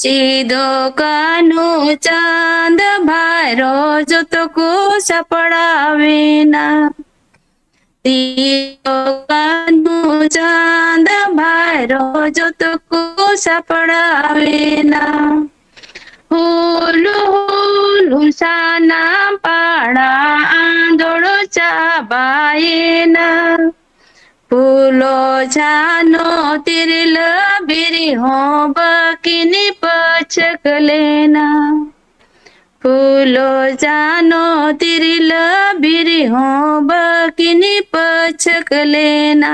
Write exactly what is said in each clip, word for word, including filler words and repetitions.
ᱥᱤᱫᱚ ᱠᱟᱹᱱᱦᱩ ᱪᱟᱸᱫ ᱵᱷᱟᱭᱨᱚ ᱡᱚᱛᱚ ᱠᱚ ᱥᱟᱯᱲᱟᱣᱮᱱᱟ᱾ ᱥᱤᱫᱚ ᱠᱟᱹᱱᱦᱩ ᱪᱟᱸᱫ ᱵᱷᱟᱭᱨᱚ ᱡᱚᱛᱚ ᱠᱚ ᱥᱟᱯᱲᱟᱣᱮᱱᱟ᱾ ᱦᱩᱞ ᱦᱩᱞ ᱥᱟᱱᱟᱢ ᱯᱟᱲᱟ ᱟᱸᱫᱳᱲ ᱪᱟᱵᱟᱭᱮᱱᱟ᱾ ᱯᱷᱩᱞᱳ ᱡᱷᱟᱱᱳ ᱛᱤᱨᱞᱟᱹ ᱵᱤᱨ ᱦᱚᱸ ᱵᱟᱹᱠᱤᱱ ᱯᱟᱹᱪᱷᱟᱹᱠ ᱞᱮᱱᱟ᱾ ᱯᱷᱩᱞᱳ ᱡᱷᱟᱱᱳ ᱛᱤᱨᱞᱟᱹ ᱵᱤᱨ ᱦᱚᱸ ᱵᱟᱹᱠᱤᱱ ᱯᱟᱹᱪᱷᱟᱹᱠ ᱞᱮᱱᱟ᱾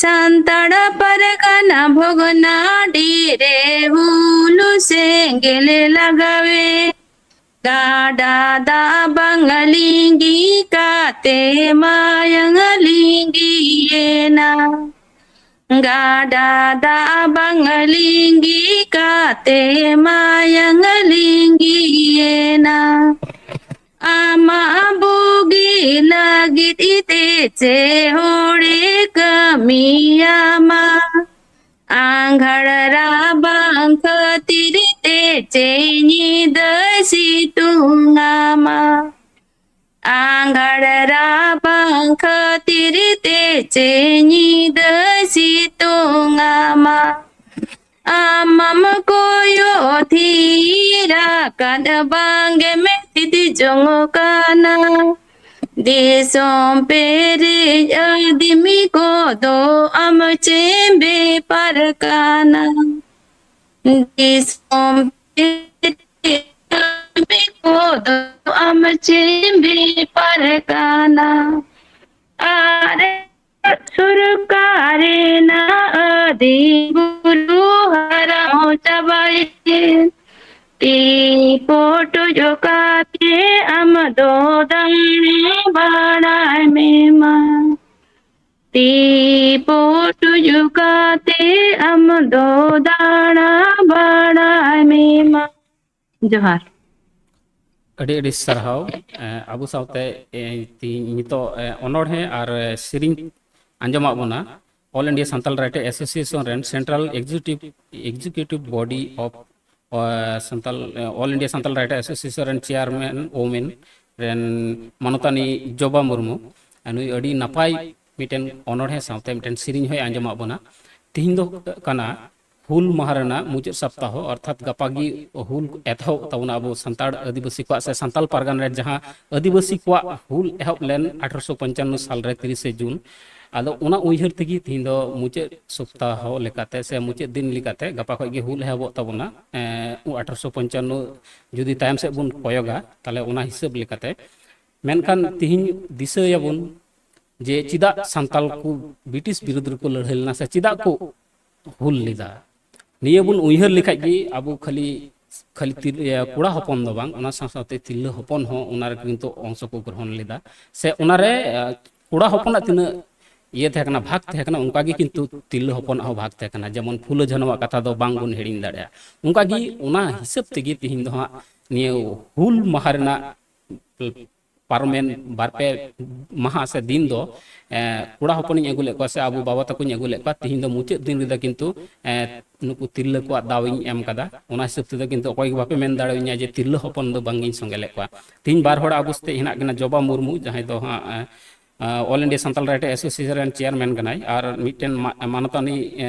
ᱥᱟᱱᱛᱟᱲ ᱯᱟᱨᱜᱟᱱᱟ ᱵᱷᱚᱜᱽᱱᱟᱰᱤ ᱨᱮ ᱦᱩᱞ ᱥᱮᱸᱜᱮᱞ ᱞᱟᱜᱟᱣᱮ, ᱜᱟᱰᱟ ᱫᱟᱜ ᱵᱟᱝ ᱞᱤᱸᱜᱤ ᱠᱟᱛᱮ ᱢᱟᱭᱟᱝ ᱞᱤᱸᱜᱤᱭᱮᱱᱟ᱾ ᱜᱟᱰᱟ ᱫᱟᱜ ᱵᱟᱝ ᱞᱤᱸᱜᱤ ᱠᱟᱛᱮ ᱢᱟᱭᱟᱝ ᱞᱤᱸᱜᱤᱭᱮᱱᱟ᱾ ᱟᱢᱟᱜ ᱵᱩᱜᱤ ᱞᱟᱹᱜᱤᱫ ᱤᱛᱮ ᱪᱮ ᱦᱚᱲᱮ ᱠᱟᱹᱢᱤᱭᱟᱢᱟ? ᱟᱸᱜᱷᱟᱲ ᱨᱟᱵᱟᱝ ᱠᱷᱟᱹᱛᱤᱨ ᱛᱮ ᱪᱮ ᱧᱤᱫᱟᱹ ᱥᱤᱛᱩᱝ ᱟᱢᱟ? ᱟᱸᱜᱷᱟᱲ ᱨᱟᱵᱟᱝ ᱠᱷᱟᱹᱛᱤᱨ ᱛᱮ ᱪᱮ ᱧᱤᱫᱟᱹ ᱥᱤᱛᱩᱝ ᱟᱢᱟ? ᱟᱢᱟᱢ ᱠᱚᱭᱚᱜ ᱛᱷᱤᱨ ᱟᱠᱟᱫ ᱵᱟᱝᱜᱮᱢ ᱛᱷᱤᱛ ᱡᱚᱝ ᱠᱟᱱᱟ᱾ ᱫᱤᱥᱚᱢ ᱯᱮᱨᱮᱡ ᱟᱹᱫᱤᱢᱤ ᱠᱚᱫᱚ ᱟᱢ ᱪᱮᱢ ᱵᱮᱯᱟᱨ ᱠᱟᱱᱟ? ᱫᱤᱥᱚᱢ ᱯᱮᱨᱮᱡ ᱟᱹᱫᱤᱢᱤ ᱠᱚᱫᱚ ᱟᱢ ᱪᱮᱢ ᱵᱮᱯᱟᱨ ᱠᱟᱱᱟ? ᱟᱨ ᱥᱚᱨᱠᱟᱨ ᱨᱮᱱᱟᱜ ᱟᱹᱫᱤ ᱵᱩᱨᱩ ᱦᱟᱨᱟᱣ ᱪᱟᱵᱟᱭᱮᱱ᱾ ᱛᱤ ᱯᱚᱴᱚᱡ ᱠᱟᱛᱮ ᱟᱢ ᱫᱚ ᱫᱟᱬᱟ ᱵᱟᱲᱟᱭ ᱢᱮ ᱢᱟ᱾ ᱛᱤ ᱯᱚᱴᱚᱡ ᱠᱟᱛᱮ ᱟᱢ ᱫᱚ ᱫᱟᱬᱟ ᱵᱟᱲᱟᱭ ᱢᱮ ᱢᱟ᱾ ᱡᱚᱦᱟᱨ᱾ ᱟᱹᱰᱤ ᱟᱹᱰᱤ ᱥᱟᱨᱦᱟᱣ᱾ ᱮ, ᱟᱵᱚ ᱥᱟᱶᱛᱮ, ᱮ, ᱛᱤᱦᱤᱧ ᱱᱤᱛᱚᱜ, ᱮ, ᱚᱱᱚᱬᱦᱮ ᱟᱨ, ᱮ, ᱥᱮᱨᱮᱧ ᱟᱸᱡᱚᱢᱟᱜ ᱵᱚᱱᱟ, All India Santal Writer Association ᱨᱮᱱ Central Executive Executive Body of Santal All India Santal Writer Association ᱨᱮᱱ chairman women ᱨᱮᱱ ᱢᱟᱱᱚᱛᱟᱱᱤ ᱡᱚᱵᱟ ᱢᱩᱨᱢᱩ, ᱱᱩᱭ ᱟᱹᱰᱤ ᱱᱟᱯᱟᱭ ᱢᱤᱫᱴᱮᱱ ᱚᱱᱚᱬᱦᱮ ᱥᱟᱶᱛᱮ ᱢᱤᱫᱴᱮᱱ ᱥᱮᱨᱮᱧ ᱦᱚᱸᱭ ᱟᱸᱡᱚᱢᱟᱜ ᱵᱚᱱᱟ᱾ ᱛᱤᱦᱤᱧ ᱫᱚ ᱠᱟᱱᱟ ᱦᱩᱞ ᱢᱟᱦᱟ ᱨᱮᱱᱟᱜ ᱢᱩᱪᱟᱹᱫ ᱥᱚᱯᱛᱟᱦᱚ, ᱚᱨᱛᱷᱟᱛ ᱜᱟᱯᱟ ᱜᱮ ᱦᱩᱞ ᱮᱛᱚᱦᱚᱵ ᱛᱟᱵᱚᱱᱟ ᱟᱵᱚ ᱥᱟᱱᱛᱟᱲ ᱟᱹᱫᱤᱵᱟᱹᱥᱤ ᱠᱚᱣᱟᱜ ᱥᱮ ᱥᱟᱱᱛᱟᱞ ᱯᱟᱨᱜᱟᱱᱟ ᱨᱮ ᱡᱟᱦᱟᱸ ᱟᱹᱫᱤᱵᱟᱹᱥᱤ ᱠᱚᱣᱟᱜ ᱦᱩᱞ ᱮᱦᱚᱵ ᱞᱮᱱ ᱟᱴᱷᱨᱚᱥᱚ ᱯᱚᱧᱪᱟᱱᱱᱚ ᱥᱟᱞ ᱨᱮ ᱛᱤᱨᱤᱥᱮ ᱡᱩᱱ᱾ ᱟᱫᱚ ᱚᱱᱟ ᱩᱭᱦᱟᱹᱨ ᱛᱮᱜᱮ ᱛᱤᱦᱤᱧ ᱫᱚ ᱢᱩᱪᱟᱹᱫ ᱥᱚᱯᱛᱟᱦᱚ ᱞᱮᱠᱟᱛᱮ ᱥᱮ ᱢᱩᱪᱟᱹᱫ ᱫᱤᱱ ᱞᱮᱠᱟᱛᱮ ᱜᱟᱯᱟ ᱠᱷᱚᱱ ᱜᱮ ᱦᱩᱞ ᱮᱦᱚᱵᱚᱜ ᱛᱟᱵᱚᱱᱟ᱾ ᱮᱸ, ᱟᱴᱷᱨᱚᱥᱚ ᱯᱚᱧᱪᱟᱱᱱᱚ ᱡᱩᱫᱤ ᱛᱟᱭᱚᱢ ᱥᱮᱫ ᱵᱚᱱ ᱠᱚᱭᱚᱜᱟ, ᱛᱟᱦᱚᱞᱮ ᱚᱱᱟ ᱦᱤᱥᱟᱹᱵ ᱞᱮᱠᱟᱛᱮ᱾ ᱢᱮᱱᱠᱷᱟᱱ ᱛᱤᱦᱤᱧ ᱫᱤᱥᱟᱹᱭᱟᱵᱚᱱ ᱡᱮ ᱪᱮᱫᱟᱜ ᱥᱟᱱᱛᱟᱞ ᱠᱚ ᱵᱨᱤᱴᱤᱥ ᱵᱤᱨᱩᱫᱽ ᱨᱮᱠᱚ ᱞᱟᱹᱲᱦᱟᱹᱭ ᱞᱮᱱᱟ ᱥᱮ ᱪᱮᱫᱟᱜ ᱠᱚ ᱦᱩᱞ ᱞᱮᱫᱟ᱾ ᱱᱤᱭᱟᱹ ᱵᱚᱱ ᱩᱭᱦᱟᱹᱨ ᱞᱮᱠᱷᱟᱡ ᱜᱮ ᱟᱵᱚ ᱠᱷᱟᱹᱞᱤ, ᱠᱷᱟᱹᱞᱤ ᱛᱤᱨ-, ᱤᱭᱟᱹ, ᱠᱚᱲᱟ ᱦᱚᱯᱚᱱ ᱫᱚ ᱵᱟᱝ, ᱚᱱᱟ ᱥᱟᱶ ᱥᱟᱶᱛᱮ ᱛᱤᱨᱞᱟᱹ ᱦᱚᱯᱚᱱ ᱦᱚᱸ ᱚᱱᱟ ᱨᱮ ᱠᱤᱱᱛᱩ ᱚᱝᱥᱚ ᱠᱚ ᱜᱨᱚᱦᱚᱱ ᱞᱮᱫᱟ᱾ ᱥᱮ ᱚᱱᱟᱨᱮ, ᱮ, ᱠᱚᱲᱟ ᱦᱚᱯᱚᱱᱟᱜ ᱛᱤᱱᱟᱹᱜ ᱤᱭᱟᱹ ᱛᱟᱦᱮᱸ ᱠᱟᱱᱟ, ᱵᱷᱟᱜᱽ ᱛᱟᱦᱮᱸ ᱠᱟᱱᱟ, ᱚᱱᱠᱟ ᱜᱮ ᱠᱤᱱᱛᱩ ᱛᱤᱨᱞᱟᱹ ᱦᱚᱯᱚᱱᱟᱜ ᱦᱚᱸ ᱵᱷᱟᱜᱽ ᱛᱟᱦᱮᱸ ᱠᱟᱱᱟ᱾ ᱡᱮᱢᱚᱱ ᱯᱷᱩᱞᱳ ᱡᱷᱟᱱᱚᱣᱟᱜ ᱠᱟᱛᱷᱟ ᱫᱚ ᱵᱟᱝ ᱵᱚᱱ ᱦᱤᱲᱤᱧ ᱫᱟᱲᱮᱭᱟᱜᱼᱟ᱾ ᱚᱱᱠᱟ ᱜᱮ ᱚᱱᱟ ᱦᱤᱥᱟᱹᱵ ᱛᱮᱜᱮ ᱛᱤᱦᱤᱧ ᱫᱚ ᱦᱟᱸᱜ ᱱᱤᱭᱟᱹ ᱦᱩᱞ ᱢᱟᱦᱟ ᱨᱮᱱᱟᱜ ᱯᱟᱨᱚᱢᱮᱱ ᱵᱟᱨ ᱯᱮ ᱢᱟᱦᱟ ᱥᱮ ᱫᱤᱱ ᱫᱚ, ᱮ, ᱠᱚᱲᱟ ᱦᱚᱯᱚᱱᱤᱧ ᱟᱹᱜᱩ ᱞᱮᱫ ᱠᱚᱣᱟ ᱥᱮ ᱟᱵᱚ ᱵᱟᱵᱟ ᱛᱟᱠᱚᱧ ᱟᱹᱜᱩ ᱞᱮᱫ ᱠᱚᱣᱟ᱾ ᱛᱤᱦᱤᱧ ᱫᱚ ᱢᱩᱪᱟᱹᱫ ᱫᱤᱱ ᱨᱮᱫᱚ ᱠᱤᱱᱛᱩ, ᱮ, ᱱᱩᱠᱩ ᱛᱤᱨᱞᱟᱹ ᱠᱚᱣᱟᱜ ᱫᱟᱣ ᱤᱧ ᱮᱢ ᱠᱟᱫᱟ᱾ ᱚᱱᱟ ᱦᱤᱥᱟᱹᱵ ᱛᱮᱫᱚ ᱠᱤᱱᱛᱩ ᱚᱠᱚᱭ ᱜᱮ ᱵᱟᱯᱮ ᱢᱮᱱ ᱫᱟᱲᱮᱭᱟᱹᱧᱟ ᱡᱮ ᱛᱤᱨᱞᱟᱹ ᱦᱚᱯᱚᱱ ᱫᱚ ᱵᱟᱝ ᱤᱧ ᱥᱚᱸᱜᱮ ᱞᱮᱫ ᱠᱚᱣᱟ᱾ ᱛᱤᱦᱤᱧ ᱵᱟᱨ ᱦᱚᱲ ᱟᱵᱚ ᱥᱟᱛᱮ ᱦᱮᱱᱟᱜ ᱠᱤᱱᱟ, ᱡᱚᱵᱟ ᱢᱩᱨᱢᱩ, ᱡᱟᱦᱟᱸᱭ ᱫᱚ ᱦᱟᱸᱜ, ᱮ, ᱮ, All India Santal Writer Association ᱨᱮᱱ chairman ᱠᱟᱱᱟᱭ, ᱟᱨ ᱢᱤᱫᱴᱮᱱ ᱢᱟ-, ᱢᱟᱱᱚᱛᱟᱱᱤ, ᱮ,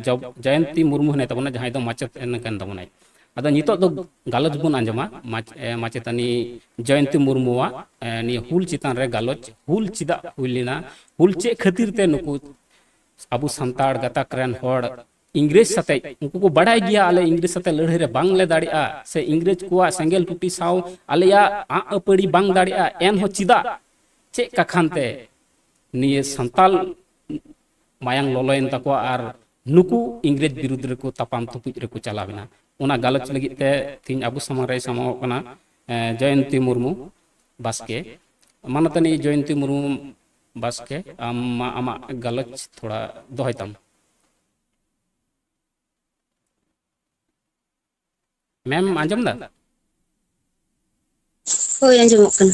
ᱡᱚᱵ-, ᱡᱚᱭᱚᱱᱛᱤ ᱢᱩᱨᱢᱩ ᱦᱮᱱᱟᱭ ᱛᱟᱵᱚᱱᱟ, ᱡᱟᱦᱟᱸᱭ ᱫᱚ ᱢᱟᱪᱮᱛ ᱠᱟᱱ ᱛᱟᱵᱚᱱᱟᱭ᱾ ᱟᱫᱚ ᱱᱤᱛᱚᱜ ᱫᱚ ᱜᱟᱞᱚᱪ ᱵᱚᱱ ᱟᱸᱡᱚᱢᱟ ᱢᱟᱪ-, ᱮ, ᱢᱟᱪᱮᱛᱟᱹᱱᱤ ᱡᱚᱭᱚᱱᱛᱤ ᱢᱩᱨᱢᱩᱣᱟᱜ, ᱮ, ᱱᱤᱭᱟᱹ ᱦᱩᱞ ᱪᱮᱛᱟᱱ ᱨᱮ ᱜᱟᱞᱚᱪ, ᱦᱩᱞ ᱪᱮᱫᱟᱜ ᱦᱩᱭ ᱞᱮᱱᱟ, ᱦᱩᱞ ᱪᱮᱫ ᱠᱷᱟᱹᱛᱤᱨ ᱛᱮ ᱱᱩᱠᱩ ᱟᱵᱚ ᱥᱟᱱᱛᱟᱲ ᱜᱟᱛᱟᱠ ᱨᱮᱱ ᱦᱚᱲ ᱤᱝᱨᱮᱡᱽ ᱥᱟᱛᱮᱡ, ᱩᱱᱠᱩ ᱠᱚ ᱵᱟᱲᱟᱭ ᱜᱮᱭᱟ ᱟᱞᱮ ᱤᱝᱨᱮᱡᱽ ᱥᱟᱛᱮ ᱞᱟᱹᱲᱦᱟᱹᱭ ᱨᱮ ᱵᱟᱝ ᱞᱮ ᱫᱟᱲᱮᱭᱟᱜᱼᱟ, ᱥᱮ ᱤᱝᱨᱮᱡᱽ ᱠᱚᱣᱟᱜ ᱥᱮᱸᱜᱮᱞ ᱴᱩᱴᱤ ᱥᱟᱶ ᱟᱞᱮᱭᱟᱜ ᱟᱜ ᱟᱹᱯᱟᱹᱲᱤ ᱵᱟᱝ ᱫᱟᱲᱮᱭᱟᱜᱼᱟ, ᱮᱱᱦᱚᱸ ᱪᱮᱫᱟᱜ, ᱪᱮᱫ ᱠᱟᱠᱷᱟᱱ ᱛᱮ ᱱᱤᱭᱟᱹ ᱥᱟᱱᱛᱟᱞ ᱢᱟᱭᱟᱝ ᱞᱚᱞᱚᱭᱮᱱ ᱛᱟᱠᱚᱣᱟ ᱟᱨ ᱱᱩᱠᱩ ᱤᱝᱨᱮᱡᱽ ᱵᱤᱨᱩᱫᱽ ᱨᱮᱠᱚ ᱛᱟᱯᱟᱢ ᱛᱩᱯᱩᱡ ᱨᱮᱠᱚ ᱪᱟᱞᱟᱣ ᱮᱱᱟ? ᱚᱱᱟ ᱜᱟᱞᱚᱪ ᱞᱟᱹᱜᱤᱫ ᱛᱮ ᱛᱮᱦᱮᱧ ᱟᱵᱚ ᱥᱟᱢᱟᱝ ᱨᱮᱭ ᱥᱟᱢᱟᱝᱚᱜ ᱠᱟᱱᱟ, ᱮ, ᱡᱚᱭᱚᱱᱛᱤ ᱢᱩᱨᱢᱩ ᱵᱟᱥᱠᱮ᱾ ᱢᱟᱱᱚᱛᱟᱱᱤ ᱡᱚᱭᱚᱱᱛᱤ ᱢᱩᱨᱢᱩ ᱵᱟᱥᱠᱮ, ᱟᱢ ᱢᱟ ᱟᱢᱟᱜ ᱜᱟᱞᱚᱪ ᱛᱷᱚᱲᱟ ᱫᱚᱦᱚᱭ ᱛᱟᱢ᱾ ᱢᱮᱢ, ᱟᱸᱡᱚᱢ ᱫᱟ? ᱦᱳᱭ, ᱟᱸᱡᱚᱢᱚᱜ ᱠᱟᱱᱟ᱾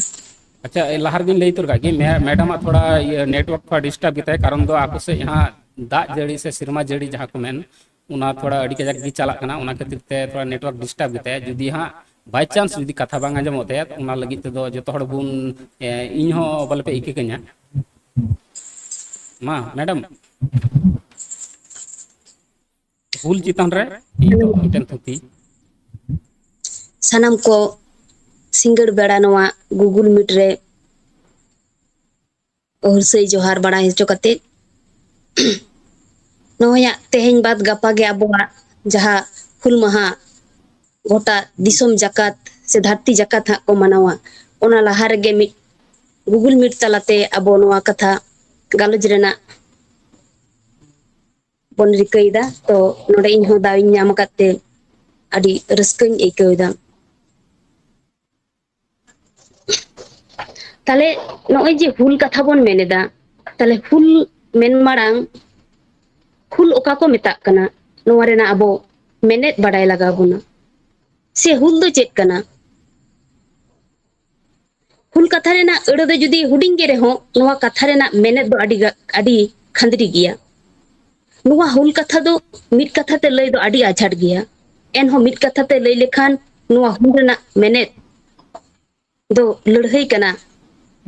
ᱟᱪᱪᱷᱟ, ᱮ, ᱞᱟᱦᱟ ᱨᱮᱜᱤᱧ ᱞᱟᱹᱭ ᱩᱛᱟᱹᱨ ᱠᱟᱜ ᱜᱮ, ᱢᱮ-, ᱢᱮᱰᱟᱢᱟᱜ ᱛᱷᱚᱲᱟ, ᱤᱭᱟᱹ, network ᱛᱷᱚᱲᱟ disturb ᱜᱮᱛᱟᱭ, ᱠᱟᱨᱚᱱ ᱫᱚ ᱟᱠᱚ ᱥᱮᱫ ᱦᱟᱸᱜ ᱫᱟᱜ ᱡᱟᱹᱲᱤ ᱥᱮ ᱥᱮᱨᱢᱟ ᱡᱟᱹᱲᱤ ᱡᱟᱦᱟᱸ ᱠᱚ ᱢᱮᱱ, ᱚᱱᱟ ᱛᱷᱚᱲᱟ ᱟᱹᱰᱤ ᱠᱟᱡᱟᱠ ᱜᱮ ᱪᱟᱞᱟᱜ ᱠᱟᱱᱟ, ᱚᱱᱟ ᱠᱷᱟᱹᱛᱤᱨ ᱛᱮ ᱛᱷᱚᱲᱟ network disturb ᱜᱮᱛᱟᱭᱟ᱾ ᱡᱩᱫᱤ ᱦᱟᱸᱜ by chance ᱡᱩᱫᱤ ᱠᱟᱛᱷᱟ ᱵᱟᱝ ᱟᱸᱡᱚᱢᱚᱜ ᱛᱟᱭᱟ, ᱚᱱᱟ ᱞᱟᱹᱜᱤᱫ ᱛᱮᱫᱚ ᱡᱚᱛᱚ ᱦᱚᱲ ᱵᱚᱱ, ᱮ, ᱤᱧ ᱦᱚᱸ ᱵᱚᱞᱮ ᱯᱮ ᱤᱠᱟᱹ ᱠᱟᱹᱧᱟ᱾ ᱢᱟ, madam, ᱦᱩᱞ ᱪᱮᱛᱟᱱ ᱨᱮ ᱤᱧ ᱫᱚ ᱢᱤᱫᱴᱮᱱ ᱛᱷᱩᱛᱤ᱾ ᱥᱟᱱᱟᱢ ᱠᱚ ᱥᱤᱸᱜᱟᱹᱲ ᱵᱮᱲᱟ ᱱᱚᱣᱟ Google Meet ᱨᱮ ᱦᱩᱞᱥᱟᱹᱭ ᱡᱚᱦᱟᱨ ᱵᱟᱲᱟᱭ ᱦᱚᱪᱚ ᱠᱟᱛᱮ, ᱱᱚᱜᱼᱚᱭ ᱦᱟᱸᱜ ᱛᱮᱦᱮᱧ ᱵᱟᱫ ᱜᱟᱯᱟ ᱜᱮ ᱟᱵᱚᱣᱟᱜ ᱡᱟᱦᱟᱸ ᱦᱩᱞ ᱢᱟᱦᱟ ᱜᱚᱴᱟ ᱫᱤᱥᱚᱢ ᱡᱟᱠᱟᱛ ᱥᱮ ᱫᱷᱟᱹᱨᱛᱤ ᱡᱟᱠᱟᱛ ᱦᱟᱸᱜ ᱠᱚ ᱢᱟᱱᱟᱣᱟ, ᱚᱱᱟ ᱞᱟᱦᱟ ᱨᱮᱜᱮ ᱢᱤᱫ Google Meet ᱛᱟᱞᱟᱛᱮ ᱟᱵᱚ ᱱᱚᱣᱟ ᱠᱟᱛᱷᱟ ᱜᱟᱞᱚᱪ ᱨᱮᱱᱟᱜ ᱵᱚᱱ ᱨᱤᱠᱟᱹᱭᱮᱫᱟ᱾ ᱛᱚ ᱱᱚᱰᱮ ᱤᱧ ᱦᱚᱸ ᱫᱟᱣ ᱤᱧ ᱧᱟᱢ ᱟᱠᱟᱫ ᱛᱮ ᱟᱹᱰᱤ ᱨᱟᱹᱥᱠᱟᱹᱧ ᱟᱹᱭᱠᱟᱹᱣ ᱮᱫᱟ᱾ ᱛᱟᱦᱞᱮ ᱱᱚᱜᱼᱚᱭ ᱡᱮ ᱦᱩᱞ ᱠᱟᱛᱷᱟ ᱵᱚᱱ ᱢᱮᱱ ᱮᱫᱟ, ᱛᱟᱦᱞᱮ ᱦᱩᱞ ᱢᱮᱱ ᱢᱟᱲᱟᱝ ᱦᱩᱞ ᱚᱠᱟ ᱠᱚ ᱢᱮᱛᱟᱜ ᱠᱟᱱᱟ, ᱱᱚᱣᱟ ᱨᱮᱱᱟᱜ ᱟᱵᱚ ᱢᱮᱱᱮᱫ ᱵᱟᱰᱟᱭ ᱞᱟᱜᱟᱣ ᱵᱚᱱᱟ᱾ ᱥᱮ ᱦᱩᱞ ᱫᱚ ᱪᱮᱫ ᱠᱟᱱᱟ? ᱦᱩᱞ ᱠᱟᱛᱷᱟ ᱨᱮᱱᱟᱜ ᱟᱹᱲᱟᱹ ᱫᱚ ᱡᱩᱫᱤ ᱦᱩᱰᱤᱧ ᱜᱮ ᱨᱮᱦᱚᱸ, ᱱᱚᱣᱟ ᱠᱟᱛᱷᱟ ᱨᱮᱱᱟᱜ ᱢᱮᱱᱮᱫ ᱫᱚ ᱟᱹᱰᱤ ᱜᱟ-, ᱟᱹᱰᱤ ᱠᱷᱟᱸᱫᱽᱨᱤ ᱜᱮᱭᱟ᱾ ᱱᱚᱣᱟ ᱦᱩᱞ ᱠᱟᱛᱷᱟ ᱫᱚ ᱢᱤᱫ ᱠᱟᱛᱷᱟ ᱛᱮ ᱞᱟᱹᱭ ᱫᱚ ᱟᱹᱰᱤ ᱟᱡᱷᱟᱴ ᱜᱮᱭᱟ᱾ ᱮᱱᱦᱚᱸ ᱢᱤᱫ ᱠᱟᱛᱷᱟ ᱛᱮ ᱞᱟᱹᱭ ᱞᱮᱠᱷᱟᱱ, ᱱᱚᱣᱟ ᱦᱩᱞ ᱨᱮᱱᱟᱜ ᱢᱮᱱᱮᱫ ᱫᱚ ᱞᱟᱹᱲᱦᱟᱹᱭ ᱠᱟᱱᱟ,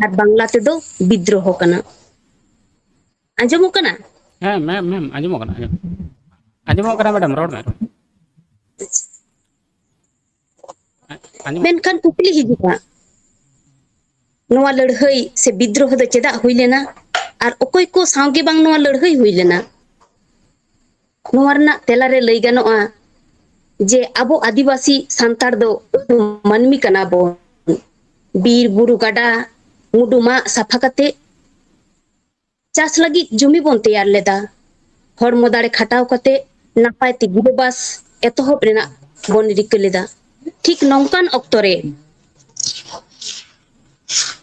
ᱟᱨ ᱵᱟᱝᱞᱟ ᱛᱮᱫᱚ ᱵᱤᱫᱽᱨᱳᱦᱚ ᱠᱟᱱᱟ᱾ ᱟᱸᱡᱚᱢᱚᱜ ᱠᱟᱱᱟ? ᱦᱮᱸ, ᱢᱮᱢ, ᱢᱮᱢ, ᱟᱸᱡᱚᱢᱚᱜ ᱠᱟᱱᱟ, ᱟᱸᱡᱚᱢ᱾ ᱟᱸᱡᱚᱢᱚᱜ ᱠᱟᱱᱟ, madam, ᱨᱚᱲ ᱢᱮ᱾ ᱟᱸᱡᱚᱢᱚᱜ ᱢᱮᱱᱠᱷᱟᱱ ᱠᱩᱠᱞᱤ ᱦᱤᱡᱩᱜᱼᱟ, ᱱᱚᱣᱟ ᱞᱟᱹᱲᱦᱟᱹᱭ ᱥᱮ ᱵᱤᱫᱽᱨᱳᱦᱚ ᱫᱚ ᱪᱮᱫᱟᱜ ᱦᱩᱭ ᱞᱮᱱᱟ? ᱟᱨ ᱚᱠᱚᱭ ᱠᱚ ᱥᱟᱶ ᱜᱮ ᱵᱟᱝ ᱱᱚᱣᱟ ᱞᱟᱹᱲᱦᱟᱹᱭ ᱦᱩᱭ ᱞᱮᱱᱟ? ᱱᱚᱣᱟ ᱨᱮᱱᱟᱜ ᱛᱮᱞᱟ ᱨᱮ ᱞᱟᱹᱭ ᱜᱟᱱᱚᱜᱼᱟ ᱡᱮ ᱟᱵᱚ ᱟᱹᱫᱤᱵᱟᱹᱥᱤ ᱥᱟᱱᱛᱟᱲ ᱫᱚ ᱢᱟᱹᱱᱢᱤ ᱠᱟᱱᱟ ᱵᱚᱱ᱾ ᱵᱤᱨ, ᱵᱩᱨᱩ, ᱜᱟᱰᱟ, ᱢᱩᱰᱩ ᱢᱟᱜ ᱥᱟᱯᱷᱟ ᱠᱟᱛᱮ ᱪᱟᱥ ᱞᱟᱹᱜᱤᱫ ᱡᱩᱢᱤ ᱵᱚᱱ ᱛᱮᱭᱟᱨ ᱞᱮᱫᱟ᱾ ᱦᱚᱲᱢᱚ ᱫᱟᱲᱮ ᱠᱷᱟᱴᱟᱣ ᱠᱟᱛᱮ ᱱᱟᱯᱟᱭ ᱛᱮ ᱜᱤᱨᱟᱹᱵᱟᱥ ᱮᱛᱚᱦᱚᱵ ᱨᱮᱱᱟᱜ ᱵᱚᱱ ᱨᱤᱠᱟᱹ ᱞᱮᱫᱟ᱾ ᱴᱷᱤᱠ ᱱᱚᱝᱠᱟᱱ ᱚᱠᱛᱚ ᱨᱮ,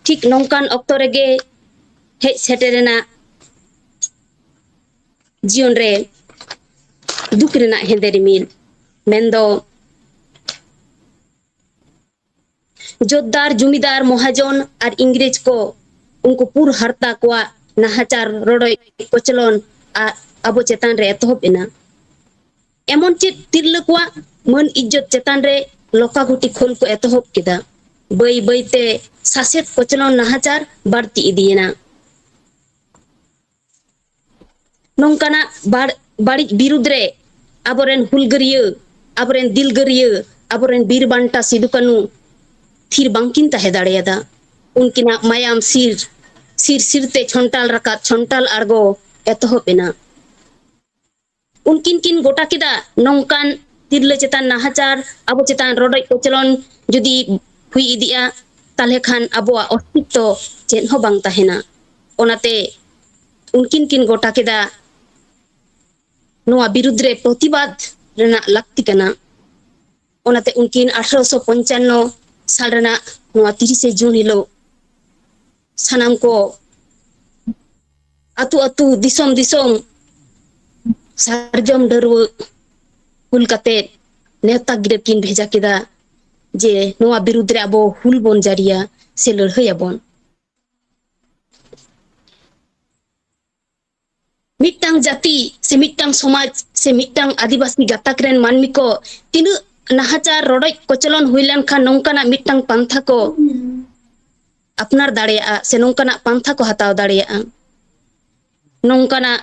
ᱴᱷᱤᱠ ᱱᱚᱝᱠᱟᱱ ᱚᱠᱛᱚ ᱨᱮᱜᱮ ᱦᱮᱡ ᱥᱮᱴᱮᱨᱮᱱᱟ ᱡᱤᱭᱚᱱ ᱨᱮ ᱫᱩᱠ ᱨᱮᱱᱟᱜ ᱦᱮᱸᱫᱮ ᱨᱤᱢᱤᱞ, ᱢᱮᱱᱫᱚ ᱡᱳᱛᱫᱟᱨ, ᱡᱩᱢᱤᱫᱟᱨ, ᱢᱚᱦᱟᱡᱚᱱ ᱟᱨ ᱤᱝᱨᱮᱡᱽ ᱠᱚ, ᱩᱱᱠᱩ ᱯᱩᱨ ᱦᱟᱨᱛᱟ ᱠᱚᱣᱟᱜ ᱱᱟᱦᱟᱪᱟᱨ, ᱨᱚᱰᱚᱡ ᱠᱚᱪᱞᱚᱱ, ᱟᱵᱚ ᱪᱮᱛᱟᱱ ᱨᱮ ᱮᱛᱚᱦᱚᱵ ᱮᱱᱟ᱾ ᱮᱢᱚᱱ ᱪᱮᱫ ᱛᱤᱨᱞᱟᱹ ᱠᱚᱣᱟᱜ ᱢᱟᱹᱱ ᱤᱡᱽᱡᱚᱛ ᱪᱮᱛᱟᱱ ᱨᱮ ᱞᱚᱠᱟᱜᱷᱩᱴᱤ ᱠᱷᱳᱞ ᱠᱚ ᱮᱛᱚᱦᱚᱵ ᱠᱮᱫᱟ᱾ ᱵᱟᱹᱭ ᱵᱟᱹᱭᱛᱮ ᱥᱟᱥᱮᱛ ᱠᱚᱪᱞᱚᱱ ᱱᱟᱦᱟᱪᱟᱨ ᱵᱟᱹᱲᱛᱤ ᱤᱫᱤᱭᱮᱱᱟ᱾ ᱱᱚᱝᱠᱟᱱᱟᱜ ᱵᱟᱲ-, ᱵᱟᱹᱲᱤᱡ ᱵᱤᱨᱩᱫᱽ ᱨᱮ ᱟᱵᱚᱨᱮᱱ ᱦᱩᱞᱜᱟᱹᱨᱤᱭᱟᱹ, ᱟᱵᱚᱨᱮᱱ ᱫᱤᱞᱜᱟᱹᱨᱤᱭᱟᱹ, ᱟᱵᱚᱨᱮᱱ ᱵᱤᱨ ᱵᱟᱱᱴᱟ ᱥᱤᱫᱩ ᱠᱟᱹᱱᱩ ᱛᱷᱤᱨ ᱵᱟᱝᱠᱤᱱ ᱛᱟᱦᱮᱸ ᱫᱟᱲᱮᱭᱟᱫᱟ᱾ ᱩᱱᱠᱤᱱᱟᱜ ᱢᱟᱭᱟᱢ ᱥᱤᱨ, ᱥᱤᱨ ᱥᱤᱨᱛᱮ ᱪᱷᱚᱱᱴᱟᱞ ᱨᱟᱠᱟᱵ, ᱪᱷᱚᱱᱴᱟᱞ ᱟᱬᱜᱚ ᱮᱛᱚᱦᱚᱵ ᱮᱱᱟ᱾ ᱩᱱᱠᱤᱱ ᱠᱤᱱ ᱜᱚᱴᱟ ᱠᱮᱫᱟ, ᱱᱚᱝᱠᱟᱱ ᱛᱤᱨᱞᱟᱹ ᱪᱮᱛᱟᱱ ᱱᱟᱦᱟᱪᱟᱨ, ᱟᱵᱚ ᱪᱮᱛᱟᱱ ᱨᱚᱰᱚᱡ ᱠᱚᱪᱞᱚᱱ ᱡᱩᱫᱤ ᱦᱩᱭ ᱤᱫᱤᱜᱼᱟ, ᱛᱟᱦᱞᱮ ᱠᱷᱟᱱ ᱟᱵᱚᱣᱟᱜ ᱚᱥᱛᱤᱛᱛᱚ ᱪᱮᱫ ᱦᱚᱸ ᱵᱟᱝ ᱛᱟᱦᱮᱱᱟ᱾ ᱚᱱᱟᱛᱮ ᱩᱱᱠᱤᱱ ᱠᱤᱱ ᱜᱚᱴᱟ ᱠᱮᱫᱟ, ᱱᱚᱣᱟ ᱵᱤᱨᱩᱫᱽ ᱨᱮ ᱯᱨᱚᱛᱤᱵᱟᱫ ᱨᱮᱱᱟᱜ ᱞᱟᱹᱠᱛᱤ ᱠᱟᱱᱟ᱾ ᱚᱱᱟᱛᱮ ᱩᱱᱠᱤᱱ ᱟᱴᱷᱨᱚᱥᱚ ᱯᱚᱧᱪᱟᱱᱱᱚ ᱥᱟᱞ ᱨᱮᱱᱟᱜ ᱱᱚᱣᱟ ᱛᱤᱨᱤᱥᱮ ᱡᱩᱱ ᱦᱤᱞᱳᱜ ᱥᱟᱱᱟᱢ ᱠᱚ ᱟᱹᱛᱩ ᱟᱹᱛᱩ, ᱫᱤᱥᱚᱢ ᱫᱤᱥᱚᱢ ᱥᱟᱨᱡᱚᱢ ᱰᱟᱹᱨᱣᱟᱹ ᱦᱩᱞ ᱠᱟᱛᱮ ᱱᱮᱣᱛᱟ ᱜᱤᱨᱟᱹ ᱠᱤᱱ ᱵᱷᱮᱡᱟ ᱠᱮᱫᱟ ᱡᱮ ᱱᱚᱣᱟ ᱵᱤᱨᱩᱫᱽ ᱨᱮ ᱟᱵᱚ ᱦᱩᱞ ᱵᱚᱱ ᱡᱟᱹᱨᱤᱭᱟ ᱥᱮ ᱞᱟᱹᱲᱦᱟᱹᱭ ᱟᱵᱚᱱ᱾ ᱢᱤᱫᱴᱟᱝ ᱡᱟᱹᱛᱤ ᱥᱮ ᱢᱤᱫᱴᱟᱝ ᱥᱚᱢᱟᱡᱽ ᱥᱮ ᱢᱤᱫᱴᱟᱝ ᱟᱹᱫᱤᱵᱟᱹᱥᱤ ᱜᱟᱛᱟᱠ ᱨᱮᱱ ᱢᱟᱹᱱᱢᱤ ᱠᱚ ᱛᱤᱱᱟᱹᱜ ᱱᱟᱦᱟᱪᱟᱨ, ᱨᱚᱰᱚᱡ ᱠᱚᱪᱞᱚᱱ ᱦᱩᱭ ᱞᱮᱱᱠᱷᱟᱱ ᱱᱚᱝᱠᱟᱱᱟᱜ ᱢᱤᱫᱴᱟᱝ ᱯᱟᱱᱛᱷᱟ ᱠᱚ ᱟᱯᱱᱟᱨ ᱫᱟᱲᱮᱭᱟᱜᱼᱟ ᱥᱮ ᱱᱚᱝᱠᱟᱱᱟᱜ ᱯᱟᱱᱛᱷᱟ ᱠᱚ ᱦᱟᱛᱟᱣ ᱫᱟᱲᱮᱭᱟᱜᱼᱟ, ᱱᱚᱝᱠᱟᱱᱟᱜ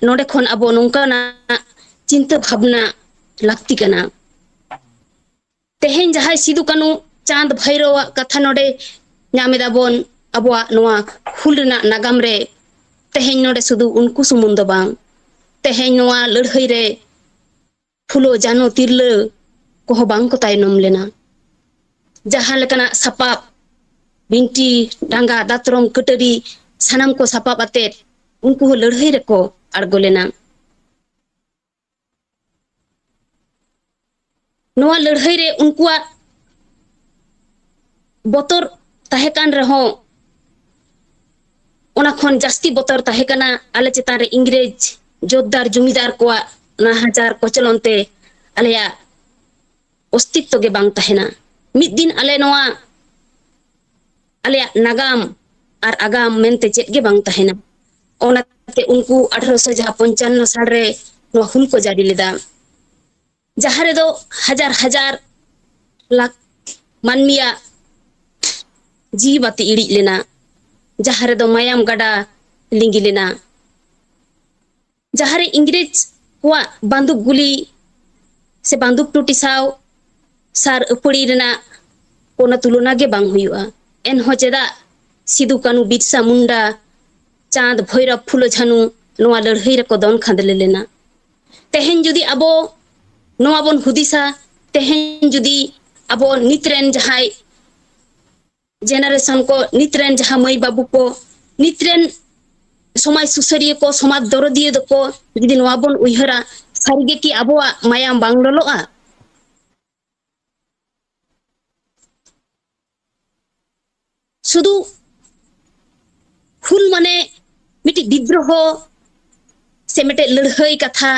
ᱱᱚᱰᱮ ᱠᱷᱚᱱ ᱟᱵᱚ ᱱᱚᱝᱠᱟᱱᱟᱜ ᱪᱤᱱᱛᱟᱹ ᱵᱷᱟᱵᱽᱱᱟ ᱞᱟᱹᱠᱛᱤ ᱠᱟᱱᱟ᱾ ᱛᱮᱦᱮᱧ ᱡᱟᱦᱟᱸᱭ ᱥᱤᱫᱩ ᱠᱟᱹᱱᱩ ᱪᱟᱸᱫ ᱵᱷᱟᱭᱨᱳᱣᱟᱜ ᱠᱟᱛᱷᱟ ᱱᱚᱰᱮ ᱧᱟᱢ ᱮᱫᱟ ᱵᱚᱱ ᱟᱵᱚᱣᱟᱜ ᱱᱚᱣᱟ ᱦᱩᱞ ᱨᱮᱱᱟᱜ ᱱᱟᱜᱟᱢ ᱨᱮ, ᱛᱮᱦᱮᱧ ᱱᱚᱰᱮ ᱥᱩᱫᱷᱩ ᱩᱱᱠᱩ ᱥᱩᱢᱩᱝ ᱫᱚ ᱵᱟᱝ, ᱛᱮᱦᱮᱧ ᱱᱚᱣᱟ ᱞᱟᱹᱲᱦᱟᱹᱭ ᱨᱮ ᱯᱷᱩᱞᱳ ᱡᱟᱱᱚ ᱛᱤᱨᱞᱟᱹ ᱠᱚᱦᱚᱸ ᱵᱟᱝ ᱠᱚ ᱛᱟᱭᱱᱚᱢ ᱞᱮᱱᱟ᱾ ᱡᱟᱦᱟᱸ ᱞᱮᱠᱟᱱᱟᱜ ᱥᱟᱯᱟᱵ, ᱵᱤᱱᱴᱤ, ᱴᱟᱸᱜᱟ, ᱫᱟᱛᱨᱚᱢ, ᱠᱟᱹᱴᱟᱹᱨᱤ, ᱥᱟᱱᱟᱢ ᱠᱚ ᱥᱟᱯᱟᱵ ᱟᱛᱮᱫ ᱩᱱᱠᱩ ᱦᱚᱸ ᱞᱟᱹᱲᱦᱟᱹᱭ ᱨᱮᱠᱚ ᱟᱬᱜᱚ ᱞᱮᱱᱟ᱾ ᱱᱚᱣᱟ ᱞᱟᱹᱲᱦᱟᱹᱭ ᱨᱮ ᱩᱱᱠᱩᱣᱟᱜ ᱵᱚᱛᱚᱨ ᱛᱟᱦᱮᱸ ᱠᱟᱱ ᱨᱮᱦᱚᱸ, ᱚᱱᱟ ᱠᱷᱚᱱ ᱡᱟᱹᱥᱛᱤ ᱵᱚᱛᱚᱨ ᱛᱟᱦᱮᱸ ᱠᱟᱱᱟ ᱟᱞᱮ ᱪᱮᱛᱟᱱ ᱨᱮ ᱤᱝᱨᱮᱡᱽ ᱡᱳᱛᱫᱟᱨ ᱡᱚᱢᱤᱫᱟᱨ ᱠᱚᱣᱟᱜ ᱱᱟᱦᱟᱪᱟᱨ ᱠᱚᱪᱞᱚᱱ ᱛᱮ ᱟᱞᱮᱭᱟᱜ ᱚᱥᱛᱤᱛᱛᱚ ᱜᱮ ᱵᱟᱝ ᱛᱟᱦᱮᱱᱟ᱾ ᱢᱤᱫ ᱫᱤᱱ ᱟᱞᱮ ᱱᱚᱣᱟ ᱟᱞᱮᱭᱟᱜ ᱱᱟᱜᱟᱢ ᱟᱨ ᱟᱜᱟᱢ ᱢᱮᱱᱛᱮ ᱪᱮᱫ ᱜᱮ ᱵᱟᱝ ᱛᱟᱦᱮᱱᱟ᱾ ᱚᱱᱟᱛᱮ ᱩᱱᱠᱩ ᱟᱴᱷᱨᱚᱥᱚ ᱡᱟᱦᱟᱸ ᱯᱚᱧᱪᱟᱱᱱᱚ ᱥᱟᱞᱨᱮ ᱱᱚᱣᱟ ᱦᱩᱞ ᱠᱚ ᱡᱟᱹᱨᱤ ᱞᱮᱫᱟ, ᱡᱟᱦᱟᱸ ᱨᱮᱫᱚ ᱦᱟᱡᱟᱨ ᱦᱟᱡᱟᱨ ᱞᱟᱠᱷ ᱢᱟᱹᱱᱢᱤᱭᱟᱜ ᱡᱤᱣᱤ ᱵᱟᱹᱛᱤ ᱤᱲᱤᱡ ᱞᱮᱱᱟ, ᱡᱟᱦᱟᱸ ᱨᱮᱫᱚ ᱢᱟᱭᱟᱢ ᱜᱟᱰᱟ ᱞᱤᱸᱜᱤ ᱞᱮᱱᱟ, ᱡᱟᱦᱟᱸ ᱨᱮ ᱤᱝᱨᱮᱡᱽ ᱠᱚᱣᱟᱜ ᱵᱟᱱᱫᱩᱠ ᱜᱩᱞᱤ ᱥᱮ ᱵᱟᱱᱫᱩᱠ ᱴᱩᱴᱤ ᱥᱟᱶ ᱥᱟᱨ ᱟᱹᱯᱟᱹᱲᱤ ᱨᱮᱱᱟᱜ ᱠᱳᱱᱳ ᱛᱩᱞᱚᱱᱟ ᱜᱮ ᱵᱟᱝ ᱦᱩᱭᱩᱜᱼᱟ᱾ ᱮᱱᱦᱚᱸ ᱪᱮᱫᱟᱜ ᱥᱤᱫᱩ, ᱠᱟᱹᱱᱩ, ᱵᱤᱨᱥᱟ ᱢᱩᱱᱰᱟ, ᱪᱟᱸᱫᱽ, ᱵᱷᱳᱭᱨᱚᱵ, ᱯᱷᱩᱞᱳ, ᱡᱷᱟᱱᱩ ᱱᱚᱣᱟ ᱞᱟᱹᱲᱦᱟᱹᱭ ᱨᱮᱠᱚ ᱫᱚᱱ ᱠᱷᱟᱸᱫᱽᱞᱮ ᱞᱮᱱᱟ? ᱛᱮᱦᱮᱧ ᱡᱩᱫᱤ ᱟᱵᱚ ᱱᱚᱣᱟ ᱵᱚᱱ ᱦᱩᱫᱤᱥᱟ, ᱛᱮᱦᱮᱧ ᱡᱩᱫᱤ ᱟᱵᱚ ᱱᱤᱛ ᱨᱮᱱ ᱡᱟᱦᱟᱸᱭ generation ᱠᱚ, ᱱᱤᱛ ᱨᱮᱱ ᱡᱟᱦᱟᱸ ᱢᱟᱹᱭ ᱵᱟᱹᱵᱩ ᱠᱚ, ᱱᱤᱛ ᱨᱮᱱ ᱥᱚᱢᱟᱡᱽ ᱥᱩᱥᱟᱹᱨᱤᱭᱟᱹ ᱠᱚ, ᱥᱚᱢᱟᱡᱽ ᱫᱚᱨᱚᱫᱤᱭᱟᱹ ᱫᱚᱠᱚ ᱡᱩᱫᱤ ᱱᱚᱣᱟ ᱵᱚᱱ ᱩᱭᱦᱟᱹᱨᱟ, ᱥᱟᱹᱨᱤᱜᱮ ᱠᱤ ᱟᱵᱚᱣᱟᱜ ᱢᱟᱭᱟᱢ ᱵᱟᱝ ᱞᱚᱞᱚᱜᱼᱟ? ᱥᱩᱫᱷᱩ ᱦᱩᱞ ᱢᱟᱱᱮ ᱢᱤᱫᱴᱤᱡ ᱵᱤᱫᱽᱨᱚᱦᱚ ᱥᱮ ᱢᱤᱫᱴᱮᱡ ᱞᱟᱹᱲᱦᱟᱹᱭ ᱠᱟᱛᱷᱟ,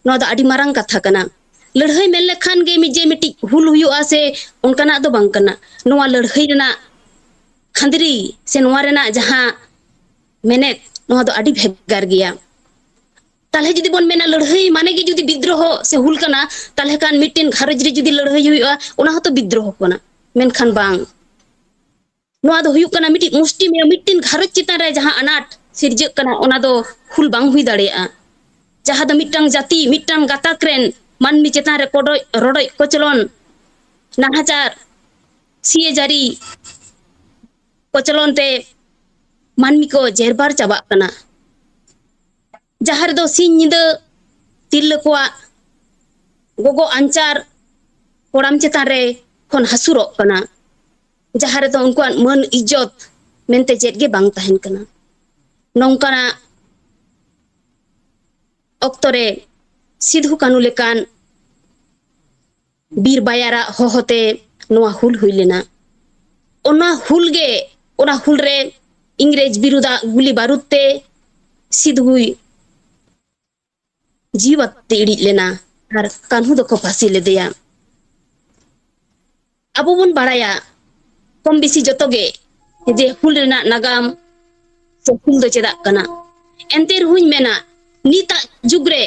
ᱱᱚᱣᱟ ᱫᱚ ᱟᱹᱰᱤ ᱢᱟᱨᱟᱝ ᱠᱟᱛᱷᱟ ᱠᱟᱱᱟ᱾ ᱞᱟᱹᱲᱦᱟᱹᱭ ᱢᱮᱱ ᱞᱮᱠᱷᱟᱱ ᱜᱮ ᱢᱤᱫ, ᱡᱮ ᱢᱤᱫᱴᱤᱡ ᱦᱩᱞ ᱦᱩᱭᱩᱜᱼᱟ ᱥᱮ ᱚᱱᱠᱟᱱᱟᱜ ᱫᱚ ᱵᱟᱝ ᱠᱟᱱᱟ᱾ ᱱᱚᱣᱟ ᱞᱟᱹᱲᱦᱟᱹᱭ ᱨᱮᱱᱟᱜ ᱠᱷᱟᱸᱫᱽᱨᱤ ᱥᱮ ᱱᱚᱣᱟ ᱨᱮᱱᱟᱜ ᱡᱟᱦᱟᱸ ᱢᱮᱱᱮᱛ, ᱱᱚᱣᱟ ᱫᱚ ᱟᱹᱰᱤ ᱵᱷᱮᱜᱟᱨ ᱜᱮᱭᱟ᱾ ᱛᱟᱦᱞᱮ ᱡᱩᱫᱤ ᱵᱚᱱ ᱢᱮᱱᱟ ᱞᱟᱹᱲᱦᱟᱹᱭ ᱢᱟᱱᱮ ᱜᱮ ᱡᱩᱫᱤ ᱵᱤᱫᱽᱨᱚᱦᱚ ᱥᱮ ᱦᱩᱞ ᱠᱟᱱᱟ, ᱛᱟᱦᱞᱮ ᱠᱷᱟᱱ ᱢᱤᱫᱴᱮᱱ ᱜᱷᱟᱨᱚᱸᱡᱽ ᱨᱮ ᱡᱩᱫᱤ ᱞᱟᱹᱲᱦᱟᱹᱭ ᱦᱩᱭᱩᱜᱼᱟ, ᱚᱱᱟ ᱦᱚᱸᱛᱚ ᱵᱤᱫᱽᱨᱚᱦᱚ ᱠᱟᱱᱟ᱾ ᱢᱮᱱᱠᱷᱟᱱ ᱵᱟᱝ, ᱱᱚᱣᱟ ᱫᱚ ᱦᱩᱭᱩᱜ ᱠᱟᱱᱟ ᱢᱤᱫᱴᱤᱡ ᱢᱩᱥᱴᱤᱢᱮᱭᱟ, ᱢᱤᱫᱴᱮᱱ ᱜᱷᱟᱨᱚᱸᱡᱽ ᱪᱮᱛᱟᱱ ᱨᱮ ᱡᱟᱦᱟᱸ ᱟᱱᱟᱴ ᱥᱤᱨᱡᱟᱹᱜ ᱠᱟᱱᱟ, ᱚᱱᱟ ᱫᱚ ᱦᱩᱞ ᱵᱟᱝ ᱦᱩᱭ ᱫᱟᱲᱮᱭᱟᱜᱼᱟ᱾ ᱡᱟᱦᱟᱸ ᱫᱚ ᱢᱤᱫᱴᱟᱝ ᱡᱟᱹᱛᱤ, ᱢᱤᱫᱴᱟᱝ ᱜᱟᱛᱟᱠ ᱨᱮᱱ ᱢᱟᱹᱱᱢᱤ ᱪᱮᱛᱟᱱ ᱨᱮ ᱠᱚᱰᱚᱡ, ᱨᱚᱰᱚᱡ ᱠᱚᱪᱞᱚᱱ, ᱱᱟᱦᱟᱪᱟᱨ, ᱥᱤᱭᱟᱹ ᱡᱟᱹᱨᱤ ᱠᱚᱪᱞᱚᱱ ᱛᱮ ᱢᱟᱹᱱᱢᱤ ᱠᱚ ᱡᱮᱨᱵᱟᱨ ᱪᱟᱵᱟᱜ ᱠᱟᱱᱟ, ᱡᱟᱦᱟᱸ ᱨᱮᱫᱚ ᱥᱤᱧ ᱧᱤᱫᱟᱹ ᱛᱤᱨᱞᱟᱹ ᱠᱚᱣᱟᱜ, ᱜᱚᱜᱚ ᱟᱧᱪᱟᱨ ᱠᱚᱲᱟᱢ ᱪᱮᱛᱟᱱ ᱨᱮ ᱠᱷᱚᱱ ᱦᱟᱹᱥᱩᱨᱚᱜ ᱠᱟᱱᱟ, ᱡᱟᱦᱟᱸ ᱨᱮᱫᱚ ᱩᱱᱠᱩᱣᱟᱜ ᱢᱟᱹᱱ ᱤᱡᱽᱡᱚᱛ ᱢᱮᱱᱛᱮ ᱪᱮᱫ ᱜᱮ ᱵᱟᱝ ᱛᱟᱦᱮᱱ ᱠᱟᱱᱟ᱾ ᱱᱚᱝᱠᱟᱱᱟᱜ ᱚᱠᱛᱚ ᱨᱮ ᱥᱤᱫᱷᱩ ᱠᱟᱹᱱᱩ ᱞᱮᱠᱟᱱ ᱵᱤᱨ ᱵᱟᱭᱟᱨᱟᱜ ᱦᱚᱦᱚᱛᱮ ᱱᱚᱣᱟ ᱦᱩᱞ ᱦᱩᱭ ᱞᱮᱱᱟ᱾ ᱚᱱᱟ ᱦᱩᱞ ᱜᱮ, ᱚᱱᱟ ᱦᱩᱞ ᱨᱮ ᱤᱝᱨᱮᱡᱽ ᱵᱤᱨᱩᱫᱷᱟᱜ ᱜᱩᱞᱤ ᱵᱟᱹᱨᱩᱫ ᱛᱮ ᱥᱤᱫᱷᱩᱭ ᱡᱤᱣᱤ ᱵᱟᱹᱛᱤ ᱤᱲᱤᱡ ᱞᱮᱱᱟ ᱟᱨ ᱠᱟᱹᱱᱦᱩ ᱫᱚᱠᱚ ᱯᱷᱟᱹᱥᱤ ᱞᱮᱫᱮᱭᱟ᱾ ᱟᱵᱚ ᱵᱚᱱ ᱵᱟᱲᱟᱭᱟ ᱠᱚᱢ ᱵᱮᱥᱤ ᱡᱚᱛᱚ ᱜᱮ ᱡᱮ ᱦᱩᱞ ᱨᱮᱱᱟᱜ ᱱᱟᱜᱟᱢ ᱥᱮ ᱦᱩᱞ ᱫᱚ ᱪᱮᱫᱟᱜ ᱠᱟᱱᱟ᱾ ᱮᱱᱛᱮ ᱨᱮᱦᱚᱸᱧ ᱢᱮᱱᱟ, ᱱᱤᱛᱟᱜ ᱡᱩᱜᱽ ᱨᱮ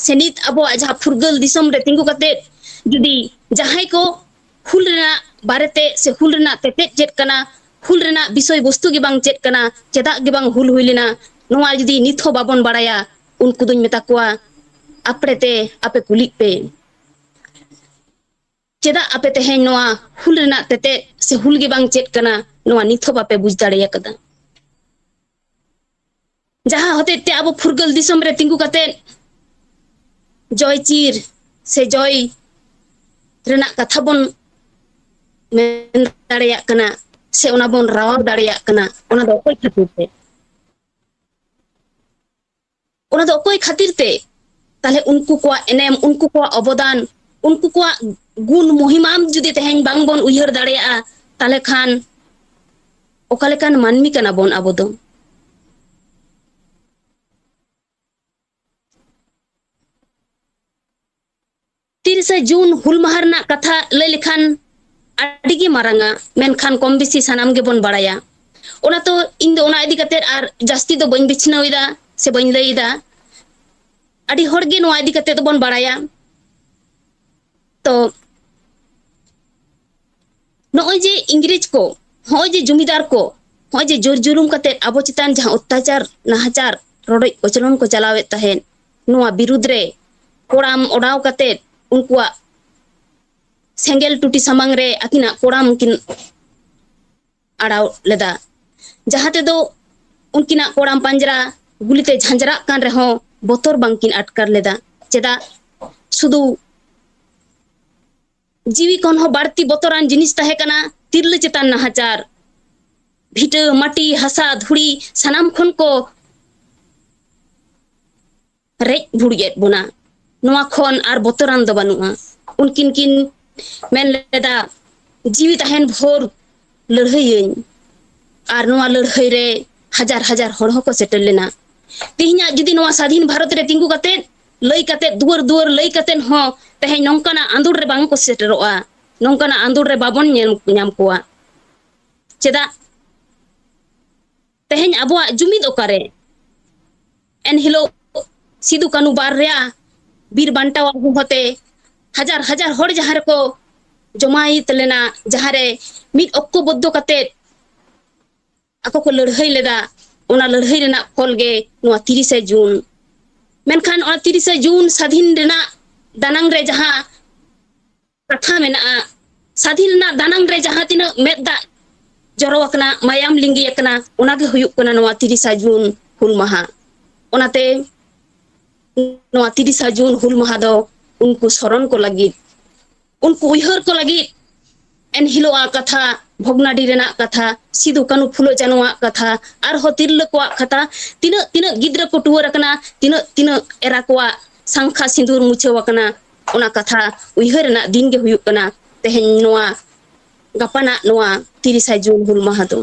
ᱥᱮ ᱱᱤᱛ ᱟᱵᱚᱣᱟᱜ ᱡᱟᱦᱟᱸ ᱯᱷᱩᱨᱜᱟᱹᱞ ᱫᱤᱥᱚᱢ ᱨᱮ ᱛᱤᱸᱜᱩ ᱠᱟᱛᱮ ᱡᱩᱫᱤ ᱡᱟᱦᱟᱸᱭ ᱠᱚ ᱦᱩᱞ ᱨᱮᱱᱟᱜ ᱵᱟᱨᱮᱛᱮ ᱥᱮ ᱦᱩᱞ ᱨᱮᱱᱟᱜ ᱛᱮᱛᱮᱫ ᱪᱮᱫ ᱠᱟᱱᱟ, ᱦᱩᱞ ᱨᱮᱱᱟᱜ ᱵᱤᱥᱚᱭ ᱵᱚᱥᱛᱩ ᱜᱮ ᱵᱟᱝ ᱪᱮᱫ ᱠᱟᱱᱟ, ᱪᱮᱫᱟᱜ ᱜᱮ ᱵᱟᱝ ᱦᱩᱞ ᱦᱩᱭ ᱞᱮᱱᱟ, ᱱᱚᱣᱟ ᱡᱩᱫᱤ ᱱᱤᱛ ᱦᱚᱸ ᱵᱟᱵᱚᱱ ᱵᱟᱲᱟᱭᱟ, ᱩᱱᱠᱩ ᱫᱚᱧ ᱢᱮᱛᱟ ᱠᱚᱣᱟ, ᱟᱯᱲᱮ ᱛᱮ ᱟᱯᱮ ᱠᱩᱞᱤᱜ ᱯᱮ᱾ ᱪᱮᱫᱟᱜ ᱟᱯᱮ ᱛᱮᱦᱮᱧ ᱱᱚᱣᱟ ᱦᱩᱞ ᱨᱮᱱᱟᱜ ᱛᱮᱛᱮᱫ ᱥᱮ ᱦᱩᱞ ᱜᱮ ᱵᱟᱝ ᱪᱮᱫ ᱠᱟᱱᱟ, ᱱᱚᱣᱟ ᱱᱤᱛ ᱦᱚᱸ ᱵᱟᱯᱮ ᱵᱩᱡᱽ ᱫᱟᱲᱮ ᱟᱠᱟᱫᱟ? ᱡᱟᱦᱟᱸ ᱦᱚᱛᱮᱡ ᱛᱮ ᱟᱵᱚ ᱯᱷᱩᱨᱜᱟᱹᱞ ᱫᱤᱥᱚᱢ ᱨᱮ ᱛᱤᱸᱜᱩ ᱠᱟᱛᱮ ᱡᱚᱭ ᱪᱤᱨ ᱥᱮ ᱡᱚᱭ ᱨᱮᱱᱟᱜ ᱠᱟᱛᱷᱟ ᱵᱚᱱ ᱢᱮᱱ ᱫᱟᱲᱮᱭᱟᱜ ᱠᱟᱱᱟ ᱥᱮ ᱚᱱᱟ ᱵᱚᱱ ᱨᱟᱣᱟᱣ ᱫᱟᱲᱮᱭᱟᱜ ᱠᱟᱱᱟ, ᱚᱱᱟ ᱫᱚ ᱚᱠᱚᱭ ᱠᱷᱟᱹᱛᱤᱨ ᱛᱮ? ᱚᱱᱟ ᱫᱚ ᱚᱠᱚᱭ ᱠᱷᱟᱹᱛᱤᱨ ᱛᱮ? ᱛᱟᱦᱞᱮ ᱩᱱᱠᱩ ᱠᱚᱣᱟᱜ ᱮᱱᱮᱢ, ᱩᱱᱠᱩ ᱠᱚᱣᱟᱜ ᱚᱵᱚᱫᱟᱱ, ᱩᱱᱠᱩ ᱠᱚᱣᱟᱜ ᱜᱩᱱ ᱢᱚᱦᱤᱢᱟᱢ ᱡᱩᱫᱤ ᱛᱮᱦᱮᱧ ᱵᱟᱝᱵᱚᱱ ᱩᱭᱦᱟᱹᱨ ᱫᱟᱲᱮᱭᱟᱜᱼᱟ, ᱛᱟᱦᱞᱮ ᱠᱷᱟᱱ ᱚᱠᱟ ᱞᱮᱠᱟᱱ ᱢᱟᱹᱱᱢᱤ ᱠᱟᱱᱟ ᱵᱚᱱ ᱟᱵᱚ ᱫᱚ? ᱛᱤᱨᱤᱥᱟ ᱡᱩᱱ ᱦᱩᱞ ᱢᱟᱦᱟ ᱨᱮᱱᱟᱜ ᱠᱟᱛᱷᱟ ᱞᱟᱹᱭ ᱞᱮᱠᱷᱟᱱ ᱟᱹᱰᱤ ᱜᱮ ᱢᱟᱨᱟᱝᱟ, ᱢᱮᱱᱠᱷᱟᱱ ᱠᱚᱢ ᱵᱮᱥᱤ ᱥᱟᱱᱟᱢ ᱜᱮᱵᱚᱱ ᱵᱟᱲᱟᱭᱟ᱾ ᱚᱱᱟ ᱛᱚ ᱤᱧ ᱫᱚ ᱚᱱᱟ ᱤᱫᱤ ᱠᱟᱛᱮ ᱟᱨ ᱡᱟᱹᱥᱛᱤ ᱫᱚ ᱵᱟᱹᱧ ᱵᱤᱪᱷᱱᱟᱹᱣ ᱮᱫᱟ ᱥᱮ ᱵᱟᱹᱧ ᱞᱟᱹᱭ ᱮᱫᱟ᱾ ᱟᱹᱰᱤ ᱦᱚᱲ ᱜᱮ ᱱᱚᱣᱟ ᱤᱫᱤ ᱠᱟᱛᱮ ᱫᱚᱵᱚᱱ ᱵᱟᱲᱟᱭᱟ᱾ ᱛᱚ ᱱᱚᱜᱼᱚᱭ ᱡᱮ ᱤᱝᱨᱮᱡᱽ ᱠᱚ, ᱱᱚᱜᱼᱚᱭ ᱡᱮ ᱡᱚᱢᱤᱫᱟᱨ ᱠᱚ, ᱱᱚᱜᱼᱚᱭ ᱡᱮ ᱡᱳᱨ ᱡᱩᱞᱩᱢ ᱠᱟᱛᱮ ᱟᱵᱚ ᱪᱮᱛᱟᱱ ᱡᱟᱦᱟᱸ ᱚᱛᱛᱟᱪᱟᱨ, ᱱᱟᱦᱟᱪᱟᱨ, ᱨᱚᱰᱚᱡ ᱠᱚᱪᱞᱚᱱ ᱠᱚ ᱪᱟᱞᱟᱣᱮᱫ ᱛᱟᱦᱮᱸᱫ, ᱱᱚᱣᱟ ᱵᱤᱨᱩᱫᱽ ᱨᱮ ᱠᱚᱲᱟᱢ ᱚᱰᱟᱣ ᱠᱟᱛᱮ ᱩᱱᱠᱩᱣᱟᱜ ᱥᱮᱸᱜᱮᱞ ᱴᱩᱴᱤ ᱥᱟᱢᱟᱝ ᱨᱮ ᱟᱹᱠᱤᱱᱟᱜ ᱠᱚᱲᱟᱢ ᱠᱤᱱ ᱟᱲᱟᱣ ᱞᱮᱫᱟ, ᱡᱟᱦᱟᱸ ᱛᱮᱫᱚ ᱩᱱᱠᱤᱱᱟᱜ ᱠᱚᱲᱟᱢ ᱯᱟᱸᱡᱽᱨᱟ ᱜᱩᱞᱤᱛᱮ ᱡᱷᱟᱸᱡᱨᱟᱜ ᱠᱟᱱ ᱨᱮᱦᱚᱸ ᱵᱚᱛᱚᱨ ᱵᱟᱝᱠᱤᱱ ᱟᱴᱠᱟᱨ ᱞᱮᱫᱟ᱾ ᱪᱮᱫᱟᱜ? ᱥᱩᱫᱷᱩ ᱡᱤᱣᱤ ᱠᱷᱚᱱ ᱦᱚᱸ ᱵᱟᱹᱲᱛᱤ ᱵᱚᱛᱚᱨᱟᱱ ᱡᱤᱱᱤᱥ ᱛᱟᱦᱮᱸ ᱠᱟᱱᱟ ᱛᱤᱨᱞᱟᱹ ᱪᱮᱛᱟᱱ ᱱᱟᱦᱟᱪᱟᱨ᱾ ᱵᱷᱤᱴᱟᱹ, ᱢᱟᱹᱴᱤ, ᱦᱟᱥᱟ, ᱫᱷᱩᱲᱤ ᱥᱟᱱᱟᱢ ᱠᱷᱚᱱ ᱠᱚ ᱨᱮᱡ ᱵᱷᱩᱲᱩᱡ ᱮᱫ ᱵᱚᱱᱟ᱾ ᱱᱚᱣᱟ ᱠᱷᱚᱱ ᱟᱨ ᱵᱚᱛᱚᱨᱟᱱ ᱫᱚ ᱵᱟᱹᱱᱩᱜᱼᱟ᱾ ᱩᱱᱠᱤᱱ ᱠᱤᱱ ᱢᱮᱱ ᱞᱮᱫᱟ, "ᱡᱤᱣᱤ ᱛᱟᱦᱮᱱ ᱵᱷᱳᱨ ᱞᱟᱹᱲᱦᱟᱹᱭᱟᱹᱧ", ᱟᱨ ᱱᱚᱣᱟ ᱞᱟᱹᱲᱦᱟᱹᱭ ᱨᱮ ᱦᱟᱡᱟᱨ ᱦᱟᱡᱟᱨ ᱦᱚᱲ ᱦᱚᱸᱠᱚ ᱥᱮᱴᱮᱨ ᱞᱮᱱᱟ᱾ ᱛᱮᱦᱮᱧᱟᱜ ᱡᱩᱫᱤ ᱱᱚᱣᱟ ᱥᱟᱫᱷᱤᱱ ᱵᱷᱟᱨᱚᱛ ᱨᱮ ᱛᱤᱸᱜᱩ ᱠᱟᱛᱮ, ᱞᱟᱹᱭ ᱠᱟᱛᱮ, ᱫᱩᱣᱟᱹᱨ ᱫᱩᱣᱟᱹᱨ ᱞᱟᱹᱭ ᱠᱟᱛᱮ ᱦᱚᱸ ᱛᱮᱦᱮᱧ ᱱᱚᱝᱠᱟᱱᱟᱜ ᱟᱸᱫᱳᱲ ᱨᱮ ᱵᱟᱝ ᱠᱚ ᱥᱮᱴᱮᱨᱚᱜᱼᱟ, ᱱᱚᱝᱠᱟᱱᱟᱜ ᱟᱸᱫᱳᱲ ᱨᱮ ᱵᱟᱵᱚᱱ ᱧᱮᱞ ᱧᱟᱢ ᱠᱚᱣᱟ᱾ ᱪᱮᱫᱟᱜ? ᱛᱮᱦᱮᱧ ᱟᱵᱚᱣᱟᱜ ᱡᱩᱢᱤᱫ ᱚᱠᱟᱨᱮ? ᱮᱱᱦᱤᱞᱳᱜ ᱥᱤᱫᱩ ᱠᱟᱹᱱᱩ ᱵᱟᱨᱭᱟ ᱵᱤᱨ ᱵᱟᱱᱴᱟᱣᱟᱜ ᱦᱚᱦᱚᱛᱮ ᱦᱟᱡᱟᱨ ᱦᱟᱡᱟᱨ ᱦᱚᱲ ᱡᱟᱦᱟᱸ ᱨᱮᱠᱚ ᱡᱚᱢᱟᱭᱤᱛ ᱞᱮᱱᱟ, ᱡᱟᱦᱟᱸᱨᱮ ᱢᱤᱫ ᱚᱠᱛᱚ ᱵᱚᱫᱽᱫᱷᱚ ᱠᱟᱛᱮ ᱟᱠᱚ ᱠᱚ ᱞᱟᱹᱲᱦᱟᱹᱭ ᱞᱮᱫᱟ, ᱚᱱᱟ ᱞᱟᱹᱲᱦᱟᱹᱭ ᱨᱮᱱᱟᱜ ᱯᱷᱚᱞ ᱜᱮ ᱱᱚᱣᱟ ᱛᱤᱨᱤᱥᱮ ᱡᱩᱱ᱾ ᱢᱮᱱᱠᱷᱟᱱ ᱚᱱᱟ ᱛᱤᱨᱤᱥᱮ ᱡᱩᱱ ᱥᱟᱫᱷᱤᱱ ᱨᱮᱱᱟᱜ ᱫᱟᱱᱟᱝ ᱨᱮ ᱡᱟᱦᱟᱸ ᱠᱟᱛᱷᱟ ᱢᱮᱱᱟᱜᱼᱟ, ᱥᱟᱫᱷᱤᱱ ᱨᱮᱱᱟᱜ ᱫᱟᱱᱟᱝ ᱨᱮ ᱡᱟᱦᱟᱸ ᱛᱤᱱᱟᱹᱜ ᱢᱮᱫ ᱫᱟᱜ ᱡᱚᱨᱚ ᱟᱠᱟᱱᱟ, ᱢᱟᱭᱟᱢ ᱞᱤᱸᱜᱤ ᱟᱠᱟᱱᱟ, ᱚᱱᱟ ᱜᱮ ᱦᱩᱭᱩᱜ ᱠᱟᱱᱟ ᱱᱚᱣᱟ ᱛᱤᱨᱤᱥᱟ ᱡᱩᱱ ᱦᱩᱞ ᱢᱟᱦᱟ᱾ ᱚᱱᱟᱛᱮ ᱱᱚᱣᱟ ᱛᱤᱨᱤᱥᱟ ᱡᱩᱱ ᱦᱩᱞ ᱢᱟᱦᱟ ᱫᱚ ᱩᱱᱠᱩ ᱥᱚᱨᱚᱱ ᱠᱚ ᱞᱟᱹᱜᱤᱫ, ᱩᱱᱠᱩ ᱩᱭᱦᱟᱹᱨ ᱠᱚ ᱞᱟᱹᱜᱤᱫ, ᱮᱱᱦᱤᱞᱳᱜ ᱟᱜ ᱠᱟᱛᱷᱟ, ᱵᱷᱚᱜᱽᱱᱟᱰᱤ ᱨᱮᱱᱟᱜ ᱠᱟᱛᱷᱟ, ᱥᱤᱫᱩ ᱠᱟᱹᱱᱩ ᱯᱷᱩᱞᱳ ᱡᱟᱱᱚᱣᱟᱜ ᱠᱟᱛᱷᱟ, ᱟᱨᱦᱚᱸ ᱛᱤᱨᱞᱟᱹ ᱠᱚᱣᱟᱜ ᱠᱟᱛᱷᱟ, ᱛᱤᱱᱟᱹᱜ ᱛᱤᱱᱟᱹᱜ ᱜᱤᱫᱽᱨᱟᱹ ᱠᱚ ᱴᱩᱣᱟᱹᱨ ᱟᱠᱟᱱᱟ, ᱛᱤᱱᱟᱹᱜ ᱛᱤᱱᱟᱹᱜ ᱮᱨᱟ ᱠᱚᱣᱟᱜ ᱥᱟᱝᱠᱷᱟ ᱥᱤᱸᱫᱩᱨ ᱢᱩᱪᱷᱟᱹᱣ ᱟᱠᱟᱱᱟ, ᱚᱱᱟ ᱠᱟᱛᱷᱟ ᱩᱭᱦᱟᱹᱨ ᱨᱮᱱᱟᱜ ᱫᱤᱱ ᱜᱮ ᱦᱩᱭᱩᱜ ᱠᱟᱱᱟ ᱛᱮᱦᱮᱧ ᱱᱚᱣᱟ ᱜᱟᱯᱟᱱᱟᱜ ᱱᱚᱣᱟ ᱛᱤᱨᱤᱥᱟ ᱡᱩᱱ ᱦᱩᱞ ᱢᱟᱦᱟ ᱫᱚ᱾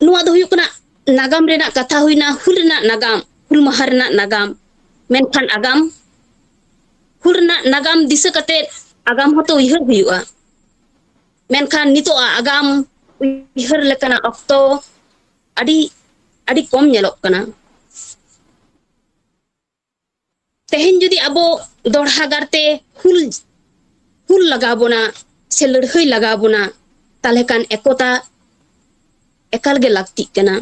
ᱱᱚᱣᱟ ᱫᱚ ᱦᱩᱭᱩᱜ ᱠᱟᱱᱟ ᱱᱟᱜᱟᱢ ᱨᱮᱱᱟᱜ ᱠᱟᱛᱷᱟ ᱦᱩᱭᱱᱟ, ᱦᱩᱞ ᱨᱮᱱᱟᱜ ᱱᱟᱜᱟᱢ, ᱦᱩᱞ ᱢᱟᱦᱟ ᱨᱮᱱᱟᱜ ᱱᱟᱜᱟᱢ᱾ ᱢᱮᱱᱠᱷᱟᱱ ᱟᱜᱟᱢ, ᱦᱩᱞ ᱨᱮᱱᱟᱜ ᱱᱟᱜᱟᱢ ᱫᱤᱥᱟᱹ ᱠᱟᱛᱮ ᱟᱜᱟᱢ ᱦᱚᱸᱛᱚ ᱩᱭᱦᱟᱹᱨ ᱦᱩᱭᱩᱜᱼᱟ᱾ ᱢᱮᱱᱠᱷᱟᱱ ᱱᱤᱛᱚᱜ ᱟᱜᱟᱢ ᱩᱭᱦᱟᱹᱨ ᱞᱮᱠᱟᱱᱟᱜ ᱚᱠᱛᱚ ᱟᱹᱰᱤ, ᱟᱹᱰᱤ ᱠᱚᱢ ᱧᱮᱞᱚᱜ ᱠᱟᱱᱟ᱾ ᱛᱮᱦᱮᱧ ᱡᱩᱫᱤ ᱟᱵᱚ ᱫᱚᱲᱦᱟ ᱜᱟᱨᱛᱮ ᱦᱩᱞ, ᱦᱩᱞ ᱞᱟᱜᱟᱣ ᱵᱚᱱᱟ ᱥᱮ ᱞᱟᱹᱲᱦᱟᱹᱭ ᱞᱟᱜᱟᱣ ᱵᱚᱱᱟ, ᱛᱟᱦᱞᱮ ᱠᱷᱟᱱ ᱮᱠᱚᱛᱟ ᱮᱠᱟᱞ ᱜᱮ ᱞᱟᱹᱠᱛᱤᱜ ᱠᱟᱱᱟ᱾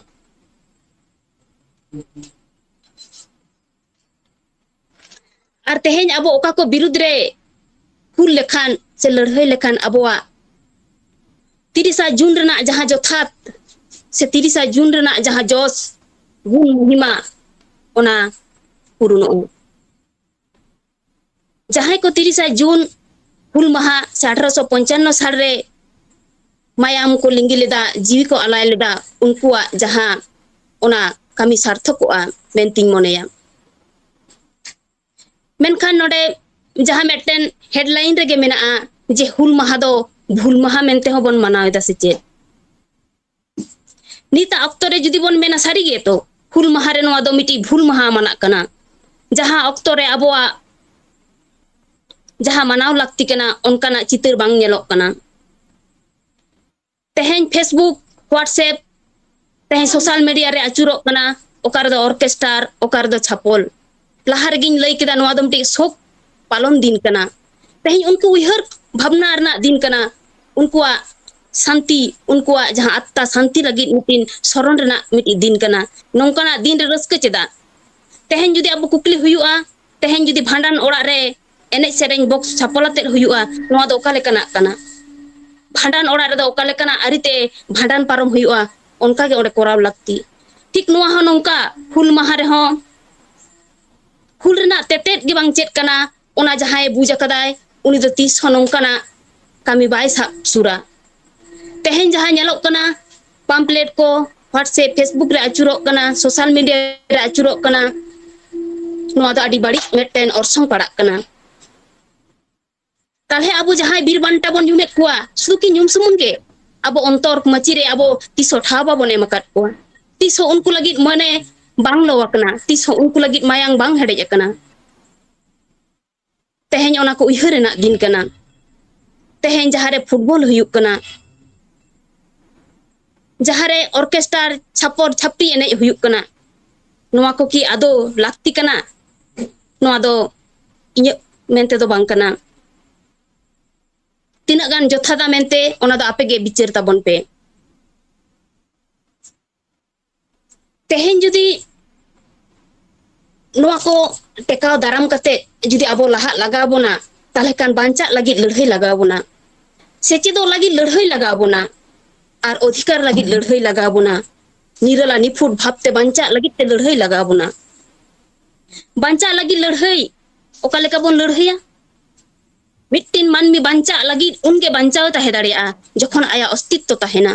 ᱟᱨ ᱛᱮᱦᱮᱧ ᱟᱵᱚ ᱚᱠᱟ ᱠᱚ ᱵᱤᱨᱩᱫᱽ ᱨᱮ ᱦᱩᱞ ᱞᱮᱠᱷᱟᱱ ᱥᱮ ᱞᱟᱹᱲᱦᱟᱹᱭ ᱞᱮᱠᱷᱟᱱ ᱟᱵᱚᱣᱟᱜ ᱛᱤᱨᱤᱥᱟ ᱡᱩᱱ ᱨᱮᱱᱟᱜ ᱡᱟᱦᱟᱸ ᱡᱚᱛᱷᱟᱛ ᱥᱮ ᱛᱤᱨᱤᱥᱟ ᱡᱩᱱ ᱨᱮᱱᱟᱜ ᱡᱟᱦᱟᱸ ᱡᱚᱥ ᱜᱩᱱ ᱢᱚᱦᱤᱢᱟ, ᱚᱱᱟ ᱯᱩᱨᱩᱱᱚᱜᱼᱟ᱾ ᱡᱟᱦᱟᱸᱭ ᱠᱚ ᱛᱤᱨᱤᱥᱟ ᱡᱩᱱ ᱦᱩᱞ ᱢᱟᱦᱟ ᱥᱮ ᱟᱴᱷᱨᱚᱥᱚ ᱯᱚᱧᱪᱟᱱᱱᱚ ᱥᱟᱞ ᱨᱮ ᱢᱟᱭᱟᱢ ᱠᱚ ᱞᱤᱸᱜᱤ ᱞᱮᱫᱟ, ᱡᱤᱣᱤ ᱠᱚ ᱟᱞᱟᱭ ᱞᱮᱫᱟ, ᱩᱱᱠᱩᱣᱟᱜ ᱡᱟᱦᱟᱸ ᱚᱱᱟ ᱠᱟᱹᱢᱤ ᱥᱟᱨᱛᱷᱚᱠᱚᱜᱼᱟ ᱢᱮᱱᱛᱤᱧ ᱢᱚᱱᱮᱭᱟ᱾ ᱢᱮᱱᱠᱷᱟᱱ ᱱᱚᱰᱮ ᱡᱟᱦᱟᱸ ᱢᱤᱫᱴᱮᱱ headline ᱨᱮᱜᱮ ᱢᱮᱱᱟᱜᱼᱟ ᱡᱮ ᱦᱩᱞ ᱢᱟᱦᱟ ᱫᱚ ᱵᱷᱩᱞ ᱢᱟᱦᱟ ᱢᱮᱱᱛᱮ ᱦᱚᱸ ᱵᱚᱱ ᱢᱟᱱᱟᱣ ᱮᱫᱟ ᱥᱮ ᱪᱮᱫ? ᱱᱤᱛᱟᱜ ᱚᱠᱛᱚ ᱨᱮ ᱡᱩᱫᱤ ᱵᱚᱱ ᱢᱮᱱᱟ, ᱥᱟᱹᱨᱤ ᱜᱮ ᱛᱚ, ᱦᱩᱞ ᱢᱟᱦᱟ ᱨᱮ ᱱᱚᱣᱟ ᱫᱚ ᱢᱤᱫᱴᱤᱡ ᱵᱷᱩᱞ ᱢᱟᱦᱟ ᱢᱟᱱᱟᱜ ᱠᱟᱱᱟ, ᱡᱟᱦᱟᱸ ᱚᱠᱛᱚ ᱨᱮ ᱟᱵᱚᱣᱟᱜ ᱡᱟᱦᱟᱸ ᱢᱟᱱᱟᱣ ᱞᱟᱹᱠᱛᱤ ᱠᱟᱱᱟ, ᱚᱱᱠᱟᱱᱟᱜ ᱪᱤᱛᱟᱹᱨ ᱵᱟᱝ ᱧᱮᱞᱚᱜ ᱠᱟᱱᱟ᱾ ᱛᱮᱦᱮᱧ Facebook, WhatsApp, ᱛᱮᱦᱮᱧ social media ᱨᱮ ᱟᱹᱪᱩᱨᱚᱜ ᱠᱟᱱᱟ, ᱚᱠᱟ ᱨᱮᱫᱚ orchestra, ᱚᱠᱟ ᱨᱮᱫᱚ ᱪᱷᱟᱯᱚᱞ᱾ ᱞᱟᱦᱟ ᱨᱮᱜᱮᱧ ᱞᱟᱹᱭ ᱠᱮᱫᱟ, ᱱᱚᱣᱟ ᱫᱚ ᱢᱤᱫᱴᱤᱡ ᱥᱳᱠ ᱯᱟᱞᱚᱱ ᱫᱤᱱ ᱠᱟᱱᱟ᱾ ᱛᱮᱦᱮᱧ ᱩᱱᱠᱩ ᱩᱭᱦᱟᱹᱨ ᱵᱷᱟᱵᱽᱱᱟ ᱨᱮᱱᱟᱜ ᱫᱤᱱ ᱠᱟᱱᱟ, ᱩᱱᱠᱩᱣᱟᱜ ᱥᱟᱱᱛᱤ, ᱩᱱᱠᱩᱣᱟᱜ ᱡᱟᱦᱟᱸ ᱟᱛᱛᱟ ᱥᱟᱱᱛᱤ ᱞᱟᱹᱜᱤᱫ ᱢᱤᱫᱴᱤᱱ ᱥᱚᱨᱚᱱ ᱨᱮᱱᱟᱜ ᱢᱤᱫᱴᱤᱡ ᱫᱤᱱ ᱠᱟᱱᱟ᱾ ᱱᱚᱝᱠᱟᱱᱟᱜ ᱫᱤᱱ ᱨᱮ ᱨᱟᱹᱥᱠᱟᱹ ᱪᱮᱫᱟᱜ? ᱛᱮᱦᱮᱧ ᱡᱩᱫᱤ ᱟᱵᱚ ᱠᱩᱠᱞᱤ ᱦᱩᱭᱩᱜᱼᱟ, ᱛᱮᱦᱮᱧ ᱡᱩᱫᱤ ᱵᱷᱟᱸᱰᱟᱱ ᱚᱲᱟᱜ ᱨᱮ ᱮᱱᱮᱡ ᱥᱮᱨᱮᱧ box ᱪᱷᱟᱯᱚᱞ ᱟᱛᱮᱫ ᱦᱩᱭᱩᱜᱼᱟ, ᱱᱚᱣᱟ ᱫᱚ ᱚᱠᱟ ᱞᱮᱠᱟᱱᱟᱜ ᱠᱟᱱᱟ? ᱵᱷᱟᱸᱰᱟᱱ ᱚᱲᱟᱜ ᱨᱮᱫᱚ ᱚᱠᱟ ᱞᱮᱠᱟᱱᱟᱜ ᱟᱹᱨᱤᱛᱮ ᱵᱷᱟᱸᱰᱟᱱ ᱯᱟᱨᱚᱢ ᱦᱩᱭᱩᱜᱼᱟ, ᱚᱱᱠᱟ ᱜᱮ ᱚᱸᱰᱮ ᱠᱚᱨᱟᱣ ᱞᱟᱹᱠᱛᱤ᱾ ᱴᱷᱤᱠ ᱱᱚᱣᱟ ᱦᱚᱸ ᱱᱚᱝᱠᱟ, ᱦᱩᱞ ᱢᱟᱦᱟ ᱨᱮᱦᱚᱸ ᱦᱩᱞ ᱨᱮᱱᱟᱜ ᱛᱮᱛᱮᱫ ᱜᱮ ᱵᱟᱝ ᱪᱮᱫ ᱠᱟᱱᱟ, ᱚᱱᱟ ᱡᱟᱦᱟᱸᱭ ᱵᱩᱡᱽ ᱟᱠᱟᱫᱟᱭ, ᱩᱱᱤ ᱫᱚ ᱛᱤᱥ ᱦᱚᱸ ᱱᱚᱝᱠᱟᱱᱟᱜ ᱠᱟᱹᱢᱤ ᱵᱟᱭ ᱥᱟᱵ ᱥᱩᱨᱟ᱾ ᱛᱮᱦᱮᱧ ᱡᱟᱦᱟᱸ ᱧᱮᱞᱚᱜ ᱠᱟᱱᱟ, pamphlet ᱠᱚ WhatsApp, Facebook ᱨᱮ ᱟᱹᱪᱩᱨᱚᱜ ᱠᱟᱱᱟ, social media ᱨᱮ ᱟᱹᱪᱩᱨᱚᱜ ᱠᱟᱱᱟ, ᱱᱚᱣᱟ ᱫᱚ ᱟᱹᱰᱤ ᱵᱟᱹᱲᱤᱡ ᱢᱤᱫᱴᱮᱱ ᱚᱨᱥᱚᱝ ᱯᱟᱲᱟᱜ ᱠᱟᱱᱟ᱾ ᱛᱟᱦᱞᱮ ᱟᱵᱚ ᱡᱟᱦᱟᱸᱭ ᱵᱤᱨ ᱵᱟᱱᱴᱟ ᱵᱚᱱ ᱧᱩᱢᱮᱫ ᱠᱚᱣᱟ, ᱥᱩᱫᱷᱩ ᱠᱤ ᱧᱩᱢ ᱥᱩᱢᱩᱝ ᱜᱮ? ᱟᱵᱚ ᱚᱱᱛᱚᱨ ᱢᱟᱹᱪᱤ ᱨᱮ ᱟᱵᱚ ᱛᱤᱥ ᱦᱚᱸ ᱴᱷᱟᱶ ᱵᱟᱵᱚᱱ ᱮᱢ ᱟᱠᱟᱫ ᱠᱚᱣᱟ᱾ ᱛᱤᱥ ᱦᱚᱸ ᱩᱱᱠᱩ ᱞᱟᱹᱜᱤᱫ ᱢᱚᱱᱮ ᱵᱟᱝ ᱞᱚ ᱟᱠᱟᱱᱟ, ᱛᱤᱥ ᱦᱚᱸ ᱩᱱᱠᱩ ᱞᱟᱹᱜᱤᱫ ᱢᱟᱭᱟᱝ ᱵᱟᱝ ᱦᱮᱰᱮᱡ ᱟᱠᱟᱱᱟ᱾ ᱛᱮᱦᱮᱧ ᱚᱱᱟ ᱠᱚ ᱩᱭᱦᱟᱹᱨ ᱨᱮᱱᱟᱜ ᱫᱤᱱ ᱠᱟᱱᱟ᱾ ᱛᱮᱦᱮᱧ ᱡᱟᱦᱟᱸᱨᱮ football ᱦᱩᱭᱩᱜ ᱠᱟᱱᱟ, ᱡᱟᱦᱟᱸᱨᱮ orchestra, ᱪᱷᱟᱯᱚᱞ ᱪᱷᱟᱯᱨᱤ ᱮᱱᱮᱡ ᱦᱩᱭᱩᱜ ᱠᱟᱱᱟ, ᱱᱚᱣᱟ ᱠᱚ ᱠᱤ ᱟᱫᱚ ᱞᱟᱹᱠᱛᱤ ᱠᱟᱱᱟ? ᱱᱚᱣᱟ ᱫᱚ ᱤᱧᱟᱹᱜ ᱢᱮᱱ ᱛᱮᱫᱚ ᱵᱟᱝ ᱠᱟᱱᱟ᱾ ᱛᱤᱱᱟᱹᱜ ᱜᱟᱱ ᱡᱚᱛᱷᱟᱛᱟ ᱢᱮᱱᱛᱮ, ᱚᱱᱟ ᱫᱚ ᱟᱯᱮ ᱜᱮ ᱵᱤᱪᱟᱹᱨ ᱛᱟᱵᱚᱱ ᱯᱮ᱾ ᱛᱮᱦᱮᱧ ᱡᱩᱫᱤ ᱱᱚᱣᱟ ᱠᱚ ᱴᱮᱠᱟᱣ ᱫᱟᱨᱟᱢ ᱠᱟᱛᱮ ᱡᱩᱫᱤ ᱟᱵᱚ ᱞᱟᱦᱟᱜ ᱞᱟᱜᱟᱣ ᱵᱚᱱᱟ, ᱛᱟᱦᱞᱮ ᱠᱷᱟᱱ ᱵᱟᱧᱪᱟᱜ ᱞᱟᱹᱜᱤᱫ ᱞᱟᱹᱲᱦᱟᱹᱭ ᱞᱟᱜᱟᱣ ᱵᱚᱱᱟ, ᱥᱮᱪᱮᱫᱚᱜ ᱞᱟᱹᱜᱤᱫ ᱞᱟᱹᱲᱦᱟᱹᱭ ᱞᱟᱜᱟᱣ ᱵᱚᱱᱟ, ᱟᱨ ᱚᱫᱷᱤᱠᱟᱨ ᱞᱟᱹᱜᱤᱫ ᱞᱟᱹᱲᱦᱟᱹᱭ ᱞᱟᱜᱟᱣ ᱵᱚᱱᱟ, ᱱᱤᱨᱟᱞᱟ ᱱᱤᱯᱷᱩᱴ ᱵᱷᱟᱵᱽᱛᱮ ᱵᱟᱧᱪᱟᱜ ᱞᱟᱹᱜᱤᱫ ᱛᱮ ᱞᱟᱹᱲᱦᱟᱹᱭ ᱞᱟᱜᱟᱣ ᱵᱚᱱᱟ᱾ ᱵᱟᱧᱪᱟᱜ ᱞᱟᱹᱜᱤᱫ ᱞᱟᱹᱲᱦᱟᱹᱭ ᱚᱠᱟ ᱞᱮᱠᱟ ᱵᱚᱱ ᱞᱟᱹᱲᱦᱟᱹᱭᱟ? ᱢᱤᱫᱴᱤᱱ ᱢᱟᱹᱱᱢᱤ ᱵᱟᱧᱪᱟᱜ ᱞᱟᱹᱜᱤᱫ ᱩᱱᱜᱮ ᱵᱟᱧᱪᱟᱣ ᱛᱟᱦᱮᱸ ᱫᱟᱲᱮᱭᱟᱜᱼᱟ, ᱡᱚᱠᱷᱚᱱ ᱟᱭᱟᱜ ᱚᱥᱛᱤᱛᱛᱚ ᱛᱟᱦᱮᱱᱟ,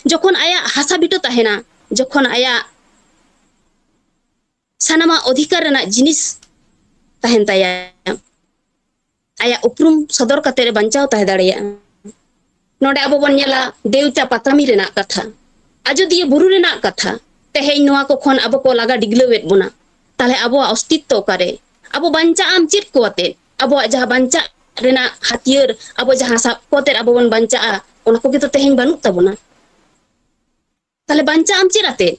ᱡᱚᱠᱷᱚᱱ ᱟᱭᱟᱜ ᱦᱟᱥᱟ ᱵᱤᱴᱟᱹ ᱛᱟᱦᱮᱱᱟ, ᱡᱚᱠᱷᱚᱱ ᱟᱭᱟᱜ ᱥᱟᱱᱟᱢᱟᱜ ᱚᱫᱷᱤᱠᱟᱨ ᱨᱮᱱᱟᱜ ᱡᱤᱱᱤᱥ ᱛᱟᱦᱮᱱ ᱛᱟᱭᱟ, ᱟᱭᱟᱜ ᱩᱯᱨᱩᱢ ᱥᱚᱫᱚᱨ ᱠᱟᱛᱮ ᱨᱮ ᱵᱟᱧᱪᱟᱣ ᱛᱟᱦᱮᱸ ᱫᱟᱲᱮᱭᱟᱜᱼᱟ᱾ ᱱᱚᱰᱮ ᱟᱵᱚ ᱵᱚᱱ ᱧᱮᱞᱟ ᱫᱮᱣᱪᱟ ᱯᱟᱛᱟᱢᱤ ᱨᱮᱱᱟᱜ ᱠᱟᱛᱷᱟ, ᱟᱡᱚᱫᱤᱭᱟᱹ ᱵᱩᱨᱩ ᱨᱮᱱᱟᱜ ᱠᱟᱛᱷᱟ᱾ ᱛᱮᱦᱮᱧ ᱱᱚᱣᱟ ᱠᱚ ᱠᱷᱚᱱ ᱟᱵᱚ ᱠᱚ ᱞᱟᱜᱟ ᱰᱤᱜᱞᱟᱹᱣᱮᱫ ᱵᱚᱱᱟ᱾ ᱛᱟᱦᱞᱮ ᱟᱵᱚᱣᱟᱜ ᱚᱥᱛᱤᱛᱛᱚ ᱚᱠᱟᱨᱮ? ᱟᱵᱚ ᱵᱟᱧᱪᱟᱜ ᱟᱢ ᱪᱮᱫ ᱠᱚ ᱟᱛᱮ? ᱟᱵᱚᱣᱟᱜ ᱡᱟᱦᱟᱸ ᱵᱟᱧᱪᱟᱜ ᱨᱮᱱᱟᱜ ᱦᱟᱹᱛᱭᱟᱹᱨ, ᱟᱵᱚ ᱡᱟᱦᱟᱸ ᱥᱟᱵ ᱠᱚᱛᱮ ᱟᱵᱚ ᱵᱚᱱ ᱵᱟᱧᱪᱟᱜᱼᱟ, ᱚᱱᱟ ᱠᱚᱜᱮ ᱛᱚ ᱛᱮᱦᱮᱧ ᱵᱟᱹᱱᱩᱜ ᱛᱟᱵᱚᱱᱟ᱾ ᱛᱟᱦᱞᱮ ᱵᱟᱧᱪᱟᱜ ᱟᱢ ᱪᱮᱫ ᱟᱛᱮ?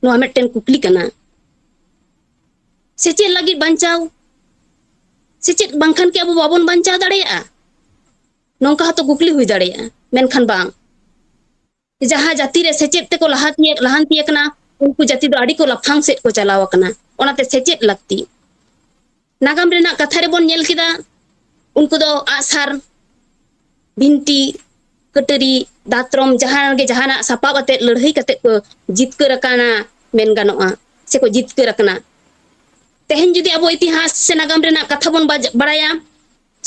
ᱱᱚᱣᱟ ᱢᱤᱫᱴᱮᱱ ᱠᱩᱠᱞᱤ ᱠᱟᱱᱟ᱾ ᱥᱮᱪᱮᱫ ᱞᱟᱹᱜᱤᱫ ᱵᱟᱧᱪᱟᱣ, ᱥᱮᱪᱮᱫ ᱵᱟᱝᱠᱷᱟᱱ ᱠᱤ ᱟᱵᱚ ᱵᱟᱵᱚᱱ ᱵᱟᱧᱪᱟᱣ ᱫᱟᱲᱮᱭᱟᱜᱼᱟ? ᱱᱚᱝᱠᱟ ᱦᱚᱸᱛᱚ ᱠᱩᱠᱞᱤ ᱦᱩᱭ ᱫᱟᱲᱮᱭᱟᱜᱼᱟ, ᱢᱮᱱᱠᱷᱟᱱ ᱵᱟᱝ᱾ ᱡᱟᱦᱟᱸ ᱡᱟᱹᱛᱤ ᱨᱮ ᱥᱮᱪᱮᱫ ᱛᱮᱠᱚ ᱞᱟᱦᱟᱱᱛᱤ, ᱞᱟᱦᱟᱱᱛᱤ ᱟᱠᱟᱱᱟ, ᱩᱱᱠᱩ ᱡᱟᱹᱛᱤ ᱫᱚ ᱟᱹᱰᱤ ᱠᱚ ᱞᱟᱯᱷᱟᱝ ᱥᱮᱫ ᱠᱚ ᱪᱟᱞᱟᱣ ᱟᱠᱟᱱᱟ᱾ ᱚᱱᱟᱛᱮ ᱥᱮᱪᱮᱫ ᱞᱟᱹᱠᱛᱤ᱾ ᱱᱟᱜᱟᱢ ᱨᱮᱱᱟᱜ ᱠᱟᱛᱷᱟ ᱨᱮᱵᱚᱱ ᱧᱮᱞ ᱠᱮᱫᱟ, ᱩᱱᱠᱩ ᱫᱚ ᱟᱜᱼᱥᱟᱨ, ᱵᱤᱱᱴᱤ, ᱠᱟᱹᱴᱟᱹᱨᱤ, ᱫᱟᱛᱨᱚᱢ, ᱡᱟᱦᱟᱸ ᱜᱮ ᱡᱟᱦᱟᱱᱟᱜ ᱥᱟᱯᱟᱵ ᱟᱛᱮᱫ ᱞᱟᱹᱲᱦᱟᱹᱭ ᱠᱟᱛᱮᱫ ᱠᱚ ᱡᱤᱛᱠᱟᱹᱨ ᱟᱠᱟᱱᱟ ᱢᱮᱱ ᱜᱟᱱᱚᱜᱼᱟ, ᱥᱮᱠᱚ ᱡᱤᱛᱠᱟᱹᱨ ᱟᱠᱟᱱᱟ᱾ ᱛᱮᱦᱮᱧ ᱡᱩᱫᱤ ᱟᱵᱚ ᱤᱛᱤᱦᱟᱥ ᱥᱮ ᱱᱟᱜᱟᱢ ᱨᱮᱱᱟᱜ ᱠᱟᱛᱷᱟ ᱵᱚᱱ ᱵᱟᱡ-, ᱵᱟᱲᱟᱭᱟ,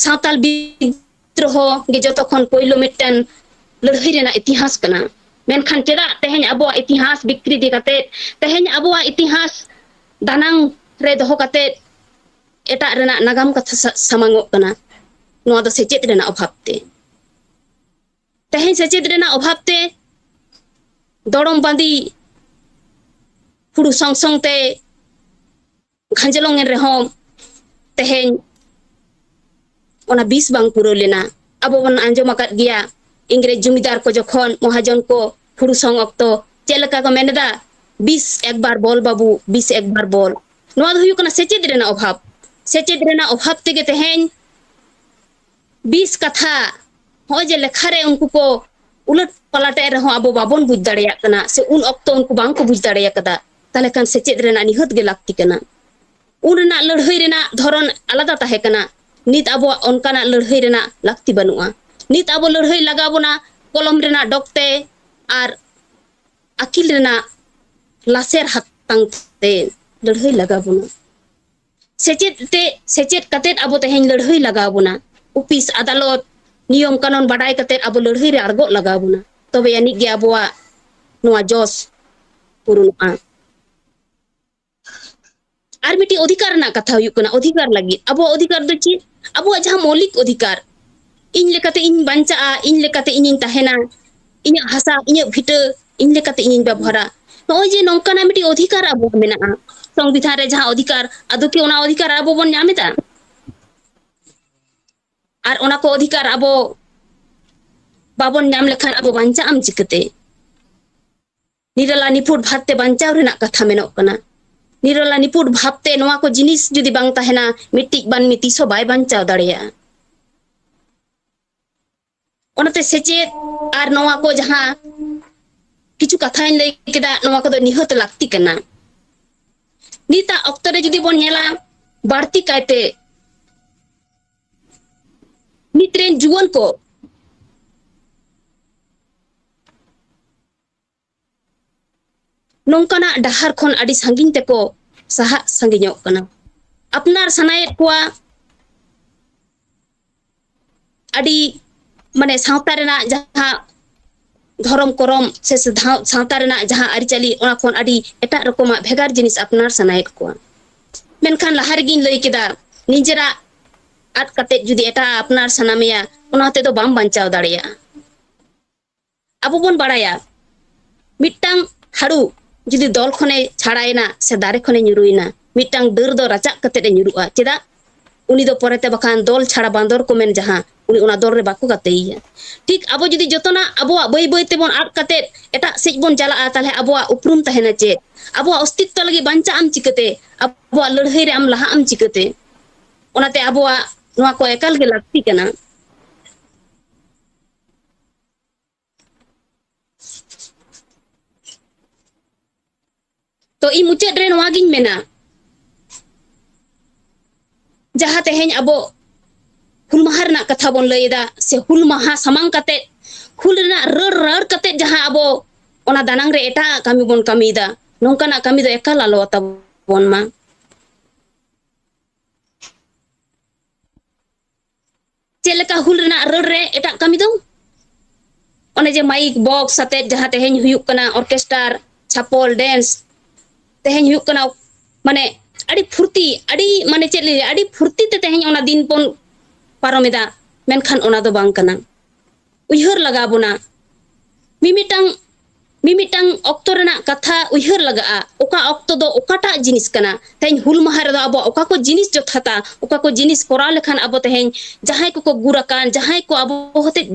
ᱥᱟᱶᱛᱟᱞ ᱵᱤᱫᱽᱫᱨᱚᱦᱚ ᱜᱮ ᱡᱚᱛᱚ ᱠᱷᱚᱱ ᱯᱳᱭᱞᱳ ᱢᱤᱫᱴᱮᱱ ᱞᱟᱹᱲᱦᱟᱹᱭ ᱨᱮᱱᱟᱜ ᱤᱛᱤᱦᱟᱥ ᱠᱟᱱᱟ᱾ ᱢᱮᱱᱠᱷᱟᱱ ᱪᱮᱫᱟᱜ ᱛᱮᱦᱮᱧ ᱟᱵᱚᱣᱟᱜ ᱤᱛᱤᱦᱟᱥ ᱵᱤᱠᱨᱤᱛᱤ ᱠᱟᱛᱮᱫ, ᱛᱮᱦᱮᱧ ᱟᱵᱚᱣᱟᱜ ᱤᱛᱤᱦᱟᱥ ᱫᱟᱱᱟᱝ ᱨᱮ ᱫᱚᱦᱚ ᱠᱟᱛᱮᱫ ᱮᱴᱟᱜ ᱨᱮᱱᱟᱜ ᱱᱟᱜᱟᱢ ᱠᱟᱛᱷᱟ ᱥᱟ-, ᱥᱟᱢᱟᱝᱚᱜ ᱠᱟᱱᱟ? ᱱᱚᱣᱟ ᱫᱚ ᱥᱮᱪᱮᱫ ᱨᱮᱱᱟᱜ ᱚᱵᱷᱟᱵᱽ ᱛᱮ᱾ ᱛᱮᱦᱮᱧ ᱥᱮᱪᱮᱫ ᱨᱮᱱᱟᱜ ᱚᱵᱷᱟᱵᱽ ᱛᱮ ᱫᱚᱲᱚᱢ ᱵᱟᱸᱫᱤ ᱦᱩᱲᱩ ᱥᱚᱝ ᱥᱚᱝ ᱛᱮ ᱜᱷᱟᱸᱡᱚᱞᱚᱝ ᱮᱱ ᱨᱮᱦᱚᱸ ᱛᱮᱦᱮᱧ ᱚᱱᱟ ᱵᱤᱥ ᱵᱟᱝ ᱯᱩᱨᱟᱹᱣ ᱞᱮᱱᱟ᱾ ᱟᱵᱚ ᱵᱚᱱ ᱟᱸᱡᱚᱢ ᱟᱠᱟᱫ ᱜᱮᱭᱟ, ᱤᱝᱨᱮᱡᱽ ᱡᱚᱢᱤᱫᱟᱨ ᱠᱚ ᱡᱚᱠᱷᱚᱱ ᱢᱚᱦᱟᱡᱚᱱ ᱠᱚ ᱦᱩᱲᱩ ᱥᱚᱝ ᱚᱠᱛᱚ ᱪᱮᱫ ᱞᱮᱠᱟ ᱠᱚ ᱢᱮᱱ ᱮᱫᱟ, "ᱵᱤᱥ ᱮᱠᱵᱟᱨ ᱵᱚᱞ ᱵᱟᱹᱵᱩ, ᱵᱤᱥ ᱮᱠᱵᱟᱨ ᱵᱚᱞ᱾" ᱱᱚᱣᱟ ᱫᱚ ᱦᱩᱭᱩᱜ ᱠᱟᱱᱟ ᱥᱮᱪᱮᱫ ᱨᱮᱱᱟᱜ ᱚᱵᱷᱟᱵᱽ᱾ ᱥᱮᱪᱮᱫ ᱨᱮᱱᱟᱜ ᱚᱵᱷᱟᱵᱽ ᱛᱮᱜᱮ ᱛᱮᱦᱮᱧ ᱵᱤᱥ ᱠᱟᱛᱷᱟ, ᱱᱚᱜᱼᱚᱭ ᱡᱮ ᱞᱮᱠᱷᱟ ᱨᱮ ᱩᱱᱠᱩ ᱠᱚ ᱩᱞᱟᱹᱴ ᱯᱟᱞᱟᱴ ᱮᱫ ᱨᱮᱦᱚᱸ ᱟᱵᱚ ᱵᱟᱵᱚᱱ ᱵᱩᱡᱽ ᱫᱟᱲᱮᱭᱟᱜ ᱠᱟᱱᱟ, ᱥᱮ ᱩᱱ ᱚᱠᱛᱚ ᱩᱱᱠᱩ ᱵᱟᱝ ᱠᱚ ᱵᱩᱡᱽ ᱫᱟᱲᱮ ᱟᱠᱟᱫᱟ, ᱛᱟᱦᱞᱮ ᱠᱷᱟᱱ ᱥᱮᱪᱮᱫ ᱨᱮᱱᱟᱜ ᱱᱤᱦᱟᱹᱛ ᱜᱮ ᱞᱟᱹᱠᱛᱤ ᱠᱟᱱᱟ᱾ ᱩᱱ ᱨᱮᱱᱟᱜ ᱞᱟᱹᱲᱦᱟᱹᱭ ᱨᱮᱱᱟᱜ ᱫᱷᱚᱨᱚᱱ ᱟᱞᱟᱫᱟ ᱛᱟᱦᱮᱸ ᱠᱟᱱᱟ᱾ ᱱᱤᱛ ᱟᱵᱚᱣᱟᱜ ᱚᱱᱠᱟᱱᱟᱜ ᱞᱟᱹᱲᱦᱟᱹᱭ ᱨᱮᱱᱟᱜ ᱞᱟᱹᱠᱛᱤ ᱵᱟᱹᱱᱩᱜᱼᱟ᱾ ᱱᱤᱛ ᱟᱵᱚ ᱞᱟᱹᱲᱦᱟᱹᱭ ᱞᱟᱜᱟᱣ ᱵᱚᱱᱟ ᱠᱚᱞᱚᱢ ᱨᱮᱱᱟᱜ ᱰᱚᱜᱽ ᱛᱮ ᱟᱨ ᱟᱹᱠᱤᱞ ᱨᱮᱱᱟᱜ ᱞᱟᱥᱮᱨ ᱦᱟᱛᱟᱝ ᱛᱮ ᱞᱟᱹᱲᱦᱟᱹᱭ ᱞᱟᱜᱟᱣ ᱵᱚᱱᱟ᱾ ᱥᱮᱪᱮᱫ ᱛᱮ, ᱥᱮᱪᱮᱫ ᱠᱟᱛᱮᱫ ᱟᱵᱚ ᱛᱮᱦᱮᱧ ᱞᱟᱹᱲᱦᱟᱹᱭ ᱞᱟᱜᱟᱣ ᱵᱚᱱᱟ᱾ ᱚᱯᱷᱤᱥ, ᱟᱫᱟᱞᱚᱛ, ᱱᱤᱭᱚᱢ ᱠᱟᱹᱱᱩᱱ ᱵᱟᱰᱟᱭ ᱠᱟᱛᱮᱫ ᱟᱵᱚ ᱞᱟᱹᱲᱦᱟᱹᱭ ᱨᱮ ᱟᱬᱜᱚᱜ ᱞᱟᱜᱟᱣ ᱵᱚᱱᱟ᱾ ᱛᱚᱵᱮ ᱟᱹᱱᱤᱡ ᱜᱮ ᱟᱵᱚᱣᱟᱜ ᱱᱚᱣᱟ ᱡᱚᱥ ᱯᱩᱨᱩᱱᱚᱜᱼᱟ᱾ ᱟᱨ ᱢᱤᱫᱴᱤᱡ ᱚᱫᱷᱤᱠᱟᱨ ᱨᱮᱱᱟᱜ ᱠᱟᱛᱷᱟ ᱦᱩᱭᱩᱜ ᱠᱟᱱᱟ, ᱚᱫᱷᱤᱠᱟᱨ ᱞᱟᱹᱜᱤᱫ᱾ ᱟᱵᱚᱣᱟᱜ ᱚᱫᱷᱤᱠᱟᱨ ᱫᱚ ᱪᱮᱫ? ᱟᱵᱚᱣᱟᱜ ᱡᱟᱦᱟᱸ ᱢᱳᱣᱞᱤᱠ ᱚᱫᱷᱤᱠᱟᱨ, ᱤᱧ ᱞᱮᱠᱟᱛᱮ ᱤᱧ ᱵᱟᱧᱪᱟᱜᱼᱟ, ᱤᱧ ᱞᱮᱠᱟᱛᱮ ᱤᱧᱤᱧ ᱛᱟᱦᱮᱱᱟ, ᱤᱧᱟᱹᱜ ᱦᱟᱥᱟ, ᱤᱧᱟᱹᱜ ᱵᱷᱤᱴᱟᱹ, ᱤᱧ ᱞᱮᱠᱟᱛᱮ ᱤᱧᱤᱧ ᱵᱮᱵᱚᱦᱟᱨᱟ᱾ ᱱᱚᱜᱼᱚᱭ ᱡᱮ ᱱᱚᱝᱠᱟᱱᱟᱜ ᱢᱤᱫᱴᱤᱡ ᱚᱫᱷᱤᱠᱟᱨ ᱟᱵᱚᱣᱟᱜ ᱢᱮᱱᱟᱜᱼᱟ, ᱥᱚᱝᱵᱤᱫᱷᱟᱱ ᱨᱮ ᱡᱟᱦᱟᱸ ᱚᱫᱷᱤᱠᱟᱨ, ᱟᱫᱚ ᱠᱤ ᱚᱱᱟ ᱚᱫᱷᱤᱠᱟᱨ ᱟᱵᱚ ᱵᱚᱱ ᱧᱟᱢ ᱮᱫᱟ? ᱟᱨ ᱚᱱᱟ ᱠᱚ ᱚᱫᱷᱤᱠᱟᱨ ᱟᱵᱚ ᱵᱟᱵᱚᱱ ᱧᱟᱢ ᱞᱮᱠᱷᱟᱱ ᱟᱵᱚ ᱵᱟᱧᱪᱟᱜ ᱟᱢ ᱪᱤᱠᱟᱹᱛᱮ? ᱱᱤᱨᱟᱞᱟ ᱱᱤᱯᱷᱩᱴ ᱵᱷᱟᱵᱽ ᱛᱮ ᱵᱟᱧᱪᱟᱣ ᱨᱮᱱᱟᱜ ᱠᱟᱛᱷᱟ ᱢᱮᱱᱚᱜ ᱠᱟᱱᱟ᱾ ᱱᱤᱨᱟᱞᱟ ᱱᱤᱯᱷᱩᱴ ᱵᱷᱟᱵᱽ ᱛᱮ ᱱᱚᱣᱟ ᱠᱚ ᱡᱤᱱᱤᱥ ᱡᱩᱫᱤ ᱵᱟᱝ ᱛᱟᱦᱮᱱᱟ, ᱢᱤᱫᱴᱤᱡ ᱢᱟᱹᱱᱢᱤ ᱛᱤᱥ ᱦᱚᱸ ᱵᱟᱭ ᱵᱟᱧᱪᱟᱣ ᱫᱟᱲᱮᱭᱟᱜᱼᱟ᱾ ᱚᱱᱟᱛᱮ ᱥᱮᱪᱮᱫ ᱟᱨ ᱱᱚᱣᱟ ᱠᱚ ᱡᱟᱦᱟᱸ ᱠᱤᱪᱷᱩ ᱠᱟᱛᱷᱟᱧ ᱞᱟᱹᱭ ᱠᱮᱫᱟ, ᱱᱚᱣᱟ ᱠᱚᱫᱚ ᱱᱤᱦᱟᱹᱛ ᱞᱟᱹᱠᱛᱤ ᱠᱟᱱᱟ᱾ ᱱᱤᱛᱟᱜ ᱚᱠᱛᱚ ᱨᱮ ᱡᱩᱫᱤ ᱵᱚᱱ ᱧᱮᱞᱟ, ᱵᱟᱹᱲᱛᱤ ᱠᱟᱭᱛᱮ ᱱᱤᱛ ᱨᱮᱱ ᱡᱩᱣᱟᱹᱱ ᱠᱚ ᱱᱚᱝᱠᱟᱱᱟᱜ ᱰᱟᱦᱟᱨ ᱠᱷᱚᱱ ᱟᱹᱰᱤ ᱥᱟᱺᱜᱤᱧ ᱛᱮᱠᱚ ᱥᱟᱦᱟᱜ ᱥᱟᱺᱜᱤᱧᱚᱜ ᱠᱟᱱᱟ᱾ ᱟᱯᱱᱟᱨ ᱥᱟᱱᱟᱭᱮᱫ ᱠᱚᱣᱟ ᱟᱹᱰᱤ, ᱢᱟᱱᱮ, ᱥᱟᱶᱛᱟ ᱨᱮᱱᱟᱜ ᱡᱟᱦᱟᱸ ᱫᱷᱚᱨᱚᱢ ᱠᱚᱨᱚᱢ ᱥᱮ ᱥᱟᱶ-, ᱥᱟᱶᱛᱟ ᱨᱮᱱᱟᱜ ᱡᱟᱦᱟᱸ ᱟᱹᱨᱤᱪᱟᱹᱞᱤ, ᱚᱱᱟ ᱠᱷᱚᱱ ᱟᱹᱰᱤ ᱮᱴᱟᱜ ᱨᱚᱠᱚᱢᱟᱜ ᱵᱷᱮᱜᱟᱨ ᱡᱤᱱᱤᱥ ᱟᱯᱱᱟᱨ ᱥᱟᱱᱟᱭᱮᱫ ᱠᱚᱣᱟ᱾ ᱢᱮᱱᱠᱷᱟᱱ ᱞᱟᱦᱟ ᱨᱮᱜᱤᱧ ᱞᱟᱹᱭ ᱠᱮᱫᱟ, ᱱᱤᱡᱮᱨᱟᱜ ᱟᱫ ᱠᱟᱛᱮᱫ ᱡᱩᱫᱤ ᱮᱴᱟᱜ ᱟᱯᱱᱟᱨ ᱥᱟᱱᱟ ᱢᱮᱭᱟ, ᱚᱱᱟ ᱛᱮᱫᱚ ᱵᱟᱢ ᱵᱟᱧᱪᱟᱣ ᱫᱟᱲᱮᱭᱟᱜᱼᱟ᱾ ᱟᱵᱚ ᱵᱚᱱ ᱵᱟᱲᱟᱭᱟ, ᱢᱤᱫᱴᱟᱝ ᱦᱟᱹᱲᱩ ᱡᱩᱫᱤ ᱫᱚᱞ ᱠᱷᱚᱱᱮ ᱪᱷᱟᱲᱟᱭᱮᱱᱟ ᱥᱮ ᱫᱟᱨᱮ ᱠᱷᱚᱱᱮ ᱧᱩᱨᱩᱭᱮᱱᱟ, ᱢᱤᱫᱴᱟᱝ ᱰᱟᱹᱨ ᱫᱚ ᱨᱟᱪᱟᱜ ᱠᱟᱛᱮᱫ ᱮ ᱧᱩᱨᱩᱜᱼᱟ᱾ ᱪᱮᱫᱟᱜ? ᱩᱱᱤ ᱫᱚ ᱯᱚᱨᱮᱛᱮ ᱵᱟᱠᱷᱟᱱ ᱫᱚᱞ ᱪᱷᱟᱲᱟ ᱵᱟᱸᱫᱚᱨ ᱠᱚ ᱢᱮᱱ ᱡᱟᱦᱟᱸ, ᱩᱱᱤ ᱚᱱᱟ ᱫᱚᱞ ᱨᱮ ᱵᱟᱠᱚ ᱜᱟᱛᱮᱭᱮᱭᱟ᱾ ᱴᱷᱤᱠ ᱟᱵᱚ ᱡᱩᱫᱤ ᱡᱚᱛᱚᱱᱟᱜ ᱟᱵᱚᱣᱟᱜ ᱵᱟᱹᱭ ᱵᱟᱹᱭ ᱛᱮᱵᱚᱱ ᱟᱫ ᱠᱟᱛᱮᱫ ᱮᱴᱟᱜ ᱥᱮᱫ ᱵᱚᱱ ᱪᱟᱞᱟᱜᱼᱟ, ᱛᱟᱦᱞᱮ ᱟᱵᱚᱣᱟᱜ ᱩᱯᱨᱩᱢ ᱛᱟᱦᱮᱱᱟ ᱪᱮᱫ? ᱟᱵᱚᱣᱟᱜ ᱚᱥᱛᱤᱛᱛᱚ ᱞᱟᱹᱜᱤᱫ ᱵᱟᱧᱪᱟᱜ ᱟᱢ ᱪᱤᱠᱟᱹᱛᱮ? ᱟᱵᱚᱣᱟᱜ ᱞᱟᱹᱲᱦᱟᱹᱭ ᱨᱮ ᱟᱢ ᱞᱟᱦᱟᱜ ᱟᱢ ᱪᱤᱠᱟᱹᱛᱮ? ᱚᱱᱟᱛᱮ ᱟᱵᱚᱣᱟᱜ ᱱᱚᱣᱟ ᱠᱚ ᱮᱠᱟᱞ ᱜᱮ ᱞᱟᱹᱠᱛᱤ ᱠᱟᱱᱟ᱾ ᱛᱚ, ᱤᱧ ᱢᱩᱪᱟᱹᱫ ᱨᱮ ᱱᱚᱣᱟ ᱜᱤᱧ ᱢᱮᱱᱟ, ᱡᱟᱦᱟᱸ ᱛᱮᱦᱮᱧ ᱟᱵᱚ ᱦᱩᱞ ᱢᱟᱦᱟ ᱨᱮᱱᱟᱜ ᱠᱟᱛᱷᱟ ᱵᱚᱱ ᱞᱟᱹᱭ ᱮᱫᱟ, ᱥᱮ ᱦᱩᱞ ᱢᱟᱦᱟ ᱥᱟᱢᱟᱝ ᱠᱟᱛᱮ, ᱦᱩᱞ ᱨᱮᱱᱟᱜ ᱨᱟᱹᱲ ᱨᱟᱹᱲ ᱠᱟᱛᱮ ᱡᱟᱦᱟᱸ ᱟᱵᱚ ᱚᱱᱟ ᱫᱟᱱᱟᱝ ᱨᱮ ᱮᱴᱟᱜ ᱠᱟᱹᱢᱤ ᱵᱚᱱ ᱠᱟᱹᱢᱤᱭᱮᱫᱟ, ᱱᱚᱝᱠᱟᱱᱟᱜ ᱠᱟᱹᱢᱤ ᱫᱚ ᱮᱠᱟᱞ ᱟᱞᱚ ᱛᱟᱵᱚᱱ ᱢᱟ᱾ ᱪᱮᱫ ᱞᱮᱠᱟ ᱦᱩᱞ ᱨᱮᱱᱟᱜ ᱨᱟᱹᱲ ᱨᱮ ᱮᱴᱟᱜ ᱠᱟᱹᱢᱤ ᱫᱚ? ᱚᱱᱮ ᱡᱮ ᱢᱟᱭᱤᱠ ᱵᱚᱠᱥ ᱟᱛᱮᱫ ᱡᱟᱦᱟᱸ ᱛᱮᱦᱮᱧ ᱦᱩᱭᱩᱜ ᱠᱟᱱᱟ ᱚᱨᱠᱮᱥᱴᱟᱨ, ᱪᱷᱟᱯᱚᱞ, ᱰᱮᱱᱥ, ᱛᱮᱦᱮᱧ ᱦᱩᱭᱩᱜ ᱠᱟᱱᱟ, ᱢᱟᱱᱮ, ᱟᱹᱰᱤ ᱯᱷᱩᱨᱛᱤ, ᱟᱹᱰᱤ, ᱢᱟᱱᱮ, ᱪᱮᱫ ᱞᱤᱧ ᱞᱟᱹᱭᱟ, ᱟᱹᱰᱤ ᱯᱷᱩᱨᱛᱤ ᱛᱮ ᱛᱮᱦᱮᱧ ᱚᱱᱟ ᱫᱤᱱ ᱵᱚᱱ ᱯᱟᱨᱚᱢ ᱮᱫᱟ, ᱢᱮᱱᱠᱷᱟᱱ ᱚᱱᱟ ᱫᱚ ᱵᱟᱝ ᱠᱟᱱᱟ᱾ ᱩᱭᱦᱟᱹᱨ ᱞᱟᱜᱟᱣ ᱵᱚᱱᱟ, ᱢᱤᱢᱤᱫᱴᱟᱝ ᱢᱤᱢᱤᱫᱴᱟᱝ ᱚᱠᱛᱚ ᱨᱮᱱᱟᱜ ᱠᱟᱛᱷᱟ ᱩᱭᱦᱟᱹᱨ ᱞᱟᱜᱟᱜᱼᱟ, ᱚᱠᱟ ᱚᱠᱛᱚ ᱫᱚ ᱚᱠᱟᱴᱟᱜ ᱡᱤᱱᱤᱥ ᱠᱟᱱᱟ᱾ ᱛᱮᱦᱮᱧ ᱦᱩᱞ ᱢᱟᱦᱟ ᱨᱮᱫᱚ ᱟᱵᱚᱣᱟᱜ ᱚᱠᱟ ᱠᱚ ᱡᱤᱱᱤᱥ ᱡᱚᱛᱷᱟᱛᱟ, ᱚᱠᱟ ᱠᱚ ᱡᱤᱱᱤᱥ ᱠᱚᱨᱟᱣ ᱞᱮᱠᱷᱟᱱ ᱟᱵᱚ ᱛᱮᱦᱮᱧ ᱡᱟᱦᱟᱸᱭ ᱠᱚᱠᱚ ᱜᱩᱨ ᱟᱠᱟᱱ, ᱡᱟᱦᱟᱸᱭ ᱠᱚ ᱟᱵᱚ ᱦᱚᱛᱮᱡ,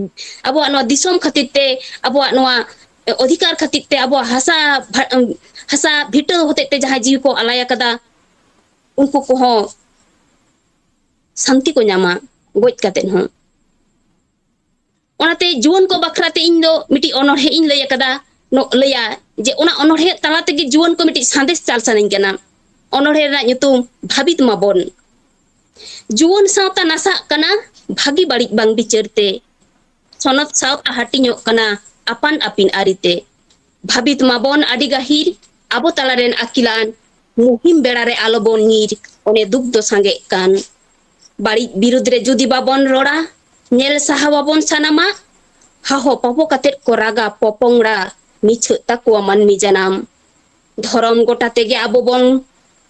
ᱟᱵᱚᱣᱟᱜ ᱱᱚᱣᱟ ᱫᱤᱥᱚᱢ ᱠᱷᱟᱹᱛᱤᱨ ᱛᱮ, ᱟᱵᱚᱣᱟᱜ ᱱᱚᱣᱟ ᱚᱫᱷᱤᱠᱟᱨ ᱠᱷᱟᱹᱛᱤᱨ ᱛᱮ, ᱟᱵᱚᱣᱟᱜ ᱦᱟᱥᱟ ᱵᱷᱟ-, ᱦᱟᱥᱟ ᱵᱷᱤᱴᱟᱹ ᱦᱚᱛᱮᱡ ᱛᱮ ᱡᱟᱦᱟᱸᱭ ᱡᱤᱣᱤ ᱠᱚ ᱟᱞᱟᱭ ᱟᱠᱟᱫᱟ, ᱩᱱᱠᱩ ᱠᱚᱦᱚᱸ ᱥᱟᱱᱛᱤ ᱠᱚ ᱧᱟᱢᱟ ᱜᱚᱡ ᱠᱟᱛᱮᱫ ᱦᱚᱸ᱾ ᱚᱱᱟᱛᱮ ᱡᱩᱣᱟᱹᱱ ᱠᱚ ᱵᱟᱠᱷᱨᱟ ᱛᱮ ᱤᱧ ᱫᱚ ᱢᱤᱫᱴᱤᱡ ᱚᱱᱚᱬᱦᱮ ᱤᱧ ᱞᱟᱹᱭ ᱟᱠᱟᱫᱟ, ᱱᱚ-, ᱞᱟᱹᱭᱟ ᱡᱮ ᱚᱱᱟ ᱚᱱᱚᱬᱦᱮ ᱛᱟᱞᱟ ᱛᱮᱜᱮ ᱡᱩᱣᱟᱹᱱ ᱠᱚ ᱢᱤᱫᱴᱤᱡ ᱥᱟᱸᱫᱮᱥ ᱪᱟᱞ ᱥᱟᱱᱟᱧ ᱠᱟᱱᱟ᱾ ᱚᱱᱚᱬᱦᱮ ᱨᱮᱱᱟᱜ ᱧᱩᱛᱩᱢ ᱵᱷᱟᱵᱤᱛ ᱢᱟᱵᱚᱱ᱾ ᱡᱩᱣᱟᱹᱱ ᱥᱟᱶᱛᱟ ᱱᱟᱥᱟᱜ ᱠᱟᱱᱟ, ᱵᱷᱟᱹᱜᱤ ᱵᱟᱹᱲᱤᱡ ᱵᱟᱝ ᱵᱤᱪᱟᱹᱨ ᱛᱮ᱾ ᱥᱚᱱᱚᱛ ᱥᱟᱶᱛᱟ ᱦᱟᱹᱴᱤᱧᱚᱜ ᱠᱟᱱᱟ ᱟᱯᱟᱱ ᱟᱹᱯᱤᱱ ᱟᱹᱨᱤᱛᱮ᱾ ᱵᱷᱟᱵᱤᱛ ᱢᱟᱵᱚᱱ ᱟᱹᱰᱤ ᱜᱟᱹᱦᱤᱨ, ᱟᱵᱚ ᱛᱟᱞᱟᱨᱮᱱ ᱟᱹᱠᱤᱞᱟᱱ, ᱢᱩᱦᱤᱢ ᱵᱮᱲᱟ ᱨᱮ ᱟᱞᱚᱵᱚᱱ ᱧᱤᱨ, ᱚᱱᱮ ᱫᱩᱠ ᱫᱚ ᱥᱟᱸᱜᱮᱜ ᱠᱟᱱ᱾ ᱵᱟᱹᱲᱤᱡ ᱵᱤᱨᱩᱫᱽ ᱨᱮ ᱡᱩᱫᱤ ᱵᱟᱵᱚᱱ ᱨᱚᱲᱟ, ᱧᱮᱞ ᱥᱟᱦᱟᱣᱟᱵᱚᱱ ᱥᱟᱱᱟᱢᱟᱜ, ᱦᱟᱦᱚ ᱯᱟᱯᱚ ᱠᱟᱛᱮᱫ ᱠᱚ ᱨᱟᱜᱟ ᱯᱚᱯᱚᱝᱲᱟ, ᱢᱤᱪᱷᱟᱹᱜ ᱛᱟᱠᱚᱣᱟ ᱢᱟᱹᱱᱢᱤ ᱡᱟᱱᱟᱢ᱾ ᱫᱷᱚᱨᱚᱢ ᱜᱚᱴᱟ ᱛᱮᱜᱮ ᱟᱵᱚ ᱵᱚᱱ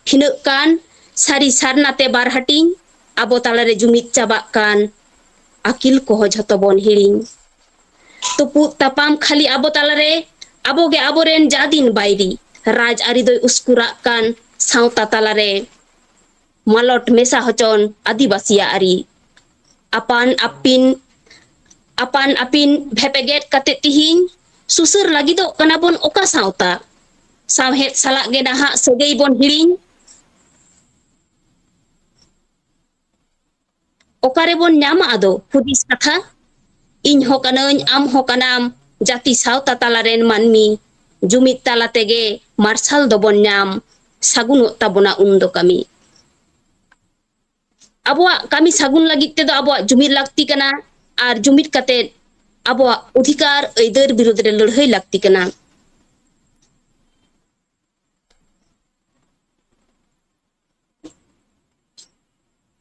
ᱯᱷᱤᱱᱟᱹᱜ ᱠᱟᱱ, ᱥᱟᱹᱨᱤ ᱥᱟᱨᱱᱟ ᱛᱮ ᱵᱟᱨ ᱦᱟᱹᱴᱤᱧ, ᱟᱵᱚ ᱛᱟᱞᱟᱨᱮ ᱡᱩᱢᱤᱫ ᱪᱟᱵᱟᱜ ᱠᱟᱱ, ᱟᱹᱠᱤᱞ ᱠᱚᱦᱚᱸ ᱡᱷᱚᱛᱚ ᱵᱚᱱ ᱦᱤᱲᱤᱧ᱾ ᱛᱩᱯᱩᱫ ᱛᱟᱯᱟᱢ ᱠᱷᱟᱹᱞᱤ ᱟᱵᱚ ᱛᱟᱞᱟᱨᱮ, ᱟᱵᱚᱜᱮ ᱟᱵᱚᱨᱮᱱ ᱡᱟᱫᱤᱱ ᱵᱟᱹᱭᱨᱤ, ᱨᱟᱡᱽ ᱟᱹᱨᱤ ᱫᱚᱭ ᱩᱥᱠᱩᱨᱟᱜ ᱠᱟᱱ ᱥᱟᱶᱛᱟ ᱛᱟᱞᱟᱨᱮ᱾ ᱢᱟᱞᱚᱴ ᱢᱮᱥᱟ ᱦᱚᱪᱚᱱ ᱟᱹᱫᱤᱵᱟᱹᱥᱤᱭᱟᱜ ᱟᱹᱨᱤ᱾ ᱟᱯᱟᱱ ᱟᱹᱯᱤᱱ, ᱟᱯᱟᱱ ᱟᱹᱯᱤᱱ ᱵᱷᱮᱯᱮᱜᱮᱫ ᱠᱟᱛᱮ ᱛᱤᱦᱤᱧ ᱥᱩᱥᱟᱹᱨ ᱞᱟᱹᱜᱤᱫᱚᱜ ᱠᱟᱱᱟ ᱵᱚᱱ ᱚᱠᱟ ᱥᱟᱶᱛᱟ? ᱥᱟᱶᱦᱮᱫ ᱥᱟᱞᱟᱜ ᱜᱮ ᱱᱟᱦᱟᱜ ᱥᱟᱹᱜᱟᱹᱭ ᱵᱚᱱ ᱦᱤᱲᱤᱧ᱾ ᱚᱠᱟᱨᱮᱵᱚᱱ ᱧᱟᱢᱟ ᱟᱫᱚ ᱦᱩᱫᱤᱥ ᱠᱟᱛᱷᱟ? ᱤᱧ ᱦᱚᱸ ᱠᱟᱹᱱᱟᱹᱧ, ᱟᱢ ᱦᱚᱸ ᱠᱟᱱᱟᱢ, ᱡᱟᱹᱛᱤ ᱥᱟᱶᱛᱟ ᱛᱟᱞᱟᱨᱮᱱ ᱢᱟᱹᱱᱢᱤ᱾ ᱡᱩᱢᱤᱫ ᱛᱟᱞᱟ ᱛᱮᱜᱮ ᱢᱟᱨᱥᱟᱞ ᱫᱚᱵᱚᱱ ᱧᱟᱢ, ᱥᱟᱹᱜᱩᱱᱚᱜ ᱛᱟᱵᱚᱱᱟ ᱩᱱ ᱫᱚ ᱠᱟᱹᱢᱤ᱾ ᱟᱵᱚᱣᱟᱜ ᱠᱟᱹᱢᱤ ᱥᱟᱹᱜᱩᱱ ᱞᱟᱹᱜᱤᱫ ᱛᱮᱫᱚ ᱟᱵᱚᱣᱟᱜ ᱡᱩᱢᱤᱫ ᱞᱟᱹᱠᱛᱤ ᱠᱟᱱᱟ, ᱟᱨ ᱡᱩᱢᱤᱫ ᱠᱟᱛᱮ ᱟᱵᱚᱣᱟᱜ ᱚᱫᱷᱤᱠᱟᱨ ᱟᱹᱭᱫᱟᱹᱨ ᱵᱤᱨᱩᱫᱽ ᱨᱮ ᱞᱟᱹᱲᱦᱟᱹᱭ ᱞᱟᱹᱠᱛᱤ ᱠᱟᱱᱟ᱾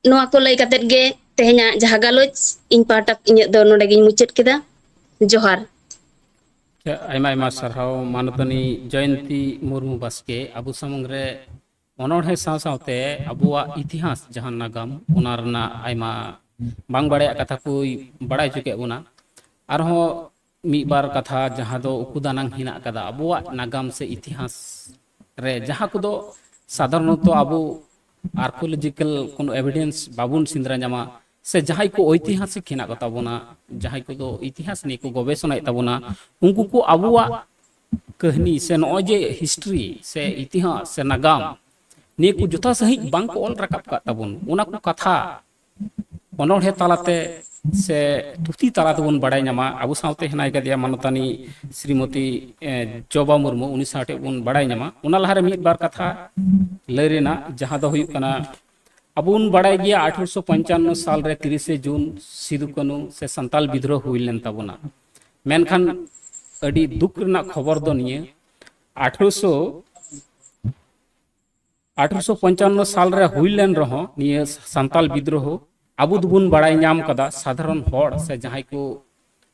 ᱱᱚᱣᱟ ᱠᱚ ᱞᱟᱹᱭ ᱠᱟᱛᱮᱫ ᱜᱮ ᱛᱮᱦᱮᱧᱟᱜ ᱡᱟᱦᱟᱸ ᱜᱟᱞᱚᱪ ᱤᱧ ᱯᱟᱦᱴᱟ, ᱤᱧᱟᱹᱜ ᱫᱚ ᱱᱚᱰᱮ ᱜᱤᱧ ᱢᱩᱪᱟᱹᱫ ᱠᱮᱫᱟ᱾ ᱡᱚᱦᱟᱨ᱾ ᱟᱪᱪᱷᱟ, ᱟᱭᱢᱟ ᱟᱭᱢᱟ ᱥᱟᱨᱦᱟᱣ ᱢᱟᱱᱚᱛᱟᱱᱤ ᱡᱚᱭᱚᱱᱛᱤ ᱢᱩᱨᱢᱩ ᱵᱟᱥᱠᱮ, ᱟᱵᱚ ᱥᱟᱢᱟᱝ ᱨᱮ ᱚᱱᱚᱬᱦᱮ ᱥᱟᱶ ᱥᱟᱶᱛᱮ ᱟᱵᱚᱣᱟᱜ ᱤᱛᱤᱦᱟᱥ ᱡᱟᱦᱟᱸ ᱱᱟᱜᱟᱢ, ᱚᱱᱟ ᱨᱮᱱᱟᱜ ᱟᱭᱢᱟ ᱵᱟᱝ ᱵᱟᱲᱟᱭᱟᱜ ᱠᱟᱛᱷᱟ ᱠᱚᱭ ᱵᱟᱲᱟᱭ ᱦᱚᱪᱚ ᱠᱮᱫ ᱵᱚᱱᱟ᱾ ᱟᱨᱦᱚᱸ ᱢᱤᱫ ᱵᱟᱨ ᱠᱟᱛᱷᱟ ᱡᱟᱦᱟᱸ ᱫᱚ ᱩᱠᱩ ᱫᱟᱱᱟᱝ ᱦᱮᱱᱟᱜ ᱟᱠᱟᱫᱟ ᱟᱵᱚᱣᱟᱜ ᱱᱟᱜᱟᱢ ᱥᱮ ᱤᱛᱤᱦᱟᱥ ᱨᱮ, ᱡᱟᱦᱟᱸ ᱠᱚᱫᱚ ᱥᱟᱫᱷᱟᱨᱚᱱᱚᱛᱚ ᱟᱵᱚ ᱟᱨᱠᱤᱭᱳᱞᱚᱡᱤᱠᱟᱞ ᱠᱳᱱᱳ ᱮᱵᱷᱤᱰᱮᱱᱥ ᱵᱟᱵᱚᱱ ᱥᱮᱸᱫᱽᱨᱟ ᱧᱟᱢᱟ, ᱥᱮ ᱡᱟᱦᱟᱸᱭ ᱠᱚ ᱳᱭᱛᱤᱦᱟᱥᱤᱠ ᱦᱮᱱᱟᱜ ᱠᱚᱛᱟ ᱵᱚᱱᱟ, ᱡᱟᱦᱟᱸᱭ ᱠᱚᱫᱚ ᱤᱛᱤᱦᱟᱥ ᱱᱤᱭᱮ ᱠᱚ ᱜᱚᱵᱮᱥᱚᱱᱟᱭᱮᱫ ᱛᱟᱵᱚᱱᱟ, ᱩᱱᱠᱩ ᱠᱚ ᱟᱵᱚᱣᱟᱜ ᱠᱟᱹᱦᱱᱤ ᱥᱮ ᱱᱚᱜᱼᱚᱭ ᱡᱮ ᱦᱤᱥᱴᱨᱤ ᱥᱮ ᱤᱛᱤᱦᱟᱥ ᱥᱮ ᱱᱟᱜᱟᱢ ᱱᱤᱭᱟᱹ ᱠᱚ ᱡᱚᱛᱷᱟ ᱥᱟᱺᱦᱤᱡ ᱵᱟᱝ ᱠᱚ ᱚᱞ ᱨᱟᱠᱟᱵ ᱠᱟᱜ ᱛᱟᱵᱚᱱ, ᱚᱱᱟ ᱠᱚ ᱠᱟᱛᱷᱟ ᱚᱱᱚᱬᱦᱮ ᱛᱟᱞᱟᱛᱮ ᱥᱮ ᱛᱷᱩᱛᱤ ᱛᱟᱞᱟ ᱛᱮᱵᱚᱱ ᱵᱟᱲᱟᱭ ᱧᱟᱢᱟ᱾ ᱟᱵᱚ ᱥᱟᱶᱛᱮ ᱦᱮᱱᱟᱭ ᱠᱟᱫᱮᱭᱟ ᱢᱟᱱᱚᱛᱟᱱᱤ ᱥᱨᱤᱢᱚᱛᱤ, ᱮ, ᱡᱚᱵᱟ ᱢᱩᱨᱢᱩ, ᱩᱱᱤ ᱥᱟᱶ ᱴᱷᱮᱱ ᱵᱚᱱ ᱵᱟᱲᱟᱭ ᱧᱟᱢᱟ᱾ ᱚᱱᱟ ᱞᱟᱦᱟᱨᱮ ᱢᱤᱫ ᱵᱟᱨ ᱠᱟᱛᱷᱟ ᱞᱟᱹᱭ ᱨᱮᱱᱟᱜ, ᱡᱟᱦᱟᱸ ᱫᱚ ᱦᱩᱭᱩᱜ ᱠᱟᱱᱟ, ᱟᱵᱚ ᱵᱚᱱ ᱵᱟᱲᱟᱭ ᱜᱮᱭᱟ ᱟᱴᱷᱨᱚᱥᱚ ᱯᱚᱧᱪᱟᱱᱱᱚ ᱥᱟᱞ ᱨᱮ ᱛᱤᱨᱤᱥᱮ ᱡᱩᱱ ᱥᱤᱫᱩ ᱠᱟᱹᱱᱩ ᱥᱮ ᱥᱟᱱᱛᱟᱞ ᱵᱤᱫᱽᱨᱳᱦᱚ ᱦᱩᱭ ᱞᱮᱱ ᱛᱟᱵᱚᱱᱟ᱾ ᱢᱮᱱᱠᱷᱟᱱ ᱟᱹᱰᱤ ᱫᱩᱠ ᱨᱮᱱᱟᱜ ᱠᱷᱚᱵᱚᱨ ᱫᱚ ᱱᱤᱭᱟᱹ, ᱟᱴᱷᱨᱚᱥᱚ ᱟᱴᱷᱨᱚᱥᱚ ᱯᱚᱧᱪᱟᱱᱱᱚ ᱥᱟᱞ ᱨᱮ ᱦᱩᱭ ᱞᱮᱱ ᱨᱮᱦᱚᱸ, ᱱᱤᱭᱟᱹ ᱥᱟᱱᱛᱟᱞ ᱵᱤᱫᱽᱨᱳᱦᱚ ᱟᱵᱚ ᱫᱚᱵᱚᱱ ᱵᱟᱲᱟᱭ ᱧᱟᱢ ᱠᱟᱫᱟ, ᱥᱟᱫᱷᱟᱨᱚᱱ ᱦᱚᱲ ᱥᱮ ᱡᱟᱦᱟᱸᱭ ᱠᱚ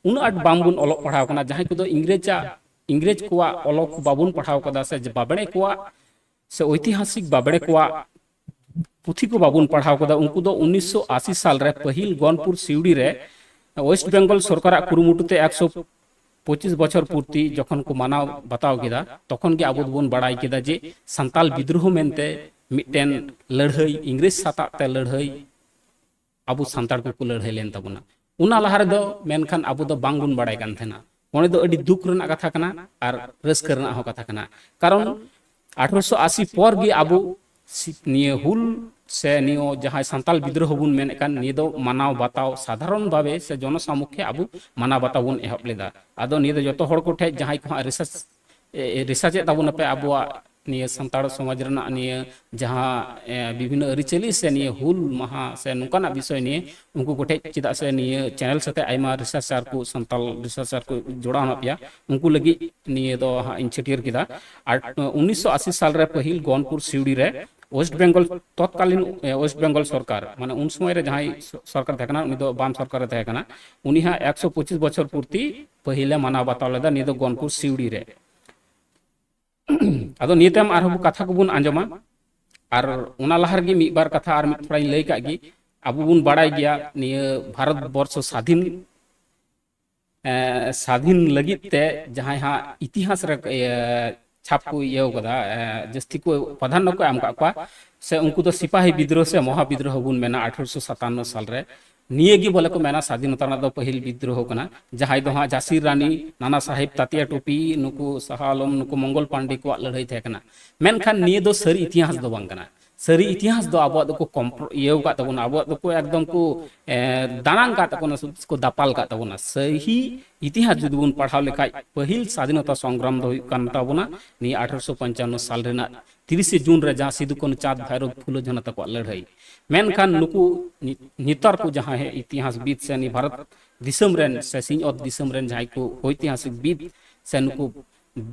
ᱩᱱᱟᱹᱜ ᱟᱸᱴ ᱵᱟᱝᱵᱚᱱ ᱚᱞᱚᱜ ᱯᱟᱲᱦᱟᱣ ᱠᱟᱱᱟ, ᱡᱟᱦᱟᱸᱭ ᱠᱚᱫᱚ ᱤᱝᱨᱮᱡᱟᱜ, ᱤᱝᱨᱮᱡᱽ ᱠᱚᱣᱟᱜ ᱚᱞᱚᱜ ᱠᱚ ᱵᱟᱵᱚᱱ ᱯᱟᱲᱦᱟᱣ ᱠᱟᱫᱟ, ᱥᱮ ᱵᱟᱵᱲᱮ ᱠᱚᱣᱟᱜ ᱥᱮ ᱳᱭᱛᱤᱦᱟᱥᱤᱠ ᱵᱟᱵᱲᱮ ᱠᱚᱣᱟᱜ ᱯᱩᱛᱷᱤ ᱠᱚ ᱵᱟᱵᱚᱱ ᱯᱟᱲᱦᱟᱣ ᱠᱟᱫᱟ, ᱩᱱᱠᱩ ᱫᱚ ᱩᱱᱤᱥᱥᱚ ᱟᱥᱤ ᱥᱟᱞ ᱨᱮ ᱯᱟᱹᱦᱤᱞ ᱜᱚᱱᱯᱩᱨ ᱥᱤᱣᱲᱤ ᱨᱮ ᱳᱭᱮᱥᱴ ᱵᱮᱝᱜᱚᱞ ᱥᱚᱨᱠᱟᱨᱟᱜ ᱠᱩᱨᱩᱢᱩᱴᱩ ᱛᱮ ᱮᱠᱥᱚ ᱯᱚᱸᱪᱤᱥ ᱵᱚᱪᱷᱚᱨ ᱯᱩᱨᱛᱤ ᱡᱚᱠᱷᱚᱱ ᱠᱚ ᱢᱟᱱᱟᱣ ᱵᱟᱛᱟᱣ ᱠᱮᱫᱟ, ᱛᱚᱠᱷᱚᱱ ᱜᱮ ᱟᱵᱚ ᱫᱚᱵᱚᱱ ᱵᱟᱲᱟᱭ ᱠᱮᱫᱟ ᱡᱮ ᱥᱟᱱᱛᱟᱞ ᱵᱤᱫᱽᱨᱳᱦᱚ ᱢᱮᱱᱛᱮ ᱢᱤᱫᱴᱮᱱ ᱞᱟᱹᱲᱦᱟᱹᱭ, ᱤᱝᱨᱮᱡᱽ ᱥᱟᱛᱟᱜ ᱛᱮ ᱞᱟᱹᱲᱦᱟᱹᱭ ᱟᱵᱚ ᱥᱟᱱᱛᱟᱲ ᱠᱚᱠᱚ ᱞᱟᱹᱲᱦᱟᱹᱭ ᱞᱮᱱ ᱛᱟᱵᱚᱱᱟ᱾ ᱚᱱᱟ ᱞᱟᱦᱟ ᱨᱮᱫᱚ ᱢᱮᱱᱠᱷᱟᱱ ᱟᱵᱚ ᱫᱚ ᱵᱟᱝᱵᱚᱱ ᱵᱟᱲᱟᱭ ᱠᱟᱱ ᱛᱟᱦᱮᱱᱟ᱾ ᱚᱱᱟ ᱫᱚ ᱟᱹᱰᱤ ᱫᱩᱠ ᱨᱮᱱᱟᱜ ᱠᱟᱛᱷᱟ ᱠᱟᱱᱟ ᱟᱨ ᱨᱟᱹᱥᱠᱟᱹ ᱨᱮᱱᱟᱜ ᱦᱚᱸ ᱠᱟᱛᱷᱟ ᱠᱟᱱᱟ᱾ ᱠᱟᱨᱚᱱ ᱟᱴᱷᱨᱚᱥᱚ ᱟᱥᱤ ᱯᱚᱨ ᱜᱮ ᱟᱵᱚ ᱥᱤ-, ᱱᱤᱭᱟᱹ ᱦᱩᱞ ᱥᱮ ᱱᱤᱭᱟᱹ ᱡᱟᱦᱟᱸᱭ ᱥᱟᱱᱛᱟᱞ ᱵᱤᱫᱽᱨᱳᱦᱚ ᱵᱚᱱ ᱢᱮᱱᱮᱫ ᱠᱟᱱ, ᱱᱤᱭᱟᱹ ᱫᱚ ᱢᱟᱱᱟᱣ ᱵᱟᱛᱟᱣ ᱥᱟᱫᱷᱟᱨᱚᱱ ᱵᱷᱟᱵᱮ ᱥᱮ ᱡᱚᱱᱚᱥᱟᱢᱩᱠᱷᱮ ᱟᱵᱚ ᱢᱟᱱᱟᱣ ᱵᱟᱛᱟᱣ ᱵᱚᱱ ᱮᱦᱚᱵ ᱞᱮᱫᱟ᱾ ᱟᱫᱚ ᱱᱤᱭᱟᱹ ᱫᱚ ᱡᱚᱛᱚ ᱦᱚᱲ ᱠᱚᱴᱷᱮᱱ ᱡᱟᱦᱟᱸᱭ ᱠᱚ ᱦᱟᱸᱜ ᱨᱤᱥᱟᱨᱪ, ᱮ, ᱨᱤᱥᱟᱨᱪ ᱮᱫ ᱛᱟᱵᱚᱱᱟᱯᱮ ᱟᱵᱚᱣᱟᱜ ᱱᱤᱭᱟᱹ ᱥᱟᱱᱛᱟᱲ ᱥᱚᱢᱟᱡᱽ ᱨᱮᱱᱟᱜ ᱱᱤᱭᱟᱹ ᱡᱟᱦᱟᱸ, ᱮ, ᱵᱤᱵᱷᱤᱱᱱᱚ ᱟᱹᱨᱤᱪᱟᱹᱞᱤ ᱥᱮ ᱱᱤᱭᱟᱹ ᱦᱩᱞ ᱢᱟᱦᱟ ᱥᱮ ᱱᱚᱝᱠᱟᱱᱟᱜ ᱵᱤᱥᱚᱭ ᱱᱤᱭᱮ, ᱩᱱᱠᱩ ᱠᱚᱴᱷᱮᱱ, ᱪᱮᱫᱟᱜ ᱥᱮ ᱱᱤᱭᱟᱹ ᱪᱮᱱᱮᱞ ᱥᱟᱛᱮ ᱟᱭᱢᱟ ᱨᱤᱥᱟᱨᱪᱟᱨ ᱠᱚ, ᱥᱟᱱᱛᱟᱲ ᱨᱤᱥᱟᱨᱪᱟᱨ ᱠᱚ ᱡᱚᱲᱟᱣ ᱢᱮᱱᱟᱜ ᱯᱮᱭᱟ, ᱩᱱᱠᱩ ᱞᱟᱹᱜᱤᱫ ᱱᱤᱭᱟᱹ ᱫᱚ ᱦᱟᱸᱜ ᱤᱧ ᱪᱷᱟᱹᱴᱭᱟᱹᱨ ᱠᱮᱫᱟ᱾ ᱟᱨ, ᱮ, ᱩᱱᱤᱥᱥᱚ ᱟᱥᱤ ᱥᱟᱞ ᱨᱮ ᱯᱟᱹᱦᱤᱞ ᱜᱚᱱᱯᱩᱨ ᱥᱤᱣᱲᱤ ᱨᱮ ᱳᱭᱮᱥᱴ ᱵᱮᱝᱜᱚᱞ, ᱛᱚᱛᱠᱟᱞᱤᱱ, ᱮ, ᱳᱭᱮᱥᱴ ᱵᱮᱝᱜᱚᱞ ᱥᱚᱨᱠᱟᱨ, ᱢᱟᱱᱮ ᱩᱱ ᱥᱚᱢᱚᱭ ᱨᱮ ᱡᱟᱦᱟᱸᱭ ᱥᱚ-, ᱥᱚᱨᱠᱟᱨ ᱛᱟᱦᱮᱸ ᱠᱟᱱᱟ, ᱩᱱᱤ ᱫᱚ ᱵᱟᱢ ᱥᱚᱨᱠᱟᱨ ᱨᱮ ᱛᱟᱦᱮᱸ ᱠᱟᱱᱟ, ᱩᱱᱤ ᱦᱟᱸᱜ ᱮᱠᱥᱚ ᱯᱚᱸᱪᱤᱥ ᱵᱚᱪᱷᱚᱨ ᱯᱩᱨᱛᱤ ᱯᱟᱹᱦᱤᱞᱮ ᱢᱟᱱᱟᱣ ᱵᱟᱛᱟᱣ ᱞᱮᱫᱟ, ᱱᱤᱭᱟᱹ ᱫᱚ ᱜᱚᱱᱯᱩᱨ ᱥᱤᱣᱲᱤ ᱨᱮ᱾ ᱟᱫᱚ ᱱᱤᱭᱟᱹ ᱛᱟᱭᱚᱢ ᱟᱨᱦᱚᱸ ᱠᱟᱛᱷᱟ ᱠᱚᱵᱚᱱ ᱟᱸᱡᱚᱢᱟ᱾ ᱟᱨ ᱚᱱᱟ ᱞᱟᱦᱟ ᱨᱮᱜᱮ ᱢᱤᱫ ᱵᱟᱨ ᱠᱟᱛᱷᱟ ᱟᱨ ᱢᱤᱫ ᱛᱷᱚᱲᱟᱧ ᱞᱟᱹᱭ ᱠᱟᱜ ᱜᱮ᱾ ᱟᱵᱚ ᱵᱚᱱ ᱵᱟᱲᱟᱭ ᱜᱮᱭᱟ, ᱱᱤᱭᱟᱹ ᱵᱷᱟᱨᱚᱛ ᱵᱚᱨᱥᱚ ᱥᱟᱫᱷᱤᱱ ᱮ, ᱥᱟᱫᱷᱤᱱ ᱞᱟᱹᱜᱤᱫ ᱛᱮ ᱡᱟᱦᱟᱸᱭ ᱦᱟᱸᱜ ᱤᱛᱤᱦᱟᱥ ᱨᱮ, ᱤᱭᱟᱹ, ᱪᱷᱟᱯ ᱠᱚ ᱤᱭᱟᱹᱣ ᱠᱟᱫᱟ, ᱮ, ᱡᱟᱹᱥᱛᱤ ᱠᱚ ᱯᱨᱟᱫᱷᱟᱱᱱᱚ ᱠᱚ ᱮᱢ ᱠᱟᱜ ᱠᱚᱣᱟ, ᱥᱮ ᱩᱱᱠᱩ ᱫᱚ ᱥᱤᱯᱟᱦᱤ ᱵᱤᱫᱽᱨᱳᱦᱚ ᱥᱮ ᱢᱚᱦᱟ ᱵᱤᱫᱽᱨᱳᱦᱚ ᱵᱚᱱ ᱢᱮᱱᱟ ᱟᱴᱷᱨᱚᱥᱚ ᱥᱟᱛᱟᱱᱱᱚ ᱥᱟᱞᱨᱮ᱾ ᱱᱤᱭᱟᱹ ᱜᱮ ᱵᱚᱞᱮ ᱠᱚ ᱢᱮᱱᱟ ᱥᱟᱫᱷᱤᱱᱚᱛᱟ ᱨᱮᱱᱟᱜ ᱫᱚ ᱯᱟᱹᱦᱤᱞ ᱵᱤᱫᱽᱨᱳᱦᱚ ᱠᱟᱱᱟ, ᱡᱟᱦᱟᱸᱭ ᱫᱚ ᱦᱟᱸᱜ ᱡᱷᱟᱸᱥᱤ ᱨᱟᱱᱤ, ᱱᱟᱱᱟ ᱥᱟᱦᱮᱵᱽ ᱛᱟᱹᱛᱤᱭᱟ ᱴᱩᱯᱤ, ᱱᱩᱠᱩ ᱥᱟᱦᱟ ᱟᱞᱚᱢ, ᱱᱩᱠᱩ ᱢᱚᱝᱜᱚᱞ ᱯᱟᱱᱰᱮ ᱠᱚᱣᱟᱜ ᱞᱟᱹᱲᱦᱟᱹᱭ ᱛᱟᱦᱮᱸ ᱠᱟᱱᱟ᱾ ᱢᱮᱱᱠᱷᱟᱱ ᱱᱤᱭᱟᱹ ᱫᱚ ᱥᱟᱹᱨᱤ ᱤᱛᱤᱦᱟᱥ ᱫᱚ ᱵᱟᱝ ᱠᱟᱱᱟ᱾ ᱥᱟᱹᱨᱤ ᱤᱛᱤᱦᱟᱥ ᱫᱚ ᱟᱵᱚᱣᱟᱜ ᱫᱚᱠᱚ ᱠᱚᱢᱯᱨᱚ-, ᱤᱭᱟᱹᱣ ᱠᱟᱫ ᱛᱟᱵᱚᱱᱟ, ᱟᱵᱚᱣᱟᱜ ᱫᱚᱠᱚ ᱮᱠᱫᱚᱢ ᱠᱚ, ᱮ, ᱫᱟᱱᱟᱝ ᱠᱟᱫ ᱛᱟᱵᱚᱱᱟ, ᱥᱩᱫ ᱠᱚ ᱫᱟᱯᱟᱞ ᱠᱟᱫ ᱛᱟᱵᱚᱱᱟ᱾ ᱥᱟᱹᱦᱤ ᱤᱛᱤᱦᱟᱥ ᱡᱩᱫᱤ ᱵᱚᱱ ᱯᱟᱲᱦᱟᱣ ᱞᱮᱠᱷᱟᱡ, ᱯᱟᱹᱦᱤᱞ ᱥᱟᱫᱷᱤᱱᱚᱛᱟ ᱥᱚᱝᱜᱨᱟᱢ ᱫᱚ ᱦᱩᱭᱩᱜ ᱠᱟᱱ ᱛᱟᱵᱚᱱᱟ ᱱᱤᱭᱟᱹ ᱟᱴᱷᱨᱚᱥᱚ ᱯᱚᱧᱪᱟᱱᱱᱚ ᱥᱟᱞ ᱨᱮᱱᱟᱜ ᱛᱤᱨᱤᱥᱮ ᱡᱩᱱ ᱨᱮ, ᱡᱟᱦᱟᱸ ᱥᱤᱫᱩ, ᱠᱟᱹᱱᱦᱩ, ᱪᱟᱸᱫᱽ, ᱵᱷᱟᱭᱨᱳ, ᱯᱷᱩᱞᱳ, ᱡᱷᱟᱱᱚ ᱛᱟᱠᱚᱣᱟᱜ ᱞᱟᱹᱲᱦᱟᱹᱭ᱾ ᱢᱮᱱᱠᱷᱟᱱ ᱱᱩᱠᱩ ᱱᱤ-, ᱱᱮᱛᱟᱨ ᱠᱚ ᱡᱟᱦᱟᱸᱭ ᱤᱛᱤᱦᱟᱥ ᱵᱤᱫ ᱥᱮ ᱱᱤ ᱵᱷᱟᱨᱚᱛ ᱫᱤᱥᱚᱢ ᱨᱮᱱ ᱥᱮ ᱥᱤᱧᱚᱛ ᱫᱤᱥᱚᱢ ᱨᱮᱱ ᱡᱟᱦᱟᱸᱭ ᱠᱚ ᱳᱭᱛᱤᱦᱟᱥᱤᱠ ᱵᱤᱫ ᱥᱮ ᱱᱩᱠᱩ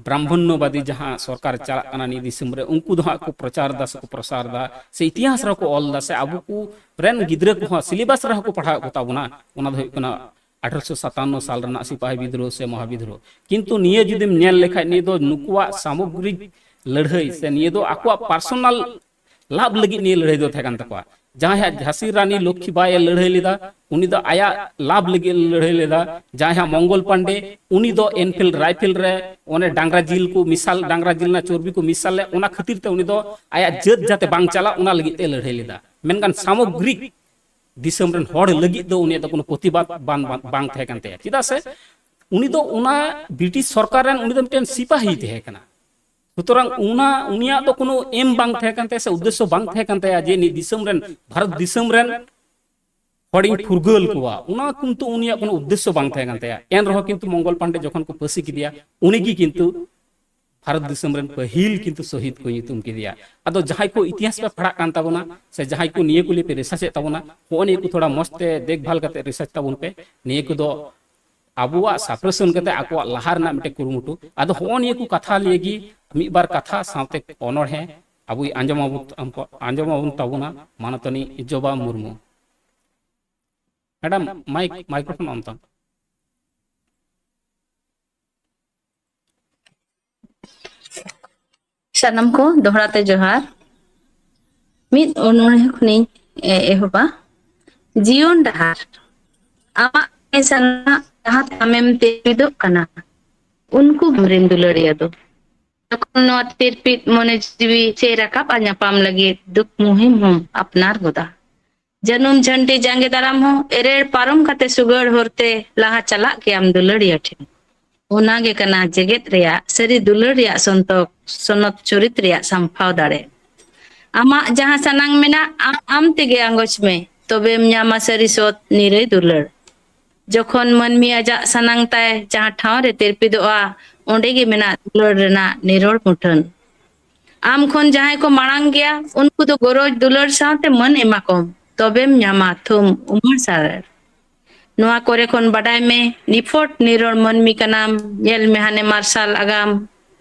ᱵᱨᱟᱦᱢᱚᱱᱱᱚᱵᱟᱫᱤ ᱡᱟᱦᱟᱸ ᱥᱚᱨᱠᱟᱨ ᱪᱟᱞᱟᱜ ᱠᱟᱱᱟ ᱱᱤᱭᱟᱹ ᱫᱤᱥᱚᱢ ᱨᱮ, ᱩᱱᱠᱩ ᱫᱚ ᱦᱟᱸᱜ ᱠᱚ ᱯᱨᱚᱪᱟᱨ ᱫᱟ ᱥᱮ ᱠᱚ ᱯᱨᱚᱥᱟᱨ ᱫᱟ, ᱥᱮ ᱤᱛᱤᱦᱟᱥ ᱨᱮᱦᱚᱸ ᱠᱚ ᱚᱞ ᱫᱟ, ᱥᱮ ᱟᱵᱚ ᱠᱚ ᱨᱮᱱ ᱜᱤᱫᱽᱨᱟᱹ ᱠᱚᱦᱚᱸ ᱥᱤᱞᱮᱵᱟᱥ ᱨᱮᱦᱚᱸ ᱠᱚ ᱯᱟᱲᱦᱟᱣᱮᱫ ᱠᱚ ᱛᱟᱵᱚᱱᱟ᱾ ᱚᱱᱟ ᱫᱚ ᱦᱩᱭᱩᱜ ᱠᱟᱱᱟ ᱟᱴᱷᱨᱚᱥᱚ ᱥᱟᱛᱟᱱᱱᱚ ᱥᱟᱞ ᱨᱮᱱᱟᱜ ᱥᱤᱯᱟᱦᱤ ᱵᱤᱫᱽᱨᱳᱦᱚ ᱥᱮ ᱢᱚᱦᱟ ᱵᱤᱫᱽᱨᱳᱦᱚ᱾ ᱠᱤᱱᱛᱩ ᱱᱤᱭᱟᱹ ᱡᱩᱫᱤᱢ ᱧᱮᱞ ᱞᱮᱠᱷᱟᱡ, ᱱᱤᱭᱟᱹ ᱫᱚ ᱱᱩᱠᱩᱣᱟᱜ ᱥᱟᱢᱚᱜᱽᱨᱤᱠ ᱞᱟᱹᱲᱦᱟᱹᱭ ᱥᱮ ᱱᱤᱭᱟᱹ ᱫᱚ ᱟᱠᱚᱣᱟᱜ ᱯᱟᱨᱥᱚᱱᱟᱞ ᱞᱟᱵᱷ ᱞᱟᱹᱜᱤᱫ ᱱᱤᱭᱟᱹ ᱞᱟᱹᱲᱦᱟᱹᱭ ᱫᱚ ᱛᱟᱦᱮᱸ ᱠᱟᱱ ᱛᱟᱠᱚᱣᱟ᱾ ᱡᱟᱦᱟᱸᱭ ᱦᱟᱸᱜ ᱡᱷᱟᱸᱥᱤ ᱨᱟᱱᱤ ᱞᱚᱠᱠᱷᱤ ᱵᱟᱭ ᱮ ᱞᱟᱹᱲᱦᱟᱹᱭ ᱞᱮᱫᱟ, ᱩᱱᱤ ᱫᱚ ᱟᱭᱟᱜ ᱞᱟᱵᱷ ᱞᱟᱹᱜᱤᱫ ᱮ ᱞᱟᱹᱲᱦᱟᱹᱭ ᱞᱮᱫᱟ᱾ ᱡᱟᱦᱟᱸᱭ ᱦᱟᱸᱜ ᱢᱚᱝᱜᱚᱞ ᱯᱟᱱᱰᱮ, ᱩᱱᱤ ᱫᱚ ᱮᱱᱯᱷᱤᱞᱰ ᱨᱟᱭᱯᱷᱮᱞ ᱨᱮ ᱚᱱᱮ ᱰᱟᱝᱨᱟ ᱡᱤᱞ ᱠᱚ ᱢᱮᱥᱟᱞ, ᱰᱟᱝᱨᱟ ᱡᱤᱞ ᱨᱮᱱᱟᱜ ᱪᱚᱨᱵᱤ ᱠᱚ ᱢᱮᱥᱟᱞ ᱞᱮᱫ, ᱚᱱᱟ ᱠᱷᱟᱹᱛᱤᱨ ᱛᱮ ᱩᱱᱤ ᱫᱚ ᱟᱭᱟᱜ ᱡᱟᱹᱛ ᱡᱟᱛᱮ ᱵᱟᱝ ᱪᱟᱞᱟᱜ, ᱚᱱᱟ ᱞᱟᱹᱜᱤᱫ ᱛᱮ ᱞᱟᱹᱲᱦᱟᱹᱭ ᱞᱮᱫᱟ᱾ ᱢᱮᱱᱠᱷᱟᱱ ᱥᱟᱢᱚᱜᱽᱨᱤᱠ ᱫᱤᱥᱚᱢ ᱨᱮᱱ ᱦᱚᱲ ᱞᱟᱹᱜᱤᱫ ᱫᱚ ᱩᱱᱤᱭᱟᱜ ᱫᱚ ᱠᱳᱱᱳ ᱯᱨᱚᱛᱤᱵᱟᱫ ᱵᱟᱝ, ᱵᱟᱝ, ᱵᱟᱝ ᱛᱟᱦᱮᱸ ᱠᱟᱱ ᱛᱟᱭᱟ᱾ ᱪᱮᱫᱟᱜ ᱥᱮ ᱩᱱᱤ ᱫᱚ ᱚᱱᱟ ᱵᱨᱤᱴᱤᱥ ᱥᱚᱨᱠᱟᱨ ᱨᱮᱱ ᱩᱱᱤ ᱫᱚ ᱢᱤᱫᱴᱮᱱ ᱥᱤᱯᱟᱦᱤ ᱛᱟᱦᱮᱸ ᱠᱟᱱᱟ᱾ ᱥᱩᱛᱚᱨᱟᱝ ᱚᱱᱟ, ᱩᱱᱤᱭᱟᱜ ᱫᱚ ᱠᱳᱱᱳ ᱮᱢ ᱵᱟᱝ ᱛᱟᱦᱮᱸ ᱠᱟᱱ ᱛᱟᱭᱟ ᱥᱮ ᱩᱫᱽᱫᱮᱥᱥᱚ ᱵᱟᱝ ᱛᱟᱦᱮᱸ ᱠᱟᱱ ᱛᱟᱭᱟ ᱡᱮ ᱱᱤᱭᱟᱹ ᱫᱤᱥᱚᱢ ᱨᱮᱱ, ᱵᱷᱟᱨᱚᱛ ᱫᱤᱥᱚᱢ ᱨᱮᱱ ᱦᱚᱲᱤᱧ ᱯᱷᱩᱨᱜᱟᱹᱞ ᱠᱚᱣᱟ, ᱚᱱᱟ ᱠᱤᱱᱛᱩ ᱩᱱᱤᱭᱟᱜ ᱠᱳᱱᱳ ᱩᱫᱽᱫᱮᱥᱥᱚ ᱵᱟᱝ ᱛᱟᱦᱮᱸ ᱠᱟᱱ ᱛᱟᱭᱟ᱾ ᱮᱱ ᱨᱮᱦᱚᱸ ᱠᱤᱱᱛᱩ ᱢᱚᱝᱜᱚᱞ ᱯᱟᱱᱰᱮ ᱡᱚᱠᱷᱚᱱ ᱠᱚ ᱯᱟᱹᱥᱤ ᱠᱮᱫᱮᱭᱟ, ᱩᱱᱤ ᱜᱮ ᱠᱤᱱᱛᱩ ᱵᱷᱟᱨᱚᱛ ᱫᱤᱥᱚᱢ ᱨᱮᱱ ᱯᱟᱹᱦᱤᱞ ᱠᱤᱱᱛᱩ ᱥᱚᱦᱤᱫ ᱠᱚ ᱧᱩᱛᱩᱢ ᱠᱮᱫᱮᱭᱟ᱾ ᱟᱫᱚ ᱡᱟᱦᱟᱸᱭ ᱠᱚ ᱤᱛᱤᱦᱟᱥ ᱯᱮ ᱯᱟᱲᱦᱟᱜ ᱠᱟᱱ ᱛᱟᱵᱚᱱᱟ ᱥᱮ ᱡᱟᱦᱟᱸᱭ ᱠᱚ ᱱᱤᱭᱟᱹ ᱠᱚ ᱞᱤᱭᱮ ᱯᱮ ᱨᱤᱥᱟᱨᱪ ᱮᱫ ᱛᱟᱵᱚᱱᱟ, ᱦᱚᱸᱜᱼᱚ ᱱᱤᱭᱟᱹ ᱠᱚ ᱛᱷᱚᱲᱟ ᱢᱚᱸᱡᱽ ᱛᱮ ᱫᱮᱠᱷᱵᱷᱟᱞ ᱠᱟᱛᱮ ᱨᱤᱥᱟᱨᱪ ᱛᱟᱵᱚᱱ ᱯᱮ᱾ ᱱᱤᱭᱟᱹ ᱠᱚᱫᱚ ᱟᱵᱚᱣᱟᱜ ᱥᱟᱯᱨᱮᱥᱚᱱ ᱠᱟᱛᱮ ᱟᱠᱚᱣᱟᱜ ᱞᱟᱦᱟ ᱨᱮᱱᱟᱜ ᱢᱤᱫᱴᱮᱱ ᱠᱩᱨᱩᱢᱩᱴᱩ᱾ ᱟᱫᱚ ᱦᱚᱸᱜᱼᱚ ᱱᱤᱭᱟᱹ ᱠᱚ ᱠᱟᱛᱷᱟ ᱞᱤᱭᱮ ᱜᱮ ᱢᱤᱫ ᱵᱟᱨ ᱠᱟᱛᱷᱟ ᱥᱟᱶᱛᱮ ᱚᱱᱚᱬᱦᱮ ᱟᱵᱚᱭ ᱟᱸᱡᱚᱢ ᱟᱵᱚᱱ, ᱟᱸᱡᱚᱢ ᱟᱵᱚᱱ ᱛᱟᱵᱚᱱᱟ ᱢᱟᱱᱚᱛᱟᱱᱤ ᱡᱚᱵᱟ ᱢᱩᱨᱢᱩ᱾ ᱢᱮᱰᱟᱢ, ᱢᱟᱭᱤᱠ, ᱢᱟᱭᱠᱨᱳᱯᱷᱳᱱ ᱚᱱ ᱛᱟᱢ᱾ ᱥᱟᱱᱟᱢ ᱠᱚ ᱫᱚᱦᱲᱟ ᱛᱮ ᱡᱚᱦᱟᱨ᱾ ᱢᱤᱫ ᱚᱱᱚᱬᱦᱮ ᱠᱷᱚᱱᱤᱧ, ᱮ, ᱮᱦᱚᱵᱟ᱾ ᱡᱤᱭᱚᱱ ᱰᱟᱦᱟᱨ, ᱟᱢᱟᱜ ᱥᱟᱱᱟᱢᱟᱜ ᱡᱟᱦᱟᱸ ᱛᱟᱢᱮᱢ ᱛᱤᱨᱯᱤᱫᱚᱜ ᱠᱟᱱᱟ, ᱩᱱᱠᱩ ᱟᱢᱨᱮᱱ ᱫᱩᱞᱟᱹᱲᱤᱭᱟᱹ ᱫᱚ᱾ ᱡᱚᱠᱷᱚᱱ ᱱᱚᱣᱟ ᱛᱤᱨᱯᱤᱫ ᱢᱚᱱᱮ ᱡᱤᱣᱤ ᱪᱮ ᱨᱟᱠᱟᱵ ᱟᱨ ᱧᱟᱯᱟᱢ ᱞᱟᱹᱜᱤᱫ ᱫᱩᱠ ᱢᱩᱦᱤᱢ ᱦᱚᱸᱢ ᱟᱯᱱᱟᱨ ᱜᱚᱫᱟ᱾ ᱡᱟᱹᱱᱩᱢ ᱡᱷᱟᱹᱱᱴᱤ ᱡᱟᱸᱜᱮ ᱫᱟᱨᱟᱢ ᱦᱚᱸ ᱮᱨᱮᱲ ᱯᱟᱨᱚᱢ ᱠᱟᱛᱮ ᱥᱩᱜᱟᱹᱲ ᱦᱚᱨᱛᱮ ᱞᱟᱦᱟ ᱪᱟᱞᱟᱜ ᱜᱮᱭᱟᱢ ᱫᱩᱞᱟᱹᱲᱤᱭᱟᱹ ᱴᱷᱮᱱ᱾ ᱚᱱᱟ ᱜᱮ ᱠᱟᱱᱟ ᱡᱮᱜᱮᱛ ᱨᱮᱭᱟᱜ ᱥᱟᱹᱨᱤ ᱫᱩᱞᱟᱹᱲ ᱨᱮᱭᱟᱜ ᱥᱚᱱᱛᱚᱠ, ᱥᱚᱱᱚᱛ ᱪᱚᱨᱤᱛ ᱨᱮᱭᱟᱜ ᱥᱟᱢᱯᱷᱟᱣ ᱫᱟᱲᱮ᱾ ᱟᱢᱟᱜ ᱡᱟᱦᱟᱸ ᱥᱟᱱᱟᱝ ᱢᱮᱱᱟᱜ, ᱟᱢ, ᱟᱢ ᱛᱮᱜᱮ ᱟᱸᱜᱚᱪ ᱢᱮ, ᱛᱚᱵᱮᱢ ᱧᱟᱢᱟ ᱥᱟᱹᱨᱤ ᱥᱚᱛ ᱱᱤᱨᱟᱹᱭ ᱫᱩᱞᱟᱹᱲ᱾ ᱡᱚᱠᱷᱚᱱ ᱢᱟᱹᱱᱢᱤ ᱟᱡᱟᱜ ᱥᱟᱱᱟᱝ ᱛᱟᱭ ᱡᱟᱦᱟᱸ ᱴᱷᱟᱶ ᱨᱮ ᱛᱤᱨᱯᱤᱫᱚᱜᱼᱟ, ᱚᱸᱰᱮ ᱜᱮ ᱢᱮᱱᱟᱜ ᱫᱩᱞᱟᱹᱲ ᱨᱮᱱᱟᱜ ᱱᱤᱨᱚᱲ ᱢᱩᱴᱷᱟᱹᱱ᱾ ᱟᱢ ᱠᱷᱚᱱ ᱡᱟᱦᱟᱸᱭ ᱠᱚ ᱢᱟᱲᱟᱝ ᱜᱮᱭᱟ, ᱩᱱᱠᱩ ᱫᱚ ᱜᱚᱨᱚᱡᱽ ᱫᱩᱞᱟᱹᱲ ᱥᱟᱶᱛᱮ ᱢᱟᱹᱱ ᱮᱢᱟ ᱠᱚᱢ, ᱛᱚᱵᱮᱢ ᱧᱟᱢᱟ ᱛᱷᱩᱢ ᱩᱢᱟᱹᱲ ᱥᱟᱨᱮᱲ᱾ ᱱᱚᱣᱟ ᱠᱚᱨᱮ ᱠᱷᱚᱱ ᱵᱟᱰᱟᱭ ᱢᱮ, ᱱᱤᱯᱷᱚᱴ ᱱᱤᱨᱚᱲ ᱢᱟᱹᱱᱢᱤ ᱠᱟᱱᱟᱢ, ᱧᱮᱞ ᱢᱮ ᱦᱟᱱᱮ ᱢᱟᱨᱥᱟᱞ ᱟᱜᱟᱢ᱾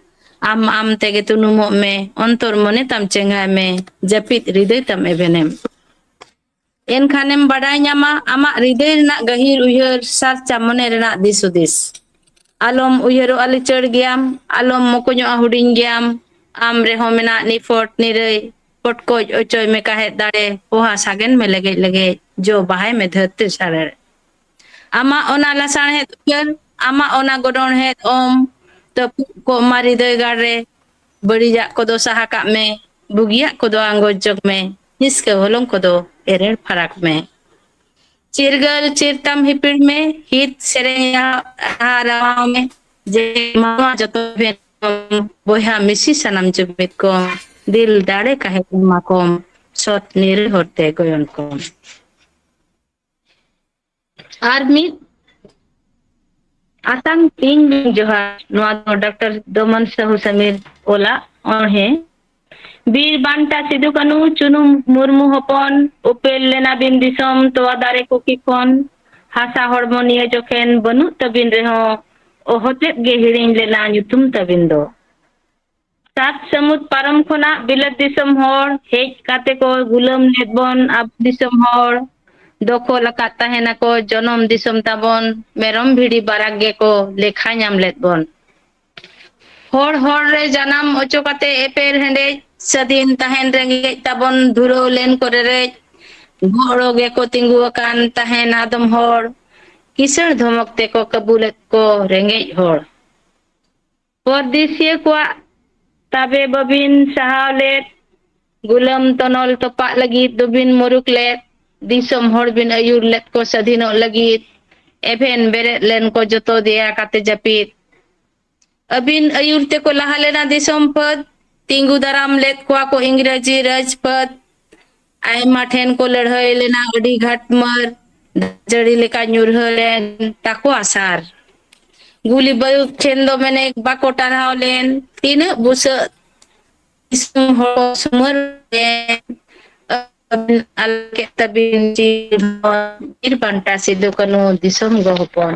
ᱟᱢ ᱟᱢ ᱛᱮᱜᱮ ᱛᱩᱱᱩᱢᱚᱜ ᱢᱮ, ᱚᱱᱛᱚᱨ ᱢᱚᱱᱮ ᱛᱟᱢ ᱪᱮᱸᱜᱷᱟᱭ ᱢᱮ, ᱡᱟᱹᱯᱤᱫ ᱨᱤᱫᱟᱹᱭ ᱛᱟᱢ ᱮᱵᱷᱮᱱᱮᱢ᱾ ᱮᱱᱠᱷᱟᱱᱮᱢ ᱵᱟᱰᱟᱭ ᱧᱟᱢᱟ ᱟᱢᱟᱜ ᱦᱨᱤᱫᱟᱹᱭ ᱨᱮᱱᱟᱜ ᱜᱟᱹᱦᱤᱨ ᱩᱭᱦᱟᱹᱨ, ᱥᱟᱨᱪᱟ ᱢᱚᱱᱮ ᱨᱮᱱᱟᱜ ᱫᱤᱥ ᱦᱩᱫᱤᱥ᱾ ᱟᱞᱚᱢ ᱩᱭᱦᱟᱹᱨᱚᱜᱼᱟ ᱞᱤᱪᱟᱹᱲ ᱜᱮᱭᱟᱢ, ᱟᱞᱚᱢ ᱢᱚᱠᱚᱧᱚᱜᱼᱟ ᱦᱩᱰᱤᱧ ᱜᱮᱭᱟᱢ᱾ ᱟᱢ ᱨᱮᱦᱚᱸ ᱢᱮᱱᱟᱜ ᱱᱤᱯᱷᱚᱴ ᱱᱤᱨᱟᱹᱭ, ᱯᱚᱴᱠᱚᱡ ᱚᱪᱚᱭ ᱢᱮ ᱠᱟᱦᱮᱫ ᱫᱟᱲᱮ, ᱯᱚᱦᱟ ᱥᱟᱜᱮᱱ ᱢᱮ ᱞᱮᱜᱮᱡ ᱞᱮᱜᱮᱡ, ᱡᱚ ᱵᱟᱦᱟᱭ ᱢᱮ ᱫᱷᱟᱹᱨᱛᱤ ᱥᱟᱨᱮᱲ᱾ ᱟᱢᱟᱜ ᱚᱱᱟ ᱞᱟᱥᱟᱬᱦᱮᱫ ᱩᱭᱦᱟᱹᱨ, ᱟᱢᱟᱜ ᱚᱱᱟ ᱜᱚᱰᱚᱬᱦᱮᱫ ᱚᱢ, ᱛᱟᱹᱯᱩᱜ ᱠᱚᱜ ᱢᱟ ᱦᱨᱤᱫᱟᱹᱭ ᱜᱟᱲ ᱨᱮ, ᱵᱟᱹᱲᱤᱡᱟᱜ ᱠᱚᱫᱚ ᱥᱟᱦᱟ ᱠᱟᱜ ᱢᱮ, ᱵᱩᱜᱤᱭᱟᱜ ᱠᱚᱫᱚ ᱟᱸᱜᱚᱪ ᱡᱚᱜ ᱢᱮ, ᱦᱤᱥᱠᱟᱹ ᱦᱚᱞᱚᱝ ᱠᱚᱫᱚ ᱮᱨᱮᱲ ᱯᱷᱟᱨᱟᱠ ᱢᱮ᱾ ᱪᱤᱨᱜᱟᱹᱞ ᱪᱤᱨᱛᱟᱢ ᱦᱤᱯᱤᱲ ᱢᱮ, ᱦᱤᱛ ᱥᱮᱨᱮᱧ ᱨᱟᱦᱟ ᱨᱟᱣᱟᱣ ᱢᱮ, ᱡᱮ ᱢᱟᱱᱣᱟ ᱡᱚᱛᱚ ᱵᱷᱮᱫ ᱠᱚᱢ, ᱵᱚᱭᱦᱟ ᱢᱤᱥᱤ ᱥᱟᱱᱟᱢ ᱡᱩᱢᱤᱫ ᱠᱚᱢ, ᱫᱤᱞ ᱫᱟᱲᱮ ᱠᱟᱦᱮᱫ ᱮᱢᱟ ᱠᱚᱢ, ᱥᱚᱛ ᱱᱤᱨᱟᱹᱭ ᱦᱚᱨᱛᱮ ᱜᱚᱭᱚᱱ ᱠᱚᱢ᱾ ᱟᱨ ᱢᱤᱫ ᱟᱛᱟᱝ ᱛᱤᱧ ᱡᱚᱦᱟᱨ, ᱱᱚᱣᱟ ᱫᱚ ᱰᱟᱠᱛᱟᱨ ᱫᱚᱢᱚᱱ ᱥᱟᱦᱩ ᱥᱟᱢᱤᱨ ᱚᱞᱟᱜ ᱚᱬᱦᱮ᱾ ᱵᱤᱨ ᱵᱟᱱᱴᱟ ᱥᱤᱫᱩ ᱠᱟᱹᱱᱩ ᱪᱩᱱᱩ ᱢᱩᱨᱢᱩ ᱦᱚᱯᱚᱱ, ᱩᱯᱮᱞ ᱞᱮᱱᱟ ᱵᱤᱱ ᱫᱤᱥᱚᱢ ᱛᱚᱣᱟ ᱫᱟᱨᱮ ᱠᱩᱠᱤ ᱠᱷᱚᱱ᱾ ᱦᱟᱥᱟ ᱦᱚᱲᱢᱚ ᱱᱤᱭᱟᱹ ᱡᱚᱠᱷᱮᱱ ᱵᱟᱹᱱᱩᱜ ᱛᱟᱵᱤᱱ ᱨᱮᱦᱚᱸ, ᱚᱦᱚᱛᱮᱫ ᱜᱮ ᱦᱤᱲᱤᱧ ᱞᱮᱱᱟ ᱧᱩᱛᱩᱢ ᱛᱟᱵᱤᱱ ᱫᱚ᱾ ᱥᱟᱛ ᱥᱟᱹᱢᱩᱫ ᱯᱟᱨᱚᱢ ᱠᱷᱚᱱᱟᱜ ᱵᱤᱞᱟᱹᱛ ᱫᱤᱥᱚᱢ ᱦᱚᱲ ᱦᱮᱡ ᱠᱟᱛᱮ ᱠᱚ ᱜᱩᱞᱟᱹᱢ ᱞᱮᱫ ᱵᱚᱱ ᱟᱵᱚ ᱫᱤᱥᱚᱢ ᱦᱚᱲ᱾ ᱫᱚᱠᱷᱚᱞ ᱟᱠᱟᱫ ᱛᱟᱦᱮᱱᱟᱠᱚ ᱡᱚᱱᱚᱢ ᱫᱤᱥᱚᱢ ᱛᱟᱵᱚᱱ, ᱢᱮᱨᱚᱢ ᱵᱷᱤᱰᱤ ᱵᱟᱨᱟᱠ ᱜᱮᱠᱚ ᱞᱮᱠᱷᱟ ᱧᱟᱢ ᱞᱮᱫ ᱵᱚᱱ᱾ ᱦᱚᱲ ᱦᱚᱲ ᱨᱮ ᱡᱟᱱᱟᱢ ᱚᱪᱚ ᱠᱟᱛᱮ ᱮᱯᱮᱨ ᱦᱮᱸᱰᱮᱡ, ᱥᱟᱹᱫᱷᱤᱱ ᱛᱟᱦᱮᱱ ᱨᱮᱸᱜᱮᱡ ᱛᱟᱵᱚᱱ ᱫᱷᱩᱨᱟᱹᱣ ᱞᱮᱱ ᱠᱚᱨᱮ ᱨᱮᱡ, ᱜᱚᱲᱚ ᱜᱮᱠᱚ ᱛᱤᱸᱜᱩ ᱟᱠᱟᱱ ᱛᱟᱦᱮᱱ ᱟᱫᱚᱢ ᱦᱚᱲ᱾ ᱠᱤᱥᱟᱹᱬ ᱫᱷᱚᱢᱚᱠ ᱛᱮᱠᱚ ᱠᱟᱹᱵᱩᱞᱮᱫ ᱠᱚ ᱨᱮᱸᱜᱮᱡ ᱦᱚᱲ᱾ ᱯᱚᱨᱫᱮᱥᱤᱭᱟᱹ ᱠᱚᱣᱟᱜ ᱛᱟᱵᱮ ᱵᱟᱹᱵᱤᱱ ᱥᱟᱦᱟᱣ ᱞᱮᱫ, ᱜᱩᱞᱟᱹᱢ ᱛᱚᱱᱚᱞ ᱛᱚᱯᱟᱜ ᱞᱟᱹᱜᱤᱫ ᱫᱚᱵᱤᱱ ᱢᱩᱨᱩᱠ ᱞᱮᱫ, ᱫᱤᱥᱚᱢ ᱦᱚᱲ ᱵᱤᱱ ᱟᱹᱭᱩᱨ ᱞᱮᱫ ᱠᱚ ᱥᱟᱹᱫᱷᱤᱱᱚᱜ ᱞᱟᱹᱜᱤᱫ, ᱮᱵᱷᱮᱱ ᱵᱮᱨᱮᱫ ᱞᱮᱱ ᱠᱚ ᱡᱚᱛᱚ ᱫᱮᱭᱟ ᱠᱟᱛᱮ ᱡᱟᱹᱯᱤᱫ᱾ ᱟᱹᱵᱤᱱ ᱟᱹᱭᱩᱨ ᱛᱮᱠᱚ ᱞᱟᱦᱟ ᱞᱮᱱᱟ ᱫᱤᱥᱚᱢ ᱯᱷᱟᱹᱫ, ᱛᱤᱸᱜᱩ ᱫᱟᱨᱟᱢ ᱞᱮᱫ ᱠᱚᱣᱟ ᱠᱚ ᱤᱝᱨᱮᱡᱤ ᱨᱟᱡᱽ ᱯᱷᱟᱹᱫ᱾ ᱟᱭᱢᱟ ᱴᱷᱮᱱ ᱠᱚ ᱞᱟᱹᱲᱦᱟᱹᱭ ᱞᱮᱱᱟ ᱟᱹᱰᱤ ᱜᱷᱟᱴᱢᱟᱹᱨ, ᱡᱟᱹᱲᱤ ᱞᱮᱠᱟ ᱧᱩᱨᱦᱟᱹ ᱞᱮᱱ ᱛᱟᱠᱚ ᱟᱥᱟᱨ᱾ ᱜᱩᱞᱤ ᱵᱟᱹᱨᱩᱫ ᱴᱷᱮᱱ ᱫᱚ ᱢᱮᱱᱮ ᱵᱟᱠᱚ ᱴᱟᱨᱦᱟᱣ ᱞᱮᱱ, ᱛᱤᱱᱟᱹᱜ ᱵᱩᱥᱟᱹᱜ ᱫᱤᱥᱚᱢ ᱦᱚᱲ ᱥᱩᱢᱟᱹᱨ ᱞᱮᱱ, ᱟᱹᱵᱤᱱ ᱟᱞ ᱠᱮᱫ ᱛᱟᱹᱵᱤᱱ ᱡᱤᱣᱤ ᱦᱚᱲ, ᱵᱤᱨ ᱵᱟᱱᱴᱟ ᱥᱤᱫᱩ ᱠᱟᱹᱱᱦᱩ ᱫᱤᱥᱚᱢ ᱜᱚ ᱦᱚᱯᱚᱱ᱾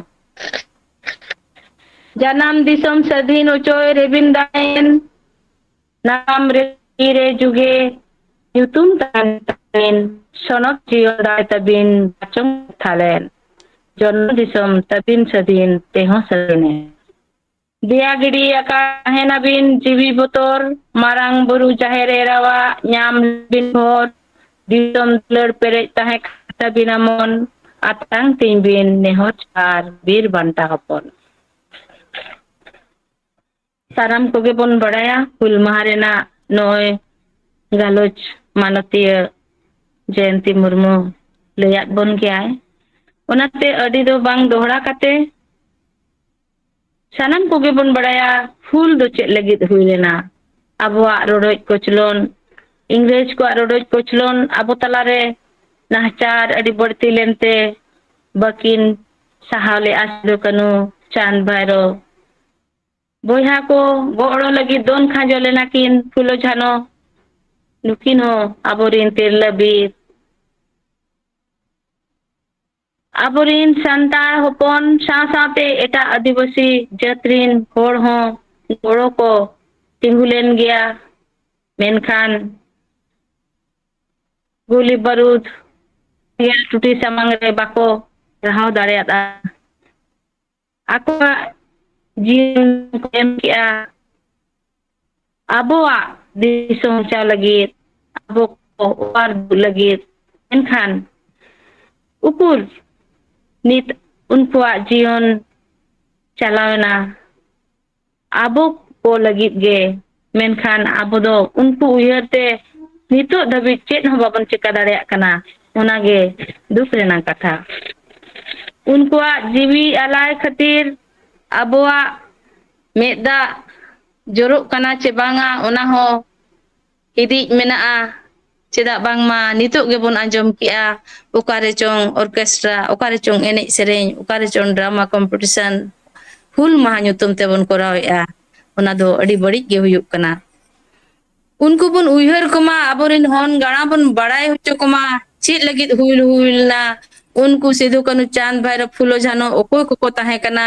ᱡᱟᱱᱟᱢ ᱫᱤᱥᱚᱢ ᱥᱟᱹᱫᱷᱤᱱ ᱚᱪᱚᱭ ᱨᱮᱵᱤᱱ ᱫᱟᱭᱮᱱ, ᱱᱟᱜᱟᱢ ᱨᱮ ᱛᱤᱨᱮ ᱡᱩᱜᱮ ᱧᱩᱛᱩᱢ ᱛᱟᱦᱮᱱ ᱛᱟᱵᱤᱱ, ᱥᱚᱱᱚᱛ ᱡᱤᱭᱚᱱ ᱫᱟᱲᱮ ᱛᱟᱵᱤᱱ ᱵᱟᱪᱚᱝ ᱛᱷᱟᱞᱮᱱ, ᱡᱚᱱᱢᱚ ᱫᱤᱥᱚᱢ ᱛᱟᱵᱤᱱ ᱥᱟᱹᱫᱷᱤᱱ ᱛᱮᱦᱚᱸ ᱥᱟᱹᱫᱷᱤᱱᱮ᱾ ᱫᱮᱭᱟ ᱜᱤᱰᱤ ᱟᱠᱟᱫ ᱛᱟᱦᱮᱱᱟᱵᱤᱱ ᱡᱤᱣᱤ ᱵᱚᱛᱚᱨ, ᱢᱟᱨᱟᱝ ᱵᱩᱨᱩ ᱡᱟᱦᱮᱨ ᱮᱨᱟᱣᱟᱜ ᱧᱟᱢ ᱵᱤᱱ ᱵᱷᱚᱨ, ᱫᱤᱥᱚᱢ ᱫᱩᱞᱟᱹᱲ ᱯᱮᱨᱮᱡ ᱛᱟᱦᱮᱸ ᱠᱟᱱ ᱛᱟᱵᱤᱱᱟ ᱢᱚᱱ, ᱟᱛᱟᱝ ᱛᱤᱧ ᱵᱤᱱ ᱱᱮᱦᱚᱨ ᱡᱚᱦᱟᱨ ᱵᱤᱨ ᱵᱟᱱᱴᱟ ᱦᱚᱯᱚᱱ᱾ ᱥᱟᱱᱟᱢ ᱠᱚᱜᱮ ᱵᱚᱱ ᱵᱟᱲᱟᱭᱟ, ᱦᱩᱞ ᱢᱟᱦᱟ ᱨᱮᱱᱟᱜ ᱱᱚᱜᱼᱚᱭ ᱜᱟᱞᱚᱪ ᱢᱟᱱᱚᱛᱤᱭᱟᱹ ᱡᱚᱭᱚᱱᱛᱤ ᱢᱩᱨᱢᱩ ᱞᱟᱹᱭᱟᱫ ᱵᱚᱱ ᱜᱮᱭᱟᱭ᱾ ᱚᱱᱟᱛᱮ ᱟᱹᱰᱤ ᱫᱚ ᱵᱟᱝ ᱫᱚᱦᱲᱟ ᱠᱟᱛᱮ, ᱥᱟᱱᱟᱢ ᱠᱚᱜᱮ ᱵᱚᱱ ᱵᱟᱲᱟᱭᱟ ᱦᱩᱞ ᱫᱚ ᱪᱮᱫ ᱞᱟᱹᱜᱤᱫ ᱦᱩᱭ ᱞᱮᱱᱟ᱾ ᱟᱵᱚᱣᱟᱜ ᱨᱚᱰᱚᱡ ᱠᱚᱪᱞᱚᱱ, ᱤᱝᱨᱮᱡᱽ ᱠᱚᱣᱟᱜ ᱨᱚᱰᱚᱡ ᱠᱚᱪᱞᱚᱱ, ᱟᱵᱚ ᱛᱟᱞᱟᱨᱮ ᱱᱟᱦᱟᱪᱟᱨ ᱟᱹᱰᱤ ᱵᱟᱹᱲᱛᱤ ᱞᱮᱱᱛᱮ ᱵᱟᱹᱠᱤᱱ ᱥᱟᱦᱟᱣ ᱞᱮᱜᱼᱟ ᱥᱤᱫᱩ ᱠᱟᱹᱱᱦᱩ, ᱪᱟᱸᱫᱽ ᱵᱷᱟᱭᱨᱳ᱾ ᱵᱚᱭᱦᱟ ᱠᱚ ᱜᱚᱲᱚ ᱞᱟᱹᱜᱤᱫ ᱫᱚᱱ ᱠᱷᱟᱸᱡᱚ ᱞᱮᱱᱟ ᱠᱤᱱ ᱯᱷᱩᱞᱳ ᱡᱷᱟᱱᱚ᱾ ᱱᱩᱠᱤᱱ ᱦᱚᱸ ᱟᱵᱚᱨᱮᱱ ᱛᱤᱨᱞᱟᱹ ᱵᱤᱨ᱾ ᱟᱵᱚᱨᱮᱱ ᱥᱟᱱᱛᱟᱲ ᱦᱚᱯᱚᱱ ᱥᱟᱶ ᱥᱟᱶᱛᱮ ᱮᱴᱟᱜ ᱟᱹᱫᱤᱵᱟᱹᱥᱤ ᱡᱟᱹᱛ ᱨᱮᱱ ᱦᱚᱲ ᱦᱚᱸ ᱜᱚᱲᱚ ᱠᱚ ᱛᱤᱸᱜᱩ ᱞᱮᱱ ᱜᱮᱭᱟ, ᱢᱮᱱᱠᱷᱟᱱ ᱜᱩᱞᱤ ᱵᱟᱹᱨᱩᱫ ᱥᱮᱸᱜᱮᱞ ᱴᱩᱴᱤ ᱥᱟᱢᱟᱝ ᱨᱮ ᱵᱟᱠᱚ ᱨᱟᱦᱟᱣ ᱫᱟᱲᱮᱭᱟᱫᱼᱟ᱾ ᱟᱠᱚᱣᱟᱜ ᱡᱤᱭᱚᱱ ᱠᱚ ᱮᱢ ᱠᱮᱜᱼᱟ ᱟᱵᱚᱣᱟᱜ ᱫᱤᱥᱚᱢ ᱵᱟᱧᱪᱟᱣ ᱞᱟᱹᱜᱤᱫ, ᱟᱵᱚ ᱠᱚ ᱚᱣᱟᱨ ᱫᱩᱜ ᱞᱟᱹᱜᱤᱫ᱾ ᱢᱮᱱᱠᱷᱟᱱ ᱩᱠᱩᱨ ᱱᱤᱛ ᱩᱱᱠᱩᱣᱟᱜ ᱡᱤᱭᱚᱱ ᱪᱟᱞᱟᱣᱮᱱᱟ ᱟᱵᱚ ᱠᱚ ᱞᱟᱹᱜᱤᱫ ᱜᱮ, ᱢᱮᱱᱠᱷᱟᱱ ᱟᱵᱚ ᱫᱚ ᱩᱱᱠᱩ ᱩᱭᱦᱟᱹᱨ ᱛᱮ ᱱᱤᱛᱚᱜ ᱫᱷᱟᱹᱵᱤᱡ ᱪᱮᱫ ᱦᱚᱸ ᱵᱟᱵᱚᱱ ᱪᱮᱠᱟ ᱫᱟᱲᱮᱭᱟᱜ ᱠᱟᱱᱟ᱾ ᱚᱱᱟᱜᱮ ᱫᱩᱠ ᱨᱮᱱᱟᱜ ᱠᱟᱛᱷᱟ᱾ ᱩᱱᱠᱩᱣᱟᱜ ᱡᱤᱣᱤ ᱟᱞᱟᱭ ᱠᱷᱟᱹᱛᱤᱨ ᱟᱵᱚᱣᱟᱜ ᱢᱮᱫ ᱫᱟᱜ ᱡᱚᱨᱚᱜ ᱠᱟᱱᱟ ᱪᱮ ᱵᱟᱝᱟ, ᱚᱱᱟ ᱦᱚᱸ ᱦᱤᱫᱤᱡ ᱢᱮᱱᱟᱜᱼᱟ᱾ ᱪᱮᱫᱟᱜ ᱵᱟᱝᱢᱟ ᱱᱤᱛᱚᱜ ᱜᱮᱵᱚᱱ ᱟᱸᱡᱚᱢ ᱠᱮᱜᱼᱟ, ᱚᱠᱟᱨᱮ ᱪᱚᱝ ᱚᱨᱠᱮᱥᱴᱨᱟ, ᱚᱠᱟᱨᱮ ᱪᱚᱝ ᱮᱱᱮᱡ ᱥᱮᱨᱮᱧ, ᱚᱠᱟᱨᱮ ᱪᱚᱝ ᱰᱨᱟᱢᱟ ᱠᱚᱢᱯᱤᱴᱤᱥᱚᱱ ᱦᱩᱞ ᱢᱟᱦᱟ ᱧᱩᱛᱩᱢ ᱛᱮᱵᱚᱱ ᱠᱚᱨᱟᱣᱮᱜᱼᱟ᱾ ᱚᱱᱟ ᱫᱚ ᱟᱹᱰᱤ ᱵᱟᱹᱲᱤᱡ ᱜᱮ ᱦᱩᱭᱩᱜ ᱠᱟᱱᱟ᱾ ᱩᱱᱠᱩ ᱵᱚᱱ ᱩᱭᱦᱟᱹᱨ ᱠᱚᱢᱟ, ᱟᱵᱚᱨᱮᱱ ᱦᱚᱱ ᱜᱟᱬᱟ ᱵᱚᱱ ᱵᱟᱲᱟᱭ ᱦᱚᱪᱚ ᱠᱚᱢᱟ, ᱪᱮᱫ ᱞᱟᱹᱜᱤᱫ ᱦᱩᱞ ᱦᱩᱭ ᱞᱮᱱᱟ, ᱩᱱᱠᱩ ᱥᱤᱫᱩ, ᱠᱟᱹᱱᱦᱩ, ᱪᱟᱸᱫᱽ, ᱵᱷᱟᱭᱨᱚ, ᱯᱷᱩᱞᱳ, ᱡᱷᱟᱱᱚ ᱚᱠᱚᱭ ᱠᱚᱠᱚ ᱛᱟᱦᱮᱸ ᱠᱟᱱᱟ,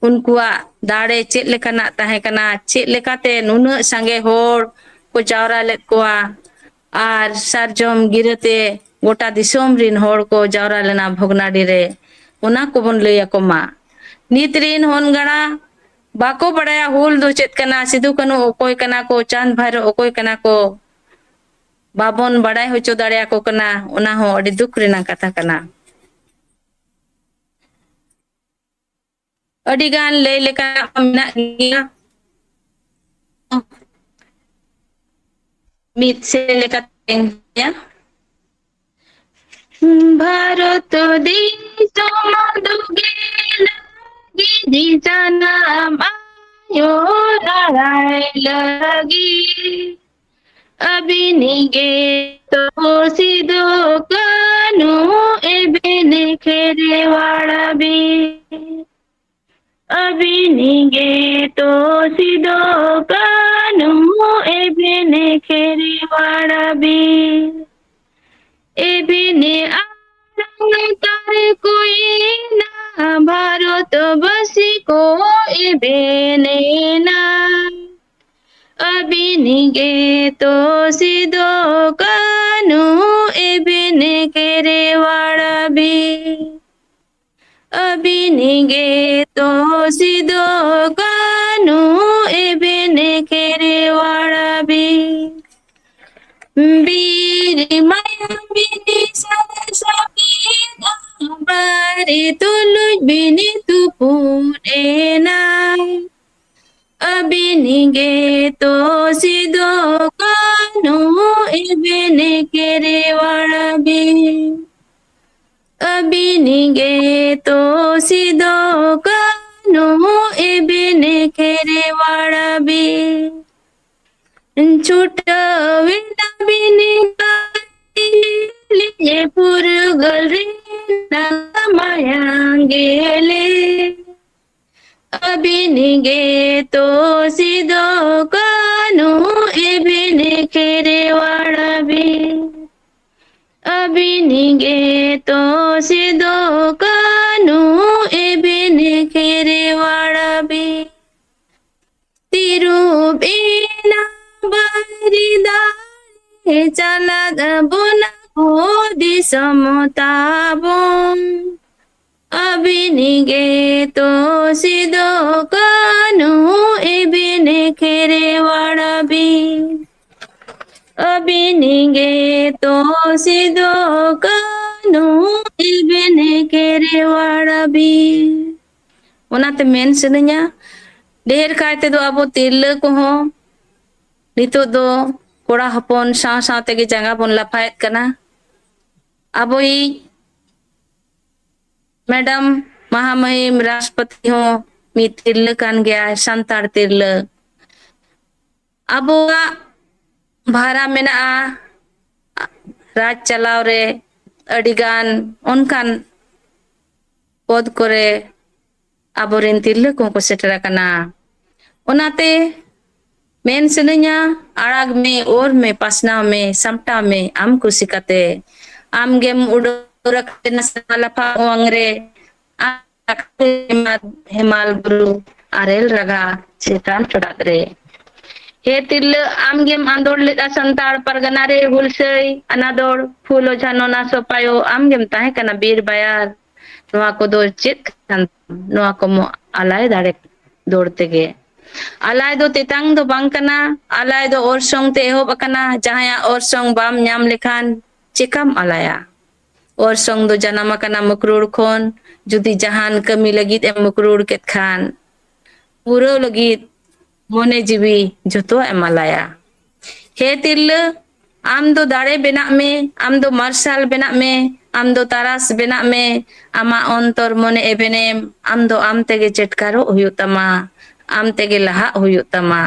ᱩᱱᱠᱩᱣᱟᱜ ᱫᱟᱲᱮ ᱪᱮᱫ ᱞᱮᱠᱟᱱᱟᱜ ᱛᱟᱦᱮᱸ ᱠᱟᱱᱟ, ᱪᱮᱫ ᱞᱮᱠᱟᱛᱮ ᱱᱩᱱᱟᱹᱜ ᱥᱟᱸᱜᱮ ᱦᱚᱲ ᱠᱚ ᱡᱟᱣᱨᱟ ᱞᱮᱫ ᱠᱚᱣᱟ ᱟᱨ ᱥᱟᱨᱡᱚᱢ ᱜᱤᱨᱟᱹᱛᱮ ᱜᱚᱴᱟ ᱫᱤᱥᱚᱢ ᱨᱤᱱ ᱦᱚᱲ ᱠᱚ ᱡᱟᱣᱨᱟ ᱞᱮᱱᱟ ᱵᱷᱚᱜᱽᱱᱟᱰᱤ ᱨᱮ, ᱚᱱᱟ ᱠᱚᱵᱚᱱ ᱞᱟᱹᱭ ᱟᱠᱚ ᱢᱟ᱾ ᱱᱤᱛ ᱨᱤᱱ ᱦᱚᱱ ᱜᱟᱬᱟ ᱵᱟᱠᱚ ᱵᱟᱲᱟᱭᱟ ᱦᱩᱞ ᱫᱚ ᱪᱮᱫ ᱠᱟᱱᱟ, ᱥᱤᱫᱩ ᱠᱟᱹᱱᱦᱩ ᱚᱠᱚᱭ ᱠᱟᱱᱟ ᱠᱚ, ᱪᱟᱸᱫᱽ ᱵᱷᱟᱭᱨᱚ ᱚᱠᱚᱭ ᱠᱟᱱᱟ ᱠᱚ, ᱵᱟᱵᱚᱱ ᱵᱟᱲᱟᱭ ᱦᱚᱪᱚ ᱫᱟᱲᱮᱭᱟᱠᱚ ᱠᱟᱱᱟ, ᱚᱱᱟ ᱦᱚᱸ ᱟᱹᱰᱤ ᱫᱩᱠ ᱨᱮᱱᱟᱜ ᱠᱟᱛᱷᱟ ᱠᱟᱱᱟ᱾ ᱟᱹᱰᱤ ᱜᱟᱱ ᱞᱟᱹᱭ ᱞᱮᱠᱟᱱᱟᱜ ᱢᱟ ᱢᱮᱱᱟᱜ ᱜᱮᱭᱟ᱾ ᱢᱤᱫ ᱥᱮᱫ ᱞᱮᱠᱟᱛᱮ ᱞᱟᱹᱭᱟ, ᱵᱷᱟᱨᱚᱛ ᱫᱤᱥᱚᱢ ᱫᱩᱜᱤ ᱞᱟᱹᱜᱤᱫ, ᱡᱟᱱᱟᱢ ᱟᱭᱳ ᱨᱟᱲᱟᱭ ᱞᱟᱹᱜᱤᱫ, ᱟᱹᱵᱤᱱ ᱜᱮ ᱛᱚ ᱥᱤᱫᱩ ᱠᱟᱹᱱᱦᱩ ᱮᱵᱷᱮᱱ ᱠᱷᱮᱨᱣᱟᱲ ᱵᱤᱨ᱾ ᱟᱹᱵᱤᱱ ᱜᱮ ᱛᱚ ᱥᱤᱫᱩ ᱠᱟᱹᱱᱦᱩ ᱮᱵᱷᱮᱱ ᱠᱷᱮᱨᱣᱟᱲ ᱵᱤᱨ᱾ ᱮᱵᱷᱮᱱ ᱟᱲᱟᱝ ᱛᱟᱨ ᱠᱚᱭᱮᱱᱟ, ᱵᱷᱟᱨᱚᱛ ᱵᱟᱹᱥᱤ ᱠᱚ ᱮᱵᱷᱮᱱᱮᱱᱟ᱾ ᱟᱹᱵᱤᱱ ᱜᱮ ᱛᱚ ᱥᱤᱫᱩ ᱠᱟᱹᱱᱦᱩ ᱮᱵᱷᱮᱱ ᱠᱷᱮᱨᱣᱟᱲ ᱵᱤᱨ᱾ ᱟᱹᱵᱤᱱ ᱜᱮ ᱛᱚ ᱥᱤᱫᱩ ᱠᱟᱹᱱᱦᱩ ᱮᱵᱷᱮᱱ ᱠᱷᱮᱨᱣᱟᱲ ᱵᱤᱨ᱾ ᱵᱤᱨ ᱢᱟᱭᱟᱢ ᱵᱤᱱ ᱥᱟᱨᱥᱟᱣ ᱠᱮᱫᱟ, ᱵᱟᱨᱮ ᱛᱩᱞᱩᱡ ᱵᱤᱱᱤ ᱛᱩᱯᱩᱫ ᱮᱱᱟᱭ᱾ ᱟᱹᱵᱤᱱ ᱜᱮ ᱛᱚ ᱥᱤᱫᱚ ᱠᱟᱹᱱᱦᱩ ᱤᱵᱤᱱ ᱠᱷᱮᱨᱣᱟᱲ ᱵᱤᱱ᱾ ᱟᱹᱵᱤᱱ ᱜᱮ ᱛᱚ ᱥᱤᱫᱚ ᱠᱟᱹᱱᱦᱩ ᱤᱵᱤᱱ ᱠᱷᱮᱨᱣᱟᱲ ᱵᱤᱱ᱾ ᱪᱷᱩᱴᱟᱹᱣ ᱮᱱᱟ ᱵᱤᱱ ᱯᱷᱩᱨᱜᱟᱹᱞ ᱨᱮᱱᱟᱜ ᱢᱟᱭᱟᱝ ᱜᱮᱞᱮ᱾ ᱟᱹᱵᱤᱱ ᱜᱮ ᱛᱚ ᱥᱤᱫᱚ ᱠᱟᱹᱱᱦᱩ ᱤᱵᱤᱱ ᱠᱷᱮᱨᱣᱟᱲ ᱵᱤᱱ᱾ ᱟᱹᱵᱤᱱ ᱜᱮ ᱛᱚ ᱥᱤᱫᱚ ᱠᱟᱹᱱᱦᱩ ᱤᱵᱤᱱ ᱠᱷᱮᱨᱣᱟᱲ ᱵᱤᱱ᱾ ᱛᱤᱨᱩᱯ ᱮᱱᱟ ᱵᱟᱹᱨᱤ ᱫᱟᱨᱮ ᱪᱟᱞᱟᱫ ᱵᱚᱱᱟ ᱠᱚ ᱫᱤᱥᱚᱢ ᱛᱟᱵᱚᱱ᱾ ᱟᱹᱵᱤᱱ ᱜᱮ ᱛᱚ ᱥᱤᱫᱚ ᱠᱟᱹᱱᱦᱩ ᱤᱵᱤᱱ ᱠᱷᱮᱨᱣᱟᱲ ᱵᱤᱱ᱾ ᱟᱹᱵᱤᱱ ᱜᱮ ᱛᱚ ᱥᱤᱫᱚ ᱠᱟᱹᱱᱦᱩ ᱤᱵᱤᱱ ᱠᱷᱮᱨᱣᱟᱲ ᱵᱤᱱ᱾ ᱚᱱᱟᱛᱮ ᱢᱮᱱ ᱥᱟᱱᱟᱧᱟ, ᱰᱷᱮᱨ ᱠᱟᱭ ᱛᱮᱫᱚ ᱟᱵᱚ ᱛᱤᱨᱞᱟᱹ ᱠᱚᱦᱚᱸ ᱱᱤᱛᱚᱜ ᱫᱚ ᱠᱚᱲᱟ ᱦᱚᱯᱚᱱ ᱥᱟᱶ ᱥᱟᱶ ᱛᱮᱜᱮ ᱡᱟᱸᱜᱟ ᱵᱚᱱ ᱞᱟᱯᱷᱟᱭᱮᱫ ᱠᱟᱱᱟ᱾ ᱟᱵᱚᱭᱤᱡ ᱢᱮᱰᱟᱢ ᱢᱟᱦᱟᱢᱟᱹᱦᱤᱢ ᱨᱟᱥᱴᱨᱚᱯᱚᱛᱤ ᱦᱚᱸ ᱢᱤᱫ ᱛᱤᱨᱞᱟᱹ ᱠᱟᱱ ᱜᱮᱭᱟᱭ, ᱥᱟᱱᱛᱟᱲ ᱛᱤᱨᱞᱟᱹ᱾ ᱟᱵᱚᱣᱟᱜ ᱵᱷᱟᱨᱟ ᱢᱮᱱᱟᱜᱼᱟ ᱨᱟᱡᱽ ᱪᱟᱞᱟᱣ ᱨᱮ, ᱟᱹᱰᱤᱜᱟᱱ ᱚᱱᱠᱟᱱ ᱯᱚᱫᱽ ᱠᱚᱨᱮ ᱟᱵᱚᱨᱮᱱ ᱛᱤᱨᱞᱟᱹ ᱠᱚᱦᱚᱸ ᱠᱚ ᱥᱮᱴᱮᱨ ᱟᱠᱟᱱᱟ᱾ ᱚᱱᱟᱛᱮ ᱢᱮᱱ ᱥᱟᱱᱟᱧᱟ, ᱟᱲᱟᱜᱽ ᱢᱮ, ᱚᱨ ᱢᱮ, ᱯᱟᱥᱱᱟᱣ ᱢᱮ, ᱥᱟᱢᱴᱟᱣ ᱢᱮ ᱟᱢ ᱠᱩᱥᱤ ᱠᱟᱛᱮ᱾ ᱟᱢ ᱜᱮᱢ ᱩᱰᱟᱹᱣ ᱨᱟᱠᱟᱵ ᱮᱱᱟ ᱥᱮᱨᱢᱟ ᱞᱟᱯᱷᱟᱝ ᱚᱣᱟᱝ ᱨᱮ, ᱟᱢ ᱨᱟᱠᱟᱵ ᱮᱱᱟ ᱦᱮᱢᱟᱞ ᱵᱩᱨᱩ ᱟᱨᱮᱞ ᱨᱟᱜᱟ ᱪᱮᱛᱟᱱ ᱪᱚᱲᱟᱜ ᱨᱮ᱾ ᱦᱮ ᱛᱤᱨᱞᱟᱹ, ᱟᱢ ᱜᱮᱢ ᱟᱸᱫᱳᱲ ᱞᱮᱫᱼᱟ ᱥᱟᱱᱛᱟᱲ ᱯᱟᱨᱜᱟᱱᱟ ᱨᱮ ᱦᱩᱞᱥᱟᱹᱭ ᱟᱱᱟᱫᱚᱲ, ᱯᱷᱩᱞᱳ ᱡᱷᱟᱱᱚ ᱱᱟ ᱥᱚᱯᱟᱭᱚ, ᱟᱢ ᱜᱮᱢ ᱛᱟᱦᱮᱸ ᱠᱟᱱᱟ ᱵᱤᱨ ᱵᱟᱭᱟᱨ᱾ ᱱᱚᱣᱟ ᱠᱚᱫᱚ ᱪᱮᱫ ᱠᱟᱱ ᱛᱟᱢ? ᱱᱚᱣᱟ ᱠᱚᱢ ᱟᱞᱟᱭ ᱫᱟᱲᱮ ᱫᱚᱲ ᱛᱮᱜᱮ᱾ ᱟᱞᱟᱭ ᱫᱚ ᱛᱮᱛᱟᱝ ᱫᱚ ᱵᱟᱝ ᱠᱟᱱᱟ, ᱟᱞᱟᱭ ᱫᱚ ᱚᱨᱥᱚᱝ ᱛᱮ ᱮᱦᱚᱵ ᱟᱠᱟᱱᱟ᱾ ᱡᱟᱦᱟᱸᱭᱟᱜ ᱚᱨᱥᱚᱝ ᱵᱟᱢ ᱧᱟᱢ ᱞᱮᱠᱷᱟᱱ ᱪᱮᱠᱟᱢ ᱟᱞᱟᱭᱟ? ᱚᱨᱥᱚᱝ ᱫᱚ ᱡᱟᱱᱟᱢ ᱟᱠᱟᱱᱟ ᱢᱩᱠᱨᱩᱲ ᱠᱷᱚᱱ᱾ ᱡᱩᱫᱤ ᱡᱟᱦᱟᱱ ᱠᱟᱹᱢᱤ ᱞᱟᱹᱜᱤᱫ ᱮᱢ ᱢᱩᱠᱨᱩᱲ ᱠᱮᱫ ᱠᱷᱟᱱ, ᱯᱩᱨᱟᱹᱣ ᱞᱟᱹᱜᱤᱫ ᱢᱚᱱᱮ ᱡᱤᱣᱤ ᱡᱚᱛᱚᱣᱟᱜ ᱮᱢ ᱟᱞᱟᱭᱟ᱾ ᱦᱮ ᱛᱤᱨᱞᱟᱹ, ᱟᱢ ᱫᱚ ᱫᱟᱲᱮ ᱵᱮᱱᱟᱜ ᱢᱮ, ᱟᱢ ᱫᱚ ᱢᱟᱨᱥᱟᱞ ᱵᱮᱱᱟᱜ ᱢᱮ, ᱟᱢ ᱫᱚ ᱛᱟᱨᱟᱥ ᱵᱮᱱᱟᱜ ᱢᱮ᱾ ᱟᱢᱟᱜ ᱚᱱᱛᱚᱨ ᱢᱚᱱᱮ ᱮᱵᱷᱮᱱᱮᱢ ᱟᱢ ᱫᱚ ᱟᱢ ᱛᱮᱜᱮ ᱪᱮᱴᱠᱟᱨᱚᱜ ᱦᱩᱭᱩᱜ ᱛᱟᱢᱟ, ᱟᱢ ᱛᱮᱜᱮ ᱞᱟᱦᱟᱜ ᱦᱩᱭᱩᱜ ᱛᱟᱢᱟ᱾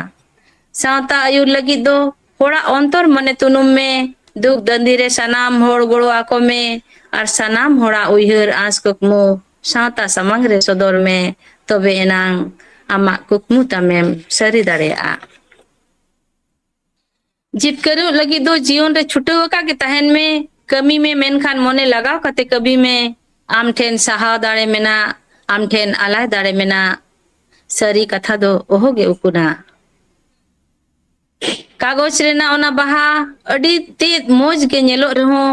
ᱥᱟᱶᱛᱟ ᱟᱹᱭᱩᱨ ᱞᱟᱹᱜᱤᱫ ᱫᱚ ᱦᱚᱲᱟᱜ ᱚᱱᱛᱚᱨ ᱢᱚᱱᱮ ᱛᱩᱱᱩᱢ ᱢᱮ᱾ ᱫᱩᱠ ᱫᱟᱹᱱᱫᱤ ᱨᱮ ᱥᱟᱱᱟᱢ ᱦᱚᱲ ᱜᱚᱲᱚ ᱟᱠᱚ ᱢᱮ ᱟᱨ ᱥᱟᱱᱟᱢ ᱦᱚᱲᱟᱜ ᱩᱭᱦᱟᱹᱨ ᱟᱸᱥ ᱠᱩᱠᱢᱩ ᱥᱟᱶᱛᱟ ᱥᱟᱢᱟᱝ ᱨᱮ ᱥᱚᱫᱚᱨ ᱢᱮ᱾ ᱛᱚᱵᱮ ᱮᱱᱟᱝ ᱟᱢᱟᱜ ᱠᱩᱠᱢᱩ ᱛᱟᱢᱮᱢ ᱥᱟᱹᱨᱤ ᱫᱟᱲᱮᱭᱟᱜᱼᱟ᱾ ᱡᱤᱛᱠᱟᱹᱨᱚᱜ ᱞᱟᱹᱜᱤᱫ ᱫᱚ ᱡᱤᱭᱚᱱ ᱨᱮ ᱪᱷᱩᱴᱟᱹᱣ ᱟᱠᱟᱫ ᱜᱮ ᱛᱟᱦᱮᱱ ᱢᱮ᱾ ᱠᱟᱹᱢᱤ ᱢᱮ, ᱢᱮᱱᱠᱷᱟᱱ ᱢᱚᱱᱮ ᱞᱟᱜᱟᱣ ᱠᱟᱛᱮ ᱠᱟᱹᱢᱤ ᱢᱮ᱾ ᱟᱢ ᱴᱷᱮᱱ ᱥᱟᱦᱟᱣ ᱫᱟᱲᱮ ᱢᱮᱱᱟᱜ, ᱟᱢ ᱴᱷᱮᱱ ᱟᱞᱟᱭ ᱫᱟᱲᱮ ᱢᱮᱱᱟᱜ᱾ ᱥᱟᱹᱨᱤ ᱠᱟᱛᱷᱟ ᱫᱚ ᱚᱦᱚᱜᱮ ᱩᱠᱩᱱᱟ᱾ ᱠᱟᱜᱚᱡᱽ ᱨᱮᱱᱟᱜ ᱚᱱᱟ ᱵᱟᱦᱟ ᱟᱹᱰᱤ ᱛᱮᱫ ᱢᱚᱡᱽ ᱜᱮ ᱧᱮᱞᱚᱜ ᱨᱮᱦᱚᱸ,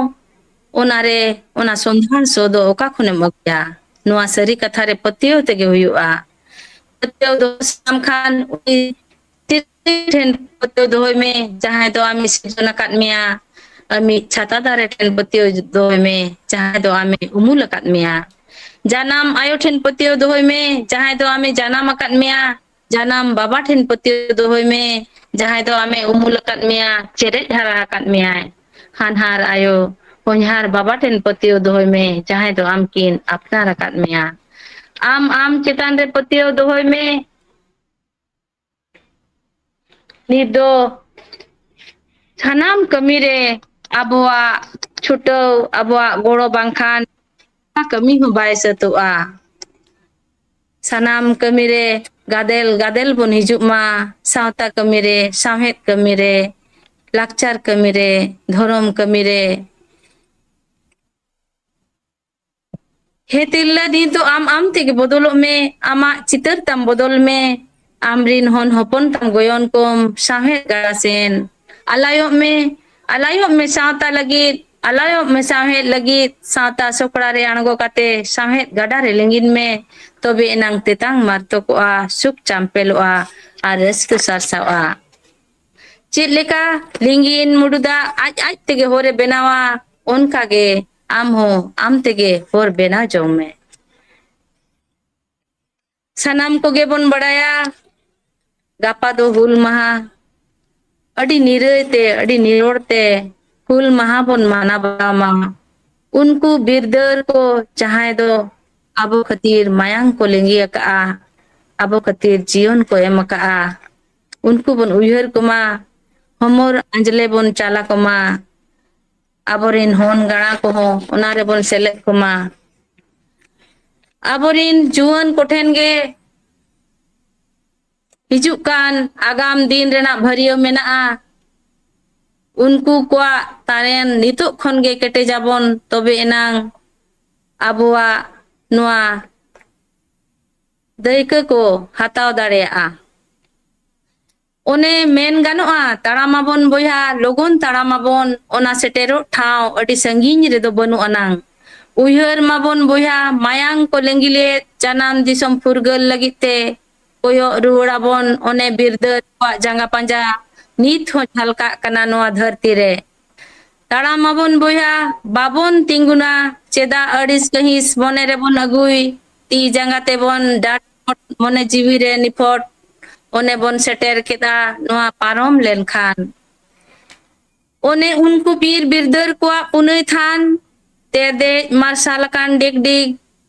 ᱚᱱᱟᱨᱮ ᱚᱱᱟ ᱥᱚᱸᱫᱷᱟᱲ ᱥᱚ ᱫᱚ ᱚᱠᱟ ᱠᱷᱚᱱᱮᱢ ᱟᱹᱜᱩᱭᱟ? ᱱᱚᱣᱟ ᱥᱟᱹᱨᱤ ᱠᱟᱛᱷᱟ ᱨᱮ ᱯᱟᱹᱛᱭᱟᱹᱣ ᱛᱮᱜᱮ ᱦᱩᱭᱩᱜᱼᱟ᱾ ᱯᱟᱹᱛᱭᱟᱹᱣ ᱫᱚᱦᱚ ᱥᱟᱱᱟᱢ ᱠᱷᱟᱱ, ᱩᱱᱤ ᱴᱷᱮᱱ ᱯᱟᱹᱛᱭᱟᱹᱣ ᱫᱚᱦᱚᱭ ᱢᱮ, ᱡᱟᱦᱟᱸᱭ ᱫᱚ ᱟᱢᱮ ᱥᱤᱨᱡᱚᱱ ᱟᱠᱟᱫ ᱢᱮᱭᱟ᱾ ᱟᱢᱤᱡ ᱪᱷᱟᱛᱟ ᱫᱟᱨᱮ ᱴᱷᱮᱱ ᱯᱟᱹᱛᱭᱟᱹᱣ ᱫᱚᱦᱚᱭ ᱢᱮ, ᱡᱟᱦᱟᱸᱭ ᱫᱚ ᱟᱢᱮ ᱩᱢᱩᱞ ᱟᱠᱟᱫ ᱢᱮᱭᱟ᱾ ᱡᱟᱱᱟᱢ ᱟᱭᱳ ᱴᱷᱮᱱ ᱯᱟᱹᱛᱭᱟᱹᱣ ᱫᱚᱦᱚᱭ ᱢᱮ, ᱡᱟᱦᱟᱸᱭ ᱫᱚ ᱟᱢᱮ ᱡᱟᱱᱟᱢ ᱟᱠᱟᱫ ᱢᱮᱭᱟ᱾ ᱡᱟᱱᱟᱢ ᱵᱟᱵᱟ ᱴᱷᱮᱱ ᱯᱟᱹᱛᱭᱟᱹᱣ ᱫᱚᱦᱚᱭ ᱢᱮ, ᱡᱟᱦᱟᱸᱭ ᱫᱚ ᱟᱢᱮ ᱩᱢᱩᱞ ᱟᱠᱟᱫ ᱢᱮᱭᱟ, ᱪᱮᱨᱮᱡ ᱦᱟᱨᱟ ᱟᱠᱟᱫ ᱢᱮᱭᱟᱭ᱾ ᱦᱟᱱᱦᱟᱨ ᱟᱭᱳ, ᱦᱚᱧᱦᱟᱨ ᱵᱟᱵᱟ ᱴᱷᱮᱱ ᱯᱟᱹᱛᱭᱟᱹᱣ ᱫᱚᱦᱚᱭ ᱢᱮ, ᱡᱟᱦᱟᱸᱭ ᱫᱚ ᱟᱢ ᱠᱤᱱ ᱟᱯᱱᱟᱨ ᱟᱠᱟᱫ ᱢᱮᱭᱟ᱾ ᱟᱢ ᱟᱢ ᱪᱮᱛᱟᱱ ᱨᱮ ᱯᱟᱹᱛᱭᱟᱹᱣ ᱫᱚᱦᱚᱭ ᱢᱮ᱾ ᱱᱤᱛ ᱫᱚ ᱥᱟᱱᱟᱢ ᱠᱟᱹᱢᱤ ᱨᱮ ᱟᱵᱚᱣᱟᱜ ᱪᱷᱩᱴᱟᱹᱣ, ᱟᱵᱚᱣᱟᱜ ᱜᱚᱲᱚ ᱵᱟᱝᱠᱷᱟᱱ ᱚᱠᱟ ᱠᱟᱹᱢᱤ ᱦᱚᱸ ᱵᱟᱭ ᱥᱟᱹᱛᱚᱜᱼᱟ᱾ ᱥᱟᱱᱟᱢ ᱠᱟᱹᱢᱤ ᱨᱮ ᱜᱟᱫᱮᱞ ᱜᱟᱫᱮᱞ ᱵᱚᱱ ᱦᱤᱡᱩᱜ ᱢᱟ, ᱥᱟᱶᱛᱟ ᱠᱟᱹᱢᱤ ᱨᱮ, ᱥᱟᱶᱦᱮᱫ ᱠᱟᱹᱢᱤ ᱨᱮ, ᱞᱟᱠᱪᱟᱨ ᱠᱟᱹᱢᱤ ᱨᱮ, ᱫᱷᱚᱨᱚᱢ ᱠᱟᱹᱢᱤ ᱨᱮ᱾ ᱦᱮ ᱛᱤᱨᱞᱟᱹ, ᱱᱤᱛ ᱫᱚ ᱟᱢ ᱟᱢ ᱛᱮᱜᱮ ᱵᱚᱫᱚᱞᱚᱜ ᱢᱮ, ᱟᱢᱟᱜ ᱪᱤᱛᱟᱹᱨ ᱛᱟᱢ ᱵᱚᱫᱚᱞ ᱢᱮ, ᱟᱢᱨᱤᱱ ᱦᱚᱱ ᱦᱚᱯᱚᱱ ᱛᱟᱢ ᱜᱚᱭᱚᱱ ᱠᱚᱢ ᱥᱟᱶᱦᱮᱫ ᱜᱟᱰᱟ ᱥᱮᱱ᱾ ᱟᱞᱟᱭᱚᱜ ᱢᱮ, ᱟᱞᱟᱭᱚᱜ ᱢᱮ ᱥᱟᱶᱛᱟ ᱞᱟᱹᱜᱤᱫ, ᱟᱞᱟᱭᱚᱜ ᱢᱮ ᱥᱟᱶᱦᱮᱫ ᱞᱟᱹᱜᱤᱫ, ᱥᱟᱶᱛᱟ ᱥᱚᱠᱲᱟ ᱨᱮ ᱟᱬᱜᱚ ᱠᱟᱛᱮ ᱥᱟᱶᱦᱮᱫ ᱜᱟᱰᱟ ᱨᱮ ᱞᱤᱸᱜᱤᱱ ᱢᱮ, ᱛᱚᱵᱮ ᱮᱱᱟᱝ ᱛᱮᱛᱟᱝ ᱢᱟᱨᱛᱚᱠᱚᱜᱼᱟ, ᱥᱩᱠ ᱪᱟᱢᱯᱮᱞᱚᱜᱼᱟ ᱟᱨ ᱨᱟᱹᱥᱠᱟᱹ ᱥᱟᱨᱥᱟᱣᱜᱼᱟ᱾ ᱪᱮᱫ ᱞᱮᱠᱟ ᱞᱤᱸᱜᱤᱱ ᱢᱩᱰᱩ ᱫᱟᱜ ᱟᱡ ᱟᱡ ᱛᱮᱜᱮ ᱦᱚᱨᱮ ᱵᱮᱱᱟᱣᱟ, ᱚᱱᱠᱟ ᱜᱮ ᱟᱢ ᱦᱚᱸ ᱟᱢ ᱛᱮᱜᱮ ᱦᱚᱨ ᱵᱮᱱᱟᱣ ᱡᱚᱝ ᱢᱮ᱾ ᱥᱟᱱᱟᱢ ᱠᱚᱜᱮ ᱵᱚᱱ ᱵᱟᱲᱟᱭᱟ, ᱜᱟᱯᱟ ᱫᱚ ᱦᱩᱞ ᱢᱟᱦᱟ᱾ ᱟᱹᱰᱤ ᱱᱤᱨᱟᱹᱭ ᱛᱮ, ᱟᱹᱰᱤ ᱱᱤᱨᱚᱲ ᱛᱮ ᱦᱩᱞ ᱢᱟᱦᱟ ᱵᱚᱱ ᱢᱟᱱᱟᱣ ᱵᱟᱛᱟᱣ ᱢᱟ᱾ ᱩᱱᱠᱩ ᱵᱤᱨᱫᱟᱹᱞ ᱠᱚ ᱡᱟᱦᱟᱸᱭ ᱫᱚ ᱟᱵᱚ ᱠᱷᱟᱹᱛᱤᱨ ᱢᱟᱭᱟᱝ ᱠᱚ ᱞᱤᱸᱜᱤ ᱟᱠᱟᱫᱼᱟ, ᱟᱵᱚ ᱠᱷᱟᱹᱛᱤᱨ ᱡᱤᱭᱚᱱ ᱠᱚ ᱮᱢ ᱟᱠᱟᱫᱼᱟ, ᱩᱱᱠᱩ ᱵᱚᱱ ᱩᱭᱦᱟᱹᱨ ᱠᱚᱢᱟ, ᱦᱚᱢᱚᱨ ᱟᱸᱡᱽᱞᱮ ᱵᱚᱱ ᱪᱟᱞ ᱟᱠᱚᱢᱟ᱾ ᱟᱵᱚᱨᱮᱱ ᱦᱚᱱ ᱜᱟᱬᱟ ᱠᱚᱦᱚᱸ ᱚᱱᱟ ᱨᱮᱵᱚᱱ ᱥᱮᱞᱮᱫ ᱠᱚᱢᱟ᱾ ᱟᱵᱚᱨᱮᱱ ᱡᱩᱣᱟᱹᱱ ᱠᱚᱴᱷᱮᱱ ᱜᱮ ᱦᱤᱡᱩᱜ ᱠᱟᱱ ᱟᱜᱟᱢ ᱫᱤᱱ ᱨᱮᱱᱟᱜ ᱵᱷᱟᱹᱨᱭᱟᱹ ᱢᱮᱱᱟᱜᱼᱟ᱾ ᱩᱱᱠᱩ ᱠᱚᱣᱟᱜ ᱛᱟᱨᱮᱱ ᱱᱤᱛᱚᱜ ᱠᱷᱚᱱ ᱜᱮ ᱠᱮᱴᱮᱡᱟᱵᱚᱱ, ᱛᱚᱵᱮ ᱮᱱᱟᱝ ᱟᱵᱚᱣᱟᱜ ᱱᱚᱣᱟ ᱫᱟᱹᱭᱠᱟᱹ ᱠᱚ ᱦᱟᱛᱟᱣ ᱫᱟᱲᱮᱭᱟᱜᱼᱟ᱾ ᱚᱱᱮ ᱢᱮᱱ ᱜᱟᱱᱚᱜᱼᱟ, ᱛᱟᱲᱟᱢᱟᱵᱚᱱ ᱵᱚᱭᱦᱟ, ᱞᱚᱜᱚᱱ ᱛᱟᱲᱟᱢᱟᱵᱚᱱ, ᱚᱱᱟ ᱥᱮᱴᱮᱨᱚᱜ ᱴᱷᱟᱶ ᱟᱹᱰᱤ ᱥᱟᱺᱜᱤᱧ ᱨᱮᱫᱚ ᱵᱟᱹᱱᱩᱜ ᱟᱱᱟᱝ᱾ ᱩᱭᱦᱟᱹᱨ ᱢᱟᱵᱚᱱ ᱵᱚᱭᱦᱟ, ᱢᱟᱭᱟᱝ ᱠᱚ ᱞᱤᱸᱜᱤ ᱞᱮᱫ ᱡᱟᱱᱟᱢ ᱫᱤᱥᱚᱢ ᱯᱷᱩᱨᱜᱟᱹᱞ ᱞᱟᱹᱜᱤᱫ ᱛᱮ᱾ ᱠᱚᱭᱚᱜ ᱨᱩᱣᱟᱹᱲᱟᱵᱚᱱ ᱚᱱᱮ ᱵᱤᱨᱫᱟᱹᱞ ᱠᱚᱣᱟᱜ ᱡᱟᱸᱜᱟ ᱯᱟᱸᱡᱟ, ᱱᱤᱛ ᱦᱚᱸ ᱡᱷᱟᱞᱠᱟᱜ ᱠᱟᱱᱟ ᱱᱚᱣᱟ ᱫᱷᱟᱹᱨᱛᱤ ᱨᱮ᱾ ᱛᱟᱲᱟᱢ ᱟᱵᱚᱱ ᱵᱚᱭᱦᱟ, ᱵᱟᱵᱚᱱ ᱛᱤᱸᱜᱩᱱᱟ, ᱪᱮᱫᱟᱜ ᱟᱹᱲᱤᱥ ᱠᱟᱹᱦᱤᱥ ᱢᱚᱱᱮ ᱨᱮᱵᱚᱱ ᱟᱹᱜᱩᱭ? ᱛᱤ ᱡᱟᱸᱜᱟ ᱛᱮᱵᱚᱱ ᱰᱟᱴ, ᱢᱚᱱᱮ ᱡᱤᱣᱤ ᱨᱮ ᱱᱤᱯᱷᱚᱴ, ᱚᱱᱮ ᱵᱚᱱ ᱥᱮᱴᱮᱨ ᱠᱮᱫᱟ ᱱᱚᱣᱟ ᱯᱟᱨᱚᱢ ᱞᱮᱱᱠᱷᱟᱱ᱾ ᱚᱱᱮ ᱩᱱᱠᱩ ᱵᱤᱨ ᱵᱤᱨᱫᱟᱹᱨ ᱠᱚᱣᱟᱜ ᱯᱩᱱᱟᱹᱭ ᱛᱷᱟᱱ, ᱛᱮᱨᱫᱮᱡ ᱢᱟᱨᱥᱟᱞ ᱟᱠᱟᱱ ᱰᱤᱜᱽ ᱰᱤᱜᱽ,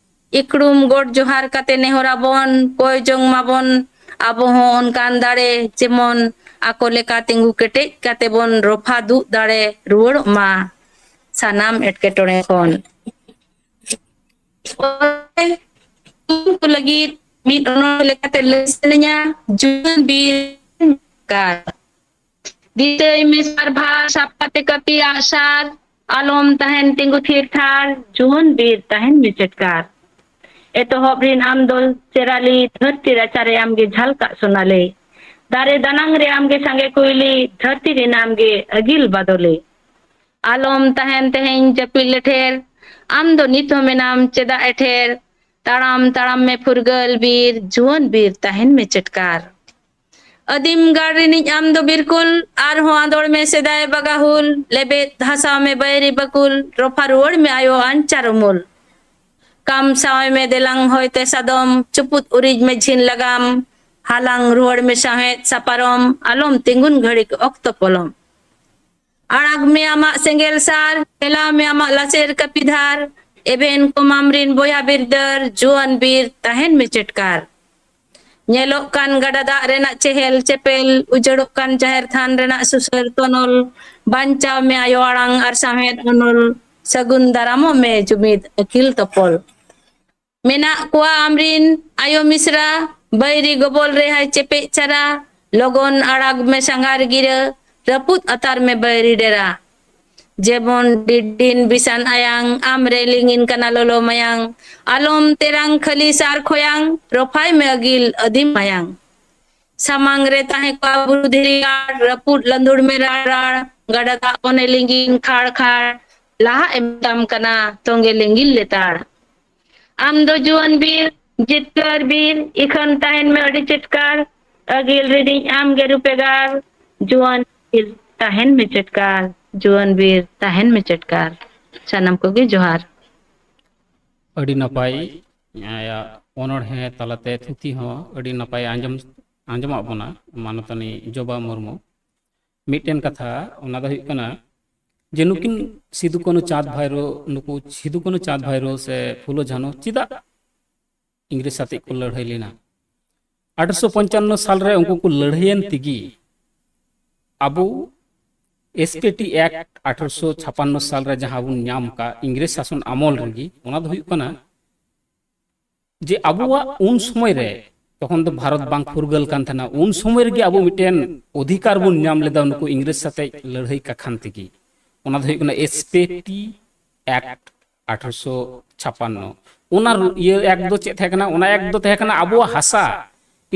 ᱤᱠᱲᱩᱢ ᱜᱚᱰ ᱡᱚᱦᱟᱨ ᱠᱟᱛᱮ ᱱᱮᱦᱚᱨ ᱟᱵᱚᱱ, ᱠᱚᱭ ᱡᱚᱝ ᱢᱟᱵᱚᱱ ᱟᱵᱚ ᱦᱚᱸ ᱚᱱᱠᱟᱱ ᱫᱟᱲᱮ, ᱡᱮᱢᱚᱱ ᱟᱠᱚ ᱞᱮᱠᱟ ᱛᱤᱸᱜᱩ ᱠᱮᱴᱮᱡ ᱠᱟᱛᱮ ᱵᱚᱱ ᱨᱚᱯᱷᱟ ᱫᱩᱜ ᱫᱟᱲᱮ ᱨᱩᱣᱟᱹᱲᱚᱜ ᱢᱟ ᱥᱟᱱᱟᱢ ᱮᱴᱠᱮᱴᱚᱬᱮ ᱠᱷᱚᱱ᱾ ᱠᱚ ᱞᱟᱹᱜᱤᱫ ᱢᱤᱫ ᱚᱱᱚᱬᱦᱮ ᱞᱮᱠᱟᱛᱮ ᱞᱟᱹᱭ ᱥᱟᱱᱟᱧᱟ, ᱡᱩᱣᱟᱹᱱ ᱵᱤᱨ ᱠᱟᱨ᱾ ᱫᱤᱥᱟᱹᱭ ᱢᱮ ᱥᱟᱨᱵᱷᱟᱨ, ᱥᱟᱵ ᱠᱟᱛᱮ ᱠᱟᱹᱯᱤ ᱟᱜᱼᱥᱟᱨ, ᱟᱞᱚᱢ ᱛᱟᱦᱮᱱ ᱛᱤᱸᱜᱩ ᱛᱷᱤᱨ ᱛᱷᱟᱨ, ᱡᱩᱣᱟᱹᱱ ᱵᱤᱨ ᱛᱟᱦᱮᱱ ᱢᱮ ᱪᱮᱴᱠᱟᱨ᱾ ᱮᱛᱚᱦᱚᱵ ᱨᱤᱱ ᱟᱢ ᱫᱚ ᱪᱮᱨᱟᱞᱤ, ᱫᱷᱟᱹᱨᱛᱤ ᱨᱟᱪᱟ ᱨᱮ ᱟᱢ ᱜᱮ ᱡᱷᱟᱞᱠᱟᱜ ᱥᱳᱱᱟᱞᱤ᱾ ᱫᱟᱨᱮ ᱫᱟᱱᱟᱝ ᱨᱮ ᱟᱢ ᱜᱮ ᱥᱟᱸᱜᱮ ᱠᱩᱭᱞᱤ, ᱫᱷᱟᱹᱨᱛᱤ ᱨᱤᱱ ᱟᱢ ᱜᱮ ᱟᱹᱜᱤᱞ ᱵᱟᱫᱚᱞᱤ᱾ ᱟᱞᱚᱢ ᱛᱟᱦᱮᱱ ᱛᱮᱦᱮᱧ ᱡᱟᱹᱯᱤᱫ ᱞᱮᱴᱷᱮᱨ, ᱟᱢ ᱫᱚ ᱱᱤᱛ ᱦᱚᱸ ᱢᱮᱱᱟᱢ ᱪᱮᱫᱟᱜ ᱮᱴᱷᱮᱨ? ᱛᱟᱲᱟᱢ ᱛᱟᱲᱟᱢ ᱢᱮ ᱯᱷᱩᱨᱜᱟᱹᱞ ᱵᱤᱨ, ᱡᱩᱣᱟᱹᱱ ᱵᱤᱨ ᱛᱟᱦᱮᱱ ᱢᱮ ᱪᱮᱴᱠᱟᱨ᱾ ᱟᱹᱫᱤᱢ ᱜᱟᱲ ᱨᱤᱱᱤᱡ ᱟᱢ ᱫᱚ ᱵᱤᱨᱠᱩᱞ, ᱟᱨᱦᱚᱸ ᱟᱸᱫᱚᱲ ᱢᱮ ᱥᱮᱫᱟᱭ ᱵᱟᱜᱟᱦᱩᱞ, ᱞᱮᱵᱮᱫ ᱦᱟᱥᱟᱣ ᱢᱮ ᱵᱟᱹᱭᱨᱤ ᱵᱟᱹᱠᱩᱞ, ᱨᱚᱯᱷᱟ ᱨᱩᱣᱟᱹᱲ ᱢᱮ ᱟᱭᱳ ᱟᱧᱪᱟᱨ ᱩᱢᱩᱞ᱾ ᱠᱟᱢ ᱥᱟᱶ ᱢᱮ ᱫᱮᱞᱟᱝ ᱦᱚᱭᱛᱮ ᱥᱟᱫᱚᱢ, ᱪᱩᱯᱩᱫ ᱩᱨᱤᱡ ᱢᱮ ᱡᱷᱤᱱ ᱞᱟᱜᱟᱢ, ᱦᱟᱞᱟᱝ ᱨᱩᱣᱟᱹᱲ ᱢᱮ ᱥᱟᱶᱦᱮᱫ ᱥᱟᱯᱟᱨᱚᱢ, ᱟᱞᱚᱢ ᱛᱤᱸᱜᱩᱱ ᱜᱷᱟᱹᱲᱤᱠ ᱚᱠᱛᱚ ᱯᱚᱞᱚᱢ᱾ ᱟᱲᱟᱜᱽ ᱢᱮ ᱟᱢᱟᱜ ᱥᱮᱸᱜᱮᱞ ᱥᱟᱨ, ᱴᱷᱮᱞᱟᱣ ᱢᱮ ᱟᱢᱟᱜ ᱞᱟᱥᱮᱨ ᱠᱟᱹᱯᱤᱫᱷᱟᱨ, ᱮᱵᱷᱮᱱ ᱠᱚᱢᱟᱢ ᱨᱤᱱ ᱵᱚᱭᱦᱟ ᱵᱤᱨᱫᱟᱹᱨ, ᱡᱩᱣᱟᱹᱱ ᱵᱤᱨ ᱛᱟᱦᱮᱱ ᱢᱮ ᱪᱮᱴᱠᱟᱨ᱾ ᱧᱮᱞᱚᱜ ᱠᱟᱱ ᱜᱟᱰᱟ ᱫᱟᱜ ᱨᱮᱱᱟᱜ ᱪᱮᱦᱮᱞ ᱪᱮᱯᱮᱞ, ᱩᱡᱟᱹᱲᱚᱜ ᱠᱟᱱ ᱡᱟᱦᱮᱨ ᱛᱷᱟᱱ ᱨᱮᱱᱟᱜ ᱥᱩᱥᱟᱹᱨ ᱛᱚᱱᱚᱞ, ᱵᱟᱧᱪᱟᱣ ᱢᱮ ᱟᱭᱳ ᱟᱲᱟᱝ ᱟᱨ ᱥᱟᱶᱦᱮᱫ ᱚᱱᱚᱞ, ᱥᱟᱹᱜᱩᱱ ᱫᱟᱨᱟᱢᱚᱜ ᱢᱮ ᱡᱩᱢᱤᱫ ᱟᱹᱠᱤᱞ ᱛᱚᱯᱚᱞ᱾ ᱢᱮᱱᱟᱜ ᱠᱚᱣᱟ ᱟᱢᱨᱤᱱ ᱟᱭᱳ ᱢᱤᱥᱨᱟ, ᱵᱟᱹᱭᱨᱤ ᱜᱚᱵᱚᱞ ᱨᱮ ᱦᱟᱭ ᱪᱮᱯᱮᱡ ᱪᱟᱨᱟ, ᱞᱚᱜᱚᱱ ᱟᱲᱟᱜᱽ ᱢᱮ ᱥᱟᱸᱜᱷᱟᱨ ᱜᱤᱨᱟᱹ, ᱨᱟᱹᱯᱩᱫ ᱟᱛᱟᱨ ᱢᱮ ᱵᱟᱹᱭᱨᱤ ᱰᱮᱨᱟ᱾ ᱡᱮᱢᱚᱱ ᱰᱤᱰᱤᱱ ᱵᱤᱥᱟᱱ ᱟᱭᱟᱝ, ᱟᱢ ᱨᱮ ᱞᱤᱸᱜᱤᱱ ᱠᱟᱱᱟ ᱞᱚᱞᱚ ᱢᱟᱭᱟᱝ, ᱟᱞᱚᱢ ᱛᱮᱨᱟᱝ ᱠᱷᱟᱹᱞᱤ ᱥᱟᱨ ᱠᱷᱚᱭᱟᱝ, ᱨᱚᱯᱷᱟᱭ ᱢᱮ ᱟᱹᱜᱤᱞ ᱟᱹᱫᱤᱢ ᱢᱟᱭᱟᱝ᱾ ᱥᱟᱢᱟᱝ ᱨᱮ ᱛᱟᱦᱮᱸ ᱠᱚᱜᱼᱟ ᱵᱩᱨᱩ ᱫᱷᱤᱨᱤ ᱜᱟᱲ, ᱨᱟᱹᱯᱩᱫ ᱞᱟᱸᱫᱩᱲ ᱢᱮ ᱨᱟᱲ ᱨᱟᱲ, ᱜᱟᱰᱟ ᱫᱟᱜ ᱵᱚᱱᱮ ᱞᱤᱸᱜᱤᱱ ᱠᱷᱟᱲ ᱠᱷᱟᱲ, ᱞᱟᱦᱟᱜ ᱮ ᱢᱮᱛᱟᱢ ᱠᱟᱱᱟ ᱛᱚᱸᱜᱮ ᱞᱤᱸᱜᱤᱱ ᱞᱮᱛᱟᱲ᱾ ᱟᱢ ᱫᱚ ᱡᱩᱣᱟᱹᱱ ᱵᱤᱨ, ᱡᱤᱛᱠᱟᱹᱨ ᱵᱤᱨ, ᱤᱠᱷᱟᱹᱱ ᱛᱟᱦᱮᱱ ᱢᱮ ᱟᱹᱰᱤ ᱪᱮᱴᱠᱟᱨ, ᱟᱹᱜᱤᱞ ᱨᱤᱱᱤᱡ ᱟᱢ ᱜᱮ ᱨᱩᱯᱮᱜᱟᱨ, ᱡᱩᱣᱟᱹᱱ ᱵᱤᱨ ᱛᱟᱦᱮᱱ ᱢᱮ ᱪᱮᱴᱠᱟᱨ, ᱡᱩᱣᱟᱹᱱ ᱵᱤᱨ ᱛᱟᱦᱮᱱ ᱢᱮ ᱪᱮᱴᱠᱟᱨ᱾ ᱥᱟᱱᱟᱢ ᱠᱚᱜᱮ ᱡᱚᱦᱟᱨ᱾ ᱟᱹᱰᱤ ᱱᱟᱯᱟᱭ᱾ ᱟᱭᱟᱜ ᱚᱱᱚᱬᱦᱮ ᱛᱟᱞᱟᱛᱮ ᱛᱷᱩᱛᱤ ᱦᱚᱸ ᱟᱹᱰᱤ ᱱᱟᱯᱟᱭ ᱟᱸᱡᱚᱢ ᱟᱸᱡᱚᱢᱟᱜ ᱵᱚᱱᱟ ᱢᱟᱱᱚᱛᱟᱱᱤ ᱡᱚᱵᱟ ᱢᱩᱨᱢᱩ᱾ ᱢᱤᱫᱴᱮᱱ ᱠᱟᱛᱷᱟ, ᱚᱱᱟ ᱫᱚ ᱦᱩᱭᱩᱜ ᱠᱟᱱᱟ ᱡᱮ ᱱᱩᱠᱤᱱ ᱥᱤᱫᱩ ᱠᱟᱹᱱᱩ ᱪᱟᱸᱫᱽ ᱵᱷᱟᱭᱨᱳ, ᱱᱩᱠᱩ ᱥᱤᱫᱩ ᱠᱟᱹᱱᱩ ᱪᱟᱸᱫᱽ ᱵᱷᱟᱭᱨᱳ ᱥᱮ ᱯᱷᱩᱞᱳ ᱡᱷᱟᱱᱳ ᱪᱮᱫᱟᱜ ᱤᱝᱨᱮᱡᱽ ᱥᱟᱛᱮᱜ ᱠᱚ ᱞᱟᱹᱲᱦᱟᱹᱭ ᱞᱮᱱᱟ? ᱟᱴᱷᱨᱚᱥᱚ ᱯᱚᱧᱪᱟᱱᱱᱚ ᱥᱟᱞᱨᱮ ᱩᱱᱠᱩ ᱠᱚ ᱞᱟᱹᱲᱦᱟᱹᱭᱮᱱ ᱛᱮᱜᱮ ᱟᱵᱚ ᱮᱥ ᱯᱤ ᱴᱤ ᱮᱠᱴ ᱟᱴᱷᱨᱚᱥᱚ ᱪᱷᱟᱯᱟᱱᱱᱚ ᱥᱟᱞᱨᱮ ᱡᱟᱦᱟᱸ ᱵᱚᱱ ᱧᱟᱢ ᱟᱠᱟᱫ ᱤᱝᱨᱮᱡᱽ ᱥᱟᱥᱚᱱ ᱟᱢᱚᱞ ᱨᱮᱜᱮ, ᱚᱱᱟ ᱫᱚ ᱦᱩᱭᱩᱜ ᱠᱟᱱᱟ ᱡᱮ ᱟᱵᱚᱣᱟᱜ ᱩᱱ ᱥᱚᱢᱚᱭ ᱨᱮ, ᱛᱚᱠᱷᱚᱱ ᱫᱚ ᱵᱷᱟᱨᱚᱛ ᱵᱟᱝ ᱯᱷᱩᱨᱜᱟᱹᱞ ᱠᱟᱱ ᱛᱟᱦᱮᱱᱟ, ᱩᱱ ᱥᱚᱢᱚᱭ ᱨᱮᱜᱮ ᱟᱵᱚ ᱢᱤᱫᱴᱮᱱ ᱚᱫᱷᱤᱠᱟᱨ ᱵᱚᱱ ᱧᱟᱢ ᱞᱮᱫᱟ ᱱᱩᱠᱩ ᱤᱝᱨᱮᱡᱽ ᱥᱟᱛᱮ ᱞᱟᱹᱲᱦᱟᱹᱭ ᱠᱟᱠᱷᱟᱱ ᱛᱮᱜᱮ᱾ ᱚᱱᱟ ᱫᱚ ᱦᱩᱭᱩᱜ ᱠᱟᱱᱟ ᱮᱥ ᱯᱤ ᱴᱤ ᱮᱠᱴ ᱟᱴᱷᱨᱚᱥᱚ ᱪᱷᱟᱯᱟᱱᱱᱚ᱾ ᱚᱱᱟ ᱨᱩ- ᱤᱭᱟᱹ ᱮᱠᱴ ᱫᱚ ᱪᱮᱫ ᱛᱟᱦᱮᱸ ᱠᱟᱱᱟ? ᱚᱱᱟ ᱮᱠᱴ ᱫᱚ ᱛᱟᱦᱮᱸ ᱠᱟᱱᱟ ᱟᱵᱚᱣᱟᱜ ᱦᱟᱥᱟ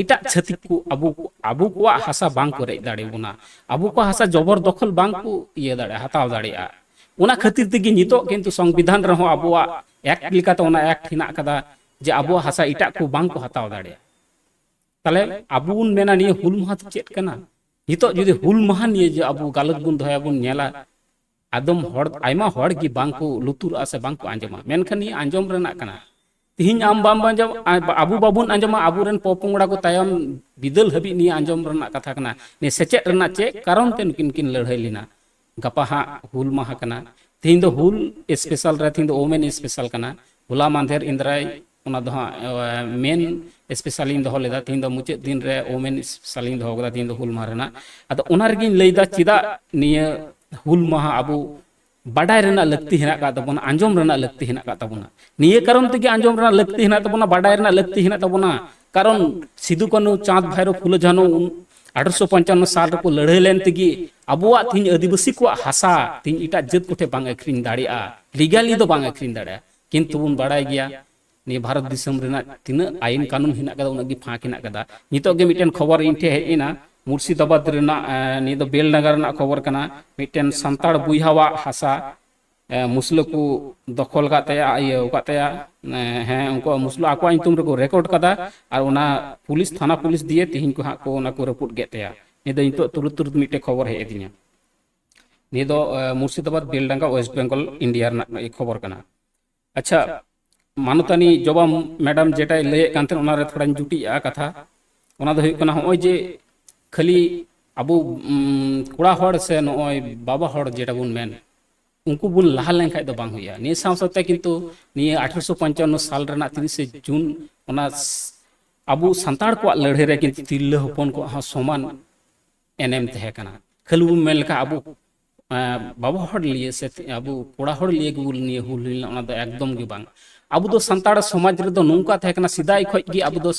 ᱮᱴᱟᱜ ᱪᱷᱟᱹᱛᱤᱠ ᱠᱚ ᱟᱵᱚ ᱟᱵᱚ ᱠᱚᱣᱟᱜ ᱦᱟᱥᱟ ᱵᱟᱝ ᱠᱚ ᱨᱮᱡ ᱫᱟᱲᱮᱭᱟᱵᱚᱱᱟ, ᱟᱵᱚ ᱠᱚᱣᱟᱜ ᱦᱟᱥᱟ ᱡᱚᱵᱚᱨ ᱫᱚᱠᱷᱚᱞ ᱵᱟᱝ ᱠᱚ ᱤᱭᱟᱹ ᱫᱟᱲᱮᱭᱟᱜᱼᱟ, ᱦᱟᱛᱟᱣ ᱫᱟᱲᱮᱭᱟᱜᱼᱟ᱾ ᱚᱱᱟ ᱠᱷᱟᱹᱛᱤᱨ ᱛᱮᱜᱮ ᱱᱤᱛᱚᱜ ᱠᱤᱱᱛᱩ ᱥᱚᱝᱵᱤᱫᱷᱟᱱ ᱨᱮᱦᱚᱸ ᱟᱵᱚᱣᱟᱜ ᱮᱠᱴ ᱞᱮᱠᱟᱛᱮ ᱚᱱᱟ ᱮᱠᱴ ᱦᱮᱱᱟᱜ ᱟᱠᱟᱫᱟ ᱡᱮ ᱟᱵᱚᱣᱟᱜ ᱦᱟᱥᱟ ᱮᱴᱟᱜ ᱠᱚ ᱵᱟᱝ ᱠᱚ ᱦᱟᱛᱟᱣ ᱫᱟᱲᱮᱭᱟᱜᱼᱟ᱾ ᱛᱟᱦᱞᱮ ᱟᱵᱚ ᱵᱚᱱ ᱢᱮᱱᱟ, ᱱᱤᱭᱟᱹ ᱦᱩᱞ ᱢᱟᱦᱟ ᱫᱚ ᱪᱮᱫ ᱠᱟᱱᱟ? ᱱᱤᱛᱚᱜ ᱡᱩᱫᱤ ᱦᱩᱞ ᱢᱟᱦᱟ ᱱᱤᱭᱮ ᱡᱮ ᱟᱵᱚ ᱜᱟᱞᱚᱪ ᱵᱚᱱ ᱫᱚᱦᱚᱭᱟ, ᱵᱚᱱ ᱧᱮᱞᱟ, ᱟᱫᱚᱢ ᱦᱚᱲ, ᱟᱭᱢᱟ ᱦᱚᱲ ᱜᱮ ᱵᱟᱝ ᱠᱚ ᱞᱩᱛᱩᱨᱟᱜᱼᱟ ᱥᱮ ᱵᱟᱝ ᱠᱚ ᱟᱸᱡᱚᱢᱟ, ᱢᱮᱱᱠᱷᱟᱱ ᱱᱤᱭᱟᱹ ᱟᱸᱡᱚᱢ ᱨᱮᱱᱟᱜ ᱠᱟᱱᱟ᱾ ᱛᱤᱦᱤᱧ ᱟᱢ ᱵᱟᱢ ᱟᱸᱡᱚᱢ, ᱟ-, ᱟᱵᱚ ᱵᱟᱵᱚᱱ ᱟᱸᱡᱚᱢᱟ, ᱟᱵᱚᱨᱮᱱ ᱯᱚᱯᱚᱝᱲᱟ ᱠᱚ ᱛᱟᱭᱚᱢ ᱵᱤᱫᱟᱹᱞ ᱦᱟᱹᱵᱤᱡ ᱱᱤᱭᱟᱹ ᱟᱸᱡᱚᱢ ᱨᱮᱱᱟᱜ ᱠᱟᱛᱷᱟ ᱠᱟᱱᱟ᱾ ᱱᱤᱭᱟᱹ ᱥᱮᱪᱮᱫ ᱨᱮᱱᱟᱜ ᱪᱮᱫ ᱠᱟᱨᱚᱱ ᱛᱮ ᱱᱩᱠᱤᱱ ᱠᱤᱱ ᱞᱟᱹᱲᱦᱟᱹᱭ ᱞᱮᱱᱟ? ᱜᱟᱯᱟ ᱦᱟᱸᱜ ᱦᱩᱞ ᱢᱟᱦᱟ ᱠᱟᱱᱟ᱾ ᱛᱤᱦᱤᱧ ᱫᱚ ᱦᱩᱞ ᱥᱯᱮᱥᱟᱞ ᱨᱮ, ᱛᱤᱦᱤᱧ ᱫᱚ ᱳᱢᱮᱱ ᱥᱯᱮᱥᱟᱞ ᱠᱟᱱᱟ᱾ ᱦᱚᱞᱟ ᱢᱟᱦᱫᱮᱨ ᱤᱱᱫᱨᱟᱭ, ᱚᱱᱟ ᱫᱚ ᱦᱟᱸᱜ, ᱮ, ᱢᱮᱱ ᱥᱯᱮᱥᱟᱞ ᱤᱧ ᱫᱚᱦᱚ ᱞᱮᱫᱟ, ᱛᱤᱦᱤᱧ ᱫᱚ ᱢᱩᱪᱟᱹᱫ ᱫᱤᱱ ᱨᱮ ᱳᱢᱮᱱ ᱥᱯᱮᱥᱟᱞ ᱤᱧ ᱫᱚᱦᱚ ᱠᱟᱫᱟ, ᱛᱤᱦᱤᱧ ᱫᱚ ᱦᱩᱞ ᱢᱟᱦᱟ ᱨᱮᱱᱟᱜ᱾ ᱟᱫᱚ ᱚᱱᱟ ᱨᱮᱜᱤᱧ ᱞᱟᱹᱭᱫᱟ, ᱪᱮᱫᱟᱜ ᱱᱤᱭᱟᱹ ᱦᱩᱞ ᱢᱟᱦᱟ ᱟᱵᱚ ᱵᱟᱰᱟᱭ ᱨᱮᱱᱟᱜ ᱞᱟᱹᱠᱛᱤ ᱦᱮᱱᱟᱜ ᱟᱠᱟᱫ ᱛᱟᱵᱚᱱᱟ, ᱟᱸᱡᱚᱢ ᱨᱮᱱᱟᱜ ᱞᱟᱹᱠᱛᱤ ᱦᱮᱱᱟᱜ ᱟᱠᱟᱫ ᱛᱟᱵᱚᱱᱟ᱾ ᱱᱤᱭᱟᱹ ᱠᱟᱨᱚᱱ ᱛᱮᱜᱮ ᱟᱸᱡᱚᱢ ᱨᱮᱱᱟᱜ ᱞᱟᱹᱠᱛᱤ ᱦᱮᱱᱟᱜ ᱛᱟᱵᱚᱱᱟ, ᱵᱟᱰᱟᱭ ᱨᱮᱱᱟᱜ ᱞᱟᱹᱠᱛᱤ ᱦᱮᱱᱟᱜ ᱛᱟᱵᱚᱱᱟ᱾ ᱠᱟᱨᱚᱱ ᱥᱤᱫᱩ, ᱠᱟᱹᱱᱦᱩ, ᱪᱟᱸᱫᱽ, ᱵᱷᱟᱭᱨᱳ, ᱯᱷᱩᱞᱳ, ᱡᱷᱟᱱᱳ ᱩᱱ ᱟᱴᱷᱨᱚᱥᱚ ᱯᱚᱧᱪᱟᱱᱱᱚ ᱥᱟᱞ ᱨᱮᱠᱚ ᱞᱟᱹᱲᱦᱟᱹᱭ ᱞᱮᱱ ᱛᱮᱜᱮ ᱟᱵᱚᱣᱟᱜ ᱛᱤᱦᱤᱧ ᱟᱹᱫᱤᱵᱟᱹᱥᱤ ᱠᱚᱣᱟᱜ ᱦᱟᱥᱟ ᱛᱤᱦᱤᱧ ᱮᱴᱟᱜ ᱡᱟᱹᱛ ᱠᱚᱴᱷᱮᱱ ᱵᱟᱝ ᱟᱹᱠᱷᱨᱤᱧ ᱫᱟᱲᱮᱭᱟᱜᱼᱟ, ᱞᱤᱜᱟᱞᱤ ᱫᱚ ᱵᱟᱝ ᱟᱹᱠᱷᱨᱤᱧ ᱫᱟᱲᱮᱭᱟᱜᱼᱟ᱾ ᱠᱤᱱᱛᱩ ᱵᱚᱱ ᱵᱟᱲᱟᱭ ᱜᱮᱭᱟ, ᱱᱤᱭᱟᱹ ᱵᱷᱟᱨᱚᱛ ᱫᱤᱥᱚᱢ ᱨᱮᱱᱟᱜ ᱛᱤᱱᱟᱹᱜ ᱟᱭᱤᱱ ᱠᱟᱹᱱᱩᱱ ᱦᱮᱱᱟᱜ ᱠᱟᱫᱟ, ᱩᱱᱟᱹᱜ ᱜᱮ ᱯᱷᱟᱸᱠ ᱦᱮᱱᱟᱜ ᱠᱟᱫᱟ᱾ ᱱᱤᱛᱚᱜ ᱜᱮ ᱢᱤᱫᱴᱮᱱ ᱠᱷᱚᱵᱚᱨ ᱤᱧ ᱴᱷᱮᱱ ᱦᱮᱡ ᱮᱱᱟ, ᱢᱩᱨᱥᱤᱫᱟᱵᱟᱫᱽ ᱨᱮᱱᱟᱜ, ᱮ, ᱱᱤᱭᱟᱹ ᱫᱚ ᱵᱮᱞᱰᱟᱸᱜᱟ ᱨᱮᱱᱟᱜ ᱠᱷᱚᱵᱚᱨ ᱠᱟᱱᱟ᱾ ᱢᱤᱫᱴᱮᱱ ᱥᱟᱱᱛᱟᱲ ᱵᱚᱭᱦᱟᱣᱟᱜ ᱦᱟᱥᱟ, ᱮ, ᱢᱩᱥᱞᱟᱹ ᱠᱚ ᱫᱚᱠᱷᱚᱞ ᱟᱠᱟᱫ ᱛᱟᱭᱟ, ᱤᱭᱟᱹ ᱟᱠᱟᱫ ᱛᱟᱭᱟ, ᱮ, ᱦᱮᱸ, ᱩᱱᱠᱩᱣᱟᱜ ᱢᱩᱥᱞᱟᱹ ᱟᱠᱚᱣᱟᱜ ᱧᱩᱛᱩᱢ ᱨᱮᱠᱚ ᱨᱮᱠᱚᱨᱰ ᱠᱟᱫᱟ, ᱟᱨ ᱚᱱᱟ ᱯᱩᱞᱤᱥ, ᱛᱷᱟᱱᱟ ᱯᱩᱞᱤᱥ ᱫᱤᱭᱮ ᱛᱤᱦᱤᱧ ᱠᱚ ᱦᱟᱸᱜ ᱠᱚ ᱚᱱᱟ ᱠᱚ ᱨᱟᱹᱯᱩᱫ ᱠᱮᱫ ᱛᱟᱭᱟ᱾ ᱱᱤᱭᱟᱹ ᱫᱚ ᱱᱤᱛᱚᱜ ᱛᱩᱨᱩᱛ ᱛᱩᱨᱩᱛ ᱢᱤᱫᱴᱮᱡ ᱠᱷᱚᱵᱚᱨ ᱦᱮᱡ ᱟᱹᱫᱤᱧᱟ᱾ ᱱᱤᱭᱟᱹ ᱫᱚ, ᱮ, ᱢᱩᱨᱥᱤᱫᱟᱵᱟᱫᱽ, ᱵᱮᱞᱰᱟᱸᱜᱟ, ᱳᱭᱮᱥᱴ ᱵᱮᱝᱜᱚᱞ, ᱤᱱᱰᱤᱭᱟ ᱨᱮᱱᱟᱜ ᱠᱷᱚᱵᱚᱨ ᱠᱟᱱᱟ᱾ ᱟᱪᱪᱷᱟ, ᱢᱟᱱᱚᱛᱟᱱᱤ ᱡᱚᱵᱟ ᱢᱮᱰᱟᱢ ᱡᱮᱴᱟᱭ ᱞᱟᱹᱭᱮᱫ ᱠᱟᱱ ᱛᱟᱦᱮᱸᱱ, ᱚᱱᱟᱨᱮ ᱛᱷᱚᱲᱟᱧ ᱡᱩᱴᱤᱡᱟᱜᱼᱟ ᱠᱟᱛᱷᱟ᱾ ᱚᱱᱟ ᱫᱚ ᱦᱩᱭᱩᱜ ᱠᱟᱱᱟ, ᱱᱚᱜᱼᱚᱭ ᱡᱮ ᱠᱷᱟᱹᱞᱤ ᱟᱵᱚ, ᱩᱢ, ᱠᱚᱲᱟ ᱦᱚᱲ ᱥᱮ ᱱᱚᱜᱼᱚᱭ ᱵᱟᱵᱟ ᱦᱚᱲ ᱡᱮᱴᱟ ᱵᱚᱱ ᱢᱮᱱ, ᱩᱱᱠᱩ ᱵᱚᱱ ᱞᱟᱦᱟ ᱞᱮᱱᱠᱷᱟᱡ ᱫᱚ ᱵᱟᱝ ᱦᱩᱭᱩᱜᱼᱟ᱾ ᱱᱤᱭᱟᱹ ᱥᱟᱶ ᱥᱟᱶᱛᱮ ᱠᱤᱱᱛᱩ ᱱᱤᱭᱟᱹ ᱟᱴᱷᱨᱚᱥᱚ ᱯᱚᱧᱪᱟᱱᱱᱚ ᱥᱟᱞ ᱨᱮᱱᱟᱜ ᱛᱤᱨᱤᱥᱮ ᱡᱩᱱ, ᱚᱱᱟ ᱥ-, ᱟᱵᱚ ᱥᱟᱱᱛᱟᱲ ᱠᱚᱣᱟᱜ ᱞᱟᱹᱲᱦᱟᱹᱭ ᱨᱮ ᱠᱤᱱᱛᱩ ᱛᱤᱨᱞᱟᱹ ᱦᱚᱯᱚᱱ ᱠᱚᱣᱟᱜ ᱦᱚᱸ ᱥᱚᱢᱟᱱ ᱮᱱᱮᱢ ᱛᱟᱦᱮᱸ ᱠᱟᱱᱟ᱾ ᱠᱷᱟᱹᱞᱤ ᱵᱚᱱ ᱢᱮᱱ ᱞᱮᱠᱷᱟᱱ ᱟᱵᱚ, ᱮᱸ, ᱵᱟᱵᱟ ᱦᱚᱲ ᱞᱤᱭᱮ ᱥᱮ ᱟᱵᱚ ᱠᱚᱲᱟ ᱦᱚᱲ ᱞᱤᱭᱮ ᱜᱮᱵᱚᱱ ᱱᱤᱭᱟᱹ ᱦᱩᱞ ᱦᱩᱭ ᱞᱮᱱᱟ, ᱚᱱᱟ ᱫᱚ ᱮᱠᱫᱚᱢ ᱜᱮ ᱵᱟᱝ᱾ ᱟᱵᱚ ᱫᱚ ᱥᱟᱱᱛᱟᱲ ᱥᱚᱢᱟᱡᱽ ᱨᱮᱫᱚ ᱱᱚᱝᱠᱟ ᱛᱟᱦᱮᱸ ᱠᱟᱱᱟ, ᱥᱮᱫᱟᱭ ᱠᱷᱚᱡ ᱜᱮ ᱟᱵᱚ ᱫᱚ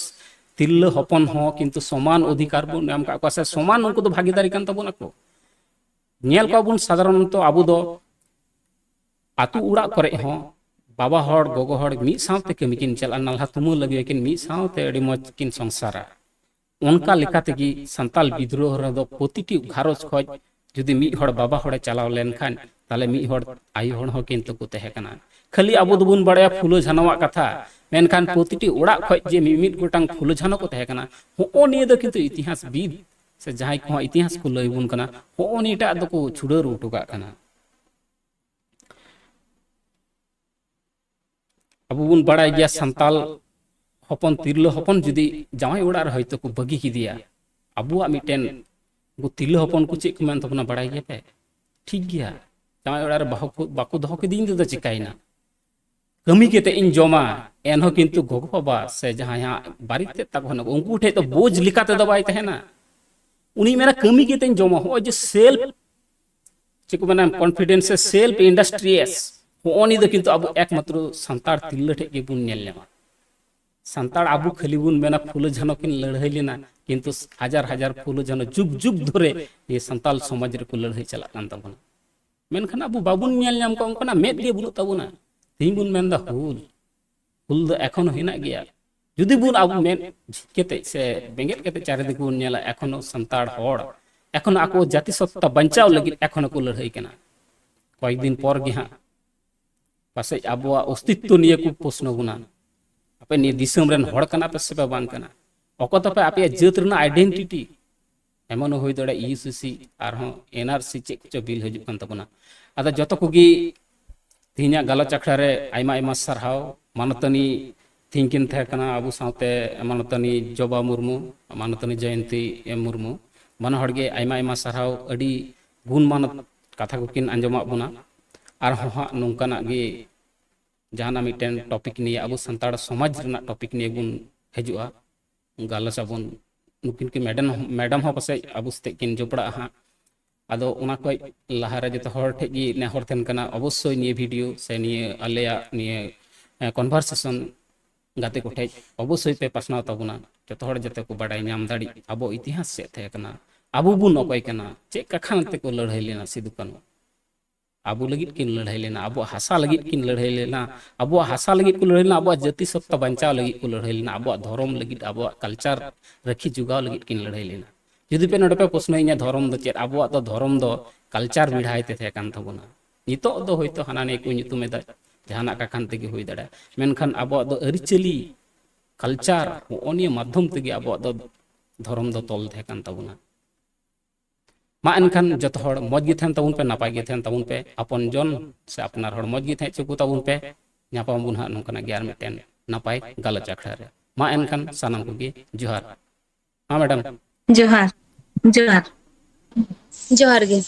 ᱛᱤᱨᱞᱟᱹ ᱦᱚᱯᱚᱱ ᱦᱚᱸ ᱠᱤᱱᱛᱩ ᱥᱚᱢᱟᱱ ᱚᱫᱷᱤᱠᱟᱨ ᱵᱚᱱ ᱮᱢ ᱟᱠᱟᱫ ᱠᱚᱣᱟ ᱥᱮ ᱥᱚᱢᱟᱱ ᱩᱱᱠᱩ ᱫᱚ ᱵᱷᱟᱜᱤᱫᱟᱨᱤ ᱠᱟᱱ ᱛᱟᱵᱚᱱᱟ ᱠᱚ᱾ ᱧᱮᱞ ᱠᱚᱣᱟ ᱵᱚᱱ ᱥᱟᱫᱷᱟᱨᱚᱱᱚᱛᱚ ᱟᱵᱚ ᱫᱚ ᱟᱹᱛᱩ ᱚᱲᱟᱜ ᱠᱚᱨᱮ ᱦᱚᱸ ᱵᱟᱵᱟ ᱦᱚᱲ, ᱜᱚᱜᱚ ᱦᱚᱲ ᱢᱤᱫ ᱥᱟᱶᱛᱮ ᱠᱟᱹᱢᱤ ᱠᱤᱱ ᱪᱟᱞᱟᱜᱼᱟ, ᱱᱟᱞᱦᱟ ᱛᱩᱢᱟᱹᱞ ᱟᱹᱜᱩᱭᱟᱠᱤᱱ, ᱢᱤᱫ ᱥᱟᱶᱛᱮ ᱟᱹᱰᱤ ᱢᱚᱡᱽ ᱠᱤᱱ ᱥᱚᱝᱥᱟᱨᱟ᱾ ᱚᱱᱠᱟ ᱞᱮᱠᱟ ᱛᱮᱜᱮ ᱥᱟᱱᱛᱟᱞ ᱵᱤᱫᱽᱨᱳᱦᱚ ᱨᱮᱫᱚ ᱯᱨᱚᱛᱤᱴᱤ ᱜᱷᱟᱨᱚᱸᱡᱽ ᱠᱷᱚᱡ ᱡᱩᱫᱤ ᱢᱤᱫ ᱦᱚᱲ ᱵᱟᱵᱟ ᱦᱚᱲᱮ ᱪᱟᱞᱟᱣ ᱞᱮᱱᱠᱷᱟᱱ, ᱛᱟᱦᱞᱮ ᱢᱤᱫ ᱦᱚᱲ ᱟᱭᱳ ᱦᱚᱲ ᱦᱚᱸ ᱠᱤᱱᱛᱩ ᱠᱚ ᱛᱟᱦᱮᱸ ᱠᱟᱱᱟ᱾ ᱠᱷᱟᱹᱞᱤ ᱟᱵᱚ ᱫᱚᱵᱚᱱ ᱵᱟᱲᱟᱭᱟ ᱯᱷᱩᱞᱳ ᱡᱷᱟᱱᱚᱣᱟᱜ ᱠᱟᱛᱷᱟ, ᱢᱮᱱᱠᱷᱟᱱ ᱯᱨᱚᱛᱤᱴᱤ ᱚᱲᱟᱜ ᱠᱷᱚᱱ ᱡᱮ ᱢᱤᱢᱤᱫ ᱜᱚᱴᱟᱝ ᱯᱷᱩᱞᱳ ᱡᱷᱟᱱᱚ ᱠᱚ ᱛᱟᱦᱮᱸ ᱠᱟᱱᱟ, ᱦᱚᱸᱜᱼᱚ ᱱᱤᱭᱟᱹ ᱫᱚ ᱠᱤᱱᱛᱩ ᱤᱛᱤᱦᱟᱥ ᱵᱤᱫ ᱥᱮ ᱡᱟᱦᱟᱸᱭ ᱠᱚᱦᱚᱸ ᱤᱛᱤᱦᱟᱥ ᱠᱚ ᱞᱟᱹᱭ ᱵᱚᱱ ᱠᱟᱱᱟ, ᱦᱚᱸᱜᱼᱚ ᱱᱤᱭᱟᱹᱴᱟᱜ ᱫᱚᱠᱚ ᱪᱷᱩᱰᱟᱹᱨ ᱦᱚᱴᱚ ᱠᱟᱜ ᱠᱟᱱᱟ᱾ ᱟᱵᱚ ᱵᱚᱱ ᱵᱟᱲᱟᱭ ᱜᱮᱭᱟ, ᱥᱟᱱᱛᱟᱞ ᱦᱚᱯᱚᱱ, ᱛᱤᱨᱞᱟᱹ ᱦᱚᱯᱚᱱ ᱡᱩᱫᱤ ᱡᱟᱶᱟᱭ ᱚᱲᱟᱜ ᱨᱮ ᱦᱚᱭᱛᱳ ᱠᱚ ᱵᱟᱹᱜᱤ ᱠᱮᱫᱮᱭᱟ, ᱟᱵᱚᱣᱟᱜ ᱢᱤᱫᱴᱮᱱ, ᱩᱱᱠᱩ ᱛᱤᱨᱞᱟᱹ ᱦᱚᱯᱚᱱ ᱠᱚ ᱪᱮᱫ ᱠᱚ ᱢᱮᱱ ᱛᱟᱵᱚᱱᱟ ᱵᱟᱲᱟᱭ ᱜᱮᱭᱟ ᱯᱮ? ᱴᱷᱤᱠ ᱜᱮᱭᱟ, ᱡᱟᱶᱟᱭ ᱚᱲᱟᱜ ᱨᱮ ᱵᱟᱦᱩ ᱠᱚ ᱵᱟᱠᱚ ᱫᱚᱦᱚ ᱠᱮᱫᱮᱧ ᱛᱮᱫᱚ ᱪᱤᱠᱟᱭᱮᱱᱟ? ᱠᱟᱹᱢᱤ ᱠᱟᱛᱮ ᱤᱧ ᱡᱚᱢᱟ, ᱮᱱᱦᱚᱸ ᱠᱤᱱᱛᱩ ᱜᱚᱜᱚ ᱵᱟᱵᱟ ᱥᱮ ᱡᱟᱦᱟᱸᱭ ᱦᱟᱸᱜ ᱵᱟᱨᱮᱛ ᱛᱮᱫ ᱛᱟᱠᱚ ᱦᱮᱱᱟᱜ ᱠᱚ, ᱩᱱᱠᱩ ᱴᱷᱮᱡ ᱫᱚ ᱵᱳᱡᱽ ᱞᱮᱠᱟ ᱛᱮᱫᱚ ᱵᱟᱭ ᱛᱟᱦᱮᱱᱟ᱾ ᱩᱱᱤ ᱢᱮᱱᱟ, "ᱠᱟᱹᱢᱤ ᱠᱟᱛᱮᱧ ᱡᱚᱢᱟ", ᱦᱚᱸᱜᱼᱚᱭ ᱡᱮ ᱥᱮᱞᱯ, ᱪᱮᱫ ᱠᱚ ᱢᱮᱱᱟ, ᱠᱚᱱᱯᱷᱤᱰᱮᱱᱥ ᱥᱮ ᱥᱮᱞᱯ ᱤᱱᱰᱟᱥᱴᱨᱤᱭᱟᱥ, ᱦᱚᱸᱜᱼᱚ ᱱᱤᱭᱟᱹ ᱫᱚ ᱠᱤᱱᱛᱩ ᱟᱵᱚ ᱮᱠᱢᱟᱛᱨᱚ ᱥᱟᱱᱛᱟᱲ ᱛᱤᱨᱞᱟᱹ ᱴᱷᱮᱡ ᱜᱮᱵᱚᱱ ᱧᱮᱞ ᱧᱟᱢᱟ᱾ ᱥᱟᱱᱛᱟᱲ ᱟᱵᱚ ᱠᱷᱟᱹᱞᱤ ᱵᱚᱱ ᱢᱮᱱᱟ ᱯᱷᱩᱞᱳ ᱡᱷᱟᱱᱚ ᱠᱤᱱ ᱞᱟᱹᱲᱦᱟᱹᱭ ᱞᱮᱱᱟ, ᱠᱤᱱᱛᱩ ᱦᱟᱡᱟᱨ ᱦᱟᱡᱟᱨ ᱯᱷᱩᱞᱳ ᱡᱷᱟᱱᱚ ᱡᱩᱜᱽ ᱡᱩᱜᱽ ᱫᱷᱚᱨᱮ ᱱᱤᱭᱟᱹ ᱥᱟᱱᱛᱟᱲ ᱥᱚᱢᱟᱡᱽ ᱨᱮᱠᱚ ᱞᱟᱹᱲᱦᱟᱹᱭ ᱪᱟᱞᱟᱜ ᱠᱟᱱ ᱛᱟᱵᱚᱱᱟ᱾ ᱢᱮᱱᱠᱷᱟᱱ ᱟᱵᱚ ᱵᱟᱵᱚᱱ ᱧᱮᱞ ᱧᱟᱢ ᱠᱚᱣᱟ, ᱚᱱᱠᱟᱱᱟᱜ ᱢᱮᱫ ᱜᱮ ᱵᱟᱹᱱᱩᱜ ᱛᱟᱵᱚᱱᱟ᱾ ᱛᱮᱦᱮᱧ ᱵᱚᱱ ᱢᱮᱱᱫᱟ ᱦᱩᱞ, ᱦᱩᱞ ᱫᱚ ᱮᱠᱷᱚᱱᱳ ᱦᱮᱱᱟᱜ ᱜᱮᱭᱟ᱾ ᱡᱩᱫᱤ ᱵᱚᱱ ᱟᱵᱚ ᱢᱮᱫ ᱡᱷᱤᱡ ᱠᱟᱛᱮ ᱥᱮ ᱵᱮᱸᱜᱮᱫ ᱠᱟᱛᱮ ᱪᱟᱨᱤᱫᱤᱠ ᱵᱚᱱ ᱧᱮᱞᱟ, ᱮᱠᱷᱚᱱᱳ ᱥᱟᱱᱛᱟᱲ ᱦᱚᱲ ᱮᱠᱷᱚᱱᱳ ᱟᱠᱚ ᱡᱟᱹᱛᱤ ᱥᱚᱛᱛᱟ ᱵᱟᱧᱪᱟᱣ ᱞᱟᱹᱜᱤᱫ ᱮᱠᱷᱚᱱᱳ ᱠᱚ ᱞᱟᱹᱲᱦᱟᱹᱭ ᱠᱟᱱᱟ᱾ ᱠᱚᱭᱮᱠ ᱫᱤᱱ ᱯᱚᱨ ᱜᱮ ᱦᱟᱸᱜ ᱯᱟᱥᱮᱡ ᱟᱵᱚᱣᱟᱜ ᱚᱥᱛᱤᱛᱛᱚ ᱱᱤᱭᱟᱹ ᱠᱚ ᱯᱨᱚᱥᱱᱚ ᱵᱚᱱᱟ, ᱟᱯᱮ ᱱᱤᱭᱟᱹ ᱫᱤᱥᱚᱢ ᱨᱮᱱ ᱦᱚᱲ ᱠᱟᱱᱟ ᱯᱮ ᱥᱮ ᱯᱮ ᱵᱟᱝ ᱠᱟᱱᱟ? ᱚᱠᱚᱭ ᱛᱟᱯᱮ ᱟᱯᱮᱭᱟᱜ ᱡᱟᱹᱛ ᱨᱮᱱᱟᱜ ᱟᱭᱰᱮᱱᱴᱤᱴᱤ? ᱮᱢᱚᱱ ᱦᱚᱸ ᱦᱩᱭ ᱫᱟᱲᱮᱭᱟᱜᱼᱟ ᱤᱭᱩ ᱥᱤ ᱥᱤ ᱟᱨᱦᱚᱸ ᱮᱱ ᱟᱨ ᱥᱤ ᱪᱮᱫ ᱠᱚᱪᱚ ᱵᱤᱞ ᱦᱤᱡᱩᱜ ᱠᱟᱱ ᱛᱟᱵᱚᱱᱟ᱾ ᱟᱫᱚ ᱡᱚᱛᱚ ᱠᱚᱜᱮ ᱛᱮᱦᱮᱧᱟᱜ ᱜᱟᱞᱚᱪ ᱟᱠᱷᱲᱟ ᱨᱮ ᱟᱭᱢᱟ ᱟᱭᱢᱟ ᱥᱟᱨᱦᱟᱣ᱾ ᱢᱟᱱᱚᱛᱟᱱᱤ ᱛᱮᱦᱮᱧ ᱠᱤᱱ ᱛᱟᱦᱮᱸ ᱠᱟᱱᱟ ᱟᱵᱚ ᱥᱟᱶᱛᱮ ᱢᱟᱱᱚᱛᱟᱱᱤ ᱡᱚᱵᱟ ᱢᱩᱨᱢᱩ, ᱢᱟᱱᱚᱛᱟᱱᱤ ᱡᱚᱭᱚᱱᱛᱤ ᱮᱢ ᱢᱩᱨᱢᱩ, ᱵᱟᱱᱟ ᱦᱚᱲ ᱜᱮ ᱟᱭᱢᱟ ᱟᱭᱢᱟ ᱥᱟᱨᱦᱟᱣ᱾ ᱟᱹᱰᱤ ᱜᱩᱱ ᱢᱟᱱᱚᱛ ᱠᱟᱛᱷᱟ ᱠᱚᱠᱤᱱ ᱟᱸᱡᱚᱢᱟᱜ ᱵᱚᱱᱟ᱾ ᱟᱨᱦᱚᱸ ᱦᱟᱸᱜ ᱱᱚᱝᱠᱟᱱᱟᱜ ᱜᱮ ᱡᱟᱦᱟᱱᱟᱜ ᱢᱤᱫᱴᱮᱱ ᱴᱚᱯᱤᱠ ᱱᱤᱭᱮ, ᱟᱵᱚ ᱥᱟᱱᱛᱟᱲ ᱥᱚᱢᱟᱡᱽ ᱨᱮᱱᱟᱜ ᱴᱚᱯᱤᱠ ᱱᱤᱭᱮ ᱵᱚᱱ ᱦᱤᱡᱩᱜᱼᱟ᱾ ᱜᱟᱞᱚᱪ ᱟᱵᱚᱱ᱾ ᱱᱩᱠᱤᱱ ᱠᱤᱱ ᱢᱮᱰᱟᱢ, ᱢᱮᱰᱟᱢ ᱦᱚᱸ ᱯᱟᱥᱮᱡ ᱟᱵᱚ ᱥᱟᱛᱮᱜ ᱠᱤᱱ ᱡᱚᱯᱲᱟᱜᱼᱟ ᱦᱟᱸᱜ᱾ ᱟᱫᱚ ᱚᱱᱟ ᱠᱷᱚᱡ ᱞᱟᱦᱟᱨᱮ ᱡᱚᱛᱚ ᱦᱚᱲ ᱴᱷᱮᱡ ᱜᱮ ᱱᱮᱦᱚᱨ ᱛᱟᱦᱮᱱ ᱠᱟᱱᱟ, ᱚᱵᱚᱥᱥᱳᱭ ᱱᱤᱭᱟᱹ ᱵᱷᱤᱰᱤᱭᱳ ᱥᱮ ᱱᱤᱭᱟᱹ ᱟᱞᱮᱭᱟᱜ ᱱᱤᱭᱟᱹ, ᱮ, ᱠᱚᱱᱵᱷᱟᱨᱥᱮᱥᱚᱱ ᱜᱟᱛᱮ ᱠᱚᱴᱷᱮᱡ ᱚᱵᱚᱥᱥᱳᱭ ᱯᱮ ᱯᱟᱥᱱᱟᱣ ᱛᱟᱵᱚᱱᱟ, ᱡᱚᱛᱚ ᱦᱚᱲ ᱡᱟᱛᱮ ᱠᱚ ᱵᱟᱰᱟᱭ ᱧᱟᱢ ᱫᱟᱲᱮᱜ ᱟᱵᱚ ᱤᱛᱤᱦᱟᱥ ᱪᱮᱫ ᱛᱟᱦᱮᱸ ᱠᱟᱱᱟ, ᱟᱵᱚ ᱵᱚᱱ ᱚᱠᱚᱭ ᱠᱟᱱᱟ, ᱪᱮᱫ ᱠᱟᱠᱷᱟᱱ ᱛᱮᱠᱚ ᱞᱟᱹᱲᱦᱟᱹᱭ ᱞᱮᱱᱟ ᱥᱤᱫᱩ ᱠᱟᱹᱱᱦᱩ᱾ ᱟᱵᱚ ᱞᱟᱹᱜᱤᱫ ᱠᱤᱱ ᱞᱟᱹᱲᱦᱟᱹᱭ ᱞᱮᱱᱟ, ᱟᱵᱚᱣᱟᱜ ᱦᱟᱥᱟ ᱞᱟᱹᱜᱤᱫ ᱠᱤᱱ ᱞᱟᱹᱲᱦᱟᱹᱭ ᱞᱮᱱᱟ, ᱟᱵᱚᱣᱟᱜ ᱦᱟᱥᱟ ᱞᱟᱹᱜᱤᱫ ᱠᱚ ᱞᱟᱹᱲᱦᱟᱹᱭ ᱞᱮᱱᱟ, ᱟᱵᱚᱣᱟᱜ ᱡᱟᱹᱛᱤ ᱥᱚᱛᱛᱟ ᱵᱟᱧᱪᱟᱣ ᱞᱟᱹᱜᱤᱫ ᱠᱚ ᱞᱟᱹᱲᱦᱟᱹᱭ ᱞᱮᱱᱟ, ᱟᱵᱚᱣᱟᱜ ᱫᱷᱚᱨᱚᱢ ᱞᱟᱹᱜᱤᱫ, ᱟᱵᱚᱣᱟᱜ ᱠᱟᱞᱪᱟᱨ ᱨᱟᱹᱠᱷᱤ ᱡᱚᱜᱟᱣ ᱞᱟᱹᱜᱤᱫ ᱠᱤᱱ ᱞᱟᱹᱲᱦᱟᱹᱭ ᱞᱮᱱᱟ᱾ ᱡᱩᱫᱤ ᱯᱮ ᱱᱚᱰᱮ ᱯᱮ ᱯᱨᱚᱥᱱᱚᱭᱤᱧᱟ, ᱫᱷᱚᱨᱚᱢ ᱫᱚ ᱪᱮᱫ? ᱟᱵᱚᱣᱟᱜ ᱫᱚ ᱫᱷᱚᱨᱚᱢ ᱫᱚ ᱠᱟᱞᱪᱟᱨ ᱵᱮᱲᱦᱟᱭ ᱛᱮ ᱛᱟᱦᱮᱸ ᱠᱟᱱ ᱛᱟᱵᱚᱱᱟ᱾ ᱱᱤᱛᱚᱜ ᱫᱚ ᱦᱳᱭᱛᱳ ᱦᱟᱱᱟ ᱱᱤᱭᱟᱹ ᱠᱚ ᱧᱩᱛᱩᱢ ᱮᱫᱟ, ᱡᱟᱦᱟᱱᱟᱜ ᱠᱟᱠᱷᱟᱱ ᱛᱮᱜᱮ ᱦᱩᱭ ᱫᱟᱲᱮᱭᱟᱜᱼᱟ, ᱢᱮᱱᱠᱷᱟᱱ ᱟᱵᱚᱣᱟᱜ ᱫᱚ ᱟᱹᱨᱤᱪᱟᱹᱞᱤ, ᱠᱟᱞᱪᱟᱨ, ᱦᱚᱸᱜᱼᱚ ᱱᱤᱭᱟᱹ ᱢᱟᱫᱽᱫᱷᱚᱢ ᱛᱮᱜᱮ ᱟᱵᱚᱣᱟᱜ ᱫᱚ ᱫᱷᱚᱨᱚᱢ ᱫᱚ ᱛᱚᱞ ᱛᱟᱦᱮᱸ ᱠᱟᱱ ᱛᱟᱵᱚᱱᱟ᱾ ᱢᱟ ᱮᱱᱠᱷᱟᱱ ᱡᱚᱛᱚ ᱦᱚᱲ ᱢᱚᱡᱽ ᱜᱮ ᱛᱟᱦᱮᱱ ᱛᱟᱵᱚᱱ ᱯᱮ, ᱱᱟᱯᱟᱭ ᱜᱮ ᱛᱟᱦᱮᱱ ᱛᱟᱵᱚᱱ ᱯᱮ, ᱟᱯᱚᱱ ᱡᱚᱱ ᱥᱮ ᱟᱯᱱᱟᱨ ᱦᱚᱲ ᱢᱚᱡᱽ ᱜᱮ ᱛᱟᱦᱮᱸ ᱦᱚᱪᱚ ᱠᱚ ᱛᱟᱵᱚᱱ ᱯᱮ᱾ ᱧᱟᱯᱟᱢ ᱟᱵᱚᱱ ᱦᱟᱸᱜ ᱱᱚᱝᱠᱟᱱᱟᱜ ᱜᱮ ᱟᱨ ᱢᱤᱫᱴᱮᱱ ᱱᱟᱯᱟᱭ ᱜᱟᱞᱚᱪ ᱟᱠᱷᱲᱟ ᱨᱮ᱾ ᱢᱟ ᱮᱱᱠᱷᱟᱱ ᱥᱟᱱᱟᱢ ᱠᱚᱜᱮ ᱡᱚᱦᱟᱨ᱾ ᱦᱮᱸ ᱢᱮᱰᱟᱢ᱾ ᱡᱚᱦᱟᱨ, ᱡᱚᱦᱟᱨ, ᱡᱚᱦᱟᱨ ᱜᱮ᱾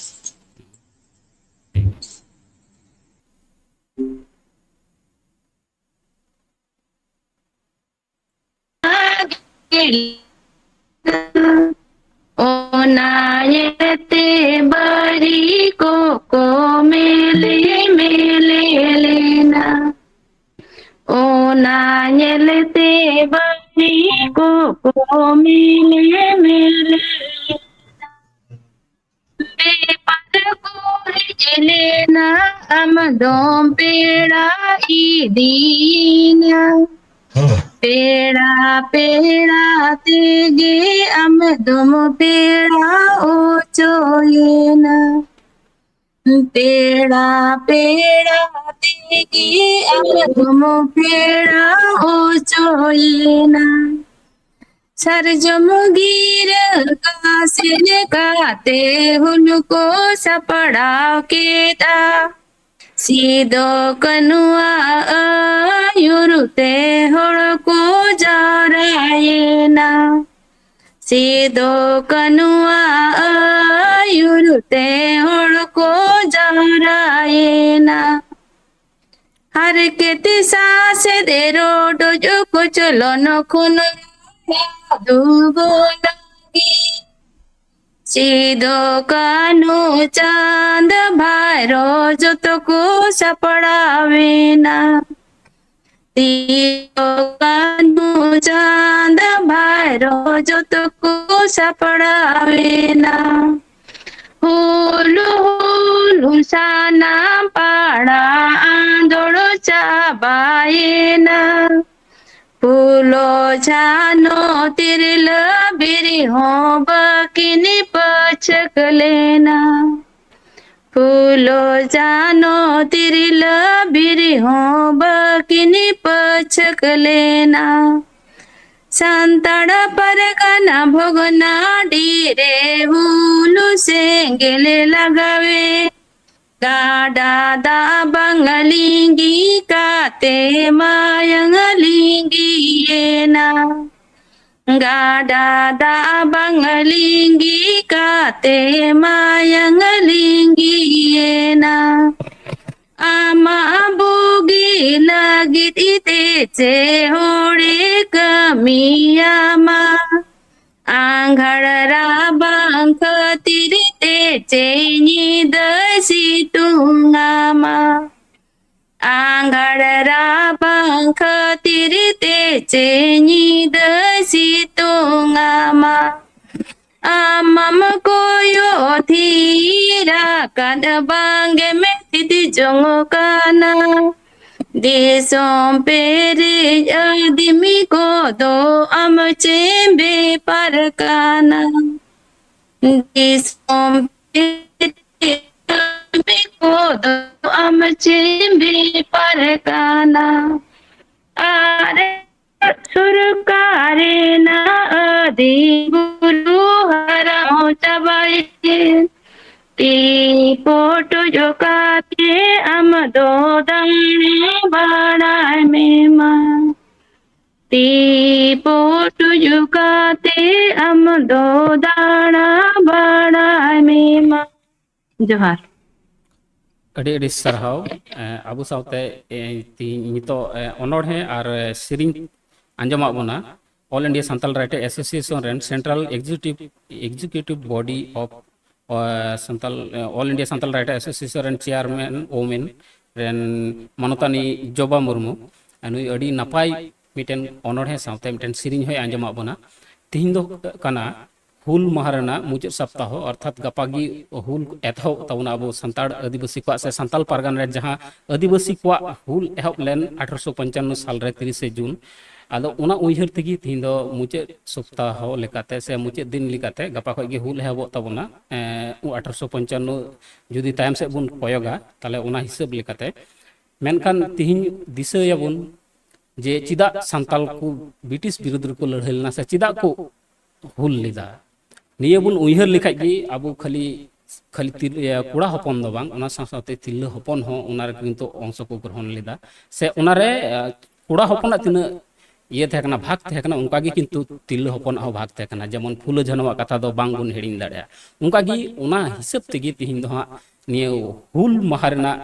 ᱚᱱᱟ ᱧᱮᱞᱛᱮ ᱵᱟᱹᱨᱤ ᱠᱚᱠᱚ ᱢᱮᱞᱮ ᱢᱮᱞᱮ ᱞᱮᱱᱟ᱾ ᱚᱱᱟ ᱧᱮᱞᱛᱮ ᱵᱟᱹᱨᱤ ᱠᱚᱠᱚ ᱢᱮᱞᱮ ᱢᱮᱞᱮ ᱞᱮᱱᱟ᱾ ᱵᱮᱯᱟᱨ ᱠᱚ ᱦᱮᱡ ᱞᱮᱱᱟ, ᱟᱢ ᱫᱚᱢ ᱯᱮᱲᱟ ᱤᱫᱤᱭᱮᱱᱟ᱾ ᱯᱮᱲᱟ ᱯᱮᱲᱟ ᱛᱮᱜᱮ ᱟᱢ ᱫᱚᱢ ᱯᱮᱲᱟ ᱚᱪᱚᱭᱮᱱᱟ᱾ ᱯᱮᱲᱟ ᱯᱮᱲᱟ ᱛᱮᱜᱮ ᱟᱢ ᱫᱚᱢ ᱯᱮᱲᱟ ᱚᱪᱚᱭᱮᱱᱟ᱾ ᱥᱟᱨᱡᱚᱢ ᱜᱤᱨᱟᱹ ᱠᱟᱥᱮ ᱞᱮᱠᱟᱛᱮ ᱦᱩᱞ ᱠᱚ ᱥᱟᱯᱲᱟᱣ ᱠᱮᱫᱟ᱾ ᱥᱤᱫᱚ ᱠᱟᱹᱱᱩᱣᱟᱜ ᱟᱹᱭᱩᱨ ᱛᱮ ᱦᱚᱲ ᱠᱚ ᱡᱟᱣᱨᱟᱭᱮᱱᱟ᱾ ᱥᱤᱫᱚ ᱠᱟᱹᱱᱩᱣᱟᱜ ᱟᱹᱭᱩᱨ ᱛᱮ ᱦᱚᱲ ᱠᱚ ᱡᱟᱣᱨᱟᱭᱮᱱᱟ᱾ ᱦᱟᱨᱠᱮᱛ ᱥᱟᱥᱮᱛ ᱨᱚᱰᱚᱡ ᱠᱚᱪᱞᱚᱱ ᱠᱷᱚᱱ ᱨᱟᱲᱟ ᱫᱩᱜᱩ ᱞᱟᱹᱜᱤᱫ ᱥᱤᱫᱚ ᱠᱟᱹᱱᱦᱩ ᱪᱟᱸᱫ ᱵᱷᱟᱭᱨᱚ ᱡᱚᱛᱚ ᱠᱚ ᱥᱟᱯᱲᱟᱣᱮᱱᱟ᱾ ᱥᱤᱫᱚ ᱠᱟᱹᱱᱦᱩ ᱪᱟᱸᱫ ᱵᱷᱟᱭᱨᱚ ᱡᱚᱛᱚ ᱠᱚ ᱥᱟᱯᱲᱟᱣᱮᱱᱟ᱾ ᱦᱩᱞ ᱦᱩᱞ ᱥᱟᱱᱟᱢ ᱯᱟᱲᱟ ᱟᱸᱫᱳᱲ ᱪᱟᱵᱟᱭᱮᱱᱟ᱾ ᱯᱷᱩᱞᱳ ᱡᱷᱟᱱᱳ ᱛᱤᱨᱞᱟᱹ ᱵᱤᱨ ᱦᱚᱸ ᱵᱟᱹᱠᱤᱱ ᱯᱟᱹᱪᱷᱟᱹᱠ ᱞᱮᱱᱟ᱾ ᱯᱷᱩᱞᱳ ᱡᱷᱟᱱᱳ ᱛᱤᱨᱞᱟᱹ ᱵᱤᱨ ᱦᱚᱸ ᱵᱟᱹᱠᱤᱱ ᱯᱟᱹᱪᱷᱟᱹᱠ ᱞᱮᱱᱟ᱾ ᱥᱟᱱᱛᱟᱲ ᱯᱟᱨᱜᱟᱱᱟ ᱵᱷᱚᱜᱽᱱᱟᱰᱤ ᱨᱮ ᱦᱩᱞ ᱥᱮᱸᱜᱮᱞ ᱞᱟᱜᱟᱣᱮ᱾ ᱜᱟᱰᱟ ᱫᱟᱜ ᱵᱟᱝ ᱞᱤᱸᱜᱤ ᱠᱟᱛᱮ ᱢᱟᱭᱟᱝ ᱞᱤᱸᱜᱤᱭᱮᱱᱟ᱾ ᱜᱟᱰᱟ ᱫᱟᱜ ᱵᱟᱝ ᱞᱤᱸᱜᱤ ᱠᱟᱛᱮ ᱢᱟᱭᱟᱝ ᱞᱤᱸᱜᱤᱭᱮᱱᱟ᱾ ᱟᱢᱟᱜ ᱵᱩᱜᱤ ᱞᱟᱹᱜᱤᱫ ᱛᱮ ᱪᱮ ᱦᱚᱲᱮ ᱠᱟᱹᱢᱤᱭᱟᱢᱟ᱾ ᱟᱸᱜᱷᱟᱲ ᱨᱟᱵᱟᱝ ᱠᱷᱟᱹᱛᱤᱨ ᱛᱮ ᱪᱮ ᱧᱤᱫᱟᱹ ᱥᱤᱛᱩᱝ ᱟᱢᱟ᱾ ᱟᱸᱜᱷᱟᱲ ᱨᱟᱵᱟᱝ ᱠᱷᱟᱹᱛᱤᱨ ᱛᱮ ᱪᱮ ᱧᱤᱫᱟᱹ ᱥᱤᱛᱩᱝ ᱟᱢᱟ᱾ ᱟᱢᱟᱢ ᱠᱚᱭᱚᱜ ᱛᱷᱤᱨ ᱟᱠᱟᱫ ᱵᱟᱝᱜᱮᱢ ᱛᱷᱤᱛ ᱡᱚᱝ ᱠᱟᱱᱟ᱾ ᱫᱤᱥᱚᱢ ᱯᱮᱨᱮᱡ ᱟᱹᱫᱤᱢᱤ ᱠᱚᱫᱚ ᱟᱢ ᱪᱮᱢ ᱵᱮᱯᱟᱨ ᱠᱟᱱᱟ᱾ ᱫᱤᱥᱚᱢ ᱯᱮᱨᱮᱡ ᱟᱹᱫᱤᱢᱤ ᱠᱚᱫᱚ ᱟᱢ ᱪᱮᱢ ᱵᱮᱯᱟᱨ ᱠᱟᱱᱟ᱾ ᱟᱨ ᱥᱚᱨᱠᱟᱨ ᱨᱮᱱᱟᱜ ᱟᱹᱫᱤ ᱵᱩᱨᱩ ᱦᱟᱨᱟᱣ ᱪᱟᱵᱟᱭᱮᱱ᱾ ᱛᱤ ᱯᱚᱴᱚᱡ ᱠᱟᱛᱮ ᱟᱢ ᱫᱚ ᱫᱟᱬᱟ ᱵᱟᱲᱟᱭ ᱢᱮ ᱢᱟ᱾ ᱛᱤ ᱯᱚᱴᱚᱡ ᱠᱟᱛᱮ ᱟᱢ ᱫᱚ ᱫᱟᱬᱟ ᱵᱟᱲᱟᱭ ᱢᱮ ᱢᱟ᱾ ᱡᱚᱦᱟᱨ᱾ ᱟᱹᱰᱤ ᱟᱹᱰᱤ ᱥᱟᱨᱦᱟᱣ᱾ ᱮ, ᱟᱵᱚ ᱥᱟᱶᱛᱮ, ᱮ, ᱛᱤᱦᱤᱧ ᱱᱤᱛᱚᱜ, ᱮ, ᱚᱱᱚᱬᱦᱮ ᱟᱨ, ᱮ, ᱥᱮᱨᱮᱧ ᱟᱸᱡᱚᱢᱟᱜ ᱵᱚᱱᱟ All India Santal Writer Association ᱨᱮᱱ Central Executive, Executive Body of, A, Santal, A, All India Santal Writer Association ᱨᱮᱱ chairman women ᱨᱮᱱ ᱢᱟᱱᱚᱛᱟᱱᱤ ᱡᱚᱵᱟ ᱢᱩᱨᱢᱩ᱾ ᱱᱩᱭ ᱟᱹᱰᱤ ᱱᱟᱯᱟᱭ ᱢᱤᱫᱴᱮᱱ ᱚᱱᱚᱬᱦᱮ ᱥᱟᱶᱛᱮ ᱢᱤᱫᱴᱮᱱ ᱥᱮᱨᱮᱧ ᱦᱚᱸᱭ ᱟᱸᱡᱚᱢᱟᱜ ᱵᱚᱱᱟ᱾ ᱛᱤᱦᱤᱧ ᱫᱚ ᱠᱟᱱᱟ ᱦᱩᱞ ᱢᱟᱦᱟ ᱨᱮᱱᱟᱜ ᱢᱩᱪᱟᱹᱫ ᱥᱚᱯᱛᱟᱦᱚ, ᱚᱨᱛᱷᱟᱛ ᱜᱟᱯᱟ ᱜᱮ ᱦᱩᱞ ᱮᱛᱚᱦᱚᱵ ᱛᱟᱵᱚᱱᱟ ᱟᱵᱚ ᱥᱟᱱᱛᱟᱲ ᱟᱹᱫᱤᱵᱟᱹᱥᱤ ᱠᱚᱣᱟᱜ ᱥᱮ ᱥᱟᱱᱛᱟᱞ ᱯᱟᱨᱜᱟᱱᱟ ᱨᱮ ᱡᱟᱦᱟᱸ ᱟᱹᱫᱤᱵᱟᱹᱥᱤ ᱠᱚᱣᱟᱜ ᱦᱩᱞ ᱮᱦᱚᱵ ᱞᱮᱱ ᱟᱴᱷᱨᱚᱥᱚ ᱯᱚᱧᱪᱟᱱᱱᱚ ᱥᱟᱞ ᱨᱮ ᱛᱤᱨᱤᱥᱮ ᱡᱩᱱ᱾ ᱟᱫᱚ ᱚᱱᱟ ᱩᱭᱦᱟᱹᱨ ᱛᱮᱜᱮ ᱛᱤᱦᱤᱧ ᱫᱚ ᱢᱩᱪᱟᱹᱫ ᱥᱚᱯᱛᱟᱦᱚ ᱞᱮᱠᱟᱛᱮ ᱥᱮ ᱢᱩᱪᱟᱹᱫ ᱫᱤᱱ ᱞᱮᱠᱟᱛᱮ ᱜᱟᱯᱟ ᱠᱷᱚᱱ ᱜᱮ ᱦᱩᱞ ᱮᱦᱚᱵᱚᱜ ᱛᱟᱵᱚᱱᱟ᱾ ᱮᱸ, ᱟᱴᱷᱨᱚᱥᱚ ᱯᱚᱧᱪᱟᱱᱱᱚ ᱡᱩᱫᱤ ᱛᱟᱭᱚᱢ ᱥᱮᱫ ᱵᱚᱱ ᱠᱚᱭᱚᱜᱟ, ᱛᱟᱦᱞᱮ ᱚᱱᱟ ᱦᱤᱥᱟᱹᱵ ᱞᱮᱠᱟᱛᱮ ᱢᱮᱱᱠᱷᱟᱱ ᱛᱤᱦᱤᱧ ᱫᱤᱥᱟᱹᱭᱟᱵᱚᱱ ᱡᱮ ᱪᱮᱫᱟᱜ ᱥᱟᱱᱛᱟᱞ ᱠᱚ ᱵᱨᱤᱴᱤᱥ ᱵᱤᱨᱩᱫᱽ ᱨᱮᱠᱚ ᱞᱟᱹᱲᱦᱟᱹᱭ ᱞᱮᱱᱟ ᱥᱮ ᱪᱮᱫᱟᱜ ᱠᱚ ᱦᱩᱞ ᱞᱮᱫᱟ᱾ ᱱᱤᱭᱟᱹ ᱵᱚᱱ ᱩᱭᱦᱟᱹᱨ ᱞᱮᱠᱷᱟᱡ ᱜᱮ ᱟᱵᱚ ᱠᱷᱟᱹᱞᱤ ᱠᱷᱟᱹᱞᱤ ᱛᱤᱨ-, ᱤᱭᱟᱹ, ᱠᱚᱲᱟ ᱦᱚᱯᱚᱱ ᱫᱚ ᱵᱟᱝ, ᱚᱱᱟ ᱥᱟᱶ ᱥᱟᱶᱛᱮ ᱛᱤᱨᱞᱟᱹ ᱦᱚᱯᱚᱱ ᱦᱚᱸ ᱚᱱᱟ ᱨᱮ ᱠᱤᱱᱛᱩ ᱚᱝᱥᱚ ᱠᱚ ᱜᱨᱚᱦᱚᱱ ᱞᱮᱫᱟ᱾ ᱥᱮ ᱚᱱᱟᱨᱮ, ᱟᱸ, ᱠᱚᱲᱟ ᱦᱚᱯᱚᱱᱟᱜ ᱛᱤᱱᱟᱹᱜ ᱤᱭᱟᱹ ᱛᱟᱦᱮᱸ ᱠᱟᱱᱟ, ᱵᱷᱟᱜᱽ ᱛᱟᱦᱮᱸ ᱠᱟᱱᱟ, ᱚᱱᱠᱟ ᱜᱮ ᱠᱤᱱᱛᱩ ᱛᱤᱨᱞᱟᱹ ᱦᱚᱯᱚᱱᱟᱜ ᱦᱚᱸ ᱵᱷᱟᱜᱽ ᱛᱟᱦᱮᱸ ᱠᱟᱱᱟ᱾ ᱡᱮᱢᱚᱱ ᱯᱷᱩᱞᱳ ᱡᱷᱟᱱᱚᱣᱟᱜ ᱠᱟᱛᱷᱟ ᱫᱚ ᱵᱟᱝ ᱵᱚᱱ ᱦᱤᱲᱤᱧ ᱫᱟᱲᱮᱭᱟᱜᱼᱟ᱾ ᱚᱱᱠᱟ ᱜᱮ ᱚᱱᱟ ᱦᱤᱥᱟᱹᱵ ᱛᱮᱜᱮ ᱛᱤᱦᱤᱧ ᱫᱚ ᱦᱟᱸᱜ ᱱᱤᱭᱟᱹ ᱦᱩᱞ ᱢᱟᱦᱟ ᱨᱮᱱᱟᱜ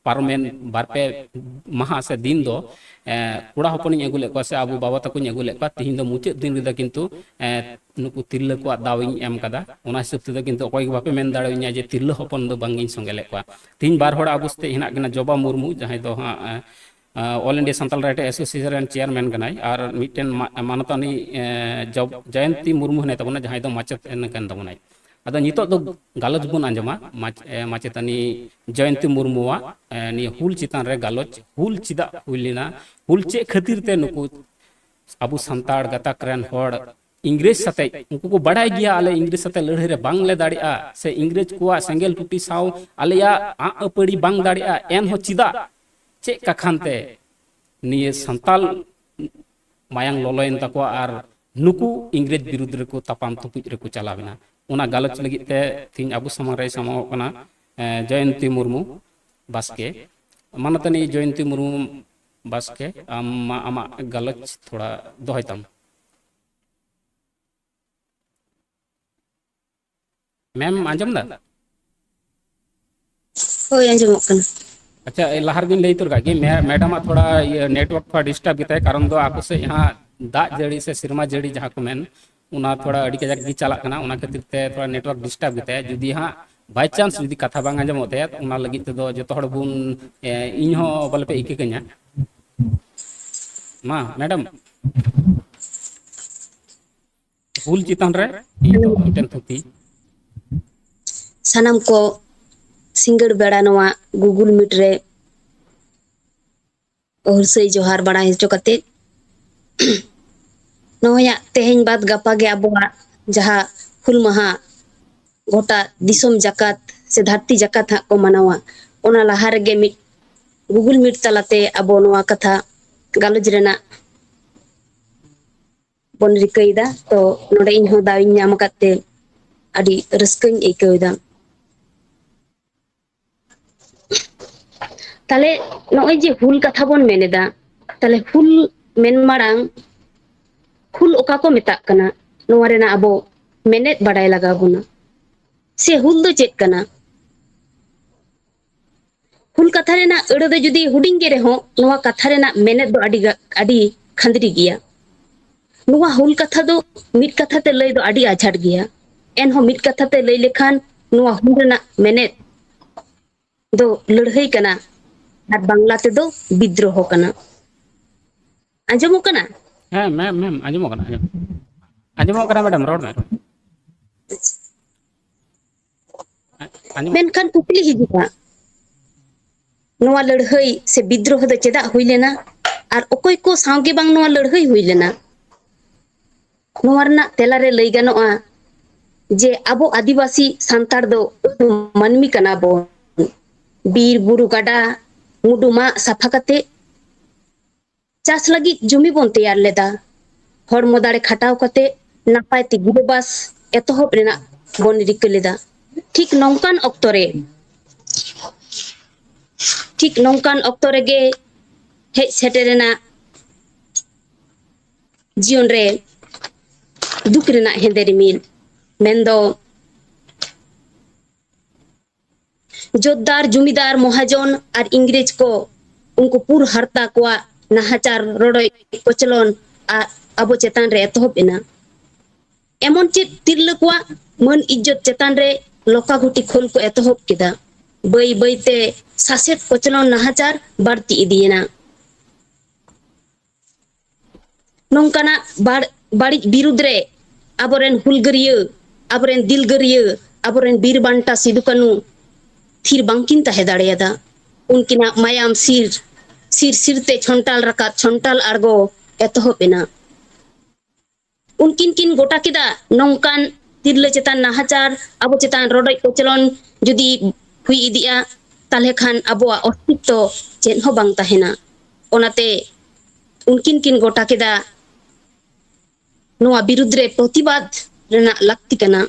ᱯᱟᱨᱚᱢᱮᱱ ᱵᱟᱨ ᱯᱮ ᱢᱟᱦᱟ ᱥᱮ ᱫᱤᱱ ᱫᱚ, ᱮ, ᱠᱚᱲᱟ ᱦᱚᱯᱚᱱᱤᱧ ᱟᱹᱜᱩ ᱞᱮᱫ ᱠᱚᱣᱟ ᱥᱮ ᱟᱵᱚ ᱵᱟᱵᱟ ᱛᱟᱠᱚᱧ ᱟᱹᱜᱩ ᱞᱮᱫ ᱠᱚᱣᱟ᱾ ᱛᱤᱦᱤᱧ ᱫᱚ ᱢᱩᱪᱟᱹᱫ ᱫᱤᱱ ᱨᱮᱫᱚ ᱠᱤᱱᱛᱩ, ᱮ, ᱱᱩᱠᱩ ᱛᱤᱨᱞᱟᱹ ᱠᱚᱣᱟᱜ ᱫᱟᱣ ᱤᱧ ᱮᱢ ᱠᱟᱫᱟ᱾ ᱚᱱᱟ ᱦᱤᱥᱟᱹᱵ ᱛᱮᱫᱚ ᱠᱤᱱᱛᱩ ᱚᱠᱚᱭ ᱜᱮ ᱵᱟᱯᱮ ᱢᱮᱱ ᱫᱟᱲᱮᱭᱟᱹᱧᱟ ᱡᱮ ᱛᱤᱨᱞᱟᱹ ᱦᱚᱯᱚᱱ ᱫᱚ ᱵᱟᱝ ᱤᱧ ᱥᱚᱸᱜᱮ ᱞᱮᱫ ᱠᱚᱣᱟ᱾ ᱛᱤᱦᱤᱧ ᱵᱟᱨ ᱦᱚᱲ ᱟᱵᱚ ᱥᱟᱛᱮ ᱦᱮᱱᱟᱜ ᱠᱤᱱᱟ, ᱡᱚᱵᱟ ᱢᱩᱨᱢᱩ, ᱡᱟᱦᱟᱸᱭ ᱫᱚ ᱦᱟᱸᱜ, ᱮ, ᱮ, All India Santal Writers Association ᱨᱮᱱ ᱪᱮᱭᱟᱨᱢᱮᱱ ᱠᱟᱱᱟᱭ, ᱟᱨ ᱢᱤᱫᱴᱮᱱ ᱢᱟ-, ᱢᱟᱱᱚᱛᱟᱱᱤ, ᱮ, ᱡᱚᱵ-, ᱡᱚᱭᱚᱱᱛᱤ ᱢᱩᱨᱢᱩ ᱦᱮᱱᱟᱭ ᱛᱟᱵᱚᱱᱟ, ᱡᱟᱦᱟᱸᱭ ᱫᱚ ᱢᱟᱪᱮᱛ ᱠᱟᱱ ᱛᱟᱵᱚᱱᱟᱭ᱾ ᱟᱫᱚ ᱱᱤᱛᱚᱜ ᱫᱚ ᱜᱟᱞᱚᱪ ᱵᱚᱱ ᱟᱸᱡᱚᱢᱟ ᱢᱟᱪ-, ᱮ, ᱢᱟᱪᱮᱛᱟᱹᱱᱤ ᱡᱚᱭᱚᱱᱛᱤ ᱢᱩᱨᱢᱩᱣᱟᱜ, ᱮ, ᱱᱤᱭᱟᱹ ᱦᱩᱞ ᱪᱮᱛᱟᱱ ᱨᱮ ᱜᱟᱞᱚᱪ, ᱦᱩᱞ ᱪᱮᱫᱟᱜ ᱦᱩᱭ ᱞᱮᱱᱟ, ᱦᱩᱞ ᱪᱮᱫ ᱠᱷᱟᱹᱛᱤᱨ ᱛᱮ ᱱᱩᱠᱩ ᱟᱵᱚ ᱥᱟᱱᱛᱟᱲ ᱜᱟᱛᱟᱠ ᱨᱮᱱ ᱦᱚᱲ ᱤᱝᱨᱮᱡᱽ ᱥᱟᱛᱮᱡ, ᱩᱱᱠᱩ ᱠᱚ ᱵᱟᱲᱟᱭ ᱜᱮᱭᱟ ᱟᱞᱮ ᱤᱝᱨᱮᱡᱽ ᱥᱟᱛᱮᱡ ᱞᱟᱹᱲᱦᱟᱹᱭ ᱨᱮ ᱵᱟᱝᱞᱮ ᱫᱟᱲᱮᱭᱟᱜᱼᱟ, ᱥᱮ ᱤᱝᱨᱮᱡᱽ ᱠᱚᱣᱟᱜ ᱥᱮᱸᱜᱮᱞ ᱴᱩᱴᱤ ᱥᱟᱶ ᱟᱞᱮᱭᱟᱜ ᱟᱜ ᱟᱹᱯᱟᱹᱲᱤ ᱵᱟᱝ ᱫᱟᱲᱮᱭᱟᱜᱼᱟ, ᱮᱱᱦᱚᱸ ᱪᱮᱫᱟᱜ, ᱪᱮᱫ ᱠᱟᱠᱷᱟᱱ ᱛᱮ ᱱᱤᱭᱟᱹ ᱥᱟᱱᱛᱟᱞ ᱢᱟᱭᱟᱝ ᱞᱚᱞᱚᱭᱮᱱ ᱛᱟᱠᱚᱣᱟ ᱟᱨ ᱱᱩᱠᱩ ᱤᱝᱨᱮᱡᱽ ᱵᱤᱨᱩᱫᱽ ᱨᱮᱠᱚ ᱛᱟᱯᱟᱢ ᱛᱩᱯᱩᱡ ᱨᱮᱠᱚ ᱪᱟᱞᱟᱣ ᱮᱱᱟ? ᱚᱱᱟ ᱜᱟᱞᱚᱪ ᱞᱟᱹᱜᱤᱫ ᱛᱮ ᱛᱮᱦᱮᱧ ᱟᱵᱚ ᱥᱟᱢᱟᱝ ᱨᱮᱭ ᱥᱟᱢᱟᱝᱚᱜ ᱠᱟᱱᱟ, ᱮ, ᱡᱚᱭᱚᱱᱛᱤ ᱢᱩᱨᱢᱩ ᱵᱟᱥᱠᱮ᱾ ᱢᱟᱱᱚᱛᱟᱱᱤ ᱡᱚᱭᱚᱱᱛᱤ ᱢᱩᱨᱢᱩ ᱵᱟᱥᱠᱮ, ᱟᱢ ᱢᱟ ᱟᱢᱟᱜ ᱜᱟᱞᱚᱪ ᱛᱷᱚᱲᱟ ᱫᱚᱦᱚᱭ ᱛᱟᱢ᱾ ᱢᱮᱢ, ᱟᱸᱡᱚᱢ ᱫᱟ? ᱦᱳᱭ, ᱟᱸᱡᱚᱢᱚᱜ ᱠᱟᱱᱟ᱾ ᱟᱪᱪᱷᱟ, ᱮ, ᱞᱟᱦᱟ ᱨᱮᱜᱤᱧ ᱞᱟᱹᱭ ᱩᱛᱟᱹᱨ ᱠᱟᱜ ᱜᱮ, ᱢᱮ-, ᱢᱮᱰᱟᱢᱟᱜ ᱛᱷᱚᱲᱟ ᱤᱭᱟᱹ network ᱛᱷᱚᱲᱟ disturb ᱜᱮᱛᱟᱭ, ᱠᱟᱨᱚᱱ ᱫᱚ ᱟᱠᱚ ᱥᱮᱫ ᱦᱟᱸᱜ ᱫᱟᱜ ᱡᱟᱹᱲᱤ ᱥᱮ ᱥᱮᱨᱢᱟ ᱡᱟᱹᱲᱤ ᱡᱟᱦᱟᱸ ᱠᱚ ᱢᱮᱱ, ᱚᱱᱟ ᱛᱷᱚᱲᱟ ᱟᱹᱰᱤ ᱠᱟᱡᱟᱠ ᱜᱮ ᱪᱟᱞᱟᱜ ᱠᱟᱱᱟ, ᱚᱱᱟ ᱠᱷᱟᱹᱛᱤᱨ ᱛᱮ ᱛᱷᱚᱲᱟ network disturb ᱜᱮᱛᱟᱭᱟ᱾ ᱡᱩᱫᱤ ᱦᱟᱸᱜ by chance ᱡᱩᱫᱤ ᱠᱟᱛᱷᱟ ᱵᱟᱝ ᱟᱸᱡᱚᱢᱚᱜ ᱛᱟᱭᱟ, ᱚᱱᱟ ᱞᱟᱹᱜᱤᱫ ᱛᱮᱫᱚ ᱡᱚᱛᱚ ᱦᱚᱲ ᱵᱚᱱ, ᱮ, ᱤᱧ ᱦᱚᱸ ᱵᱚᱞᱮ ᱯᱮ ᱤᱠᱟᱹ ᱠᱟᱹᱧᱟ᱾ ᱢᱟ, ᱢᱮᱰᱟᱢ, ᱦᱩᱞ ᱪᱮᱛᱟᱱ ᱨᱮ ᱤᱧ ᱫᱚ ᱢᱤᱫᱴᱮᱱ ᱛᱷᱩᱛᱤ᱾ ᱥᱟᱱᱟᱢ ᱠᱚ ᱥᱤᱸᱜᱟᱹᱲ ᱵᱮᱲᱟ ᱱᱚᱣᱟ Google Meet ᱨᱮ ᱦᱩᱞᱥᱟᱹᱭ ᱡᱚᱦᱟᱨ ᱵᱟᱲᱟᱭ ᱦᱚᱪᱚ ᱠᱟᱛᱮ, ᱱᱚᱜᱼᱚᱭ ᱦᱟᱸᱜ ᱛᱮᱦᱮᱧ ᱵᱟᱫ ᱜᱟᱯᱟ ᱜᱮ ᱟᱵᱚᱣᱟᱜ ᱡᱟᱦᱟᱸ ᱦᱩᱞ ᱢᱟᱦᱟ ᱜᱚᱴᱟ ᱫᱤᱥᱚᱢ ᱡᱟᱠᱟᱛ ᱥᱮ ᱫᱷᱟᱹᱨᱛᱤ ᱡᱟᱠᱟᱛ ᱦᱟᱸᱜ ᱠᱚ ᱢᱟᱱᱟᱣᱟ, ᱚᱱᱟ ᱞᱟᱦᱟ ᱨᱮᱜᱮ ᱢᱤᱫ Google Meet ᱛᱟᱞᱟᱛᱮ ᱟᱵᱚ ᱱᱚᱣᱟ ᱠᱟᱛᱷᱟ ᱜᱟᱞᱚᱪ ᱨᱮᱱᱟᱜ ᱵᱚᱱ ᱨᱤᱠᱟᱹᱭᱮᱫᱟ᱾ ᱛᱚ ᱱᱚᱰᱮ ᱤᱧ ᱦᱚᱸ ᱫᱟᱣ ᱤᱧ ᱧᱟᱢ ᱟᱠᱟᱫ ᱛᱮ ᱟᱹᱰᱤ ᱨᱟᱹᱥᱠᱟᱹᱧ ᱟᱹᱭᱠᱟᱹᱣ ᱮᱫᱟ᱾ ᱛᱟᱦᱞᱮ ᱱᱚᱜᱼᱚᱭ ᱡᱮ ᱦᱩᱞ ᱠᱟᱛᱷᱟ ᱵᱚᱱ ᱢᱮᱱ ᱮᱫᱟ, ᱛᱟᱦᱞᱮ ᱦᱩᱞ ᱢᱮᱱ ᱢᱟᱲᱟᱝ ᱦᱩᱞ ᱚᱠᱟ ᱠᱚ ᱢᱮᱛᱟᱜ ᱠᱟᱱᱟ, ᱱᱚᱣᱟ ᱨᱮᱱᱟᱜ ᱟᱵᱚ ᱢᱮᱱᱮᱛ ᱵᱟᱰᱟᱭ ᱞᱟᱜᱟᱣ ᱵᱚᱱᱟ᱾ ᱥᱮ ᱦᱩᱞ ᱫᱚ ᱪᱮᱫ ᱠᱟᱱᱟ? ᱦᱩᱞ ᱠᱟᱛᱷᱟ ᱨᱮᱱᱟᱜ ᱟᱹᱲᱟᱹ ᱫᱚ ᱡᱩᱫᱤ ᱦᱩᱰᱤᱧ ᱜᱮ ᱨᱮᱦᱚᱸ, ᱱᱚᱣᱟ ᱠᱟᱛᱷᱟ ᱨᱮᱱᱟᱜ ᱢᱮᱱᱮᱛ ᱫᱚ ᱟᱹᱰᱤ ᱜᱟ-, ᱟᱹᱰᱤ ᱠᱷᱟᱸᱫᱽᱨᱤ ᱜᱮᱭᱟ᱾ ᱱᱚᱣᱟ ᱦᱩᱞ ᱠᱟᱛᱷᱟ ᱫᱚ ᱢᱤᱫ ᱠᱟᱛᱷᱟ ᱛᱮ ᱞᱟᱹᱭ ᱫᱚ ᱟᱹᱰᱤ ᱟᱡᱷᱟᱴ ᱜᱮᱭᱟ᱾ ᱮᱱᱦᱚᱸ ᱢᱤᱫ ᱠᱟᱛᱷᱟ ᱛᱮ ᱞᱟᱹᱭ ᱞᱮᱠᱷᱟᱱ, ᱱᱚᱣᱟ ᱦᱩᱞ ᱨᱮᱱᱟᱜ ᱢᱮᱱᱮᱛ ᱫᱚ ᱞᱟᱹᱲᱦᱟᱹᱭ ᱠᱟᱱᱟ, ᱟᱨ ᱵᱟᱝᱞᱟ ᱛᱮᱫᱚ ᱵᱤᱫᱽᱨᱳᱦᱚ ᱠᱟᱱᱟ᱾ ᱟᱸᱡᱚᱢᱚᱜ ᱠᱟᱱᱟ? ᱦᱮᱸ ᱢᱮᱢ, ᱢᱮᱢ, ᱟᱸᱡᱚᱢᱚᱜ ᱠᱟᱱᱟ, ᱟᱸᱡᱚᱢ, ᱟᱸᱡᱚᱢᱚᱜ ᱠᱟᱱᱟ ᱢᱮᱰᱟᱢ, ᱨᱚᱲ ᱢᱮ᱾ ᱟᱸᱡᱚᱢᱚᱜ ᱢᱮᱱᱠᱷᱟᱱ ᱠᱩᱠᱞᱤ ᱦᱤᱡᱩᱜᱼᱟ, ᱱᱚᱣᱟ ᱞᱟᱹᱲᱦᱟᱹᱭ ᱥᱮ ᱵᱤᱫᱽᱨᱳᱦᱚ ᱫᱚ ᱪᱮᱫᱟᱜ ᱦᱩᱭ ᱞᱮᱱᱟ, ᱟᱨ ᱚᱠᱚᱭ ᱠᱚ ᱥᱟᱶᱜᱮ ᱵᱟᱝ ᱱᱚᱣᱟ ᱞᱟᱹᱲᱦᱟᱹᱭ ᱦᱩᱭ ᱞᱮᱱᱟ? ᱱᱚᱣᱟ ᱨᱮᱱᱟᱜ ᱛᱮᱞᱟ ᱨᱮ ᱞᱟᱹᱭ ᱜᱟᱱᱚᱜᱼᱟ ᱡᱮ ᱟᱵᱚ ᱟᱹᱫᱤᱵᱟᱹᱥᱤ ᱥᱟᱱᱛᱟᱲ ᱫᱚ ᱢᱟᱹᱱᱢᱤ ᱠᱟᱱᱟ ᱵᱚᱱ᱾ ᱵᱤᱨ, ᱵᱩᱨᱩ, ᱜᱟᱰᱟ, ᱢᱩᱰᱩ ᱢᱟᱜ ᱥᱟᱯᱷᱟ ᱠᱟᱛᱮ ᱪᱟᱥ ᱞᱟᱹᱜᱤᱫ ᱡᱩᱢᱤ ᱵᱚᱱ ᱛᱮᱭᱟᱨ ᱞᱮᱫᱟ᱾ ᱦᱚᱲᱢᱚ ᱫᱟᱲᱮ ᱠᱷᱟᱴᱟᱣ ᱠᱟᱛᱮ ᱱᱟᱯᱟᱭ ᱛᱮ ᱜᱤᱨᱟᱹᱵᱟᱥ ᱮᱛᱚᱦᱚᱵ ᱨᱮᱱᱟᱜ ᱵᱚᱱ ᱨᱤᱠᱟᱹ ᱞᱮᱫᱟ᱾ ᱴᱷᱤᱠ ᱱᱚᱝᱠᱟᱱ ᱚᱠᱛᱚ ᱨᱮ, ᱴᱷᱤᱠ ᱱᱚᱝᱠᱟᱱ ᱚᱠᱛᱚ ᱨᱮᱜᱮ ᱦᱮᱡ ᱥᱮᱴᱮᱨᱮᱱᱟ ᱡᱤᱭᱚᱱ ᱨᱮ ᱫᱩᱠ ᱨᱮᱱᱟᱜ ᱦᱮᱸᱫᱮ ᱨᱤᱢᱤᱞ, ᱢᱮᱱᱫᱚ ᱡᱳᱛᱫᱟᱨ, ᱡᱩᱢᱤᱫᱟᱨ, ᱢᱚᱦᱟᱡᱚᱱ ᱟᱨ ᱤᱝᱨᱮᱡᱽ ᱠᱚ ᱩᱱᱠᱩ ᱯᱩᱨ ᱦᱟᱨᱛᱟ ᱠᱚᱣᱟᱜ ᱱᱟᱦᱟᱪᱟᱨ, ᱨᱚᱰᱚᱡ, ᱠᱚᱪᱞᱚᱱ ᱟᱨ ᱟᱵᱚ ᱪᱮᱛᱟᱱ ᱨᱮ ᱮᱛᱚᱦᱚᱵ ᱮᱱᱟ᱾ ᱮᱢᱚᱱ ᱪᱮᱫ ᱛᱤᱨᱞᱟᱹ ᱠᱚᱣᱟᱜ ᱢᱟᱹᱱ ᱤᱡᱽᱡᱚᱛ ᱪᱮᱛᱟᱱ ᱨᱮ ᱞᱚᱠᱟᱜᱷᱩᱴᱤ ᱠᱷᱳᱞ ᱠᱚ ᱮᱛᱚᱦᱚᱵ ᱠᱮᱫᱟ᱾ ᱵᱟᱹᱭ ᱵᱟᱹᱭᱛᱮ ᱥᱟᱥᱮᱛ, ᱠᱚᱪᱞᱚᱱ, ᱱᱟᱦᱟᱪᱟᱨ ᱵᱟᱹᱲᱛᱤ ᱤᱫᱤᱭᱮᱱᱟ᱾ ᱱᱚᱝᱠᱟᱱᱟᱜ ᱵᱟᱲ-, ᱵᱟᱹᱲᱤᱡ ᱵᱤᱨᱩᱫᱽ ᱨᱮ ᱟᱵᱚᱨᱮᱱ ᱦᱩᱞᱜᱟᱹᱨᱤᱭᱟᱹ, ᱟᱵᱚᱨᱮᱱ ᱫᱤᱞᱜᱟᱹᱨᱤᱭᱟᱹ, ᱟᱵᱚᱨᱮᱱ ᱵᱤᱨ ᱵᱟᱱᱴᱟ ᱥᱤᱫᱩ ᱠᱟᱹᱱᱩ ᱛᱷᱤᱨ ᱵᱟᱝᱠᱤᱱ ᱛᱟᱦᱮᱸ ᱫᱟᱲᱮᱭᱟᱫᱟ᱾ ᱩᱱᱠᱤᱱᱟᱜ ᱢᱟᱭᱟᱢ ᱥᱤᱨ, ᱥᱤᱨ ᱥᱤᱨᱛᱮ ᱪᱷᱚᱱᱴᱟᱞ ᱨᱟᱠᱟᱵ, ᱪᱷᱚᱱᱴᱟᱞ ᱟᱬᱜᱚ ᱮᱛᱚᱦᱚᱵ ᱮᱱᱟ᱾ ᱩᱱᱠᱤᱱ ᱠᱤᱱ ᱜᱚᱴᱟ ᱠᱮᱫᱟ, ᱱᱚᱝᱠᱟᱱ ᱛᱤᱨᱞᱟᱹ ᱪᱮᱛᱟᱱ ᱱᱟᱦᱟᱪᱟᱨ, ᱟᱵᱚ ᱪᱮᱛᱟᱱ ᱨᱚᱰᱚᱡ ᱠᱚᱪᱞᱚᱱ ᱡᱩᱫᱤ ᱦᱩᱭ ᱤᱫᱤᱜᱼᱟ, ᱛᱟᱦᱞᱮ ᱠᱷᱟᱱ ᱟᱵᱚᱣᱟᱜ ᱚᱥᱛᱤᱛᱛᱚ ᱪᱮᱫ ᱦᱚᱸ ᱵᱟᱝ ᱛᱟᱦᱮᱱᱟ᱾ ᱚᱱᱟᱛᱮ ᱩᱱᱠᱤᱱ ᱠᱤᱱ ᱜᱚᱴᱟ ᱠᱮᱫᱟ ᱱᱚᱣᱟ ᱵᱤᱨᱩᱫᱽ ᱨᱮ ᱯᱨᱚᱛᱤᱵᱟᱫ ᱨᱮᱱᱟᱜ ᱞᱟᱹᱠᱛᱤ ᱠᱟᱱᱟ᱾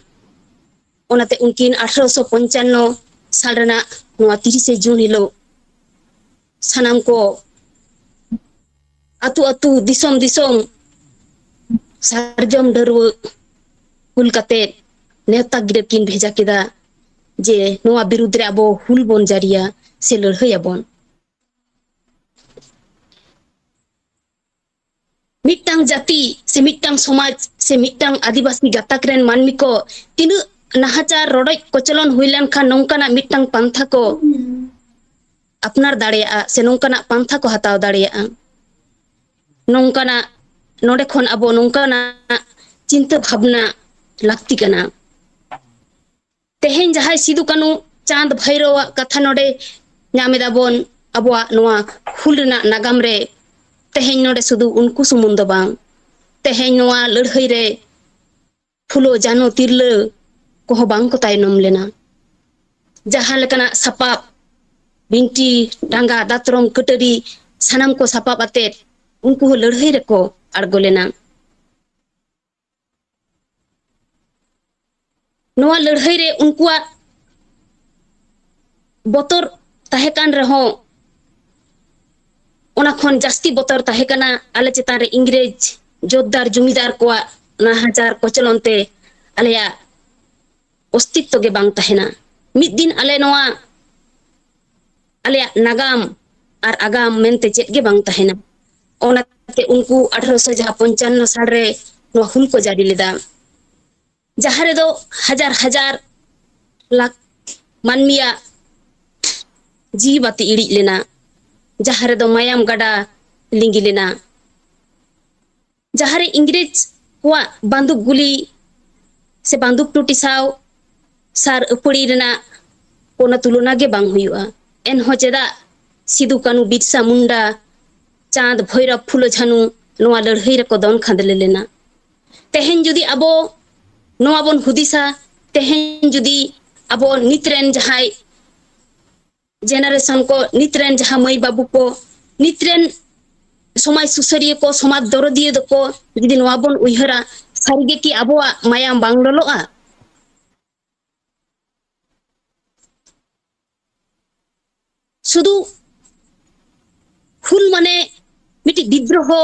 ᱚᱱᱟᱛᱮ ᱩᱱᱠᱤᱱ ᱟᱴᱷᱨᱚᱥᱚ ᱯᱚᱧᱪᱟᱱᱱᱚ ᱥᱟᱞ ᱨᱮᱱᱟᱜ ᱱᱚᱣᱟ ᱛᱤᱨᱤᱥᱮ ᱡᱩᱱ ᱦᱤᱞᱳᱜ ᱥᱟᱱᱟᱢ ᱠᱚ ᱟᱹᱛᱩ ᱟᱹᱛᱩ, ᱫᱤᱥᱚᱢ ᱫᱤᱥᱚᱢ ᱥᱟᱨᱡᱚᱢ ᱰᱟᱹᱨᱣᱟᱹ ᱠᱩᱞ ᱠᱟᱛᱮ ᱱᱮᱣᱛᱟ ᱜᱤᱨᱟᱹ ᱠᱤᱱ ᱵᱷᱮᱡᱟ ᱠᱮᱫᱟ ᱡᱮ ᱱᱚᱣᱟ ᱵᱤᱨᱩᱫᱽ ᱨᱮ ᱟᱵᱚ ᱦᱩᱞ ᱵᱚᱱ ᱡᱟᱹᱨᱤᱭᱟ ᱥᱮ ᱞᱟᱹᱲᱦᱟᱹᱭ ᱟᱵᱚᱱ᱾ ᱢᱤᱫᱴᱟᱝ ᱡᱟᱹᱛᱤ ᱥᱮ ᱢᱤᱫᱴᱟᱝ ᱥᱚᱢᱟᱡᱽ ᱥᱮ ᱢᱤᱫᱴᱟᱝ ᱟᱹᱫᱤᱵᱟᱹᱥᱤ ᱜᱟᱛᱟᱠ ᱨᱮᱱ ᱢᱟᱹᱱᱢᱤ ᱠᱚ ᱛᱤᱱᱟᱹᱜ ᱱᱟᱦᱟᱪᱟᱨ, ᱨᱚᱰᱚᱡ ᱠᱚᱪᱞᱚᱱ ᱦᱩᱭ ᱞᱮᱱᱠᱷᱟᱱ ᱱᱚᱝᱠᱟᱱᱟᱜ ᱢᱤᱫᱴᱟᱝ ᱯᱟᱱᱛᱷᱟ ᱠᱚ ᱟᱯᱱᱟᱨ ᱫᱟᱲᱮᱭᱟᱜᱼᱟ ᱥᱮ ᱱᱚᱝᱠᱟᱱᱟᱜ ᱯᱟᱱᱛᱷᱟ ᱠᱚ ᱦᱟᱛᱟᱣ ᱫᱟᱲᱮᱭᱟᱜᱼᱟ᱾ ᱱᱚᱝᱠᱟᱱᱟᱜ, ᱱᱚᱰᱮ ᱠᱷᱚᱱ ᱟᱵᱚ ᱱᱚᱝᱠᱟᱱᱟᱜ ᱪᱤᱱᱛᱟᱹ ᱵᱷᱟᱵᱽᱱᱟ ᱞᱟᱹᱠᱛᱤ ᱠᱟᱱᱟ᱾ ᱛᱮᱦᱮᱧ ᱡᱟᱦᱟᱸᱭ ᱥᱤᱫᱩ ᱠᱟᱹᱱᱩ ᱪᱟᱸᱫ ᱵᱷᱟᱭᱨᱳᱣᱟᱜ ᱠᱟᱛᱷᱟ ᱱᱚᱰᱮ ᱧᱟᱢ ᱮᱫᱟ ᱵᱚᱱ ᱟᱵᱚᱣᱟᱜ ᱱᱚᱣᱟ ᱦᱩᱞ ᱨᱮᱱᱟᱜ ᱱᱟᱜᱟᱢ ᱨᱮ, ᱛᱮᱦᱮᱧ ᱱᱚᱰᱮ ᱥᱩᱫᱷᱩ ᱩᱱᱠᱩ ᱥᱩᱢᱩᱝ ᱫᱚ ᱵᱟᱝ, ᱛᱮᱦᱮᱧ ᱱᱚᱣᱟ ᱞᱟᱹᱲᱦᱟᱹᱭ ᱨᱮ ᱯᱷᱩᱞᱳ, ᱡᱷᱟᱱᱳ ᱛᱤᱨᱞᱟᱹ ᱠᱚᱦᱚᱸ ᱵᱟᱝ ᱠᱚ ᱛᱟᱭᱱᱚᱢ ᱞᱮᱱᱟ᱾ ᱡᱟᱦᱟᱸ ᱞᱮᱠᱟᱱᱟᱜ ᱥᱟᱯᱟᱵ, ᱵᱤᱱᱴᱤ, ᱴᱟᱸᱜᱟ, ᱫᱟᱛᱨᱚᱢ, ᱠᱟᱹᱴᱟᱹᱨᱤ, ᱥᱟᱱᱟᱢ ᱠᱚ ᱥᱟᱯᱟᱵ ᱟᱛᱮᱫ ᱩᱱᱠᱩ ᱦᱚᱸ ᱞᱟᱹᱲᱦᱟᱹᱭ ᱨᱮᱠᱚ ᱟᱬᱜᱚ ᱞᱮᱱᱟ᱾ ᱱᱚᱣᱟ ᱞᱟᱹᱲᱦᱟᱹᱭ ᱨᱮ ᱩᱱᱠᱩᱣᱟᱜ ᱵᱚᱛᱚᱨ ᱛᱟᱦᱮᱸ ᱠᱟᱱ ᱨᱮᱦᱚᱸ, ᱚᱱᱟ ᱠᱷᱚᱱ ᱡᱟᱹᱥᱛᱤ ᱵᱚᱛᱚᱨ ᱛᱟᱦᱮᱸ ᱠᱟᱱᱟ ᱟᱞᱮ ᱪᱮᱛᱟᱱ ᱨᱮ ᱤᱝᱨᱮᱡᱽ ᱡᱳᱛᱫᱟᱨ ᱡᱚᱢᱤᱫᱟᱨ ᱠᱚᱣᱟᱜ ᱱᱟᱦᱟᱪᱟᱨ ᱠᱚᱪᱞᱚᱱ ᱛᱮ ᱟᱞᱮᱭᱟᱜ ᱚᱥᱛᱤᱛᱛᱚ ᱜᱮ ᱵᱟᱝ ᱛᱟᱦᱮᱱᱟ᱾ ᱢᱤᱫ ᱫᱤᱱ ᱟᱞᱮ ᱱᱚᱣᱟ, ᱟᱞᱮᱭᱟᱜ ᱱᱟᱜᱟᱢ ᱟᱨ ᱟᱜᱟᱢ ᱢᱮᱱᱛᱮ ᱪᱮᱫ ᱜᱮ ᱵᱟᱝ ᱛᱟᱦᱮᱱᱟ᱾ ᱚᱱᱟᱛᱮ ᱩᱱᱠᱩ ᱟᱴᱷᱨᱚᱥᱚ ᱡᱟᱦᱟᱸ ᱯᱚᱧᱪᱟᱱᱱᱚ ᱥᱟᱞ ᱨᱮ ᱱᱚᱣᱟ ᱦᱩᱞ ᱠᱚ ᱡᱟᱹᱨᱤ ᱞᱮᱫᱟ, ᱡᱟᱦᱟᱸ ᱨᱮᱫᱚ ᱦᱟᱡᱟᱨ ᱦᱟᱡᱟᱨ ᱞᱟᱠᱷ ᱢᱟᱹᱱᱢᱤᱭᱟᱜ ᱡᱤᱣᱤ ᱵᱟᱹᱛᱤ ᱤᱲᱤᱡ ᱞᱮᱱᱟ, ᱡᱟᱦᱟᱸ ᱨᱮᱫᱚ ᱢᱟᱭᱟᱢ ᱜᱟᱰᱟ ᱞᱤᱸᱜᱤ ᱞᱮᱱᱟ, ᱡᱟᱦᱟᱸ ᱨᱮ ᱤᱝᱨᱮᱡᱽ ᱠᱚᱣᱟᱜ ᱵᱟᱱᱫᱩᱠ ᱜᱩᱞᱤ ᱥᱮ ᱵᱟᱱᱫᱩᱠ ᱴᱩᱴᱤ ᱥᱟᱶ ᱥᱟᱨ ᱟᱹᱯᱟᱹᱲᱤ ᱨᱮᱱᱟᱜ ᱠᱳᱱᱳ ᱛᱩᱞᱚᱱᱟ ᱜᱮ ᱵᱟᱝ ᱦᱩᱭᱩᱜᱼᱟ᱾ ᱮᱱᱦᱚᱸ ᱪᱮᱫᱟᱜ ᱥᱤᱫᱩ, ᱠᱟᱹᱱᱩ, ᱵᱤᱨᱥᱟ ᱢᱩᱱᱰᱟ, ᱪᱟᱸᱫᱽ, ᱵᱷᱳᱭᱨᱚᱵᱽ, ᱯᱷᱩᱞᱳ, ᱡᱷᱟᱱᱩ ᱱᱚᱣᱟ ᱞᱟᱹᱲᱦᱟᱹᱭ ᱨᱮᱠᱚ ᱫᱚᱱ ᱠᱷᱟᱸᱫᱽᱞᱮ ᱞᱮᱱᱟ? ᱛᱮᱦᱮᱧ ᱡᱩᱫᱤ ᱟᱵᱚ ᱱᱚᱣᱟ ᱵᱚᱱ ᱦᱩᱫᱤᱥᱟ, ᱛᱮᱦᱮᱧ ᱡᱩᱫᱤ ᱟᱵᱚ ᱱᱤᱛ ᱨᱮᱱ ᱡᱟᱦᱟᱸᱭ ᱡᱮᱱᱟᱨᱮᱥᱚᱱ ᱠᱚ, ᱱᱤᱛ ᱨᱮᱱ ᱡᱟᱦᱟᱸ ᱢᱟᱹᱭ ᱵᱟᱹᱵᱩ ᱠᱚ, ᱱᱤᱛ ᱨᱮᱱ ᱥᱚᱢᱟᱡᱽ ᱥᱩᱥᱟᱹᱨᱤᱭᱟᱹ ᱠᱚ, ᱥᱚᱢᱟᱡᱽ ᱫᱚᱨᱚᱫᱤᱭᱟᱹ ᱫᱚᱠᱚ ᱡᱩᱫᱤ ᱱᱚᱣᱟ ᱵᱚᱱ ᱩᱭᱦᱟᱹᱨᱟ, ᱥᱟᱹᱨᱤᱜᱮ ᱠᱤ ᱟᱵᱚᱣᱟᱜ ᱢᱟᱭᱟᱢ ᱵᱟᱝ ᱞᱚᱞᱚᱜᱼᱟ? ᱥᱩᱫᱷᱩ ᱦᱩᱞ ᱢᱟᱱᱮ ᱢᱤᱫᱴᱤᱡ ᱵᱤᱫᱽᱨᱚᱦᱚ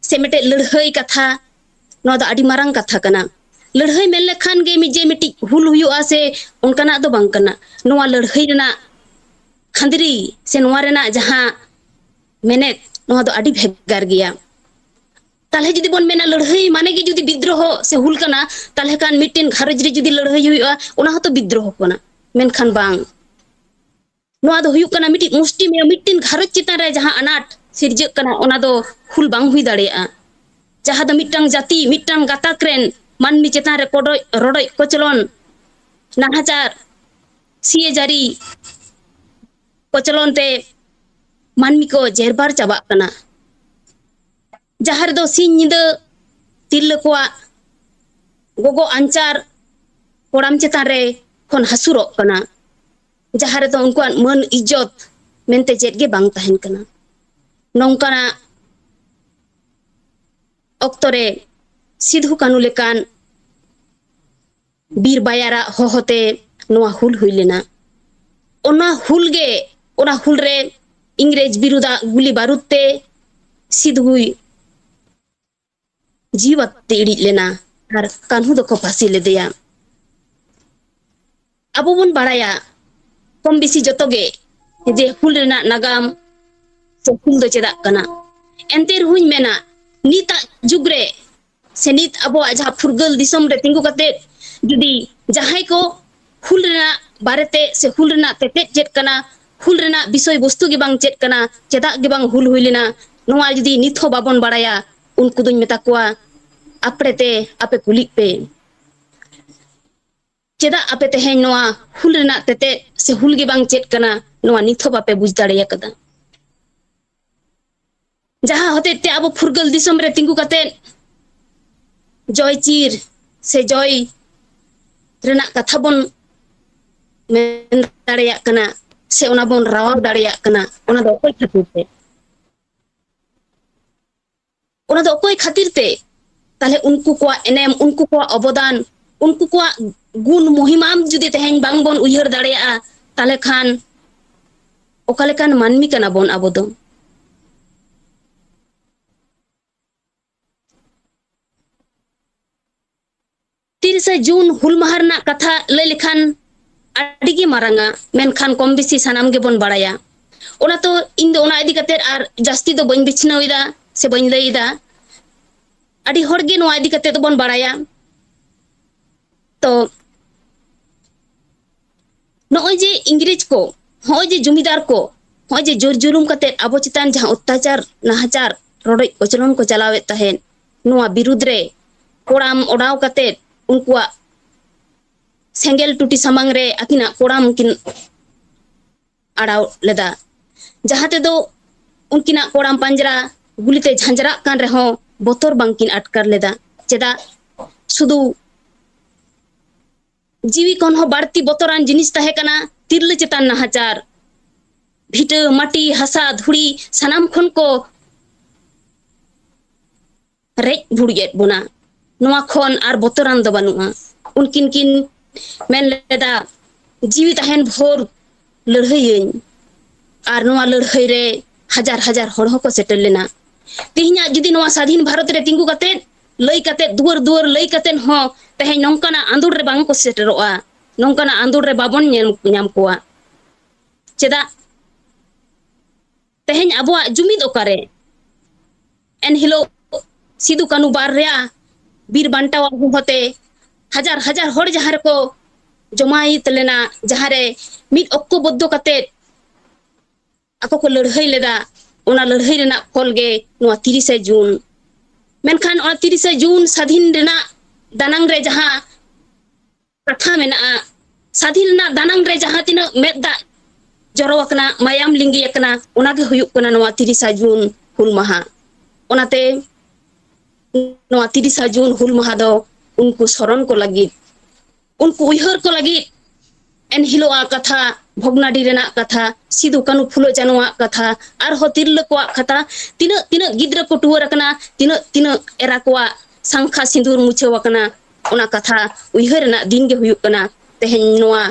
ᱥᱮ ᱢᱤᱫᱴᱮᱡ ᱞᱟᱹᱲᱦᱟᱹᱭ ᱠᱟᱛᱷᱟ, ᱱᱚᱣᱟ ᱫᱚ ᱟᱹᱰᱤ ᱢᱟᱨᱟᱝ ᱠᱟᱛᱷᱟ ᱠᱟᱱᱟ᱾ ᱞᱟᱹᱲᱦᱟᱹᱭ ᱢᱮᱱ ᱞᱮᱠᱷᱟᱱ ᱜᱮ ᱢᱤᱫ ᱡᱮ ᱢᱤᱫᱴᱤᱡ ᱦᱩᱞ ᱦᱩᱭᱩᱜᱼᱟ ᱥᱮ ᱚᱱᱠᱟᱱᱟᱜ ᱫᱚ ᱵᱟᱝ ᱠᱟᱱᱟ᱾ ᱱᱚᱣᱟ ᱞᱟᱹᱲᱦᱟᱹᱭ ᱨᱮᱱᱟᱜ ᱠᱷᱟᱸᱫᱽᱨᱤ ᱥᱮ ᱱᱚᱣᱟ ᱨᱮᱱᱟᱜ ᱡᱟᱦᱟᱸ ᱢᱮᱱᱮᱛ, ᱱᱚᱣᱟ ᱫᱚ ᱟᱹᱰᱤ ᱵᱷᱮᱜᱟᱨ ᱜᱮᱭᱟ᱾ ᱛᱟᱦᱞᱮ ᱡᱩᱫᱤ ᱵᱚᱱ ᱢᱮᱱᱟ ᱞᱟᱹᱲᱦᱟᱹᱭ ᱢᱟᱱᱮ ᱜᱮ ᱡᱩᱫᱤ ᱵᱤᱫᱽᱨᱚᱦᱚ ᱥᱮ ᱦᱩᱞ ᱠᱟᱱᱟ, ᱛᱟᱦᱞᱮ ᱠᱷᱟᱱ ᱢᱤᱫᱴᱮᱱ ᱜᱷᱟᱨᱚᱸᱡᱽ ᱨᱮ ᱡᱩᱫᱤ ᱞᱟᱹᱲᱦᱟᱹᱭ ᱦᱩᱭᱩᱜᱼᱟ, ᱚᱱᱟ ᱦᱚᱸᱛᱚ ᱵᱤᱫᱽᱨᱚᱦᱚ ᱠᱟᱱᱟ᱾ ᱢᱮᱱᱠᱷᱟᱱ ᱵᱟᱝ, ᱱᱚᱣᱟ ᱫᱚ ᱦᱩᱭᱩᱜ ᱠᱟᱱᱟ ᱢᱤᱫᱴᱤᱡ ᱢᱩᱥᱴᱤᱢᱮᱭᱟ, ᱢᱤᱫᱴᱮᱱ ᱜᱷᱟᱨᱚᱸᱡᱽ ᱪᱮᱛᱟᱱ ᱨᱮ ᱡᱟᱦᱟᱸ ᱟᱱᱟᱴ ᱥᱤᱨᱡᱟᱹᱜ ᱠᱟᱱᱟ, ᱚᱱᱟ ᱫᱚ ᱦᱩᱞ ᱵᱟᱝ ᱦᱩᱭ ᱫᱟᱲᱮᱭᱟᱜᱼᱟ᱾ ᱡᱟᱦᱟᱸ ᱫᱚ ᱢᱤᱫᱴᱟᱝ ᱡᱟᱹᱛᱤ, ᱢᱤᱫᱴᱟᱝ ᱜᱟᱛᱟᱠ ᱨᱮᱱ ᱢᱟᱹᱱᱢᱤ ᱪᱮᱛᱟᱱ ᱨᱮ ᱠᱚᱰᱚᱡ, ᱨᱚᱰᱚᱡ ᱠᱚᱪᱞᱚᱱ, ᱱᱟᱦᱟᱪᱟᱨ, ᱥᱤᱭᱟᱹᱡᱟᱹᱨᱤ ᱠᱚᱪᱞᱚᱱ ᱛᱮ ᱢᱟᱹᱱᱢᱤ ᱠᱚ ᱡᱮᱨᱵᱟᱨ ᱪᱟᱵᱟᱜ ᱠᱟᱱᱟ᱾ ᱡᱟᱦᱟᱸ ᱨᱮᱫᱚ ᱥᱤᱧ ᱧᱤᱫᱟᱹ ᱛᱤᱨᱞᱟᱹ ᱠᱚᱣᱟᱜ ᱜᱚᱜᱚ ᱟᱧᱪᱟᱨ ᱠᱚᱲᱟᱢ ᱪᱮᱛᱟᱱ ᱨᱮ ᱠᱷᱚᱱ ᱦᱟᱹᱥᱩᱨᱚᱜ ᱠᱟᱱᱟ, ᱡᱟᱦᱟᱸ ᱨᱮᱫᱚ ᱩᱱᱠᱩᱣᱟᱜ ᱢᱟᱹᱱ ᱤᱡᱽᱡᱚᱛ ᱢᱮᱱᱛᱮ ᱪᱮᱫ ᱜᱮ ᱵᱟᱝ ᱛᱟᱦᱮᱱ ᱠᱟᱱᱟ᱾ ᱱᱚᱝᱠᱟᱱᱟᱜ ᱚᱠᱛᱚ ᱨᱮ ᱥᱤᱫᱷᱩ ᱠᱟᱹᱱᱩ ᱞᱮᱠᱟᱱ ᱵᱤᱨ ᱵᱟᱭᱟᱨᱟᱜ ᱦᱚᱦᱚᱛᱮ ᱱᱚᱣᱟ ᱦᱩᱞ ᱦᱩᱭ ᱞᱮᱱᱟ᱾ ᱚᱱᱟ ᱦᱩᱞ ᱜᱮ, ᱚᱱᱟ ᱦᱩᱞ ᱨᱮ ᱤᱝᱨᱮᱡᱽ ᱵᱤᱨᱩᱫᱷᱟᱜ ᱜᱩᱞᱤ ᱵᱟᱹᱨᱩᱫ ᱛᱮ ᱥᱤᱫᱷᱩᱭ ᱡᱤᱣᱤ ᱵᱟᱹᱛᱤ ᱤᱲᱤᱡ ᱞᱮᱱᱟ ᱟᱨ ᱠᱟᱹᱱᱦᱩ ᱫᱚᱠᱚ ᱯᱷᱟᱹᱥᱤ ᱞᱮᱫᱮᱭᱟ᱾ ᱟᱵᱚ ᱵᱚᱱ ᱵᱟᱲᱟᱭᱟ ᱠᱚᱢ ᱵᱮᱥᱤ ᱡᱚᱛᱚ ᱜᱮ ᱡᱮ ᱦᱩᱞ ᱨᱮᱱᱟᱜ ᱱᱟᱜᱟᱢ ᱥᱮ ᱦᱩᱞ ᱫᱚ ᱪᱮᱫᱟᱜ ᱠᱟᱱᱟ᱾ ᱮᱱᱛᱮ ᱨᱮᱦᱚᱸᱧ ᱢᱮᱱᱟ, ᱱᱤᱛᱟᱜ ᱡᱩᱜᱽ ᱨᱮ ᱥᱮ ᱱᱤᱛ ᱟᱵᱚᱣᱟᱜ ᱡᱟᱦᱟᱸ ᱯᱷᱩᱨᱜᱟᱹᱞ ᱫᱤᱥᱚᱢ ᱨᱮ ᱛᱤᱸᱜᱩ ᱠᱟᱛᱮ ᱡᱩᱫᱤ ᱡᱟᱦᱟᱸᱭ ᱠᱚ ᱦᱩᱞ ᱨᱮᱱᱟᱜ ᱵᱟᱨᱮᱛᱮ ᱥᱮ ᱦᱩᱞ ᱨᱮᱱᱟᱜ ᱛᱮᱛᱮᱫ ᱪᱮᱫ ᱠᱟᱱᱟ, ᱦᱩᱞ ᱨᱮᱱᱟᱜ ᱵᱤᱥᱚᱭ ᱵᱚᱥᱛᱩ ᱜᱮ ᱵᱟᱝ ᱪᱮᱫ ᱠᱟᱱᱟ, ᱪᱮᱫᱟᱜ ᱜᱮ ᱵᱟᱝ ᱦᱩᱞ ᱦᱩᱭ ᱞᱮᱱᱟ, ᱱᱚᱣᱟ ᱡᱩᱫᱤ ᱱᱤᱛ ᱦᱚᱸ ᱵᱟᱵᱚᱱ ᱵᱟᱲᱟᱭᱟ, ᱩᱱᱠᱩ ᱫᱚᱧ ᱢᱮᱛᱟ ᱠᱚᱣᱟ, ᱟᱯᱲᱮ ᱛᱮ ᱟᱯᱮ ᱠᱩᱞᱤᱜ ᱯᱮ᱾ ᱪᱮᱫᱟᱜ ᱟᱯᱮ ᱛᱮᱦᱮᱧ ᱱᱚᱣᱟ ᱦᱩᱞ ᱨᱮᱱᱟᱜ ᱛᱮᱛᱮᱫ ᱥᱮ ᱦᱩᱞ ᱜᱮ ᱵᱟᱝ ᱪᱮᱫ ᱠᱟᱱᱟ, ᱱᱚᱣᱟ ᱱᱤᱛ ᱦᱚᱸ ᱵᱟᱯᱮ ᱵᱩᱡᱽ ᱫᱟᱲᱮ ᱟᱠᱟᱫᱟ? ᱡᱟᱦᱟᱸ ᱦᱚᱛᱮᱡ ᱛᱮ ᱟᱵᱚ ᱯᱷᱩᱨᱜᱟᱹᱞ ᱫᱤᱥᱚᱢ ᱨᱮ ᱛᱤᱸᱜᱩ ᱠᱟᱛᱮ ᱡᱚᱭ ᱪᱤᱨ ᱥᱮ ᱡᱚᱭ ᱨᱮᱱᱟᱜ ᱠᱟᱛᱷᱟ ᱵᱚᱱ ᱢᱮᱱ ᱫᱟᱲᱮᱭᱟᱜ ᱠᱟᱱᱟ, ᱥᱮ ᱚᱱᱟ ᱵᱚᱱ ᱨᱟᱣᱟᱣ ᱫᱟᱲᱮᱭᱟᱜ ᱠᱟᱱᱟ, ᱚᱱᱟ ᱫᱚ ᱚᱠᱚᱭ ᱠᱷᱟᱹᱛᱤᱨ ᱛᱮ? ᱚᱱᱟ ᱫᱚ ᱚᱠᱚᱭ ᱠᱷᱟᱹᱛᱤᱨ ᱛᱮ? ᱛᱟᱦᱞᱮ ᱩᱱᱠᱩ ᱠᱚᱣᱟᱜ ᱮᱱᱮᱢ, ᱩᱱᱠᱩ ᱠᱚᱣᱟᱜ ᱚᱵᱚᱫᱟᱱ, ᱩᱱᱠᱩ ᱠᱚᱣᱟᱜ ᱜᱩᱱ ᱢᱚᱦᱤᱢᱟᱢ ᱡᱩᱫᱤ ᱛᱮᱦᱮᱧ ᱵᱟᱝᱵᱚᱱ ᱩᱭᱦᱟᱹᱨ ᱫᱟᱲᱮᱭᱟᱜᱼᱟ, ᱛᱟᱦᱞᱮ ᱠᱷᱟᱱ ᱚᱠᱟ ᱞᱮᱠᱟᱱ ᱢᱟᱹᱱᱢᱤ ᱠᱟᱱᱟ ᱵᱚᱱ ᱟᱵᱚ ᱫᱚ? ᱛᱤᱨᱤᱥᱟ ᱡᱩᱱ ᱦᱩᱞ ᱢᱟᱦᱟ ᱨᱮᱱᱟᱜ ᱠᱟᱛᱷᱟ ᱞᱟᱹᱭ ᱞᱮᱠᱷᱟᱱ ᱟᱹᱰᱤ ᱜᱮ ᱢᱟᱨᱟᱝᱟ, ᱢᱮᱱᱠᱷᱟᱱ ᱠᱚᱢ ᱵᱮᱥᱤ ᱥᱟᱱᱟᱢ ᱜᱮᱵᱚᱱ ᱵᱟᱲᱟᱭᱟ᱾ ᱚᱱᱟ ᱛᱚ ᱤᱧ ᱫᱚ ᱚᱱᱟ ᱤᱫᱤ ᱠᱟᱛᱮ ᱟᱨ ᱡᱟᱹᱥᱛᱤ ᱫᱚ ᱵᱟᱹᱧ ᱵᱤᱪᱷᱱᱟᱹᱣ ᱮᱫᱟ ᱥᱮ ᱵᱟᱹᱧ ᱞᱟᱹᱭ ᱮᱫᱟ᱾ ᱟᱹᱰᱤ ᱦᱚᱲ ᱜᱮ ᱱᱚᱣᱟ ᱤᱫᱤ ᱠᱟᱛᱮ ᱫᱚᱵᱚᱱ ᱵᱟᱲᱟᱭᱟ᱾ ᱛᱚ ᱱᱚᱜᱼᱚᱭ ᱡᱮ ᱤᱝᱨᱮᱡᱽ ᱠᱚ, ᱱᱚᱜᱼᱚᱭ ᱡᱮ ᱡᱚᱢᱤᱫᱟᱨ ᱠᱚ, ᱱᱚᱜᱼᱚᱭ ᱡᱮ ᱡᱳᱨ ᱡᱩᱞᱩᱢ ᱠᱟᱛᱮ ᱟᱵᱚ ᱪᱮᱛᱟᱱ ᱡᱟᱦᱟᱸ ᱚᱛᱛᱟᱪᱟᱨ, ᱱᱟᱦᱟᱪᱟᱨ, ᱨᱚᱰᱚᱡ ᱠᱚᱪᱞᱚᱱ ᱠᱚ ᱪᱟᱞᱟᱣᱮᱫ ᱛᱟᱦᱮᱸᱫ, ᱱᱚᱣᱟ ᱵᱤᱨᱩᱫᱽ ᱨᱮ ᱠᱚᱲᱟᱢ ᱚᱰᱟᱣ ᱠᱟᱛᱮ ᱩᱱᱠᱩᱣᱟᱜ ᱥᱮᱸᱜᱮᱞ ᱴᱩᱴᱤ ᱥᱟᱢᱟᱝ ᱨᱮ ᱟᱹᱠᱤᱱᱟᱜ ᱠᱚᱲᱟᱢ ᱠᱤᱱ ᱟᱲᱟᱣ ᱞᱮᱫᱟ, ᱡᱟᱦᱟᱸ ᱛᱮᱫᱚ ᱩᱱᱠᱤᱱᱟᱜ ᱠᱚᱲᱟᱢ ᱯᱟᱸᱡᱽᱨᱟ ᱜᱩᱞᱤᱛᱮ ᱡᱷᱟᱸᱡᱨᱟᱜ ᱠᱟᱱ ᱨᱮᱦᱚᱸ ᱵᱚᱛᱚᱨ ᱵᱟᱝᱠᱤᱱ ᱟᱴᱠᱟᱨ ᱞᱮᱫᱟ᱾ ᱪᱮᱫᱟᱜ? ᱥᱩᱫᱷᱩ ᱡᱤᱣᱤ ᱠᱷᱚᱱ ᱦᱚᱸ ᱵᱟᱹᱲᱛᱤ ᱵᱚᱛᱚᱨᱟᱱ ᱡᱤᱱᱤᱥ ᱛᱟᱦᱮᱸ ᱠᱟᱱᱟ ᱛᱤᱨᱞᱟᱹ ᱪᱮᱛᱟᱱ ᱱᱟᱦᱟᱪᱟᱨ᱾ ᱵᱷᱤᱴᱟᱹ, ᱢᱟᱹᱴᱤ, ᱦᱟᱥᱟ, ᱫᱷᱩᱲᱤ ᱥᱟᱱᱟᱢ ᱠᱷᱚᱱ ᱠᱚ ᱨᱮᱡ ᱵᱷᱩᱲᱩᱡ ᱮᱫ ᱵᱚᱱᱟ᱾ ᱱᱚᱣᱟ ᱠᱷᱚᱱ ᱟᱨ ᱵᱚᱛᱚᱨᱟᱱ ᱫᱚ ᱵᱟᱹᱱᱩᱜᱼᱟ᱾ ᱩᱱᱠᱤᱱ ᱠᱤᱱ ᱢᱮᱱ ᱞᱮᱫᱟ, "ᱡᱤᱣᱤ ᱛᱟᱦᱮᱱ ᱵᱷᱳᱨ ᱞᱟᱹᱲᱦᱟᱹᱭᱟᱹᱧ", ᱟᱨ ᱱᱚᱣᱟ ᱞᱟᱹᱲᱦᱟᱹᱭ ᱨᱮ ᱦᱟᱡᱟᱨ ᱦᱟᱡᱟᱨ ᱦᱚᱲ ᱦᱚᱸᱠᱚ ᱥᱮᱴᱮᱨ ᱞᱮᱱᱟ᱾ ᱛᱮᱦᱮᱧᱟᱜ ᱡᱩᱫᱤ ᱱᱚᱣᱟ ᱥᱟᱫᱷᱤᱱ ᱵᱷᱟᱨᱚᱛ ᱨᱮ ᱛᱤᱸᱜᱩ ᱠᱟᱛᱮ, ᱞᱟᱹᱭ ᱠᱟᱛᱮ, ᱫᱩᱣᱟᱹᱨ ᱫᱩᱣᱟᱹᱨ ᱞᱟᱹᱭ ᱠᱟᱛᱮ ᱦᱚᱸ ᱛᱮᱦᱮᱧ ᱱᱚᱝᱠᱟᱱᱟᱜ ᱟᱸᱫᱳᱲ ᱨᱮ ᱵᱟᱝ ᱠᱚ ᱥᱮᱴᱮᱨᱚᱜᱼᱟ, ᱱᱚᱝᱠᱟᱱᱟᱜ ᱟᱸᱫᱳᱲ ᱨᱮ ᱵᱟᱵᱚᱱ ᱧᱮᱞ ᱧᱟᱢ ᱠᱚᱣᱟ᱾ ᱪᱮᱫᱟᱜ? ᱛᱮᱦᱮᱧ ᱟᱵᱚᱣᱟᱜ ᱡᱩᱢᱤᱫ ᱚᱠᱟᱨᱮ? ᱮᱱᱦᱤᱞᱳᱜ ᱥᱤᱫᱩ ᱠᱟᱹᱱᱩ ᱵᱟᱨᱭᱟ ᱵᱤᱨ ᱵᱟᱱᱴᱟᱣᱟᱜ ᱦᱚᱦᱚᱛᱮ ᱦᱟᱡᱟᱨ ᱦᱟᱡᱟᱨ ᱦᱚᱲ ᱡᱟᱦᱟᱸ ᱨᱮᱠᱚ ᱡᱚᱢᱟᱭᱤᱛ ᱞᱮᱱᱟ, ᱡᱟᱦᱟᱸᱨᱮ ᱢᱤᱫ ᱚᱠᱚᱵᱚᱫᱽᱫᱷᱚ ᱠᱟᱛᱮ ᱟᱠᱚ ᱠᱚ ᱞᱟᱹᱲᱦᱟᱹᱭ ᱞᱮᱫᱟ, ᱚᱱᱟ ᱞᱟᱹᱲᱦᱟᱹᱭ ᱨᱮᱱᱟᱜ ᱯᱷᱚᱞ ᱜᱮ ᱱᱚᱣᱟ ᱛᱤᱨᱤᱥᱟ ᱡᱩᱱ᱾ ᱢᱮᱱᱠᱷᱟᱱ ᱚᱱᱟ ᱛᱤᱨᱤᱥᱟ ᱡᱩᱱ ᱥᱟᱫᱷᱤᱱ ᱨᱮᱱᱟᱜ ᱫᱟᱱᱟᱝ ᱨᱮ ᱡᱟᱦᱟᱸ ᱠᱟᱛᱷᱟ ᱢᱮᱱᱟᱜᱼᱟ, ᱥᱟᱫᱷᱤᱱ ᱨᱮᱱᱟᱜ ᱫᱟᱱᱟᱝ ᱨᱮ ᱡᱟᱦᱟᱸ ᱛᱤᱱᱟᱹᱜ ᱢᱮᱫ ᱫᱟᱜ ᱡᱚᱨᱚ ᱟᱠᱟᱱᱟ, ᱢᱟᱭᱟᱢ ᱞᱤᱸᱜᱤ ᱟᱠᱟᱱᱟ, ᱚᱱᱟ ᱜᱮ ᱦᱩᱭᱩᱜ ᱠᱟᱱᱟ ᱱᱚᱣᱟ ᱛᱤᱨᱤᱥᱟ ᱡᱩᱱ ᱦᱩᱞ ᱢᱟᱦᱟ᱾ ᱚᱱᱟᱛᱮ ᱱᱚᱣᱟ ᱛᱤᱨᱤᱥᱟ ᱡᱩᱱ ᱦᱩᱞ ᱢᱟᱦᱟ ᱫᱚ ᱩᱱᱠᱩ ᱥᱚᱨᱚᱱ ᱠᱚ ᱞᱟᱹᱜᱤᱫ, ᱩᱱᱠᱩ ᱩᱭᱦᱟᱹᱨ ᱠᱚ ᱞᱟᱹᱜᱤᱫ ᱮᱱᱦᱤᱞᱳᱜ ᱟᱜ ᱠᱟᱛᱷᱟ ᱵᱷᱚᱜᱽᱱᱟᱰᱤ ᱨᱮᱱᱟᱜ ᱠᱟᱛᱷᱟ, ᱥᱤᱫᱩ ᱠᱟᱹᱱᱩ ᱯᱷᱩᱞᱳ ᱡᱟᱱᱚᱣᱟᱜ ᱠᱟᱛᱷᱟ, ᱟᱨᱦᱚᱸ ᱛᱤᱨᱞᱟᱹ ᱠᱚᱣᱟᱜ ᱠᱟᱛᱷᱟ, ᱛᱤᱱᱟᱹᱜ ᱛᱤᱱᱟᱹᱜ ᱜᱤᱫᱽᱨᱟᱹ ᱠᱚ ᱴᱩᱣᱟᱹᱨ ᱟᱠᱟᱱᱟ, ᱛᱤᱱᱟᱹᱜ ᱛᱤᱱᱟᱹᱜ ᱮᱨᱟ ᱠᱚᱣᱟᱜ ᱥᱟᱝᱠᱷᱟ ᱥᱤᱸᱫᱩᱨ ᱢᱩᱪᱷᱟᱹᱣ ᱟᱠᱟᱱᱟ, ᱚᱱᱟ ᱠᱟᱛᱷᱟ ᱩᱭᱦᱟᱹᱨ ᱨᱮᱱᱟᱜ ᱫᱤᱱ ᱜᱮ ᱦᱩᱭᱩᱜ ᱠᱟᱱᱟ ᱛᱮᱦᱮᱧ ᱱᱚᱣᱟ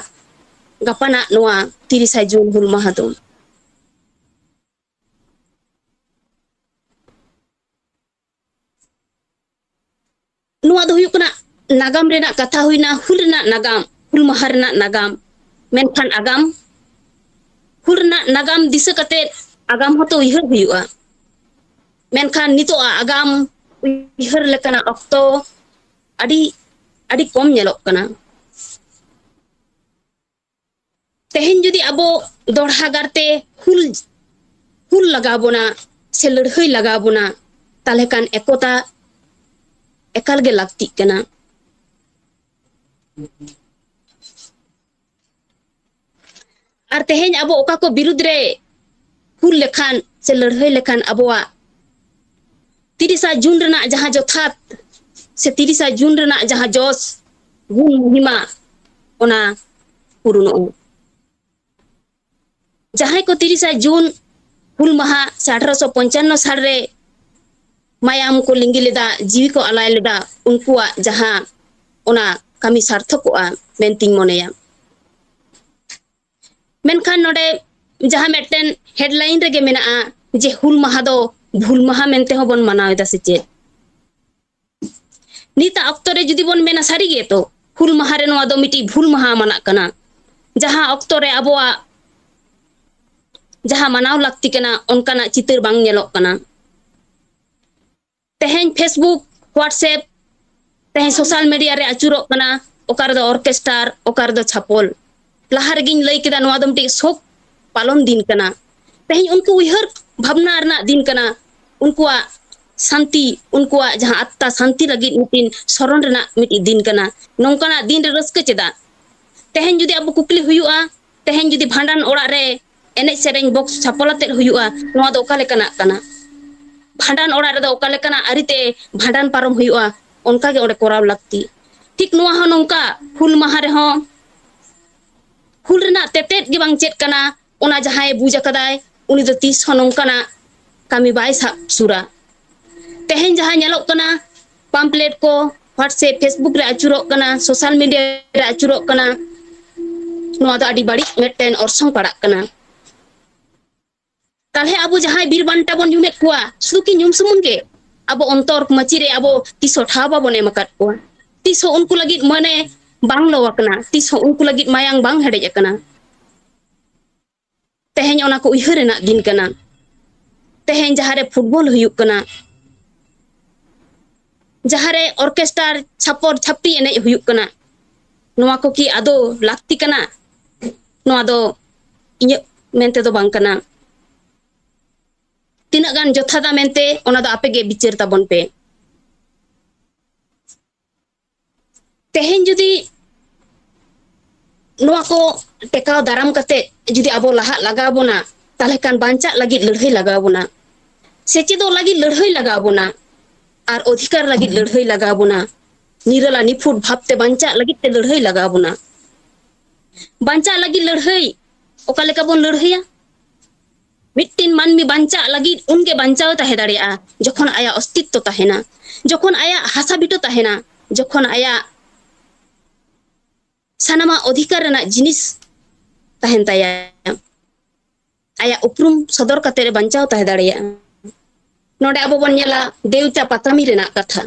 ᱜᱟᱯᱟᱱᱟᱜ ᱱᱚᱣᱟ ᱛᱤᱨᱤᱥᱟ ᱡᱩᱱ ᱦᱩᱞ ᱢᱟᱦᱟ ᱫᱚ᱾ ᱱᱚᱣᱟ ᱫᱚ ᱦᱩᱭᱩᱜ ᱠᱟᱱᱟ ᱱᱟᱜᱟᱢ ᱨᱮᱱᱟᱜ ᱠᱟᱛᱷᱟ ᱦᱩᱭᱱᱟ, ᱦᱩᱞ ᱨᱮᱱᱟᱜ ᱱᱟᱜᱟᱢ, ᱦᱩᱞ ᱢᱟᱦᱟ ᱨᱮᱱᱟᱜ ᱱᱟᱜᱟᱢ᱾ ᱢᱮᱱᱠᱷᱟᱱ ᱟᱜᱟᱢ, ᱦᱩᱞ ᱨᱮᱱᱟᱜ ᱱᱟᱜᱟᱢ ᱫᱤᱥᱟᱹ ᱠᱟᱛᱮ ᱟᱜᱟᱢ ᱦᱚᱸᱛᱚ ᱩᱭᱦᱟᱹᱨ ᱦᱩᱭᱩᱜᱼᱟ᱾ ᱢᱮᱱᱠᱷᱟᱱ ᱱᱤᱛᱚᱜ ᱟᱜᱟᱢ ᱩᱭᱦᱟᱹᱨ ᱞᱮᱠᱟᱱᱟᱜ ᱚᱠᱛᱚ ᱟᱹᱰᱤ, ᱟᱹᱰᱤ ᱠᱚᱢ ᱧᱮᱞᱚᱜ ᱠᱟᱱᱟ᱾ ᱛᱮᱦᱮᱧ ᱡᱩᱫᱤ ᱟᱵᱚ ᱫᱚᱲᱦᱟ ᱜᱟᱨᱛᱮ ᱦᱩᱞ, ᱦᱩᱞ ᱞᱟᱜᱟᱣ ᱵᱚᱱᱟ ᱥᱮ ᱞᱟᱹᱲᱦᱟᱹᱭ ᱞᱟᱜᱟᱣ ᱵᱚᱱᱟ, ᱛᱟᱦᱞᱮ ᱠᱷᱟᱱ ᱮᱠᱚᱛᱟ ᱮᱠᱟᱞ ᱜᱮ ᱞᱟᱹᱠᱛᱤᱜ ᱠᱟᱱᱟ᱾ ᱟᱨ ᱛᱮᱦᱮᱧ ᱟᱵᱚ ᱚᱠᱟ ᱠᱚ ᱵᱤᱨᱩᱫᱽ ᱨᱮ ᱦᱩᱞ ᱞᱮᱠᱷᱟᱱ ᱥᱮ ᱞᱟᱹᱲᱦᱟᱹᱭ ᱞᱮᱠᱷᱟᱱ ᱟᱵᱚᱣᱟᱜ ᱛᱤᱨᱤᱥᱟ ᱡᱩᱱ ᱨᱮᱱᱟᱜ ᱡᱟᱦᱟᱸ ᱡᱚᱛᱷᱟᱛ ᱥᱮ ᱛᱤᱨᱤᱥᱟ ᱡᱩᱱ ᱨᱮᱱᱟᱜ ᱡᱟᱦᱟᱸ ᱡᱚᱥ, ᱜᱩᱱ, ᱢᱚᱦᱤᱢᱟ, ᱚᱱᱟ ᱯᱩᱨᱩᱱᱚᱜᱼᱟ᱾ ᱡᱟᱦᱟᱸᱭ ᱠᱚ ᱛᱤᱨᱤᱥᱟ ᱡᱩᱱ ᱦᱩᱞ ᱢᱟᱦᱟ ᱥᱮ ᱟᱴᱷᱨᱚᱥᱚ ᱯᱚᱧᱪᱟᱱᱱᱚ ᱥᱟᱞ ᱨᱮ ᱢᱟᱭᱟᱢ ᱠᱚ ᱞᱤᱸᱜᱤ ᱞᱮᱫᱟ, ᱡᱤᱣᱤ ᱠᱚ ᱟᱞᱟᱭ ᱞᱮᱫᱟ, ᱩᱱᱠᱩᱣᱟᱜ ᱡᱟᱦᱟᱸ ᱚᱱᱟ ᱠᱟᱹᱢᱤ ᱥᱟᱨᱛᱷᱚᱠᱚᱜᱼᱟ ᱢᱮᱱᱛᱤᱧ ᱢᱚᱱᱮᱭᱟ᱾ ᱢᱮᱱᱠᱷᱟᱱ ᱱᱚᱰᱮ ᱡᱟᱦᱟᱸ ᱢᱤᱫᱴᱮᱱ headline ᱨᱮᱜᱮ ᱢᱮᱱᱟᱜᱼᱟ ᱡᱮ ᱦᱩᱞ ᱢᱟᱦᱟ ᱫᱚ ᱵᱷᱩᱞ ᱢᱟᱦᱟ ᱢᱮᱱᱛᱮ ᱦᱚᱸ ᱵᱚᱱ ᱢᱟᱱᱟᱣ ᱮᱫᱟ ᱥᱮ ᱪᱮᱫ? ᱱᱤᱛᱟᱜ ᱚᱠᱛᱚ ᱨᱮ ᱡᱩᱫᱤ ᱵᱚᱱ ᱢᱮᱱᱟ ᱥᱟᱹᱨᱤ ᱜᱮ ᱛᱚ, ᱦᱩᱞ ᱢᱟᱦᱟ ᱨᱮ ᱱᱚᱣᱟ ᱫᱚ ᱢᱤᱫᱴᱤᱡ ᱵᱷᱩᱞ ᱢᱟᱦᱟ ᱢᱟᱱᱟᱜ ᱠᱟᱱᱟ, ᱡᱟᱦᱟᱸ ᱚᱠᱛᱚ ᱨᱮ ᱟᱵᱚᱣᱟᱜ ᱡᱟᱦᱟᱸ ᱢᱟᱱᱟᱣ ᱞᱟᱹᱠᱛᱤ ᱠᱟᱱᱟ ᱚᱱᱠᱟᱱᱟᱜ ᱪᱤᱛᱟᱹᱨ ᱵᱟᱝ ᱧᱮᱞᱚᱜ ᱠᱟᱱᱟ᱾ ᱛᱮᱦᱮᱧ Facebook, WhatsApp, ᱛᱮᱦᱮᱧ social media ᱨᱮ ᱟᱹᱪᱩᱨᱚᱜ ᱠᱟᱱᱟ, ᱚᱠᱟ ᱨᱮᱫᱚ orchestar, ᱚᱠᱟ ᱨᱮᱫᱚ ᱪᱷᱟᱯᱚᱞ᱾ ᱞᱟᱦᱟ ᱨᱮᱜᱮᱧ ᱞᱟᱹᱭ ᱠᱮᱫᱟ, ᱱᱚᱣᱟ ᱫᱚ ᱢᱤᱫᱴᱤᱡ ᱥᱳᱠ ᱯᱟᱞᱚᱱ ᱫᱤᱱ ᱠᱟᱱᱟ᱾ ᱛᱮᱦᱮᱧ ᱩᱱᱠᱩ ᱩᱭᱦᱟᱹᱨ ᱵᱷᱟᱵᱽᱱᱟ ᱨᱮᱱᱟᱜ ᱫᱤᱱ ᱠᱟᱱᱟ, ᱩᱱᱠᱩᱣᱟᱜ ᱥᱟᱱᱛᱤ, ᱩᱱᱠᱩᱣᱟᱜ ᱡᱟᱦᱟᱸ ᱟᱛᱛᱟ ᱥᱟᱱᱛᱤ ᱞᱟᱹᱜᱤᱫ ᱢᱤᱫᱴᱤᱱ ᱥᱚᱨᱚᱱ ᱨᱮᱱᱟᱜ ᱢᱤᱫᱴᱤᱡ ᱫᱤᱱ ᱠᱟᱱᱟ᱾ ᱱᱚᱝᱠᱟᱱᱟᱜ ᱫᱤᱱ ᱨᱮ ᱨᱟᱹᱥᱠᱟᱹ ᱪᱮᱫᱟᱜ? ᱛᱮᱦᱮᱧ ᱡᱩᱫᱤ ᱟᱵᱚ ᱠᱩᱠᱞᱤ ᱦᱩᱭᱩᱜᱼᱟ, ᱛᱮᱦᱮᱧ ᱡᱩᱫᱤ ᱵᱷᱟᱸᱰᱟᱱ ᱚᱲᱟᱜ ᱨᱮ ᱮᱱᱮᱡ ᱥᱮᱨᱮᱧ box ᱪᱷᱟᱯᱚᱞ ᱟᱛᱮᱫ ᱦᱩᱭᱩᱜᱼᱟ, ᱱᱚᱣᱟ ᱫᱚ ᱚᱠᱟ ᱞᱮᱠᱟᱱᱟᱜ ᱠᱟᱱᱟ? ᱵᱷᱟᱸᱰᱟᱱ ᱚᱲᱟᱜ ᱨᱮᱫᱚ ᱚᱠᱟ ᱞᱮᱠᱟᱱᱟᱜ ᱟᱹᱨᱤᱛᱮ ᱵᱷᱟᱸᱰᱟᱱ ᱯᱟᱨᱚᱢ ᱦᱩᱭᱩᱜᱼᱟ, ᱚᱱᱠᱟ ᱜᱮ ᱚᱸᱰᱮ ᱠᱚᱨᱟᱣ ᱞᱟᱹᱠᱛᱤ᱾ ᱴᱷᱤᱠ ᱱᱚᱣᱟ ᱦᱚᱸ ᱱᱚᱝᱠᱟ, ᱦᱩᱞ ᱢᱟᱦᱟ ᱨᱮᱦᱚᱸ ᱦᱩᱞ ᱨᱮᱱᱟᱜ ᱛᱮᱛᱮᱫ ᱜᱮ ᱵᱟᱝ ᱪᱮᱫ ᱠᱟᱱᱟ, ᱚᱱᱟ ᱡᱟᱦᱟᱸᱭ ᱵᱩᱡᱽ ᱟᱠᱟᱫᱟᱭ, ᱩᱱᱤ ᱫᱚ ᱛᱤᱥ ᱦᱚᱸ ᱱᱚᱝᱠᱟᱱᱟᱜ ᱠᱟᱹᱢᱤ ᱵᱟᱭ ᱥᱟᱵ ᱥᱩᱨᱟ᱾ ᱛᱮᱦᱮᱧ ᱡᱟᱦᱟᱸ ᱧᱮᱞᱚᱜ ᱠᱟᱱᱟ, ᱯᱟᱢᱯᱞᱮᱴ ᱠᱚ WhatsApp, Facebook ᱨᱮ ᱟᱹᱪᱩᱨᱚᱜ ᱠᱟᱱᱟ, ᱥᱳᱥᱟᱞ ᱢᱤᱰᱤᱭᱟ ᱨᱮ ᱟᱹᱪᱩᱨᱚᱜ ᱠᱟᱱᱟ, ᱱᱚᱣᱟ ᱫᱚ ᱟᱹᱰᱤ ᱵᱟᱹᱲᱤᱡ ᱢᱤᱫᱴᱮᱱ ᱚᱨᱥᱚᱝ ᱯᱟᱲᱟᱜ ᱠᱟᱱᱟ᱾ ᱛᱟᱦᱞᱮ ᱟᱵᱚ ᱡᱟᱦᱟᱸᱭ ᱵᱤᱨ ᱵᱟᱱᱴᱟ ᱵᱚᱱ ᱧᱩᱢᱮᱫ ᱠᱚᱣᱟ, ᱥᱩᱫᱷᱩ ᱠᱤ ᱧᱩᱢ ᱥᱩᱢᱩᱝ ᱜᱮ? ᱟᱵᱚ ᱚᱱᱛᱚᱨ ᱢᱟᱹᱪᱤ ᱨᱮ ᱟᱵᱚ ᱛᱤᱥ ᱦᱚᱸ ᱴᱷᱟᱶ ᱵᱟᱵᱚᱱ ᱮᱢ ᱟᱠᱟᱫ ᱠᱚᱣᱟ᱾ ᱛᱤᱥ ᱦᱚᱸ ᱩᱱᱠᱩ ᱞᱟᱹᱜᱤᱫ ᱢᱚᱱᱮ ᱵᱟᱝ ᱞᱚ ᱟᱠᱟᱱᱟ, ᱛᱤᱥ ᱦᱚᱸ ᱩᱱᱠᱩ ᱞᱟᱹᱜᱤᱫ ᱢᱟᱭᱟᱝ ᱵᱟᱝ ᱦᱮᱰᱮᱡ ᱟᱠᱟᱱᱟ᱾ ᱛᱮᱦᱮᱧ ᱚᱱᱟ ᱠᱚ ᱩᱭᱦᱟᱹᱨ ᱨᱮᱱᱟᱜ ᱫᱤᱱ ᱠᱟᱱᱟ᱾ ᱛᱮᱦᱮᱧ ᱡᱟᱦᱟᱸᱨᱮ ᱯᱷᱩᱴᱵᱚᱞ ᱦᱩᱭᱩᱜ ᱠᱟᱱᱟ, ᱡᱟᱦᱟᱸᱨᱮ ᱚᱨᱠᱮᱥᱴᱟᱨ, ᱪᱷᱟᱯᱚᱞ ᱪᱷᱟᱯᱨᱤ ᱮᱱᱮᱡ ᱦᱩᱭᱩᱜ ᱠᱟᱱᱟ, ᱱᱚᱣᱟ ᱠᱚ ᱠᱤ ᱟᱫᱚ ᱞᱟᱹᱠᱛᱤ ᱠᱟᱱᱟ? ᱱᱚᱣᱟ ᱫᱚ ᱤᱧᱟᱹᱜ ᱢᱮᱱ ᱛᱮᱫᱚ ᱵᱟᱝ ᱠᱟᱱᱟ᱾ ᱛᱤᱱᱟᱹᱜ ᱜᱟᱱ ᱡᱚᱛᱷᱟᱛᱟ ᱢᱮᱱᱛᱮ, ᱚᱱᱟ ᱫᱚ ᱟᱯᱮ ᱜᱮ ᱵᱤᱪᱟᱹᱨ ᱛᱟᱵᱚᱱ ᱯᱮ᱾ ᱛᱮᱦᱮᱧ ᱡᱩᱫᱤ ᱱᱚᱣᱟ ᱠᱚ ᱴᱮᱠᱟᱣ ᱫᱟᱨᱟᱢ ᱠᱟᱛᱮ ᱡᱩᱫᱤ ᱟᱵᱚ ᱞᱟᱦᱟᱜ ᱞᱟᱜᱟᱣ ᱵᱚᱱᱟ, ᱛᱟᱦᱞᱮ ᱠᱷᱟᱱ ᱵᱟᱧᱪᱟᱜ ᱞᱟᱹᱜᱤᱫ ᱞᱟᱹᱲᱦᱟᱹᱭ ᱞᱟᱜᱟᱣ ᱵᱚᱱᱟ, ᱥᱮᱪᱮᱫᱚᱜ ᱞᱟᱹᱜᱤᱫ ᱞᱟᱹᱲᱦᱟᱹᱭ ᱞᱟᱜᱟᱣ ᱵᱚᱱᱟ, ᱟᱨ ᱚᱫᱷᱤᱠᱟᱨ ᱞᱟᱹᱜᱤᱫ ᱞᱟᱹᱲᱦᱟᱹᱭ ᱞᱟᱜᱟᱣ ᱵᱚᱱᱟ, ᱱᱤᱨᱟᱞᱟ ᱱᱤᱯᱷᱩᱴ ᱵᱷᱟᱵᱽᱛᱮ ᱵᱟᱧᱪᱟᱜ ᱞᱟᱹᱜᱤᱫ ᱛᱮ ᱞᱟᱹᱲᱦᱟᱹᱭ ᱞᱟᱜᱟᱣ ᱵᱚᱱᱟ᱾ ᱵᱟᱧᱪᱟᱜ ᱞᱟᱹᱜᱤᱫ ᱞᱟᱹᱲᱦᱟᱹᱭ ᱚᱠᱟ ᱞᱮᱠᱟ ᱵᱚᱱ ᱞᱟᱹᱲᱦᱟᱹᱭᱟ? ᱢᱤᱫᱴᱤᱱ ᱢᱟᱹᱱᱢᱤ ᱵᱟᱧᱪᱟᱜ ᱞᱟᱹᱜᱤᱫ ᱩᱱᱜᱮ ᱵᱟᱧᱪᱟᱣ ᱛᱟᱦᱮᱸ ᱫᱟᱲᱮᱭᱟᱜᱼᱟ, ᱡᱚᱠᱷᱚᱱ ᱟᱭᱟᱜ ᱚᱥᱛᱤᱛᱛᱚ ᱛᱟᱦᱮᱱᱟ, ᱡᱚᱠᱷᱚᱱ ᱟᱭᱟᱜ ᱦᱟᱥᱟ ᱵᱤᱴᱟᱹ ᱛᱟᱦᱮᱱᱟ, ᱡᱚᱠᱷᱚᱱ ᱟᱭᱟᱜ ᱥᱟᱱᱟᱢᱟᱜ ᱚᱫᱷᱤᱠᱟᱨ ᱨᱮᱱᱟᱜ ᱡᱤᱱᱤᱥ ᱛᱟᱦᱮᱱ ᱛᱟᱭᱟ᱾ ᱟᱭᱟᱜ ᱩᱯᱨᱩᱢ ᱥᱚᱫᱚᱨ ᱠᱟᱛᱮ ᱮ ᱵᱟᱧᱪᱟᱣ ᱛᱟᱦᱮᱸ ᱫᱟᱲᱮᱭᱟᱜᱼᱟ᱾ ᱱᱚᱰᱮ ᱟᱵᱚ ᱵᱚᱱ ᱧᱮᱞᱟ ᱫᱮᱣ ᱪᱟᱯᱟᱛᱟᱢᱤ ᱨᱮᱱᱟᱜ ᱠᱟᱛᱷᱟ,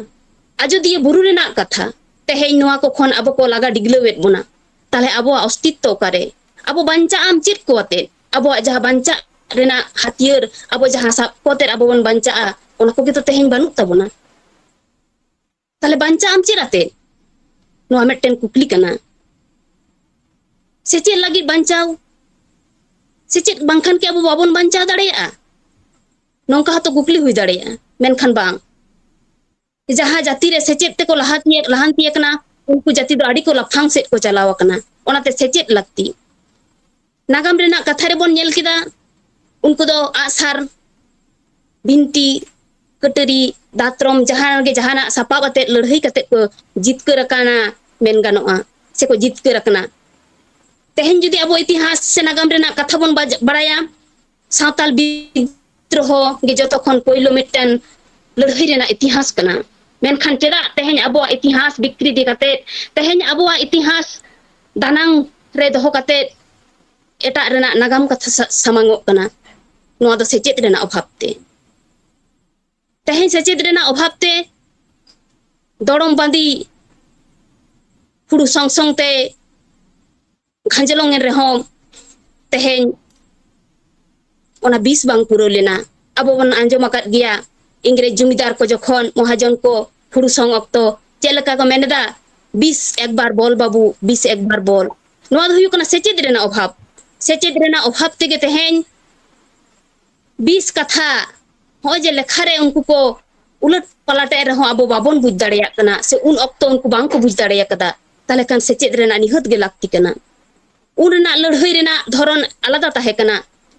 ᱟᱡᱚᱫᱤᱭᱟᱹ ᱵᱩᱨᱩ ᱨᱮᱱᱟᱜ ᱠᱟᱛᱷᱟ᱾ ᱛᱮᱦᱮᱧ ᱱᱚᱣᱟ ᱠᱚ ᱠᱷᱚᱱ ᱟᱵᱚ ᱠᱚ ᱞᱟᱜᱟ ᱰᱤᱜᱞᱟᱹᱣᱮᱫ ᱵᱚᱱᱟ᱾ ᱛᱟᱦᱞᱮ ᱟᱵᱚᱣᱟᱜ ᱚᱥᱛᱤᱛᱛᱚ ᱚᱠᱟᱨᱮ? ᱟᱵᱚ ᱵᱟᱧᱪᱟᱜ ᱟᱢ ᱪᱮᱫ ᱠᱚ ᱟᱛᱮ? ᱟᱵᱚᱣᱟᱜ ᱡᱟᱦᱟᱸ ᱵᱟᱧᱪᱟᱜ ᱨᱮᱱᱟᱜ ᱦᱟᱹᱛᱭᱟᱹᱨ, ᱟᱵᱚ ᱡᱟᱦᱟᱸ ᱥᱟᱵ ᱠᱚᱛᱮ ᱟᱵᱚ ᱵᱚᱱ ᱵᱟᱧᱪᱟᱜᱼᱟ, ᱚᱱᱟ ᱠᱚᱜᱮ ᱛᱚ ᱛᱮᱦᱮᱧ ᱵᱟᱹᱱᱩᱜ ᱛᱟᱵᱚᱱᱟ᱾ ᱛᱟᱦᱞᱮ ᱵᱟᱧᱪᱟᱜ ᱟᱢ ᱪᱮᱫ ᱟᱛᱮ? ᱱᱚᱣᱟ ᱢᱤᱫᱴᱮᱱ ᱠᱩᱠᱞᱤ ᱠᱟᱱᱟ᱾ ᱥᱮᱪᱮᱫ ᱞᱟᱹᱜᱤᱫ ᱵᱟᱧᱪᱟᱣ, ᱥᱮᱪᱮᱫ ᱵᱟᱝᱠᱷᱟᱱ ᱠᱤ ᱟᱵᱚ ᱵᱟᱵᱚᱱ ᱵᱟᱧᱪᱟᱣ ᱫᱟᱲᱮᱭᱟᱜᱼᱟ? ᱱᱚᱝᱠᱟ ᱦᱚᱸᱛᱚ ᱠᱩᱠᱞᱤ ᱦᱩᱭ ᱫᱟᱲᱮᱭᱟᱜᱼᱟ, ᱢᱮᱱᱠᱷᱟᱱ ᱵᱟᱝ᱾ ᱡᱟᱦᱟᱸ ᱡᱟᱹᱛᱤ ᱨᱮ ᱥᱮᱪᱮᱫ ᱛᱮᱠᱚ ᱞᱟᱦᱟᱱᱛᱤ, ᱞᱟᱦᱟᱱᱛᱤ ᱟᱠᱟᱱᱟ, ᱩᱱᱠᱩ ᱡᱟᱹᱛᱤ ᱫᱚ ᱟᱹᱰᱤ ᱠᱚ ᱞᱟᱯᱷᱟᱝ ᱥᱮᱫ ᱠᱚ ᱪᱟᱞᱟᱣ ᱟᱠᱟᱱᱟ᱾ ᱚᱱᱟᱛᱮ ᱥᱮᱪᱮᱫ ᱞᱟᱹᱠᱛᱤ᱾ ᱱᱟᱜᱟᱢ ᱨᱮᱱᱟᱜ ᱠᱟᱛᱷᱟ ᱨᱮᱵᱚᱱ ᱧᱮᱞ ᱠᱮᱫᱟ, ᱩᱱᱠᱩ ᱫᱚ ᱟᱜᱼᱥᱟᱨ, ᱵᱤᱱᱴᱤ, ᱠᱟᱹᱴᱟᱹᱨᱤ, ᱫᱟᱛᱨᱚᱢ, ᱡᱟᱦᱟᱸ ᱜᱮ ᱡᱟᱦᱟᱱᱟᱜ ᱥᱟᱯᱟᱵ ᱟᱛᱮᱫ ᱞᱟᱹᱲᱦᱟᱹᱭ ᱠᱟᱛᱮᱫ ᱠᱚ ᱡᱤᱛᱠᱟᱹᱨ ᱟᱠᱟᱱᱟ ᱢᱮᱱ ᱜᱟᱱᱚᱜᱼᱟ, ᱥᱮᱠᱚ ᱡᱤᱛᱠᱟᱹᱨ ᱟᱠᱟᱱᱟ᱾ ᱛᱮᱦᱮᱧ ᱡᱩᱫᱤ ᱟᱵᱚ ᱤᱛᱤᱦᱟᱥ ᱥᱮ ᱱᱟᱜᱟᱢ ᱨᱮᱱᱟᱜ ᱠᱟᱛᱷᱟ ᱵᱚᱱ ᱵᱟᱡ-, ᱵᱟᱲᱟᱭᱟ, ᱥᱟᱶᱛᱟᱞ ᱵᱤᱫᱽᱨᱳᱦᱚ ᱜᱮ ᱡᱚᱛᱚ ᱠᱷᱚᱱ ᱯᱳᱭᱞᱳ ᱢᱤᱫᱴᱮᱱ ᱞᱟᱹᱲᱦᱟᱹᱭ ᱨᱮᱱᱟᱜ ᱤᱛᱤᱦᱟᱥ ᱠᱟᱱᱟ᱾ ᱢᱮᱱᱠᱷᱟᱱ ᱪᱮᱫᱟᱜ ᱛᱮᱦᱮᱧ ᱟᱵᱚᱣᱟᱜ ᱤᱛᱤᱦᱟᱥ ᱵᱤᱠᱨᱤᱛᱤ ᱠᱟᱛᱮ, ᱛᱮᱦᱮᱧ ᱟᱵᱚᱣᱟᱜ ᱤᱛᱤᱦᱟᱥ ᱫᱟᱱᱟᱝ ᱨᱮ ᱫᱚᱦᱚ ᱠᱟᱛᱮ ᱮᱴᱟᱜ ᱨᱮᱱᱟᱜ ᱱᱟᱜᱟᱢ ᱠᱟᱛᱷᱟ ᱥᱟ-, ᱥᱟᱢᱟᱝᱚᱜ ᱠᱟᱱᱟ? ᱱᱚᱣᱟ ᱫᱚ ᱥᱮᱪᱮᱫ ᱨᱮᱱᱟᱜ ᱚᱵᱷᱟᱵ ᱛᱮ᱾ ᱛᱮᱦᱮᱧ ᱥᱮᱪᱮᱫ ᱨᱮᱱᱟᱜ ᱚᱵᱷᱟᱵ ᱛᱮ ᱫᱚᱲᱚᱢ ᱵᱟᱸᱫᱤ ᱦᱩᱲᱩ ᱥᱚᱝ ᱥᱚᱝ ᱛᱮ ᱜᱷᱟᱸᱡᱚᱞᱚᱝ ᱮᱱ ᱨᱮᱦᱚᱸ, ᱛᱮᱦᱮᱧ ᱚᱱᱟ ᱵᱤᱥ ᱵᱟᱝ ᱯᱩᱨᱟᱹᱣ ᱞᱮᱱᱟ᱾ ᱟᱵᱚ ᱵᱚᱱ ᱟᱸᱡᱚᱢ ᱟᱠᱟᱫ ᱜᱮᱭᱟ, ᱤᱝᱨᱮᱡᱽ ᱡᱚᱢᱤᱫᱟᱨ ᱠᱚ ᱡᱚᱠᱷᱚᱱ ᱢᱚᱦᱟᱡᱚᱱ ᱠᱚ ᱦᱩᱲᱩ ᱥᱚᱝ ᱚᱠᱛᱚ ᱪᱮᱫ ᱞᱮᱠᱟ ᱠᱚ ᱢᱮᱱ ᱮᱫᱟ, "ᱵᱤᱥ ᱮᱠᱵᱟᱨ ᱵᱚᱞ ᱵᱟᱹᱵᱩ, ᱵᱤᱥ ᱮᱠᱵᱟᱨ ᱵᱚᱞ᱾" ᱱᱚᱣᱟ ᱫᱚ ᱦᱩᱭᱩᱜ ᱠᱟᱱᱟ ᱥᱮᱪᱮᱫ ᱨᱮᱱᱟᱜ ᱚᱵᱷᱟᱵ᱾ ᱥᱮᱪᱮᱫ ᱨᱮᱱᱟᱜ ᱚᱵᱷᱟᱵ ᱛᱮᱜᱮ ᱛᱮᱦᱮᱧ ᱵᱤᱥ ᱠᱟᱛᱷᱟ, ᱱᱚᱜᱼᱚᱭ ᱡᱮ ᱞᱮᱠᱷᱟ ᱨᱮ ᱩᱱᱠᱩ ᱠᱚ ᱩᱞᱟᱹᱴ ᱯᱟᱞᱟᱴᱮᱫ ᱨᱮᱦᱚᱸ ᱟᱵᱚ ᱵᱟᱵᱚᱱ ᱵᱩᱡᱽ ᱫᱟᱲᱮᱭᱟᱜ ᱠᱟᱱᱟ, ᱥᱮ ᱩᱱ ᱚᱠᱛᱚ ᱩᱱᱠᱩ ᱵᱟᱝ ᱠᱚ ᱵᱩᱡᱽ ᱫᱟᱲᱮ ᱟᱠᱟᱫᱟ, ᱛᱟᱦᱚᱞᱮ ᱠᱷᱟᱱ ᱥᱮᱪᱮᱫ ᱨᱮᱱᱟᱜ ᱱᱤᱦᱟᱹᱛ ᱜᱮ ᱞᱟᱹᱠᱛᱤ ᱠᱟᱱᱟ᱾ ᱩᱱ ᱨᱮᱱᱟᱜ ᱞᱟᱹᱲᱦᱟᱹᱭ ᱨᱮᱱᱟᱜ ᱫᱷᱚᱨᱚᱱ ᱟᱞᱟᱫᱟ ᱛᱟᱦᱮᱸ ᱠᱟᱱᱟ᱾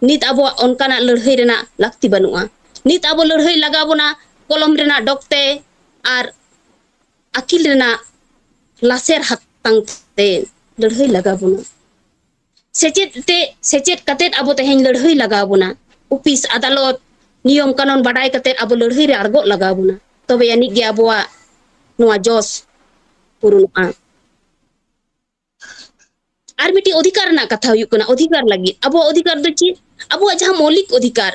ᱱᱤᱛ ᱟᱵᱚᱣᱟᱜ ᱚᱱᱠᱟᱱᱟᱜ ᱞᱟᱹᱲᱦᱟᱹᱭ ᱨᱮᱱᱟᱜ ᱞᱟᱹᱠᱛᱤ ᱵᱟᱹᱱᱩᱜᱼᱟ᱾ ᱱᱤᱛ ᱟᱵᱚ ᱞᱟᱹᱲᱦᱟᱹᱭ ᱞᱟᱜᱟᱣ ᱵᱚᱱᱟ ᱠᱚᱞᱚᱢ ᱨᱮᱱᱟᱜ ᱰᱚᱜᱽ ᱛᱮ ᱟᱨ ᱟᱹᱠᱤᱞ ᱨᱮᱱᱟᱜ ᱞᱟᱥᱮᱨ ᱦᱟᱛᱟᱝ ᱛᱮ ᱞᱟᱹᱲᱦᱟᱹᱭ ᱞᱟᱜᱟᱣ ᱵᱚᱱᱟ᱾ ᱥᱮᱪᱮᱫ ᱛᱮ, ᱥᱮᱪᱮᱫ ᱠᱟᱛᱮᱫ ᱟᱵᱚ ᱛᱮᱦᱮᱧ ᱞᱟᱹᱲᱦᱟᱹᱭ ᱞᱟᱜᱟᱣ ᱵᱚᱱᱟ᱾ ᱚᱯᱷᱤᱥ, ᱟᱫᱟᱞᱚᱛ, ᱱᱤᱭᱚᱢ ᱠᱟᱹᱱᱩᱱ ᱵᱟᱰᱟᱭ ᱠᱟᱛᱮᱫ ᱟᱵᱚ ᱞᱟᱹᱲᱦᱟᱹᱭ ᱨᱮ ᱟᱬᱜᱚᱜ ᱞᱟᱜᱟᱣ ᱵᱚᱱᱟ᱾ ᱛᱚᱵᱮ ᱟᱹᱱᱤᱡ ᱜᱮ ᱟᱵᱚᱣᱟᱜ ᱱᱚᱣᱟ ᱡᱚᱥ ᱯᱩᱨᱩᱱᱚᱜᱼᱟ᱾ ᱟᱨ ᱢᱤᱫᱴᱤᱡ ᱚᱫᱷᱤᱠᱟᱨ ᱨᱮᱱᱟᱜ ᱠᱟᱛᱷᱟ ᱦᱩᱭᱩᱜ ᱠᱟᱱᱟ, ᱚᱫᱷᱤᱠᱟᱨ ᱞᱟᱹᱜᱤᱫ᱾ ᱟᱵᱚᱣᱟᱜ ᱚᱫᱷᱤᱠᱟᱨ ᱫᱚ ᱪᱮᱫ? ᱟᱵᱚᱣᱟᱜ ᱡᱟᱦᱟᱸ ᱢᱳᱣᱞᱤᱠ ᱚᱫᱷᱤᱠᱟᱨ,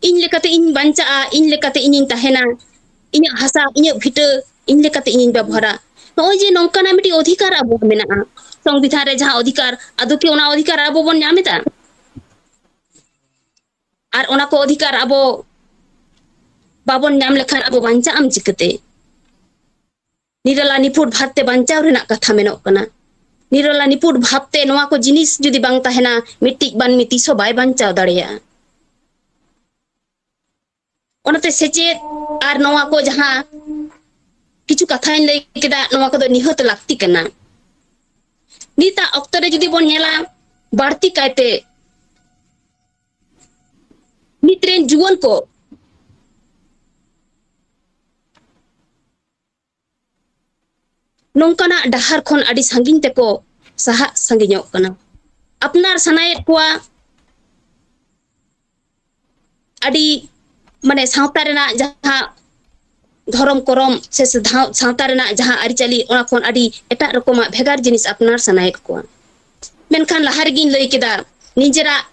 ᱤᱧ ᱞᱮᱠᱟᱛᱮ ᱤᱧ ᱵᱟᱧᱪᱟᱜᱼᱟ, ᱤᱧ ᱞᱮᱠᱟᱛᱮ ᱤᱧᱤᱧ ᱛᱟᱦᱮᱱᱟ, ᱤᱧᱟᱹᱜ ᱦᱟᱥᱟ, ᱤᱧᱟᱹᱜ ᱵᱷᱤᱴᱟᱹ, ᱤᱧ ᱞᱮᱠᱟᱛᱮ ᱤᱧᱤᱧ ᱵᱮᱵᱚᱦᱟᱨᱟ᱾ ᱱᱚᱜᱼᱚᱭ ᱡᱮ ᱱᱚᱝᱠᱟᱱᱟᱜ ᱢᱤᱫᱴᱤᱡ ᱚᱫᱷᱤᱠᱟᱨ ᱟᱵᱚᱣᱟᱜ ᱢᱮᱱᱟᱜᱼᱟ, ᱥᱚᱝᱵᱤᱫᱷᱟᱱ ᱨᱮ ᱡᱟᱦᱟᱸ ᱚᱫᱷᱤᱠᱟᱨ, ᱟᱫᱚ ᱠᱤ ᱚᱱᱟ ᱚᱫᱷᱤᱠᱟᱨ ᱟᱵᱚ ᱵᱚᱱ ᱧᱟᱢ ᱮᱫᱟ? ᱟᱨ ᱚᱱᱟ ᱠᱚ ᱚᱫᱷᱤᱠᱟᱨ ᱟᱵᱚ ᱵᱟᱵᱚᱱ ᱧᱟᱢ ᱞᱮᱠᱷᱟᱱ ᱟᱵᱚ ᱵᱟᱧᱪᱟᱜ ᱟᱢ ᱪᱤᱠᱟᱹᱛᱮ? ᱱᱤᱨᱟᱞᱟ ᱱᱤᱯᱷᱩᱴ ᱵᱷᱟᱵᱽ ᱛᱮ ᱵᱟᱧᱪᱟᱣ ᱨᱮᱱᱟᱜ ᱠᱟᱛᱷᱟ ᱢᱮᱱᱚᱜ ᱠᱟᱱᱟ᱾ ᱱᱤᱨᱟᱞᱟ ᱱᱤᱯᱷᱩᱴ ᱵᱷᱟᱵᱽ ᱛᱮ ᱱᱚᱣᱟ ᱠᱚ ᱡᱤᱱᱤᱥ ᱡᱩᱫᱤ ᱵᱟᱝ ᱛᱟᱦᱮᱱᱟ, ᱢᱤᱫᱴᱤᱡ ᱢᱟᱹᱱᱢᱤ ᱛᱤᱥ ᱦᱚᱸ ᱵᱟᱭ ᱵᱟᱧᱪᱟᱣ ᱫᱟᱲᱮᱭᱟᱜᱼᱟ᱾ ᱚᱱᱟᱛᱮ ᱥᱮᱪᱮᱫ ᱟᱨ ᱱᱚᱣᱟ ᱠᱚ ᱡᱟᱦᱟᱸ ᱠᱤᱪᱷᱩ ᱠᱟᱛᱷᱟᱧ ᱞᱟᱹᱭ ᱠᱮᱫᱟ, ᱱᱚᱣᱟ ᱠᱚᱫᱚ ᱱᱤᱦᱟᱹᱛ ᱞᱟᱹᱠᱛᱤ ᱠᱟᱱᱟ᱾ ᱱᱤᱛᱟᱜ ᱚᱠᱛᱚ ᱨᱮ ᱡᱩᱫᱤ ᱵᱚᱱ ᱧᱮᱞᱟ, ᱵᱟᱹᱲᱛᱤ ᱠᱟᱭᱛᱮ ᱱᱤᱛ ᱨᱮᱱ ᱡᱩᱣᱟᱹᱱ ᱠᱚ ᱱᱚᱝᱠᱟᱱᱟᱜ ᱰᱟᱦᱟᱨ ᱠᱷᱚᱱ ᱟᱹᱰᱤ ᱥᱟᱺᱜᱤᱧ ᱛᱮᱠᱚ ᱥᱟᱦᱟᱜ ᱥᱟᱺᱜᱤᱧᱚᱜ ᱠᱟᱱᱟ᱾ ᱟᱯᱱᱟᱨ ᱥᱟᱱᱟᱭᱮᱫ ᱠᱚᱣᱟ ᱟᱹᱰᱤ, ᱢᱟᱱᱮ, ᱥᱟᱶᱛᱟ ᱨᱮᱱᱟᱜ ᱡᱟᱦᱟᱸ ᱫᱷᱚᱨᱚᱢ ᱠᱚᱨᱚᱢ ᱥᱮ ᱥᱟᱶ-, ᱥᱟᱶᱛᱟ ᱨᱮᱱᱟᱜ ᱡᱟᱦᱟᱸ ᱟᱹᱨᱤᱪᱟᱹᱞᱤ, ᱚᱱᱟ ᱠᱷᱚᱱ ᱟᱹᱰᱤ ᱮᱴᱟᱜ ᱨᱚᱠᱚᱢᱟᱜ ᱵᱷᱮᱜᱟᱨ ᱡᱤᱱᱤᱥ ᱟᱯᱱᱟᱨ ᱥᱟᱱᱟᱭᱮᱫ ᱠᱚᱣᱟ᱾ ᱢᱮᱱᱠᱷᱟᱱ ᱞᱟᱦᱟ ᱨᱮᱜᱤᱧ ᱞᱟᱹᱭ ᱠᱮᱫᱟ, ᱱᱤᱡᱮᱨᱟᱜ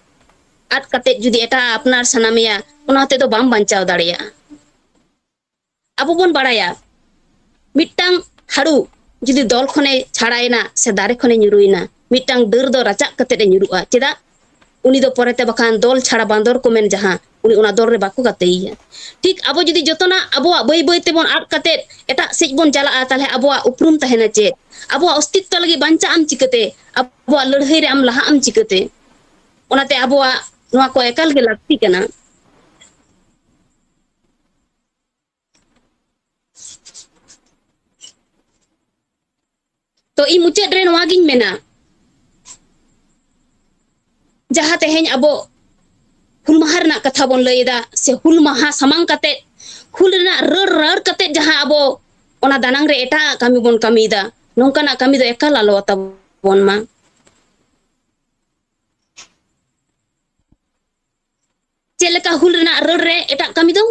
ᱟᱫ ᱠᱟᱛᱮᱫ ᱡᱩᱫᱤ ᱮᱴᱟᱜ ᱟᱯᱱᱟᱨ ᱥᱟᱱᱟ ᱢᱮᱭᱟ, ᱚᱱᱟ ᱦᱚᱛᱮ ᱫᱚ ᱵᱟᱢ ᱵᱟᱧᱪᱟᱣ ᱫᱟᱲᱮᱭᱟᱜᱼᱟ᱾ ᱟᱵᱚ ᱵᱚᱱ ᱵᱟᱲᱟᱭᱟ, ᱢᱤᱫᱴᱟᱝ ᱦᱟᱹᱲᱩ ᱡᱩᱫᱤ ᱫᱚᱞ ᱠᱷᱚᱱᱮ ᱪᱷᱟᱲᱟᱭᱮᱱᱟ ᱥᱮ ᱫᱟᱨᱮ ᱠᱷᱚᱱᱮ ᱧᱩᱨᱩᱭᱮᱱᱟ, ᱢᱤᱫᱴᱟᱝ ᱰᱟᱹᱨ ᱫᱚ ᱨᱟᱪᱟᱜ ᱠᱟᱛᱮᱫ ᱮ ᱧᱩᱨᱩᱜᱼᱟ᱾ ᱪᱮᱫᱟᱜ? ᱩᱱᱤ ᱫᱚ ᱯᱚᱨᱮᱛᱮ ᱵᱟᱠᱷᱟᱱ ᱫᱚᱞ ᱪᱷᱟᱲᱟ ᱵᱟᱸᱫᱚᱨ ᱠᱚ ᱢᱮᱱ ᱡᱟᱦᱟᱸ, ᱩᱱᱤ ᱚᱱᱟ ᱫᱚᱞ ᱨᱮ ᱵᱟᱠᱚ ᱜᱟᱛᱮᱭᱮᱭᱟ᱾ ᱴᱷᱤᱠ ᱟᱵᱚ ᱡᱩᱫᱤ ᱡᱚᱛᱚᱱᱟᱜ ᱟᱵᱚᱣᱟᱜ ᱵᱟᱹᱭ ᱵᱟᱹᱭ ᱛᱮᱵᱚᱱ ᱟᱫ ᱠᱟᱛᱮᱫ ᱮᱴᱟᱜ ᱥᱮᱫ ᱵᱚᱱ ᱪᱟᱞᱟᱜᱼᱟ, ᱛᱟᱦᱞᱮ ᱟᱵᱚᱣᱟᱜ ᱩᱯᱨᱩᱢ ᱛᱟᱦᱮᱱᱟ ᱪᱮᱫ? ᱟᱵᱚᱣᱟᱜ ᱚᱥᱛᱤᱛᱛᱚ ᱞᱟᱹᱜᱤᱫ ᱵᱟᱧᱪᱟᱜ ᱟᱢ ᱪᱤᱠᱟᱹᱛᱮ? ᱟᱵᱚᱣᱟᱜ ᱞᱟᱹᱲᱦᱟᱹᱭ ᱨᱮ ᱟᱢ ᱞᱟᱦᱟᱜ ᱟᱢ ᱪᱤᱠᱟᱹᱛᱮ? ᱚᱱᱟᱛᱮ ᱟᱵᱚᱣᱟᱜ ᱱᱚᱣᱟ ᱠᱚ ᱮᱠᱟᱞ ᱜᱮ ᱞᱟᱹᱠᱛᱤ ᱠᱟᱱᱟ᱾ ᱛᱚ, ᱤᱧ ᱢᱩᱪᱟᱹᱫ ᱨᱮ ᱱᱚᱣᱟ ᱜᱤᱧ ᱢᱮᱱᱟ, ᱡᱟᱦᱟᱸ ᱛᱮᱦᱮᱧ ᱟᱵᱚ ᱦᱩᱞ ᱢᱟᱦᱟ ᱨᱮᱱᱟᱜ ᱠᱟᱛᱷᱟ ᱵᱚᱱ ᱞᱟᱹᱭ ᱮᱫᱟ, ᱥᱮ ᱦᱩᱞ ᱢᱟᱦᱟ ᱥᱟᱢᱟᱝ ᱠᱟᱛᱮ, ᱦᱩᱞ ᱨᱮᱱᱟᱜ ᱨᱟᱹᱲ ᱨᱟᱹᱲ ᱠᱟᱛᱮ ᱡᱟᱦᱟᱸ ᱟᱵᱚ ᱚᱱᱟ ᱫᱟᱱᱟᱝ ᱨᱮ ᱮᱴᱟᱜ ᱠᱟᱹᱢᱤ ᱵᱚᱱ ᱠᱟᱹᱢᱤᱭᱮᱫᱟ, ᱱᱚᱝᱠᱟᱱᱟᱜ ᱠᱟᱹᱢᱤ ᱫᱚ ᱮᱠᱟᱞ ᱟᱞᱚ ᱟᱛᱟᱵᱚᱱ ᱢᱟ᱾ ᱪᱮᱫ ᱞᱮᱠᱟ ᱦᱩᱞ ᱨᱮᱱᱟᱜ ᱨᱟᱹᱲ ᱨᱮ ᱮᱴᱟᱜ ᱠᱟᱹᱢᱤ ᱫᱚ?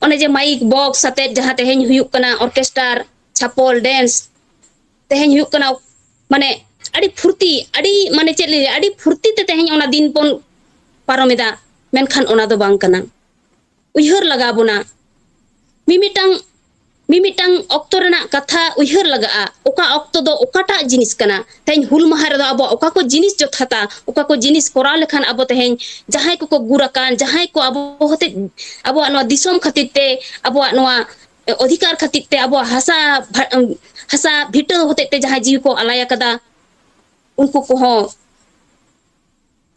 ᱚᱱᱮ ᱡᱮ ᱢᱟᱭᱤᱠ ᱵᱚᱠᱥ ᱟᱛᱮᱫ ᱡᱟᱦᱟᱸ ᱛᱮᱦᱮᱧ ᱦᱩᱭᱩᱜ ᱠᱟᱱᱟ ᱚᱨᱠᱮᱥᱴᱟᱨ, ᱪᱷᱟᱯᱚᱞ, ᱰᱮᱱᱥ, ᱛᱮᱦᱮᱧ ᱦᱩᱭᱩᱜ ᱠᱟᱱᱟ, ᱢᱟᱱᱮ, ᱟᱹᱰᱤ ᱯᱷᱩᱨᱛᱤ, ᱟᱹᱰᱤ, ᱢᱟᱱᱮ, ᱪᱮᱫ ᱞᱤᱧ ᱞᱟᱹᱭᱟ, ᱟᱹᱰᱤ ᱯᱷᱩᱨᱛᱤ ᱛᱮ ᱛᱮᱦᱮᱧ ᱚᱱᱟ ᱫᱤᱱ ᱵᱚᱱ ᱯᱟᱨᱚᱢ ᱮᱫᱟ, ᱢᱮᱱᱠᱷᱟᱱ ᱚᱱᱟ ᱫᱚ ᱵᱟᱝ ᱠᱟᱱᱟ᱾ ᱩᱭᱦᱟᱹᱨ ᱞᱟᱜᱟᱣ ᱵᱚᱱᱟ, ᱢᱤᱢᱤᱫᱴᱟᱝ, ᱢᱤᱢᱤᱫᱴᱟᱝ ᱚᱠᱛᱚ ᱨᱮᱱᱟᱜ ᱠᱟᱛᱷᱟ ᱩᱭᱦᱟᱹᱨ ᱞᱟᱜᱟᱜᱼᱟ, ᱚᱠᱟ ᱚᱠᱛᱚ ᱫᱚ ᱚᱠᱟᱴᱟᱜ ᱡᱤᱱᱤᱥ ᱠᱟᱱᱟ᱾ ᱛᱮᱦᱮᱧ ᱦᱩᱞ ᱢᱟᱦᱟ ᱨᱮᱫᱚ ᱟᱵᱚᱣᱟᱜ ᱚᱠᱟ ᱠᱚ ᱡᱤᱱᱤᱥ ᱡᱚᱛᱷᱟᱛᱟ, ᱚᱠᱟ ᱠᱚ ᱡᱤᱱᱤᱥ ᱠᱚᱨᱟᱣ ᱞᱮᱠᱷᱟᱱ ᱟᱵᱚ ᱛᱮᱦᱮᱧ ᱡᱟᱦᱟᱸᱭ ᱠᱚᱠᱚ ᱜᱩᱨ ᱟᱠᱟᱱ, ᱡᱟᱦᱟᱸᱭ ᱠᱚ ᱟᱵᱚ ᱦᱚᱛᱮᱡ, ᱟᱵᱚᱣᱟᱜ ᱱᱚᱣᱟ ᱫᱤᱥᱚᱢ ᱠᱷᱟᱹᱛᱤᱨ ᱛᱮ, ᱟᱵᱚᱣᱟᱜ ᱱᱚᱣᱟ ᱚᱫᱷᱤᱠᱟᱨ ᱠᱷᱟᱹᱛᱤᱨ ᱛᱮ, ᱟᱵᱚᱣᱟᱜ ᱦᱟᱥᱟ ᱵᱷᱟ-, ᱦᱟᱥᱟ ᱵᱷᱤᱴᱟᱹ ᱦᱚᱛᱮᱡ ᱛᱮ ᱡᱟᱦᱟᱸᱭ ᱡᱤᱣᱤ ᱠᱚ ᱟᱞᱟᱭ ᱟᱠᱟᱫᱟ, ᱩᱱᱠᱩ ᱠᱚᱦᱚᱸ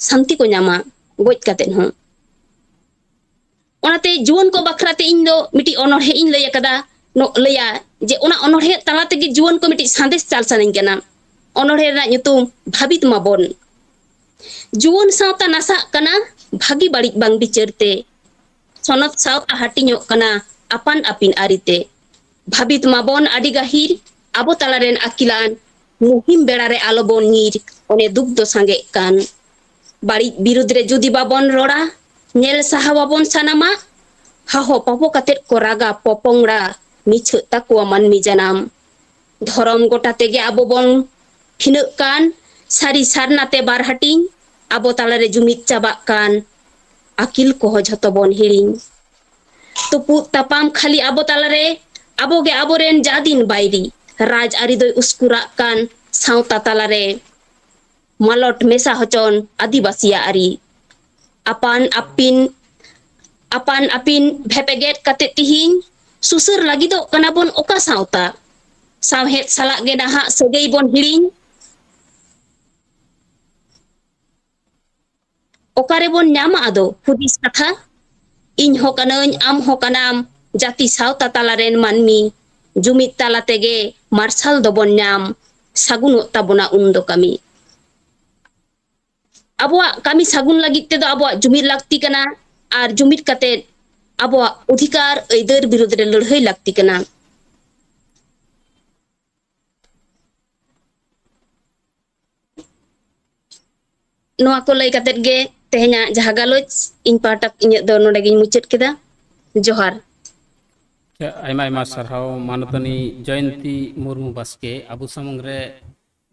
ᱥᱟᱱᱛᱤ ᱠᱚ ᱧᱟᱢᱟ, ᱜᱚᱡ ᱠᱟᱛᱮᱫ ᱦᱚᱸ᱾ ᱚᱱᱟᱛᱮ ᱡᱩᱣᱟᱹᱱ ᱠᱚ ᱵᱟᱠᱷᱨᱟ ᱛᱮ ᱤᱧ ᱫᱚ ᱢᱤᱫᱴᱤᱡ ᱚᱱᱚᱬᱦᱮ ᱤᱧ ᱞᱟᱹᱭ ᱟᱠᱟᱫᱟ, ᱱᱚ-, ᱞᱟᱹᱭᱟ ᱡᱮ ᱚᱱᱟ ᱚᱱᱚᱬᱦᱮ ᱛᱟᱞᱟ ᱛᱮᱜᱮ ᱡᱩᱣᱟᱹᱱ ᱠᱚ ᱢᱤᱫᱴᱤᱡ ᱥᱟᱸᱫᱮᱥ ᱪᱟᱞ ᱥᱟᱱᱟᱧ ᱠᱟᱱᱟ᱾ ᱚᱱᱚᱬᱦᱮ ᱨᱮᱱᱟᱜ ᱧᱩᱛᱩᱢ ᱵᱷᱟᱹᱵᱤᱛ ᱢᱟᱵᱚᱱ᱾ ᱡᱩᱣᱟᱹᱱ ᱥᱟᱶᱛᱟ ᱱᱟᱥᱟᱜ ᱠᱟᱱᱟ ᱵᱷᱟᱹᱜᱤ ᱵᱟᱹᱲᱤᱡ ᱵᱟᱝ ᱵᱤᱪᱟᱹᱨ ᱛᱮ᱾ ᱥᱚᱱᱚᱛ ᱥᱟᱶᱛᱟ ᱦᱟᱹᱴᱤᱧᱚᱜ ᱠᱟᱱᱟ ᱟᱯᱟᱱ ᱟᱹᱯᱤᱱ ᱟᱹᱨᱤᱛᱮ᱾ ᱵᱷᱟᱹᱵᱤᱛ ᱢᱟᱵᱚᱱ ᱟᱹᱰᱤ ᱜᱟᱹᱦᱤᱨ, ᱟᱵᱚ ᱛᱟᱞᱟ ᱨᱮᱱ ᱟᱹᱠᱤᱞᱟᱱ, ᱢᱩᱦᱤᱢ ᱵᱮᱲᱟ ᱨᱮ ᱟᱞᱚᱵᱚᱱ ᱧᱤᱨ, ᱚᱱᱮ ᱫᱩᱠ ᱫᱚ ᱥᱟᱸᱜᱮᱜ ᱠᱟᱱ᱾ ᱵᱟᱹᱲᱤᱡ ᱵᱤᱨᱩᱫᱽ ᱨᱮ ᱡᱩᱫᱤ ᱵᱟᱵᱚᱱ ᱨᱚᱲᱟ, ᱧᱮᱞ ᱥᱟᱦᱟᱣᱟᱵᱚᱱ ᱥᱟᱱᱟᱢᱟᱜ᱾ ᱦᱟᱦᱚ ᱯᱟᱯᱚ ᱠᱟᱛᱮᱫ ᱠᱚ ᱨᱟᱜᱟ ᱯᱚᱯᱚᱝᱲᱟ, ᱢᱤᱪᱷᱟᱹᱜ ᱛᱟᱠᱚᱣᱟ ᱢᱟᱹᱱᱢᱤ ᱡᱟᱱᱟᱢ᱾ ᱫᱷᱚᱨᱚᱢ ᱜᱚᱴᱟ ᱛᱮᱜᱮ ᱟᱵᱚ ᱵᱚᱱ ᱵᱷᱤᱱᱟᱹᱜ ᱠᱟᱱ, ᱥᱟᱹᱨᱤ ᱥᱟᱨᱱᱟ ᱛᱮ ᱵᱟᱨ ᱦᱟᱹᱴᱤᱧ, ᱟᱵᱚ ᱛᱟᱞᱟᱨᱮ ᱡᱩᱢᱤᱫ ᱪᱟᱵᱟᱜ ᱠᱟᱱ, ᱟᱹᱠᱤᱞ ᱠᱚᱦᱚᱸ ᱡᱷᱚᱛᱚ ᱵᱚᱱ ᱦᱤᱲᱤᱧ᱾ ᱛᱩᱯᱩᱫ ᱛᱟᱯᱟᱢ ᱠᱷᱟᱹᱞᱤ ᱟᱵᱚ ᱛᱟᱞᱟᱨᱮ, ᱟᱵᱚᱜᱮ ᱟᱵᱚᱨᱮᱱ ᱡᱟ ᱫᱤᱱ ᱵᱟᱹᱭᱨᱤ᱾ ᱨᱟᱡᱽ ᱟᱹᱨᱤ ᱫᱚᱭ ᱩᱥᱠᱩᱨᱟᱜ ᱠᱟᱱ ᱥᱟᱶᱛᱟ ᱛᱟᱞᱟᱨᱮ᱾ ᱢᱟᱞᱚᱴ ᱢᱮᱥᱟ ᱦᱚᱪᱚᱱ ᱟᱹᱫᱤᱵᱟᱹᱥᱤᱭᱟᱜ ᱟᱹᱨᱤ᱾ ᱟᱯᱟᱱ ᱟᱹᱯᱤᱱ, ᱟᱯᱟᱱ ᱟᱹᱯᱤᱱ ᱵᱷᱮᱯᱮᱜᱮᱫ ᱠᱟᱛᱮ ᱛᱤᱦᱤᱧ ᱥᱩᱥᱟᱹᱨ ᱞᱟᱹᱜᱤᱫᱚᱜ ᱠᱟᱱᱟ ᱵᱚᱱ ᱚᱠᱟ ᱥᱟᱶᱛᱟ? ᱥᱟᱶᱦᱮᱫ ᱥᱟᱞᱟᱜ ᱜᱮ ᱱᱟᱦᱟᱜ ᱥᱟᱹᱜᱟᱹᱭ ᱵᱚᱱ ᱦᱤᱲᱤᱧ᱾ ᱚᱠᱟᱨᱮᱵᱚᱱ ᱧᱟᱢᱟ ᱟᱫᱚ ᱦᱩᱫᱤᱥ ᱠᱟᱛᱷᱟ? ᱤᱧ ᱦᱚᱸ ᱠᱟᱹᱱᱟᱹᱧ, ᱟᱢ ᱦᱚᱸ ᱠᱟᱱᱟᱢ, ᱡᱟᱹᱛᱤ ᱥᱟᱶᱛᱟ ᱛᱟᱞᱟᱨᱮᱱ ᱢᱟᱹᱱᱢᱤ᱾ ᱡᱩᱢᱤᱫ ᱛᱟᱞᱟ ᱛᱮᱜᱮ ᱢᱟᱨᱥᱟᱞ ᱫᱚᱵᱚᱱ ᱧᱟᱢ, ᱥᱟᱹᱜᱩᱱᱚᱜ ᱛᱟᱵᱚᱱᱟ ᱩᱱ ᱫᱚ ᱠᱟᱹᱢᱤ᱾ ᱟᱵᱚᱣᱟᱜ ᱠᱟᱹᱢᱤ ᱥᱟᱹᱜᱩᱱ ᱞᱟᱹᱜᱤᱫ ᱛᱮᱫᱚ ᱟᱵᱚᱣᱟᱜ ᱡᱩᱢᱤᱫ ᱞᱟᱹᱠᱛᱤ ᱠᱟᱱᱟ, ᱟᱨ ᱡᱩᱢᱤᱫ ᱠᱟᱛᱮ ᱟᱵᱚᱣᱟᱜ ᱚᱫᱷᱤᱠᱟᱨ ᱟᱹᱭᱫᱟᱹᱨ ᱵᱤᱨᱩᱫᱽ ᱨᱮ ᱞᱟᱹᱲᱦᱟᱹᱭ ᱞᱟᱹᱠᱛᱤ ᱠᱟᱱᱟ᱾ ᱱᱚᱣᱟ ᱠᱚ ᱞᱟᱹᱭ ᱠᱟᱛᱮᱫ ᱜᱮ ᱛᱮᱦᱮᱧᱟᱜ ᱡᱟᱦᱟᱸ ᱜᱟᱞᱚᱪ, ᱤᱧ ᱯᱟᱦᱴᱟ ᱤᱧᱟᱹᱜ ᱫᱚ ᱱᱚᱰᱮ ᱜᱤᱧ ᱢᱩᱪᱟᱹᱫ ᱠᱮᱫᱟ᱾ ᱡᱚᱦᱟᱨ᱾ ᱟᱭᱢᱟ ᱟᱭᱢᱟ ᱥᱟᱨᱦᱟᱣ ᱢᱟᱱᱚᱛᱟᱱᱤ ᱡᱚᱭᱚᱱᱛᱤ ᱢᱩᱨᱢᱩ ᱵᱟᱥᱠᱮ, ᱟᱵᱚ ᱥᱟᱢᱟᱝ ᱨᱮ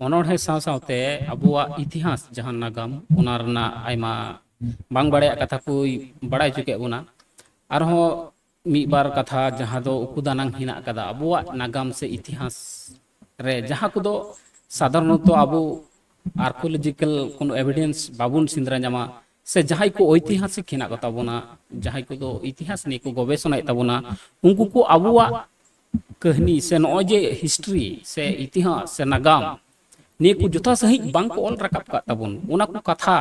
ᱚᱱᱚᱬᱦᱮ ᱥᱟᱶ ᱥᱟᱶᱛᱮ ᱟᱵᱚᱣᱟᱜ ᱤᱛᱤᱦᱟᱥ, ᱡᱟᱦᱟᱸ ᱱᱟᱜᱟᱢ, ᱚᱱᱟ ᱨᱮᱱᱟᱜ ᱟᱭᱢᱟ ᱵᱟᱝ ᱵᱟᱲᱟᱭᱟᱜ ᱠᱟᱛᱷᱟ ᱠᱚᱭ ᱵᱟᱲᱟᱭ ᱦᱚᱪᱚ ᱠᱮᱫ ᱵᱚᱱᱟ᱾ ᱟᱨᱦᱚᱸ ᱢᱤᱫ ᱵᱟᱨ ᱠᱟᱛᱷᱟ ᱡᱟᱦᱟᱸ ᱫᱚ ᱩᱠᱩ ᱫᱟᱱᱟᱝ ᱦᱮᱱᱟᱜ ᱟᱠᱟᱫᱟ ᱟᱵᱚᱣᱟᱜ ᱱᱟᱜᱟᱢ ᱥᱮ ᱤᱛᱤᱦᱟᱥ ᱨᱮ, ᱡᱟᱦᱟᱸ ᱠᱚᱫᱚ ᱥᱟᱫᱷᱟᱨᱚᱱᱚᱛᱚ ᱟᱵᱚ ᱟᱨᱠᱤᱭᱳᱞᱚᱡᱤᱠᱟᱞ ᱠᱳᱱᱳ ᱮᱵᱷᱤᱰᱮᱱᱥ ᱵᱟᱵᱚᱱ ᱥᱮᱸᱫᱽᱨᱟ ᱧᱟᱢᱟ, ᱥᱮ ᱡᱟᱦᱟᱸᱭ ᱠᱚ ᱳᱭᱛᱤᱦᱟᱥᱤᱠ ᱦᱮᱱᱟᱜ ᱠᱚᱛᱟ ᱵᱚᱱᱟ, ᱡᱟᱦᱟᱸᱭ ᱠᱚᱫᱚ ᱤᱛᱤᱦᱟᱥ ᱱᱤᱭᱮ ᱠᱚ ᱜᱚᱵᱮᱥᱚᱱᱟᱭᱮᱫ ᱛᱟᱵᱚᱱᱟ, ᱩᱱᱠᱩ ᱠᱚ ᱟᱵᱚᱣᱟᱜ ᱠᱟᱹᱦᱱᱤ ᱥᱮ ᱱᱚᱜᱼᱚᱭ ᱡᱮ ᱦᱤᱥᱴᱨᱤ ᱥᱮ ᱤᱛᱤᱦᱟᱥ ᱥᱮ ᱱᱟᱜᱟᱢ ᱱᱤᱭᱟᱹ ᱠᱚ ᱡᱚᱛᱷᱟ ᱥᱟᱺᱦᱤᱡ ᱵᱟᱝ ᱠᱚ ᱚᱞ ᱨᱟᱠᱟᱵ ᱠᱟᱜ ᱛᱟᱵᱚᱱ, ᱚᱱᱟ ᱠᱚ ᱠᱟᱛᱷᱟ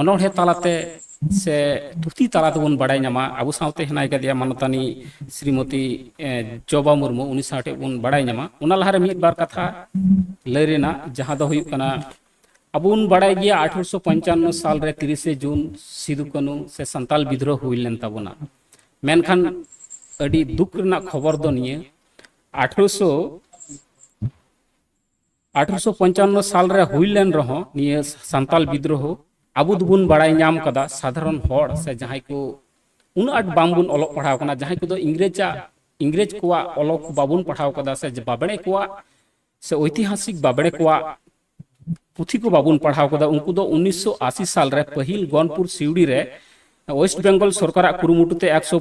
ᱚᱱᱚᱬᱦᱮ ᱛᱟᱞᱟᱛᱮ ᱥᱮ ᱛᱷᱩᱛᱤ ᱛᱟᱞᱟ ᱛᱮᱵᱚᱱ ᱵᱟᱲᱟᱭ ᱧᱟᱢᱟ᱾ ᱟᱵᱚ ᱥᱟᱶᱛᱮ ᱦᱮᱱᱟᱭ ᱠᱟᱫᱮᱭᱟ ᱢᱟᱱᱚᱛᱟᱱᱤ ᱥᱨᱤᱢᱚᱛᱤ, ᱮ, ᱡᱚᱵᱟ ᱢᱩᱨᱢᱩ, ᱩᱱᱤ ᱥᱟᱶ ᱴᱷᱮᱱ ᱵᱚᱱ ᱵᱟᱲᱟᱭ ᱧᱟᱢᱟ᱾ ᱚᱱᱟ ᱞᱟᱦᱟᱨᱮ ᱢᱤᱫ ᱵᱟᱨ ᱠᱟᱛᱷᱟ ᱞᱟᱹᱭ ᱨᱮᱱᱟᱜ, ᱡᱟᱦᱟᱸ ᱫᱚ ᱦᱩᱭᱩᱜ ᱠᱟᱱᱟ, ᱟᱵᱚ ᱵᱚᱱ ᱵᱟᱲᱟᱭ ᱜᱮᱭᱟ ᱟᱴᱷᱨᱚᱥᱚ ᱯᱚᱧᱪᱟᱱᱱᱚ ᱥᱟᱞ ᱨᱮ ᱛᱤᱨᱤᱥᱮ ᱡᱩᱱ ᱥᱤᱫᱩ ᱠᱟᱹᱱᱩ ᱥᱮ ᱥᱟᱱᱛᱟᱞ ᱵᱤᱫᱽᱨᱳᱦ ᱦᱩᱭ ᱞᱮᱱ ᱛᱟᱵᱚᱱᱟ᱾ ᱢᱮᱱᱠᱷᱟᱱ ᱟᱹᱰᱤ ᱫᱩᱠ ᱨᱮᱱᱟᱜ ᱠᱷᱚᱵᱚᱨ ᱫᱚ ᱱᱤᱭᱟᱹ, ᱟᱴᱷᱨᱚᱥᱚ ᱟᱴᱷᱨᱚᱥᱚ ᱯᱚᱧᱪᱟᱱᱱᱚ ᱥᱟᱞ ᱨᱮ ᱦᱩᱭ ᱞᱮᱱ ᱨᱮᱦᱚᱸ, ᱱᱤᱭᱟᱹ ᱥᱟᱱᱛᱟᱞ ᱵᱤᱫᱽᱨᱳᱦᱚ ᱟᱵᱚ ᱫᱚᱵᱚᱱ ᱵᱟᱲᱟᱭ ᱧᱟᱢ ᱠᱟᱫᱟ, ᱥᱟᱫᱷᱟᱨᱚᱱ ᱦᱚᱲ ᱥᱮ ᱡᱟᱦᱟᱸᱭ ᱠᱚ ᱩᱱᱟᱹᱜ ᱟᱸᱴ ᱵᱟᱝᱵᱚᱱ ᱚᱞᱚᱜ ᱯᱟᱲᱦᱟᱣ ᱠᱟᱱᱟ, ᱡᱟᱦᱟᱸᱭ ᱠᱚᱫᱚ ᱤᱝᱨᱮᱡᱟᱜ, ᱤᱝᱨᱮᱡᱽ ᱠᱚᱣᱟᱜ ᱚᱞᱚᱜ ᱵᱟᱵᱚᱱ ᱯᱟᱲᱦᱟᱣ ᱠᱟᱫᱟ, ᱥᱮ ᱵᱟᱵᱽᱲᱮ ᱠᱚᱣᱟᱜ ᱥᱮ ᱳᱭᱛᱤᱦᱟᱥᱤᱠ ᱵᱟᱵᱽᱲᱮ ᱠᱚᱣᱟᱜ ᱯᱩᱛᱷᱤ ᱠᱚ ᱵᱟᱵᱚᱱ ᱯᱟᱲᱦᱟᱣ ᱠᱟᱫᱟ, ᱩᱱᱠᱩ ᱫᱚ ᱩᱱᱤᱥᱥᱚ ᱟᱥᱤ ᱥᱟᱞ ᱨᱮ ᱯᱟᱹᱦᱤᱞ ᱜᱚᱱᱯᱩᱨ ᱥᱤᱣᱲᱤ ᱨᱮ ᱳᱭᱮᱥᱴ ᱵᱮᱝᱜᱚᱞ ᱥᱚᱨᱠᱟᱨᱟᱜ ᱠᱩᱨᱩᱢᱩᱴᱩ ᱛᱮ ᱮᱠᱥᱚ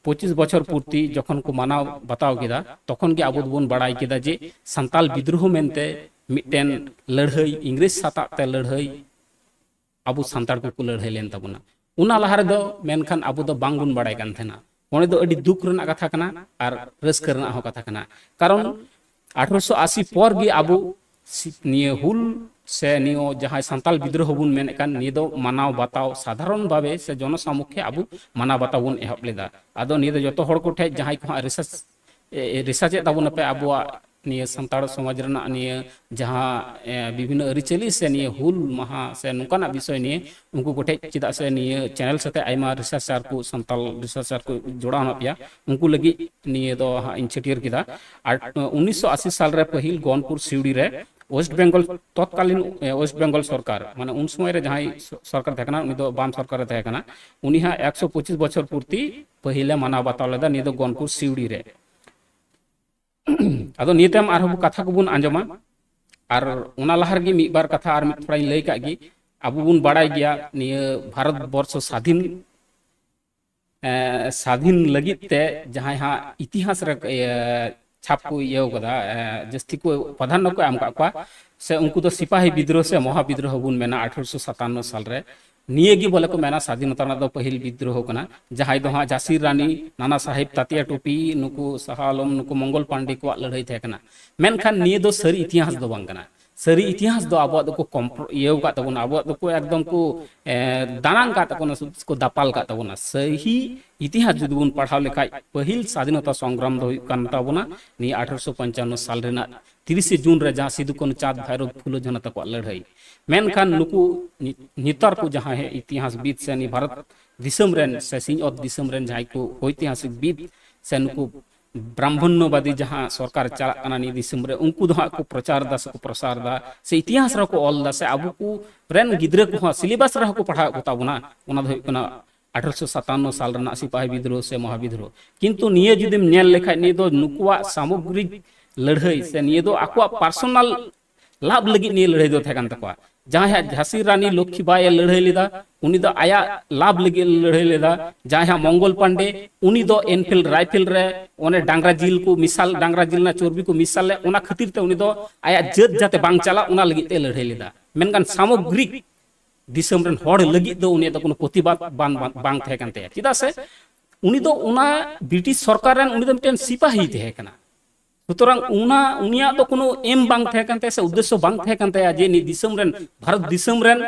ᱯᱚᱸᱪᱤᱥ ᱵᱚᱪᱷᱚᱨ ᱯᱩᱨᱛᱤ ᱡᱚᱠᱷᱚᱱ ᱠᱚ ᱢᱟᱱᱟᱣ ᱵᱟᱛᱟᱣ ᱠᱮᱫᱟ, ᱛᱚᱠᱷᱚᱱ ᱜᱮ ᱟᱵᱚ ᱫᱚᱵᱚᱱ ᱵᱟᱲᱟᱭ ᱠᱮᱫᱟ ᱡᱮ ᱥᱟᱱᱛᱟᱞ ᱵᱤᱫᱽᱨᱳᱦᱚ ᱢᱮᱱᱛᱮ ᱢᱤᱫᱴᱮᱱ ᱞᱟᱹᱲᱦᱟᱹᱭ, ᱤᱝᱨᱮᱡᱽ ᱥᱟᱛᱟᱜ ᱛᱮ ᱞᱟᱹᱲᱦᱟᱹᱭ ᱟᱵᱚ ᱥᱟᱱᱛᱟᱲ ᱠᱚᱠᱚ ᱞᱟᱹᱲᱦᱟᱹᱭ ᱞᱮᱱ ᱛᱟᱵᱚᱱᱟ᱾ ᱚᱱᱟ ᱞᱟᱦᱟ ᱨᱮᱫᱚ ᱢᱮᱱᱠᱷᱟᱱ ᱟᱵᱚ ᱫᱚ ᱵᱟᱝᱵᱚᱱ ᱵᱟᱲᱟᱭ ᱠᱟᱱ ᱛᱟᱦᱮᱱᱟ᱾ ᱚᱸᱰᱮ ᱫᱚ ᱟᱹᱰᱤ ᱫᱩᱠ ᱨᱮᱱᱟᱜ ᱠᱟᱛᱷᱟ ᱠᱟᱱᱟ ᱟᱨ ᱨᱟᱹᱥᱠᱟᱹ ᱨᱮᱱᱟᱜ ᱦᱚᱸ ᱠᱟᱛᱷᱟ ᱠᱟᱱᱟ, ᱠᱟᱨᱚᱱ ᱟᱴᱷᱨᱚᱥᱚ ᱟᱥᱤ ᱯᱚᱨ ᱜᱮ ᱟᱵᱚ ᱥᱤ-, ᱱᱤᱭᱟᱹ ᱦᱩᱞ ᱥᱮ ᱱᱤᱭᱟᱹ ᱡᱟᱦᱟᱸᱭ ᱥᱟᱱᱛᱟᱞ ᱵᱤᱫᱽᱨᱳᱦᱚ ᱵᱚᱱ ᱢᱮᱱᱮᱫ ᱠᱟᱱ, ᱱᱤᱭᱟᱹ ᱫᱚ ᱢᱟᱱᱟᱣ ᱵᱟᱛᱟᱣ ᱥᱟᱫᱷᱟᱨᱚᱱ ᱵᱷᱟᱵᱮ ᱥᱮ ᱡᱚᱱᱚᱥᱟᱢᱩᱠᱷᱮ ᱟᱵᱚ ᱢᱟᱱᱟᱣ ᱵᱟᱛᱟᱣ ᱵᱚᱱ ᱮᱦᱚᱵ ᱞᱮᱫᱟ᱾ ᱟᱫᱚ ᱱᱤᱭᱟᱹ ᱫᱚ ᱡᱚᱛᱚ ᱦᱚᱲ ᱠᱚᱴᱷᱮᱱ ᱡᱟᱦᱟᱸᱭ ᱠᱚ ᱦᱟᱸᱜ ᱨᱤᱥᱟᱨᱪ, ᱮ, ᱨᱤᱥᱟᱨᱪ ᱮᱫ ᱛᱟᱵᱚᱱᱟᱯᱮ ᱟᱵᱚᱣᱟᱜ ᱱᱤᱭᱟᱹ ᱥᱟᱱᱛᱟᱲ ᱥᱚᱢᱟᱡᱽ ᱨᱮᱱᱟᱜ ᱱᱤᱭᱟᱹ ᱡᱟᱦᱟᱸ, ᱮ, ᱵᱤᱵᱷᱤᱱᱱᱚ ᱟᱹᱨᱤᱪᱟᱹᱞᱤ ᱥᱮ ᱱᱤᱭᱟᱹ ᱦᱩᱞ ᱢᱟᱦᱟ ᱥᱮ ᱱᱚᱝᱠᱟᱱᱟᱜ ᱵᱤᱥᱚᱭ ᱱᱤᱭᱮ ᱩᱱᱠᱩ ᱠᱚᱴᱷᱮᱡ, ᱪᱮᱫᱟᱜ ᱥᱮ ᱱᱤᱭᱟᱹ ᱪᱮᱱᱮᱞ ᱥᱟᱛᱮ ᱟᱭᱢᱟ ᱨᱤᱥᱟᱨᱪᱟᱨ ᱠᱚ, ᱥᱟᱱᱛᱟᱲ ᱨᱤᱥᱟᱨᱪᱟᱨ ᱠᱚ ᱡᱚᱲᱟᱣ ᱢᱮᱱᱟᱜ ᱯᱮᱭᱟ, ᱩᱱᱠᱩ ᱞᱟᱹᱜᱤᱫ ᱱᱤᱭᱟᱹ ᱫᱚ ᱦᱟᱸᱜ ᱤᱧ ᱪᱷᱟᱹᱴᱭᱟᱹᱨ ᱠᱮᱫᱟ᱾ ᱟᱨ ᱩᱱᱤᱥᱥᱚ ᱟᱥᱤ ᱥᱟᱞ ᱨᱮ ᱯᱟᱹᱦᱤᱞ ᱜᱚᱱᱯᱩᱨ ᱥᱤᱣᱲᱤ ᱨᱮ ᱳᱭᱮᱥᱴ ᱵᱮᱝᱜᱚᱞ, ᱛᱚᱛᱠᱟᱞᱤᱱ, ᱮ, ᱳᱭᱮᱥᱴ ᱵᱮᱝᱜᱚᱞ ᱥᱚᱨᱠᱟᱨ, ᱢᱟᱱᱮ ᱩᱱ ᱥᱚᱢᱚᱭ ᱨᱮ ᱡᱟᱦᱟᱸᱭ ᱥᱚ-, ᱥᱚᱨᱠᱟᱨ ᱛᱟᱦᱮᱸ ᱠᱟᱱᱟ, ᱩᱱᱤ ᱫᱚ ᱵᱟᱢ ᱥᱚᱨᱠᱟᱨ ᱮ ᱛᱟᱦᱮᱸ ᱠᱟᱱᱟ, ᱩᱱᱤ ᱦᱟᱸᱜ ᱮᱠᱥᱚ ᱯᱚᱸᱪᱤᱥ ᱵᱚᱪᱷᱚᱨ ᱯᱩᱨᱛᱤ ᱯᱟᱹᱦᱤᱞᱮ ᱢᱟᱱᱟᱣ ᱵᱟᱛᱟᱣ ᱞᱮᱫᱟ, ᱱᱤᱭᱟᱹ ᱫᱚ ᱜᱚᱱᱯᱩᱨ ᱥᱤᱣᱲᱤ ᱨᱮ᱾ ᱟᱫᱚ ᱱᱤᱭᱟᱹ ᱛᱟᱭᱚᱢ ᱟᱨᱦᱚᱸ ᱠᱟᱛᱷᱟ ᱠᱚᱵᱚᱱ ᱟᱸᱡᱚᱢᱟ᱾ ᱟᱨ ᱚᱱᱟ ᱞᱟᱦᱟ ᱨᱮᱜᱮ ᱢᱤᱫ ᱵᱟᱨ ᱠᱟᱛᱷᱟ ᱟᱨ ᱢᱤᱫ ᱛᱷᱚᱲᱟᱧ ᱞᱟᱹᱭ ᱠᱟᱜ ᱜᱮ᱾ ᱟᱵᱚ ᱵᱚᱱ ᱵᱟᱲᱟᱭ ᱜᱮᱭᱟ, ᱱᱤᱭᱟᱹ ᱵᱷᱟᱨᱚᱛ ᱵᱚᱨᱥᱚ ᱥᱟᱫᱷᱤᱱ, ᱮ, ᱥᱟᱫᱷᱤᱱ ᱞᱟᱹᱜᱤᱫ ᱛᱮ ᱡᱟᱦᱟᱸᱭ ᱦᱟᱸᱜ ᱤᱛᱤᱦᱟᱥ ᱨᱮ, ᱤᱭᱟᱹ, ᱪᱷᱟᱯ ᱠᱚ ᱤᱭᱟᱹᱣ ᱠᱟᱫᱟ, ᱮ, ᱡᱟᱹᱥᱛᱤ ᱠᱚ ᱯᱨᱟᱫᱷᱟᱱᱱᱚ ᱠᱚ ᱮᱢ ᱠᱟᱜ ᱠᱚᱣᱟ, ᱥᱮ ᱩᱱᱠᱩ ᱫᱚ ᱥᱤᱯᱟᱦᱤ ᱵᱤᱫᱽᱨᱳᱦᱚ ᱥᱮ ᱢᱚᱦᱟ ᱵᱤᱫᱽᱨᱳᱦᱚ ᱵᱚᱱ ᱢᱮᱱᱟ ᱟᱴᱷᱨᱚᱥᱚ ᱥᱟᱛᱟᱱᱱᱚ ᱥᱟᱞ ᱨᱮ᱾ ᱱᱤᱭᱟᱹ ᱜᱮ ᱵᱚᱞᱮ ᱠᱚ ᱢᱮᱱᱟ ᱥᱟᱫᱷᱤᱱᱚᱛᱟ ᱨᱮᱱᱟᱜ ᱫᱚ ᱯᱟᱹᱦᱤᱞ ᱵᱤᱫᱽᱨᱳᱦᱚ ᱠᱟᱱᱟ, ᱡᱟᱦᱟᱸᱭ ᱫᱚ ᱦᱟᱸᱜ ᱡᱷᱟᱸᱥᱤ ᱨᱟᱱᱤ, ᱱᱟᱱᱟ ᱥᱟᱦᱮᱵᱽ ᱛᱟᱛᱤᱭᱟ ᱴᱩᱯᱤ, ᱱᱩᱠᱩ ᱥᱟᱦᱟ ᱟᱞᱚᱢ, ᱱᱩᱠᱩ ᱢᱚᱝᱜᱚᱞ ᱯᱟᱱᱰᱮ ᱠᱚᱣᱟᱜ ᱞᱟᱹᱲᱦᱟᱹᱭ ᱛᱟᱦᱮᱸ ᱠᱟᱱᱟ᱾ ᱢᱮᱱᱠᱷᱟᱱ ᱱᱤᱭᱟᱹ ᱫᱚ ᱥᱟᱹᱨᱤ ᱤᱛᱤᱦᱟᱥ ᱫᱚ ᱵᱟᱝ ᱠᱟᱱᱟ᱾ ᱥᱟᱹᱨᱤ ᱤᱛᱤᱦᱟᱥ ᱫᱚ ᱟᱵᱚᱣᱟᱜ ᱫᱚᱠᱚ ᱠᱚᱢᱯᱨᱚ-, ᱤᱭᱟᱹᱣ ᱠᱟᱫ ᱛᱟᱵᱚᱱᱟ, ᱟᱵᱚᱣᱟᱜ ᱫᱚᱠᱚ ᱮᱠᱫᱚᱢ ᱠᱚ, ᱮ, ᱫᱟᱱᱟᱝ ᱠᱟᱫ ᱛᱟᱵᱚᱱᱟ, ᱥᱮ ᱠᱚ ᱫᱟᱯᱟᱞ ᱠᱟᱫ ᱛᱟᱵᱚᱱᱟ᱾ ᱥᱟᱹᱦᱤ ᱤᱛᱤᱦᱟᱥ ᱡᱩᱫᱤ ᱵᱚᱱ ᱯᱟᱲᱦᱟᱣ ᱞᱮᱠᱷᱟᱡ, ᱯᱟᱹᱦᱤᱞ ᱥᱟᱫᱷᱤᱱᱚᱛᱟ ᱥᱚᱝᱜᱨᱟᱢ ᱫᱚ ᱦᱩᱭᱩᱜ ᱠᱟᱱ ᱛᱟᱵᱚᱱᱟ ᱱᱤᱭᱟᱹ ᱟᱴᱷᱨᱚᱥᱚ ᱯᱚᱧᱪᱟᱱᱱᱚ ᱥᱟᱞ ᱨᱮᱱᱟᱜ ᱛᱤᱨᱤᱥᱮ ᱡᱩᱱ ᱨᱮ, ᱡᱟᱦᱟᱸ ᱥᱤᱫᱩ, ᱠᱟᱹᱱᱦᱩ, ᱪᱟᱸᱫᱽ, ᱵᱷᱟᱭᱨᱳ, ᱯᱷᱩᱞᱳ, ᱡᱷᱟᱱᱚ ᱛᱟᱠᱚᱣᱟᱜ ᱞᱟᱹᱲᱦᱟᱹᱭ᱾ ᱢᱮᱱᱠᱷᱟᱱ ᱱᱩᱠᱩ ᱱᱤ-, ᱱᱮᱛᱟᱨ ᱠᱚ ᱡᱟᱦᱟᱸᱭ ᱤᱛᱤᱦᱟᱥ ᱵᱤᱫ ᱥᱮ ᱱᱤᱭᱟᱹ ᱵᱷᱟᱨᱚᱛ ᱫᱤᱥᱚᱢ ᱨᱮᱱ ᱥᱮ ᱥᱤᱧᱚᱛ ᱫᱤᱥᱚᱢ ᱨᱮᱱ ᱡᱟᱦᱟᱸᱭ ᱠᱚ ᱳᱭᱛᱤᱦᱟᱥᱤᱠ ᱵᱤᱫ ᱥᱮ ᱱᱩᱠᱩ ᱵᱨᱟᱦᱢᱚᱱᱱᱚᱵᱟᱫᱤ ᱡᱟᱦᱟᱸ ᱥᱚᱨᱠᱟᱨ ᱪᱟᱞᱟᱜ ᱠᱟᱱᱟ ᱱᱤᱭᱟᱹ ᱫᱤᱥᱚᱢ ᱨᱮ, ᱩᱱᱠᱩ ᱫᱚ ᱦᱟᱸᱜ ᱠᱚ ᱯᱨᱚᱪᱟᱨ ᱮᱫᱟ ᱥᱮᱠᱚ ᱯᱨᱚᱥᱟᱨ ᱮᱫᱟ, ᱥᱮ ᱤᱛᱤᱦᱟᱥ ᱨᱮᱦᱚᱸ ᱠᱚ ᱚᱞ ᱮᱫᱟ, ᱥᱮ ᱟᱵᱚ ᱠᱚ ᱨᱮᱱ ᱜᱤᱫᱽᱨᱟᱹ ᱠᱚᱦᱚᱸ ᱥᱤᱞᱮᱵᱟᱥ ᱨᱮᱦᱚᱸ ᱠᱚ ᱯᱟᱲᱦᱟᱣᱮᱫ ᱠᱚ ᱛᱟᱵᱚᱱᱟ, ᱚᱱᱟ ᱫᱚ ᱦᱩᱭᱩᱜ ᱠᱟᱱᱟ ᱟᱴᱷᱨᱚᱥᱚ ᱥᱟᱛᱟᱱᱱᱚ ᱥᱟᱞ ᱨᱮᱱᱟᱜ ᱥᱤᱯᱟᱦᱤ ᱵᱤᱫᱽᱨᱳᱦᱚ ᱥᱮ ᱢᱚᱦᱟ ᱵᱤᱫᱽᱨᱳᱦᱚ᱾ ᱠᱤᱱᱛᱩ ᱱᱤᱭᱟᱹ ᱡᱩᱫᱤᱢ ᱧᱮᱞ ᱞᱮᱠᱷᱟᱡ, ᱱᱤᱭᱟᱹ ᱫᱚ ᱱᱩᱠᱩᱣᱟᱜ ᱥᱟᱢᱚᱜᱽᱨᱤᱠ ᱞᱟᱹᱲᱦᱟᱹᱭ, ᱥᱮ ᱱᱤᱭᱟᱹ ᱫᱚ ᱟᱠᱚᱣᱟᱜ ᱯᱟᱨᱥᱚᱱᱟᱞ ᱞᱟᱵᱷ ᱞᱟᱹᱜᱤᱫ ᱱᱤᱭᱟᱹ ᱞᱟᱹᱲᱦᱟᱹᱭ ᱫᱚ ᱛᱟᱦᱮᱸ ᱠᱟᱱ ᱛᱟᱠᱚᱣᱟ᱾ ᱡᱟᱦᱟᱸᱭ ᱦᱟᱸᱜ ᱡᱷᱟᱸᱥᱤ ᱨᱟᱱᱤ ᱞᱚᱠᱠᱷᱤ ᱵᱟᱭ ᱮ ᱞᱟᱹᱲᱦᱟᱹᱭ ᱞᱮᱫᱟ, ᱩᱱᱤ ᱫᱚ ᱟᱭᱟᱜ ᱞᱟᱵᱷ ᱞᱟᱹᱜᱤᱫ ᱮ ᱞᱟᱹᱲᱦᱟᱹᱭ ᱞᱮᱫᱟ᱾ ᱡᱟᱦᱟᱸᱭ ᱦᱟᱸᱜ ᱢᱚᱝᱜᱚᱞ ᱯᱟᱱᱰᱮ, ᱩᱱᱤ ᱫᱚ ᱮᱱᱯᱷᱤᱞᱰ ᱨᱟᱭᱯᱷᱮᱞ ᱨᱮ ᱚᱱᱮ ᱰᱟᱝᱨᱟ ᱡᱤᱞ ᱠᱚ ᱢᱮᱥᱟᱞ, ᱰᱟᱝᱨᱟ ᱡᱤᱞ ᱨᱮᱱᱟᱜ ᱪᱚᱨᱵᱤ ᱠᱚ ᱢᱮᱥᱟᱞ ᱞᱮᱫ, ᱚᱱᱟ ᱠᱷᱟᱹᱛᱤᱨ ᱛᱮ ᱩᱱᱤ ᱫᱚ ᱟᱭᱟᱜ ᱡᱟᱹᱛ ᱡᱟᱛᱮ ᱵᱟᱝ ᱪᱟᱞᱟᱜ, ᱚᱱᱟ ᱞᱟᱹᱜᱤᱫ ᱛᱮ ᱞᱟᱹᱲᱦᱟᱹᱭ ᱞᱮᱫᱟ᱾ ᱢᱮᱱᱠᱷᱟᱱ ᱥᱟᱢᱚᱜᱽᱨᱤᱠ ᱫᱤᱥᱚᱢ ᱨᱮᱱ ᱦᱚᱲ ᱞᱟᱹᱜᱤᱫ ᱫᱚ ᱩᱱᱤᱭᱟᱜ ᱫᱚ ᱠᱳᱱᱳ ᱯᱨᱚᱛᱤᱵᱟᱫ ᱵᱟᱝ, ᱵᱟᱝ, ᱵᱟᱝ ᱛᱟᱦᱮᱸ ᱠᱟᱱ ᱛᱟᱭᱟ, ᱪᱮᱫᱟᱜ ᱥᱮ ᱩᱱᱤ ᱫᱚ ᱚᱱᱟ ᱵᱨᱤᱴᱤᱥ ᱥᱚᱨᱠᱟᱨ ᱨᱮᱱ ᱩᱱᱤ ᱫᱚ ᱢᱤᱫᱴᱮᱱ ᱥᱤᱯᱟᱦᱤ ᱛᱟᱦᱮᱸ ᱠᱟᱱᱟ᱾ ᱥᱩᱛᱚᱨᱟᱝ ᱚᱱᱟ ᱩᱱᱤᱭᱟᱜ ᱫᱚ ᱠᱳᱱᱳ ᱮᱢ ᱵᱟᱝ ᱛᱟᱦᱮᱸ ᱠᱟᱱ ᱛᱟᱭᱟ ᱥᱮ ᱩᱫᱽᱫᱮᱥᱥᱚ ᱵᱟᱝ ᱛᱟᱦᱮᱸ ᱠᱟᱱ ᱛᱟᱭᱟ ᱡᱮ ᱱᱤᱭᱟᱹ ᱫᱤᱥᱚᱢ ᱨᱮᱱ, ᱵᱷᱟᱨᱚᱛ ᱫᱤᱥᱚᱢ ᱨᱮᱱ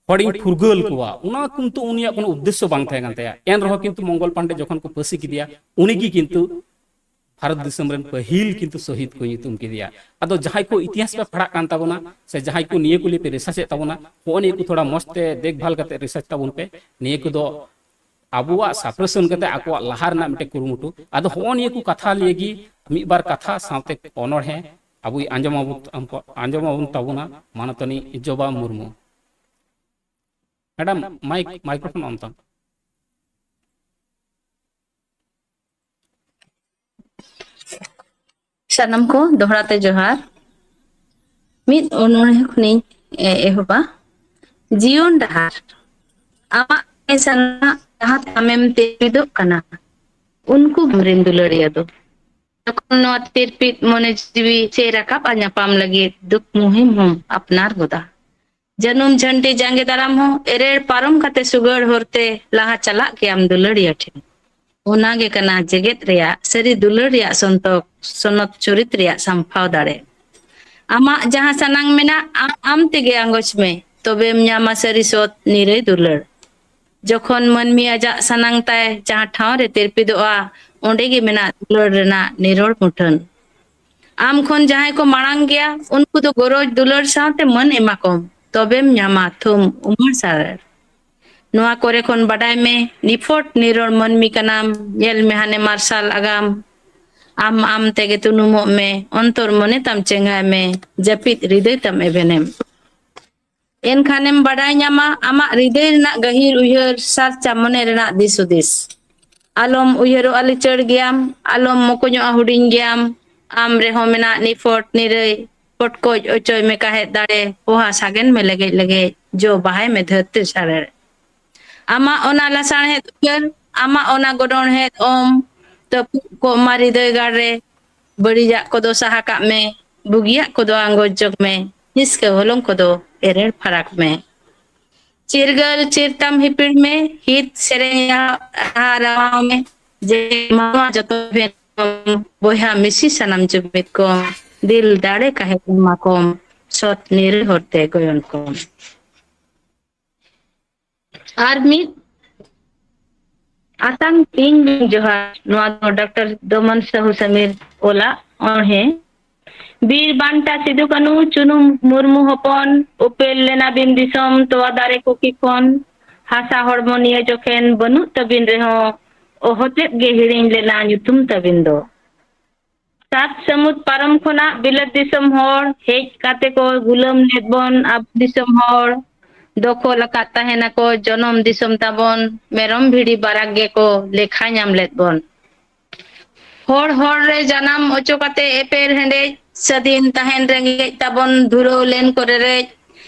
ᱦᱚᱲᱤᱧ ᱯᱷᱩᱨᱜᱟᱹᱞ ᱠᱚᱣᱟ, ᱚᱱᱟ ᱠᱤᱱᱛᱩ ᱩᱱᱤᱭᱟᱜ ᱠᱳᱱᱳ ᱩᱫᱽᱫᱮᱥᱥᱚ ᱵᱟᱝ ᱛᱟᱦᱮᱸ ᱠᱟᱱ ᱛᱟᱭᱟ᱾ ᱮᱱ ᱨᱮᱦᱚᱸ ᱠᱤᱱᱛᱩ ᱢᱚᱝᱜᱚᱞ ᱯᱟᱱᱰᱮ ᱡᱚᱠᱷᱚᱱ ᱠᱚ ᱯᱟᱹᱥᱤ ᱠᱮᱫᱮᱭᱟ, ᱩᱱᱤ ᱜᱮ ᱠᱤᱱᱛᱩ ᱵᱷᱟᱨᱚᱛ ᱫᱤᱥᱚᱢ ᱨᱮᱱ ᱯᱟᱹᱦᱤᱞ ᱠᱤᱱᱛᱩ ᱥᱚᱦᱤᱫ ᱠᱚ ᱧᱩᱛᱩᱢ ᱠᱮᱫᱮᱭᱟ᱾ ᱟᱫᱚ ᱡᱟᱦᱟᱸᱭ ᱠᱚ ᱤᱛᱤᱦᱟᱥ ᱯᱮ ᱯᱟᱲᱦᱟᱜ ᱠᱟᱱ ᱛᱟᱵᱚᱱᱟ, ᱥᱮ ᱡᱟᱦᱟᱸᱭ ᱠᱚ ᱱᱤᱭᱟᱹ ᱠᱚ ᱞᱤᱭᱮ ᱯᱮ ᱨᱤᱥᱟᱨᱪ ᱮᱫ ᱛᱟᱵᱚᱱᱟ, ᱦᱚᱸᱜᱼᱚ ᱱᱤᱭᱟᱹ ᱠᱚ ᱛᱷᱚᱲᱟ ᱢᱚᱸᱡᱽ ᱛᱮ ᱫᱮᱠᱷᱵᱷᱟᱞ ᱠᱟᱛᱮ ᱨᱤᱥᱟᱨᱪ ᱛᱟᱵᱚᱱ ᱯᱮ᱾ ᱱᱤᱭᱟᱹ ᱠᱚᱫᱚ ᱟᱵᱚᱣᱟᱜ ᱥᱟᱯᱨᱮᱥᱚᱱ ᱠᱟᱛᱮ ᱟᱠᱚᱣᱟᱜ ᱞᱟᱦᱟ ᱨᱮᱱᱟᱜ ᱢᱤᱫᱴᱮᱱ ᱠᱩᱨᱩᱢᱩᱴᱩ᱾ ᱟᱫᱚ ᱦᱚᱸᱜᱼᱚ ᱱᱤᱭᱟᱹ ᱠᱚ ᱠᱟᱛᱷᱟ ᱞᱤᱭᱮ ᱜᱮ ᱢᱤᱫ ᱵᱟᱨ ᱠᱟᱛᱷᱟ ᱥᱟᱶᱛᱮ ᱚᱱᱚᱬᱦᱮ ᱟᱵᱚᱭ ᱟᱸᱡᱚᱢ ᱟᱵᱚᱱ, ᱟᱸᱡᱚᱢ ᱟᱵᱚᱱ ᱛᱟᱵᱚᱱᱟ ᱢᱟᱱᱚᱛᱟᱱᱤ ᱡᱚᱵᱟ ᱢᱩᱨᱢᱩ᱾ ᱢᱮᱰᱟᱢ, ᱢᱟᱭᱤᱠ, ᱢᱟᱭᱠᱨᱳᱯᱷᱳᱱ ᱚᱱ ᱛᱟᱢ᱾ ᱥᱟᱱᱟᱢ ᱠᱚ ᱫᱚᱦᱲᱟ ᱛᱮ ᱡᱚᱦᱟᱨ᱾ ᱢᱤᱫ ᱚᱱᱚᱬᱦᱮ ᱠᱷᱚᱱᱤᱧ ᱮ-, ᱮᱦᱚᱵᱟ᱾ ᱡᱤᱭᱚᱱ ᱰᱟᱦᱟᱨ᱾ ᱟᱢᱟᱜ ᱥᱟᱱᱟᱢᱟᱜ ᱡᱟᱦᱟᱸ ᱛᱟᱢᱮᱢ ᱛᱤᱨᱯᱤᱫᱚᱜ ᱠᱟᱱᱟ, ᱩᱱᱠᱩ ᱟᱢᱨᱮᱱ ᱫᱩᱞᱟᱹᱲᱤᱭᱟᱹ ᱫᱚ᱾ ᱡᱚᱠᱷᱚᱱ ᱱᱚᱣᱟ ᱛᱤᱨᱯᱤᱫ ᱢᱚᱱᱮ ᱡᱤᱣᱤ ᱥᱮ ᱨᱟᱠᱟᱵ ᱟᱨ ᱧᱟᱯᱟᱢ ᱞᱟᱹᱜᱤᱫ ᱫᱩᱠ ᱢᱩᱦᱤᱢ ᱦᱚᱸᱢ ᱟᱯᱱᱟᱨ ᱜᱚᱫᱟ᱾ ᱡᱟᱹᱱᱩᱢ ᱡᱷᱟᱹᱱᱴᱤ ᱡᱟᱸᱜᱮ ᱫᱟᱨᱟᱢ ᱦᱚᱸ ᱮᱨᱮᱲ ᱯᱟᱨᱚᱢ ᱠᱟᱛᱮ ᱥᱩᱜᱟᱹᱲ ᱦᱚᱨᱛᱮ ᱞᱟᱦᱟ ᱪᱟᱞᱟᱜ ᱜᱮᱭᱟᱢ ᱫᱩᱞᱟᱹᱲᱤᱭᱟᱹ ᱴᱷᱮᱱ᱾ ᱚᱱᱟ ᱜᱮ ᱠᱟᱱᱟ ᱡᱮᱜᱮᱛ ᱨᱮᱭᱟᱜ ᱥᱟᱹᱨᱤ ᱫᱩᱞᱟᱹᱲ ᱨᱮᱭᱟᱜ ᱥᱚᱱᱛᱚᱠ, ᱥᱚᱱᱚᱛ ᱪᱚᱨᱤᱛ ᱨᱮᱭᱟᱜ ᱥᱟᱢᱯᱷᱟᱣ ᱫᱟᱲᱮ᱾ ᱟᱢᱟᱜ ᱡᱟᱦᱟᱸ ᱥᱟᱱᱟᱝ ᱢᱮᱱᱟᱜ, ᱟᱢ, ᱟᱢ ᱛᱮᱜᱮ ᱟᱸᱜᱚᱪ ᱢᱮ, ᱛᱚᱵᱮᱢ ᱧᱟᱢᱟ ᱥᱟᱹᱨᱤ ᱥᱚᱛ ᱱᱤᱨᱟᱹᱭ ᱫᱩᱞᱟᱹᱲ᱾ ᱡᱚᱠᱷᱚᱱ ᱢᱟᱹᱱᱢᱤ ᱟᱡᱟᱜ ᱥᱟᱱᱟᱝ ᱛᱟᱭ ᱡᱟᱦᱟᱸ ᱴᱷᱟᱶ ᱨᱮ ᱛᱤᱨᱯᱤᱫᱚᱜᱼᱟ, ᱚᱸᱰᱮ ᱜᱮ ᱢᱮᱱᱟᱜ ᱫᱩᱞᱟᱹᱲ ᱨᱮᱱᱟᱜ ᱱᱤᱨᱚᱲ ᱢᱩᱴᱷᱟᱹᱱ᱾ ᱟᱢ ᱠᱷᱚᱱ ᱡᱟᱦᱟᱸᱭ ᱠᱚ ᱢᱟᱲᱟᱝ ᱜᱮᱭᱟ, ᱩᱱᱠᱩ ᱫᱚ ᱜᱚᱨᱚᱡᱽ ᱫᱩᱞᱟᱹᱲ ᱥᱟᱶᱛᱮ ᱢᱟᱹᱱ ᱮᱢᱟ ᱠᱚᱢ, ᱛᱚᱵᱮᱢ ᱧᱟᱢᱟ ᱛᱷᱩᱢ ᱩᱢᱟᱹᱲ ᱥᱟᱨᱮᱲ᱾ ᱱᱚᱣᱟ ᱠᱚᱨᱮ ᱠᱷᱚᱱ ᱵᱟᱰᱟᱭ ᱢᱮ, ᱱᱤᱯᱷᱚᱴ ᱱᱤᱨᱚᱲ ᱢᱟᱹᱱᱢᱤ ᱠᱟᱱᱟᱢ, ᱧᱮᱞ ᱢᱮ ᱦᱟᱱᱮ ᱢᱟᱨᱥᱟᱞ ᱟᱜᱟᱢ᱾ ᱟᱢ ᱟᱢ ᱛᱮᱜᱮ ᱛᱩᱱᱩᱢᱚᱜ ᱢᱮ, ᱚᱱᱛᱚᱨ ᱢᱚᱱᱮ ᱛᱟᱢ ᱪᱮᱸᱜᱷᱟᱭ ᱢᱮ, ᱡᱟᱹᱯᱤᱫ ᱦᱨᱤᱫᱟᱹᱭ ᱛᱟᱢ ᱮᱵᱷᱮᱱᱮᱢ᱾ ᱮᱱᱠᱷᱟᱱᱮᱢ ᱵᱟᱰᱟᱭ ᱧᱟᱢᱟ ᱟᱢᱟᱜ ᱦᱨᱤᱫᱟᱹᱭ ᱨᱮᱱᱟᱜ ᱜᱟᱹᱦᱤᱨ ᱩᱭᱦᱟᱹᱨ, ᱥᱟᱨᱪᱟ ᱢᱚᱱᱮ ᱨᱮᱱᱟᱜ ᱫᱤᱥ ᱦᱩᱫᱤᱥ᱾ ᱟᱞᱚᱢ ᱩᱭᱦᱟᱹᱨᱚᱜᱼᱟ ᱞᱤᱪᱟᱹᱲ ᱜᱮᱭᱟᱢ, ᱟᱞᱚᱢ ᱢᱚᱠᱚᱧᱚᱜᱼᱟ ᱦᱩᱰᱤᱧ ᱜᱮᱭᱟᱢ᱾ ᱟᱢ ᱨᱮᱦᱚᱸ ᱢᱮᱱᱟᱜ ᱱᱤᱯᱷᱚᱴ ᱱᱤᱨᱟᱹᱭ, ᱯᱚᱴᱠᱚᱡ ᱚᱪᱚᱭ ᱢᱮ ᱠᱟᱦᱮᱫ ᱫᱟᱲᱮ, ᱯᱚᱦᱟ ᱥᱟᱜᱮᱱ ᱢᱮ ᱞᱮᱜᱮᱡ ᱞᱮᱜᱮᱡ, ᱡᱚ ᱵᱟᱦᱟᱭ ᱢᱮ ᱫᱷᱟᱹᱨᱛᱤ ᱥᱟᱨᱮᱲ᱾ ᱟᱢᱟᱜ ᱚᱱᱟ ᱞᱟᱥᱟᱬᱦᱮᱫ ᱩᱭᱦᱟᱹᱨ, ᱟᱢᱟᱜ ᱚᱱᱟ ᱜᱚᱰᱚᱬᱦᱮᱫ ᱚᱢ, ᱛᱟᱹᱯᱩᱜ ᱠᱚᱜ ᱢᱟ ᱦᱨᱤᱫᱟᱹᱭ ᱜᱟᱲ ᱨᱮ᱾ ᱵᱟᱹᱲᱤᱡᱟᱜ ᱠᱚᱫᱚ ᱥᱟᱦᱟ ᱠᱟᱜ ᱢᱮ, ᱵᱩᱜᱤᱭᱟᱜ ᱠᱚᱫᱚ ᱟᱸᱜᱚᱪ ᱡᱚᱜ ᱢᱮ, ᱦᱤᱥᱠᱟᱹ ᱦᱚᱞᱚᱝ ᱠᱚᱫᱚ ᱮᱨᱮᱲ ᱯᱷᱟᱨᱟᱠ ᱢᱮ᱾ ᱪᱤᱨᱜᱟᱹᱞ ᱪᱤᱨᱛᱟᱢ ᱦᱤᱯᱤᱲ ᱢᱮ, ᱦᱤᱛ ᱥᱮᱨᱮᱧ ᱨᱟᱦᱟ ᱨᱟᱣᱟᱣ ᱢᱮ, ᱡᱮ ᱢᱟᱱᱣᱟ ᱡᱚᱛᱚ ᱵᱷᱮᱫ ᱠᱚᱢ, ᱵᱚᱭᱦᱟ ᱢᱤᱥᱤ ᱥᱟᱱᱟᱢ ᱡᱩᱢᱤᱫ ᱠᱚᱢ, ᱫᱤᱞ ᱫᱟᱲᱮ ᱠᱟᱦᱮᱫ ᱮᱢᱟ ᱠᱚᱢ, ᱥᱚᱛ ᱱᱤᱨᱟᱹᱭ ᱦᱚᱨᱛᱮ ᱜᱚᱭᱚᱱ ᱠᱚᱢ᱾ ᱟᱨ ᱢᱤᱫ ᱟᱛᱟᱝ ᱛᱤᱧ ᱡᱚᱦᱟᱨ, ᱱᱚᱣᱟ ᱫᱚ ᱰᱚᱠᱴᱚᱨ ᱫᱚᱢᱚᱱ ᱥᱟᱦᱩ ᱥᱟᱢᱤᱨ ᱚᱞᱟᱜ ᱚᱬᱦᱮ᱾ ᱵᱤᱨ ᱵᱟᱱᱴᱟ ᱥᱤᱫᱩ ᱠᱟᱹᱱᱩ ᱪᱩᱱᱩ ᱢᱩᱨᱢᱩ ᱦᱚᱯᱚᱱ, ᱩᱯᱮᱞ ᱞᱮᱱᱟ ᱵᱤᱱ ᱫᱤᱥᱚᱢ ᱛᱚᱣᱟ ᱫᱟᱨᱮ ᱠᱚᱠᱤ ᱠᱷᱚᱱ᱾ ᱦᱟᱥᱟ ᱦᱚᱲᱢᱚ ᱱᱤᱭᱟᱹ ᱡᱚᱠᱷᱮᱱ ᱵᱟᱹᱱᱩᱜ ᱛᱟᱹᱵᱤᱱ ᱨᱮᱦᱚᱸ, ᱚᱦᱚᱛᱮᱫ ᱜᱮ ᱦᱤᱲᱤᱧ ᱞᱮᱱᱟ ᱧᱩᱛᱩᱢ ᱛᱟᱹᱵᱤᱱ ᱫᱚ᱾ ᱥᱟᱛ ᱥᱟᱹᱢᱩᱫ ᱯᱟᱨᱚᱢ ᱠᱷᱚᱱᱟᱜ ᱵᱤᱞᱟᱹᱛ ᱫᱤᱥᱚᱢ ᱦᱚᱲ ᱦᱮᱡ ᱠᱟᱛᱮ ᱠᱚ ᱜᱩᱞᱟᱹᱢ ᱞᱮᱫ ᱵᱚᱱ ᱟᱵᱚ ᱫᱤᱥᱚᱢ ᱦᱚᱲ᱾ ᱫᱚᱠᱷᱚᱞ ᱟᱠᱟᱫ ᱛᱟᱦᱮᱱᱟᱠᱚ ᱡᱚᱱᱚᱢ ᱫᱤᱥᱚᱢ ᱛᱟᱵᱚᱱ, ᱢᱮᱨᱚᱢ ᱵᱷᱤᱲᱤ ᱵᱟᱨᱟᱠ ᱜᱮᱠᱚ ᱞᱮᱠᱷᱟ ᱧᱟᱢ ᱞᱮᱫ ᱵᱚᱱ᱾ ᱦᱚᱲ ᱦᱚᱲ ᱨᱮ ᱡᱟᱱᱟᱢ ᱚᱪᱚ ᱠᱟᱛᱮ ᱮᱯᱮᱨ ᱦᱮᱸᱰᱮᱡ, ᱥᱟᱹᱫᱷᱤᱱ ᱛᱟᱦᱮᱱ ᱨᱮᱸᱜᱮᱡ ᱛᱟᱵᱚᱱ ᱫᱷᱩᱨᱟᱹᱣ ᱞᱮᱱ ᱠᱚ ᱨᱮᱨᱮᱡ᱾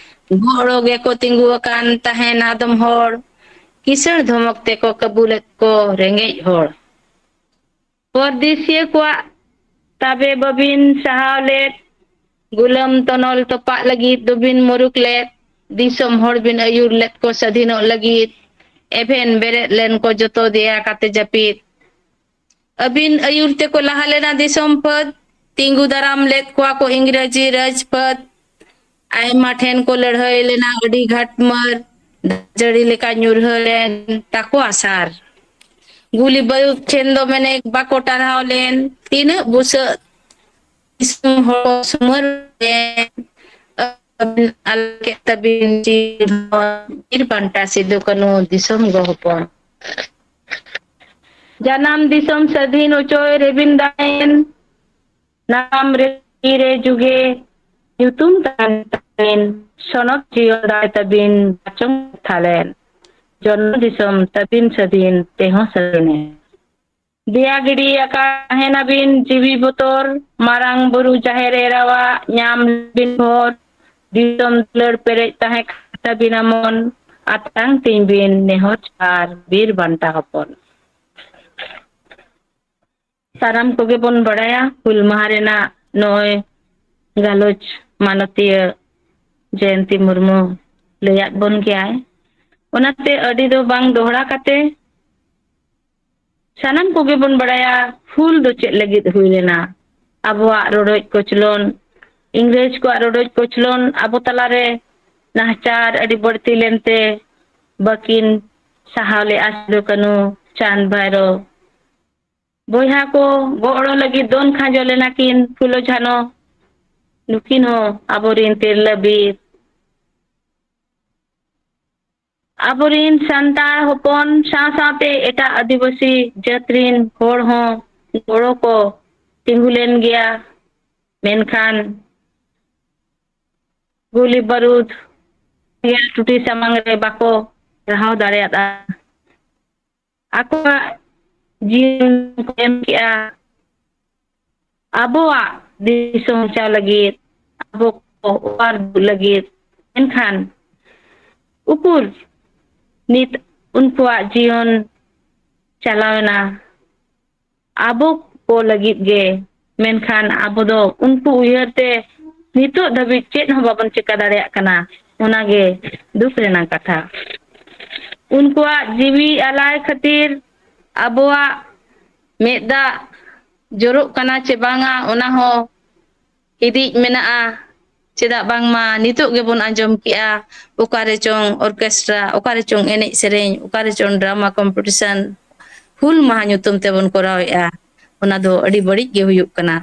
ᱜᱚᱲᱚ ᱜᱮᱠᱚ ᱛᱤᱸᱜᱩ ᱟᱠᱟᱱ ᱛᱟᱦᱮᱱ ᱟᱫᱚᱢ ᱦᱚᱲ, ᱠᱤᱥᱟᱹᱬ ᱫᱷᱚᱢᱚᱠ ᱛᱮᱠᱚ ᱠᱟᱹᱵᱩ ᱞᱮᱫ ᱠᱚ ᱨᱮᱸᱜᱮᱡ ᱦᱚᱲ᱾ ᱯᱚᱨᱫᱮᱥᱤᱭᱟᱹ ᱠᱚᱣᱟᱜ ᱛᱟᱵᱮ ᱵᱟᱹᱵᱤᱱ ᱥᱟᱦᱟᱣ ᱞᱮᱫ, ᱜᱩᱞᱟᱹᱢ ᱛᱚᱱᱚᱞ ᱛᱚᱯᱟᱜ ᱞᱟᱹᱜᱤᱫ ᱫᱚᱵᱤᱱ ᱢᱩᱨᱩᱠ ᱞᱮᱫ, ᱫᱤᱥᱚᱢ ᱦᱚᱲ ᱵᱤᱱ ᱟᱹᱭᱩᱨ ᱞᱮᱫ ᱠᱚ ᱥᱟᱹᱫᱷᱤᱱᱚᱜ ᱞᱟᱹᱜᱤᱫ, ᱮᱵᱷᱮᱱ ᱵᱮᱨᱮᱫ ᱞᱮᱱ ᱠᱚ ᱡᱚᱛᱚ ᱫᱮᱭᱟ ᱠᱟᱛᱮ ᱡᱟᱹᱯᱤᱫ᱾ ᱟᱹᱵᱤᱱ ᱟᱹᱭᱩᱨ ᱛᱮᱠᱚ ᱞᱟᱦᱟ ᱞᱮᱱᱟ ᱫᱤᱥᱚᱢ ᱯᱷᱟᱹᱫ, ᱛᱤᱸᱜᱩ ᱫᱟᱨᱟᱢ ᱞᱮᱫ ᱠᱚᱣᱟ ᱠᱚ ᱤᱝᱨᱮᱡᱤ ᱨᱟᱡᱽᱯᱷᱟᱹᱫ᱾ ᱟᱭᱢᱟ ᱴᱷᱮᱱ ᱠᱚ ᱞᱟᱹᱲᱦᱟᱹᱭ ᱞᱮᱱᱟ ᱟᱹᱰᱤ ᱜᱷᱟᱴᱢᱟᱹᱨ, ᱫᱟᱜ ᱡᱟᱹᱲᱤ ᱞᱮᱠᱟ ᱧᱩᱨᱦᱟᱹ ᱞᱮᱱ ᱛᱟᱠᱚᱣᱟ ᱥᱟᱨ᱾ ᱜᱩᱞᱤ ᱵᱟᱹᱨᱩᱫ ᱴᱷᱮᱱ ᱫᱚ ᱢᱮᱱᱮᱠ ᱵᱟᱠᱚ ᱴᱟᱨᱦᱟᱣ ᱞᱮᱱ, ᱛᱤᱱᱟᱹᱜ ᱵᱩᱥᱟᱹᱜ ᱫᱤᱥᱚᱢ ᱦᱚᱲ ᱥᱩᱢᱟᱹᱨ ᱞᱮᱱ᱾ ᱟᱞ ᱠᱮᱫ ᱛᱟᱵᱤᱱ ᱡᱤᱣᱤ ᱦᱚᱯᱚᱱ, ᱵᱤᱨ ᱵᱟᱱᱴᱟ ᱥᱤᱫᱩ ᱠᱟᱹᱱᱦᱩ ᱫᱤᱥᱚᱢ ᱜᱚ ᱦᱚᱯᱚᱱ᱾ ᱡᱟᱱᱟᱢ ᱫᱤᱥᱚᱢ ᱥᱟᱹᱫᱷᱤᱱ ᱚᱪᱚᱭ ᱨᱮᱵᱤᱱ ᱫᱟᱲᱮᱭᱮᱱ, ᱱᱟᱜᱟᱢ ᱨᱮ ᱛᱤᱨᱮ ᱡᱩᱜᱮ ᱧᱩᱛᱩᱢ ᱛᱟᱦᱮᱱ ᱛᱟᱵᱤᱱ, ᱥᱚᱱᱚᱛ ᱡᱤᱭᱚᱱ ᱫᱟᱲᱮ ᱛᱟᱵᱤᱱ ᱵᱟᱪᱚᱝ ᱛᱷᱟᱞᱮᱱ, ᱡᱚᱱᱢᱚ ᱫᱤᱥᱚᱢ ᱛᱟᱵᱤᱱ ᱥᱟᱹᱫᱷᱤᱱ ᱛᱮᱦᱚᱸ ᱥᱟᱹᱫᱷᱤᱱᱮ᱾ ᱫᱮᱭᱟ ᱜᱤᱰᱤ ᱟᱠᱟ ᱛᱟᱦᱮᱱᱟᱵᱤᱱ ᱡᱤᱣᱤ ᱵᱚᱛᱚᱨ, ᱢᱟᱨᱟᱝ ᱵᱩᱨᱩ ᱡᱟᱦᱮᱨ ᱮᱨᱟᱣᱟᱜ ᱧᱟᱢ ᱵᱤᱱ ᱵᱷᱚᱨ, ᱫᱤᱥᱚᱢ ᱫᱩᱞᱟᱹᱲ ᱯᱮᱨᱮᱡ ᱛᱟᱦᱮᱸ ᱠᱟᱱ ᱛᱟᱵᱤᱱᱟ ᱢᱚᱱ, ᱟᱛᱟᱝ ᱛᱤᱧ ᱵᱤᱱ ᱱᱮᱦᱚᱨ ᱡᱚᱦᱟᱨ ᱵᱤᱨ ᱵᱟᱱᱴᱟ ᱦᱚᱯᱚᱱ᱾ ᱥᱟᱱᱟᱢ ᱠᱚᱜᱮ ᱵᱚᱱ ᱵᱟᱲᱟᱭᱟ, ᱦᱩᱞ ᱢᱟᱦᱟ ᱨᱮᱱᱟᱜ ᱱᱚᱜᱼᱚᱭ ᱜᱟᱞᱚᱪ ᱢᱟᱱᱚᱛᱤᱭᱟᱹ ᱡᱚᱭᱚᱱᱛᱤ ᱢᱩᱨᱢᱩ ᱞᱟᱹᱭᱟᱫ ᱵᱚᱱ ᱜᱮᱭᱟᱭ᱾ ᱚᱱᱟᱛᱮ ᱟᱹᱰᱤ ᱫᱚ ᱵᱟᱝ ᱫᱚᱦᱲᱟ ᱠᱟᱛᱮ, ᱥᱟᱱᱟᱢ ᱠᱚᱜᱮ ᱵᱚᱱ ᱵᱟᱲᱟᱭᱟ ᱦᱩᱞ ᱫᱚ ᱪᱮᱫ ᱞᱟᱹᱜᱤᱫ ᱦᱩᱭ ᱞᱮᱱᱟ᱾ ᱟᱵᱚᱣᱟᱜ ᱨᱚᱰᱚᱡ ᱠᱚᱪᱞᱚᱱ, ᱤᱝᱨᱮᱡᱽ ᱠᱚᱣᱟᱜ ᱨᱚᱰᱚᱡ ᱠᱚᱪᱞᱚᱱ ᱟᱵᱚ ᱛᱟᱞᱟᱨᱮ ᱱᱟᱦᱟᱪᱟᱨ ᱟᱹᱰᱤ ᱵᱟᱹᱲᱛᱤ ᱞᱮᱱᱛᱮ ᱵᱟᱹᱠᱤᱱ ᱥᱟᱦᱟᱣ ᱞᱮᱫᱼᱟ ᱥᱤᱫᱩ ᱠᱟᱹᱱᱦᱩ ᱪᱟᱸᱫᱽ ᱵᱷᱟᱭᱨᱳ᱾ ᱵᱚᱭᱦᱟ ᱠᱚ ᱜᱚᱲᱚ ᱞᱟᱹᱜᱤᱫ ᱫᱚᱱ ᱠᱷᱟᱸᱡᱚ ᱞᱮᱱᱟ ᱠᱤᱱ ᱯᱷᱩᱞᱳ ᱡᱷᱟᱱᱚ᱾ ᱱᱩᱠᱤᱱ ᱦᱚᱸ ᱟᱵᱚᱨᱮᱱ ᱛᱤᱨᱞᱟᱹ ᱵᱤᱨ᱾ ᱟᱵᱚᱨᱮᱱ ᱥᱟᱱᱛᱟᱲ ᱦᱚᱯᱚᱱ ᱥᱟᱶ ᱥᱟᱶᱛᱮ ᱮᱴᱟᱜ ᱟᱹᱫᱤᱵᱟᱹᱥᱤ ᱡᱟᱹᱛ ᱨᱮᱱ ᱦᱚᱲ ᱦᱚᱸ ᱜᱚᱲᱚ ᱠᱚ ᱛᱤᱸᱜᱩ ᱞᱮᱱ ᱜᱮᱭᱟ, ᱢᱮᱱᱠᱷᱟᱱ ᱜᱩᱞᱤ ᱵᱟᱹᱨᱩᱫ ᱜᱮᱞ ᱴᱩᱴᱤ ᱥᱟᱢᱟᱝ ᱨᱮ ᱵᱟᱠᱚ ᱨᱟᱦᱟᱣ ᱫᱟᱲᱮᱭᱟᱫᱼᱟ᱾ ᱟᱠᱚᱣᱟᱜ ᱡᱤᱭᱚᱱ ᱠᱚ ᱮᱢ ᱠᱮᱜᱼᱟ ᱟᱵᱚᱣᱟᱜ ᱫᱤᱥᱚᱢ ᱵᱟᱧᱪᱟᱣ ᱞᱟᱹᱜᱤᱫ, ᱟᱵᱚ ᱠᱚ ᱚᱣᱟᱨ ᱫᱩᱜ ᱞᱟᱹᱜᱤᱫ᱾ ᱢᱮᱱᱠᱷᱟᱱ ᱩᱠᱩᱨ ᱱᱤᱛ ᱩᱱᱠᱩᱣᱟᱜ ᱡᱤᱭᱚᱱ ᱪᱟᱞᱟᱣᱮᱱᱟ ᱟᱵᱚ ᱠᱚ ᱞᱟᱹᱜᱤᱫ ᱜᱮ᱾ ᱢᱮᱱᱠᱷᱟᱱ ᱟᱵᱚ ᱫᱚ ᱩᱱᱠᱩ ᱩᱭᱦᱟᱹᱨ ᱛᱮ ᱱᱤᱛᱚᱜ ᱫᱷᱟᱹᱵᱤᱡ ᱪᱮᱫ ᱦᱚᱸ ᱵᱟᱵᱚᱱ ᱪᱮᱠᱟ ᱫᱟᱲᱮᱭᱟᱜ ᱠᱟᱱᱟ᱾ ᱚᱱᱟᱜᱮ ᱫᱩᱠ ᱨᱮᱱᱟᱜ ᱠᱟᱛᱷᱟ᱾ ᱩᱱᱠᱩᱣᱟᱜ ᱡᱤᱣᱤ ᱟᱞᱟᱭ ᱠᱷᱟᱹᱛᱤᱨ ᱟᱵᱚᱣᱟᱜ ᱢᱮᱫ ᱫᱟᱜ ᱡᱚᱨᱚᱜ ᱠᱟᱱᱟ ᱪᱮ ᱵᱟᱝᱟ, ᱚᱱᱟ ᱦᱚᱸ ᱦᱤᱫᱤᱡ ᱢᱮᱱᱟᱜᱼᱟ᱾ ᱪᱮᱫᱟᱜ ᱵᱟᱝᱢᱟ ᱱᱤᱛᱚᱜ ᱜᱮᱵᱚᱱ ᱟᱸᱡᱚᱢ ᱠᱮᱜᱼᱟ, ᱚᱠᱟ ᱨᱮᱪᱚᱝ ᱚᱨᱠᱮᱥᱴᱨᱟ, ᱚᱠᱟ ᱨᱮᱪᱚᱝ ᱮᱱᱮᱡ ᱥᱮᱨᱮᱧ, ᱚᱠᱟ ᱨᱮᱪᱚᱝ ᱰᱨᱟᱢᱟ ᱠᱚᱢᱯᱤᱴᱤᱥᱚᱱ ᱦᱩᱞ ᱢᱟᱦᱟ ᱧᱩᱛᱩᱢ ᱛᱮᱵᱚᱱ ᱠᱚᱨᱟᱣᱮᱜᱼᱟ᱾ ᱚᱱᱟ ᱫᱚ ᱟᱹᱰᱤ ᱵᱟᱹᱲᱤᱡ ᱜᱮ ᱦᱩᱭᱩᱜ ᱠᱟᱱᱟ᱾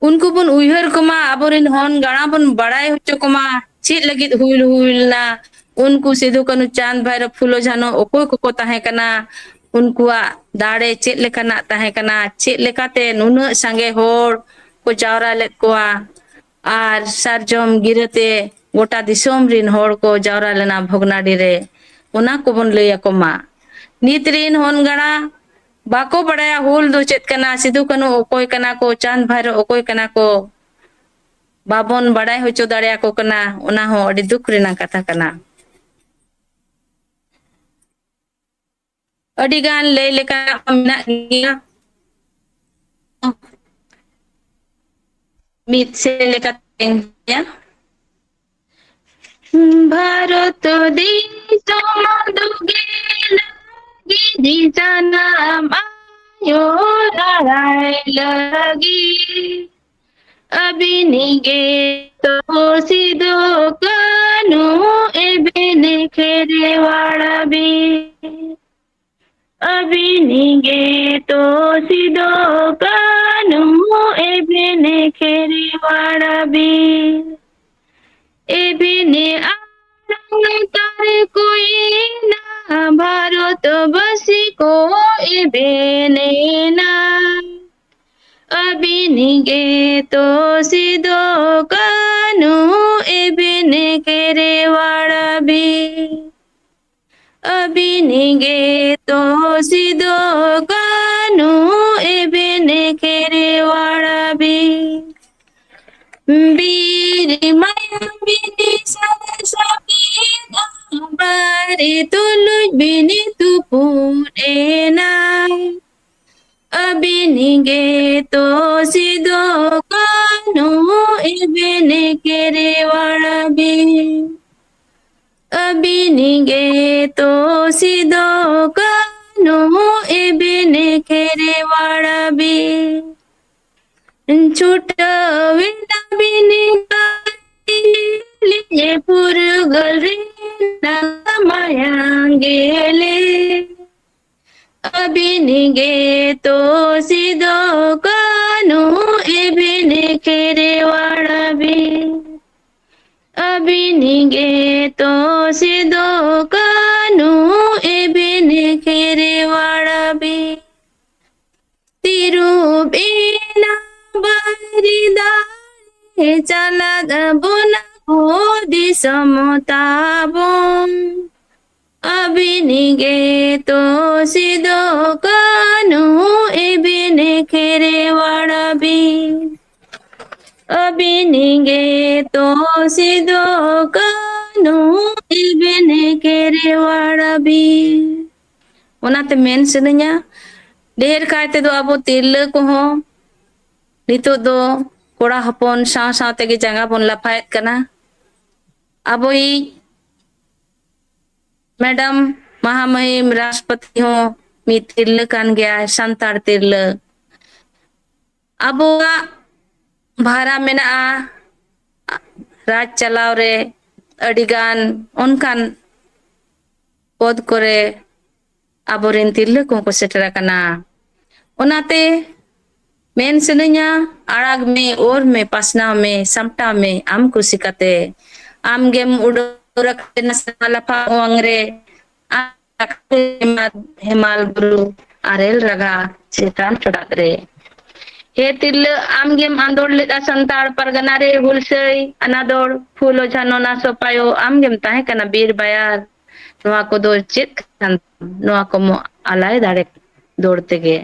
ᱩᱱᱠᱩ ᱵᱚᱱ ᱩᱭᱦᱟᱹᱨ ᱠᱚᱢᱟ, ᱟᱵᱚᱨᱮᱱ ᱦᱚᱱ ᱜᱟᱬᱟ ᱵᱚᱱ ᱵᱟᱲᱟᱭ ᱦᱚᱪᱚ ᱠᱚᱢᱟ, ᱪᱮᱫ ᱞᱟᱹᱜᱤᱫ ᱦᱩᱞ ᱦᱩᱭ ᱞᱮᱱᱟ, ᱩᱱᱠᱩ ᱥᱤᱫᱩ, ᱠᱟᱹᱱᱦᱩ, ᱪᱟᱸᱫᱽ, ᱵᱷᱟᱭᱨᱚ, ᱯᱷᱩᱞᱳ, ᱡᱷᱟᱱᱚ ᱚᱠᱚᱭ ᱠᱚᱠᱚ ᱛᱟᱦᱮᱸ ᱠᱟᱱᱟ, ᱩᱱᱠᱩᱣᱟᱜ ᱫᱟᱲᱮ ᱪᱮᱫ ᱞᱮᱠᱟᱱᱟᱜ ᱛᱟᱦᱮᱸ ᱠᱟᱱᱟ, ᱪᱮᱫ ᱞᱮᱠᱟᱛᱮ ᱱᱩᱱᱟᱹᱜ ᱥᱟᱸᱜᱮ ᱦᱚᱲ ᱠᱚ ᱡᱟᱣᱨᱟ ᱞᱮᱫ ᱠᱚᱣᱟ ᱟᱨ ᱥᱟᱨᱡᱚᱢ ᱜᱤᱨᱟᱹᱛᱮ ᱜᱚᱴᱟ ᱫᱤᱥᱚᱢ ᱨᱤᱱ ᱦᱚᱲ ᱠᱚ ᱡᱟᱣᱨᱟ ᱞᱮᱱᱟ ᱵᱷᱚᱜᱽᱱᱟᱰᱤ ᱨᱮ, ᱚᱱᱟ ᱠᱚᱵᱚᱱ ᱞᱟᱹᱭ ᱟᱠᱚ ᱢᱟ᱾ ᱱᱤᱛ ᱨᱤᱱ ᱦᱚᱱ ᱜᱟᱬᱟ ᱵᱟᱠᱚ ᱵᱟᱲᱟᱭᱟ ᱦᱩᱞ ᱫᱚ ᱪᱮᱫ ᱠᱟᱱᱟ, ᱥᱤᱫᱩ ᱠᱟᱹᱱᱦᱩ ᱚᱠᱚᱭ ᱠᱟᱱᱟ ᱠᱚ, ᱪᱟᱸᱫᱽ ᱵᱷᱟᱭᱨᱚ ᱚᱠᱚᱭ ᱠᱟᱱᱟ ᱠᱚ, ᱵᱟᱵᱚᱱ ᱵᱟᱲᱟᱭ ᱦᱚᱪᱚ ᱫᱟᱲᱮᱭᱟᱠᱚ ᱠᱟᱱᱟ, ᱚᱱᱟ ᱦᱚᱸ ᱟᱹᱰᱤ ᱫᱩᱠ ᱨᱮᱱᱟᱜ ᱠᱟᱛᱷᱟ ᱠᱟᱱᱟ᱾ ᱟᱹᱰᱤ ᱜᱟᱱ ᱞᱟᱹᱭ ᱞᱮᱠᱟᱱᱟᱜ ᱢᱮᱱᱟᱜ ᱜᱮᱭᱟ᱾ ᱢᱤᱫ ᱥᱮᱫ ᱞᱮᱠᱟᱛᱮ ᱞᱟᱹᱭᱟ, ᱵᱷᱟᱨᱚᱛ ᱫᱤᱥᱚᱢ ᱫᱩᱜᱮ ᱞᱟᱹᱜᱤᱫ ᱡᱟᱱᱟᱢ ᱟᱭᱳ ᱨᱟᱲᱟᱭ ᱞᱟᱹᱜᱤᱫ ᱟᱹᱵᱤᱱ ᱜᱮ ᱛᱚ ᱥᱤᱫᱩ ᱠᱟᱹᱱᱦᱩ ᱮᱵᱷᱮᱱ ᱠᱷᱮᱨᱣᱟᱲ ᱵᱤᱨ᱾ ᱟᱹᱵᱤᱱ ᱜᱮ ᱛᱚ ᱥᱤᱫᱩ ᱠᱟᱹᱱᱦᱩ ᱮᱵᱷᱮᱱ ᱠᱷᱮᱨᱣᱟᱲ ᱵᱤᱨ᱾ ᱮᱵᱷᱮᱱ ᱟᱲᱟᱝ ᱛᱟᱨᱠᱚᱭᱮᱱᱟ, ᱵᱷᱟᱨᱚᱛ ᱵᱟᱹᱥᱤ ᱠᱚ ᱮᱵᱷᱮᱱᱮᱱᱟ᱾ ᱟᱹᱵᱤᱱ ᱜᱮ ᱛᱚ ᱥᱤᱫᱩ ᱠᱟᱹᱱᱦᱩ ᱮᱵᱷᱮᱱ ᱠᱷᱮᱨᱣᱟᱲ ᱵᱤᱨ᱾ ᱟᱹᱵᱤᱱ ᱜᱮ ᱛᱚ ᱥᱤᱫᱩ ᱠᱟᱹᱱᱦᱩ ᱮᱵᱷᱮᱱ ᱠᱷᱮᱨᱣᱟᱲ ᱵᱤᱨ᱾ ᱵᱤᱨ ᱢᱟᱭᱟᱢ ᱵᱤᱱ ᱥᱟᱨᱥᱟᱣᱮᱱᱟ, ᱵᱟᱨᱮ ᱛᱩᱞᱩᱡ ᱵᱤᱱ ᱛᱩᱯᱩᱫ ᱮᱱᱟ᱾ ᱟᱹᱵᱤᱱ ᱜᱮ ᱛᱚ ᱥᱤᱫᱩ ᱠᱟᱹᱱᱦᱩ ᱮᱵᱷᱮᱱ ᱠᱷᱮᱨᱣᱟᱲ ᱵᱤᱨ᱾ ᱟᱹᱵᱤᱱ ᱜᱮ ᱛᱚ ᱥᱤᱫᱩ ᱠᱟᱹᱱᱦᱩ ᱮᱵᱷᱮᱱ ᱠᱷᱮᱨᱣᱟᱲ ᱵᱤᱨ᱾ ᱪᱷᱩᱴᱟᱹᱣ ᱮᱱᱟ ᱵᱤᱱ ᱯᱷᱩᱨᱜᱟᱹᱞ ᱨᱮᱱᱟᱜ ᱢᱟᱭᱟᱝ ᱜᱮᱞᱮ᱾ ᱟᱹᱵᱤᱱ ᱜᱮ ᱛᱚ ᱥᱤᱫᱩ ᱠᱟᱹᱱᱦᱩ ᱮᱵᱷᱮᱱ ᱠᱷᱮᱨᱣᱟᱲ ᱵᱤᱨ᱾ ᱟᱹᱵᱤᱱ ᱜᱮ ᱛᱚ ᱥᱤᱫᱚ ᱠᱟᱹᱱᱦᱩ ᱮᱵᱤᱱ ᱠᱷᱮᱨᱣᱟᱲ ᱵᱤᱨ᱾ ᱛᱤᱨᱩᱯ ᱮᱱᱟ ᱵᱟᱹᱨᱤ ᱫᱟᱲᱮ ᱪᱟᱞᱟᱫ ᱵᱚᱱᱟ ᱠᱚ ᱫᱤᱥᱚᱢ ᱛᱟᱵᱚᱱ᱾ ᱟᱹᱵᱤᱱ ᱜᱮ ᱛᱚ ᱥᱤᱫᱚ ᱠᱟᱹᱱᱦᱩ ᱮᱵᱤᱱ ᱠᱷᱮᱨᱣᱟᱲ ᱵᱤᱨ᱾ ᱟᱹᱵᱤᱱ ᱜᱮ ᱛᱚ ᱥᱤᱫᱚ ᱠᱟᱹᱱᱦᱩ ᱮᱵᱤᱱ ᱠᱷᱮᱨᱣᱟᱲ ᱵᱤᱨ᱾ ᱚᱱᱟᱛᱮ ᱢᱮᱱ ᱥᱟᱱᱟᱧᱟ, ᱰᱷᱮᱨ ᱠᱟᱭ ᱛᱮᱫᱚ ᱟᱵᱚ ᱛᱤᱨᱞᱟᱹ ᱠᱚᱦᱚᱸ ᱱᱤᱛᱚᱜ ᱫᱚ ᱠᱚᱲᱟ ᱦᱚᱯᱚᱱ ᱥᱟᱶ ᱥᱟᱶ ᱛᱮᱜᱮ ᱡᱟᱸᱜᱟ ᱵᱚᱱ ᱞᱟᱯᱷᱟᱭᱮᱫ ᱠᱟᱱᱟ᱾ ᱟᱵᱚᱭᱤᱡ ᱢᱮᱰᱟᱢ ᱢᱟᱦᱟᱢᱟᱹᱦᱤᱢ ᱨᱟᱥᱴᱨᱚᱯᱚᱛᱤ ᱦᱚᱸ ᱢᱤᱫ ᱛᱤᱨᱞᱟᱹ ᱠᱟᱱ ᱜᱮᱭᱟᱭ, ᱥᱟᱱᱛᱟᱲ ᱛᱤᱨᱞᱟᱹ᱾ ᱟᱵᱚᱣᱟᱜ ᱵᱷᱟᱨᱟ ᱢᱮᱱᱟᱜᱼᱟ ᱨᱟᱡᱽ ᱪᱟᱞᱟᱣ ᱨᱮ, ᱟᱹᱰᱤᱜᱟᱱ ᱚᱱᱠᱟᱱ ᱯᱚᱫᱽ ᱠᱚᱨᱮ ᱟᱵᱚᱨᱮᱱ ᱛᱤᱨᱞᱟᱹ ᱠᱚᱦᱚᱸ ᱠᱚ ᱥᱮᱴᱮᱨ ᱟᱠᱟᱱᱟ᱾ ᱚᱱᱟᱛᱮ ᱢᱮᱱ ᱥᱟᱱᱟᱧᱟ, ᱟᱲᱟᱜᱽ ᱢᱮ, ᱚᱨ ᱢᱮ, ᱯᱟᱥᱱᱟᱣ ᱢᱮ, ᱥᱟᱢᱴᱟᱣ ᱢᱮ ᱟᱢ ᱠᱩᱥᱤ ᱠᱟᱛᱮ᱾ ᱟᱢ ᱜᱮᱢ ᱩᱰᱟᱹᱣ ᱨᱟᱠᱟᱵ ᱮᱱᱟ ᱥᱮᱨᱢᱟ ᱞᱟᱯᱷᱟᱝ ᱚᱣᱟᱝ ᱨᱮ, ᱟᱢ ᱨᱟᱠᱟᱵ ᱮᱱᱟ ᱦᱮᱢᱟᱞ ᱵᱩᱨᱩ ᱟᱨᱮᱞ ᱨᱟᱜᱟ ᱪᱮᱛᱟᱱ ᱪᱚᱰᱟᱜ ᱨᱮ᱾ ᱦᱮ ᱛᱤᱨᱞᱟᱹ, ᱟᱢ ᱜᱮᱢ ᱟᱸᱫᱳᱲ ᱞᱮᱫᱼᱟ ᱥᱟᱱᱛᱟᱲ ᱯᱟᱨᱜᱟᱱᱟ ᱨᱮ ᱦᱩᱞᱥᱟᱹᱭ ᱟᱱᱟᱫᱚᱲ, ᱯᱷᱩᱞᱳ ᱡᱷᱟᱱᱚ ᱱᱟᱥᱚ ᱯᱟᱭᱳ, ᱟᱢ ᱜᱮᱢ ᱛᱟᱦᱮᱸ ᱠᱟᱱᱟ ᱵᱤᱨ ᱵᱟᱭᱟᱨ᱾ ᱱᱚᱣᱟ ᱠᱚᱫᱚ ᱪᱮᱫ ᱠᱟᱱ ᱛᱟᱢ? ᱱᱚᱣᱟ ᱠᱚᱢ ᱟᱞᱟᱭ ᱫᱟᱲᱮ ᱫᱚᱲ ᱛᱮᱜᱮ᱾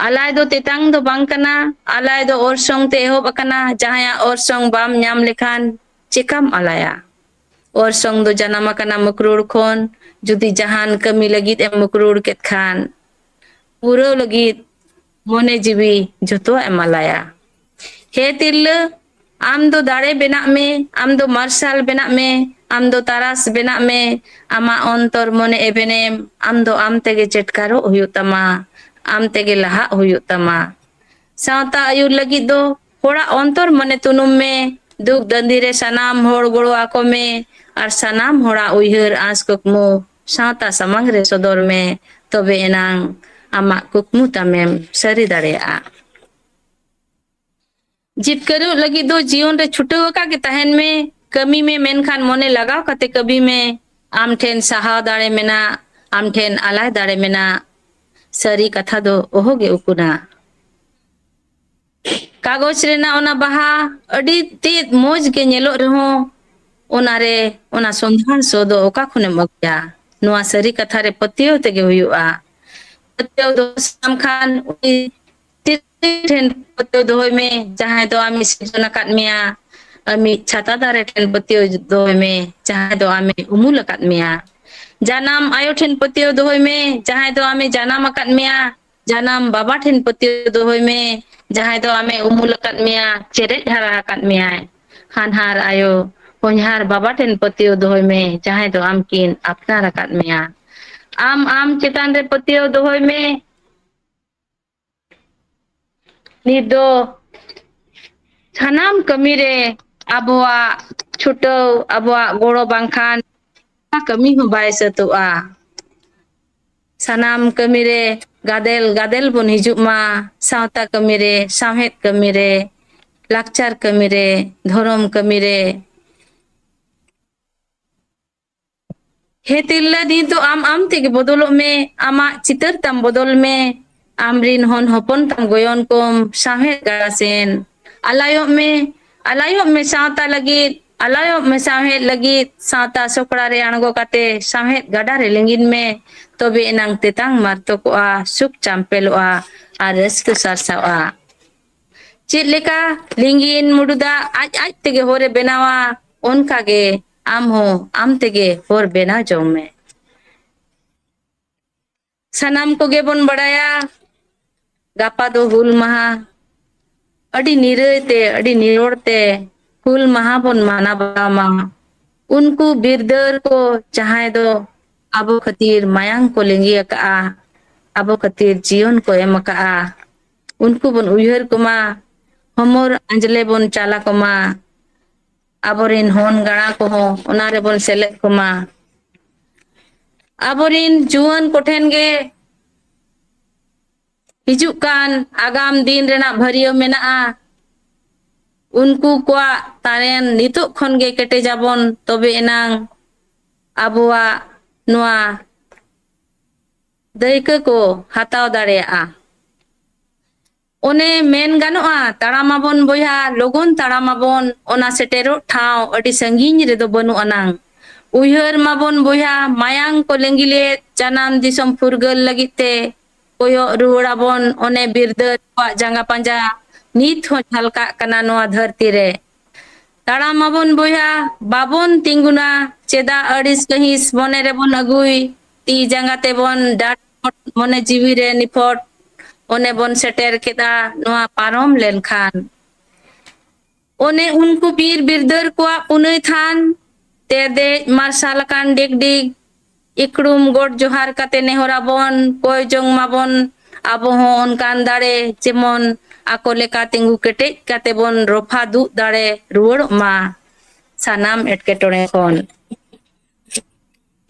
ᱟᱞᱟᱭ ᱫᱚ ᱛᱮᱛᱟᱝ ᱫᱚ ᱵᱟᱝ ᱠᱟᱱᱟ, ᱟᱞᱟᱭ ᱫᱚ ᱚᱨᱥᱚᱝ ᱛᱮ ᱮᱦᱚᱵ ᱟᱠᱟᱱᱟ᱾ ᱡᱟᱦᱟᱸᱭᱟᱜ ᱚᱨᱥᱚᱝ ᱵᱟᱢ ᱧᱟᱢ ᱞᱮᱠᱷᱟᱱ ᱪᱮᱠᱟᱢ ᱟᱞᱟᱭᱟ? ᱚᱨᱥᱚᱝ ᱫᱚ ᱡᱟᱱᱟᱢ ᱟᱠᱟᱱᱟ ᱢᱩᱠᱨᱩᱲ ᱠᱷᱚᱱ᱾ ᱡᱩᱫᱤ ᱡᱟᱦᱟᱱ ᱠᱟᱹᱢᱤ ᱞᱟᱹᱜᱤᱫ ᱮᱢ ᱢᱩᱠᱨᱩᱲ ᱠᱮᱫ ᱠᱷᱟᱱ, ᱯᱩᱨᱟᱹᱣ ᱞᱟᱹᱜᱤᱫ ᱢᱚᱱᱮ ᱡᱤᱣᱤ ᱡᱚᱛᱚᱣᱟᱜ ᱮᱢ ᱟᱞᱟᱭᱟ᱾ ᱦᱮ ᱛᱤᱨᱞᱟᱹ, ᱟᱢ ᱫᱚ ᱫᱟᱲᱮ ᱵᱮᱱᱟᱜ ᱢᱮ, ᱟᱢ ᱫᱚ ᱢᱟᱨᱥᱟᱞ ᱵᱮᱱᱟᱜ ᱢᱮ, ᱟᱢ ᱫᱚ ᱛᱟᱨᱟᱥ ᱵᱮᱱᱟᱜ ᱢᱮ᱾ ᱟᱢᱟᱜ ᱚᱱᱛᱚᱨ ᱢᱚᱱᱮ ᱮᱵᱷᱮᱱᱮᱢ ᱟᱢ ᱫᱚ ᱟᱢ ᱛᱮᱜᱮ ᱪᱮᱴᱠᱟᱨᱚᱜ ᱦᱩᱭᱩᱜ ᱛᱟᱢᱟ, ᱟᱢ ᱛᱮᱜᱮ ᱞᱟᱦᱟᱜ ᱦᱩᱭᱩᱜ ᱛᱟᱢᱟ᱾ ᱥᱟᱶᱛᱟ ᱟᱹᱭᱩᱨ ᱞᱟᱹᱜᱤᱫ ᱫᱚ ᱦᱚᱲᱟᱜ ᱚᱱᱛᱚᱨ ᱢᱚᱱᱮ ᱛᱩᱱᱩᱢ ᱢᱮ, ᱫᱩᱠ ᱫᱟᱹᱱᱫᱤ ᱨᱮ ᱥᱟᱱᱟᱢ ᱦᱚᱲ ᱜᱚᱲᱚ ᱟᱠᱚ ᱢᱮ, ᱟᱨ ᱥᱟᱱᱟᱢ ᱦᱚᱲᱟᱜ ᱩᱭᱦᱟᱹᱨ ᱟᱸᱥ ᱠᱩᱠᱢᱩ ᱥᱟᱶᱛᱟ ᱥᱟᱢᱟᱝ ᱨᱮ ᱥᱚᱫᱚᱨ ᱢᱮ, ᱛᱚᱵᱮ ᱮᱱᱟᱝ ᱟᱢᱟᱜ ᱠᱩᱠᱢᱩ ᱛᱟᱢᱮᱢ ᱥᱟᱹᱨᱤ ᱫᱟᱲᱮᱭᱟᱜᱼᱟ᱾ ᱡᱤᱛᱠᱟᱹᱨᱚᱜ ᱞᱟᱹᱜᱤᱫ ᱫᱚ ᱡᱤᱭᱚᱱ ᱨᱮ ᱪᱷᱩᱴᱟᱹᱣ ᱟᱠᱟᱫ ᱜᱮ ᱛᱟᱦᱮᱱ ᱢᱮ᱾ ᱠᱟᱹᱢᱤ ᱢᱮ, ᱢᱮᱱᱠᱷᱟᱱ ᱢᱚᱱᱮ ᱞᱟᱜᱟᱣ ᱠᱟᱛᱮ ᱠᱟᱹᱢᱤ ᱢᱮ᱾ ᱟᱢ ᱴᱷᱮᱱ ᱥᱟᱦᱟᱣ ᱫᱟᱲᱮ ᱢᱮᱱᱟᱜ, ᱟᱢ ᱴᱷᱮᱱ ᱟᱞᱟᱭ ᱫᱟᱲᱮ ᱢᱮᱱᱟᱜ᱾ ᱥᱟᱹᱨᱤ ᱠᱟᱛᱷᱟ ᱫᱚ ᱚᱦᱚᱜᱮ ᱩᱠᱩᱱᱟ᱾ ᱠᱟᱜᱚᱡᱽ ᱨᱮᱱᱟᱜ ᱚᱱᱟ ᱵᱟᱦᱟ ᱟᱹᱰᱤ ᱛᱮᱫ ᱢᱚᱡᱽ ᱜᱮ ᱧᱮᱞᱚᱜ ᱨᱮᱦᱚᱸ, ᱚᱱᱟᱨᱮ ᱚᱱᱟ ᱥᱚᱸᱫᱷᱟᱲ ᱥᱚ ᱫᱚ ᱚᱠᱟ ᱠᱷᱚᱱᱮᱢ ᱟᱹᱜᱩᱭᱟ? ᱱᱚᱣᱟ ᱥᱟᱹᱨᱤ ᱠᱟᱛᱷᱟ ᱨᱮ ᱯᱟᱹᱛᱭᱟᱹᱣ ᱛᱮᱜᱮ ᱦᱩᱭᱩᱜᱼᱟ᱾ ᱯᱟᱹᱛᱭᱟᱹᱣ ᱫᱚᱦᱚ ᱥᱟᱱᱟᱢ ᱠᱷᱟᱱ, ᱩᱱᱤ ᱛᱤᱨᱞᱟᱹ ᱴᱷᱮᱱ ᱯᱟᱹᱛᱭᱟᱹᱣ ᱫᱚᱦᱚᱭ ᱢᱮ, ᱡᱟᱦᱟᱸᱭ ᱫᱚ ᱟᱢᱮ ᱥᱤᱨᱡᱚᱱ ᱟᱠᱟᱫ ᱢᱮᱭᱟ᱾ ᱟᱢᱤᱡ ᱪᱷᱟᱛᱟ ᱫᱟᱨᱮ ᱴᱷᱮᱱ ᱯᱟᱹᱛᱭᱟᱹᱣ ᱫᱚᱦᱚᱭ ᱢᱮ, ᱡᱟᱦᱟᱸᱭ ᱫᱚ ᱟᱢᱮ ᱩᱢᱩᱞ ᱟᱠᱟᱫ ᱢᱮᱭᱟ᱾ ᱡᱟᱱᱟᱢ ᱟᱭᱳ ᱴᱷᱮᱱ ᱯᱟᱹᱛᱭᱟᱹᱣ ᱫᱚᱦᱚᱭ ᱢᱮ, ᱡᱟᱦᱟᱸᱭ ᱫᱚ ᱟᱢᱮ ᱡᱟᱱᱟᱢ ᱟᱠᱟᱫ ᱢᱮᱭᱟ᱾ ᱡᱟᱱᱟᱢ ᱵᱟᱵᱟ ᱴᱷᱮᱱ ᱯᱟᱹᱛᱭᱟᱹᱣ ᱫᱚᱦᱚᱭ ᱢᱮ, ᱡᱟᱦᱟᱸᱭ ᱫᱚ ᱟᱢᱮ ᱩᱢᱩᱞ ᱟᱠᱟᱫ ᱢᱮᱭᱟ, ᱪᱮᱨᱮᱡ ᱦᱟᱨᱟ ᱟᱠᱟᱫ ᱢᱮᱭᱟᱭ᱾ ᱦᱟᱱᱦᱟᱨ ᱟᱭᱳ, ᱦᱚᱧᱦᱟᱨ ᱵᱟᱵᱟ ᱴᱷᱮᱱ ᱯᱟᱹᱛᱭᱟᱹᱣ ᱫᱚᱦᱚᱭ ᱢᱮ, ᱡᱟᱦᱟᱸᱭ ᱫᱚ ᱟᱢ ᱠᱤᱱ ᱟᱯᱱᱟᱨ ᱟᱠᱟᱫ ᱢᱮᱭᱟ᱾ ᱟᱢ ᱟᱢ ᱪᱮᱛᱟᱱ ᱨᱮ ᱯᱟᱹᱛᱭᱟᱹᱣ ᱫᱚᱦᱚᱭ ᱢᱮ᱾ ᱱᱤᱛ ᱫᱚ ᱥᱟᱱᱟᱢ ᱠᱟᱹᱢᱤ ᱨᱮ ᱟᱵᱚᱣᱟᱜ ᱪᱷᱩᱴᱟᱹᱣ, ᱟᱵᱚᱣᱟᱜ ᱜᱚᱲᱚ ᱵᱟᱝᱠᱷᱟᱱ ᱚᱠᱟ ᱠᱟᱹᱢᱤ ᱦᱚᱸ ᱵᱟᱭ ᱥᱟᱹᱛᱚᱜᱼᱟ᱾ ᱥᱟᱱᱟᱢ ᱠᱟᱹᱢᱤ ᱨᱮ ᱜᱟᱫᱮᱞ ᱜᱟᱫᱮᱞ ᱵᱚᱱ ᱦᱤᱡᱩᱜ ᱢᱟ, ᱥᱟᱶᱛᱟ ᱠᱟᱹᱢᱤ ᱨᱮ, ᱥᱟᱶᱦᱮᱫ ᱠᱟᱹᱢᱤ ᱨᱮ, ᱞᱟᱠᱪᱟᱨ ᱠᱟᱹᱢᱤ ᱨᱮ, ᱫᱷᱚᱨᱚᱢ ᱠᱟᱹᱢᱤ ᱨᱮ᱾ ᱦᱮ ᱛᱤᱨᱞᱟᱹ, ᱱᱤᱛ ᱫᱚ ᱟᱢ ᱟᱢ ᱛᱮᱜᱮ ᱵᱚᱫᱚᱞᱚᱜ ᱢᱮ, ᱟᱢᱟᱜ ᱪᱤᱛᱟᱹᱨ ᱛᱟᱢ ᱵᱚᱫᱚᱞ ᱢᱮ, ᱟᱢᱨᱤᱱ ᱦᱚᱱ ᱦᱚᱯᱚᱱ ᱛᱟᱢ ᱜᱚᱭᱚᱱ ᱠᱚᱢ ᱥᱟᱶᱦᱮᱫ ᱜᱟᱰᱟ ᱥᱮᱱ᱾ ᱟᱞᱟᱭᱚᱜ ᱢᱮ, ᱟᱞᱟᱭᱚᱜ ᱢᱮ ᱥᱟᱶᱛᱟ ᱞᱟᱹᱜᱤᱫ, ᱟᱞᱟᱭᱚᱜ ᱢᱮ ᱥᱟᱶᱦᱮᱫ ᱞᱟᱹᱜᱤᱫ, ᱥᱟᱶᱛᱟ ᱥᱚᱠᱲᱟ ᱨᱮ ᱟᱬᱜᱚ ᱠᱟᱛᱮ ᱥᱟᱶᱦᱮᱫ ᱜᱟᱰᱟ ᱨᱮ ᱞᱤᱸᱜᱤᱱ ᱢᱮ, ᱛᱚᱵᱮ ᱮᱱᱟᱝ ᱛᱮᱛᱟᱝ ᱢᱟᱨᱛᱚᱠᱚᱜᱼᱟ, ᱥᱩᱠ ᱪᱟᱢᱯᱮᱞᱚᱜᱼᱟ ᱟᱨ ᱨᱟᱹᱥᱠᱟᱹ ᱥᱟᱨᱥᱟᱜᱼᱟ᱾ ᱪᱮᱫ ᱞᱮᱠᱟ ᱞᱤᱸᱜᱤᱱ ᱢᱩᱰᱩ ᱫᱟᱜ ᱟᱡ ᱟᱡ ᱛᱮᱜᱮ ᱦᱚᱨᱮ ᱵᱮᱱᱟᱣᱟ, ᱚᱱᱠᱟ ᱜᱮ ᱟᱢ ᱦᱚᱸ ᱟᱢ ᱛᱮᱜᱮ ᱦᱚᱨ ᱵᱮᱱᱟᱣ ᱡᱚᱝ ᱢᱮ᱾ ᱥᱟᱱᱟᱢ ᱠᱚᱜᱮ ᱵᱚᱱ ᱵᱟᱲᱟᱭᱟ, ᱜᱟᱯᱟ ᱫᱚ ᱦᱩᱞ ᱢᱟᱦᱟ᱾ ᱟᱹᱰᱤ ᱱᱤᱨᱟᱹᱭ ᱛᱮ, ᱟᱹᱰᱤ ᱱᱤᱨᱚᱲ ᱛᱮ ᱦᱩᱞ ᱢᱟᱦᱟ ᱵᱚᱱ ᱢᱟᱱᱟᱣ ᱵᱟᱛᱟᱣ ᱢᱟ᱾ ᱩᱱᱠᱩ ᱵᱤᱨᱫᱟᱹᱞ ᱠᱚ ᱡᱟᱦᱟᱸᱭ ᱫᱚ ᱟᱵᱚ ᱠᱷᱟᱹᱛᱤᱨ ᱢᱟᱭᱟᱝ ᱠᱚ ᱞᱤᱸᱜᱤ ᱟᱠᱟᱫᱼᱟ, ᱟᱵᱚ ᱠᱷᱟᱹᱛᱤᱨ ᱡᱤᱭᱚᱱ ᱠᱚ ᱮᱢ ᱟᱠᱟᱫᱼᱟ, ᱩᱱᱠᱩ ᱵᱚᱱ ᱩᱭᱦᱟᱹᱨ ᱠᱚᱢᱟ, ᱦᱚᱢᱚᱨ ᱟᱸᱡᱽᱞᱮ ᱵᱚᱱ ᱪᱟᱞ ᱟᱠᱚᱢᱟ᱾ ᱟᱵᱚᱨᱮᱱ ᱦᱚᱱ ᱜᱟᱬᱟ ᱠᱚᱦᱚᱸ ᱚᱱᱟ ᱨᱮᱵᱚᱱ ᱥᱮᱞᱮᱫ ᱠᱚᱢᱟ᱾ ᱟᱵᱚᱨᱮᱱ ᱡᱩᱣᱟᱹᱱ ᱠᱚᱴᱷᱮᱱ ᱜᱮ ᱦᱤᱡᱩᱜ ᱠᱟᱱ ᱟᱜᱟᱢ ᱫᱤᱱ ᱨᱮᱱᱟᱜ ᱵᱷᱟᱹᱨᱭᱟᱹ ᱢᱮᱱᱟᱜᱼᱟ᱾ ᱩᱱᱠᱩ ᱠᱚᱣᱟᱜ ᱛᱟᱨᱮᱱ ᱱᱤᱛᱚᱜ ᱠᱷᱚᱱ ᱜᱮ ᱠᱮᱴᱮᱡᱟᱵᱚᱱ, ᱛᱚᱵᱮ ᱮᱱᱟᱝ ᱟᱵᱚᱣᱟᱜ ᱱᱚᱣᱟ ᱫᱟᱹᱭᱠᱟᱹ ᱠᱚ ᱦᱟᱛᱟᱣ ᱫᱟᱲᱮᱭᱟᱜᱼᱟ᱾ ᱚᱱᱮ ᱢᱮᱱ ᱜᱟᱱᱚᱜᱼᱟ, ᱛᱟᱲᱟᱢᱟᱵᱚᱱ ᱵᱚᱭᱦᱟ, ᱞᱚᱜᱚᱱ ᱛᱟᱲᱟᱢᱟᱵᱚᱱ, ᱚᱱᱟ ᱥᱮᱴᱮᱨᱚᱜ ᱴᱷᱟᱶ ᱟᱹᱰᱤ ᱥᱟᱺᱜᱤᱧ ᱨᱮᱫᱚ ᱵᱟᱹᱱᱩᱜ ᱟᱱᱟᱝ᱾ ᱩᱭᱦᱟᱹᱨ ᱢᱟᱵᱚᱱ ᱵᱚᱭᱦᱟ, ᱢᱟᱭᱟᱝ ᱠᱚ ᱞᱤᱸᱜᱤ ᱞᱮᱫ ᱡᱟᱱᱟᱢ ᱫᱤᱥᱚᱢ ᱯᱷᱩᱨᱜᱟᱹᱞ ᱞᱟᱹᱜᱤᱫ ᱛᱮ ᱠᱚᱭᱚᱜ ᱨᱩᱣᱟᱹᱲᱟᱵᱚᱱ ᱚᱱᱮ ᱵᱤᱨᱫᱟᱹᱞ ᱠᱚᱣᱟᱜ ᱡᱟᱸᱜᱟ ᱯᱟᱸᱡᱟ, ᱱᱤᱛ ᱦᱚᱸ ᱡᱷᱟᱞᱠᱟᱜ ᱠᱟᱱᱟ ᱱᱚᱣᱟ ᱫᱷᱟᱹᱨᱛᱤ ᱨᱮ᱾ ᱛᱟᱲᱟᱢ ᱢᱟᱵᱚᱱ ᱵᱚᱭᱦᱟ, ᱵᱟᱵᱚᱱ ᱛᱤᱸᱜᱩᱱᱟ, ᱪᱮᱫᱟᱜ ᱟᱹᱲᱤᱥ ᱠᱟᱹᱦᱤᱥ ᱢᱚᱱᱮ ᱨᱮᱵᱚᱱ ᱟᱹᱜᱩᱭ? ᱛᱤ ᱡᱟᱸᱜᱟ ᱛᱮᱵᱚᱱ ᱰᱟᱴ ᱢᱚᱱᱮ ᱡᱤᱣᱤ ᱨᱮ ᱱᱤᱯᱷᱚᱴ, ᱚᱱᱮ ᱵᱚᱱ ᱥᱮᱴᱮᱨ ᱠᱮᱫᱟ ᱱᱚᱣᱟ ᱯᱟᱨᱚᱢ ᱞᱮᱱᱠᱷᱟᱱ᱾ ᱚᱱᱮ ᱩᱱᱠᱩ ᱵᱤᱨ ᱵᱤᱨᱫᱟᱹᱨ ᱠᱚᱣᱟᱜ ᱯᱩᱱᱟᱹᱭ ᱛᱷᱟᱱ, ᱛᱮᱨᱫᱮᱡ ᱢᱟᱨᱥᱟᱞ ᱟᱠᱟᱱ ᱰᱤᱜᱽ ᱰᱤᱜᱽ, ᱤᱠᱲᱩᱢ ᱜᱚᱰ ᱡᱚᱦᱟᱨ ᱠᱟᱛᱮ ᱱᱮᱦᱚᱨ ᱟᱵᱚᱱ, ᱠᱚᱭ ᱡᱚᱝ ᱢᱟᱵᱚᱱ ᱟᱵᱚ ᱦᱚᱸ ᱚᱱᱠᱟᱱ ᱫᱟᱲᱮ, ᱡᱮᱢᱚᱱ ᱟᱠᱚ ᱞᱮᱠᱟ ᱛᱤᱸᱜᱩ ᱠᱮᱴᱮᱡ ᱠᱟᱛᱮ ᱵᱚᱱ ᱨᱚᱯᱷᱟ ᱫᱩᱜ ᱫᱟᱲᱮ ᱨᱩᱣᱟᱹᱲᱚᱜ ᱢᱟ ᱥᱟᱱᱟᱢ ᱮᱴᱠᱮᱴᱚᱬᱮ ᱠᱷᱚᱱ᱾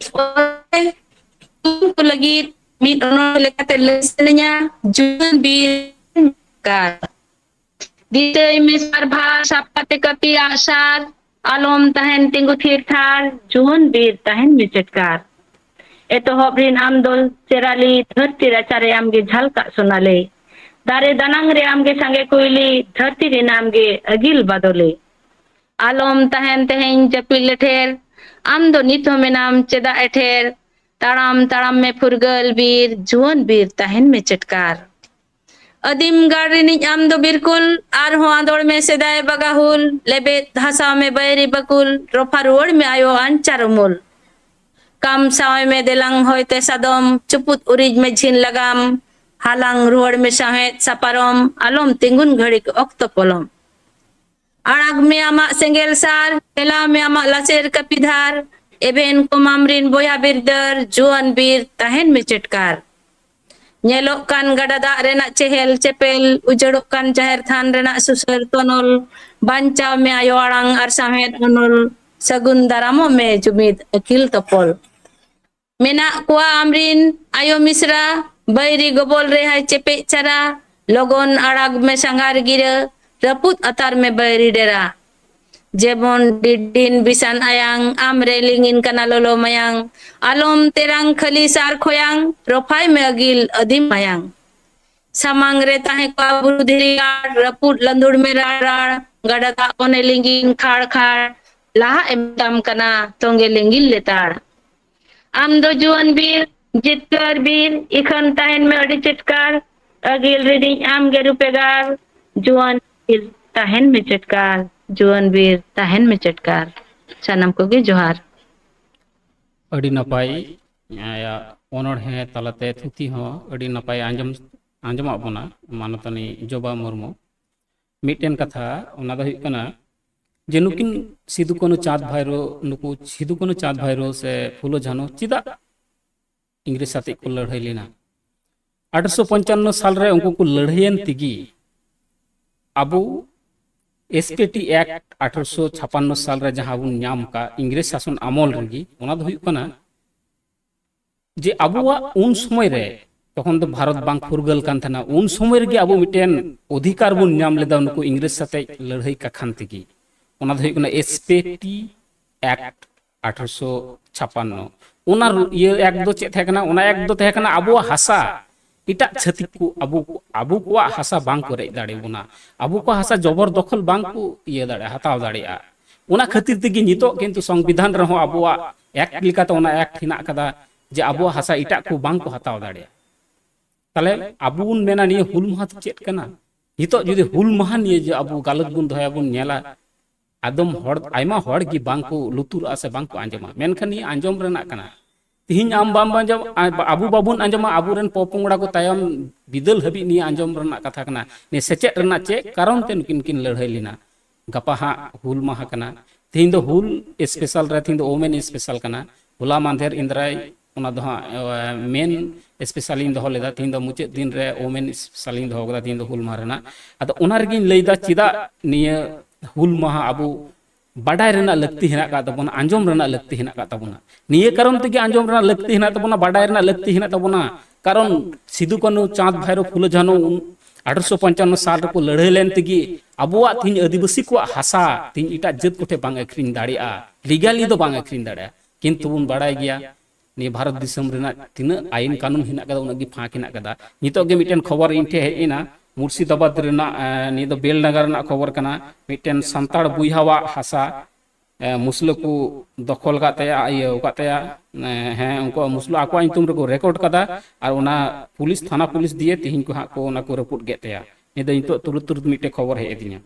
ᱠᱚ ᱞᱟᱹᱜᱤᱫ ᱢᱤᱫ ᱚᱱᱚᱬᱦᱮ ᱞᱮᱠᱟᱛᱮ ᱞᱟᱹᱭ ᱥᱟᱱᱟᱧᱟ, ᱡᱩᱣᱟᱹᱱ ᱵᱤᱨ ᱠᱟᱨ᱾ ᱫᱤᱥᱟᱹᱭ ᱢᱮ ᱥᱟᱨᱵᱷᱟᱨ, ᱥᱟᱵ ᱠᱟᱛᱮ ᱠᱟᱹᱯᱤ ᱟᱜᱼᱥᱟᱨ, ᱟᱞᱚᱢ ᱛᱟᱦᱮᱱ ᱛᱤᱸᱜᱩ ᱛᱷᱤᱨ ᱛᱷᱟᱨ, ᱡᱩᱣᱟᱹᱱ ᱵᱤᱨ ᱛᱟᱦᱮᱱ ᱢᱮ ᱪᱮᱴᱠᱟᱨ᱾ ᱮᱛᱚᱦᱚᱵ ᱨᱤᱱ ᱟᱢ ᱫᱚ ᱪᱮᱨᱟᱞᱤ, ᱫᱷᱟᱹᱨᱛᱤ ᱨᱟᱪᱟᱨᱮ ᱟᱢᱜᱮ ᱡᱷᱟᱞᱠᱟᱜ ᱥᱚᱱᱟᱞᱤ᱾ ᱫᱟᱨᱮ ᱫᱟᱱᱟᱝ ᱨᱮ ᱟᱢᱜᱮ ᱥᱟᱸᱜᱮ ᱠᱩᱭᱞᱤ, ᱫᱷᱟᱹᱨᱛᱤ ᱨᱤᱱ ᱟᱢᱜᱮ ᱟᱹᱜᱤᱞ ᱵᱟᱫᱚᱞᱤ᱾ ᱟᱞᱚᱢ ᱛᱟᱦᱮᱱ ᱛᱮᱦᱮᱧ ᱡᱟᱹᱯᱤᱫ ᱞᱮᱴᱷᱮᱨ, ᱟᱢ ᱫᱚ ᱱᱤᱛ ᱦᱚᱸ ᱢᱮᱱᱟᱢ ᱪᱮᱫᱟᱜ ᱮᱴᱷᱮᱨ? ᱛᱟᱲᱟᱢ ᱛᱟᱲᱟᱢ ᱢᱮ ᱯᱷᱩᱨᱜᱟᱹᱞ ᱵᱤᱨ, ᱡᱩᱣᱟᱹᱱ ᱵᱤᱨ ᱛᱟᱦᱮᱱ ᱢᱮ ᱪᱮᱴᱠᱟᱨ᱾ ᱟᱹᱫᱤᱢ ᱜᱟᱲ ᱨᱤᱱᱤᱡ ᱟᱢ ᱫᱚ ᱵᱤᱨᱠᱩᱞ, ᱟᱨᱦᱚᱸ ᱟᱸᱫᱚᱲ ᱢᱮ ᱥᱮᱫᱟᱭ ᱵᱟᱜᱟᱦᱩᱞ, ᱞᱮᱵᱮᱫ ᱦᱟᱥᱟᱣ ᱢᱮ ᱵᱟᱹᱭᱨᱤ ᱵᱟᱹᱠᱩᱞ, ᱨᱚᱯᱷᱟ ᱨᱩᱣᱟᱹᱲ ᱢᱮ ᱟᱭᱳ ᱟᱧᱪᱟᱨ ᱩᱢᱩᱞ᱾ ᱠᱟᱢ ᱥᱟᱶ ᱢᱮ ᱫᱮᱞᱟᱝ ᱦᱚᱭᱛᱮ ᱥᱟᱫᱚᱢ, ᱪᱩᱯᱩᱫ ᱩᱨᱤᱡ ᱢᱮ ᱡᱷᱤᱱ ᱞᱟᱜᱟᱢ, ᱦᱟᱞᱟᱝ ᱨᱩᱣᱟᱹᱲ ᱢᱮ ᱥᱟᱶᱦᱮᱫ ᱥᱟᱯᱟᱨᱚᱢ, ᱟᱞᱚᱢ ᱛᱤᱸᱜᱩᱱ ᱜᱷᱟᱹᱲᱤᱠ ᱚᱠᱛᱚ ᱯᱚᱞᱚᱢ᱾ ᱟᱲᱟᱜᱽ ᱢᱮ ᱟᱢᱟᱜ ᱥᱮᱸᱜᱮᱞ ᱥᱟᱨ, ᱴᱷᱮᱞᱟᱣ ᱢᱮ ᱟᱢᱟᱜ ᱞᱟᱥᱮᱨ ᱠᱟᱹᱯᱤᱫᱷᱟᱨ, ᱮᱵᱷᱮᱱ ᱠᱚᱢᱟᱢ ᱨᱤᱱ ᱵᱚᱭᱦᱟ ᱵᱤᱨᱫᱟᱹᱨ, ᱡᱩᱣᱟᱹᱱ ᱵᱤᱨ ᱛᱟᱦᱮᱱ ᱢᱮ ᱪᱮᱴᱠᱟᱨ᱾ ᱧᱮᱞᱚᱜ ᱠᱟᱱ ᱜᱟᱰᱟ ᱫᱟᱜ ᱨᱮᱱᱟᱜ ᱪᱮᱦᱮᱞ ᱪᱮᱯᱮᱞ, ᱩᱡᱟᱹᱲᱚᱜ ᱠᱟᱱ ᱡᱟᱦᱮᱨ ᱛᱷᱟᱱ ᱨᱮᱱᱟᱜ ᱥᱩᱥᱟᱹᱨ ᱛᱚᱱᱚᱞ, ᱵᱟᱧᱪᱟᱣ ᱢᱮ ᱟᱭᱳ ᱟᱲᱟᱝ ᱟᱨ ᱥᱟᱶᱦᱮᱫ ᱚᱱᱚᱞ, ᱥᱟᱹᱜᱩᱱ ᱫᱟᱨᱟᱢᱚᱜ ᱢᱮ ᱡᱩᱢᱤᱫ ᱟᱹᱠᱤᱞ ᱛᱚᱯᱚᱞ᱾ ᱢᱮᱱᱟᱜ ᱠᱚᱣᱟ ᱟᱢᱨᱤᱱ ᱟᱭᱳ ᱢᱤᱥᱨᱟ, ᱵᱟᱹᱭᱨᱤ ᱜᱚᱵᱚᱞ ᱨᱮ ᱦᱟᱭ ᱪᱮᱯᱮᱡ ᱪᱟᱨᱟ, ᱞᱚᱜᱚᱱ ᱟᱲᱟᱜᱽ ᱢᱮ ᱥᱟᱸᱜᱷᱟᱨ ᱜᱤᱨᱟᱹ, ᱨᱟᱹᱯᱩᱫ ᱟᱛᱟᱨ ᱢᱮ ᱵᱟᱹᱭᱨᱤ ᱰᱮᱨᱟ᱾ ᱡᱮᱢᱚᱱ ᱰᱤᱰᱤᱱ ᱵᱤᱥᱟᱱ ᱟᱭᱟᱝ, ᱟᱢ ᱨᱮ ᱞᱤᱸᱜᱤᱱ ᱠᱟᱱᱟ ᱞᱚᱞᱚ ᱢᱟᱭᱟᱝ᱾ ᱟᱞᱚᱢ ᱛᱮᱨᱟᱝ ᱠᱷᱟᱹᱞᱤ ᱥᱟᱨ ᱠᱷᱚᱭᱟᱝ, ᱨᱚᱯᱷᱟᱭ ᱢᱮ ᱟᱹᱜᱤᱞ ᱟᱹᱫᱤᱢ ᱢᱟᱭᱟᱝ᱾ ᱥᱟᱢᱟᱝ ᱨᱮ ᱛᱟᱦᱮᱸ ᱠᱚᱜᱼᱟ ᱵᱩᱨᱩ ᱫᱷᱤᱨᱤ ᱜᱟᱲ, ᱨᱟᱹᱯᱩᱫ ᱞᱟᱸᱫᱩᱲ ᱢᱮ ᱨᱟᱲ ᱨᱟᱲ, ᱜᱟᱰᱟ ᱫᱟᱜ ᱵᱚᱱᱮ ᱞᱤᱸᱜᱤᱱ ᱠᱷᱟᱲ ᱠᱷᱟᱲ, ᱞᱟᱦᱟᱜ ᱮ ᱢᱮᱛᱟᱢ ᱠᱟᱱᱟ ᱛᱚᱸᱜᱮ ᱞᱤᱸᱜᱤᱱ ᱞᱮᱛᱟᱲ᱾ ᱟᱢ ᱫᱚ ᱡᱩᱣᱟᱹᱱ ᱵᱤᱨ, ᱡᱤᱛᱠᱟᱹᱨ ᱵᱤᱨ, ᱤᱠᱷᱟᱹᱱ ᱛᱟᱦᱮᱱ ᱢᱮ ᱟᱹᱰᱤ ᱪᱮᱴᱠᱟᱨ, ᱟᱹᱜᱤᱞ ᱨᱤᱱᱤᱡ ᱟᱢ ᱜᱮ ᱨᱩᱯᱮᱜᱟᱨ, ᱡᱩᱣᱟᱹᱱ ᱵᱤᱨ ᱛᱟᱦᱮᱱ ᱢᱮ ᱪᱮᱴᱠᱟᱨ, ᱡᱩᱣᱟᱹᱱ ᱵᱤᱨ ᱛᱟᱦᱮᱱ ᱢᱮ ᱪᱮᱴᱠᱟᱨ᱾ ᱥᱟᱱᱟᱢ ᱠᱚᱜᱮ ᱡᱚᱦᱟᱨ᱾ ᱟᱹᱰᱤ ᱱᱟᱯᱟᱭ᱾ ᱟᱭᱟᱜ ᱚᱱᱚᱬᱦᱮ ᱛᱟᱞᱟᱛᱮ ᱛᱷᱩᱛᱤ ᱦᱚᱸ ᱟᱹᱰᱤ ᱱᱟᱯᱟᱭ ᱟᱸᱡᱚᱢ ᱟᱸᱡᱚᱢᱟᱜ ᱵᱚᱱᱟ ᱢᱟᱱᱚᱛᱟᱱᱤ ᱡᱚᱵᱟ ᱢᱩᱨᱢᱩ᱾ ᱢᱤᱫᱴᱮᱱ ᱠᱟᱛᱷᱟ, ᱚᱱᱟ ᱫᱚ ᱦᱩᱭᱩᱜ ᱠᱟᱱᱟ ᱡᱮ ᱱᱩᱠᱤᱱ ᱥᱤᱫᱩ ᱠᱟᱹᱱᱩ ᱪᱟᱸᱫᱽ ᱵᱷᱟᱭᱨᱳ, ᱱᱩᱠᱩ ᱥᱤᱫᱩ ᱠᱟᱹᱱᱩ ᱪᱟᱸᱫᱽ ᱵᱷᱟᱭᱨᱳ ᱥᱮ ᱯᱷᱩᱞᱳ ᱡᱷᱟᱱᱳ ᱪᱮᱫᱟᱜ ᱤᱝᱨᱮᱡᱽ ᱥᱟᱛᱮᱜ ᱠᱚ ᱞᱟᱹᱲᱦᱟᱹᱭ ᱞᱮᱱᱟ? ᱟᱴᱷᱨᱚᱥᱚ ᱯᱚᱧᱪᱟᱱᱱᱚ ᱥᱟᱞᱨᱮ ᱩᱱᱠᱩ ᱠᱚ ᱞᱟᱹᱲᱦᱟᱹᱭᱮᱱ ᱛᱮᱜᱮ ᱟᱵᱚ ᱮᱥ ᱯᱤ ᱴᱤ ᱮᱠᱴ ᱟᱴᱷᱨᱚᱥᱚ ᱪᱷᱟᱯᱟᱱᱱᱚ ᱥᱟᱞᱨᱮ ᱡᱟᱦᱟᱸ ᱵᱚᱱ ᱧᱟᱢ ᱟᱠᱟᱫ ᱤᱝᱨᱮᱡᱽ ᱥᱟᱥᱚᱱ ᱟᱢᱚᱞ ᱨᱮᱜᱮ, ᱚᱱᱟ ᱫᱚ ᱦᱩᱭᱩᱜ ᱠᱟᱱᱟ ᱡᱮ ᱟᱵᱚᱣᱟᱜ ᱩᱱ ᱥᱚᱢᱚᱭ ᱨᱮ, ᱛᱚᱠᱷᱚᱱ ᱫᱚ ᱵᱷᱟᱨᱚᱛ ᱵᱟᱝ ᱯᱷᱩᱨᱜᱟᱹᱞ ᱠᱟᱱ ᱛᱟᱦᱮᱱᱟ, ᱩᱱ ᱥᱚᱢᱚᱭ ᱨᱮᱜᱮ ᱟᱵᱚ ᱢᱤᱫᱴᱮᱱ ᱚᱫᱷᱤᱠᱟᱨ ᱵᱚᱱ ᱧᱟᱢ ᱞᱮᱫᱟ ᱱᱩᱠᱩ ᱤᱝᱨᱮᱡᱽ ᱥᱟᱛᱮ ᱞᱟᱹᱲᱦᱟᱹᱭ ᱠᱟᱠᱷᱟᱱ ᱛᱮᱜᱮ᱾ ᱚᱱᱟ ᱫᱚ ᱦᱩᱭᱩᱜ ᱠᱟᱱᱟ ᱮᱥ ᱯᱤ ᱴᱤ ᱮᱠᱴ ᱟᱴᱷᱨᱚᱥᱚ ᱪᱷᱟᱯᱟᱱᱱᱚ᱾ ᱚᱱᱟ ᱨᱩ- ᱤᱭᱟᱹ ᱮᱠᱴ ᱫᱚ ᱪᱮᱫ ᱛᱟᱦᱮᱸ ᱠᱟᱱᱟ? ᱚᱱᱟ ᱮᱠᱴ ᱫᱚ ᱛᱟᱦᱮᱸ ᱠᱟᱱᱟ ᱟᱵᱚᱣᱟᱜ ᱦᱟᱥᱟ ᱮᱴᱟᱜ ᱪᱷᱟᱹᱛᱤᱠ ᱠᱚ ᱟᱵᱚ ᱟᱵᱚ ᱠᱚᱣᱟᱜ ᱦᱟᱥᱟ ᱵᱟᱝ ᱠᱚ ᱨᱮᱡ ᱫᱟᱲᱮᱭᱟᱵᱚᱱᱟ, ᱟᱵᱚ ᱠᱚᱣᱟᱜ ᱦᱟᱥᱟ ᱡᱚᱵᱚᱨ ᱫᱚᱠᱷᱚᱞ ᱵᱟᱝ ᱠᱚ ᱤᱭᱟᱹ ᱫᱟᱲᱮᱭᱟᱜᱼᱟ, ᱦᱟᱛᱟᱣ ᱫᱟᱲᱮᱭᱟᱜᱼᱟ᱾ ᱚᱱᱟ ᱠᱷᱟᱹᱛᱤᱨ ᱛᱮᱜᱮ ᱱᱤᱛᱚᱜ ᱠᱤᱱᱛᱩ ᱥᱚᱝᱵᱤᱫᱷᱟᱱ ᱨᱮᱦᱚᱸ ᱟᱵᱚᱣᱟᱜ ᱮᱠᱴ ᱞᱮᱠᱟᱛᱮ ᱚᱱᱟ ᱮᱠᱴ ᱦᱮᱱᱟᱜ ᱟᱠᱟᱫᱟ ᱡᱮ ᱟᱵᱚᱣᱟᱜ ᱦᱟᱥᱟ ᱮᱴᱟᱜ ᱠᱚ ᱵᱟᱝ ᱠᱚ ᱦᱟᱛᱟᱣ ᱫᱟᱲᱮᱭᱟᱜᱼᱟ᱾ ᱛᱟᱦᱞᱮ ᱟᱵᱚ ᱵᱚᱱ ᱢᱮᱱᱟ ᱱᱤᱭᱟᱹ ᱦᱩᱞ ᱢᱟᱦᱟ ᱫᱚ ᱪᱮᱫ ᱠᱟᱱᱟ? ᱱᱤᱛᱚᱜ ᱡᱩᱫᱤ ᱦᱩᱞ ᱢᱟᱦᱟ ᱱᱤᱭᱮ ᱡᱮ ᱟᱵᱚ ᱜᱟᱞᱚᱪ ᱵᱚᱱ ᱫᱚᱦᱚᱭᱟ, ᱵᱚᱱ ᱧᱮᱞᱟ, ᱟᱫᱚᱢ ᱦᱚᱲ, ᱟᱭᱢᱟ ᱦᱚᱲ ᱜᱮ ᱵᱟᱝ ᱠᱚ ᱞᱩᱛᱩᱨᱟᱜᱼᱟ ᱥᱮ ᱵᱟᱝ ᱠᱚ ᱟᱸᱡᱚᱢᱟ, ᱢᱮᱱᱠᱷᱟᱱ ᱱᱤᱭᱟᱹ ᱟᱸᱡᱚᱢ ᱨᱮᱱᱟᱜ ᱠᱟᱱᱟ᱾ ᱛᱤᱦᱤᱧ ᱟᱢ ᱵᱟᱢ ᱟᱸᱡᱚᱢ, ᱟ- ᱟᱵᱚ ᱵᱟᱵᱚᱱ ᱟᱸᱡᱚᱢᱟ, ᱟᱵᱚᱨᱮᱱ ᱯᱚᱯᱚᱝᱲᱟ ᱠᱚ ᱛᱟᱭᱚᱢ ᱵᱤᱫᱟᱹᱞ ᱦᱟᱹᱵᱤᱡ ᱱᱤᱭᱟᱹ ᱟᱸᱡᱚᱢ ᱨᱮᱱᱟᱜ ᱠᱟᱛᱷᱟ ᱠᱟᱱᱟ᱾ ᱱᱤᱭᱟᱹ ᱥᱮᱪᱮᱫ ᱨᱮᱱᱟᱜ ᱪᱮᱫ ᱠᱟᱨᱚᱱ ᱛᱮ ᱱᱩᱠᱤᱱ ᱠᱤᱱ ᱞᱟᱹᱲᱦᱟᱹᱭ ᱞᱮᱱᱟ? ᱜᱟᱯᱟ ᱦᱟᱸᱜ ᱦᱩᱞ ᱢᱟᱦᱟ ᱠᱟᱱᱟ᱾ ᱛᱤᱦᱤᱧ ᱫᱚ ᱦᱩᱞ ᱥᱯᱮᱥᱟᱞ ᱨᱮ, ᱛᱤᱦᱤᱧ ᱫᱚ ᱳᱢᱮᱱ ᱥᱯᱮᱥᱟᱞ ᱠᱟᱱᱟ᱾ ᱦᱚᱞᱟ ᱢᱟᱫᱷᱮᱨ ᱤᱱᱫᱨᱟᱭ, ᱚᱱᱟ ᱫᱚ ᱦᱟᱸᱜ ᱢᱮᱱ ᱥᱯᱮᱥᱟᱞ ᱤᱧ ᱫᱚᱦᱚ ᱞᱮᱫᱟ, ᱛᱤᱦᱤᱧ ᱫᱚ ᱢᱩᱪᱟᱹᱫ ᱫᱤᱱ ᱨᱮ ᱳᱢᱮᱱ ᱥᱯᱮᱥᱟᱞ ᱤᱧ ᱫᱚᱦᱚ ᱠᱟᱫᱟ, ᱛᱤᱦᱤᱧ ᱫᱚ ᱦᱩᱞ ᱢᱟᱦᱟ ᱨᱮᱱᱟᱜ᱾ ᱟᱫᱚ ᱚᱱᱟ ᱨᱮᱜᱮᱧ ᱞᱟᱹᱭᱫᱟ ᱪᱮᱫᱟᱜ ᱱᱤᱭᱟᱹ ᱦᱩᱞ ᱢᱟᱦᱟ ᱟᱵᱚ ᱵᱟᱰᱟᱭ ᱨᱮᱱᱟᱜ ᱞᱟᱹᱠᱛᱤ ᱦᱮᱱᱟᱜ ᱟᱠᱟᱫ ᱛᱟᱵᱚᱱᱟ, ᱟᱸᱡᱚᱢ ᱨᱮᱱᱟᱜ ᱞᱟᱹᱠᱛᱤ ᱦᱮᱱᱟᱜ ᱟᱠᱟᱫ ᱛᱟᱵᱚᱱᱟ᱾ ᱱᱤᱭᱟᱹ ᱠᱟᱨᱚᱱ ᱛᱮᱜᱮ ᱟᱸᱡᱚᱢ ᱨᱮᱱᱟᱜ ᱞᱟᱹᱠᱛᱤ ᱦᱮᱱᱟᱜ ᱛᱟᱵᱚᱱᱟ, ᱵᱟᱰᱟᱭ ᱨᱮᱱᱟᱜ ᱞᱟᱹᱠᱛᱤ ᱦᱮᱱᱟᱜ ᱛᱟᱵᱚᱱᱟ, ᱠᱟᱨᱚᱱ ᱥᱤᱫᱩ ᱠᱟᱹᱱᱩ ᱪᱟᱸᱫᱽ ᱵᱷᱟᱭᱨᱳ ᱯᱷᱩᱞᱳ ᱡᱷᱟᱱᱳ ᱩᱱ- ᱟᱴᱷᱨᱚᱥᱚ ᱯᱚᱧᱪᱟᱱᱱᱚ ᱥᱟᱞ ᱨᱮᱠᱚ ᱞᱟᱹᱲᱦᱟᱹᱭ ᱞᱮᱱ ᱛᱮᱜᱮ ᱟᱵᱚᱣᱟᱜ ᱛᱤᱦᱤᱧ ᱟᱹᱫᱤᱵᱟᱹᱥᱤ ᱠᱚᱣᱟᱜ ᱦᱟᱥᱟ ᱛᱤᱦᱤᱧ ᱮᱴᱟᱜ ᱡᱟᱹᱛ ᱠᱚᱴᱷᱮᱱ ᱵᱟᱝ ᱟᱹᱠᱷᱨᱤᱧ ᱫᱟᱲᱮᱭᱟᱜᱼᱟ, ᱞᱤᱜᱟᱞᱤ ᱫᱚ ᱵᱟᱝ ᱟᱹᱠᱷᱨᱤᱧ ᱫᱟᱲᱮᱭᱟᱜᱼᱟ᱾ ᱠᱤᱱᱛᱩ ᱵᱚᱱ ᱵᱟᱲᱟᱭ ᱜᱮᱭᱟ, ᱱᱤᱭᱟᱹ ᱵᱷᱟᱨᱚᱛ ᱫᱤᱥᱚᱢ ᱨᱮᱱᱟᱜ ᱛᱤᱱᱟᱹᱜ ᱟᱭᱤᱱ ᱠᱟᱹᱱᱩᱱ ᱦᱮᱱᱟᱜ ᱠᱟᱫᱟ, ᱩᱱᱟᱹᱜ ᱜᱮ ᱯᱷᱟᱸᱠ ᱦᱮᱱᱟᱜ ᱠᱟᱫᱟ᱾ ᱱᱤᱛᱚᱜ ᱜᱮ ᱢᱤᱫᱴᱮᱱ ᱠᱷᱚᱵᱚᱨ ᱤᱧ ᱴᱷᱮᱱ ᱦᱮᱡ ᱮᱱᱟ, ᱢᱩᱨᱥᱤᱫᱟᱵᱟᱫᱽ ᱨᱮᱱᱟᱜ, ᱮᱸ, ᱱᱤᱭᱟᱹ ᱫᱚ ᱵᱮᱞᱰᱟᱸᱜᱟ ᱨᱮᱱᱟᱜ ᱠᱷᱚᱵᱚᱨ ᱠᱟᱱᱟ᱾ ᱢᱤᱫᱴᱮᱱ ᱥᱟᱱᱛᱟᱲ ᱵᱚᱭᱦᱟᱣᱟᱜ ᱦᱟᱥᱟ, ᱮᱸ, ᱢᱩᱥᱞᱟᱹ ᱠᱚ ᱫᱚᱠᱷᱚᱞ ᱠᱟᱫ ᱛᱟᱭᱟ, ᱤᱭᱟᱹ ᱠᱟᱫ ᱛᱟᱭᱟ, ᱮᱸ, ᱦᱮᱸ, ᱩᱱᱠᱩᱣᱟᱜ ᱢᱩᱥᱞᱟᱹ ᱟᱠᱚᱣᱟᱜ ᱧᱩᱛᱩᱢ ᱨᱮᱠᱚ ᱨᱮᱠᱚᱨᱰ ᱠᱟᱫᱟ, ᱟᱨ ᱚᱱᱟ ᱯᱩᱞᱤᱥ, ᱛᱷᱟᱱᱟ ᱯᱩᱞᱤᱥ ᱫᱤᱭᱮ ᱛᱤᱦᱤᱧ ᱠᱚ ᱦᱟᱸᱜ ᱠᱚ ᱚᱱᱟ ᱠᱚ ᱨᱟᱹᱯᱩᱫ ᱠᱮᱫ ᱛᱟᱭᱟ᱾ ᱱᱤᱭᱟᱹ ᱫᱚ ᱱᱤᱛᱚᱜ ᱛᱩᱨᱩᱛ ᱛᱩᱨᱩᱛ ᱢᱤᱫᱴᱮᱡ ᱠᱷᱚᱵᱚᱨ ᱦᱮᱡ ᱟᱹᱫᱤᱧᱟ᱾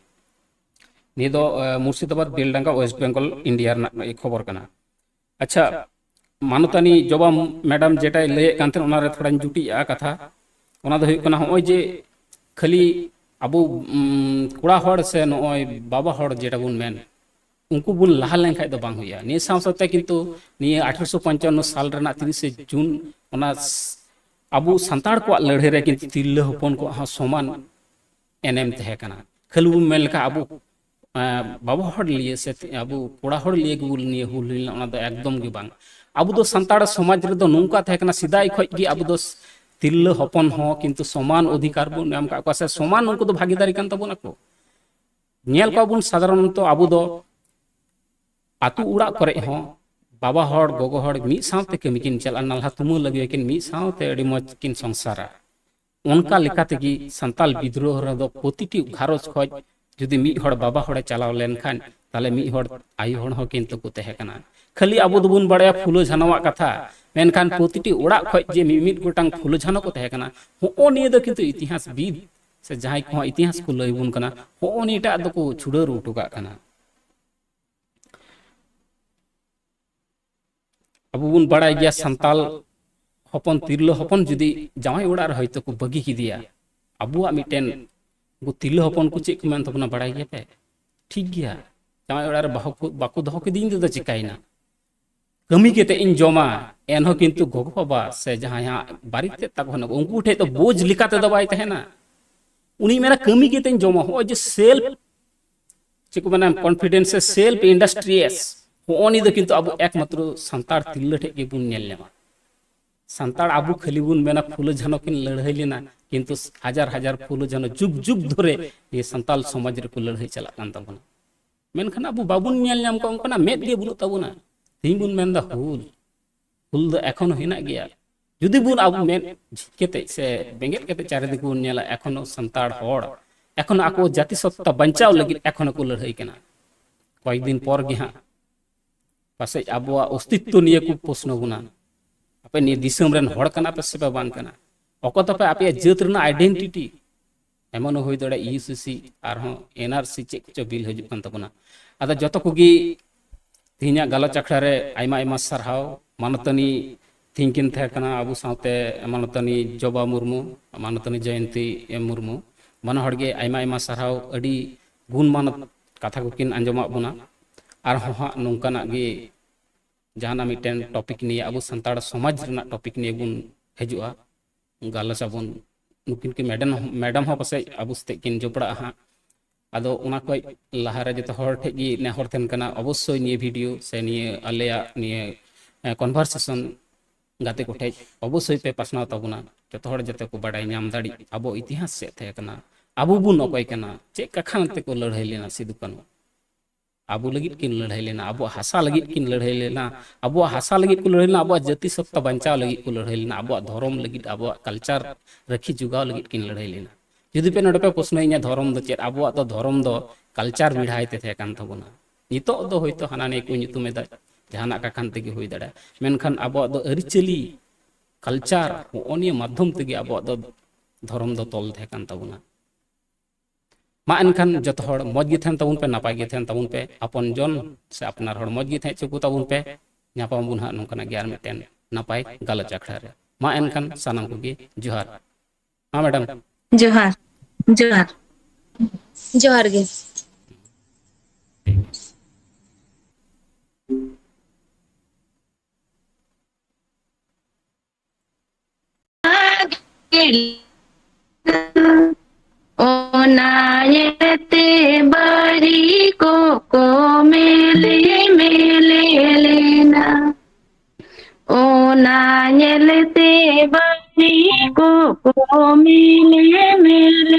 ᱱᱤᱭᱟᱹ ᱫᱚ, ᱮᱸ, ᱢᱩᱨᱥᱤᱫᱟᱵᱟᱫᱽ, ᱵᱮᱞᱰᱟᱸᱜᱟ, ᱳᱭᱮᱥᱴ ᱵᱮᱝᱜᱚᱞ, ᱤᱱᱰᱤᱭᱟ ᱨᱮᱱᱟᱜ ᱠᱷᱚᱵᱚᱨ ᱠᱟᱱᱟ᱾ ᱟᱪᱪᱷᱟ, ᱢᱟᱱᱚᱛᱟᱱᱤ ᱡᱚᱵᱟ ᱢᱮᱰᱟᱢ ᱡᱮᱴᱟᱭ ᱞᱟᱹᱭᱮᱫ ᱠᱟᱱ ᱛᱟᱦᱮᱸᱱ, ᱚᱱᱟᱨᱮ ᱛᱷᱚᱲᱟᱧ ᱡᱩᱴᱤᱡᱟᱜᱼᱟ ᱠᱟᱛᱷᱟ᱾ ᱚᱱᱟ ᱫᱚ ᱦᱩᱭᱩᱜ ᱠᱟᱱᱟ, ᱱᱚᱜᱼᱚᱭ ᱡᱮ ᱠᱷᱟᱹᱞᱤ ᱟᱵᱚ, ᱩᱢ, ᱠᱚᱲᱟ ᱦᱚᱲ ᱥᱮ ᱱᱚᱜᱼᱚᱭ ᱵᱟᱵᱟ ᱦᱚᱲ ᱡᱮᱴᱟ ᱵᱚᱱ ᱢᱮᱱ, ᱩᱱᱠᱩ ᱵᱚᱱ ᱞᱟᱦᱟ ᱞᱮᱱᱠᱷᱟᱡ ᱫᱚ ᱵᱟᱝ ᱦᱩᱭᱩᱜᱼᱟ᱾ ᱱᱤᱭᱟᱹ ᱥᱟᱶ ᱥᱟᱶᱛᱮ ᱠᱤᱱᱛᱩ ᱱᱤᱭᱟᱹ ᱟᱴᱷᱨᱚᱥᱚ ᱯᱚᱧᱪᱟᱱᱱᱚ ᱥᱟᱞ ᱨᱮᱱᱟᱜ ᱛᱤᱨᱤᱥᱮ ᱡᱩᱱ, ᱚᱱᱟ ᱥ-, ᱟᱵᱚ ᱥᱟᱱᱛᱟᱲ ᱠᱚᱣᱟᱜ ᱞᱟᱹᱲᱦᱟᱹᱭ ᱨᱮ ᱠᱤᱱᱛᱩ ᱛᱤᱨᱞᱟᱹ ᱦᱚᱯᱚᱱ ᱠᱚᱣᱟᱜ ᱦᱚᱸ ᱥᱚᱢᱟᱱ ᱮᱱᱮᱢ ᱛᱟᱦᱮᱸ ᱠᱟᱱᱟ᱾ ᱠᱷᱟᱹᱞᱤ ᱵᱚᱱ ᱢᱮᱱ ᱞᱮᱠᱷᱟᱱ ᱟᱵᱚ, ᱮᱸ, ᱵᱟᱵᱟ ᱦᱚᱲ ᱞᱤᱭᱟᱹ ᱥᱮ ᱟᱵᱚ ᱠᱚᱲᱟ ᱦᱚᱲ ᱞᱤᱭᱟᱹ ᱜᱮᱵᱚᱱ ᱱᱤᱭᱟᱹ ᱦᱩᱞ ᱦᱩᱭ ᱞᱮᱱᱟ, ᱚᱱᱟ ᱫᱚ ᱮᱠᱫᱚᱢ ᱜᱮ ᱵᱟᱝ᱾ ᱟᱵᱚ ᱫᱚ ᱥᱟᱱᱛᱟᱲ ᱥᱚᱢᱟᱡᱽ ᱨᱮᱫᱚ ᱱᱚᱝᱠᱟ ᱛᱟᱦᱮᱸ ᱠᱟᱱᱟ, ᱥᱮᱫᱟᱭ ᱠᱷᱚᱡ ᱜᱮ ᱟᱵᱚ ᱫᱚ ᱛᱤᱨᱞᱟᱹ ᱦᱚᱯᱚᱱ ᱦᱚᱸ ᱠᱤᱱᱛᱩ ᱥᱚᱢᱟᱱ ᱚᱫᱷᱤᱠᱟᱨ ᱵᱚᱱ ᱮᱢ ᱟᱠᱟᱫ ᱠᱚᱣᱟ ᱥᱮ ᱥᱚᱢᱟᱱ ᱩᱱᱠᱩ ᱫᱚ ᱵᱷᱟᱜᱤᱫᱟᱨᱤ ᱠᱟᱱ ᱛᱟᱵᱚᱱᱟ ᱠᱚ᱾ ᱧᱮᱞ ᱠᱚᱣᱟ ᱵᱚᱱ ᱥᱟᱫᱷᱟᱨᱚᱱᱚᱛᱚ ᱟᱵᱚ ᱫᱚ ᱟᱹᱛᱩ ᱚᱲᱟᱜ ᱠᱚᱨᱮ ᱦᱚᱸ ᱵᱟᱵᱟ ᱦᱚᱲ, ᱜᱚᱜᱚ ᱦᱚᱲ ᱢᱤᱫ ᱥᱟᱶᱛᱮ ᱠᱟᱹᱢᱤ ᱠᱤᱱ ᱪᱟᱞᱟᱜᱼᱟ, ᱱᱟᱞᱦᱟ ᱛᱩᱢᱟᱹᱞ ᱟᱹᱜᱩᱭᱟᱠᱤᱱ, ᱢᱤᱫ ᱥᱟᱶᱛᱮ ᱟᱹᱰᱤ ᱢᱚᱡᱽ ᱠᱤᱱ ᱥᱚᱝᱥᱟᱨᱟ᱾ ᱚᱱᱠᱟ ᱞᱮᱠᱟ ᱛᱮᱜᱮ ᱥᱟᱱᱛᱟᱞ ᱵᱤᱫᱽᱨᱳᱦᱚ ᱨᱮᱫᱚ ᱯᱨᱚᱛᱤᱴᱤ ᱜᱷᱟᱨᱚᱸᱡᱽ ᱠᱷᱚᱡ ᱡᱩᱫᱤ ᱢᱤᱫ ᱦᱚᱲ ᱵᱟᱵᱟ ᱦᱚᱲᱮ ᱪᱟᱞᱟᱣ ᱞᱮᱱᱠᱷᱟᱱ, ᱛᱟᱦᱞᱮ ᱢᱤᱫ ᱦᱚᱲ ᱟᱭᱳ ᱦᱚᱲ ᱦᱚᱸ ᱠᱤᱱᱛᱩ ᱠᱚ ᱛᱟᱦᱮᱸ ᱠᱟᱱᱟ᱾ ᱠᱷᱟᱹᱞᱤ ᱟᱵᱚ ᱫᱚᱵᱚᱱ ᱵᱟᱲᱟᱭᱟ ᱯᱷᱩᱞᱳ ᱡᱷᱟᱱᱚᱣᱟᱜ ᱠᱟᱛᱷᱟ, ᱢᱮᱱᱠᱷᱟᱱ ᱯᱨᱚᱛᱤᱴᱤ ᱚᱲᱟᱜ ᱠᱷᱚᱡ ᱡᱮ ᱢᱤᱢᱤᱫ ᱜᱚᱴᱟᱝ ᱯᱷᱩᱞᱳ ᱡᱷᱟᱱᱚ ᱠᱚ ᱛᱟᱦᱮᱸ ᱠᱟᱱᱟ, ᱦᱚᱸᱜᱼᱚ ᱱᱤᱭᱟᱹ ᱫᱚ ᱠᱤᱱᱛᱩ ᱤᱛᱤᱦᱟᱥ ᱵᱤᱫ ᱥᱮ ᱡᱟᱦᱟᱸᱭ ᱠᱚᱦᱚᱸ ᱤᱛᱤᱦᱟᱥ ᱠᱚ ᱞᱟᱹᱭ ᱵᱚᱱ ᱠᱟᱱᱟ, ᱦᱚᱸᱜᱼᱚ ᱱᱤᱭᱟᱹᱴᱟᱜ ᱫᱚᱠᱚ ᱪᱷᱩᱰᱟᱹᱨ ᱦᱚᱴᱚ ᱠᱟᱜ ᱠᱟᱱᱟ᱾ ᱟᱵᱚ ᱵᱚᱱ ᱵᱟᱲᱟᱭ ᱜᱮᱭᱟ, ᱥᱟᱱᱛᱟᱞ ᱦᱚᱯᱚᱱ, ᱛᱤᱨᱞᱟᱹ ᱦᱚᱯᱚᱱ ᱡᱩᱫᱤ ᱡᱟᱶᱟᱭ ᱚᱲᱟᱜ ᱨᱮ ᱦᱚᱭᱛᱳ ᱠᱚ ᱵᱟᱹᱜᱤ ᱠᱮᱫᱮᱭᱟ, ᱟᱵᱚᱣᱟᱜ ᱢᱤᱫᱴᱮᱱ, ᱩᱱᱠᱩ ᱛᱤᱨᱞᱟᱹ ᱦᱚᱯᱚᱱ ᱠᱚ ᱪᱮᱫ ᱠᱚ ᱢᱮᱱ ᱛᱟᱵᱚᱱᱟ ᱵᱟᱲᱟᱭ ᱜᱮᱭᱟ ᱯᱮ? ᱴᱷᱤᱠ ᱜᱮᱭᱟ, ᱡᱟᱶᱟᱭ ᱚᱲᱟᱜ ᱨᱮ ᱵᱟᱹᱦᱩ ᱠᱚ ᱵᱟᱠᱚ ᱫᱚᱦᱚ ᱠᱤᱫᱤᱧ ᱛᱮᱫᱚ ᱪᱤᱠᱟᱭᱮᱱᱟ? ᱠᱟᱹᱢᱤ ᱠᱟᱛᱮ ᱤᱧ ᱡᱚᱢᱟ, ᱮᱱᱦᱚᱸ ᱠᱤᱱᱛᱩ ᱜᱚᱜᱚ ᱵᱟᱵᱟ ᱥᱮ ᱡᱟᱦᱟᱸᱭ ᱦᱟᱸᱜ ᱵᱟᱨᱮᱛ ᱛᱮᱫ ᱛᱟᱠᱚ ᱦᱮᱱᱟᱜ ᱠᱚ, ᱩᱱᱠᱩ ᱴᱷᱮᱡ ᱫᱚ ᱵᱳᱡᱽ ᱞᱮᱠᱟ ᱛᱮᱫᱚ ᱵᱟᱭ ᱛᱟᱦᱮᱱᱟ᱾ ᱩᱱᱤ ᱢᱮᱱᱟ, ᱠᱟᱹᱢᱤ ᱠᱟᱛᱮ ᱤᱧ ᱡᱚᱢᱟ᱾ ᱦᱚᱸᱜᱼᱚᱭ ᱡᱮ ᱥᱮᱞᱯ, ᱪᱮᱫ ᱠᱚ ᱢᱮᱱᱟ, ᱠᱚᱱᱯᱷᱤᱰᱮᱱᱥ ᱥᱮ ᱥᱮᱞᱯ ᱤᱱᱰᱟᱥᱴᱨᱤᱭᱟᱥ, ᱦᱚᱸᱜᱼᱚ ᱱᱤᱭᱟᱹ ᱫᱚ ᱠᱤᱱᱛᱩ ᱟᱵᱚ ᱮᱠᱢᱟᱛᱨᱚ ᱥᱟᱱᱛᱟᱲ ᱛᱤᱨᱞᱟᱹ ᱴᱷᱮᱡ ᱜᱮᱵᱚᱱ ᱧᱮᱞ ᱧᱟᱢᱟ᱾ ᱥᱟᱱᱛᱟᱲ ᱟᱵᱚ ᱠᱷᱟᱹᱞᱤ ᱵᱚᱱ ᱢᱮᱱᱟ ᱯᱷᱩᱞᱳ ᱡᱷᱟᱱᱚ ᱠᱤᱱ ᱞᱟᱹᱲᱦᱟᱹᱭ ᱞᱮᱱᱟ, ᱠᱤᱱᱛᱩ ᱦᱟᱡᱟᱨ ᱦᱟᱡᱟᱨ ᱯᱷᱩᱞᱳ ᱡᱷᱟᱱᱳ ᱡᱩᱜᱽ ᱡᱩᱜᱽ ᱫᱷᱚᱨᱮ ᱱᱤᱭᱟᱹ ᱥᱟᱱᱛᱟᱞ ᱥᱚᱢᱟᱡᱽ ᱨᱮᱠᱚ ᱞᱟᱹᱲᱦᱟᱹᱭ ᱪᱟᱞᱟᱜ ᱠᱟᱱ ᱛᱟᱵᱚᱱᱟ᱾ ᱢᱮᱱᱠᱷᱟᱱ ᱟᱵᱚ ᱵᱟᱵᱚᱱ ᱧᱮᱞ ᱧᱟᱢ ᱠᱚᱣᱟ, ᱚᱱᱠᱟᱱᱟᱜ ᱢᱮᱫ ᱜᱮ ᱵᱟᱹᱱᱩᱜ ᱛᱟᱵᱚᱱᱟ᱾ ᱛᱮᱦᱮᱧ ᱵᱚᱱ ᱢᱮᱱᱫᱟ ᱦᱩᱞ, ᱦᱩᱞ ᱫᱚ ᱮᱠᱷᱚᱱᱳ ᱦᱮᱱᱟᱜ ᱜᱮᱭᱟ᱾ ᱡᱩᱫᱤ ᱵᱚᱱ ᱟᱵᱚ ᱢᱮᱫ ᱡᱷᱤᱡ ᱠᱟᱛᱮ ᱥᱮ ᱵᱮᱸᱜᱮᱫ ᱠᱟᱛᱮ ᱪᱟᱨᱤᱫᱤᱠᱮ ᱵᱚᱱ ᱧᱮᱞᱟ, ᱮᱠᱷᱚᱱᱳ ᱥᱟᱱᱛᱟᱲ ᱦᱚᱲ ᱮᱠᱷᱚᱱᱳ ᱟᱠᱚ ᱡᱟᱹᱛᱤ ᱥᱚᱛᱛᱟ ᱵᱟᱧᱪᱟᱣ ᱞᱟᱹᱜᱤᱫ ᱮᱠᱷᱚᱱᱳ ᱠᱚ ᱞᱟᱹᱲᱦᱟᱹᱭ ᱠᱟᱱᱟ᱾ ᱠᱚᱭᱮᱠ ᱫᱤᱱ ᱯᱚᱨ ᱜᱮ ᱦᱟᱸᱜ ᱯᱟᱥᱮᱡ ᱟᱵᱚᱣᱟᱜ ᱚᱥᱛᱤᱛᱛᱚ ᱱᱤᱭᱟᱹ ᱠᱚ ᱯᱨᱚᱥᱱᱚ ᱵᱚᱱᱟ᱾ ᱟᱯᱮ ᱱᱤᱭᱟᱹ ᱫᱤᱥᱚᱢ ᱨᱮᱱ ᱦᱚᱲ ᱠᱟᱱᱟ ᱯᱮ ᱥᱮ ᱯᱮ ᱵᱟᱝ ᱠᱟᱱᱟ? ᱚᱠᱚᱭ ᱛᱟᱯᱮ ᱟᱯᱮᱭᱟᱜ ᱡᱟᱹᱛ ᱨᱮᱱᱟᱜ ᱟᱭᱰᱮᱱᱴᱤᱴᱤ? ᱮᱢᱚᱱ ᱦᱚᱸ ᱦᱩᱭ ᱫᱟᱲᱮᱭᱟᱜᱼᱟ ᱤᱭᱩ ᱥᱤ ᱥᱤ ᱟᱨᱦᱚᱸ ᱮᱱ ᱟᱨ ᱥᱤ ᱪᱮᱫ ᱠᱚᱪᱚ ᱵᱤᱞ ᱦᱤᱡᱩᱜ ᱠᱟᱱ ᱛᱟᱵᱚᱱᱟ᱾ ᱟᱫᱚ ᱡᱚᱛᱚ ᱠᱚᱜᱮ ᱛᱮᱦᱮᱧᱟᱜ ᱜᱟᱞᱚᱪ ᱟᱠᱷᱲᱟ ᱨᱮ ᱟᱭᱢᱟ ᱟᱭᱢᱟ ᱥᱟᱨᱦᱟᱣ᱾ ᱢᱟᱱᱚᱛᱟᱱᱤ ᱛᱮᱦᱮᱧ ᱠᱤᱱ ᱛᱟᱦᱮᱸ ᱠᱟᱱᱟ ᱟᱵᱚ ᱥᱟᱶᱛᱮ ᱢᱟᱱᱚᱛᱟᱱᱤ ᱡᱚᱵᱟ ᱢᱩᱨᱢᱩ, ᱢᱟᱱᱚᱛᱟᱱᱤ ᱡᱚᱭᱚᱱᱛᱤ ᱮᱢ ᱢᱩᱨᱢᱩ, ᱵᱟᱱᱟ ᱦᱚᱲ ᱜᱮ ᱟᱭᱢᱟ ᱟᱭᱢᱟ ᱥᱟᱨᱦᱟᱣ᱾ ᱟᱹᱰᱤ ᱜᱩᱱ ᱢᱟᱱᱚᱛ ᱠᱟᱛᱷᱟ ᱠᱚᱠᱤᱱ ᱟᱸᱡᱚᱢᱟᱜ ᱵᱚᱱᱟ᱾ ᱟᱨᱦᱚᱸ ᱦᱟᱸᱜ ᱱᱚᱝᱠᱟᱱᱟᱜ ᱜᱮ ᱡᱟᱦᱟᱱᱟᱜ ᱢᱤᱫᱴᱮᱱ ᱴᱚᱯᱤᱠ ᱱᱤᱭᱮ, ᱟᱵᱚ ᱥᱟᱱᱛᱟᱲ ᱥᱚᱢᱟᱡᱽ ᱨᱮᱱᱟᱜ ᱴᱚᱯᱤᱠ ᱱᱤᱭᱮ ᱵᱚᱱ ᱦᱤᱡᱩᱜᱼᱟ, ᱜᱟᱞᱚᱪ ᱟᱵᱚᱱ᱾ ᱱᱩᱠᱤᱱ ᱠᱤᱱ ᱢᱮᱰᱟᱢ, ᱢᱮᱰᱟᱢ ᱦᱚᱸ ᱯᱟᱥᱮᱡ ᱟᱵᱚ ᱥᱟᱛᱮᱜ ᱠᱤᱱ ᱡᱚᱯᱲᱟᱜᱼᱟ ᱦᱟᱸᱜ᱾ ᱟᱫᱚ ᱚᱱᱟ ᱠᱷᱚᱡ ᱞᱟᱦᱟᱨᱮ ᱡᱚᱛᱚ ᱦᱚᱲ ᱴᱷᱮᱡ ᱜᱮ ᱱᱮᱦᱚᱨ ᱛᱟᱦᱮᱱ ᱠᱟᱱᱟ, ᱚᱵᱚᱥᱥᱳᱭ ᱱᱤᱭᱟᱹ ᱵᱷᱤᱰᱤᱭᱳ ᱥᱮ ᱱᱤᱭᱟᱹ ᱟᱞᱮᱭᱟᱜ ᱱᱤᱭᱟᱹ ᱠᱚᱱᱵᱷᱟᱨᱥᱮᱥᱚᱱ ᱜᱟᱛᱮ ᱠᱚᱴᱷᱮᱡ ᱚᱵᱚᱥᱥᱳᱭ ᱯᱮ ᱯᱟᱥᱱᱟᱣ ᱛᱟᱵᱚᱱᱟ, ᱡᱚᱛᱚ ᱦᱚᱲ ᱡᱟᱛᱮ ᱠᱚ ᱵᱟᱰᱟᱭ ᱧᱟᱢ ᱫᱟᱲᱮᱜ ᱟᱵᱚ ᱤᱛᱤᱦᱟᱥ ᱪᱮᱫ ᱛᱟᱦᱮᱸ ᱠᱟᱱᱟ, ᱟᱵᱚ ᱵᱚᱱ ᱚᱠᱚᱭ ᱠᱟᱱᱟ, ᱪᱮᱫ ᱠᱟᱠᱷᱟᱱ ᱛᱮᱠᱚ ᱞᱟᱹᱲᱦᱟᱹᱭ ᱞᱮᱱᱟ ᱥᱤᱫᱩ ᱠᱟᱹᱱᱦᱩ᱾ ᱟᱵᱚ ᱞᱟᱹᱜᱤᱫ ᱠᱤᱱ ᱞᱟᱹᱲᱦᱟᱹᱭ ᱞᱮᱱᱟ, ᱟᱵᱚᱣᱟᱜ ᱦᱟᱥᱟ ᱞᱟᱹᱜᱤᱫ ᱠᱤᱱ ᱞᱟᱹᱲᱦᱟᱹᱭ ᱞᱮᱱᱟ, ᱟᱵᱚᱣᱟᱜ ᱦᱟᱥᱟ ᱞᱟᱹᱜᱤᱫ ᱠᱚ ᱞᱟᱹᱲᱦᱟᱹᱭ ᱞᱮᱱᱟ, ᱟᱵᱚᱣᱟᱜ ᱡᱟᱹᱛᱤ ᱥᱚᱛᱛᱟ ᱵᱟᱧᱪᱟᱣ ᱞᱟᱹᱜᱤᱫ ᱠᱚ ᱞᱟᱹᱲᱦᱟᱹᱭ ᱞᱮᱱᱟ, ᱟᱵᱚᱣᱟᱜ ᱫᱷᱚᱨᱚᱢ ᱞᱟᱹᱜᱤᱫ, ᱟᱵᱚᱣᱟᱜ ᱠᱟᱞᱪᱟᱨ ᱨᱟᱹᱠᱷᱤ ᱡᱚᱜᱟᱣ ᱞᱟᱹᱜᱤᱫ ᱠᱤᱱ ᱞᱟᱹᱲᱦᱟᱹᱭ ᱞᱮᱱᱟ᱾ ᱡᱩᱫᱤ ᱯᱮ ᱱᱚᱰᱮ ᱯᱮ ᱯᱨᱚᱥᱱᱚᱭᱤᱧᱟ ᱫᱷᱚᱨᱚᱢ ᱫᱚ ᱪᱮᱫ, ᱟᱵᱚᱣᱟᱜ ᱫᱚ ᱫᱷᱚᱨᱚᱢ ᱫᱚ ᱠᱟᱞᱪᱟᱨ ᱵᱮᱲᱦᱟᱭ ᱛᱮ ᱛᱟᱦᱮᱸ ᱠᱟᱱ ᱛᱟᱵᱚᱱᱟ᱾ ᱱᱤᱛᱚᱜ ᱫᱚ ᱦᱳᱭᱛᱳ ᱦᱟᱱᱟ ᱱᱤᱭᱟᱹ ᱠᱚ ᱧᱩᱛᱩᱢ ᱮᱫᱟ, ᱡᱟᱦᱟᱱᱟᱜ ᱠᱟᱠᱷᱟᱱ ᱛᱮᱜᱮ ᱦᱩᱭ ᱫᱟᱲᱮᱭᱟᱜᱼᱟ, ᱢᱮᱱᱠᱷᱟᱱ ᱟᱵᱚᱣᱟᱜ ᱫᱚ ᱟᱹᱨᱤᱪᱟᱹᱞᱤ, ᱠᱟᱞᱪᱟᱨ, ᱦᱚᱸᱜᱼᱚ ᱱᱤᱭᱟᱹ ᱢᱟᱫᱽᱫᱷᱚᱢ ᱛᱮᱜᱮ ᱟᱵᱚᱣᱟᱜ ᱫᱚ ᱫᱷᱚᱨᱚᱢ ᱫᱚ ᱛᱚᱞ ᱛᱟᱦᱮᱸ ᱠᱟᱱ ᱛᱟᱵᱚᱱᱟ᱾ ᱢᱟ ᱮᱱᱠᱷᱟᱱ ᱡᱚᱛᱚ ᱦᱚᱲ ᱢᱚᱡᱽ ᱜᱮ ᱛᱟᱦᱮᱱ ᱛᱟᱵᱚᱱ ᱯᱮ, ᱱᱟᱯᱟᱭ ᱜᱮ ᱛᱟᱦᱮᱱ ᱛᱟᱵᱚᱱ ᱯᱮ, ᱟᱯᱚᱱ ᱡᱚᱱ ᱥᱮ ᱟᱯᱱᱟᱨ ᱦᱚᱲ ᱢᱚᱡᱽ ᱜᱮ ᱛᱟᱦᱮᱸ ᱦᱚᱪᱚ ᱠᱚ ᱛᱟᱵᱚᱱ ᱯᱮ᱾ ᱧᱟᱯᱟᱢ ᱟᱵᱚᱱ ᱦᱟᱸᱜ ᱱᱚᱝᱠᱟᱱᱟᱜ ᱜᱮ ᱟᱨ ᱢᱤᱫᱴᱮᱱ ᱱᱟᱯᱟᱭ ᱜᱟᱞᱚᱪ ᱟᱠᱷᱲᱟ ᱨᱮ᱾ ᱢᱟ ᱮᱱᱠᱷᱟᱱ ᱥᱟᱱᱟᱢ ᱠᱚᱜᱮ ᱡᱚᱦᱟᱨ᱾ ᱦᱮᱸ ᱢᱮᱰᱟᱢ᱾ ᱡᱚᱦᱟᱨ, ᱡᱚᱦᱟᱨ, ᱡᱚᱦᱟᱨ ᱜᱮ᱾ ᱚᱱᱟ ᱧᱮᱞᱛᱮ ᱵᱟᱹᱨᱤ ᱠᱚᱠᱚ ᱢᱮᱞᱮ ᱢᱮᱞᱮ ᱞᱮᱱᱟ᱾ ᱚᱱᱟ ᱧᱮᱞᱛᱮ ᱵᱟᱹᱨᱤ ᱠᱚ ᱠᱚ ᱢᱤᱞᱮ ᱢᱤᱞᱮ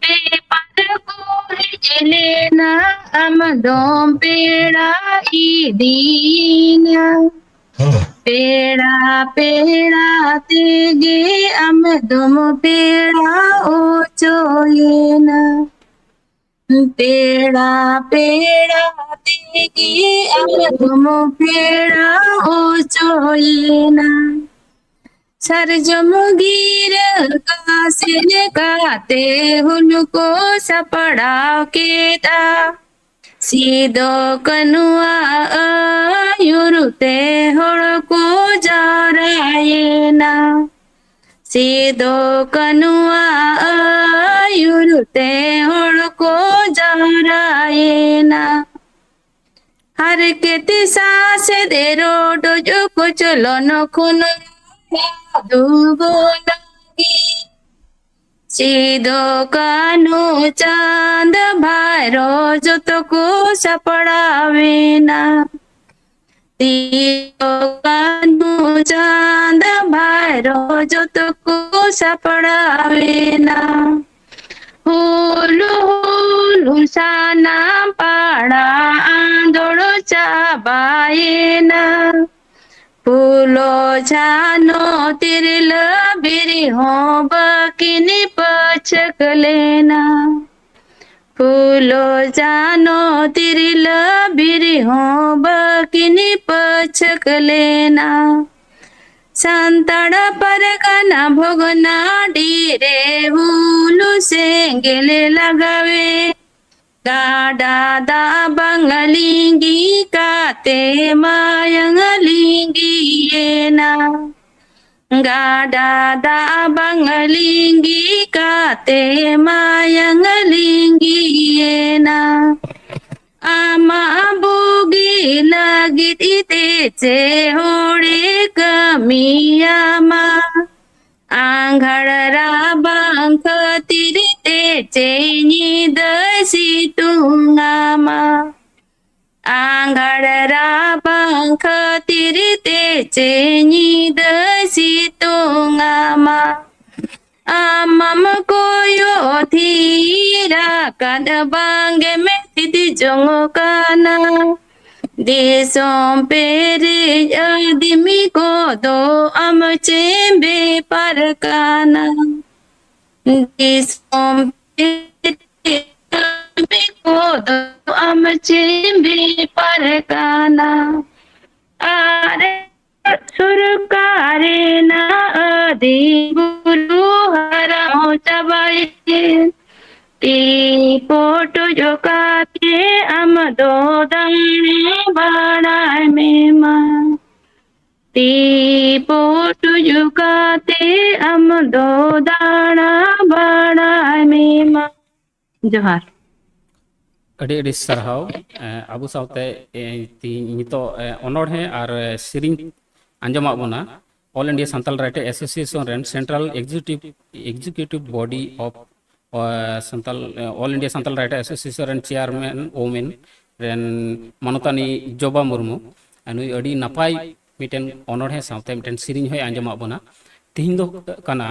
ᱵᱮᱯᱟᱨ ᱠᱚ ᱦᱮᱡ ᱞᱮᱱᱟ, ᱟᱢ ᱫᱚᱢ ᱯᱮᱲᱟ ᱤᱫᱤᱭᱮᱱᱟ᱾ ᱯᱮᱲᱟ ᱯᱮᱲᱟ ᱛᱮᱜᱮ ᱟᱢ ᱫᱚᱢ ᱯᱮᱲᱟ ᱚᱪᱚᱭᱮᱱᱟ᱾ ᱯᱮᱲᱟ ᱯᱮᱲᱟ ᱛᱮᱜᱮ ᱟᱢ ᱫᱚᱢ ᱯᱮᱲᱟ ᱚᱪᱚᱭᱮᱱᱟ᱾ ᱥᱟᱨᱡᱚᱢ ᱜᱤᱨᱟᱹ ᱠᱟᱥᱮ ᱞᱮᱠᱟᱛᱮ ᱦᱩᱞ ᱠᱚ ᱥᱟᱯᱲᱟᱣ ᱠᱮᱫᱟ᱾ ᱥᱤᱫᱚ ᱠᱟᱹᱱᱩᱣᱟᱜ ᱟᱹᱭᱩᱨ ᱛᱮ ᱦᱚᱲ ᱠᱚ ᱡᱟᱣᱨᱟᱭᱮᱱᱟ᱾ ᱥᱤᱫᱚ ᱠᱟᱹᱱᱩᱣᱟᱜ ᱟᱹᱭᱩᱨ ᱛᱮ ᱦᱚᱲ ᱠᱚ ᱡᱟᱣᱨᱟᱭᱮᱱᱟ᱾ ᱦᱟᱨᱠᱮᱛ ᱥᱟᱥᱮᱛ ᱨᱚᱰᱚᱡ ᱠᱚᱪᱞᱚᱱ ᱠᱷᱚᱱ ᱨᱟᱦᱟ ᱫᱩᱜᱩ ᱞᱟᱹᱜᱤᱫ ᱥᱤᱫᱚ ᱠᱟᱹᱱᱦᱩ ᱪᱟᱸᱫ ᱵᱷᱟᱭᱨᱚ ᱡᱚᱛᱚ ᱠᱚ ᱥᱟᱯᱲᱟᱣᱮᱱᱟ᱾ ᱥᱤᱫᱚ ᱠᱟᱹᱱᱦᱩ ᱪᱟᱸᱫ ᱵᱷᱟᱭᱨᱚ ᱡᱚᱛᱚ ᱠᱚ ᱥᱟᱯᱲᱟᱣᱮᱱᱟ᱾ ᱦᱩᱞ ᱦᱩᱞ ᱥᱟᱱᱟᱢ ᱯᱟᱲᱟ ᱟᱸᱫᱳᱲ ᱪᱟᱵᱟᱭᱮᱱᱟ᱾ ᱯᱷᱩᱞᱳ ᱡᱷᱟᱱᱳ ᱛᱤᱨᱞᱟᱹ ᱵᱤᱨ ᱦᱚᱸ ᱵᱟᱹᱠᱤᱱ ᱯᱟᱹᱪᱷᱟᱹᱠ ᱞᱮᱱᱟ᱾ ᱯᱷᱩᱞᱳ ᱡᱷᱟᱱᱳ ᱛᱤᱨᱞᱟᱹ ᱵᱤᱨ ᱦᱚᱸ ᱵᱟᱹᱠᱤᱱ ᱯᱟᱹᱪᱷᱟᱹᱠ ᱞᱮᱱᱟ᱾ ᱥᱟᱱᱛᱟᱲ ᱯᱟᱨᱜᱟᱱᱟ ᱵᱷᱚᱜᱽᱱᱟᱰᱤ ᱨᱮ ᱦᱩᱞ ᱥᱮᱸᱜᱮᱞ ᱞᱟᱜᱟᱣᱮ ᱜᱟᱰᱟ ᱫᱟᱜ ᱵᱟᱝ ᱞᱤᱸᱜᱤ ᱠᱟᱛᱮ ᱢᱟᱭᱟᱝ ᱞᱤᱸᱜᱤᱭᱮᱱᱟ᱾ ᱜᱟᱰᱟ ᱫᱟᱜ ᱵᱟᱝ ᱞᱤᱸᱜᱤ ᱠᱟᱛᱮ ᱢᱟᱭᱟᱝ ᱞᱤᱸᱜᱤᱭᱮᱱᱟ᱾ ᱟᱢᱟᱜ ᱵᱩᱜᱤ ᱞᱟᱹᱜᱤᱫ ᱛᱮ ᱪᱮ ᱦᱚᱲᱮ ᱠᱟᱹᱢᱤᱭᱟᱢᱟ? ᱟᱸᱜᱷᱟᱲ ᱨᱟᱵᱟᱝ ᱠᱷᱟᱹᱛᱤᱨ ᱛᱮ ᱪᱮ ᱧᱤᱫᱟᱹᱭ ᱥᱤᱛᱩᱝ ᱟᱢᱟ? ᱟᱸᱜᱷᱟᱲ ᱨᱟᱵᱟᱝ ᱠᱷᱟᱹᱛᱤᱨ ᱛᱮ ᱪᱮ ᱧᱤᱫᱟᱹ ᱥᱤᱛᱩᱝ ᱟᱢᱟ? ᱟᱢᱟᱢ ᱠᱚᱭᱚᱜ ᱛᱷᱤᱨ ᱟᱠᱟᱫ ᱵᱟᱝᱜᱮᱢ ᱛᱷᱤᱛ ᱡᱚᱝ ᱠᱟᱱᱟ? ᱫᱤᱥᱚᱢ ᱯᱮᱨᱮᱡ ᱟᱹᱫᱤᱢᱤ ᱠᱚᱫᱚ ᱟᱢ ᱪᱮᱢ ᱵᱮᱯᱟᱨ ᱠᱟᱱᱟ? ᱫᱤᱥᱚᱢ ᱯᱮᱨᱮᱡ ᱟᱹᱫᱤᱢᱤ ᱠᱚᱫᱚ ᱟᱢ ᱪᱮᱢ ᱵᱮᱯᱟᱨ ᱠᱟᱱᱟ? ᱟᱨ ᱥᱚᱨᱠᱟᱨ ᱨᱮᱱᱟᱜ ᱟᱹᱫᱤ ᱵᱩᱨᱩ ᱦᱟᱨᱟᱣ ᱪᱟᱵᱟᱭᱮᱱ᱾ ᱛᱤ ᱯᱚᱴᱚᱡ ᱠᱟᱛᱮ ᱟᱢ ᱫᱚ ᱫᱟᱬᱟ ᱵᱟᱲᱟᱭ ᱢᱮ ᱢᱟ᱾ ᱛᱤ ᱯᱚᱴᱚᱡ ᱠᱟᱛᱮ ᱟᱢ ᱫᱚ ᱫᱟᱬᱟ ᱵᱟᱲᱟᱭ ᱢᱮ ᱢᱟ᱾ ᱡᱚᱦᱟᱨ᱾ ᱟᱹᱰᱤ ᱟᱹᱰᱤ ᱥᱟᱨᱦᱟᱣ᱾ ᱮ, ᱟᱵᱚ ᱥᱟᱶᱛᱮ, ᱮ, ᱛᱤᱦᱤᱧ ᱱᱤᱛᱚᱜ, ᱮ, ᱚᱱᱚᱬᱦᱮ ᱟᱨ, ᱮ, ᱥᱮᱨᱮᱧ ᱟᱸᱡᱚᱢᱟᱜ ᱵᱚᱱᱟ All India Santal Writer Association ᱨᱮᱱ Central Executive, Executive Body of, A, Santal, A, All India Santal Writer Association ᱨᱮᱱ chairman women ᱨᱮᱱ ᱢᱟᱱᱚᱛᱟᱱᱤ ᱡᱚᱵᱟ ᱢᱩᱨᱢᱩ᱾ ᱟᱨ ᱱᱩᱭ ᱟᱹᱰᱤ ᱱᱟᱯᱟᱭ ᱢᱤᱫᱴᱮᱱ ᱚᱱᱚᱬᱦᱮ ᱥᱟᱶᱛᱮ ᱢᱤᱫᱴᱮᱱ ᱥᱮᱨᱮᱧ ᱦᱚᱸᱭ ᱟᱸᱡᱚᱢᱟᱜ ᱵᱚᱱᱟ᱾ ᱛᱤᱦᱤᱧ ᱫᱚ ᱠᱟᱱᱟ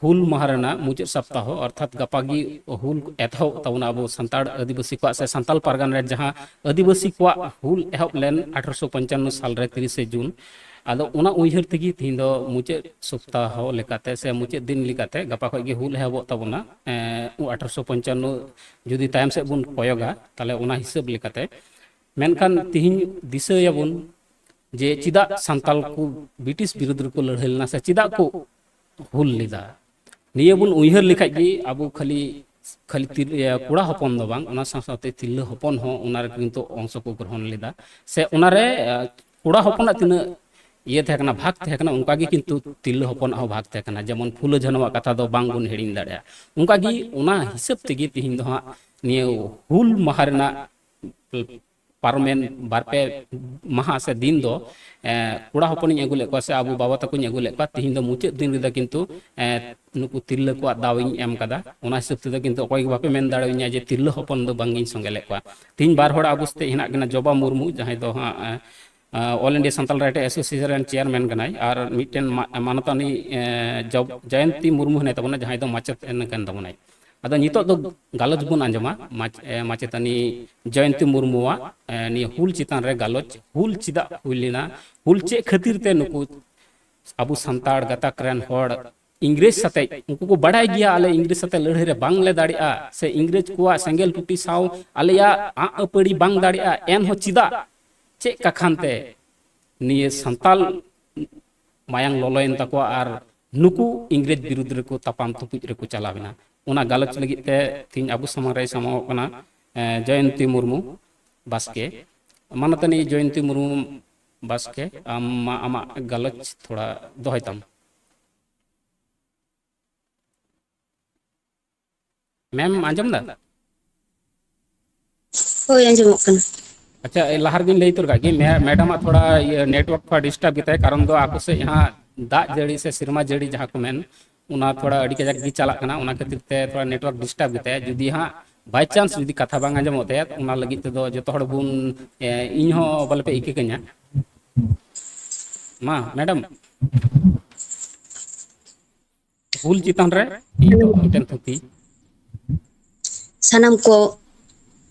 ᱦᱩᱞ ᱢᱟᱦᱟ ᱨᱮᱱᱟᱜ ᱢᱩᱪᱟᱹᱫ ᱥᱚᱯᱛᱟᱦᱚ, ᱚᱨᱛᱷᱟᱛ ᱜᱟᱯᱟ ᱜᱮ ᱦᱩᱞ ᱮᱛᱚᱦᱚᱵ ᱛᱟᱵᱚᱱᱟ ᱟᱵᱚ ᱥᱟᱱᱛᱟᱲ ᱟᱹᱫᱤᱵᱟᱹᱥᱤ ᱠᱚᱣᱟᱜ ᱥᱮ ᱥᱟᱱᱛᱟᱞ ᱯᱟᱨᱜᱟᱱᱟ ᱨᱮ ᱡᱟᱦᱟᱸ ᱟᱹᱫᱤᱵᱟᱹᱥᱤ ᱠᱚᱣᱟᱜ ᱦᱩᱞ ᱮᱦᱚᱵ ᱞᱮᱱ ᱟᱴᱷᱨᱚᱥᱚ ᱯᱚᱧᱪᱟᱱᱱᱚ ᱥᱟᱞ ᱨᱮ ᱛᱤᱨᱤᱥᱮ ᱡᱩᱱ᱾ ᱟᱫᱚ ᱚᱱᱟ ᱩᱭᱦᱟᱹᱨ ᱛᱮᱜᱮ ᱛᱤᱦᱤᱧ ᱫᱚ ᱢᱩᱪᱟᱹᱫ ᱥᱚᱯᱛᱟᱦᱚ ᱞᱮᱠᱟᱛᱮ ᱥᱮ ᱢᱩᱪᱟᱹᱫ ᱫᱤᱱ ᱞᱮᱠᱟᱛᱮ ᱜᱟᱯᱟ ᱠᱷᱚᱱ ᱜᱮ ᱦᱩᱞ ᱮᱦᱚᱵᱚᱜ ᱛᱟᱵᱚᱱᱟ᱾ ᱮᱸ, ᱟᱴᱷᱨᱚᱥᱚ ᱯᱚᱧᱪᱟᱱᱱᱚ ᱡᱩᱫᱤ ᱛᱟᱭᱚᱢ ᱥᱮᱫ ᱵᱚᱱ ᱠᱚᱭᱚᱜᱟ, ᱛᱟᱦᱞᱮ ᱚᱱᱟ ᱦᱤᱥᱟᱹᱵ ᱞᱮᱠᱟᱛᱮ᱾ ᱢᱮᱱᱠᱷᱟᱱ ᱛᱤᱦᱤᱧ ᱫᱤᱥᱟᱹᱭᱟᱵᱚᱱ ᱡᱮ ᱪᱮᱫᱟᱜ ᱥᱟᱱᱛᱟᱞ ᱠᱚ ᱵᱨᱤᱴᱤᱥ ᱵᱤᱨᱩᱫᱽ ᱨᱮᱠᱚ ᱞᱟᱹᱲᱦᱟᱹᱭ ᱞᱮᱱᱟ ᱥᱮ ᱪᱮᱫᱟᱜ ᱠᱚ ᱦᱩᱞ ᱞᱮᱫᱟ? ᱱᱤᱭᱟᱹ ᱵᱚᱱ ᱩᱭᱦᱟᱹᱨ ᱞᱮᱠᱷᱟᱡ ᱜᱮ ᱟᱵᱚ ᱠᱷᱟᱹᱞᱤ, ᱠᱷᱟᱹᱞᱤ ᱛᱤᱨ-, ᱤᱭᱟᱹ, ᱠᱚᱲᱟ ᱦᱚᱯᱚᱱ ᱫᱚ ᱵᱟᱝ, ᱚᱱᱟ ᱥᱟᱶ ᱥᱟᱶᱛᱮ ᱛᱤᱨᱞᱟᱹ ᱦᱚᱯᱚᱱ ᱦᱚᱸ ᱚᱱᱟ ᱨᱮ ᱠᱤᱱᱛᱩ ᱚᱝᱥᱚ ᱠᱚ ᱜᱨᱚᱦᱚᱱ ᱞᱮᱫᱟ᱾ ᱥᱮ ᱚᱱᱟ ᱨᱮ, ᱟᱸ, ᱠᱚᱲᱟ ᱦᱚᱯᱚᱱᱟᱜ ᱛᱤᱱᱟᱹᱜ ᱤᱭᱟᱹ ᱛᱟᱦᱮᱸ ᱠᱟᱱᱟ, ᱵᱷᱟᱜᱽ ᱛᱟᱦᱮᱸ ᱠᱟᱱᱟ, ᱚᱱᱠᱟ ᱜᱮ ᱠᱤᱱᱛᱩ ᱛᱤᱨᱞᱟᱹ ᱦᱚᱯᱚᱱᱟᱜ ᱦᱚᱸ ᱵᱷᱟᱜᱽ ᱛᱟᱦᱮᱸ ᱠᱟᱱᱟ᱾ ᱡᱮᱢᱚᱱ ᱯᱷᱩᱞᱳ ᱡᱷᱟᱱᱚᱣᱟᱜ ᱠᱟᱛᱷᱟ ᱫᱚ ᱵᱟᱝ ᱵᱚᱱ ᱦᱤᱲᱤᱧ ᱫᱟᱲᱮᱭᱟᱜᱼᱟ᱾ ᱚᱱᱠᱟ ᱜᱮ ᱚᱱᱟ ᱦᱤᱥᱟᱹᱵ ᱛᱮᱜᱮ ᱛᱤᱦᱤᱧ ᱫᱚ ᱦᱟᱸᱜ ᱱᱤᱭᱟᱹ ᱦᱩᱞ ᱢᱟᱦᱟ ᱨᱮᱱᱟᱜ ᱯᱟᱨᱚᱢᱮᱱ ᱵᱟᱨ ᱯᱮ ᱢᱟᱦᱟ ᱥᱮ ᱫᱤᱱ ᱫᱚ, ᱮ, ᱠᱚᱲᱟ ᱦᱚᱯᱚᱱᱤᱧ ᱟᱹᱜᱩ ᱞᱮᱫ ᱠᱚᱣᱟ ᱥᱮ ᱟᱵᱚ ᱵᱟᱵᱟ ᱛᱟᱠᱚᱧ ᱟᱹᱜᱩ ᱞᱮᱫ ᱠᱚᱣᱟ᱾ ᱛᱤᱦᱤᱧ ᱫᱚ ᱢᱩᱪᱟᱹᱫ ᱫᱤᱱ ᱨᱮᱫᱚ ᱠᱤᱱᱛᱩ, ᱮ, ᱱᱩᱠᱩ ᱛᱤᱨᱞᱟᱹ ᱠᱚᱣᱟᱜ ᱫᱟᱣ ᱤᱧ ᱮᱢ ᱠᱟᱫᱟ᱾ ᱚᱱᱟ ᱦᱤᱥᱟᱹᱵ ᱛᱮᱫᱚ ᱠᱤᱱᱛᱩ ᱚᱠᱚᱭ ᱜᱮ ᱵᱟᱯᱮ ᱢᱮᱱ ᱫᱟᱲᱮᱭᱟᱹᱧᱟ ᱡᱮ ᱛᱤᱨᱞᱟᱹ ᱦᱚᱯᱚᱱ ᱫᱚ ᱵᱟᱝ ᱜᱤᱧ ᱥᱚᱸᱜᱮ ᱞᱮᱫ ᱠᱚᱣᱟ᱾ ᱛᱤᱦᱤᱧ ᱵᱟᱨ ᱦᱚᱲ ᱟᱵᱚ ᱥᱟᱛᱮ ᱦᱮᱱᱟᱜ ᱠᱤᱱᱟ ᱡᱚᱵᱟ ᱢᱩᱨᱢᱩ, ᱡᱟᱦᱟᱸᱭ ᱫᱚ ᱦᱟᱸᱜ, ᱮ, all India Santal writer association ᱨᱮᱱ ᱪᱮᱭᱟᱨᱢᱮᱱ ᱠᱟᱱᱟᱭ, ᱟᱨ ᱢᱤᱫᱴᱮᱱ ᱢᱟ- ᱢᱟᱱᱚᱛᱟᱱᱤ ᱮ, ᱡᱚᱵ- ᱡᱚᱭᱚᱱᱛᱤ ᱢᱩᱨᱢᱩ ᱦᱮᱱᱟᱭ ᱛᱟᱵᱚᱱᱟ, ᱡᱟᱦᱟᱸᱭ ᱫᱚ ᱢᱟᱪᱮᱛ ᱠᱟᱱ ᱛᱟᱵᱚᱱᱟᱭ᱾ ᱟᱫᱚ ᱱᱤᱛᱚᱜ ᱫᱚ ᱜᱟᱞᱚᱪ ᱵᱚᱱ ᱟᱸᱡᱚᱢᱟ ᱢᱟᱪ- ᱮ, ᱢᱟᱪᱮᱛᱟᱹᱱᱤ ᱡᱚᱭᱚᱱᱛᱤ ᱢᱩᱨᱢᱩᱣᱟᱜ ᱮ, ᱱᱤᱭᱟᱹ ᱦᱩᱞ ᱪᱮᱛᱟᱱ ᱨᱮ ᱜᱟᱞᱚᱪ᱾ ᱦᱩᱞ ᱪᱮᱫᱟᱜ ᱦᱩᱭ ᱞᱮᱱᱟ? ᱦᱩᱞ ᱪᱮᱫ ᱠᱷᱟᱹᱛᱤᱨ ᱛᱮ ᱱᱩᱠᱩ ᱟᱵᱚ ᱥᱟᱱᱛᱟᱲ ᱜᱟᱛᱟᱠ ᱨᱮᱱ ᱦᱚᱲ ᱤᱝᱨᱮᱡᱽ ᱥᱟᱛᱮ, ᱩᱱᱠᱩ ᱠᱚ ᱵᱟᱲᱟᱭ ᱜᱮᱭᱟ ᱟᱞᱮ ᱤᱝᱨᱮᱡᱽ ᱥᱟᱛᱮ ᱞᱟᱹᱲᱦᱟᱹᱭ ᱨᱮ ᱵᱟᱝᱞᱮ ᱫᱟᱲᱮᱭᱟᱜᱼᱟ, ᱥᱮ ᱤᱝᱨᱮᱡᱽ ᱠᱚᱣᱟᱜ ᱥᱮᱸᱜᱮᱞ ᱴᱩᱴᱤ ᱥᱟᱶ ᱟᱞᱮᱭᱟᱜ ᱟᱜ ᱟᱹᱯᱟᱹᱲᱤ ᱵᱟᱝ ᱫᱟᱲᱮᱭᱟᱜᱼᱟ, ᱮᱱᱦᱚᱸ ᱪᱮᱫᱟᱜ, ᱪᱮᱫ ᱠᱟᱠᱷᱟᱱ ᱛᱮ ᱱᱤᱭᱟᱹ ᱥᱟᱱᱛᱟᱞ ᱢᱟᱭᱟᱝ ᱞᱚᱞᱚᱭᱮᱱ ᱛᱟᱠᱚᱣᱟ ᱟᱨ ᱱᱩᱠᱩ ᱤᱝᱨᱮᱡᱽ ᱵᱤᱨᱩᱫᱽ ᱨᱮᱠᱚ ᱛᱟᱯᱟᱢ ᱛᱩᱯᱩᱡ ᱨᱮᱠᱚ ᱪᱟᱞᱟᱣ ᱮᱱᱟ? ᱚᱱᱟ ᱜᱟᱞᱚᱪ ᱞᱟᱹᱜᱤᱫ ᱛᱮ ᱛᱮᱦᱮᱧ ᱟᱵᱚ ᱥᱟᱢᱟᱝ ᱨᱮᱭ ᱥᱟᱢᱟᱝᱚᱜ ᱠᱟᱱᱟ ᱮ, ᱡᱚᱭᱚᱱᱛᱤ ᱢᱩᱨᱢᱩ ᱵᱟᱥᱠᱮ᱾ ᱢᱟᱱᱚᱛᱟᱱᱤ ᱡᱚᱭᱚᱱᱛᱤ ᱢᱩᱨᱢᱩ ᱵᱟᱥᱠᱮ, ᱟᱢ ᱢᱟ ᱟᱢᱟᱜ ᱜᱟᱞᱚᱪ ᱛᱷᱚᱲᱟ ᱫᱚᱦᱚᱭ ᱛᱟᱢ᱾ ᱢᱮᱢ, ᱟᱸᱡᱚᱢ ᱫᱟ? ᱦᱳᱭ, ᱟᱸᱡᱚᱢᱚᱜ ᱠᱟᱱᱟ᱾ ᱟᱪᱪᱷᱟ, ᱮ, ᱞᱟᱦᱟ ᱨᱮᱜᱮᱧ ᱞᱟᱹᱭ ᱩᱛᱟᱹᱨ ᱠᱟᱜ ᱜᱮ, ᱢᱮ- ᱢᱮᱰᱟᱢᱟᱜ ᱛᱷᱚᱲᱟ ᱤᱭᱟᱹ ᱱᱮᱴᱣᱟᱨᱠ ᱛᱷᱚᱲᱟ ᱰᱤᱥᱴᱟᱵ ᱜᱮᱛᱟᱭ, ᱠᱟᱨᱚᱱ ᱫᱚ ᱟᱠᱚ ᱥᱮᱫ ᱦᱟᱸᱜ ᱫᱟᱜ ᱡᱟᱹᱲᱤ ᱥᱮ ᱥᱮᱨᱢᱟ ᱡᱟᱹᱲᱤ ᱡᱟᱦᱟᱸ ᱠᱚ ᱢᱮᱱ, ᱚᱱᱟ ᱛᱷᱚᱲᱟ ᱟᱹᱰᱤ ᱠᱟᱡᱟᱠ ᱜᱮ ᱪᱟᱞᱟᱜ ᱠᱟᱱᱟ, ᱚᱱᱟ ᱠᱷᱟᱹᱛᱤᱨ ᱛᱮ ᱛᱷᱚᱲᱟ ᱱᱮᱴᱣᱟᱨᱠ ᱰᱤᱥᱴᱟᱵ ᱜᱮᱛᱟᱭᱟ᱾ ᱡᱩᱫᱤ ᱦᱟᱸᱜ by chance ᱡᱩᱫᱤ ᱠᱟᱛᱷᱟ ᱵᱟᱝ ᱟᱸᱡᱚᱢᱚᱜ ᱛᱟᱭᱟ, ᱚᱱᱟ ᱞᱟᱹᱜᱤᱫ ᱛᱮᱫᱚ ᱡᱚᱛᱚ ᱦᱚᱲ ᱵᱚᱱ, ᱮ, ᱤᱧ ᱦᱚᱸ ᱵᱚᱞᱮ ᱯᱮ ᱤᱠᱟᱹ ᱠᱟᱹᱧᱟ᱾ ᱢᱟ ᱢᱮᱰᱟᱢ, ᱦᱩᱞ ᱪᱮᱛᱟᱱ ᱨᱮ ᱢᱤᱫᱴᱮᱱ ᱛᱷᱩᱛᱤ᱾ ᱥᱟᱱᱟᱢ ᱠᱚ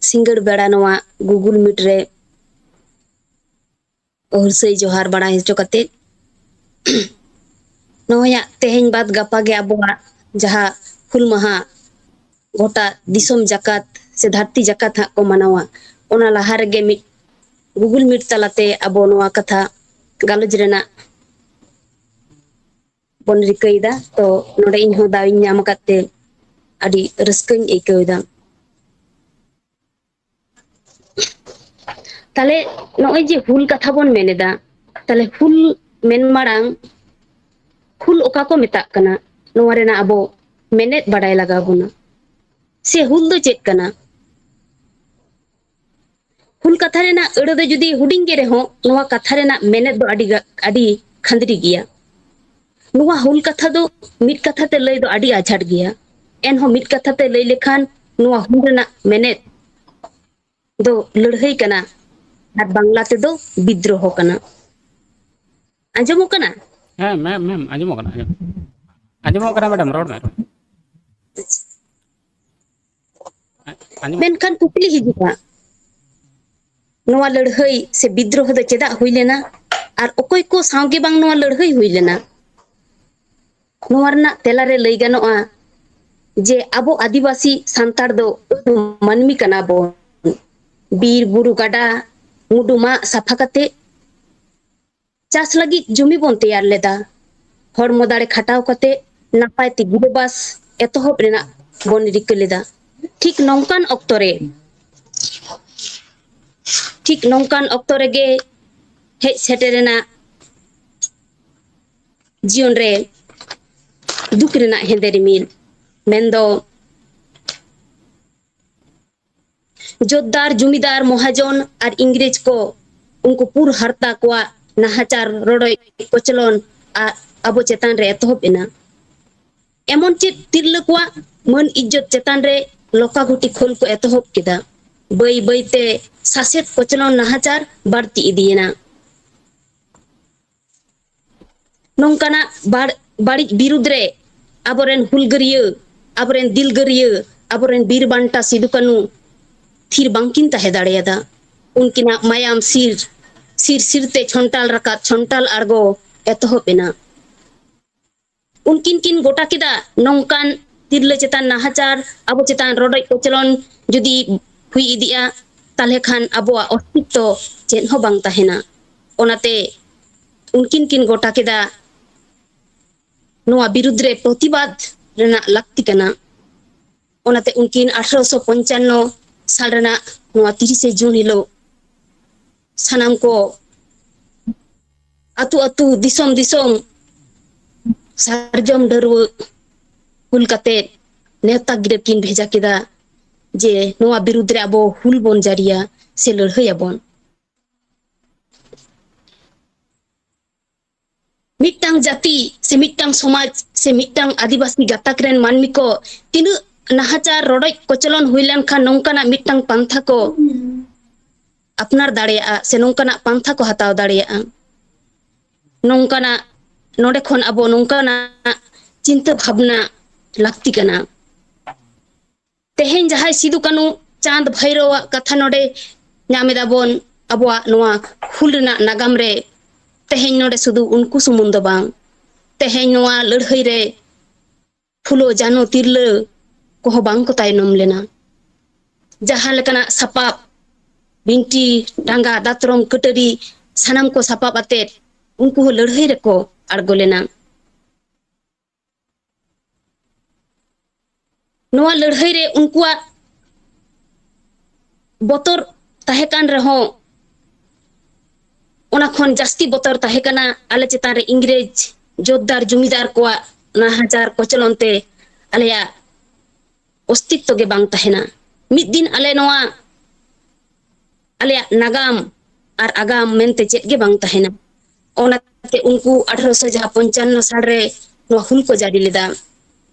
ᱥᱤᱸᱜᱟᱹᱲ ᱵᱮᱲᱟ ᱱᱚᱣᱟ Google Meet ᱨᱮ ᱦᱩᱞᱥᱟᱹᱭ ᱡᱚᱦᱟᱨ ᱵᱟᱲᱟᱭ ᱦᱚᱪᱚ ᱠᱟᱛᱮ, ᱱᱚᱣᱟᱭᱟᱜ ᱛᱮᱦᱮᱧ ᱵᱟᱫ ᱜᱟᱯᱟ ᱜᱮ ᱟᱵᱚᱣᱟᱜ ᱡᱟᱦᱟᱸ ᱦᱩᱞ ᱢᱟᱦᱟ ᱜᱚᱴᱟ ᱫᱤᱥᱚᱢ ᱡᱟᱠᱟᱛ ᱥᱮ ᱫᱷᱟᱹᱨᱛᱤ ᱡᱟᱠᱟᱛ ᱦᱟᱸᱜ ᱠᱚ ᱢᱟᱱᱟᱣᱟ, ᱚᱱᱟ ᱞᱟᱦᱟ ᱨᱮᱜᱮ ᱢᱤᱫ Google Meet ᱛᱟᱞᱟᱛᱮ ᱟᱵᱚ ᱱᱚᱣᱟ ᱠᱟᱛᱷᱟ ᱜᱟᱞᱚᱪ ᱨᱮᱱᱟᱜ ᱵᱚᱱ ᱨᱤᱠᱟᱹᱭᱮᱫᱟ᱾ ᱛᱚ, ᱱᱚᱰᱮ ᱤᱧ ᱦᱚᱸ ᱫᱟᱣ ᱤᱧ ᱧᱟᱢ ᱟᱠᱟᱫ ᱛᱮ ᱟᱹᱰᱤ ᱨᱟᱹᱥᱠᱟᱹᱧ ᱟᱹᱭᱠᱟᱹᱣ ᱮᱫᱟ᱾ ᱛᱟᱦᱞᱮ, ᱱᱚᱜᱼᱚᱭ ᱡᱮ ᱦᱩᱞ ᱠᱟᱛᱷᱟ ᱵᱚᱱ ᱢᱮᱱ ᱮᱫᱟ, ᱛᱟᱦᱞᱮ ᱦᱩᱞ ᱢᱮᱱ ᱢᱟᱲᱟᱝ ᱦᱩᱞ ᱚᱠᱟ ᱠᱚ ᱢᱮᱛᱟᱜ ᱠᱟᱱᱟ, ᱱᱚᱣᱟ ᱨᱮᱱᱟᱜ ᱟᱵᱚ ᱢᱮᱱᱮᱛ ᱵᱟᱰᱟᱭ ᱞᱟᱜᱟᱣ ᱵᱚᱱᱟ᱾ ᱥᱮ ᱦᱩᱞ ᱫᱚ ᱪᱮᱫ ᱠᱟᱱᱟ? ᱦᱩᱞ ᱠᱟᱛᱷᱟ ᱨᱮᱱᱟᱜ ᱟᱹᱲᱟᱹ ᱫᱚ ᱡᱩᱫᱤ ᱦᱩᱰᱤᱧ ᱜᱮ ᱨᱮᱦᱚᱸ, ᱱᱚᱣᱟ ᱠᱟᱛᱷᱟ ᱨᱮᱱᱟᱜ ᱢᱮᱱᱮᱛ ᱫᱚ ᱟᱹᱰᱤ ᱜᱟ- ᱟᱹᱰᱤ ᱠᱷᱟᱸᱫᱽᱨᱤ ᱜᱮᱭᱟ᱾ ᱱᱚᱣᱟ ᱦᱩᱞ ᱠᱟᱛᱷᱟ ᱫᱚ ᱢᱤᱫ ᱠᱟᱛᱷᱟ ᱛᱮ ᱞᱟᱹᱭ ᱫᱚ ᱟᱹᱰᱤ ᱟᱡᱷᱟᱴ ᱜᱮᱭᱟ᱾ ᱮᱱᱦᱚᱸ ᱢᱤᱫ ᱠᱟᱛᱷᱟ ᱛᱮ ᱞᱟᱹᱭ ᱞᱮᱠᱷᱟᱱ, ᱱᱚᱣᱟ ᱦᱩᱞ ᱨᱮᱱᱟᱜ ᱢᱮᱱᱮᱛ ᱫᱚ ᱞᱟᱹᱲᱦᱟᱹᱭ ᱠᱟᱱᱟ᱾ ᱟᱨ ᱵᱟᱝᱞᱟ ᱛᱮᱫᱚ ᱵᱤᱫᱽᱨᱳᱦᱚ ᱠᱟᱱᱟ᱾ ᱟᱸᱡᱚᱢᱚᱜ ᱠᱟᱱᱟ? ᱦᱮᱸ ᱢᱮᱢ, ᱢᱮᱢ, ᱟᱸᱡᱚᱢᱚᱜ ᱠᱟᱱᱟ, ᱟᱸᱡᱚᱢ, ᱟᱸᱡᱚᱢᱚᱜ ᱠᱟᱱᱟ ᱢᱮᱰᱟᱢ, ᱨᱚᱲ ᱢᱮ᱾ ᱟᱸᱡᱚᱢᱚᱜ ᱢᱮᱱᱠᱷᱟᱱ ᱠᱩᱠᱞᱤ ᱦᱤᱡᱩᱜᱼᱟ, ᱱᱚᱣᱟ ᱞᱟᱹᱲᱦᱟᱹᱭ ᱥᱮ ᱵᱤᱫᱽᱨᱳᱦᱚ ᱫᱚ ᱪᱮᱫᱟᱜ ᱦᱩᱭ ᱞᱮᱱᱟ ᱟᱨ ᱚᱠᱚᱭ ᱠᱚ ᱥᱟᱶᱜᱮ ᱵᱟᱝ ᱱᱚᱣᱟ ᱞᱟᱹᱲᱦᱟᱹᱭ ᱦᱩᱭ ᱞᱮᱱᱟ? ᱱᱚᱣᱟ ᱨᱮᱱᱟᱜ ᱛᱮᱞᱟᱨᱮ ᱞᱟᱹᱭ ᱜᱟᱱᱚᱜᱼᱟ ᱡᱮ ᱟᱵᱚ ᱟᱹᱫᱤᱵᱟᱹᱥᱤ ᱥᱟᱱᱛᱟᱲ ᱫᱚ ᱢᱟᱹᱱᱢᱤ ᱠᱟᱱᱟ ᱵᱚᱱ᱾ ᱵᱤᱨ ᱵᱩᱨᱩ ᱜᱟᱰᱟ ᱢᱩᱰᱩ ᱢᱟᱜ ᱥᱟᱯᱷᱟ ᱠᱟᱛᱮ ᱪᱟᱥ ᱞᱟᱹᱜᱤᱫ ᱡᱩᱢᱤ ᱵᱚᱱ ᱛᱮᱭᱟᱨ ᱞᱮᱫᱟ᱾ ᱦᱚᱲᱢᱚ ᱫᱟᱲᱮ ᱠᱷᱟᱴᱟᱣ ᱠᱟᱛᱮ ᱱᱟᱯᱟᱭ ᱛᱮ ᱜᱤᱨᱟᱹᱵᱟᱥ ᱮᱛᱚᱦᱚᱵ ᱨᱮᱱᱟᱜ ᱵᱚᱱ ᱨᱤᱠᱟᱹ ᱞᱮᱫᱟ᱾ ᱴᱷᱤᱠ ᱱᱚᱝᱠᱟᱱ ᱚᱠᱛᱚ ᱨᱮ ᱴᱷᱤᱠ ᱱᱚᱝᱠᱟᱱ ᱚᱠᱛᱚ ᱨᱮᱜᱮ ᱦᱮᱡ ᱥᱮᱴᱮᱨᱮᱱᱟ ᱡᱤᱭᱚᱱ ᱨᱮ ᱫᱩᱠ ᱨᱮᱱᱟᱜ ᱦᱮᱸᱫᱮ ᱨᱤᱢᱤᱞ, ᱢᱮᱱᱫᱚ ᱡᱳᱛᱫᱟᱨ, ᱡᱩᱢᱤᱫᱟᱨ, ᱢᱚᱦᱟᱡᱚᱱ ᱟᱨ ᱤᱝᱨᱮᱡᱽ ᱠᱚ ᱩᱱᱠᱩ ᱯᱩᱨ ᱦᱟᱨᱛᱟ ᱠᱚᱣᱟᱜ ᱱᱟᱦᱟᱪᱟᱨ, ᱨᱚᱰᱚᱡ, ᱠᱚᱪᱞᱚᱱ ᱟᱨ ᱟᱵᱚ ᱪᱮᱛᱟᱱ ᱨᱮ ᱮᱛᱚᱦᱚᱵ ᱮᱱᱟ᱾ ᱮᱢᱚᱱ ᱪᱮᱫ ᱛᱤᱨᱞᱟᱹ ᱠᱚᱣᱟᱜ ᱢᱟᱹᱱ ᱤᱡᱽᱡᱚᱛ ᱪᱮᱛᱟᱱ ᱨᱮ ᱞᱚᱠᱟᱜᱷᱩᱴᱤ ᱠᱷᱳᱞ ᱠᱚ ᱮᱛᱚᱦᱚᱵ ᱠᱮᱫᱟ᱾ ᱵᱟᱹᱭ ᱵᱟᱹᱭᱛᱮ ᱥᱟᱥᱮᱛ ᱠᱚᱪᱞᱚᱱ ᱱᱟᱦᱟᱪᱟᱨ ᱵᱟᱹᱲᱛᱤ ᱤᱫᱤᱭᱮᱱᱟ᱾ ᱱᱚᱝᱠᱟᱱᱟᱜ ᱵᱟᱲ- ᱵᱟᱹᱲᱤᱡ ᱵᱤᱨᱩᱫᱽ ᱨᱮ ᱟᱵᱚᱨᱮᱱ ᱦᱩᱞᱜᱟᱹᱨᱤᱭᱟᱹ, ᱟᱵᱚᱨᱮᱱ ᱫᱤᱞᱜᱟᱹᱨᱤᱭᱟᱹ, ᱟᱵᱚᱨᱮᱱ ᱵᱤᱨ ᱵᱟᱱᱴᱟ ᱥᱤᱫᱩ ᱠᱟᱹᱱᱩ ᱛᱷᱤᱨ ᱵᱟᱝᱠᱤᱱ ᱛᱟᱦᱮᱸ ᱫᱟᱲᱮᱭᱟᱫᱟ᱾ ᱩᱱᱠᱤᱱᱟᱜ ᱢᱟᱭᱟᱢ ᱥᱤᱨ ᱥᱤᱨ ᱥᱤᱨᱛᱮ ᱪᱷᱚᱱᱴᱟᱞ ᱨᱟᱠᱟᱵ ᱪᱷᱚᱱᱴᱟᱞ ᱟᱬᱜᱚ ᱮᱛᱚᱦᱚᱵ ᱮᱱᱟ᱾ ᱩᱱᱠᱤᱱ ᱠᱤᱱ ᱜᱚᱴᱟ ᱠᱮᱫᱟ, ᱱᱚᱝᱠᱟᱱ ᱛᱤᱨᱞᱟᱹ ᱪᱮᱛᱟᱱ ᱱᱟᱦᱟᱪᱟᱨ, ᱟᱵᱚ ᱪᱮᱛᱟᱱ ᱨᱚᱰᱚᱡ ᱠᱚᱪᱞᱚᱱ ᱡᱩᱫᱤ ᱦᱩᱭ ᱤᱫᱤᱜᱼᱟ, ᱛᱟᱦᱞᱮ ᱠᱷᱟᱱ ᱟᱵᱚᱣᱟᱜ ᱚᱥᱛᱤᱛᱛᱚ ᱪᱮᱫ ᱦᱚᱸ ᱵᱟᱝ ᱛᱟᱦᱮᱱᱟ᱾ ᱚᱱᱟᱛᱮ ᱩᱱᱠᱤᱱ ᱠᱤᱱ ᱜᱚᱴᱟ ᱠᱮᱫᱟ, ᱱᱚᱣᱟ ᱵᱤᱨᱩᱫᱽ ᱨᱮ ᱯᱨᱚᱛᱤᱵᱟᱫ ᱨᱮᱱᱟᱜ ᱞᱟᱹᱠᱛᱤ ᱠᱟᱱᱟ᱾ ᱚᱱᱟᱛᱮ ᱩᱱᱠᱤᱱ ᱟᱴᱷᱨᱚᱥᱚ ᱯᱚᱧᱪᱟᱱᱱᱚ ᱥᱟᱞ ᱨᱮᱱᱟᱜ ᱱᱚᱣᱟ ᱛᱤᱨᱤᱥᱮ ᱡᱩᱱ ᱦᱤᱞᱳᱜ ᱥᱟᱱᱟᱢ ᱠᱚ ᱟᱹᱛᱩ ᱟᱹᱛᱩ, ᱫᱤᱥᱚᱢ ᱫᱤᱥᱚᱢ ᱥᱟᱨᱡᱚᱢ ᱰᱟᱹᱨᱣᱟᱹ ᱦᱩᱞ ᱠᱟᱛᱮ ᱱᱮᱣᱛᱟ ᱜᱤᱨᱟᱹ ᱠᱤᱱ ᱵᱷᱮᱡᱟ ᱠᱮᱫᱟ ᱡᱮ ᱱᱚᱣᱟ ᱵᱤᱨᱩᱫᱽ ᱨᱮ ᱟᱵᱚ ᱦᱩᱞ ᱵᱚᱱ ᱡᱟᱹᱨᱤᱭᱟ ᱥᱮ ᱞᱟᱹᱲᱦᱟᱹᱭ ᱟᱵᱚᱱ᱾ ᱢᱤᱫᱴᱟᱝ ᱡᱟᱹᱛᱤ ᱥᱮ ᱢᱤᱫᱴᱟᱝ ᱥᱚᱢᱟᱡᱽ ᱥᱮ ᱢᱤᱫᱴᱟᱝ ᱟᱹᱫᱤᱵᱟᱹᱥᱤ ᱜᱟᱛᱟᱠ ᱨᱮᱱ ᱢᱟᱹᱱᱢᱤ ᱠᱚ ᱛᱤᱱᱟᱹᱜ ᱱᱟᱦᱟᱪᱟᱨ ᱨᱚᱰᱚᱡ ᱠᱚᱪᱞᱚᱱ ᱦᱩᱭ ᱞᱮᱱᱠᱷᱟᱱ ᱱᱚᱝᱠᱟᱱᱟᱜ ᱢᱤᱫᱴᱟᱝ ᱯᱟᱱᱛᱷᱟ ᱠᱚ ᱟᱯᱱᱟᱨ ᱫᱟᱲᱮᱭᱟᱜᱼᱟ ᱥᱮ ᱱᱚᱝᱠᱟᱱᱟᱜ ᱯᱟᱱᱛᱷᱟ ᱠᱚ ᱦᱟᱛᱟᱣ ᱫᱟᱲᱮᱭᱟᱜᱼᱟ᱾ ᱱᱚᱝᱠᱟᱱᱟᱜ, ᱱᱚᱰᱮ ᱠᱷᱚᱱ ᱟᱵᱚ ᱱᱚᱝᱠᱟᱱᱟᱜ ᱪᱤᱱᱛᱟᱹ ᱵᱷᱟᱵᱽᱱᱟ ᱞᱟᱹᱠᱛᱤ ᱠᱟᱱᱟ᱾ ᱛᱮᱦᱮᱧ ᱡᱟᱦᱟᱸᱭ ᱥᱤᱫᱩ ᱠᱟᱹᱱᱩ ᱪᱟᱸᱫ ᱵᱷᱟᱭᱨᱳᱣᱟᱜ ᱠᱟᱛᱷᱟ ᱱᱚᱰᱮ ᱧᱟᱢ ᱮᱫᱟ ᱵᱚᱱ ᱟᱵᱚᱣᱟᱜ ᱱᱚᱣᱟ ᱦᱩᱞ ᱨᱮᱱᱟᱜ ᱱᱟᱜᱟᱢ ᱨᱮ, ᱛᱮᱦᱮᱧ ᱱᱚᱰᱮ ᱥᱩᱫᱷᱩ ᱩᱱᱠᱩ ᱥᱩᱢᱩᱝ ᱫᱚ ᱵᱟᱝ, ᱛᱮᱦᱮᱧ ᱱᱚᱣᱟ ᱞᱟᱹᱲᱦᱟᱹᱭ ᱨᱮ ᱯᱷᱩᱞᱳ ᱡᱟᱱᱚ ᱛᱤᱨᱞᱟᱹ ᱠᱚᱦᱚᱸ ᱵᱟᱝ ᱠᱚ ᱛᱟᱭᱱᱚᱢ ᱞᱮᱱᱟ᱾ ᱡᱟᱦᱟᱸ ᱞᱮᱠᱟᱱᱟᱜ ᱥᱟᱯᱟᱵ, ᱵᱤᱱᱴᱤ, ᱴᱟᱸᱜᱟ, ᱫᱟᱛᱨᱚᱢ, ᱠᱟᱹᱴᱟᱹᱨᱤ, ᱥᱟᱱᱟᱢ ᱠᱚ ᱥᱟᱯᱟᱵ ᱟᱛᱮᱫ ᱩᱱᱠᱩ ᱦᱚᱸ ᱞᱟᱹᱲᱦᱟᱹᱭ ᱨᱮᱠᱚ ᱟᱬᱜᱚ ᱞᱮᱱᱟ᱾ ᱱᱚᱣᱟ ᱞᱟᱹᱲᱦᱟᱹᱭ ᱨᱮ ᱩᱱᱠᱩᱣᱟᱜ ᱵᱚᱛᱚᱨ ᱛᱟᱦᱮᱸ ᱠᱟᱱ ᱨᱮᱦᱚᱸ, ᱚᱱᱟ ᱠᱷᱚᱱ ᱡᱟᱹᱥᱛᱤ ᱵᱚᱛᱚᱨ ᱛᱟᱦᱮᱸ ᱠᱟᱱᱟ ᱟᱞᱮ ᱪᱮᱛᱟᱱ ᱨᱮ ᱤᱝᱨᱮᱡᱽ ᱡᱳᱛᱫᱟᱨ ᱡᱚᱢᱤᱫᱟᱨ ᱠᱚᱣᱟᱜ ᱱᱟᱦᱟᱪᱟᱨ ᱠᱚᱪᱞᱚᱱ ᱛᱮ ᱟᱞᱮᱭᱟᱜ ᱚᱥᱛᱤᱛᱛᱚ ᱜᱮ ᱵᱟᱝ ᱛᱟᱦᱮᱱᱟ᱾ ᱢᱤᱫ ᱫᱤᱱ ᱟᱞᱮ ᱱᱚᱣᱟ ᱟᱞᱮᱭᱟᱜ ᱱᱟᱜᱟᱢ ᱟᱨ ᱟᱜᱟᱢ ᱢᱮᱱᱛᱮ ᱪᱮᱫ ᱜᱮ ᱵᱟᱝ ᱛᱟᱦᱮᱱᱟ᱾ ᱚᱱᱟᱛᱮ ᱩᱱᱠᱩ ᱟᱴᱷᱨᱚᱥᱚ ᱡᱟᱦᱟᱸ ᱯᱚᱧᱪᱟᱱᱱᱚ ᱥᱟᱞᱨᱮ ᱱᱚᱣᱟ ᱦᱩᱞ ᱠᱚ ᱡᱟᱹᱨᱤ ᱞᱮᱫᱟ,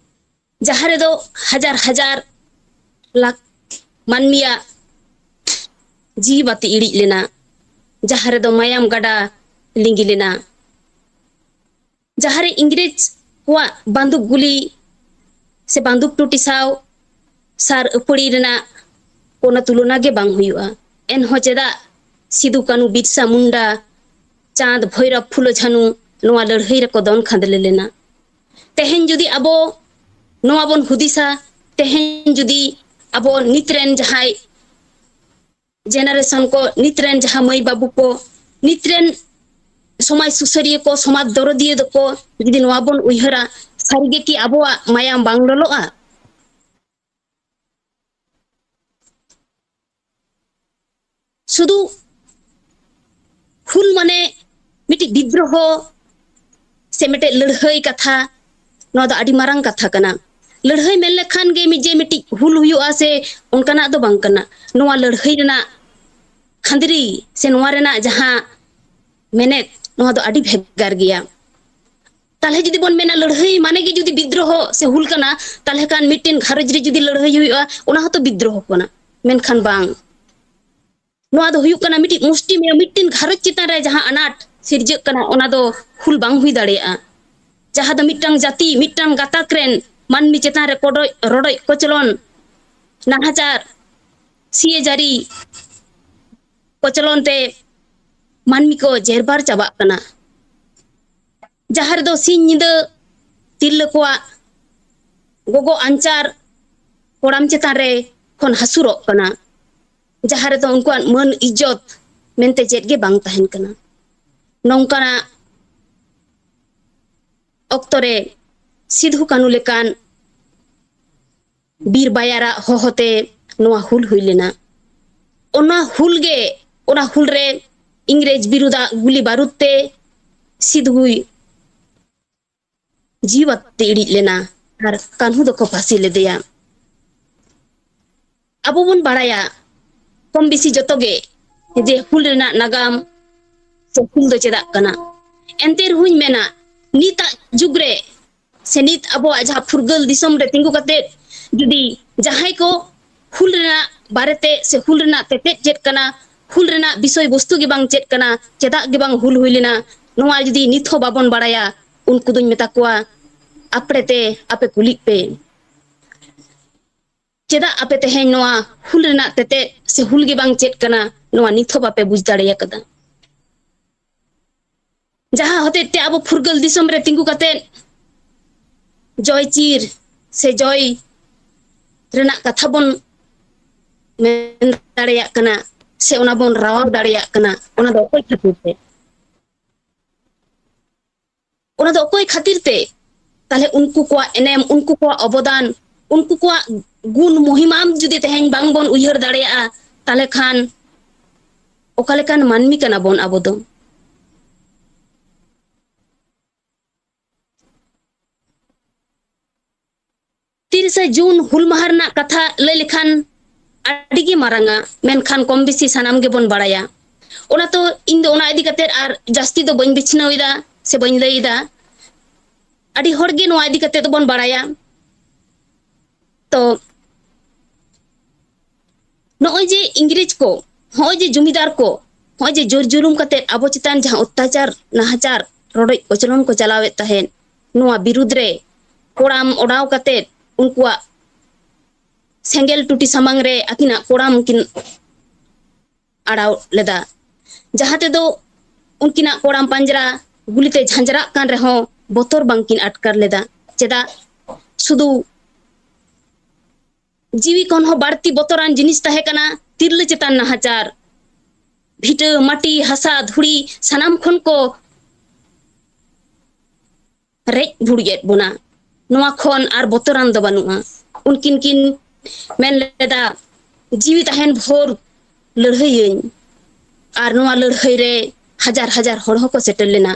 ᱡᱟᱦᱟᱸ ᱨᱮᱫᱚ ᱦᱟᱡᱟᱨ ᱦᱟᱡᱟᱨ ᱞᱟᱠᱷ ᱢᱟᱹᱱᱢᱤᱭᱟᱜ ᱡᱤᱣᱤ ᱵᱟᱹᱛᱤ ᱤᱲᱤᱡ ᱞᱮᱱᱟ, ᱡᱟᱦᱟᱸ ᱨᱮᱫᱚ ᱢᱟᱭᱟᱢ ᱜᱟᱰᱟ ᱞᱤᱸᱜᱤ ᱞᱮᱱᱟ, ᱡᱟᱦᱟᱸ ᱨᱮ ᱤᱝᱨᱮᱡᱽ ᱠᱚᱣᱟᱜ ᱵᱟᱱᱫᱩᱠ ᱜᱩᱞᱤ ᱥᱮ ᱵᱟᱱᱫᱩᱠ ᱴᱩᱴᱤ ᱥᱟᱶ ᱥᱟᱨ ᱟᱹᱯᱟᱹᱲᱤ ᱨᱮᱱᱟᱜ ᱠᱳᱱᱳ ᱛᱩᱞᱚᱱᱟ ᱜᱮ ᱵᱟᱝ ᱦᱩᱭᱩᱜᱼᱟ᱾ ᱮᱱᱦᱚᱸ ᱪᱮᱫᱟᱜ ᱥᱤᱫᱩ, ᱠᱟᱹᱱᱩ, ᱵᱤᱨᱥᱟ ᱢᱩᱱᱰᱟ, ᱪᱟᱸᱫᱽ, ᱵᱷᱳᱭᱨᱚᱵ, ᱯᱷᱩᱞᱳ, ᱡᱷᱟᱱᱩ ᱱᱚᱣᱟ ᱞᱟᱹᱲᱦᱟᱹᱭ ᱨᱮᱠᱚ ᱫᱚᱱ ᱠᱷᱟᱸᱫᱽᱞᱮ ᱞᱮᱱᱟ? ᱛᱮᱦᱮᱧ ᱡᱩᱫᱤ ᱟᱵᱚ ᱱᱚᱣᱟ ᱵᱚᱱ ᱦᱩᱫᱤᱥᱟ, ᱛᱮᱦᱮᱧ ᱡᱩᱫᱤ ᱟᱵᱚ ᱱᱤᱛ ᱨᱮᱱ ᱡᱟᱦᱟᱸᱭ ᱡᱮᱱᱟᱨᱮᱥᱚᱱ ᱠᱚ, ᱱᱤᱛ ᱨᱮᱱ ᱡᱟᱦᱟᱸ ᱢᱟᱹᱭ ᱵᱟᱹᱵᱩ ᱠᱚ, ᱱᱤᱛ ᱨᱮᱱ ᱥᱚᱢᱟᱡᱽ ᱥᱩᱥᱟᱹᱨᱤᱭᱟᱹ ᱠᱚ, ᱥᱚᱢᱟᱡᱽ ᱫᱚᱨᱚᱫᱤᱭᱟᱹ ᱫᱚᱠᱚ, ᱡᱩᱫᱤ ᱱᱚᱣᱟ ᱵᱚᱱ ᱩᱭᱦᱟᱹᱨᱟ, ᱥᱟᱹᱨᱤᱜᱮ ᱠᱤ ᱟᱵᱚᱣᱟᱜ ᱢᱟᱭᱟᱢ ᱵᱟᱝ ᱞᱚᱞᱚᱜᱼᱟ? ᱥᱩᱫᱷᱩ ᱦᱩᱞ ᱢᱟᱱᱮ ᱢᱤᱫᱴᱤᱡ ᱵᱤᱫᱽᱨᱳᱦᱚ ᱥᱮ ᱢᱤᱫᱴᱮᱡ ᱞᱟᱹᱲᱦᱟᱹᱭ ᱠᱟᱛᱷᱟ, ᱱᱚᱣᱟ ᱫᱚ ᱟᱹᱰᱤ ᱢᱟᱨᱟᱝ ᱠᱟᱛᱷᱟ ᱠᱟᱱᱟ᱾ ᱞᱟᱹᱲᱦᱟᱹᱭ ᱢᱮᱱ ᱞᱮᱠᱷᱟᱱ ᱜᱮ ᱢᱤᱫ ᱡᱮ ᱢᱤᱫᱴᱤᱡ ᱦᱩᱞ ᱦᱩᱭᱩᱜᱼᱟ ᱥᱮ ᱚᱱᱠᱟᱱᱟᱜ ᱫᱚ ᱵᱟᱝ ᱠᱟᱱᱟ᱾ ᱱᱚᱣᱟ ᱞᱟᱹᱲᱦᱟᱹᱭ ᱨᱮᱱᱟᱜ ᱠᱷᱟᱸᱫᱽᱨᱤ ᱥᱮ ᱱᱚᱣᱟ ᱨᱮᱱᱟᱜ ᱡᱟᱦᱟᱸ ᱢᱮᱱᱮᱛ, ᱱᱚᱣᱟ ᱫᱚ ᱟᱹᱰᱤ ᱵᱷᱮᱜᱟᱨ ᱜᱮᱭᱟ᱾ ᱛᱟᱦᱞᱮ ᱡᱩᱫᱤ ᱵᱚᱱ ᱢᱮᱱᱟ ᱞᱟᱹᱲᱦᱟᱹᱭ ᱢᱟᱱᱮ ᱜᱮ ᱡᱩᱫᱤ ᱵᱤᱫᱽᱨᱳᱦᱚ ᱥᱮ ᱦᱩᱞ ᱠᱟᱱᱟ, ᱛᱟᱦᱞᱮ ᱠᱷᱟᱱ ᱢᱤᱫᱴᱮᱱ ᱜᱷᱟᱨᱚᱸᱡᱽ ᱨᱮ ᱡᱩᱫᱤ ᱞᱟᱹᱲᱦᱟᱹᱭ ᱦᱩᱭᱩᱜᱼᱟ, ᱚᱱᱟ ᱦᱚᱸᱛᱚ ᱵᱤᱫᱽᱨᱳᱦᱚ ᱠᱟᱱᱟ᱾ ᱢᱮᱱᱠᱷᱟᱱ ᱵᱟᱝ, ᱱᱚᱣᱟ ᱫᱚ ᱦᱩᱭᱩᱜ ᱠᱟᱱᱟ ᱢᱤᱫᱴᱤᱡ ᱢᱩᱥᱴᱤᱢᱮᱭ, ᱢᱤᱫᱴᱤᱱ ᱜᱷᱟᱨᱚᱸᱡᱽ ᱪᱮᱛᱟᱱ ᱨᱮ ᱡᱟᱦᱟᱸ ᱟᱱᱟᱴ ᱥᱤᱨᱡᱟᱹᱜ ᱠᱟᱱᱟ, ᱚᱱᱟ ᱫᱚ ᱦᱩᱞ ᱵᱟᱝ ᱦᱩᱭ ᱫᱟᱲᱮᱭᱟᱜᱼᱟ᱾ ᱡᱟᱦᱟᱸ ᱫᱚ ᱢᱤᱫᱴᱟᱝ ᱡᱟᱹᱛᱤ, ᱢᱤᱫᱴᱟᱝ ᱜᱟᱛᱟᱠ ᱨᱮᱱ ᱢᱟᱹᱱᱢᱤ ᱪᱮᱛᱟᱱ ᱨᱮ ᱠᱚᱰᱚᱡ, ᱨᱚᱰᱚᱡ ᱠᱚᱪᱞᱚᱱ, ᱱᱟᱦᱟᱪᱟᱨ, ᱥᱤᱭᱟᱹ ᱡᱟᱹᱨᱤ ᱠᱚᱪᱞᱚᱱ ᱛᱮ ᱢᱟᱹᱱᱢᱤ ᱠᱚ ᱡᱮᱨᱵᱟᱨ ᱪᱟᱵᱟᱜ ᱠᱟᱱᱟ᱾ ᱡᱟᱦᱟᱸ ᱨᱮᱫᱚ ᱥᱤᱧ ᱧᱤᱫᱟᱹ ᱛᱤᱨᱞᱟᱹ ᱠᱚᱣᱟᱜ ᱜᱚᱜᱚ ᱟᱧᱪᱟᱨ ᱠᱚᱲᱟᱢ ᱪᱮᱛᱟᱱ ᱨᱮ ᱠᱷᱚᱱ ᱦᱟᱹᱥᱩᱨᱚᱜ ᱠᱟᱱᱟ, ᱡᱟᱦᱟᱸ ᱨᱮᱫᱚ ᱩᱱᱠᱩᱣᱟᱜ ᱢᱟᱹᱱ ᱤᱡᱽᱡᱚᱛ ᱢᱮᱱᱛᱮ ᱪᱮᱫ ᱜᱮ ᱵᱟᱝ ᱛᱟᱦᱮᱱ ᱠᱟᱱᱟ᱾ ᱱᱚᱝᱠᱟᱱᱟᱜ ᱚᱠᱛᱚ ᱨᱮ ᱥᱤᱫᱷᱩ ᱠᱟᱹᱱᱦᱩ ᱞᱮᱠᱟᱱ ᱵᱤᱨ ᱵᱟᱭᱟᱨᱟᱜ ᱦᱚᱦᱚᱛᱮ ᱱᱚᱣᱟ ᱦᱩᱞ ᱦᱩᱭ ᱞᱮᱱᱟ᱾ ᱚᱱᱟ ᱦᱩᱞ ᱜᱮ, ᱚᱱᱟ ᱦᱩᱞ ᱨᱮ ᱤᱝᱨᱮᱡᱽ ᱵᱤᱨᱩᱫᱷᱟᱜ ᱜᱩᱞᱤ ᱵᱟᱹᱨᱩᱫ ᱛᱮ ᱥᱤᱫᱷᱩᱭ ᱡᱤᱣᱤ ᱵᱟᱹᱛᱤ ᱤᱲᱤᱡ ᱞᱮᱱᱟ ᱟᱨ ᱠᱟᱹᱱᱦᱩ ᱫᱚᱠᱚ ᱯᱷᱟᱹᱥᱤ ᱞᱮᱫᱮᱭᱟ᱾ ᱟᱵᱚ ᱵᱚᱱ ᱵᱟᱲᱟᱭᱟ ᱠᱚᱢ ᱵᱮᱥᱤ ᱡᱚᱛᱚ ᱜᱮ ᱡᱮ ᱦᱩᱞ ᱨᱮᱱᱟᱜ ᱱᱟᱜᱟᱢ ᱥᱮ ᱦᱩᱞ ᱫᱚ ᱪᱮᱫᱟᱜ ᱠᱟᱱᱟ᱾ ᱮᱱᱛᱮ ᱨᱮᱦᱚᱸᱧ ᱢᱮᱱᱟ, ᱱᱤᱛᱟᱜ ᱡᱩᱜᱽ ᱨᱮ ᱥᱮ ᱱᱤᱛ ᱟᱵᱚᱣᱟᱜ ᱡᱟᱦᱟᱸ ᱯᱷᱩᱨᱜᱟᱹᱞ ᱫᱤᱥᱚᱢ ᱨᱮ ᱛᱤᱸᱜᱩ ᱠᱟᱛᱮ ᱡᱩᱫᱤ ᱡᱟᱦᱟᱸᱭ ᱠᱚ ᱦᱩᱞ ᱨᱮᱱᱟᱜ ᱵᱟᱨᱮᱛᱮ ᱥᱮ ᱦᱩᱞ ᱨᱮᱱᱟᱜ ᱛᱮᱛᱮᱫ ᱪᱮᱫ ᱠᱟᱱᱟ, ᱦᱩᱞ ᱨᱮᱱᱟᱜ ᱵᱤᱥᱚᱭ ᱵᱚᱥᱛᱩ ᱜᱮ ᱵᱟᱝ ᱪᱮᱫ ᱠᱟᱱᱟ, ᱪᱮᱫᱟᱜ ᱜᱮ ᱵᱟᱝ ᱦᱩᱞ ᱦᱩᱭ ᱞᱮᱱᱟ, ᱱᱚᱣᱟ ᱡᱩᱫᱤ ᱱᱤᱛ ᱦᱚᱸ ᱵᱟᱵᱚᱱ ᱵᱟᱲᱟᱭᱟ, ᱩᱱᱠᱩ ᱫᱩᱧ ᱢᱮᱛᱟ ᱠᱚᱣᱟ, ᱟᱯᱲᱮ ᱛᱮ ᱟᱯᱮ ᱠᱩᱞᱤᱜ ᱯᱮ᱾ ᱪᱮᱫᱟᱜ ᱟᱯᱮ ᱛᱮᱦᱮᱧ ᱱᱚᱣᱟ ᱦᱩᱞ ᱨᱮᱱᱟᱜ ᱛᱮᱛᱮᱫ ᱥᱮ ᱦᱩᱞ ᱜᱮ ᱵᱟᱝ ᱪᱮᱫ ᱠᱟᱱᱟ, ᱱᱚᱣᱟ ᱱᱤᱛ ᱦᱚᱸ ᱵᱟᱯᱮ ᱵᱩᱡᱽ ᱫᱟᱲᱮ ᱟᱠᱟᱫᱟ? ᱡᱟᱦᱟᱸ ᱦᱚᱛᱮᱡ ᱛᱮ ᱟᱵᱚ ᱯᱷᱩᱨᱜᱟᱹᱞ ᱫᱤᱥᱚᱢ ᱨᱮ ᱛᱤᱸᱜᱩ ᱠᱟᱛᱮ ᱡᱚᱭ ᱪᱤᱨ ᱥᱮ ᱡᱚᱭ ᱨᱮᱱᱟᱜ ᱠᱟᱛᱷᱟ ᱵᱚᱱ ᱢᱮᱱ ᱫᱟᱲᱮᱭᱟᱜ ᱠᱟᱱᱟ ᱥᱮ ᱚᱱᱟ ᱵᱚᱱ ᱨᱟᱣᱟᱣ ᱫᱟᱲᱮᱭᱟᱜ ᱠᱟᱱᱟ, ᱚᱱᱟ ᱫᱚ ᱚᱠᱚᱭ ᱠᱷᱟᱹᱛᱤᱨ ᱛᱮ? ᱚᱱᱟ ᱫᱚ ᱚᱠᱚᱭ ᱠᱷᱟᱹᱛᱤᱨ ᱛᱮ? ᱛᱟᱦᱞᱮ ᱩᱱᱠᱩ ᱠᱚᱣᱟᱜ ᱮᱱᱮᱢ, ᱩᱱᱠᱩ ᱠᱚᱣᱟᱜ ᱚᱵᱚᱫᱟᱱ, ᱩᱱᱠᱩ ᱠᱚᱣᱟᱜ ᱜᱩᱱ ᱢᱚᱦᱤᱢᱟᱢ ᱡᱩᱫᱤ ᱛᱮᱦᱮᱧ ᱵᱟᱝ ᱵᱚᱱ ᱩᱭᱦᱟᱹᱨ ᱫᱟᱲᱮᱭᱟᱜᱼᱟ, ᱛᱟᱦᱞᱮ ᱠᱷᱟᱱ ᱚᱠᱟ ᱞᱮᱠᱟᱱ ᱢᱟᱹᱱᱢᱤ ᱠᱟᱱᱟ ᱵᱚᱱ ᱟᱵᱚ ᱫᱚ? ᱛᱤᱨᱤᱥᱟ ᱡᱩᱱ ᱦᱩᱞ ᱢᱟᱦᱟ ᱨᱮᱱᱟᱜ ᱠᱟᱛᱷᱟ ᱞᱟᱹᱭ ᱞᱮᱠᱷᱟᱱ ᱟᱹᱰᱤ ᱜᱮ ᱢᱟᱨᱟᱝᱟ, ᱢᱮᱱᱠᱷᱟᱱ ᱠᱚᱢ ᱵᱮᱥᱤ ᱥᱟᱱᱟᱢ ᱜᱮᱵᱚᱱ ᱵᱟᱲᱟᱭᱟ᱾ ᱚᱱᱟ ᱛᱚ ᱤᱧ ᱫᱚ ᱚᱱᱟ ᱤᱫᱤ ᱠᱟᱛᱮ ᱟᱨ ᱡᱟᱹᱥᱛᱤ ᱫᱚ ᱵᱟᱹᱧ ᱵᱤᱪᱷᱱᱟᱹᱣ ᱮᱫᱟ ᱥᱮ ᱵᱟᱹᱧ ᱞᱟᱹᱭ ᱮᱫᱟ᱾ ᱟᱹᱰᱤ ᱦᱚᱲ ᱜᱮ ᱱᱚᱣᱟ ᱤᱫᱤ ᱠᱟᱛᱮ ᱫᱚᱵᱚᱱ ᱵᱟᱲᱟᱭᱟ᱾ ᱛᱚ ᱱᱚᱜᱼᱚᱭ ᱡᱮ ᱤᱝᱨᱮᱡᱽ ᱠᱚ ᱦᱚᱸᱜᱼᱚᱭ ᱡᱮ ᱡᱚᱢᱤᱫᱟᱨ ᱠᱚ, ᱦᱚᱸᱜᱼᱚᱭ ᱡᱮ ᱡᱳᱨ ᱡᱩᱞᱩᱢ ᱠᱟᱛᱮᱫ ᱟᱵᱚ ᱪᱮᱛᱟᱱ ᱡᱟᱦᱟᱸ ᱚᱛᱛᱟᱪᱟᱨ, ᱱᱟᱦᱟᱪᱟᱨ, ᱨᱚᱰᱚᱡ ᱠᱚᱪᱞᱚᱱ ᱠᱚ ᱪᱟᱞᱟᱣᱮᱫ ᱛᱟᱦᱮᱸᱫ, ᱱᱚᱣᱟ ᱵᱤᱨᱩᱫᱽ ᱨᱮ ᱠᱚᱲᱟᱢ ᱚᱰᱟᱣ ᱠᱟᱛᱮᱫ ᱩᱱᱠᱩᱣᱟᱜ ᱥᱮᱸᱜᱮᱞ ᱴᱩᱴᱤ ᱥᱟᱢᱟᱝ ᱨᱮ ᱟᱹᱠᱤᱱᱟᱜ ᱠᱚᱲᱟᱢ ᱠᱤᱱ ᱟᱲᱟᱣ ᱞᱮᱫᱟ, ᱡᱟᱦᱟᱸ ᱛᱮᱫᱚ ᱩᱱᱠᱤᱱᱟᱜ ᱠᱚᱲᱟᱢ ᱯᱟᱸᱡᱽᱨᱟ ᱜᱩᱞᱤᱛᱮ ᱡᱷᱟᱸᱡᱨᱟᱜ ᱠᱟᱱ ᱨᱮᱦᱚᱸ ᱵᱚᱛᱚᱨ ᱵᱟᱝᱠᱤᱱ ᱟᱴᱠᱟᱨ ᱞᱮᱫᱟ᱾ ᱪᱮᱫᱟᱜ? ᱥᱩᱫᱷᱩ ᱡᱤᱣᱤ ᱠᱷᱚᱱ ᱦᱚᱸ ᱵᱟᱹᱲᱛᱤ ᱵᱚᱛᱚᱨᱟᱱ ᱡᱤᱱᱤᱥ ᱛᱟᱦᱮᱸ ᱠᱟᱱᱟ ᱛᱤᱨᱞᱟᱹ ᱪᱮᱛᱟᱱ ᱱᱟᱦᱟᱪᱟᱨ᱾ ᱵᱷᱤᱴᱟᱹ, ᱢᱟᱹᱴᱤ, ᱦᱟᱥᱟ, ᱫᱷᱩᱲᱤ ᱥᱟᱱᱟᱢ ᱠᱷᱚᱱ ᱠᱚ ᱨᱮᱡ ᱵᱷᱩᱲᱩᱡ ᱮᱫ ᱵᱚᱱᱟ᱾ ᱱᱚᱣᱟ ᱠᱷᱚᱱ ᱟᱨ ᱵᱚᱛᱚᱨᱟᱱ ᱫᱚ ᱵᱟᱹᱱᱩᱜᱼᱟ᱾ ᱩᱱᱠᱤᱱ ᱠᱤᱱ ᱢᱮᱱ ᱞᱮᱫᱟ, "ᱡᱤᱣᱤ ᱛᱟᱦᱮᱱ ᱵᱷᱳᱨ ᱞᱟᱹᱲᱦᱟᱹᱭᱟᱹᱧ", ᱟᱨ ᱱᱚᱣᱟ ᱞᱟᱹᱲᱦᱟᱹᱭ ᱨᱮ ᱦᱟᱡᱟᱨ ᱦᱟᱡᱟᱨ ᱦᱚᱲ ᱦᱚᱸᱠᱚ ᱥᱮᱴᱮᱨ ᱞᱮᱱᱟ᱾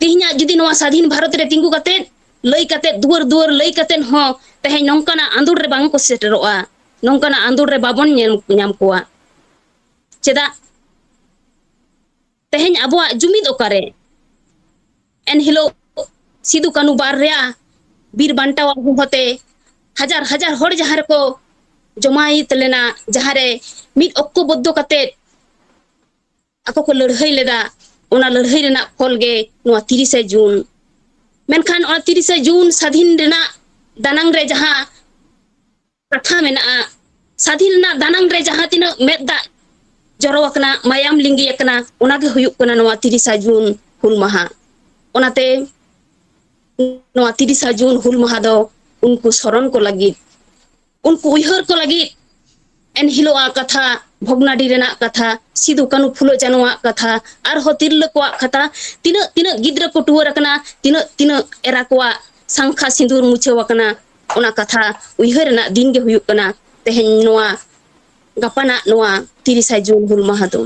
ᱛᱮᱦᱮᱧᱟᱜ ᱡᱩᱫᱤ ᱱᱚᱣᱟ ᱥᱟᱫᱷᱤᱱ ᱵᱷᱟᱨᱚᱛ ᱨᱮ ᱛᱤᱸᱜᱩ ᱠᱟᱛᱮᱫ, ᱞᱟᱹᱭ ᱠᱟᱛᱮᱫ, ᱫᱩᱣᱟᱹᱨ ᱫᱩᱣᱟᱹᱨ ᱞᱟᱹᱭ ᱠᱟᱛᱮᱫ ᱦᱚᱸ ᱛᱮᱦᱮᱧ ᱱᱚᱝᱠᱟᱱᱟᱜ ᱟᱸᱫᱳᱲ ᱨᱮ ᱵᱟᱝ ᱠᱚ ᱥᱮᱴᱮᱨᱚᱜᱼᱟ, ᱱᱚᱝᱠᱟᱱᱟᱜ ᱟᱸᱫᱳᱲ ᱨᱮ ᱵᱟᱵᱚᱱ ᱧᱮᱞ ᱧᱟᱢ ᱠᱚᱣᱟ᱾ ᱪᱮᱫᱟᱜ? ᱛᱮᱦᱮᱧ ᱟᱵᱚᱣᱟᱜ ᱡᱩᱢᱤᱫ ᱚᱠᱟᱨᱮ? ᱮᱱᱦᱤᱞᱳᱜ ᱥᱤᱫᱩ ᱠᱟᱹᱱᱩ ᱵᱟᱨᱭᱟ ᱵᱤᱨ ᱵᱟᱱᱴᱟᱣᱟᱜ ᱦᱚᱦᱚᱛᱮ ᱦᱟᱡᱟᱨ ᱦᱟᱡᱟᱨ ᱦᱚᱲ ᱡᱟᱦᱟᱸ ᱨᱮᱠᱚ ᱡᱚᱢᱟᱭᱤᱛ ᱞᱮᱱᱟ, ᱡᱟᱦᱟᱸ ᱨᱮ ᱢᱤᱫ ᱚᱠᱛᱚᱵᱚᱫᱽᱫᱷᱚ ᱠᱟᱛᱮ ᱟᱠᱚ ᱠᱚ ᱞᱟᱹᱲᱦᱟᱹᱭ ᱞᱮᱫᱟ, ᱚᱱᱟ ᱞᱟᱹᱲᱦᱟᱹᱭ ᱨᱮᱱᱟᱜ ᱯᱷᱚᱞ ᱜᱮ ᱱᱚᱣᱟ ᱛᱤᱨᱤᱥᱮ ᱡᱩᱱ᱾ ᱢᱮᱱᱠᱷᱟᱱ ᱚᱱᱟ ᱛᱤᱨᱤᱥᱮ ᱡᱩᱱ ᱥᱟᱫᱷᱤᱱ ᱨᱮᱱᱟᱜ ᱫᱟᱱᱟᱝ ᱨᱮ ᱡᱟᱦᱟᱸ ᱠᱟᱛᱷᱟ ᱢᱮᱱᱟᱜᱼᱟ, ᱥᱟᱫᱷᱤᱱ ᱨᱮᱱᱟᱜ ᱫᱟᱱᱟᱝ ᱨᱮ ᱡᱟᱦᱟᱸ ᱛᱤᱱᱟᱹᱜ ᱢᱮᱫ ᱫᱟᱜ ᱡᱚᱨᱚ ᱟᱠᱟᱱᱟ, ᱢᱟᱭᱟᱢ ᱞᱤᱸᱜᱤ ᱟᱠᱟᱱᱟ, ᱚᱱᱟ ᱜᱮ ᱦᱩᱭᱩᱜ ᱠᱟᱱᱟ ᱱᱚᱣᱟ ᱛᱤᱨᱤᱥᱟ ᱡᱩᱱ ᱦᱩᱞ ᱢᱟᱦᱟ᱾ ᱚᱱᱟᱛᱮ ᱱᱚᱣᱟ ᱛᱤᱨᱤᱥᱟ ᱡᱩᱱ ᱦᱩᱞ ᱢᱟᱦᱟ ᱫᱚ ᱩᱱᱠᱩ ᱥᱚᱨᱚᱱ ᱠᱚ ᱞᱟᱹᱜᱤᱫ, ᱩᱱᱠᱩ ᱩᱭᱦᱟᱹᱨ ᱠᱚ ᱞᱟᱹᱜᱤᱫ ᱮᱱᱦᱤᱞᱳᱜ ᱟᱜ ᱠᱟᱛᱷᱟ, ᱵᱷᱚᱜᱽᱱᱟᱰᱤ ᱨᱮᱱᱟᱜ ᱠᱟᱛᱷᱟ, ᱥᱤᱫᱩ ᱠᱟᱹᱱᱩ ᱯᱷᱩᱞᱳ ᱡᱟᱱᱚᱣᱟᱜ ᱠᱟᱛᱷᱟ, ᱟᱨᱦᱚᱸ ᱛᱤᱨᱞᱟᱹ ᱠᱚᱣᱟᱜ ᱠᱟᱛᱷᱟ, ᱛᱤᱱᱟᱹᱜ ᱛᱤᱱᱟᱹᱜ ᱜᱤᱫᱽᱨᱟᱹ ᱠᱚ ᱴᱩᱣᱟᱹᱨ ᱟᱠᱟᱱᱟ, ᱛᱤᱱᱟᱹᱜ ᱛᱤᱱᱟᱹᱜ ᱮᱨᱟ ᱠᱚᱣᱟᱜ ᱥᱟᱝᱠᱷᱟ ᱥᱤᱸᱫᱩᱨ ᱢᱩᱪᱷᱟᱹᱣ ᱟᱠᱟᱱᱟ, ᱚᱱᱟ ᱠᱟᱛᱷᱟ ᱩᱭᱦᱟᱹᱨ ᱨᱮᱱᱟᱜ ᱫᱤᱱ ᱜᱮ ᱦᱩᱭᱩᱜ ᱠᱟᱱᱟ ᱛᱮᱦᱮᱧ ᱱᱚᱣᱟ ᱜᱟᱯᱟᱱᱟᱜ ᱱᱚᱣᱟ ᱛᱤᱨᱤᱥᱟ ᱡᱩᱱ ᱦᱩᱞ ᱢᱟᱦᱟ ᱫᱚ᱾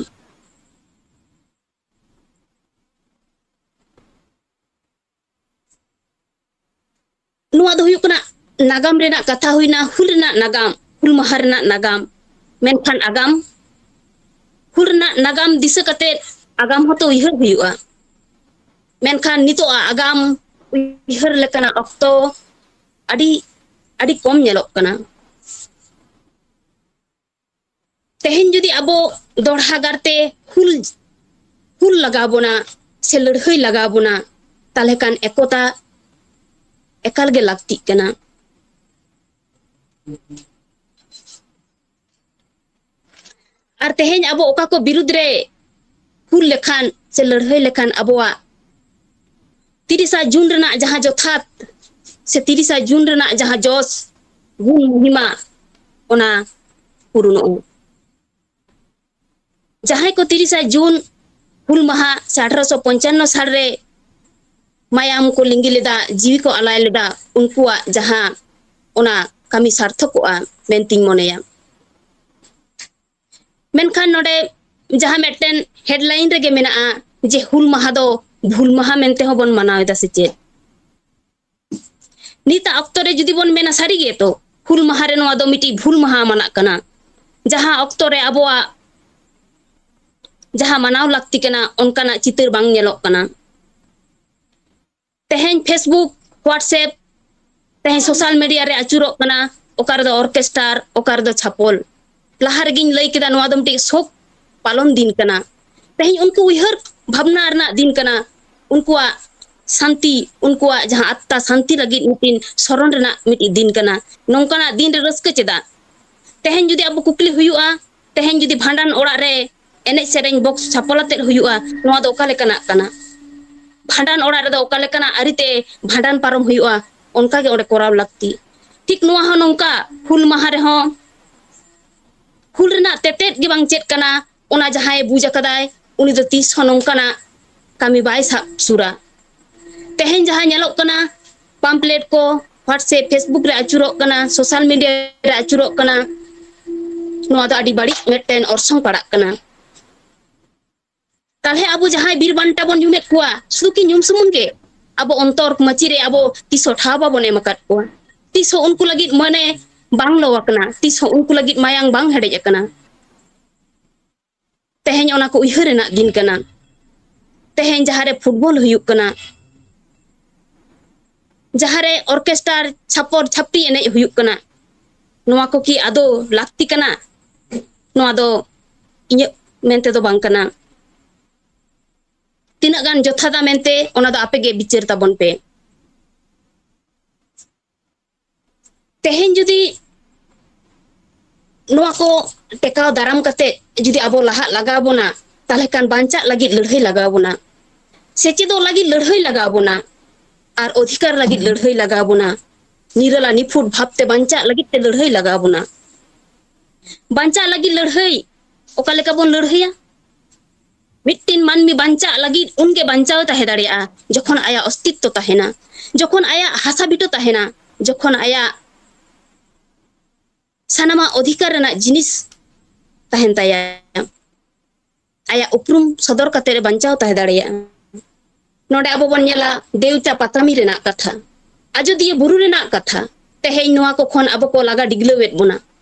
ᱱᱚᱣᱟ ᱫᱚ ᱦᱩᱭᱩᱜ ᱠᱟᱱᱟ ᱱᱟᱜᱟᱢ ᱨᱮᱱᱟᱜ ᱠᱟᱛᱷᱟ ᱦᱩᱭᱱᱟ, ᱦᱩᱞ ᱨᱮᱱᱟᱜ ᱱᱟᱜᱟᱢ, ᱦᱩᱞ ᱢᱟᱦᱟ ᱨᱮᱱᱟᱜ ᱱᱟᱜᱟᱢ᱾ ᱢᱮᱱᱠᱷᱟᱱ ᱟᱜᱟᱢ, ᱦᱩᱞ ᱨᱮᱱᱟᱜ ᱱᱟᱜᱟᱢ ᱫᱤᱥᱟᱹ ᱠᱟᱛᱮ ᱟᱜᱟᱢ ᱦᱚᱸᱛᱚ ᱩᱭᱦᱟᱹᱨ ᱦᱩᱭᱩᱜᱼᱟ᱾ ᱢᱮᱱᱠᱷᱟᱱ ᱱᱤᱛᱚᱜ ᱟᱜᱟᱢ ᱩᱭᱦᱟᱹᱨ ᱞᱮᱠᱟᱱᱟᱜ ᱚᱠᱛᱚ ᱟᱹᱰᱤ, ᱟᱹᱰᱤ ᱠᱚᱢ ᱧᱮᱞᱚᱜ ᱠᱟᱱᱟ᱾ ᱛᱮᱦᱮᱧ ᱡᱩᱫᱤ ᱟᱵᱚ ᱫᱚᱲᱦᱟ ᱜᱟᱨᱛᱮ ᱦᱩᱞ ᱦᱩᱞ ᱞᱟᱜᱟᱣ ᱵᱚᱱᱟ ᱥᱮ ᱞᱟᱹᱲᱦᱟᱹᱭ ᱞᱟᱜᱟᱣ ᱵᱚᱱᱟ, ᱛᱟᱦᱞᱮ ᱠᱷᱟᱱ ᱮᱠᱚᱛᱟ ᱮᱠᱟᱞ ᱜᱮ ᱞᱟᱹᱠᱛᱤᱜ ᱠᱟᱱᱟ᱾ ᱟᱨ ᱛᱮᱦᱮᱧ ᱟᱵᱚ ᱚᱠᱟ ᱠᱚ ᱵᱤᱨᱩᱫᱽ ᱨᱮ ᱦᱩᱞ ᱞᱮᱠᱷᱟᱱ ᱥᱮ ᱞᱟᱹᱲᱦᱟᱹᱭ ᱞᱮᱠᱷᱟᱱ ᱟᱵᱚᱣᱟᱜ ᱛᱤᱨᱤᱥᱟ ᱡᱩᱱ ᱨᱮᱱᱟᱜ ᱡᱟᱦᱟᱸ ᱡᱚᱛᱷᱟᱛ ᱥᱮ ᱛᱤᱨᱤᱥᱟ ᱡᱩᱱ ᱨᱮᱱᱟᱜ ᱡᱟᱦᱟᱸ ᱡᱚᱥ, ᱜᱩᱱ, ᱢᱚᱦᱤᱢᱟ, ᱚᱱᱟ ᱯᱩᱨᱩᱱᱚᱜᱼᱟ᱾ ᱡᱟᱦᱟᱸᱭ ᱠᱚ ᱛᱤᱨᱤᱥᱟ ᱡᱩᱱ ᱦᱩᱞ ᱢᱟᱦᱟ ᱥᱮ ᱟᱴᱷᱨᱚᱥᱚ ᱯᱚᱧᱪᱟᱱᱱᱚ ᱥᱟᱞ ᱨᱮ ᱢᱟᱭᱟᱢ ᱠᱚ ᱞᱤᱸᱜᱤ ᱞᱮᱫᱟ, ᱡᱤᱣᱤ ᱠᱚ ᱟᱞᱟᱭ ᱞᱮᱫᱟ, ᱩᱱᱠᱩᱣᱟᱜ ᱡᱟᱦᱟᱸ ᱚᱱᱟ ᱠᱟᱹᱢᱤ ᱥᱟᱨᱛᱷᱚᱠᱚᱜᱼᱟ ᱢᱮᱱᱛᱤᱧ ᱢᱚᱱᱮᱭᱟ᱾ ᱢᱮᱱᱠᱷᱟᱱ ᱱᱚᱰᱮ ᱡᱟᱦᱟᱸ ᱢᱤᱫᱴᱮᱱ headline ᱨᱮᱜᱮ ᱢᱮᱱᱟᱜᱼᱟ ᱡᱮ ᱦᱩᱞ ᱢᱟᱦᱟ ᱫᱚ ᱵᱷᱩᱞ ᱢᱟᱦᱟ ᱢᱮᱱᱛᱮ ᱦᱚᱸᱵᱚᱱ ᱢᱟᱱᱟᱣ ᱮᱫᱟ ᱥᱮ ᱪᱮᱫ? ᱱᱤᱛᱟᱜ ᱚᱠᱛᱚ ᱨᱮ ᱡᱩᱫᱤ ᱵᱚᱱ ᱢᱮᱱᱟ, ᱥᱟᱹᱨᱤ ᱜᱮ ᱛᱚ ᱦᱩᱞ ᱢᱟᱦᱟ ᱨᱮ ᱱᱚᱣᱟ ᱫᱚ ᱢᱤᱫᱴᱤᱡ ᱵᱷᱩᱞ ᱢᱟᱦᱟ ᱢᱟᱱᱟᱜ ᱠᱟᱱᱟ, ᱡᱟᱦᱟᱸ ᱚᱠᱛᱚ ᱨᱮ ᱟᱵᱚᱣᱟᱜ ᱡᱟᱦᱟᱸ ᱢᱟᱱᱟᱣ ᱞᱟᱹᱠᱛᱤ ᱠᱟᱱᱟ, ᱚᱱᱠᱟᱱᱟᱜ ᱪᱤᱛᱟᱹᱨ ᱵᱟᱝ ᱧᱮᱞᱚᱜ ᱠᱟᱱᱟ᱾ ᱛᱮᱦᱮᱧ Facebook, WhatsApp, ᱛᱮᱦᱮᱧ social media ᱨᱮ ᱟᱹᱪᱩᱨᱚᱜ ᱠᱟᱱᱟ, ᱚᱠᱟ ᱨᱮᱫᱚ orchestra, ᱚᱠᱟ ᱨᱮᱫᱚ ᱪᱷᱟᱯᱚᱞ᱾ ᱞᱟᱦᱟ ᱨᱮᱜᱮᱧ ᱞᱟᱹᱭ ᱠᱮᱫᱟ, ᱱᱚᱣᱟ ᱫᱚ ᱢᱤᱫᱴᱤᱡ ᱥᱳᱠ ᱯᱟᱞᱚᱱ ᱫᱤᱱ ᱠᱟᱱᱟ᱾ ᱛᱮᱦᱮᱧ ᱩᱱᱠᱩ ᱩᱭᱦᱟᱹᱨ ᱵᱷᱟᱵᱽᱱᱟ ᱨᱮᱱᱟᱜ ᱫᱤᱱ ᱠᱟᱱᱟ, ᱩᱱᱠᱩᱣᱟᱜ ᱥᱟᱱᱛᱤ, ᱩᱱᱠᱩᱣᱟᱜ ᱡᱟᱦᱟᱸ ᱟᱛᱛᱟ ᱥᱟᱱᱛᱤ ᱞᱟᱹᱜᱤᱫ ᱢᱤᱫᱴᱤᱱ ᱥᱚᱨᱚᱱ ᱨᱮᱱᱟᱜ ᱢᱤᱫᱴᱤᱡ ᱫᱤᱱ ᱠᱟᱱᱟ᱾ ᱱᱚᱝᱠᱟᱱᱟᱜ ᱫᱤᱱ ᱨᱮ ᱨᱟᱹᱥᱠᱟᱹ ᱪᱮᱫᱟᱜ? ᱛᱮᱦᱮᱧ ᱡᱩᱫᱤ ᱟᱵᱚ ᱠᱩᱠᱞᱤ ᱦᱩᱭᱩᱜᱼᱟ, ᱛᱮᱦᱮᱧ ᱡᱩᱫᱤ ᱵᱷᱟᱸᱰᱟᱱ ᱚᱲᱟᱜ ᱨᱮ ᱮᱱᱮᱡ ᱥᱮᱨᱮᱧ ᱵᱚᱠᱥ ᱪᱷᱟᱯᱚᱞ ᱟᱛᱮᱫ ᱦᱩᱭᱩᱜᱼᱟ, ᱱᱚᱣᱟ ᱫᱚ ᱚᱠᱟ ᱞᱮᱠᱟᱱᱟᱜ ᱠᱟᱱᱟ? ᱵᱷᱟᱸᱰᱟᱱ ᱚᱲᱟᱜ ᱨᱮᱫᱚ ᱚᱠᱟ ᱞᱮᱠᱟᱱᱟᱜ ᱟᱹᱨᱤᱛᱮ ᱵᱷᱟᱸᱰᱟᱱ ᱯᱟᱨᱚᱢ ᱦᱩᱭᱩᱜᱼᱟ, ᱚᱱᱠᱟ ᱜᱮ ᱚᱸᱰᱮ ᱠᱚᱨᱟᱣ ᱞᱟᱹᱠᱛᱤ᱾ ᱴᱷᱤᱠ ᱱᱚᱣᱟ ᱦᱚᱸ ᱱᱚᱝᱠᱟ, ᱦᱩᱞ ᱢᱟᱦᱟ ᱨᱮᱦᱚᱸ ᱦᱩᱞ ᱨᱮᱱᱟᱜ ᱛᱮᱛᱮᱫ ᱜᱮ ᱵᱟᱝ ᱪᱮᱫ ᱠᱟᱱᱟ, ᱚᱱᱟ ᱡᱟᱦᱟᱸᱭ ᱵᱩᱡᱽ ᱟᱠᱟᱫᱟᱭ, ᱩᱱᱤ ᱫᱚ ᱛᱤᱥ ᱦᱚᱸ ᱱᱚᱝᱠᱟᱱᱟᱜ ᱠᱟᱹᱢᱤ ᱵᱟᱭ ᱥᱟᱵ ᱥᱩᱨᱟ᱾ ᱛᱮᱦᱮᱧ ᱡᱟᱦᱟᱸ ᱧᱮᱞᱚᱜ ᱠᱟᱱᱟ, pamphlet ᱠᱚ WhatsApp, Facebook ᱨᱮ ᱟᱹᱪᱩᱨᱚᱜ ᱠᱟᱱᱟ, social media ᱨᱮ ᱟᱹᱪᱩᱨᱚᱜ ᱠᱟᱱᱟ, ᱱᱚᱣᱟ ᱫᱚ ᱟᱹᱰᱤ ᱵᱟᱹᱲᱤᱡ ᱢᱤᱫᱴᱮᱱ ᱚᱨᱥᱚᱝ ᱯᱟᱲᱟᱜ ᱠᱟᱱᱟ᱾ ᱛᱟᱦᱞᱮ ᱟᱵᱚ ᱡᱟᱦᱟᱸᱭ ᱵᱤᱨ ᱵᱟᱱᱴᱟ ᱵᱚᱱ ᱧᱩᱢᱮᱫ ᱠᱚᱣᱟ, ᱥᱩᱫᱷᱩ ᱠᱤ ᱧᱩᱢ ᱥᱩᱢᱩᱝ ᱜᱮ? ᱟᱵᱚ ᱚᱱᱛᱚᱨ ᱢᱟᱹᱪᱤ ᱨᱮ ᱟᱵᱚ ᱛᱤᱥ ᱦᱚᱸ ᱴᱷᱟᱶ ᱵᱟᱵᱚᱱ ᱮᱢ ᱟᱠᱟᱫ ᱠᱚᱣᱟ᱾ ᱛᱤᱥ ᱦᱚᱸ ᱩᱱᱠᱩ ᱞᱟᱹᱜᱤᱫ ᱢᱚᱱᱮ ᱵᱟᱝ ᱞᱚ ᱟᱠᱟᱱᱟ, ᱛᱤᱥ ᱦᱚᱸ ᱩᱱᱠᱩ ᱞᱟᱹᱜᱤᱫ ᱢᱟᱭᱟᱝ ᱵᱟᱝ ᱦᱮᱰᱮᱡ ᱟᱠᱟᱱᱟ᱾ ᱛᱮᱦᱮᱧ ᱚᱱᱟ ᱠᱚ ᱩᱭᱦᱟᱹᱨ ᱨᱮᱱᱟᱜ ᱫᱤᱱ ᱠᱟᱱᱟ᱾ ᱛᱮᱦᱮᱧ ᱡᱟᱦᱟᱸᱨᱮ football ᱦᱩᱭᱩᱜ ᱠᱟᱱᱟ, ᱡᱟᱦᱟᱸᱨᱮ orchestra, ᱪᱷᱟᱯᱚᱞ ᱪᱷᱟᱯᱨᱤ ᱮᱱᱮᱡ ᱦᱩᱭᱩᱜ ᱠᱟᱱᱟ, ᱱᱚᱣᱟ ᱠᱚ ᱠᱤ ᱟᱫᱚ ᱞᱟᱹᱠᱛᱤ ᱠᱟᱱᱟ? ᱱᱚᱣᱟ ᱫᱚ ᱤᱧᱟᱹᱜ ᱢᱮᱱᱛᱮ ᱫᱚ ᱵᱟᱝ ᱠᱟᱱᱟ᱾ ᱛᱤᱱᱟᱹᱜ ᱜᱟᱱ ᱡᱚᱛᱷᱟᱛᱟ ᱢᱮᱱᱛᱮ, ᱚᱱᱟ ᱫᱚ ᱟᱯᱮ ᱜᱮ ᱵᱤᱪᱟᱹᱨ ᱛᱟᱵᱚᱱ ᱯᱮ᱾ ᱛᱮᱦᱮᱧ ᱡᱩᱫᱤ ᱱᱚᱣᱟ ᱠᱚ ᱴᱮᱠᱟᱣ ᱫᱟᱨᱟᱢ ᱠᱟᱛᱮ ᱡᱩᱫᱤ ᱟᱵᱚ ᱞᱟᱦᱟᱜ ᱞᱟᱜᱟᱣ ᱵᱚᱱᱟ, ᱛᱟᱦᱞᱮ ᱠᱷᱟᱱ ᱵᱟᱧᱪᱟᱜ ᱞᱟᱹᱜᱤᱫ ᱞᱟᱹᱲᱦᱟᱹᱭ ᱞᱟᱜᱟᱣ ᱵᱚᱱᱟ, ᱥᱮᱪᱮᱫᱚᱜ ᱞᱟᱹᱜᱤᱫ ᱞᱟᱹᱲᱦᱟᱹᱭ ᱞᱟᱜᱟᱣ ᱵᱚᱱᱟ, ᱟᱨ ᱚᱫᱷᱤᱠᱟᱨ ᱞᱟᱹᱜᱤᱫ ᱞᱟᱹᱲᱦᱟᱹᱭ ᱞᱟᱜᱟᱣ ᱵᱚᱱᱟ, ᱱᱤᱨᱟᱞᱟ ᱱᱤᱯᱷᱩᱴ ᱵᱷᱟᱵᱛᱮ ᱵᱟᱧᱪᱟᱜ ᱞᱟᱹᱜᱤᱫ ᱛᱮ ᱞᱟᱹᱲᱦᱟᱹᱭ ᱞᱟᱜᱟᱣ ᱵᱚᱱᱟ᱾ ᱵᱟᱧᱪᱟᱜ ᱞᱟᱹᱜᱤᱫ ᱞᱟᱹᱲᱦᱟᱹᱭ ᱚᱠᱟ ᱞᱮᱠᱟ ᱵᱚᱱ ᱞᱟᱹᱲᱦᱟᱹᱭᱟ? ᱢᱤᱫᱴᱤᱱ ᱢᱟᱹᱱᱢᱤ ᱵᱟᱧᱪᱟᱜ ᱞᱟᱹᱜᱤᱫ ᱩᱱᱜᱮ ᱵᱟᱧᱪᱟᱣ ᱛᱟᱦᱮᱸ ᱫᱟᱲᱮᱭᱟᱜᱼᱟ, ᱡᱚᱠᱷᱚᱱ ᱟᱭᱟᱜ ᱚᱥᱛᱤᱛᱛᱚ ᱛᱟᱦᱮᱱᱟ, ᱡᱚᱠᱷᱚᱱ ᱟᱭᱟᱜ ᱦᱟᱥᱟ ᱵᱤᱴᱟᱹ ᱛᱟᱦᱮᱱᱟ, ᱡᱚᱠᱷᱚᱱ ᱟᱭᱟᱜ ᱥᱟᱱᱟᱢᱟᱜ ᱚᱫᱷᱤᱠᱟᱨ ᱨᱮᱱᱟᱜ ᱡᱤᱱᱤᱥ ᱛᱟᱦᱮᱱ ᱛᱟᱭᱟ᱾ ᱟᱭᱟᱜ ᱩᱯᱨᱩᱢ ᱥᱚᱫᱚᱨ ᱠᱟᱛᱮ ᱮ ᱵᱟᱧᱪᱟᱣ ᱛᱟᱦᱮᱸ ᱫᱟᱲᱮᱭᱟᱜᱼᱟ᱾ ᱱᱚᱰᱮ ᱟᱵᱚ ᱵᱚᱱ ᱧᱮᱞᱟ ᱫᱮᱣᱪᱟ ᱯᱟᱛᱟᱢᱤ ᱨᱮᱱᱟᱜ ᱠᱟᱛᱷᱟ, ᱟᱡᱚᱫᱤᱭᱟᱹ ᱵᱩᱨᱩ ᱨᱮᱱᱟᱜ ᱠᱟᱛᱷᱟ᱾ ᱛᱮᱦᱮᱧ ᱱᱚᱣᱟ ᱠᱚ ᱠᱷᱚᱱ ᱟᱵᱚ ᱠᱚ ᱞᱟᱜᱟ ᱰᱤᱜᱞᱟᱹᱣᱮᱫ ᱵᱚᱱᱟ᱾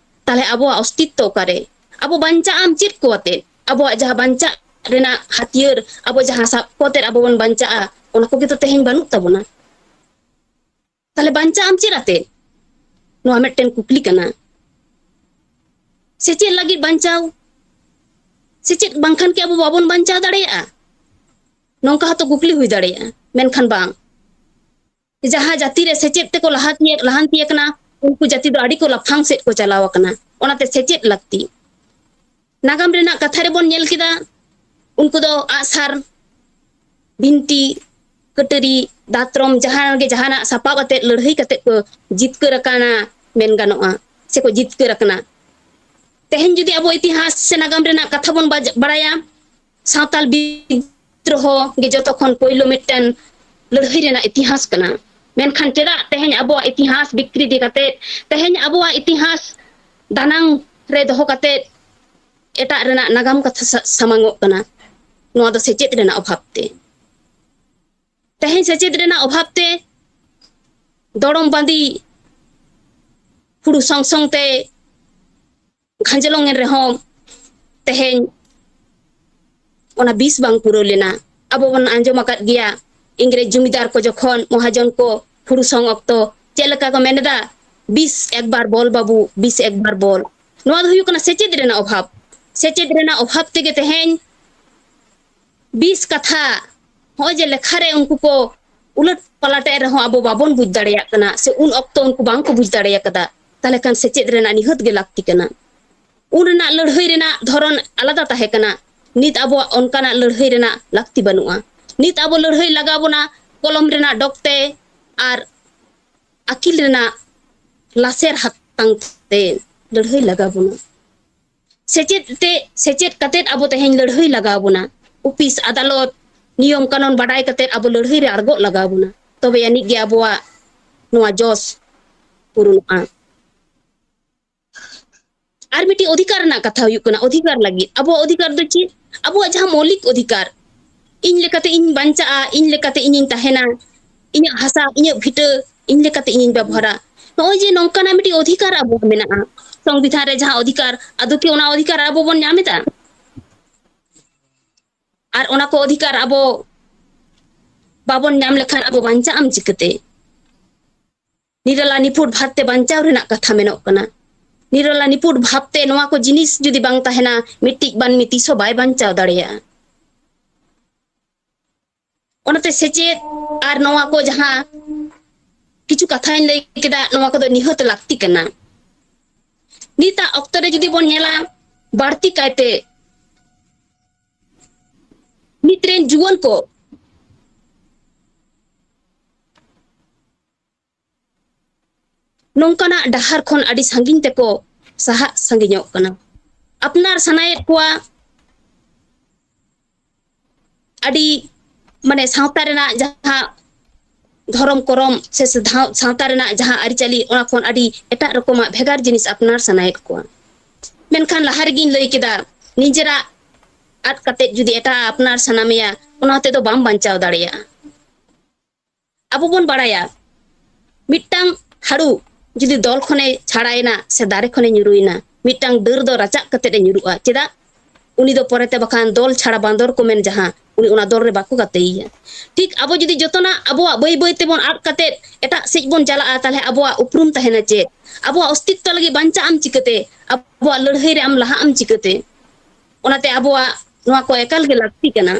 ᱛᱟᱦᱞᱮ ᱟᱵᱚᱣᱟᱜ ᱚᱥᱛᱤᱛᱛᱚ ᱚᱠᱟᱨᱮ? ᱟᱵᱚ ᱵᱟᱧᱪᱟᱜ ᱟᱢ ᱪᱮᱫ ᱠᱚ ᱟᱛᱮ? ᱟᱵᱚᱣᱟᱜ ᱡᱟᱦᱟᱸ ᱵᱟᱧᱪᱟᱜ ᱨᱮᱱᱟᱜ ᱦᱟᱹᱛᱭᱟᱹᱨ, ᱟᱵᱚ ᱡᱟᱦᱟᱸ ᱥᱟᱵ ᱠᱚᱛᱮ ᱟᱵᱚ ᱵᱚᱱ ᱵᱟᱧᱪᱟᱜᱼᱟ, ᱚᱱᱟ ᱠᱚᱜᱮ ᱛᱚ ᱛᱮᱦᱮᱧ ᱵᱟᱹᱱᱩᱜ ᱛᱟᱵᱚᱱᱟ᱾ ᱛᱟᱦᱞᱮ ᱵᱟᱧᱪᱟᱜ ᱟᱢ ᱪᱮᱫ ᱟᱛᱮ? ᱱᱚᱣᱟ ᱢᱤᱫᱴᱮᱱ ᱠᱩᱠᱞᱤ ᱠᱟᱱᱟ᱾ ᱥᱮᱪᱮᱫ ᱞᱟᱹᱜᱤᱫ ᱵᱟᱧᱪᱟᱣ, ᱥᱮᱪᱮᱫ ᱵᱟᱝᱠᱷᱟᱱ ᱠᱤ ᱟᱵᱚ ᱵᱟᱵᱚᱱ ᱵᱟᱧᱪᱟᱣ ᱫᱟᱲᱮᱭᱟᱜᱼᱟ? ᱱᱚᱝᱠᱟ ᱦᱚᱸᱛᱚ ᱠᱩᱠᱞᱤ ᱦᱩᱭ ᱫᱟᱲᱮᱭᱟᱜᱼᱟ, ᱢᱮᱱᱠᱷᱟᱱ ᱵᱟᱝ᱾ ᱡᱟᱦᱟᱸ ᱡᱟᱹᱛᱤ ᱨᱮ ᱥᱮᱪᱮᱫ ᱛᱮᱠᱚ ᱞᱟᱦᱟ ᱛᱤᱭᱟᱹ-, ᱞᱟᱦᱟᱱᱛᱤ ᱟᱠᱟᱱᱟ, ᱩᱱᱠᱩ ᱡᱟᱹᱛᱤ ᱫᱚ ᱟᱹᱰᱤ ᱠᱚ ᱞᱟᱯᱷᱟᱝ ᱥᱮᱫ ᱠᱚ ᱪᱟᱞᱟᱣ ᱟᱠᱟᱱᱟ᱾ ᱚᱱᱟᱛᱮ ᱥᱮᱪᱮᱫ ᱞᱟᱹᱠᱛᱤ᱾ ᱱᱟᱜᱟᱢ ᱨᱮᱱᱟᱜ ᱠᱟᱛᱷᱟ ᱨᱮᱵᱚᱱ ᱧᱮᱞ ᱠᱮᱫᱟ, ᱩᱱᱠᱩ ᱫᱚ ᱟᱜᱼᱥᱟᱨ, ᱵᱷᱤᱱᱴᱤ, ᱠᱟᱹᱴᱟᱹᱨᱤ, ᱫᱟᱛᱨᱚᱢ, ᱡᱟᱦᱟᱸ ᱜᱮ ᱡᱟᱦᱟᱱᱟᱜ ᱥᱟᱯᱟᱵ ᱟᱛᱮᱫ ᱞᱟᱹᱲᱦᱟᱹᱭ ᱠᱟᱛᱮᱫ ᱠᱚ ᱡᱤᱛᱠᱟᱹᱨ ᱟᱠᱟᱱᱟ ᱢᱮᱱ ᱜᱟᱱᱚᱜᱼᱟ, ᱥᱮᱠᱚ ᱡᱤᱛᱠᱟᱹᱨ ᱟᱠᱟᱱᱟ᱾ ᱛᱮᱦᱮᱧ ᱡᱩᱫᱤ ᱟᱵᱚ ᱤᱛᱤᱦᱟᱥ ᱥᱮ ᱱᱟᱜᱟᱢ ᱨᱮᱱᱟᱜ ᱠᱟᱛᱷᱟ ᱵᱚᱱ ᱵᱟᱡ-, ᱵᱟᱲᱟᱭᱟ, ᱥᱟᱶᱛᱟᱞ ᱵᱤᱫᱽᱨᱳᱦᱚ ᱜᱮ ᱡᱚᱛᱚ ᱠᱷᱚᱱ ᱯᱳᱭᱞᱳ ᱢᱤᱫᱴᱮᱱ ᱞᱟᱹᱲᱦᱟᱹᱭ ᱨᱮᱱᱟᱜ ᱤᱛᱤᱦᱟᱥ ᱠᱟᱱᱟ᱾ ᱢᱮᱱᱠᱷᱟᱱ ᱪᱮᱫᱟᱜ ᱛᱮᱦᱮᱧ ᱟᱵᱚᱣᱟᱜ ᱤᱛᱤᱦᱟᱥ ᱵᱤᱠᱨᱤᱛᱤ ᱠᱟᱛᱮ, ᱛᱮᱦᱮᱧ ᱟᱵᱚᱣᱟᱜ ᱤᱛᱤᱦᱟᱥ ᱫᱟᱱᱟᱝ ᱨᱮ ᱫᱚᱦᱚ ᱠᱟᱛᱮ ᱮᱴᱟᱜ ᱨᱮᱱᱟᱜ ᱱᱟᱜᱟᱢ ᱠᱟᱛᱷᱟ ᱥᱟ-, ᱥᱟᱢᱟᱝᱚᱜ ᱠᱟᱱᱟ? ᱱᱚᱣᱟ ᱫᱚ ᱥᱮᱪᱮᱫ ᱨᱮᱱᱟᱜ ᱚᱵᱷᱟᱵ ᱛᱮ᱾ ᱛᱮᱦᱮᱧ ᱥᱮᱪᱮᱫ ᱨᱮᱱᱟᱜ ᱚᱵᱷᱟᱵ ᱛᱮ ᱫᱚᱲᱚᱢ ᱵᱟᱸᱫᱤ ᱦᱩᱲᱩ ᱥᱚᱝ ᱥᱚᱝ ᱛᱮ ᱠᱷᱟᱸᱡᱞᱚᱝ ᱮᱱ ᱨᱮᱦᱚᱸ, ᱛᱮᱦᱮᱧ ᱚᱱᱟ ᱵᱤᱥ ᱵᱟᱝ ᱯᱩᱨᱟᱹᱣ ᱞᱮᱱᱟ᱾ ᱟᱵᱚ ᱵᱚᱱ ᱟᱸᱡᱚᱢ ᱟᱠᱟᱫ ᱜᱮᱭᱟ, ᱤᱝᱨᱮᱡᱽ ᱡᱚᱢᱤᱫᱟᱨ ᱠᱚ ᱡᱚᱠᱷᱚᱱ ᱢᱚᱦᱟᱡᱚᱱ ᱠᱚ ᱦᱩᱲᱩ ᱥᱚᱝ ᱚᱠᱛᱚ ᱪᱮᱫ ᱞᱮᱠᱟ ᱠᱚ ᱢᱮᱱ ᱮᱫᱟ, "ᱵᱤᱥ ᱮᱠᱵᱟᱨ ᱵᱚᱞ ᱵᱟᱹᱵᱩ, ᱵᱤᱥ ᱮᱠᱵᱟᱨ ᱵᱚᱞ"᱾ ᱱᱚᱣᱟ ᱫᱚ ᱦᱩᱭᱩᱜ ᱠᱟᱱᱟ ᱥᱮᱪᱮᱫ ᱨᱮᱱᱟᱜ ᱚᱵᱷᱟᱵᱽ᱾ ᱥᱮᱪᱮᱫ ᱨᱮᱱᱟᱜ ᱚᱵᱷᱟᱵᱽ ᱛᱮᱜᱮ ᱛᱮᱦᱮᱧ ᱵᱤᱥ ᱠᱟᱛᱷᱟ, ᱱᱚᱜᱼᱚᱭ ᱡᱮ ᱞᱮᱠᱷᱟ ᱨᱮ ᱩᱱᱠᱩ ᱠᱚ ᱩᱞᱟᱹᱴ ᱯᱟᱞᱟᱴ ᱮᱫ ᱨᱮᱦᱚᱸ ᱟᱵᱚ ᱵᱟᱵᱚᱱ ᱵᱩᱡᱽ ᱫᱟᱲᱮᱭᱟᱜ ᱠᱟᱱᱟ, ᱥᱮ ᱩᱱ ᱚᱠᱛᱚ ᱩᱱᱠᱩ ᱵᱟᱝ ᱠᱚ ᱵᱩᱡᱽ ᱫᱟᱲᱮ ᱟᱠᱟᱫᱟ, ᱛᱟᱦᱚᱞᱮ ᱠᱷᱟᱱ ᱥᱮᱪᱮᱫ ᱨᱮᱱᱟᱜ ᱱᱤᱦᱟᱹᱛ ᱜᱮ ᱞᱟᱹᱠᱛᱤ ᱠᱟᱱᱟ᱾ ᱩᱱ ᱨᱮᱱᱟᱜ ᱞᱟᱹᱲᱦᱟᱹᱭ ᱨᱮᱱᱟᱜ ᱫᱷᱚᱨᱚᱱ ᱟᱞᱟᱫᱟ ᱛᱟᱦᱮᱸ ᱠᱟᱱᱟ, ᱱᱤᱛ ᱟᱵᱚᱣᱟᱜ ᱚᱱᱠᱟᱱᱟᱜ ᱞᱟᱹᱲᱦᱟᱹᱭ ᱨᱮᱱᱟᱜ ᱞᱟᱹᱠᱛᱤ ᱵᱟᱹᱱᱩᱜᱼᱟ᱾ ᱱᱤᱛ ᱟᱵᱚ ᱞᱟᱹᱲᱦᱟᱹᱭ ᱞᱟᱜᱟᱣ ᱵᱚᱱᱟ ᱠᱚᱞᱚᱢ ᱨᱮᱱᱟᱜ ᱰᱚᱜᱽ ᱛᱮ ᱟᱨ ᱟᱹᱠᱤᱞ ᱨᱮᱱᱟᱜ ᱞᱟᱥᱮᱨ ᱦᱟᱛᱟᱝ ᱛᱮ ᱞᱟᱹᱲᱦᱟᱹᱭ ᱞᱟᱜᱟᱣ ᱵᱚᱱᱟ᱾ ᱥᱮᱪᱮᱫ ᱛᱮ, ᱥᱮᱪᱮᱫ ᱠᱟᱛᱮᱫ ᱟᱵᱚ ᱛᱮᱦᱮᱧ ᱞᱟᱹᱲᱦᱟᱹᱭ ᱞᱟᱜᱟᱣ ᱵᱚᱱᱟ᱾ ᱚᱯᱷᱤᱥ, ᱟᱫᱟᱞᱚᱛ, ᱱᱤᱭᱚᱢ ᱠᱟᱹᱱᱩᱱ ᱵᱟᱰᱟᱭ ᱠᱟᱛᱮᱫ ᱟᱵᱚ ᱞᱟᱹᱲᱦᱟᱹᱭ ᱨᱮ ᱟᱬᱜᱚᱜ ᱞᱟᱜᱟᱣ ᱵᱚᱱᱟ᱾ ᱛᱚᱵᱮ ᱟᱹᱱᱤᱡ ᱜᱮ ᱟᱵᱚᱣᱟᱜ ᱱᱚᱣᱟ ᱡᱚᱥ ᱯᱩᱨᱩᱱᱚᱜᱼᱟ᱾ ᱟᱨ ᱢᱤᱫᱴᱤᱡ ᱚᱫᱷᱤᱠᱟᱨ ᱨᱮᱱᱟᱜ ᱠᱟᱛᱷᱟ ᱦᱩᱭᱩᱜ ᱠᱟᱱᱟ, ᱚᱫᱷᱤᱠᱟᱨ ᱞᱟᱹᱜᱤᱫ᱾ ᱟᱵᱚᱣᱟᱜ ᱚᱫᱷᱤᱠᱟᱨ ᱫᱚ ᱪᱮᱫ? ᱟᱵᱚᱣᱟᱜ ᱡᱟᱦᱟᱸ ᱢᱳᱣᱞᱤᱠ ᱚᱫᱷᱤᱠᱟᱨ, ᱤᱧ ᱞᱮᱠᱟᱛᱮ ᱤᱧ ᱵᱟᱧᱪᱟᱜᱼᱟ, ᱤᱧ ᱞᱮᱠᱟᱛᱮ ᱤᱧᱤᱧ ᱛᱟᱦᱮᱱᱟ, ᱤᱧᱟᱹᱜ ᱦᱟᱥᱟ, ᱤᱧᱟᱹᱜ ᱵᱷᱤᱴᱟᱹ ᱤᱧ ᱞᱮᱠᱟᱛᱮ ᱤᱧᱤᱧ ᱵᱮᱵᱚᱦᱟᱨᱟ᱾ ᱱᱚᱜᱼᱚᱭ ᱡᱮ ᱱᱚᱝᱠᱟᱱᱟᱜ ᱢᱤᱫᱴᱤᱡ ᱚᱫᱷᱤᱠᱟᱨ ᱟᱵᱚᱣᱟᱜ ᱢᱮᱱᱟᱜᱼᱟ, ᱥᱚᱝᱵᱤᱫᱷᱟᱱ ᱨᱮ ᱡᱟᱦᱟᱸ ᱚᱫᱷᱤᱠᱟᱨ, ᱟᱫᱚ ᱠᱤ ᱚᱱᱟ ᱚᱫᱷᱤᱠᱟᱨ ᱟᱵᱚ ᱵᱚᱱ ᱧᱟᱢ ᱮᱫᱟ? ᱟᱨ ᱚᱱᱟ ᱠᱚ ᱚᱫᱷᱤᱠᱟᱨ ᱟᱵᱚ ᱵᱟᱵᱚᱱ ᱧᱟᱢ ᱞᱮᱠᱷᱟᱱ ᱟᱵᱚ ᱵᱟᱧᱪᱟᱜ ᱟᱢ ᱪᱤᱠᱟᱹᱛᱮ? ᱱᱤᱨᱟᱞᱟ ᱱᱤᱯᱷᱩᱴ ᱵᱷᱟᱵᱽ ᱛᱮ ᱵᱟᱧᱪᱟᱣ ᱨᱮᱱᱟᱜ ᱠᱟᱛᱷᱟ ᱢᱮᱱᱚᱜ ᱠᱟᱱᱟ᱾ ᱱᱤᱨᱟᱞᱟ ᱱᱤᱯᱷᱩᱴ ᱵᱷᱟᱵᱽ ᱛᱮ ᱱᱚᱣᱟ ᱠᱚ ᱡᱤᱱᱤᱥ ᱡᱩᱫᱤ ᱵᱟᱝ ᱛᱟᱦᱮᱱᱟ, ᱢᱤᱫᱴᱤᱡ ᱢᱟᱹᱱᱢᱤ ᱛᱤᱥ ᱦᱚᱸ ᱵᱟᱭ ᱵᱟᱧᱪᱟᱣ ᱫᱟᱲᱮᱭᱟᱜᱼᱟ᱾ ᱚᱱᱟᱛᱮ ᱥᱮᱪᱮᱫ ᱟᱨ ᱱᱚᱣᱟ ᱠᱚ ᱡᱟᱦᱟᱸ ᱠᱤᱪᱷᱩ ᱠᱟᱛᱷᱟᱧ ᱞᱟᱹᱭ ᱠᱮᱫᱟ, ᱱᱚᱣᱟ ᱠᱚᱫᱚ ᱱᱤᱦᱟᱹᱛ ᱞᱟᱹᱠᱛᱤ ᱠᱟᱱᱟ᱾ ᱱᱤᱛᱟᱜ ᱚᱠᱛᱚ ᱨᱮ ᱡᱩᱫᱤ ᱵᱚᱱ ᱧᱮᱞᱟ, ᱵᱟᱹᱲᱛᱤ ᱠᱟᱭᱛᱮ ᱱᱤᱛ ᱨᱮᱱ ᱡᱩᱣᱟᱹᱱ ᱠᱚ ᱱᱚᱝᱠᱟᱱᱟᱜ ᱰᱟᱦᱟᱨ ᱠᱷᱚᱱ ᱟᱹᱰᱤ ᱥᱟᱺᱜᱤᱧ ᱛᱮᱠᱚ ᱥᱟᱦᱟᱜ ᱥᱟᱺᱜᱤᱧᱚᱜ ᱠᱟᱱᱟ᱾ ᱟᱯᱱᱟᱨ ᱥᱟᱱᱟᱭᱮᱫ ᱠᱚᱣᱟ ᱟᱹᱰᱤ, ᱢᱟᱱᱮ, ᱥᱟᱶᱛᱟ ᱨᱮᱱᱟᱜ ᱡᱟᱦᱟᱸ ᱫᱷᱚᱨᱚᱢ ᱠᱚᱨᱚᱢ ᱥᱮ ᱥᱟᱶ-, ᱥᱟᱶᱛᱟ ᱨᱮᱱᱟᱜ ᱡᱟᱦᱟᱸ ᱟᱹᱨᱤᱪᱟᱹᱞᱤ, ᱚᱱᱟ ᱠᱷᱚᱱ ᱟᱹᱰᱤ ᱮᱴᱟᱜ ᱨᱚᱠᱚᱢᱟᱜ ᱵᱷᱮᱜᱟᱨ ᱡᱤᱱᱤᱥ ᱟᱯᱱᱟᱨ ᱥᱟᱱᱟᱭᱮᱫ ᱠᱚᱣᱟ᱾ ᱢᱮᱱᱠᱷᱟᱱ ᱞᱟᱦᱟ ᱨᱮᱜᱤᱧ ᱞᱟᱹᱭ ᱠᱮᱫᱟ, ᱱᱤᱡᱮᱨᱟᱜ ᱟᱫ ᱠᱟᱛᱮᱫ ᱡᱩᱫᱤ ᱮᱴᱟᱜ ᱟᱯᱱᱟᱨ ᱥᱟᱱᱟ ᱢᱮᱭᱟ, ᱚᱱᱟ ᱛᱮᱫᱚ ᱵᱟᱢ ᱵᱟᱧᱪᱟᱣ ᱫᱟᱲᱮᱭᱟᱜᱼᱟ᱾ ᱟᱵᱚ ᱵᱚᱱ ᱵᱟᱲᱟᱭᱟ, ᱢᱤᱫᱴᱟᱝ ᱦᱟᱹᱲᱩ ᱡᱩᱫᱤ ᱫᱚᱞ ᱠᱷᱚᱱᱮ ᱪᱷᱟᱲᱟᱭᱮᱱᱟ ᱥᱮ ᱫᱟᱨᱮ ᱠᱷᱚᱱᱮ ᱧᱩᱨᱩᱭᱮᱱᱟ, ᱢᱤᱫᱴᱟᱝ ᱰᱟᱹᱨ ᱫᱚ ᱨᱟᱪᱟᱜ ᱠᱟᱛᱮᱫ ᱮ ᱧᱩᱨᱩᱜᱼᱟ᱾ ᱪᱮᱫᱟᱜ? ᱩᱱᱤ ᱫᱚ ᱯᱚᱨᱮᱛᱮ ᱵᱟᱠᱷᱟᱱ ᱫᱚᱞ ᱪᱷᱟᱲᱟ ᱵᱟᱸᱫᱚᱨ ᱠᱚ ᱢᱮᱱ ᱡᱟᱦᱟᱸ, ᱩᱱᱤ ᱚᱱᱟ ᱫᱚᱞ ᱨᱮ ᱵᱟᱠᱚ ᱜᱟᱛᱮᱭᱮᱭᱟ᱾ ᱴᱷᱤᱠ ᱟᱵᱚ ᱡᱩᱫᱤ ᱡᱚᱛᱚᱱᱟᱜ ᱟᱵᱚᱣᱟᱜ ᱵᱟᱹᱭ ᱵᱟᱹᱭ ᱛᱮᱵᱚᱱ ᱟᱫ ᱠᱟᱛᱮᱫ ᱮᱴᱟᱜ ᱥᱮᱫ ᱵᱚᱱ ᱪᱟᱞᱟᱜᱼᱟ, ᱛᱟᱦᱞᱮ ᱟᱵᱚᱣᱟᱜ ᱩᱯᱨᱩᱢ ᱛᱟᱦᱮᱱᱟ ᱪᱮᱫ? ᱟᱵᱚᱣᱟᱜ ᱚᱥᱛᱤᱛᱛᱚ ᱞᱟᱹᱜᱤᱫ ᱵᱟᱧᱪᱟᱜ ᱟᱢ ᱪᱤᱠᱟᱹᱛᱮ? ᱟᱵᱚᱣᱟᱜ ᱞᱟᱹᱲᱦᱟᱹᱭ ᱨᱮ ᱟᱢ ᱞᱟᱦᱟᱜ ᱟᱢ ᱪᱤᱠᱟᱹᱛᱮ? ᱚᱱᱟᱛᱮ ᱟᱵᱚᱣᱟᱜ ᱱᱚᱣᱟ ᱠᱚ ᱮᱠᱟᱞ ᱜᱮ ᱞᱟᱹᱠᱛᱤ ᱠᱟᱱᱟ᱾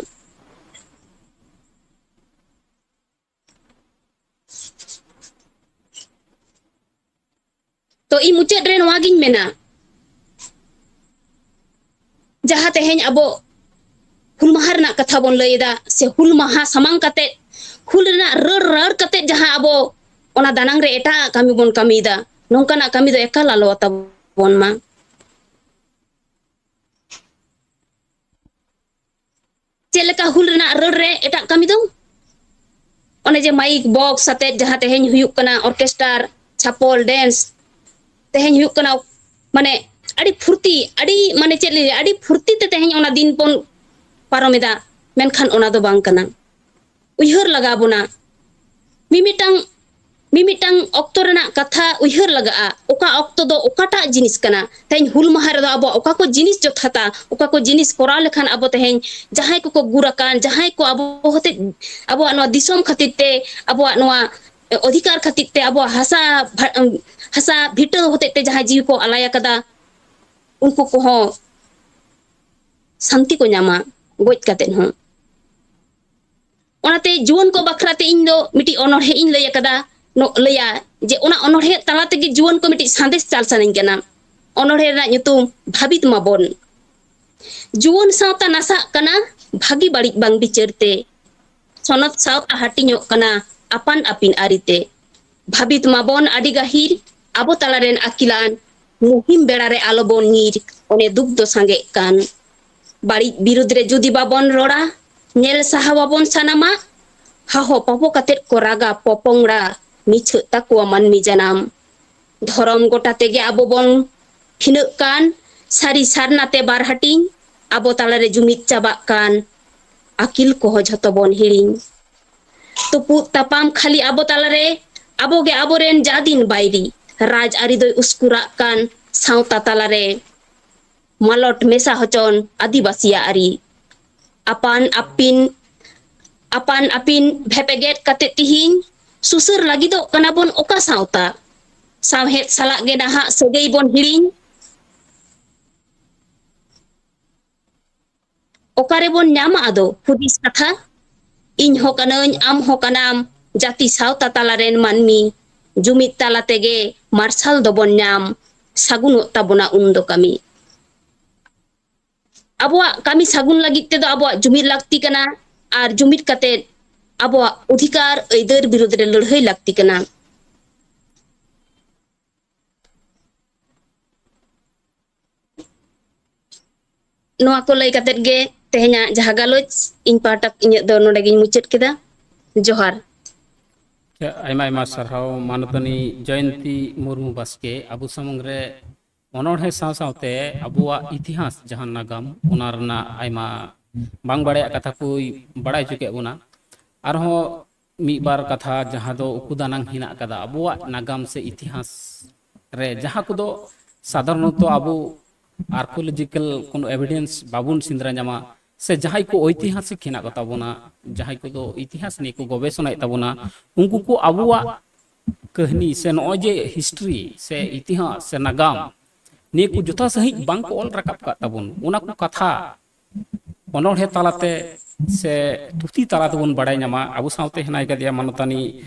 ᱛᱚ ᱤᱧ ᱢᱩᱪᱟᱹᱫ ᱨᱮ ᱱᱚᱣᱟ ᱜᱤᱧ ᱢᱮᱱᱟ, ᱡᱟᱦᱟᱸ ᱛᱮᱦᱮᱧ ᱟᱵᱚ ᱦᱩᱞ ᱢᱟᱦᱟ ᱨᱮᱱᱟᱜ ᱠᱟᱛᱷᱟ ᱵᱚᱱ ᱞᱟᱹᱭ ᱮᱫᱟ, ᱥᱮ ᱦᱩᱞ ᱢᱟᱦᱟ ᱥᱟᱢᱟᱝ ᱠᱟᱛᱮ, ᱦᱩᱞ ᱨᱮᱱᱟᱜ ᱨᱟᱹᱲ ᱨᱟᱹᱲ ᱠᱟᱛᱮ ᱡᱟᱦᱟᱸ ᱟᱵᱚ ᱚᱱᱟ ᱫᱟᱱᱟᱝ ᱨᱮ ᱮᱴᱟᱜ ᱠᱟᱹᱢᱤ ᱵᱚᱱ ᱠᱟᱹᱢᱤᱭᱮᱫᱟ, ᱱᱚᱝᱠᱟᱱᱟᱜ ᱠᱟᱹᱢᱤ ᱫᱚ ᱮᱠᱟᱞ ᱟᱞᱚ ᱛᱟᱵᱚᱱ ᱢᱟ᱾ ᱪᱮᱫ ᱞᱮᱠᱟ ᱦᱩᱞ ᱨᱮᱱᱟᱜ ᱨᱟᱹᱲ ᱨᱮ ᱮᱴᱟᱜ ᱠᱟᱹᱢᱤ ᱫᱚ? ᱚᱱᱮ ᱡᱮ ᱢᱟᱭᱤᱠ ᱵᱚᱠᱥ ᱟᱛᱮ ᱡᱟᱦᱟᱸ ᱛᱮᱦᱮᱧ ᱦᱩᱭᱩᱜ ᱠᱟᱱᱟ, ᱚᱨᱠᱮᱥᱴᱟᱨ, ᱪᱷᱟᱯᱚᱞ, ᱰᱮᱱᱥ, ᱛᱮᱦᱮᱧ ᱦᱩᱭᱩᱜ ᱠᱟᱱᱟ, ᱢᱟᱱᱮ, ᱟᱹᱰᱤ ᱯᱷᱩᱨᱛᱤ, ᱟᱹᱰᱤ, ᱢᱟᱱᱮ, ᱪᱮᱫ ᱞᱤᱧ ᱞᱟᱹᱭᱟ, ᱟᱹᱰᱤ ᱯᱷᱩᱨᱛᱤ ᱛᱮ ᱛᱮᱦᱮᱧ ᱚᱱᱟ ᱫᱤᱱ ᱵᱚᱱ ᱯᱟᱨᱚᱢ ᱮᱫᱟ, ᱢᱮᱱᱠᱷᱟᱱ ᱚᱱᱟ ᱫᱚ ᱵᱟᱝ ᱠᱟᱱᱟ᱾ ᱩᱭᱦᱟᱹᱨ ᱞᱟᱜᱟᱣ ᱵᱚᱱᱟ᱾ ᱢᱤᱢᱤᱫᱴᱟᱝ, ᱢᱤᱢᱤᱫᱴᱟᱝ ᱚᱠᱛᱚ ᱨᱮᱱᱟᱜ ᱠᱟᱛᱷᱟ ᱩᱭᱦᱟᱹᱨ ᱞᱟᱜᱟᱜᱼᱟ, ᱚᱠᱟ ᱚᱠᱛᱚ ᱫᱚ ᱚᱠᱟᱴᱟᱜ ᱡᱤᱱᱤᱥ ᱠᱟᱱᱟ᱾ ᱛᱮᱦᱮᱧ ᱦᱩᱞ ᱢᱟᱦᱟ ᱨᱮᱫᱚ ᱟᱵᱚᱣᱟᱜ ᱚᱠᱟ ᱠᱚ ᱡᱤᱱᱤᱥ ᱡᱚᱛᱷᱟᱛᱟ, ᱚᱠᱟ ᱠᱚ ᱡᱤᱱᱤᱥ ᱠᱚᱨᱟᱣ ᱞᱮᱠᱷᱟᱱ ᱟᱵᱚ ᱛᱮᱦᱮᱧ ᱡᱟᱦᱟᱸᱭ ᱠᱚᱠᱚ ᱜᱩᱨ ᱟᱠᱟᱱ, ᱡᱟᱦᱟᱸᱭ ᱠᱚ ᱟᱵᱚ ᱦᱚᱛᱮᱡ, ᱟᱵᱚᱣᱟᱜ ᱱᱚᱣᱟ ᱫᱤᱥᱚᱢ ᱠᱷᱟᱹᱛᱤᱨ ᱛᱮ, ᱟᱵᱚᱣᱟᱜ ᱱᱚᱣᱟ ᱚᱫᱷᱤᱠᱟᱨ ᱠᱷᱟᱹᱛᱤᱨ ᱛᱮ, ᱟᱵᱚᱣᱟᱜ ᱦᱟᱥᱟ ᱵᱷᱟ-, ᱦᱟᱥᱟ ᱵᱷᱤᱴᱟᱹ ᱦᱚᱛᱮᱡ ᱛᱮ ᱡᱟᱦᱟᱸᱭ ᱡᱤᱣᱤ ᱠᱚ ᱟᱞᱟᱭ ᱟᱠᱟᱫᱟ, ᱩᱱᱠᱩ ᱠᱚᱦᱚᱸ ᱥᱟᱱᱛᱤ ᱠᱚ ᱧᱟᱢᱟ, ᱜᱚᱡ ᱠᱟᱛᱮᱫ ᱦᱚᱸ᱾ ᱚᱱᱟᱛᱮ ᱡᱩᱣᱟᱹᱱ ᱠᱚ ᱵᱟᱠᱷᱨᱟ ᱛᱮ ᱤᱧ ᱫᱚ ᱢᱤᱫᱴᱤᱡ ᱚᱱᱚᱬᱦᱮ ᱤᱧ ᱞᱟᱹᱭ ᱟᱠᱟᱫᱟ, ᱱᱚ-, ᱞᱟᱹᱭᱟ ᱡᱮ ᱚᱱᱟ ᱚᱱᱚᱬᱦᱮ ᱛᱟᱞᱟ ᱛᱮᱜᱮ ᱡᱩᱣᱟᱹᱱ ᱠᱚ ᱢᱤᱫᱴᱤᱡ ᱥᱟᱸᱫᱮᱥ ᱪᱟᱞ ᱥᱟᱱᱟᱧ ᱠᱟᱱᱟ᱾ ᱚᱱᱚᱬᱦᱮ ᱨᱮᱱᱟᱜ ᱧᱩᱛᱩᱢ ᱵᱷᱟᱵᱤᱛ ᱢᱟᱵᱚᱱ᱾ ᱡᱩᱣᱟᱹᱱ ᱥᱟᱶᱛᱟ ᱱᱟᱥᱟᱜ ᱠᱟᱱᱟ ᱵᱷᱟᱹᱜᱤ ᱵᱟᱹᱲᱤᱡ ᱵᱟᱝ ᱵᱤᱪᱟᱹᱨ ᱛᱮ᱾ ᱥᱚᱱᱚᱛ ᱥᱟᱶᱛᱟ ᱦᱟᱹᱴᱤᱧᱚᱜ ᱠᱟᱱᱟ ᱟᱯᱟᱱ ᱟᱹᱯᱤᱱ ᱟᱹᱨᱤᱛᱮ᱾ ᱵᱷᱟᱵᱤᱛ ᱢᱟᱵᱚᱱ ᱟᱹᱰᱤ ᱜᱟᱹᱦᱤᱨ, ᱟᱵᱚ ᱛᱟᱞᱟᱨᱮᱱ ᱟᱹᱠᱤᱞᱟᱱ, ᱢᱩᱦᱤᱢ ᱵᱮᱲᱟ ᱨᱮ ᱟᱞᱚᱵᱚᱱ ᱧᱤᱨ, ᱚᱱᱮ ᱫᱩᱠ ᱫᱚ ᱥᱟᱸᱜᱮᱜ ᱠᱟᱱ᱾ ᱵᱟᱹᱲᱤᱡ ᱵᱤᱨᱩᱫᱽ ᱨᱮ ᱡᱩᱫᱤ ᱵᱟᱵᱚᱱ ᱨᱚᱲᱟ, ᱧᱮᱞ ᱥᱟᱦᱟᱣᱟᱵᱚᱱ ᱥᱟᱱᱟᱢᱟᱜ, ᱦᱟᱦᱚ ᱯᱟᱯᱚ ᱠᱟᱛᱮᱫ ᱠᱚ ᱨᱟᱜᱟ ᱯᱚᱯᱚᱝᱲᱟ, ᱢᱤᱪᱷᱟᱹᱜ ᱛᱟᱠᱚᱣᱟ ᱢᱟᱹᱱᱢᱤ ᱡᱟᱱᱟᱢ᱾ ᱫᱷᱚᱨᱚᱢ ᱜᱚᱴᱟ ᱛᱮᱜᱮ ᱟᱵᱚ ᱵᱚᱱ ᱵᱷᱤᱱᱟᱹᱜ ᱠᱟᱱ, ᱥᱟᱹᱨᱤ ᱥᱟᱨᱱᱟ ᱛᱮ ᱵᱟᱨ ᱦᱟᱹᱴᱤᱧ, ᱟᱵᱚ ᱛᱟᱞᱟᱨᱮ ᱡᱩᱢᱤᱫ ᱪᱟᱵᱟᱜ ᱠᱟᱱ, ᱟᱹᱠᱤᱞ ᱠᱚᱦᱚᱸ ᱡᱷᱚᱛᱚ ᱵᱚᱱ ᱦᱤᱲᱤᱧ᱾ ᱛᱩᱯᱩᱫ ᱛᱟᱯᱟᱢ ᱠᱷᱟᱹᱞᱤ ᱟᱵᱚ ᱛᱟᱞᱟᱨᱮ, ᱟᱵᱚᱜᱮ ᱟᱵᱚᱨᱮᱱ ᱡᱟ ᱫᱤᱱ ᱵᱟᱹᱭᱨᱤ᱾ ᱨᱟᱡᱽ ᱟᱹᱨᱤ ᱫᱚᱭ ᱩᱥᱠᱩᱨᱟᱜ ᱠᱟᱱ ᱥᱟᱶᱛᱟ ᱛᱟᱞᱟᱨᱮ, ᱢᱟᱞᱚᱴ ᱢᱮᱥᱟ ᱦᱚᱪᱚᱱ ᱟᱹᱫᱤᱵᱟᱹᱥᱤᱭᱟᱜ ᱟᱹᱨᱤ᱾ ᱟᱯᱟᱱ ᱟᱹᱯᱤᱱ, ᱟᱯᱟᱱ ᱟᱹᱯᱤᱱ ᱵᱷᱮᱯᱮᱜᱮᱫ ᱠᱟᱛᱮ ᱛᱤᱦᱤᱧ ᱥᱩᱥᱟᱹᱨ ᱞᱟᱹᱜᱤᱫᱚᱜ ᱠᱟᱱᱟ ᱵᱚᱱ ᱚᱠᱟ ᱥᱟᱶᱛᱟ? ᱥᱟᱶᱦᱮᱫ ᱥᱟᱞᱟᱜ ᱜᱮ ᱱᱟᱦᱟᱜ ᱥᱟᱹᱜᱟᱹᱭ ᱵᱚᱱ ᱦᱤᱲᱤᱧ᱾ ᱚᱠᱟ ᱨᱮᱵᱚᱱ ᱧᱟᱢᱟ ᱟᱫᱚ ᱦᱩᱫᱤᱥ ᱠᱟᱛᱷᱟ? ᱤᱧ ᱦᱚᱸ ᱠᱟᱹᱱᱟᱹᱧ, ᱟᱢ ᱦᱚᱸ ᱠᱟᱱᱟᱢ, ᱡᱟᱹᱛᱤ ᱥᱟᱶᱛᱟ ᱛᱟᱞᱟ ᱨᱮᱱ ᱢᱟᱹᱱᱢᱤ᱾ ᱡᱩᱢᱤᱫ ᱛᱟᱞᱟ ᱛᱮᱜᱮ ᱢᱟᱨᱥᱟᱞ ᱫᱚᱵᱚᱱ ᱧᱟᱢ, ᱥᱟᱹᱜᱩᱱᱚᱜ ᱛᱟᱵᱚᱱᱟ ᱩᱱ ᱫᱚ ᱠᱟᱹᱢᱤ᱾ ᱟᱵᱚᱣᱟᱜ ᱠᱟᱹᱢᱤ ᱥᱟᱹᱜᱩᱱ ᱞᱟᱹᱜᱤᱫ ᱛᱮᱫᱚ ᱟᱵᱚᱣᱟᱜ ᱡᱩᱢᱤᱫ ᱞᱟᱹᱠᱛᱤ ᱠᱟᱱᱟ, ᱟᱨ ᱡᱩᱢᱤᱫ ᱠᱟᱛᱮ ᱟᱵᱚᱣᱟᱜ ᱚᱫᱷᱤᱠᱟᱨ ᱟᱹᱭᱫᱟᱹᱨ ᱵᱤᱨᱩᱫᱷ ᱨᱮ ᱞᱟᱹᱲᱦᱟᱹᱭ ᱞᱟᱹᱠᱛᱤ ᱠᱟᱱᱟ᱾ ᱱᱚᱣᱟ ᱠᱚ ᱞᱟᱹᱭ ᱠᱟᱛᱮᱫ ᱜᱮ ᱛᱮᱦᱮᱧᱟᱜ ᱡᱟᱦᱟᱸ ᱜᱟᱞᱚᱪ, ᱤᱧ ᱯᱟᱦᱴᱟ ᱤᱧᱟᱹᱜ ᱫᱚ ᱱᱚᱰᱮ ᱜᱤᱧ ᱢᱩᱪᱟᱹᱫ ᱠᱮᱫᱟ᱾ ᱡᱚᱦᱟᱨ᱾ ᱟᱭᱢᱟ ᱟᱭᱢᱟ ᱥᱟᱨᱦᱟᱣ ᱢᱟᱱᱚᱛᱟᱱᱤ ᱡᱚᱭᱚᱱᱛᱤ ᱢᱩᱨᱢᱩ ᱵᱟᱥᱠᱮ, ᱟᱵᱚ ᱥᱟᱢᱟᱝ ᱨᱮ ᱚᱱᱚᱬᱦᱮ ᱥᱟᱶ ᱥᱟᱶᱛᱮ ᱟᱵᱚᱣᱟᱜ ᱤᱛᱤᱦᱟᱥ ᱡᱟᱦᱟᱸ ᱱᱟᱜᱟᱢ, ᱚᱱᱟ ᱨᱮᱱᱟᱜ ᱟᱭᱢᱟ ᱵᱟᱝ ᱵᱟᱲᱟᱭᱟᱜ ᱠᱟᱛᱷᱟ ᱠᱚᱭ ᱵᱟᱲᱟᱭ ᱦᱚᱪᱚ ᱠᱮᱫ ᱵᱚᱱᱟ᱾ ᱟᱨᱦᱚᱸ ᱢᱤᱫ ᱵᱟᱨ ᱠᱟᱛᱷᱟ ᱡᱟᱦᱟᱸ ᱫᱚ ᱩᱠᱩ ᱫᱟᱱᱟᱝ ᱦᱮᱱᱟᱜ ᱟᱠᱟᱫᱟ ᱟᱵᱚᱣᱟᱜ ᱱᱟᱜᱟᱢ ᱥᱮ ᱤᱛᱤᱦᱟᱥ ᱨᱮ, ᱡᱟᱦᱟᱸ ᱠᱚᱫᱚ ᱥᱟᱫᱷᱟᱨᱚᱱᱚᱛᱚ ᱟᱵᱚ ᱟᱨᱠᱤᱭᱳᱞᱚᱡᱤᱠᱟᱞ ᱠᱳᱱᱳ ᱮᱵᱷᱤᱰᱮᱱᱥ ᱵᱟᱵᱚᱱ ᱥᱮᱸᱫᱽᱨᱟ ᱧᱟᱢᱟ, ᱥᱮ ᱡᱟᱦᱟᱸᱭ ᱠᱚ ᱳᱭᱛᱤᱦᱟᱥᱤᱠ ᱦᱮᱱᱟᱜ ᱠᱚᱛᱟ ᱵᱚᱱᱟ, ᱡᱟᱦᱟᱸᱭ ᱠᱚᱫᱚ ᱤᱛᱤᱦᱟᱥ ᱱᱤᱭᱮ ᱠᱚ ᱜᱚᱵᱮᱥᱚᱱᱟᱭᱮᱫ ᱛᱟᱵᱚᱱᱟ, ᱩᱱᱠᱩ ᱠᱚ ᱟᱵᱚᱣᱟᱜ ᱠᱟᱹᱦᱱᱤ ᱥᱮ ᱱᱚᱜᱼᱚᱭ ᱡᱮ ᱦᱤᱥᱴᱨᱤ ᱥᱮ ᱤᱛᱤᱦᱟᱥ ᱥᱮ ᱱᱟᱜᱟᱢ ᱱᱤᱭᱟᱹ ᱠᱚ ᱡᱚᱛᱷᱟ ᱥᱟᱺᱦᱤᱡ ᱵᱟᱝ ᱠᱚ ᱚᱞ ᱨᱟᱠᱟᱵ ᱠᱟᱜ ᱛᱟᱵᱚᱱ, ᱚᱱᱟ ᱠᱚ ᱠᱟᱛᱷᱟ ᱚᱱᱚᱬᱦᱮ ᱛᱟᱞᱟᱛᱮ ᱥᱮ ᱛᱷᱩᱛᱤ ᱛᱟᱞᱟ ᱛᱮᱵᱚᱱ ᱵᱟᱲᱟᱭ ᱧᱟᱢᱟ᱾ ᱟᱵᱚ ᱥᱟᱶᱛᱮ ᱦᱮᱱᱟᱭ ᱠᱟᱫᱮᱭᱟ ᱢᱟᱱᱚᱛᱟᱱᱤ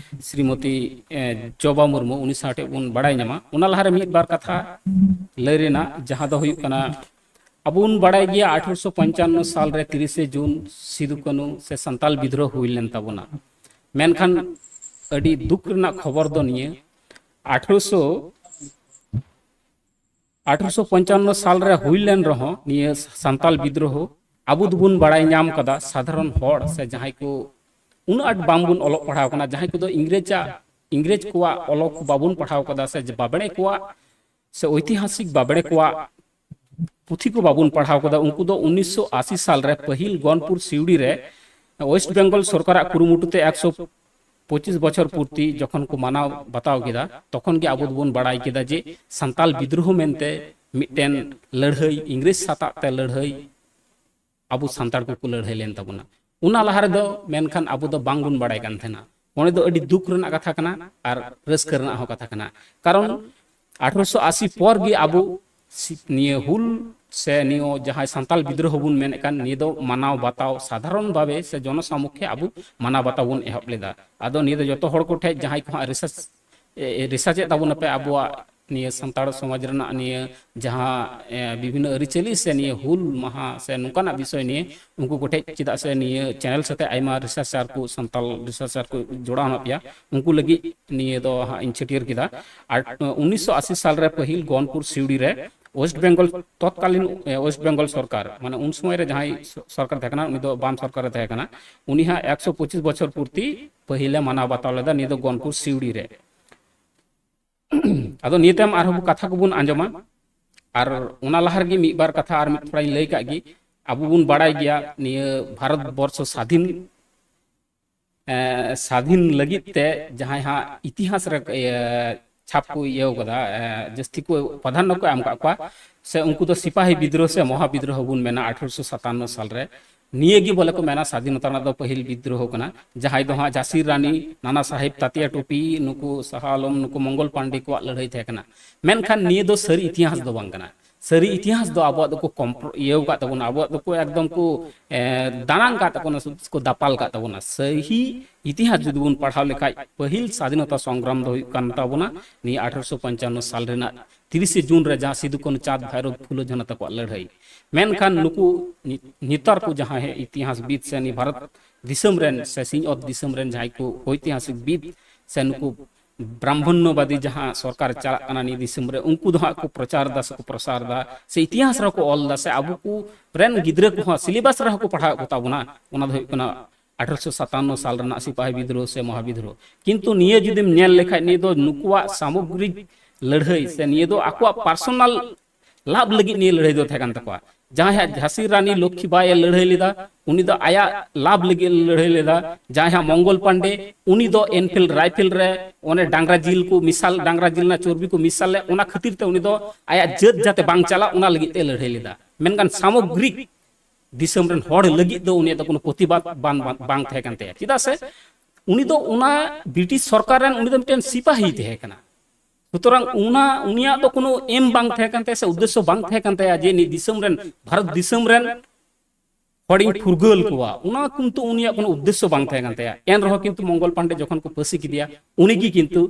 ᱥᱨᱤᱢᱚᱛᱤ, ᱮ, ᱡᱚᱵᱟ ᱢᱩᱨᱢᱩ, ᱩᱱᱤ ᱥᱟᱶ ᱴᱷᱮᱱ ᱵᱚᱱ ᱵᱟᱲᱟᱭ ᱧᱟᱢᱟ᱾ ᱚᱱᱟ ᱞᱟᱦᱟᱨᱮ ᱢᱤᱫ ᱵᱟᱨ ᱠᱟᱛᱷᱟ ᱞᱟᱹᱭ ᱨᱮᱱᱟᱜ, ᱡᱟᱦᱟᱸ ᱫᱚ ᱦᱩᱭᱩᱜ ᱠᱟᱱᱟ, ᱟᱵᱚ ᱵᱚᱱ ᱵᱟᱲᱟᱭ ᱜᱮᱭᱟ ᱟᱴᱷᱨᱚᱥᱚ ᱯᱚᱧᱪᱟᱱᱱᱚ ᱥᱟᱞ ᱨᱮ ᱛᱤᱨᱤᱥᱮ ᱡᱩᱱ ᱥᱤᱫᱩ ᱠᱟᱹᱱᱩ ᱥᱮ ᱥᱟᱱᱛᱟᱞ ᱵᱤᱫᱽᱨᱳᱦᱚ ᱦᱩᱭ ᱞᱮᱱ ᱛᱟᱵᱚᱱᱟ᱾ ᱢᱮᱱᱠᱷᱟᱱ ᱟᱹᱰᱤ ᱫᱩᱠ ᱨᱮᱱᱟᱜ ᱠᱷᱚᱵᱚᱨ ᱫᱚ ᱱᱤᱭᱟᱹ, ᱟᱴᱷᱨᱚᱥᱚ ᱟᱴᱷᱨᱚᱥᱚ ᱯᱚᱧᱪᱟᱱᱱᱚ ᱥᱟᱞ ᱨᱮ ᱦᱩᱭ ᱞᱮᱱ ᱨᱮᱦᱚᱸ ᱱᱤᱭᱟᱹ ᱥᱟᱱᱛᱟᱞ ᱵᱤᱫᱽᱨᱳᱦᱚ ᱟᱵᱚ ᱫᱚᱵᱚᱱ ᱵᱟᱲᱟᱭ ᱧᱟᱢ ᱠᱟᱫᱟ, ᱥᱟᱫᱷᱟᱨᱚᱱ ᱦᱚᱲ ᱥᱮ ᱡᱟᱦᱟᱸᱭ ᱠᱚ ᱩᱱᱟᱹᱜ ᱟᱸᱴ ᱵᱟᱝᱵᱚᱱ ᱚᱞᱚᱜ ᱯᱟᱲᱦᱟᱣ ᱠᱟᱱᱟ, ᱡᱟᱦᱟᱸᱭ ᱠᱚᱫᱚ ᱤᱝᱨᱮᱡᱟᱜ, ᱤᱝᱨᱮᱡᱽ ᱠᱚᱣᱟᱜ ᱚᱞᱚᱜ ᱠᱚ ᱵᱟᱵᱚᱱ ᱯᱟᱲᱦᱟᱣ ᱠᱟᱫᱟ, ᱥᱮ ᱵᱟᱵᱲᱮ ᱠᱚᱣᱟᱜ ᱥᱮ ᱳᱭᱛᱤᱦᱟᱥᱤᱠ ᱵᱟᱵᱲᱮ ᱠᱚᱣᱟᱜ ᱯᱩᱛᱷᱤ ᱠᱚ ᱵᱟᱵᱚᱱ ᱯᱟᱲᱦᱟᱣ ᱠᱟᱫᱟ᱾ ᱩᱱᱠᱩ ᱫᱚ ᱩᱱᱤᱥᱥᱚ ᱟᱥᱤ ᱥᱟᱞ ᱨᱮ ᱯᱟᱹᱦᱤᱞ ᱜᱚᱱᱯᱩᱨ ᱥᱤᱣᱲᱤ ᱨᱮ ᱳᱭᱮᱥᱴ ᱵᱮᱝᱜᱚᱞ ᱥᱚᱨᱠᱟᱨᱟᱜ ᱠᱩᱨᱩᱢᱩᱴᱩ ᱛᱮ ᱮᱠᱥᱚ ᱯᱚᱸᱪᱤᱥ ᱵᱚᱪᱷᱚᱨ ᱯᱩᱨᱛᱤ ᱡᱚᱠᱷᱚᱱ ᱠᱚ ᱢᱟᱱᱟᱣ ᱵᱟᱛᱟᱣ ᱠᱮᱫᱟ, ᱛᱚᱠᱷᱚᱱ ᱜᱮ ᱟᱵᱚ ᱫᱚᱵᱚᱱ ᱵᱟᱲᱟᱭ ᱠᱮᱫᱟ ᱡᱮ ᱥᱟᱱᱛᱟᱞ ᱵᱤᱫᱽᱨᱳᱦᱚ ᱢᱮᱱᱛᱮ ᱢᱤᱫᱴᱮᱱ ᱞᱟᱹᱲᱦᱟᱹᱭ, ᱤᱝᱨᱮᱡᱽ ᱥᱟᱛᱟᱜ ᱛᱮ ᱞᱟᱹᱲᱦᱟᱹᱭ ᱟᱵᱚ ᱥᱟᱱᱛᱟᱲ ᱠᱚᱠᱚ ᱞᱟᱹᱲᱦᱟᱹᱭ ᱞᱮᱱ ᱛᱟᱵᱚᱱᱟ᱾ ᱚᱱᱟ ᱞᱟᱦᱟ ᱨᱮᱫᱚ ᱢᱮᱱᱠᱷᱟᱱ ᱟᱵᱚ ᱫᱚ ᱵᱟᱝᱵᱚᱱ ᱵᱟᱲᱟᱭ ᱠᱟᱱ ᱛᱟᱦᱮᱱᱟ᱾ ᱚᱸᱰᱮ ᱫᱚ ᱟᱹᱰᱤ ᱫᱩᱠ ᱨᱮᱱᱟᱜ ᱠᱟᱛᱷᱟ ᱠᱟᱱᱟ ᱟᱨ ᱨᱟᱹᱥᱠᱟᱹ ᱨᱮᱱᱟᱜ ᱦᱚᱸ ᱠᱟᱛᱷᱟ ᱠᱟᱱᱟ᱾ ᱠᱟᱨᱚᱱ ᱟᱴᱷᱨᱚᱥᱚ ᱟᱥᱤ ᱯᱚᱨ ᱜᱮ ᱟᱵᱚ ᱥᱤ- ᱱᱤᱭᱟᱹ ᱦᱩᱞ ᱥᱮ ᱱᱤᱭᱟᱹ ᱡᱟᱦᱟᱸᱭ ᱥᱟᱱᱛᱟᱞ ᱵᱤᱫᱽᱨᱳᱦᱚ ᱵᱚᱱ ᱢᱮᱱᱮᱫ ᱠᱟᱱ, ᱱᱤᱭᱟᱹ ᱫᱚ ᱢᱟᱱᱟᱣ ᱵᱟᱛᱟᱣ ᱥᱟᱫᱷᱟᱨᱚᱱ ᱵᱷᱟᱵᱮ ᱥᱮ ᱡᱚᱱᱚ ᱥᱟᱢᱩᱠᱷᱮ ᱟᱵᱚ ᱢᱟᱱᱟᱣ ᱵᱟᱛᱟᱣ ᱵᱚᱱ ᱮᱦᱚᱵ ᱞᱮᱫᱟ᱾ ᱟᱫᱚ ᱱᱤᱭᱟᱹ ᱫᱚ ᱡᱚᱛᱚ ᱦᱚᱲ ᱠᱚᱴᱷᱮᱱ ᱡᱟᱦᱟᱸᱭ ᱠᱚ ᱦᱟᱸᱜ ᱨᱤᱥᱟᱨᱪ ᱮ, ᱨᱤᱥᱟᱨᱪ ᱮᱫ ᱛᱟᱵᱚᱱᱟᱯᱮ ᱟᱵᱚᱣᱟᱜ ᱱᱤᱭᱟᱹ ᱥᱟᱱᱛᱟᱲ ᱥᱚᱢᱟᱡᱽ ᱨᱮᱱᱟᱜ ᱱᱤᱭᱟᱹ ᱡᱟᱦᱟᱸ, ᱮ, ᱵᱤᱵᱷᱤᱱᱱᱚ ᱟᱹᱨᱤᱪᱟᱹᱞᱤ ᱥᱮ ᱱᱤᱭᱟᱹ ᱦᱩᱞ ᱢᱟᱦᱟ ᱥᱮ ᱱᱚᱝᱠᱟᱱᱟᱜ ᱵᱤᱥᱚᱭ ᱱᱤᱭᱮ ᱩᱱᱠᱩ ᱠᱚᱴᱷᱮᱡ, ᱪᱮᱫᱟᱜ ᱥᱮ ᱱᱤᱭᱟᱹ ᱪᱮᱱᱮᱞ ᱥᱟᱛᱮ ᱟᱭᱢᱟ ᱨᱤᱥᱟᱨᱪᱟᱨ ᱠᱚ, ᱥᱟᱱᱛᱟᱲ ᱨᱤᱥᱟᱨᱪᱟᱨ ᱠᱚ ᱡᱚᱲᱟᱣ ᱢᱮᱱᱟᱜ ᱯᱮᱭᱟ, ᱩᱱᱠᱩ ᱞᱟᱹᱜᱤᱫ ᱱᱤᱭᱟᱹ ᱫᱚ ᱦᱟᱸᱜ ᱤᱧ ᱪᱷᱟᱹᱴᱭᱟᱹᱨ ᱠᱮᱫᱟ᱾ ᱟᱨ ᱩᱱᱤᱥᱥᱚ ᱟᱥᱤ ᱥᱟᱞ ᱨᱮ ᱯᱟᱹᱦᱤᱞ ᱜᱚᱱᱯᱩᱨ ᱥᱤᱣᱲᱤ ᱨᱮ ᱳᱭᱮᱥᱴ ᱵᱮᱝᱜᱚᱞ, ᱛᱚᱛᱠᱟᱞᱤᱱ, ᱮ, ᱳᱭᱮᱥᱴ ᱵᱮᱝᱜᱚᱞ ᱥᱚᱨᱠᱟᱨ, ᱢᱟᱱᱮ ᱩᱱ ᱥᱚᱢᱚᱭ ᱨᱮ ᱡᱟᱦᱟᱸᱭ ᱥᱚ-, ᱥᱚᱨᱠᱟᱨ ᱛᱟᱦᱮᱸ ᱠᱟᱱᱟ, ᱩᱱᱤ ᱫᱚ ᱵᱟᱢ ᱥᱚᱨᱠᱟᱨ ᱨᱮ ᱛᱟᱦᱮᱸ ᱠᱟᱱᱟ, ᱩᱱᱤ ᱦᱟᱸᱜ ᱮᱠᱥᱚ ᱯᱚᱸᱪᱤᱥ ᱵᱚᱪᱷᱚᱨ ᱯᱩᱨᱛᱤ ᱯᱟᱹᱦᱤᱞᱮ ᱢᱟᱱᱟᱣ ᱵᱟᱛᱟᱣ ᱞᱮᱫᱟ, ᱱᱤᱭᱟᱹ ᱫᱚ ᱜᱚᱱᱯᱩᱨ ᱥᱤᱣᱲᱤ ᱨᱮ᱾ ᱟᱫᱚ ᱱᱤᱭᱟᱹ ᱛᱟᱭᱚᱢ ᱟᱨᱦᱚᱸ ᱠᱟᱛᱷᱟ ᱠᱚᱵᱚᱱ ᱟᱸᱡᱚᱢᱟ᱾ ᱟᱨ ᱚᱱᱟ ᱞᱟᱦᱟ ᱨᱮᱜᱮ ᱢᱤᱫ ᱵᱟᱨ ᱠᱟᱛᱷᱟ ᱟᱨ ᱢᱤᱫ ᱛᱷᱚᱲᱟᱧ ᱞᱟᱹᱭ ᱠᱟᱜ ᱜᱮ᱾ ᱟᱵᱚ ᱵᱚᱱ ᱵᱟᱲᱟᱭ ᱜᱮᱭᱟ, ᱱᱤᱭᱟᱹ ᱵᱷᱟᱨᱚᱛ ᱵᱚᱨᱥᱚ ᱥᱟᱫᱷᱤᱱ, ᱮ, ᱥᱟᱫᱷᱤᱱ ᱞᱟᱹᱜᱤᱫ ᱛᱮ ᱡᱟᱦᱟᱸᱭ ᱦᱟᱸᱜ ᱤᱛᱤᱦᱟᱥ ᱨᱮ, ᱤᱭᱟᱹ, ᱪᱷᱟᱯ ᱠᱚ ᱤᱭᱟᱹᱣ ᱠᱟᱫᱟ, ᱮ, ᱡᱟᱹᱥᱛᱤ ᱠᱚ ᱯᱨᱟᱫᱷᱟᱱᱱᱚ ᱠᱚ ᱮᱢ ᱠᱟᱜ ᱠᱚᱣᱟ, ᱥᱮ ᱩᱱᱠᱩ ᱫᱚ ᱥᱤᱯᱟᱦᱤ ᱵᱤᱫᱽᱨᱳᱦᱚ ᱥᱮ ᱢᱚᱦᱟ ᱵᱤᱫᱽᱨᱳᱦᱚ ᱵᱚᱱ ᱢᱮᱱᱟ ᱟᱴᱷᱨᱚᱥᱚ ᱥᱟᱛᱟᱱᱱᱚ ᱥᱟᱞ ᱨᱮ᱾ ᱱᱤᱭᱟᱹ ᱜᱮ ᱵᱚᱞᱮ ᱠᱚ ᱢᱮᱱᱟ ᱥᱟᱫᱷᱤᱱᱚᱛᱟ ᱨᱮᱱᱟᱜ ᱫᱚ ᱯᱟᱹᱦᱤᱞ ᱵᱤᱫᱽᱨᱳᱦᱚ ᱠᱟᱱᱟ, ᱡᱟᱦᱟᱸᱭ ᱫᱚ ᱦᱟᱸᱜ ᱡᱷᱟᱸᱥᱤ ᱨᱟᱱᱤ, ᱱᱟᱱᱟ ᱥᱟᱦᱮᱵᱽ ᱛᱟᱛᱭᱟ ᱴᱩᱯᱤ, ᱱᱩᱠᱩ ᱥᱟᱦᱟ ᱟᱞᱚᱢ, ᱱᱩᱠᱩ ᱢᱚᱝᱜᱚᱞ ᱯᱟᱱᱰᱮ ᱠᱚᱣᱟᱜ ᱞᱟᱹᱲᱦᱟᱹᱭ ᱛᱟᱦᱮᱸ ᱠᱟᱱᱟ᱾ ᱢᱮᱱᱠᱷᱟᱱ ᱱᱤᱭᱟᱹ ᱫᱚ ᱥᱟᱹᱨᱤ ᱤᱛᱤᱦᱟᱥ ᱫᱚ ᱵᱟᱝ ᱠᱟᱱᱟ᱾ ᱥᱟᱹᱨᱤ ᱤᱛᱤᱦᱟᱥ ᱫᱚ ᱟᱵᱚᱣᱟᱜ ᱫᱚᱠᱚ ᱠᱚᱢᱯᱨᱚ-, ᱤᱭᱟᱹᱣ ᱟᱠᱟᱫ ᱛᱟᱵᱚᱱᱟ, ᱟᱵᱚᱣᱟᱜ ᱫᱚᱠᱚ ᱮᱠᱫᱚᱢ ᱠᱚ, ᱮ, ᱫᱟᱱᱟᱝ ᱟᱠᱟᱫ ᱛᱟᱵᱚᱱᱟ, ᱥᱮ ᱠᱚ ᱫᱟᱯᱟᱞ ᱟᱠᱟᱫ ᱛᱟᱵᱚᱱᱟ᱾ ᱥᱟᱹᱦᱤ ᱤᱛᱤᱦᱟᱥ ᱡᱩᱫᱤ ᱵᱚᱱ ᱯᱟᱲᱦᱟᱣ ᱞᱮᱠᱷᱟᱡ, ᱯᱟᱹᱦᱤᱞ ᱥᱟᱫᱷᱤᱱᱚᱛᱟ ᱥᱚᱝᱜᱨᱟᱢ ᱫᱚ ᱦᱩᱭᱩᱜ ᱠᱟᱱ ᱛᱟᱵᱚᱱᱟ ᱱᱤᱭᱟᱹ ᱟᱴᱷᱨᱚᱥᱚ ᱯᱚᱧᱪᱟᱱᱱᱚ ᱥᱟᱞ ᱨᱮᱱᱟᱜ ᱛᱤᱨᱤᱥᱮ ᱡᱩᱱ ᱨᱮ, ᱡᱟᱦᱟᱸ ᱥᱤᱫᱩ, ᱠᱟᱹᱱᱦᱩ, ᱪᱟᱸᱫᱽ, ᱵᱷᱟᱭᱨᱳ, ᱯᱷᱩᱞᱳ, ᱡᱷᱟᱱᱚ ᱛᱟᱠᱚᱣᱟᱜ ᱞᱟᱹᱲᱦᱟᱹᱭ᱾ ᱢᱮᱱᱠᱷᱟᱱ ᱱᱩᱠᱩ ᱱᱤ-, ᱱᱮᱛᱟᱨ ᱠᱚ ᱡᱟᱦᱟᱸᱭ ᱤᱛᱤᱦᱟᱥᱵᱤᱫ ᱥᱮ ᱱᱤ ᱵᱷᱟᱨᱚᱛ ᱫᱤᱥᱚᱢ ᱨᱮᱱ ᱥᱮ ᱥᱤᱧᱚᱛ ᱫᱤᱥᱚᱢ ᱨᱮᱱ ᱡᱟᱦᱟᱸᱭ ᱠᱚ ᱳᱭᱛᱤᱦᱟᱥᱤᱠ ᱵᱤᱫ ᱥᱮ ᱱᱩᱠᱩ ᱵᱨᱟᱦᱢᱚᱱᱱᱚᱵᱟᱫᱤ ᱡᱟᱦᱟᱸ ᱥᱚᱨᱠᱟᱨ ᱪᱟᱞᱟᱜ ᱠᱟᱱᱟ ᱱᱤᱭᱟᱹ ᱫᱤᱥᱚᱢ ᱨᱮ, ᱩᱱᱠᱩ ᱫᱚ ᱦᱟᱸᱜ ᱠᱚ ᱯᱨᱚᱪᱟᱨ ᱮᱫᱟ ᱥᱮ ᱠᱚ ᱯᱨᱚᱥᱟᱨ ᱮᱫᱟ, ᱥᱮ ᱤᱛᱤᱦᱟᱥ ᱨᱮᱦᱚᱸ ᱠᱚ ᱚᱞ ᱮᱫᱟ, ᱥᱮ ᱟᱵᱚ ᱠᱚ ᱨᱮᱱ ᱜᱤᱫᱽᱨᱟᱹ ᱠᱚᱦᱚᱸ ᱥᱤᱞᱮᱵᱟᱥ ᱨᱮᱦᱚᱸ ᱠᱚ ᱯᱟᱲᱦᱟᱣᱮᱫ ᱠᱚ ᱛᱟᱵᱚᱱᱟ᱾ ᱚᱱᱟ ᱫᱚ ᱦᱩᱭᱩᱜ ᱠᱟᱱᱟ ᱟᱴᱷᱨᱚᱥᱚ ᱥᱟᱛᱟᱱᱱᱚ ᱥᱟᱞ ᱨᱮᱱᱟᱜ ᱥᱤᱯᱟᱦᱤ ᱵᱤᱫᱽᱨᱳᱦᱚ ᱥᱮ ᱢᱚᱦᱟ ᱵᱤᱫᱽᱨᱳᱦᱚ᱾ ᱠᱤᱱᱛᱩ ᱱᱤᱭᱟᱹ ᱡᱩᱫᱤᱢ ᱧᱮᱞ ᱞᱮᱠᱷᱟᱡ, ᱱᱤᱭᱟᱹ ᱫᱚ ᱱᱩᱠᱩᱣᱟᱜ ᱥᱟᱢᱚᱜᱽᱨᱤᱠ ᱞᱟᱹᱲᱦᱟᱹᱭ ᱥᱮ ᱱᱤᱭᱟᱹ ᱫᱚ ᱟᱠᱚᱣᱟᱜ ᱯᱟᱨᱥᱚᱱᱟᱞ ᱞᱟᱵᱷ ᱞᱟᱹᱜᱤᱫ ᱱᱤᱭᱟᱹ ᱞᱟᱹᱲᱦᱟᱹᱭ ᱫᱚ ᱛᱟᱦᱮᱸ ᱠᱟᱱ ᱛᱟᱠᱚᱣᱟ᱾ ᱡᱟᱦᱟᱸᱭ ᱦᱟᱸᱜ ᱡᱷᱟᱸᱥᱤ ᱨᱟᱱᱤ ᱞᱚᱠᱠᱷᱤᱵᱟᱭ ᱮ ᱞᱟᱹᱲᱦᱟᱹᱭ ᱞᱮᱫᱟ, ᱩᱱᱤ ᱫᱚ ᱟᱭᱟᱜ ᱞᱟᱵᱷ ᱞᱟᱹᱜᱤᱫ ᱮ ᱞᱟᱹᱲᱦᱟᱹᱭ ᱞᱮᱫᱟ᱾ ᱡᱟᱦᱟᱸᱭ ᱦᱟᱸᱜ ᱢᱚᱝᱜᱚᱞ ᱯᱟᱱᱰᱮ, ᱩᱱᱤ ᱫᱚ ᱮᱱᱯᱷᱤᱞᱰ ᱨᱟᱭᱯᱷᱮᱞ ᱨᱮ ᱚᱱᱮ ᱰᱟᱝᱨᱟ ᱡᱤᱞ ᱠᱚ ᱢᱮᱥᱟᱞ, ᱰᱟᱝᱨᱟ ᱡᱤᱞ ᱨᱮᱱᱟᱜ ᱪᱚᱨᱵᱤ ᱠᱚ ᱢᱮᱥᱟᱞ ᱞᱮᱫ, ᱚᱱᱟ ᱠᱷᱟᱹᱛᱤᱨ ᱛᱮ ᱩᱱᱤ ᱫᱚ ᱟᱭᱟᱜ ᱡᱟᱹᱛ ᱡᱟᱛᱮ ᱵᱟᱝ ᱪᱟᱞᱟᱜ, ᱚᱱᱟ ᱞᱟᱹᱜᱤᱫ ᱛᱮ ᱞᱟᱹᱲᱦᱟᱹᱭ ᱞᱮᱫᱟ᱾ ᱢᱮᱱᱠᱷᱟᱱ ᱥᱟᱢᱚᱜᱽᱨᱤᱠ ᱫᱤᱥᱚᱢ ᱨᱮᱱ ᱦᱚᱲ ᱞᱟᱹᱜᱤᱫ ᱫᱚ ᱩᱱᱤᱭᱟᱜ ᱫᱚ ᱠᱳᱱᱳ ᱯᱨᱚᱛᱤᱵᱟᱫ ᱵᱟᱝ, ᱵᱟᱝ, ᱵᱟᱝ ᱛᱟᱦᱮᱸ ᱠᱟᱱ ᱛᱟᱭᱟ᱾ ᱪᱮᱫᱟᱜ ᱥᱮ ᱩᱱᱤ ᱫᱚ ᱚᱱᱟ ᱵᱨᱤᱴᱤᱥ ᱥᱚᱨᱠᱟᱨ ᱨᱮᱱ ᱩᱱᱤ ᱫᱚ ᱢᱤᱫᱴᱮᱱ ᱥᱤᱯᱟᱦᱤ ᱛᱟᱦᱮᱸ ᱠᱟᱱᱟ᱾ ᱥᱩᱛᱚᱨᱟᱝ ᱚᱱᱟ ᱩᱱᱤᱭᱟᱜ ᱫᱚ ᱠᱳᱱᱳ ᱮᱢ ᱵᱟᱝ ᱛᱟᱦᱮᱸ ᱠᱟᱱ ᱛᱟᱭᱟ ᱥᱮ ᱩᱫᱽᱫᱮᱥᱥᱚ ᱵᱟᱝ ᱛᱟᱦᱮᱸ ᱠᱟᱱ ᱛᱟᱭᱟ ᱡᱮ ᱱᱤᱭᱟᱹ ᱫᱤᱥᱚᱢ ᱨᱮᱱ, ᱵᱷᱟᱨᱚᱛ ᱫᱤᱥᱚᱢ ᱨᱮᱱ ᱦᱚᱲᱤᱧ ᱯᱷᱩᱨᱜᱟᱹᱞ ᱠᱚᱣᱟ, ᱚᱱᱟ ᱠᱤᱱᱛᱩ ᱩᱱᱤᱭᱟᱜ ᱠᱳᱱᱳ ᱩᱫᱽᱫᱮᱥᱥᱚ ᱵᱟᱝ ᱛᱟᱦᱮᱸ ᱠᱟᱱ ᱛᱟᱭᱟ᱾ ᱮᱱ ᱨᱮᱦᱚᱸ ᱠᱤᱱᱛᱩ ᱢᱚᱝᱜᱚᱞ ᱯᱟᱱᱰᱮ ᱡᱚᱠᱷᱚᱱ ᱠᱚ ᱯᱷᱟᱹᱥᱤ ᱠᱮᱫᱮᱭᱟ, ᱩᱱᱤᱜᱮ ᱠᱤᱱᱛᱩ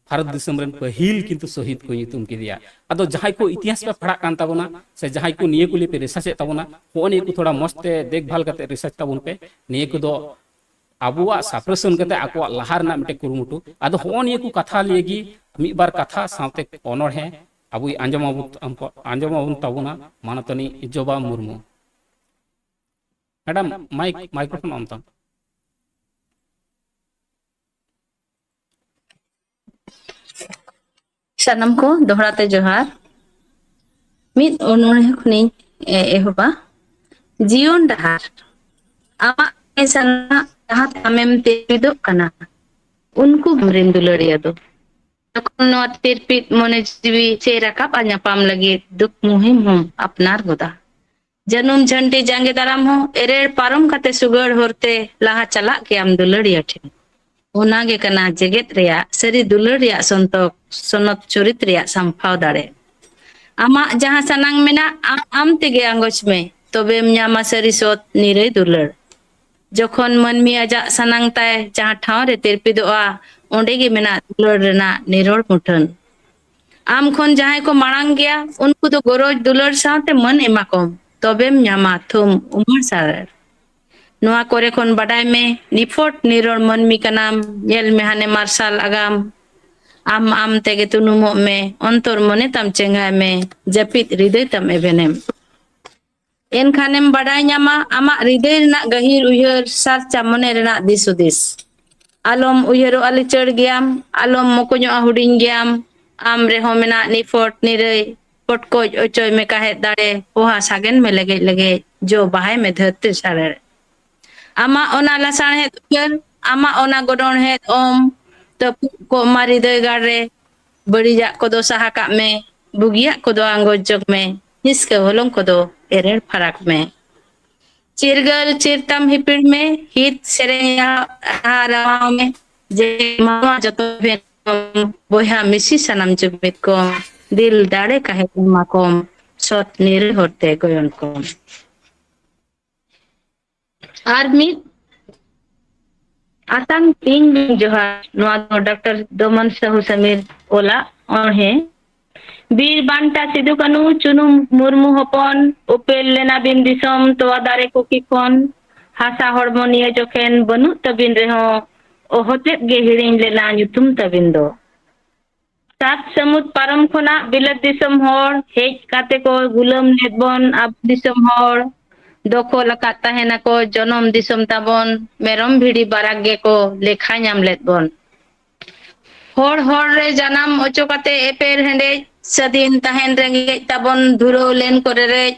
ᱵᱷᱟᱨᱚᱛ ᱫᱤᱥᱚᱢ ᱨᱮᱱ ᱯᱟᱹᱦᱤᱞ ᱠᱤᱱᱛᱩ ᱥᱚᱦᱤᱫ ᱠᱚ ᱧᱩᱛᱩᱢ ᱠᱮᱫᱮᱭᱟ᱾ ᱟᱫᱚ ᱡᱟᱦᱟᱸᱭ ᱠᱚ ᱤᱛᱤᱦᱟᱥ ᱯᱮ ᱯᱟᱲᱦᱟᱜ ᱠᱟᱱ ᱛᱟᱵᱚᱱᱟ, ᱥᱮ ᱡᱟᱦᱟᱸᱭ ᱠᱚ ᱱᱤᱭᱟᱹ ᱠᱚ ᱞᱤᱭᱮ ᱯᱮ ᱨᱤᱥᱟᱨᱪ ᱮᱫ ᱛᱟᱵᱚᱱᱟ, ᱦᱚᱸᱜᱼᱚ ᱱᱤᱭᱟᱹ ᱠᱚ ᱛᱷᱚᱲᱟ ᱢᱚᱸᱡᱽ ᱛᱮ ᱫᱮᱠᱷᱵᱷᱟᱞ ᱠᱟᱛᱮ ᱨᱤᱥᱟᱨᱪ ᱛᱟᱵᱚᱱ ᱯᱮ᱾ ᱱᱤᱭᱟᱹ ᱠᱚᱫᱚ ᱟᱵᱚᱣᱟᱜ ᱥᱟᱯᱨᱮᱥᱚᱱ ᱠᱟᱛᱮ ᱟᱠᱚᱣᱟᱜ ᱞᱟᱦᱟ ᱨᱮᱱᱟᱜ ᱢᱤᱫᱴᱮᱱ ᱠᱩᱨᱩᱢᱩᱴᱩ᱾ ᱟᱫᱚ ᱦᱚᱸᱜᱼᱚ ᱱᱤᱭᱟᱹ ᱠᱚ ᱠᱟᱛᱷᱟ ᱞᱤᱭᱮ ᱜᱮ ᱢᱤᱫ ᱵᱟᱨ ᱠᱟᱛᱷᱟ ᱥᱟᱶᱛᱮ ᱚᱱᱚᱬᱦᱮ ᱟᱵᱚᱭ ᱟᱸᱡᱚᱢ ᱟᱵᱚᱱ, ᱟᱸᱡᱚᱢ ᱟᱵᱚᱱ ᱛᱟᱵᱚᱱᱟ ᱢᱟᱱᱚᱛᱟᱱᱤ ᱡᱚᱵᱟ ᱢᱩᱨᱢᱩ᱾ ᱢᱮᱰᱟᱢ, ᱢᱟᱭᱤᱠ, ᱢᱟᱭᱠᱨᱳᱯᱷᱳᱱ on ᱛᱟᱢ᱾ ᱥᱟᱱᱟᱢ ᱠᱚ ᱫᱚᱦᱲᱟ ᱛᱮ ᱡᱚᱦᱟᱨ᱾ ᱢᱤᱫ ᱚᱱᱚᱬᱦᱮ ᱠᱷᱚᱱᱤᱧ ᱮ-, ᱮᱦᱚᱵᱟ᱾ ᱡᱤᱭᱚᱱ ᱰᱟᱦᱟᱨ᱾ ᱟᱢᱟᱜ ᱠᱟᱹᱢᱤ ᱥᱟᱱᱟ ᱡᱟᱦᱟᱸ ᱛᱮ ᱟᱢᱮᱢ ᱛᱤᱨᱯᱤᱫᱚᱜ ᱠᱟᱱᱟ, ᱩᱱᱠᱩ ᱟᱢᱨᱮᱱ ᱫᱩᱞᱟᱹᱲᱤᱭᱟᱹ ᱫᱚ᱾ ᱡᱚᱠᱷᱚᱱ ᱱᱚᱣᱟ ᱛᱤᱨᱯᱤᱫ ᱢᱚᱱᱮ ᱡᱤᱣᱤ ᱪᱮ ᱨᱟᱠᱟᱵ ᱟᱨ ᱧᱟᱯᱟᱢ ᱞᱟᱹᱜᱤᱫ ᱫᱩᱠ ᱢᱩᱦᱤᱢ ᱦᱚᱸᱢ ᱟᱯᱱᱟᱨ ᱜᱚᱫᱟ᱾ ᱡᱟᱹᱱᱩᱢ ᱡᱷᱟᱹᱱᱴᱤ ᱡᱟᱸᱜᱮ ᱫᱟᱨᱟᱢ ᱦᱚᱸ ᱮᱨᱮᱲ ᱯᱟᱨᱚᱢ ᱠᱟᱛᱮ ᱥᱩᱜᱟᱹᱲ ᱦᱚᱨᱛᱮ ᱞᱟᱦᱟ ᱪᱟᱞᱟᱜ ᱜᱮᱭᱟᱢ ᱫᱩᱞᱟᱹᱲᱤᱭᱟᱹ ᱴᱷᱮᱱ᱾ ᱚᱱᱟ ᱜᱮ ᱠᱟᱱᱟ ᱡᱮᱜᱮᱛ ᱨᱮᱭᱟᱜ ᱥᱟᱹᱨᱤ ᱫᱩᱞᱟᱹᱲ ᱨᱮᱭᱟᱜ ᱥᱚᱱᱛᱚᱠ, ᱥᱚᱱᱚᱛ ᱪᱚᱨᱤᱛ ᱨᱮᱭᱟᱜ ᱥᱟᱢᱯᱷᱟᱣ ᱫᱟᱲᱮ᱾ ᱟᱢᱟᱜ ᱡᱟᱦᱟᱸ ᱥᱟᱱᱟᱝ ᱢᱮᱱᱟᱜ, ᱟᱢ, ᱟᱢ ᱛᱮᱜᱮ ᱟᱸᱜᱚᱪ ᱢᱮ, ᱛᱚᱵᱮᱢ ᱧᱟᱢᱟ ᱥᱟᱹᱨᱤ ᱥᱚᱛ ᱱᱤᱨᱟᱹᱭ ᱫᱩᱞᱟᱹᱲ᱾ ᱡᱚᱠᱷᱚᱱ ᱢᱟᱹᱱᱢᱤ ᱟᱡᱟᱜ ᱥᱟᱱᱟᱝ ᱛᱟᱭ ᱡᱟᱦᱟᱸ ᱴᱷᱟᱶ ᱨᱮ ᱛᱤᱨᱯᱤᱫᱚᱜᱼᱟ, ᱚᱸᱰᱮ ᱜᱮ ᱢᱮᱱᱟᱜ ᱫᱩᱞᱟᱹᱲ ᱨᱮᱱᱟᱜ ᱱᱤᱨᱚᱲ ᱢᱩᱴᱷᱟᱹᱱ᱾ ᱟᱢ ᱠᱷᱚᱱ ᱡᱟᱦᱟᱸᱭ ᱠᱚ ᱢᱟᱲᱟᱝ ᱜᱮᱭᱟ, ᱩᱱᱠᱩ ᱫᱚ ᱜᱚᱨᱚᱡᱽ ᱫᱩᱞᱟᱹᱲ ᱥᱟᱶᱛᱮ ᱢᱟᱹᱱ ᱮᱢᱟ ᱠᱚᱢ, ᱛᱚᱵᱮᱢ ᱧᱟᱢᱟ ᱛᱷᱩᱢ ᱩᱢᱟᱹᱲ ᱥᱟᱨᱮᱲ᱾ ᱱᱚᱣᱟ ᱠᱚᱨᱮ ᱠᱷᱚᱱ ᱵᱟᱰᱟᱭ ᱢᱮ, ᱱᱤᱯᱷᱚᱴ ᱱᱤᱨᱚᱲ ᱢᱟᱹᱱᱢᱤ ᱠᱟᱱᱟᱢ, ᱧᱮᱞ ᱢᱮ ᱦᱟᱱᱮ ᱢᱟᱨᱥᱟᱞ ᱟᱜᱟᱢ᱾ ᱟᱢ ᱟᱢ ᱛᱮᱜᱮ ᱛᱩᱱᱩᱢᱚᱜ ᱢᱮ, ᱚᱱᱛᱚᱨ ᱢᱚᱱᱮ ᱛᱟᱢ ᱪᱮᱸᱜᱷᱟᱭ ᱢᱮ, ᱡᱟᱹᱯᱤᱫ ᱨᱤᱫᱟᱹᱭ ᱛᱟᱢ ᱮᱵᱷᱮᱱᱮᱢ᱾ ᱮᱱᱠᱷᱟᱱᱮᱢ ᱵᱟᱰᱟᱭ ᱧᱟᱢᱟ ᱟᱢᱟᱜ ᱦᱨᱤᱫᱟᱹᱭ ᱨᱮᱱᱟᱜ ᱜᱟᱹᱦᱤᱨ ᱩᱭᱦᱟᱹᱨ, ᱥᱟᱨᱪᱟ ᱢᱚᱱᱮ ᱨᱮᱱᱟᱜ ᱫᱤᱥ ᱦᱩᱫᱤᱥ᱾ ᱟᱞᱚᱢ ᱩᱭᱦᱟᱹᱨᱚᱜᱼᱟ ᱞᱤᱪᱟᱹᱲ ᱜᱮᱭᱟᱢ, ᱟᱞᱚᱢ ᱢᱚᱠᱚᱧᱚᱜᱼᱟ ᱦᱩᱰᱤᱧ ᱜᱮᱭᱟᱢ᱾ ᱟᱢ ᱨᱮᱦᱚᱸ ᱢᱮᱱᱟᱜ ᱱᱤᱯᱷᱚᱴ ᱱᱤᱨᱟᱹᱭ, ᱯᱚᱴᱠᱚᱡ ᱚᱪᱚᱭ ᱢᱮ ᱠᱟᱦᱮᱫ ᱫᱟᱲᱮ, ᱯᱚᱦᱟ ᱥᱟᱜᱮᱱ ᱢᱮ ᱞᱮᱜᱮᱡ ᱞᱮᱜᱮᱡ, ᱡᱚ ᱵᱟᱦᱟᱭ ᱢᱮ ᱫᱷᱟᱹᱨᱛᱤ ᱥᱟᱨᱮᱲ᱾ ᱟᱢᱟᱜ ᱚᱱᱟ ᱞᱟᱥᱟᱬᱦᱮᱫ ᱩᱭᱦᱟᱹᱨ, ᱟᱢᱟᱜ ᱚᱱᱟ ᱜᱚᱰᱚᱬᱦᱮᱫ ᱚᱢ, ᱛᱟᱹᱯᱩᱜ ᱠᱚᱜ ᱢᱟ ᱦᱨᱤᱫᱟᱹᱭ ᱜᱟᱲ ᱨᱮ᱾ ᱵᱟᱹᱲᱤᱡᱟᱜ ᱠᱚᱫᱚ ᱥᱟᱦᱟ ᱠᱟᱜ ᱢᱮ, ᱵᱩᱜᱤᱭᱟᱜ ᱠᱚᱫᱚ ᱟᱸᱜᱚᱪ ᱡᱚᱝ ᱢᱮ, ᱦᱤᱸᱥᱠᱟᱹ ᱦᱚᱞᱚᱝ ᱠᱚᱫᱚ ᱮᱨᱮᱲ ᱯᱷᱟᱨᱟᱠ ᱢᱮ᱾ ᱪᱤᱨᱜᱟᱹᱞ ᱪᱤᱨᱛᱟᱢ ᱦᱤᱯᱤᱲ ᱢᱮ, ᱦᱤᱛ ᱥᱮᱨᱮᱧ ᱨᱟᱦᱟ ᱨᱟᱣᱟᱣ ᱢᱮ, ᱡᱮ ᱢᱟᱱᱣᱟ ᱡᱚᱛᱚ ᱵᱷᱮᱫ ᱠᱚᱢ, ᱵᱚᱭᱦᱟ ᱢᱤᱥᱤ ᱥᱟᱱᱟᱢ ᱡᱩᱢᱤᱫ ᱠᱚᱢ, ᱫᱤᱞ ᱫᱟᱲᱮ ᱠᱟᱦᱮᱫ ᱮᱢᱟ ᱠᱚᱢ, ᱥᱚᱛ ᱱᱤᱨᱟᱹ ᱦᱚᱨᱛᱮ ᱜᱚᱭᱚᱱ ᱠᱚᱢ᱾ ᱟᱨ ᱢᱤᱫ ᱟᱛᱟᱝ ᱛᱤᱧ ᱵᱤᱱ ᱡᱚᱦᱟᱨ, ᱱᱚᱣᱟ ᱫᱚ ᱰᱟᱠᱛᱟᱨ ᱫᱚᱢᱚᱱ ᱥᱟᱦᱩ ᱥᱟᱢᱤᱨ ᱚᱞᱟᱜ ᱚᱬᱦᱮ᱾ ᱵᱤᱨ ᱵᱟᱱᱴᱟ ᱥᱤᱫᱩ ᱠᱟᱹᱱᱩ ᱪᱩᱱᱩ ᱢᱩᱨᱢᱩ ᱦᱚᱯᱚᱱ, ᱩᱯᱮᱞ ᱞᱮᱱᱟ ᱵᱤᱱ ᱫᱤᱥᱚᱢ ᱛᱚᱣᱟ ᱫᱟᱨᱮ ᱠᱚᱠᱤ ᱠᱷᱚᱱ᱾ ᱦᱟᱥᱟ ᱦᱚᱲᱢᱚ ᱱᱤᱭᱟᱹ ᱡᱚᱠᱷᱮᱱ ᱵᱟᱹᱱᱩᱜ ᱛᱟᱹᱵᱤᱱ ᱨᱮᱦᱚᱸ, ᱚᱦᱚᱛᱮᱫ ᱜᱮ ᱦᱤᱲᱤᱧ ᱞᱮᱱᱟ ᱧᱩᱛᱩᱢ ᱛᱟᱹᱵᱤᱱ ᱫᱚ᱾ ᱥᱟᱛ ᱥᱟᱹᱢᱩᱫ ᱯᱟᱨᱚᱢ ᱠᱷᱚᱱᱟᱜ ᱵᱤᱞᱟᱹᱛ ᱫᱤᱥᱚᱢ ᱦᱚᱲ ᱦᱮᱡ ᱠᱟᱛᱮ ᱠᱚ ᱜᱩᱞᱟᱹᱢ ᱞᱮᱫ ᱵᱚᱱ ᱟᱵᱚ ᱫᱤᱥᱚᱢ ᱦᱚᱲ᱾ ᱫᱚᱠᱷᱚᱞ ᱟᱠᱟᱫ ᱛᱟᱦᱮᱱᱟᱠᱚ ᱡᱚᱱᱚᱢ ᱫᱤᱥᱚᱢ ᱛᱟᱵᱚᱱ, ᱢᱮᱨᱚᱢ ᱵᱷᱤᱰᱤ ᱵᱟᱨᱟᱠ ᱜᱮᱠᱚ ᱞᱮᱠᱷᱟ ᱧᱟᱢ ᱞᱮᱫ ᱵᱚᱱ᱾ ᱦᱚᱲ ᱦᱚᱲ ᱨᱮ ᱡᱟᱱᱟᱢ ᱚᱪᱚ ᱠᱟᱛᱮ ᱮᱯᱮᱨ ᱦᱮᱸᱰᱮᱡ, ᱥᱟᱹᱫᱷᱤᱱ ᱛᱟᱦᱮᱱ ᱨᱮᱸᱜᱮᱡ ᱛᱟᱵᱚᱱ ᱫᱷᱩᱨᱟᱹᱣ ᱞᱮᱱ ᱠᱚ ᱨᱮᱨᱮᱡ᱾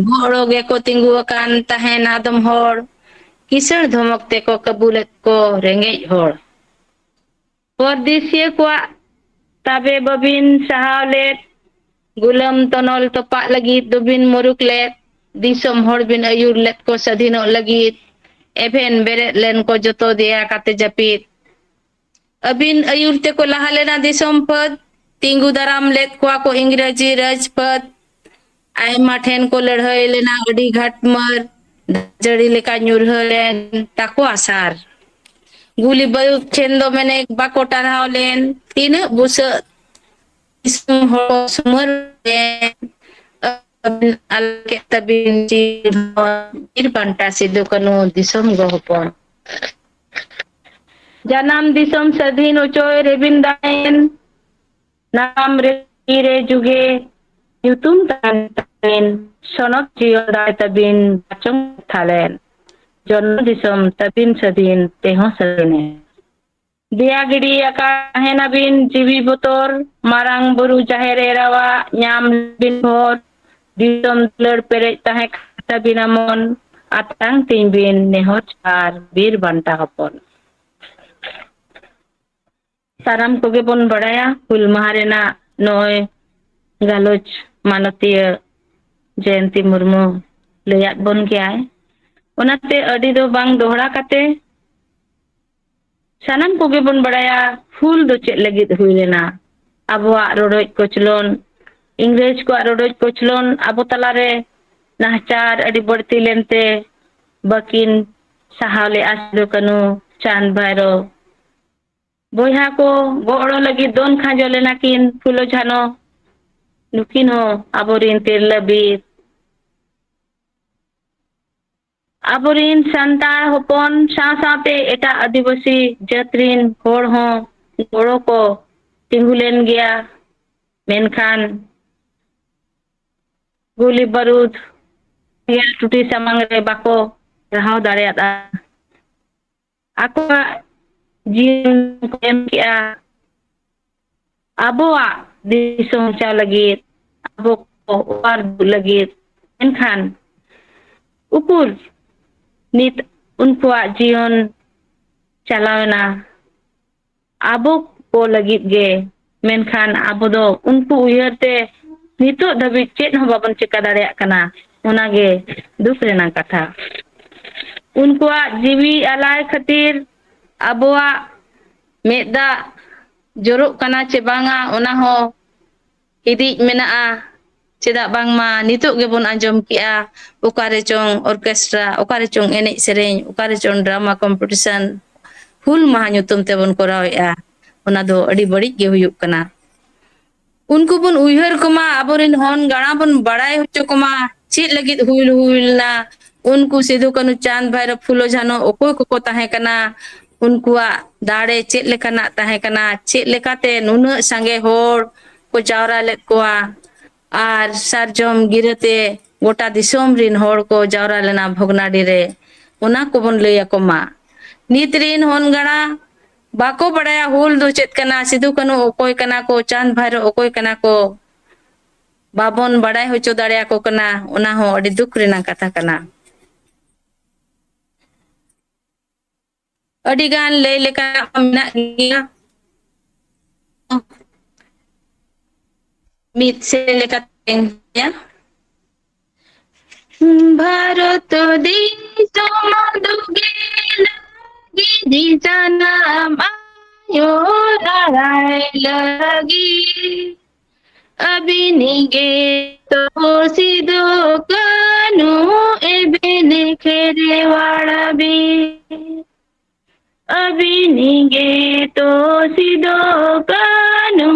ᱜᱚᱲᱚ ᱜᱮᱠᱚ ᱛᱤᱸᱜᱩ ᱟᱠᱟᱱ ᱛᱟᱦᱮᱱ ᱟᱫᱚᱢ ᱦᱚᱲ, ᱠᱤᱥᱟᱹᱬ ᱫᱷᱚᱢᱚᱠ ᱛᱮᱠᱚ ᱠᱟᱹᱵᱩᱞᱮᱫ ᱠᱚ ᱨᱮᱸᱜᱮᱡ ᱦᱚᱲ᱾ ᱯᱚᱨᱫᱮᱥᱤᱭᱟᱹ ᱠᱚᱣᱟᱜ ᱛᱟᱵᱮ ᱵᱟᱹᱵᱤᱱ ᱥᱟᱦᱟᱣ ᱞᱮᱫ, ᱜᱩᱞᱟᱹᱢ ᱛᱚᱱᱚᱞ ᱛᱚᱯᱟᱜ ᱞᱟᱹᱜᱤᱫ ᱫᱚᱵᱤᱱ ᱢᱩᱨᱩᱠ ᱞᱮᱫ, ᱫᱤᱥᱚᱢ ᱦᱚᱲ ᱵᱤᱱ ᱟᱹᱭᱩᱨ ᱞᱮᱫ ᱠᱚ ᱥᱟᱹᱫᱷᱤᱱᱚᱜ ᱞᱟᱹᱜᱤᱫ, ᱮᱵᱷᱮᱱ ᱵᱮᱨᱮᱫ ᱞᱮᱱ ᱠᱚ ᱡᱚᱛᱚ ᱫᱮᱭᱟ ᱠᱟᱛᱮ ᱡᱟᱹᱯᱤᱫ᱾ ᱟᱹᱵᱤᱱ ᱟᱹᱭᱩᱨ ᱛᱮᱠᱚ ᱞᱟᱦᱟ ᱞᱮᱱᱟ ᱫᱤᱥᱚᱢ ᱯᱷᱟᱹᱫ, ᱛᱤᱸᱜᱩ ᱫᱟᱨᱟᱢ ᱞᱮᱫ ᱠᱚᱣᱟ ᱠᱚ ᱤᱝᱨᱮᱡᱤ ᱨᱟᱡᱽ ᱯᱷᱟᱹᱫ᱾ ᱟᱭᱢᱟ ᱴᱷᱮᱱ ᱠᱚ ᱞᱟᱹᱲᱦᱟᱹᱭ ᱞᱮᱱᱟ ᱟᱹᱰᱤ ᱜᱷᱟᱴᱢᱟᱹᱨ, ᱫᱟᱜ ᱡᱟᱹᱲᱤ ᱞᱮᱠᱟ ᱧᱩᱨᱦᱟᱹ ᱞᱮᱱ ᱛᱟᱠᱚ ᱟᱥᱟᱨ᱾ ᱜᱩᱞᱤ ᱵᱟᱹᱨᱩᱫ ᱴᱷᱮᱱ ᱫᱚ ᱢᱮᱱᱮᱠ ᱵᱟᱠᱚ ᱴᱟᱨᱦᱟᱣ ᱞᱮᱱ, ᱛᱤᱱᱟᱹᱜ ᱵᱩᱥᱟᱹᱜ ᱫᱤᱥᱚᱢ ᱦᱚᱲ ᱥᱩᱢᱟᱹᱨ ᱞᱮᱱ᱾ ᱟᱹᱵᱤᱱ ᱟᱞᱟᱜ ᱠᱮᱫ ᱛᱟᱹᱵᱤᱱ ᱡᱤᱣᱤ ᱦᱚᱲ, ᱵᱤᱨ ᱵᱟᱱᱴᱟ ᱥᱤᱫᱩ ᱠᱟᱹᱱᱦᱩ ᱫᱤᱥᱚᱢ ᱜᱚ ᱦᱚᱯᱚᱱ᱾ ᱡᱟᱱᱟᱢ ᱫᱤᱥᱚᱢ ᱥᱟᱹᱫᱷᱤᱱ ᱚᱪᱚᱭ ᱨᱮᱵᱤᱱ ᱫᱟᱲᱮᱭᱮᱱ, ᱱᱟᱜᱟᱢ ᱨᱮ ᱛᱤᱨᱮ ᱡᱩᱜᱮ ᱧᱩᱛᱩᱢ ᱛᱟᱦᱮᱱ ᱛᱟᱵᱤᱱ, ᱥᱚᱱᱚᱛ ᱡᱤᱭᱚᱱ ᱫᱟᱲᱮ ᱛᱟᱵᱤᱱ ᱵᱟᱪᱚᱝ ᱛᱷᱟᱞᱮᱱ, ᱡᱚᱱᱢᱚ ᱫᱤᱥᱚᱢ ᱛᱟᱵᱤᱱ ᱥᱟᱹᱫᱷᱤᱱ ᱛᱮᱦᱚᱸ ᱥᱟᱹᱫᱷᱤᱱᱮᱱ᱾ ᱫᱮᱭᱟ ᱜᱤᱰᱤ ᱟᱠᱟᱫ ᱛᱟᱦᱮᱱᱟᱵᱤᱱ ᱡᱤᱣᱤ ᱵᱚᱛᱚᱨ, ᱢᱟᱨᱟᱝ ᱵᱩᱨᱩ ᱡᱟᱦᱮᱨ ᱮᱨᱟᱣᱟᱜ ᱧᱟᱢ ᱵᱤᱱ ᱦᱚᱨ, ᱫᱤᱥᱚᱢ ᱫᱩᱞᱟᱹᱲ ᱯᱮᱨᱮᱡ ᱛᱟᱦᱮᱸ ᱠᱟᱱ ᱛᱟᱹᱵᱤᱱᱟ ᱢᱚᱱ, ᱟᱛᱟᱝ ᱛᱤᱧ ᱵᱤᱱ ᱱᱮᱦᱚᱨ ᱡᱚᱦᱟᱨ ᱵᱤᱨ ᱵᱟᱱᱴᱟ ᱦᱚᱯᱚᱱ᱾ ᱥᱟᱱᱟᱢ ᱠᱚᱜᱮ ᱵᱚᱱ ᱵᱟᱲᱟᱭᱟ, ᱦᱩᱞ ᱢᱟᱦᱟ ᱨᱮᱱᱟᱜ ᱱᱚᱜᱼᱚᱭ ᱜᱟᱞᱚᱪ ᱢᱟᱱᱚᱛᱤᱭᱟᱹ ᱡᱚᱭᱚᱱᱛᱤ ᱢᱩᱨᱢᱩ ᱞᱟᱹᱭᱟᱫ ᱵᱚᱱ ᱜᱮᱭᱟᱭ᱾ ᱚᱱᱟᱛᱮ ᱟᱹᱰᱤ ᱫᱚ ᱵᱟᱝ ᱫᱚᱦᱲᱟ ᱠᱟᱛᱮ ᱥᱟᱱᱟᱢ ᱠᱚᱜᱮ ᱵᱚᱱ ᱵᱟᱲᱟᱭᱟ ᱦᱩᱞ ᱫᱚ ᱪᱮᱫ ᱞᱟᱹᱜᱤᱫ ᱦᱩᱭ ᱞᱮᱱᱟ᱾ ᱟᱵᱚᱣᱟᱜ ᱨᱚᱰᱚᱡ ᱠᱚᱪᱞᱚᱱ ᱤᱝᱨᱮᱡᱽ ᱠᱚᱣᱟᱜ ᱨᱚᱰᱚᱡ ᱠᱚᱪᱞᱚᱱ ᱟᱵᱚ ᱛᱟᱞᱟᱨᱮ ᱱᱟᱦᱟᱪᱟᱨ ᱟᱹᱰᱤ ᱵᱟᱹᱲᱛᱤ ᱞᱮᱱᱛᱮ ᱵᱟᱹᱠᱤᱱ ᱥᱟᱦᱟᱣ ᱞᱮᱫᱼᱟ ᱥᱤᱫᱩ ᱠᱟᱹᱱᱦᱩ ᱪᱟᱸᱫᱽ ᱵᱷᱟᱭᱨᱚ᱾ ᱵᱚᱭᱦᱟ ᱠᱚ ᱜᱚᱲᱚ ᱞᱟᱹᱜᱤᱫ ᱫᱚᱱ ᱠᱷᱟᱸᱡᱚ ᱞᱮᱱᱟ ᱠᱤᱱ ᱯᱷᱩᱞᱳ ᱡᱷᱟᱱᱚ᱾ ᱱᱩᱠᱤᱱ ᱦᱚᱸ ᱟᱵᱚᱨᱤᱱ ᱛᱤᱨᱞᱟᱹ ᱵᱤᱨ᱾ ᱟᱵᱚᱨᱤᱱ ᱥᱟᱱᱛᱟᱲ ᱦᱚᱯᱚᱱ ᱥᱟᱶ ᱥᱟᱶᱛᱮ ᱮᱴᱟᱜ ᱟᱹᱫᱤᱵᱟᱹᱥᱤ ᱡᱟᱹᱛ ᱨᱤᱱ ᱦᱚᱲ ᱦᱚᱸ ᱜᱚᱲᱚ ᱠᱚ ᱛᱤᱸᱜᱩ ᱞᱮᱱ ᱜᱮᱭᱟ᱾ ᱢᱮᱱᱠᱷᱟᱱ ᱜᱩᱞᱤ ᱵᱟᱹᱨᱩᱫ ᱥᱮᱸᱜᱮᱞ ᱴᱩᱴᱤ ᱥᱟᱢᱟᱝ ᱨᱮ ᱵᱟᱠᱚ ᱨᱟᱦᱟᱣ ᱫᱟᱲᱮᱭᱟᱫᱼᱟ᱾ ᱟᱠᱚᱣᱟᱜ ᱡᱤᱭᱚᱱ ᱠᱚ ᱮᱢ ᱠᱮᱜᱼᱟ ᱟᱵᱚᱣᱟᱜ ᱫᱤᱥᱚᱢ ᱵᱟᱧᱪᱟᱣ ᱞᱟᱹᱜᱤᱫ, ᱟᱵᱚ ᱠᱚ ᱚᱣᱟᱨ ᱫᱩᱜ ᱞᱟᱹᱜᱤᱫ᱾ ᱢᱮᱱᱠᱷᱟᱱ ᱩᱠᱩᱨ ᱱᱤᱛ ᱩᱱᱠᱩᱣᱟᱜ ᱡᱤᱭᱚᱱ ᱪᱟᱞᱟᱣᱮᱱᱟ ᱟᱵᱚ ᱠᱚ ᱞᱟᱹᱜᱤᱫ ᱜᱮ᱾ ᱢᱮᱱᱠᱷᱟᱱ ᱟᱵᱚ ᱫᱚ ᱩᱱᱠᱩ ᱩᱭᱦᱟᱹᱨ ᱛᱮ ᱱᱤᱛᱚᱜ ᱫᱷᱟᱹᱵᱤᱡ ᱪᱮᱫ ᱦᱚᱸ ᱵᱟᱵᱚᱱ ᱪᱮᱠᱟ ᱫᱟᱲᱮᱭᱟᱜ ᱠᱟᱱᱟ᱾ ᱚᱱᱟᱜᱮ ᱫᱩᱠ ᱨᱮᱱᱟᱜ ᱠᱟᱛᱷᱟ᱾ ᱩᱱᱠᱩᱣᱟᱜ ᱡᱤᱣᱤ ᱟᱞᱟᱭ ᱠᱷᱟᱹᱛᱤᱨ ᱟᱵᱚᱣᱟᱜ ᱢᱮᱫ ᱫᱟᱜ ᱡᱚᱨᱚᱜ ᱠᱟᱱᱟ ᱪᱮ ᱵᱟᱝᱟ, ᱚᱱᱟ ᱦᱚᱸ ᱦᱤᱫᱤᱡ ᱢᱮᱱᱟᱜᱼᱟ᱾ ᱪᱮᱫᱟᱜ ᱵᱟᱝᱢᱟ ᱱᱤᱛᱚᱜ ᱜᱮᱵᱚᱱ ᱟᱸᱡᱚᱢ ᱠᱮᱜᱼᱟ, ᱚᱠᱟᱨᱮ ᱪᱚᱝ ᱚᱨᱠᱮᱥᱴᱨᱟ, ᱚᱠᱟᱨᱮ ᱪᱚᱝ ᱮᱱᱮᱡ ᱥᱮᱨᱮᱧ, ᱚᱠᱟᱨᱮ ᱪᱚᱝ ᱰᱨᱟᱢᱟ ᱠᱚᱢᱯᱤᱴᱤᱥᱚᱱ ᱦᱩᱞ ᱢᱟᱦᱟ ᱧᱩᱛᱩᱢ ᱛᱮᱵᱚᱱ ᱠᱚᱨᱟᱣᱮᱫᱼᱟ᱾ ᱚᱱᱟ ᱫᱚ ᱟᱹᱰᱤ ᱵᱟᱹᱲᱤᱡ ᱜᱮ ᱦᱩᱭᱩᱜ ᱠᱟᱱᱟ᱾ ᱩᱱᱠᱩ ᱵᱚᱱ ᱩᱭᱦᱟᱹᱨ ᱠᱚᱢᱟ, ᱟᱵᱚᱨᱮᱱ ᱦᱚᱱ ᱜᱟᱬᱟ ᱵᱚᱱ ᱵᱟᱲᱟᱭ ᱦᱚᱪᱚ ᱠᱚᱢᱟ ᱪᱮᱫ ᱞᱟᱹᱜᱤᱫ ᱦᱩᱞ ᱦᱩᱭ ᱞᱮᱱᱟ, ᱩᱱᱠᱩ ᱥᱤᱫᱩ ᱠᱟᱹᱱᱦᱩ ᱪᱟᱸᱫᱽ ᱵᱷᱟᱭᱨᱚ ᱯᱷᱩᱞᱳ ᱡᱷᱟᱱᱚ ᱚᱠᱚᱭ ᱠᱚᱠᱚ ᱛᱟᱦᱮᱸ ᱠᱟᱱᱟ, ᱩᱱᱠᱩᱣᱟᱜ ᱫᱟᱲᱮ ᱪᱮᱫ ᱞᱮᱠᱟᱱᱟᱜ ᱛᱟᱦᱮᱸ ᱠᱟᱱᱟ, ᱪᱮᱫ ᱞᱮᱠᱟᱛᱮ ᱱᱩᱱᱟᱹᱜ ᱥᱟᱸᱜᱮ ᱦᱚᱲ ᱠᱚ ᱡᱟᱣᱨᱟ ᱞᱮᱫ ᱠᱚᱣᱟ ᱟᱨ ᱥᱟᱨᱡᱚᱢ ᱜᱤᱨᱟᱹᱛᱮ ᱜᱚᱴᱟ ᱫᱤᱥᱚᱢ ᱨᱤᱱ ᱦᱚᱲ ᱠᱚ ᱡᱟᱣᱨᱟ ᱞᱮᱱᱟ ᱵᱷᱚᱜᱽᱱᱟᱰᱤ ᱨᱮ, ᱚᱱᱟ ᱠᱚᱵᱚᱱ ᱞᱟᱹᱭ ᱟᱠᱚ ᱢᱟ᱾ ᱱᱤᱛ ᱨᱤᱱ ᱦᱚᱱ ᱜᱟᱬᱟ ᱵᱟᱠᱚ ᱵᱟᱲᱟᱭᱟ ᱦᱩᱞ ᱫᱚ ᱪᱮᱫ ᱠᱟᱱᱟ, ᱥᱤᱫᱩ ᱠᱟᱹᱱᱦᱩ ᱚᱠᱚᱭ ᱠᱟᱱᱟ ᱠᱚ, ᱪᱟᱸᱫᱽ ᱵᱷᱟᱭᱨᱚ ᱚᱠᱚᱭ ᱠᱟᱱᱟ ᱠᱚ᱾ ᱵᱟᱵᱚᱱ ᱵᱟᱲᱟᱭ ᱦᱚᱪᱚ ᱫᱟᱲᱮᱭᱟᱠᱚ ᱠᱟᱱᱟ, ᱚᱱᱟ ᱦᱚᱸ ᱟᱹᱰᱤ ᱫᱩᱠ ᱨᱮᱱᱟᱜ ᱠᱟᱛᱷᱟ ᱠᱟᱱᱟ᱾ ᱟᱹᱰᱤ ᱜᱟᱱ ᱞᱟᱹᱭ ᱞᱮᱠᱟᱱᱟᱜ ᱢᱟ ᱢᱮᱱᱟᱜ ᱜᱮᱭᱟ᱾ ᱢᱤᱫ ᱥᱮᱨᱮᱧ ᱞᱮᱠᱟᱛᱮᱧ ᱞᱟᱹᱭᱟ᱾ ᱵᱷᱟᱨᱚᱛ ᱫᱤᱥᱚᱢ ᱵᱟᱲᱟᱭ ᱞᱟᱹᱜᱤᱫ᱾ ᱟᱹᱵᱤᱱ ᱜᱮ ᱛᱚ ᱥᱤᱫᱚ ᱠᱟᱹᱱᱦᱩ ᱮᱵᱷᱮᱱ ᱠᱷᱮᱨᱣᱟᱲ ᱵᱤᱨ᱾ ᱟᱹᱵᱤᱱ ᱜᱮ ᱛᱚ ᱥᱤᱫᱚ ᱠᱟᱹᱱᱦᱩ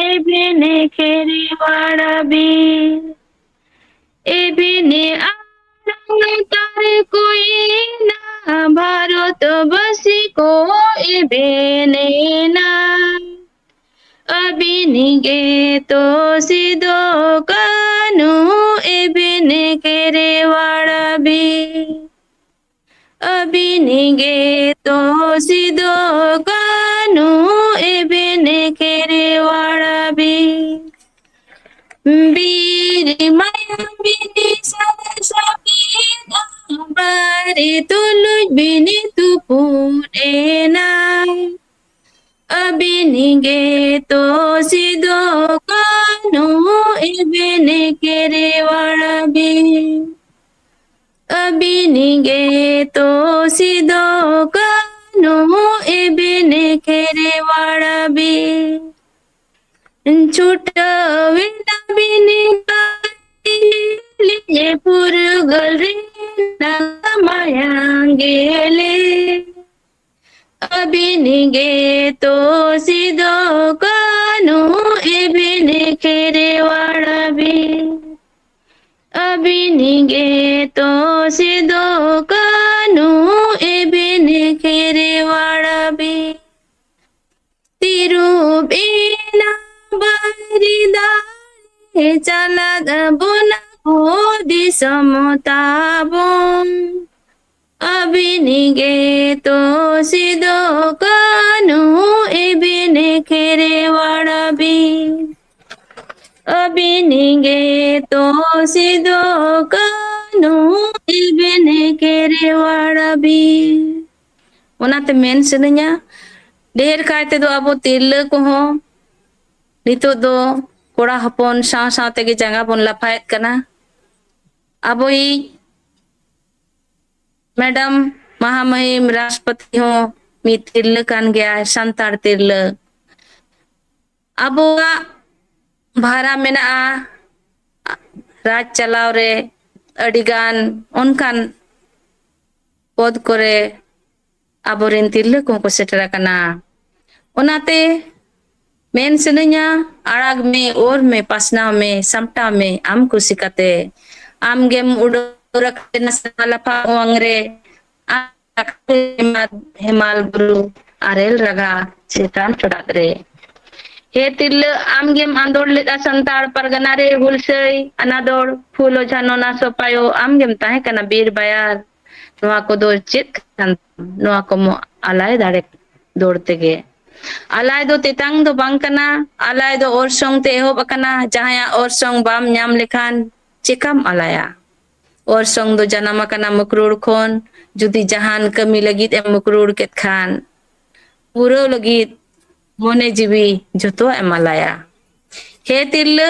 ᱮᱵᱷᱮᱱ ᱠᱷᱮᱨᱣᱟᱲ ᱵᱤᱨ᱾ ᱮᱵᱷᱮᱱ ᱟᱲᱟᱝ ᱛᱟᱨ ᱠᱚᱭᱮᱱᱟ, ᱵᱷᱟᱨᱚᱛ ᱵᱟᱹᱥᱤ ᱠᱚ ᱮᱵᱷᱮᱱ ᱮᱱᱟ᱾ ᱟᱹᱵᱤᱱ ᱜᱮ ᱛᱚ ᱥᱤᱫᱚ ᱠᱟᱹᱱᱦᱩ ᱮᱵᱷᱮᱱ ᱠᱷᱮᱨᱣᱟᱲ ᱵᱤᱨ᱾ ᱟᱹᱵᱤᱱ ᱜᱮ ᱛᱚ ᱥᱤᱫᱚ ᱠᱟᱹᱱᱦᱩ ᱮᱵᱷᱮᱱ ᱠᱷᱮᱨᱣᱟᱲ ᱵᱤᱨ᱾ ᱵᱤᱨ ᱢᱟᱭᱟᱢ ᱵᱤᱱ ᱥᱟᱨᱥᱟᱣ ᱠᱮᱫᱟ, ᱵᱟᱨᱮ ᱛᱩᱞᱩᱡ ᱵᱤᱱ ᱛᱩᱯᱩᱫ ᱮᱱᱟ᱾ ᱟᱹᱵᱤᱱ ᱜᱮ ᱛᱚ ᱥᱤᱫᱚ ᱠᱟᱹᱱᱦᱩ ᱮᱵᱷᱮᱱ ᱠᱷᱮᱨᱣᱟᱲ ᱵᱤᱨ᱾ ᱟᱹᱵᱤᱱ ᱜᱮ ᱛᱚ ᱥᱤᱫᱚ ᱠᱟᱹᱱᱦᱩ ᱮᱵᱷᱮᱱ ᱠᱷᱮᱨᱣᱟᱲ ᱵᱤᱨ᱾ ᱪᱷᱩᱴᱟᱹᱣ ᱮᱱᱟ ᱵᱤᱱ ᱯᱷᱩᱨᱜᱟᱹᱞ ᱨᱮᱱᱟᱜ ᱢᱟᱭᱟᱝ ᱜᱮᱞᱮ᱾ ᱟᱹᱵᱤᱱ ᱜᱮ ᱛᱚ ᱥᱤᱫᱚ ᱠᱟᱹᱱᱦᱩ ᱮᱵᱷᱮᱱ ᱠᱷᱮᱨᱣᱟᱲ ᱵᱤᱨ᱾ ᱟᱹᱵᱤᱱ ᱜᱮ ᱛᱚ ᱥᱤᱫᱚ ᱠᱟᱹᱱᱦᱩ ᱮᱵᱷᱮᱱ ᱠᱷᱮᱨᱣᱟᱲ ᱵᱤᱨ᱾ ᱛᱤᱨᱩᱯ ᱮᱱᱟ ᱵᱟᱹᱭᱨᱤ ᱫᱟᱲᱮ, ᱪᱟᱞᱟᱫ ᱵᱚᱱᱟ ᱠᱚ ᱫᱤᱥᱚᱢ ᱛᱟᱵᱚᱱ᱾ ᱟᱹᱵᱤᱱ ᱜᱮ ᱛᱚ ᱥᱤᱫᱚ ᱠᱟᱹᱱᱦᱩ ᱮᱵᱷᱮᱱ ᱠᱷᱮᱨᱣᱟᱲ ᱵᱤᱨ᱾ ᱟᱹᱵᱤᱱ ᱜᱮ ᱛᱚ ᱥᱤᱫᱚ ᱠᱟᱹᱱᱦᱩ ᱮᱵᱷᱮᱱ ᱠᱷᱮᱨᱣᱟᱲ ᱵᱤᱨ᱾ ᱚᱱᱟᱛᱮ ᱢᱮᱱ ᱥᱟᱱᱟᱧᱟ, ᱰᱷᱮᱨ ᱠᱟᱭ ᱛᱮᱫᱚ ᱟᱵᱚ ᱛᱤᱨᱞᱟᱹ ᱠᱚᱦᱚᱸ ᱱᱤᱛᱚᱜ ᱫᱚ ᱠᱚᱲᱟ ᱦᱚᱯᱚᱱ ᱥᱟᱶ ᱥᱟᱶ ᱛᱮᱜᱮ ᱡᱟᱸᱜᱟ ᱵᱚᱱ ᱞᱟᱯᱷᱟᱭᱮᱫ ᱠᱟᱱᱟ᱾ ᱟᱵᱚᱭᱤᱡ ᱢᱮᱰᱟᱢ ᱢᱟᱦᱟᱢᱟᱹᱦᱤᱢ ᱨᱟᱥᱴᱨᱚᱯᱚᱛᱤ ᱦᱚᱸ ᱢᱤᱫ ᱛᱤᱨᱞᱟᱹ ᱠᱟᱱ ᱜᱮᱭᱟᱭ, ᱥᱟᱱᱛᱟᱲ ᱛᱤᱨᱞᱟᱹ᱾ ᱟᱵᱚᱣᱟᱜ ᱵᱷᱟᱨᱟ ᱢᱮᱱᱟᱜᱼᱟ ᱨᱟᱡᱽ ᱪᱟᱞᱟᱣ ᱨᱮ, ᱟᱹᱰᱤᱜᱟᱱ ᱚᱱᱠᱟᱱ ᱯᱚᱫᱽ ᱠᱚᱨᱮ ᱟᱵᱚᱨᱮᱱ ᱛᱤᱨᱞᱟᱹ ᱠᱚᱦᱚᱸ ᱠᱚ ᱥᱮᱴᱮᱨ ᱟᱠᱟᱱᱟ᱾ ᱚᱱᱟᱛᱮ ᱢᱮᱱ ᱥᱟᱱᱟᱧᱟ, ᱟᱲᱟᱜᱽ ᱢᱮ, ᱚᱨ ᱢᱮ, ᱯᱟᱥᱱᱟᱣ ᱢᱮ, ᱥᱟᱢᱴᱟᱣ ᱢᱮ ᱟᱢ ᱠᱩᱥᱤ ᱠᱟᱛᱮ᱾ ᱟᱢ ᱜᱮᱢ ᱩᱰᱟᱹᱣ ᱨᱟᱠᱟᱵ ᱮᱱᱟ ᱥᱮᱨᱢᱟ ᱞᱟᱯᱷᱟᱝ ᱚᱣᱟᱝ ᱨᱮ, ᱟᱢ ᱦᱮᱢᱟᱞ ᱵᱩᱨᱩ ᱟᱨᱮᱞ ᱨᱟᱜᱟ ᱪᱮᱛᱟᱱ ᱪᱚᱲᱟᱜ ᱨᱮ᱾ ᱦᱮ ᱛᱤᱨᱞᱟᱹ, ᱟᱢ ᱜᱮᱢ ᱟᱸᱫᱳᱲ ᱞᱮᱫᱼᱟ ᱥᱟᱱᱛᱟᱲ ᱯᱟᱨᱜᱟᱱᱟ ᱨᱮ ᱦᱩᱞᱥᱟᱹᱭ ᱟᱱᱟᱫᱚᱲ, ᱯᱷᱩᱞᱳ ᱡᱷᱟᱱᱳ ᱱᱟᱥᱚ ᱯᱟᱭᱳ, ᱟᱢ ᱜᱮᱢ ᱛᱟᱦᱮᱸ ᱠᱟᱱᱟ ᱵᱤᱨ ᱵᱟᱭᱟᱨ᱾ ᱱᱚᱣᱟ ᱠᱚᱫᱚ ᱪᱮᱫ ᱠᱟᱱ ᱛᱟᱢ? ᱱᱚᱣᱟ ᱠᱚᱢᱚ ᱟᱞᱟᱭ ᱫᱟᱲᱮ ᱫᱚᱲ ᱛᱮᱜᱮ᱾ ᱟᱞᱟᱭ ᱫᱚ ᱛᱮᱛᱟᱝ ᱫᱚ ᱵᱟᱝ ᱠᱟᱱᱟ, ᱟᱞᱟᱭ ᱫᱚ ᱚᱨᱥᱚᱝ ᱛᱮ ᱮᱦᱚᱵ ᱟᱠᱟᱱᱟ᱾ ᱡᱟᱦᱟᱸᱭᱟᱜ ᱚᱨᱥᱚᱝ ᱵᱟᱢ ᱧᱟᱢ ᱞᱮᱠᱷᱟᱱ ᱪᱮᱠᱟᱢ ᱟᱞᱟᱭᱟ? ᱚᱨᱥᱚᱝ ᱫᱚ ᱡᱟᱱᱟᱢ ᱟᱠᱟᱱᱟ ᱢᱩᱠᱨᱩᱲ ᱠᱷᱚᱱ᱾ ᱡᱩᱫᱤ ᱡᱟᱦᱟᱱ ᱠᱟᱹᱢᱤ ᱞᱟᱹᱜᱤᱫ ᱮᱢ ᱢᱩᱠᱨᱩᱲ ᱠᱮᱫ ᱠᱷᱟᱱ, ᱯᱩᱨᱟᱹᱣ ᱞᱟᱹᱜᱤᱫ ᱢᱚᱱᱮ ᱡᱤᱣᱤ ᱡᱚᱛᱚᱣᱟᱜ ᱮᱢ ᱟᱞᱟᱭᱟ᱾ ᱦᱮ ᱛᱤᱨᱞᱟᱹ,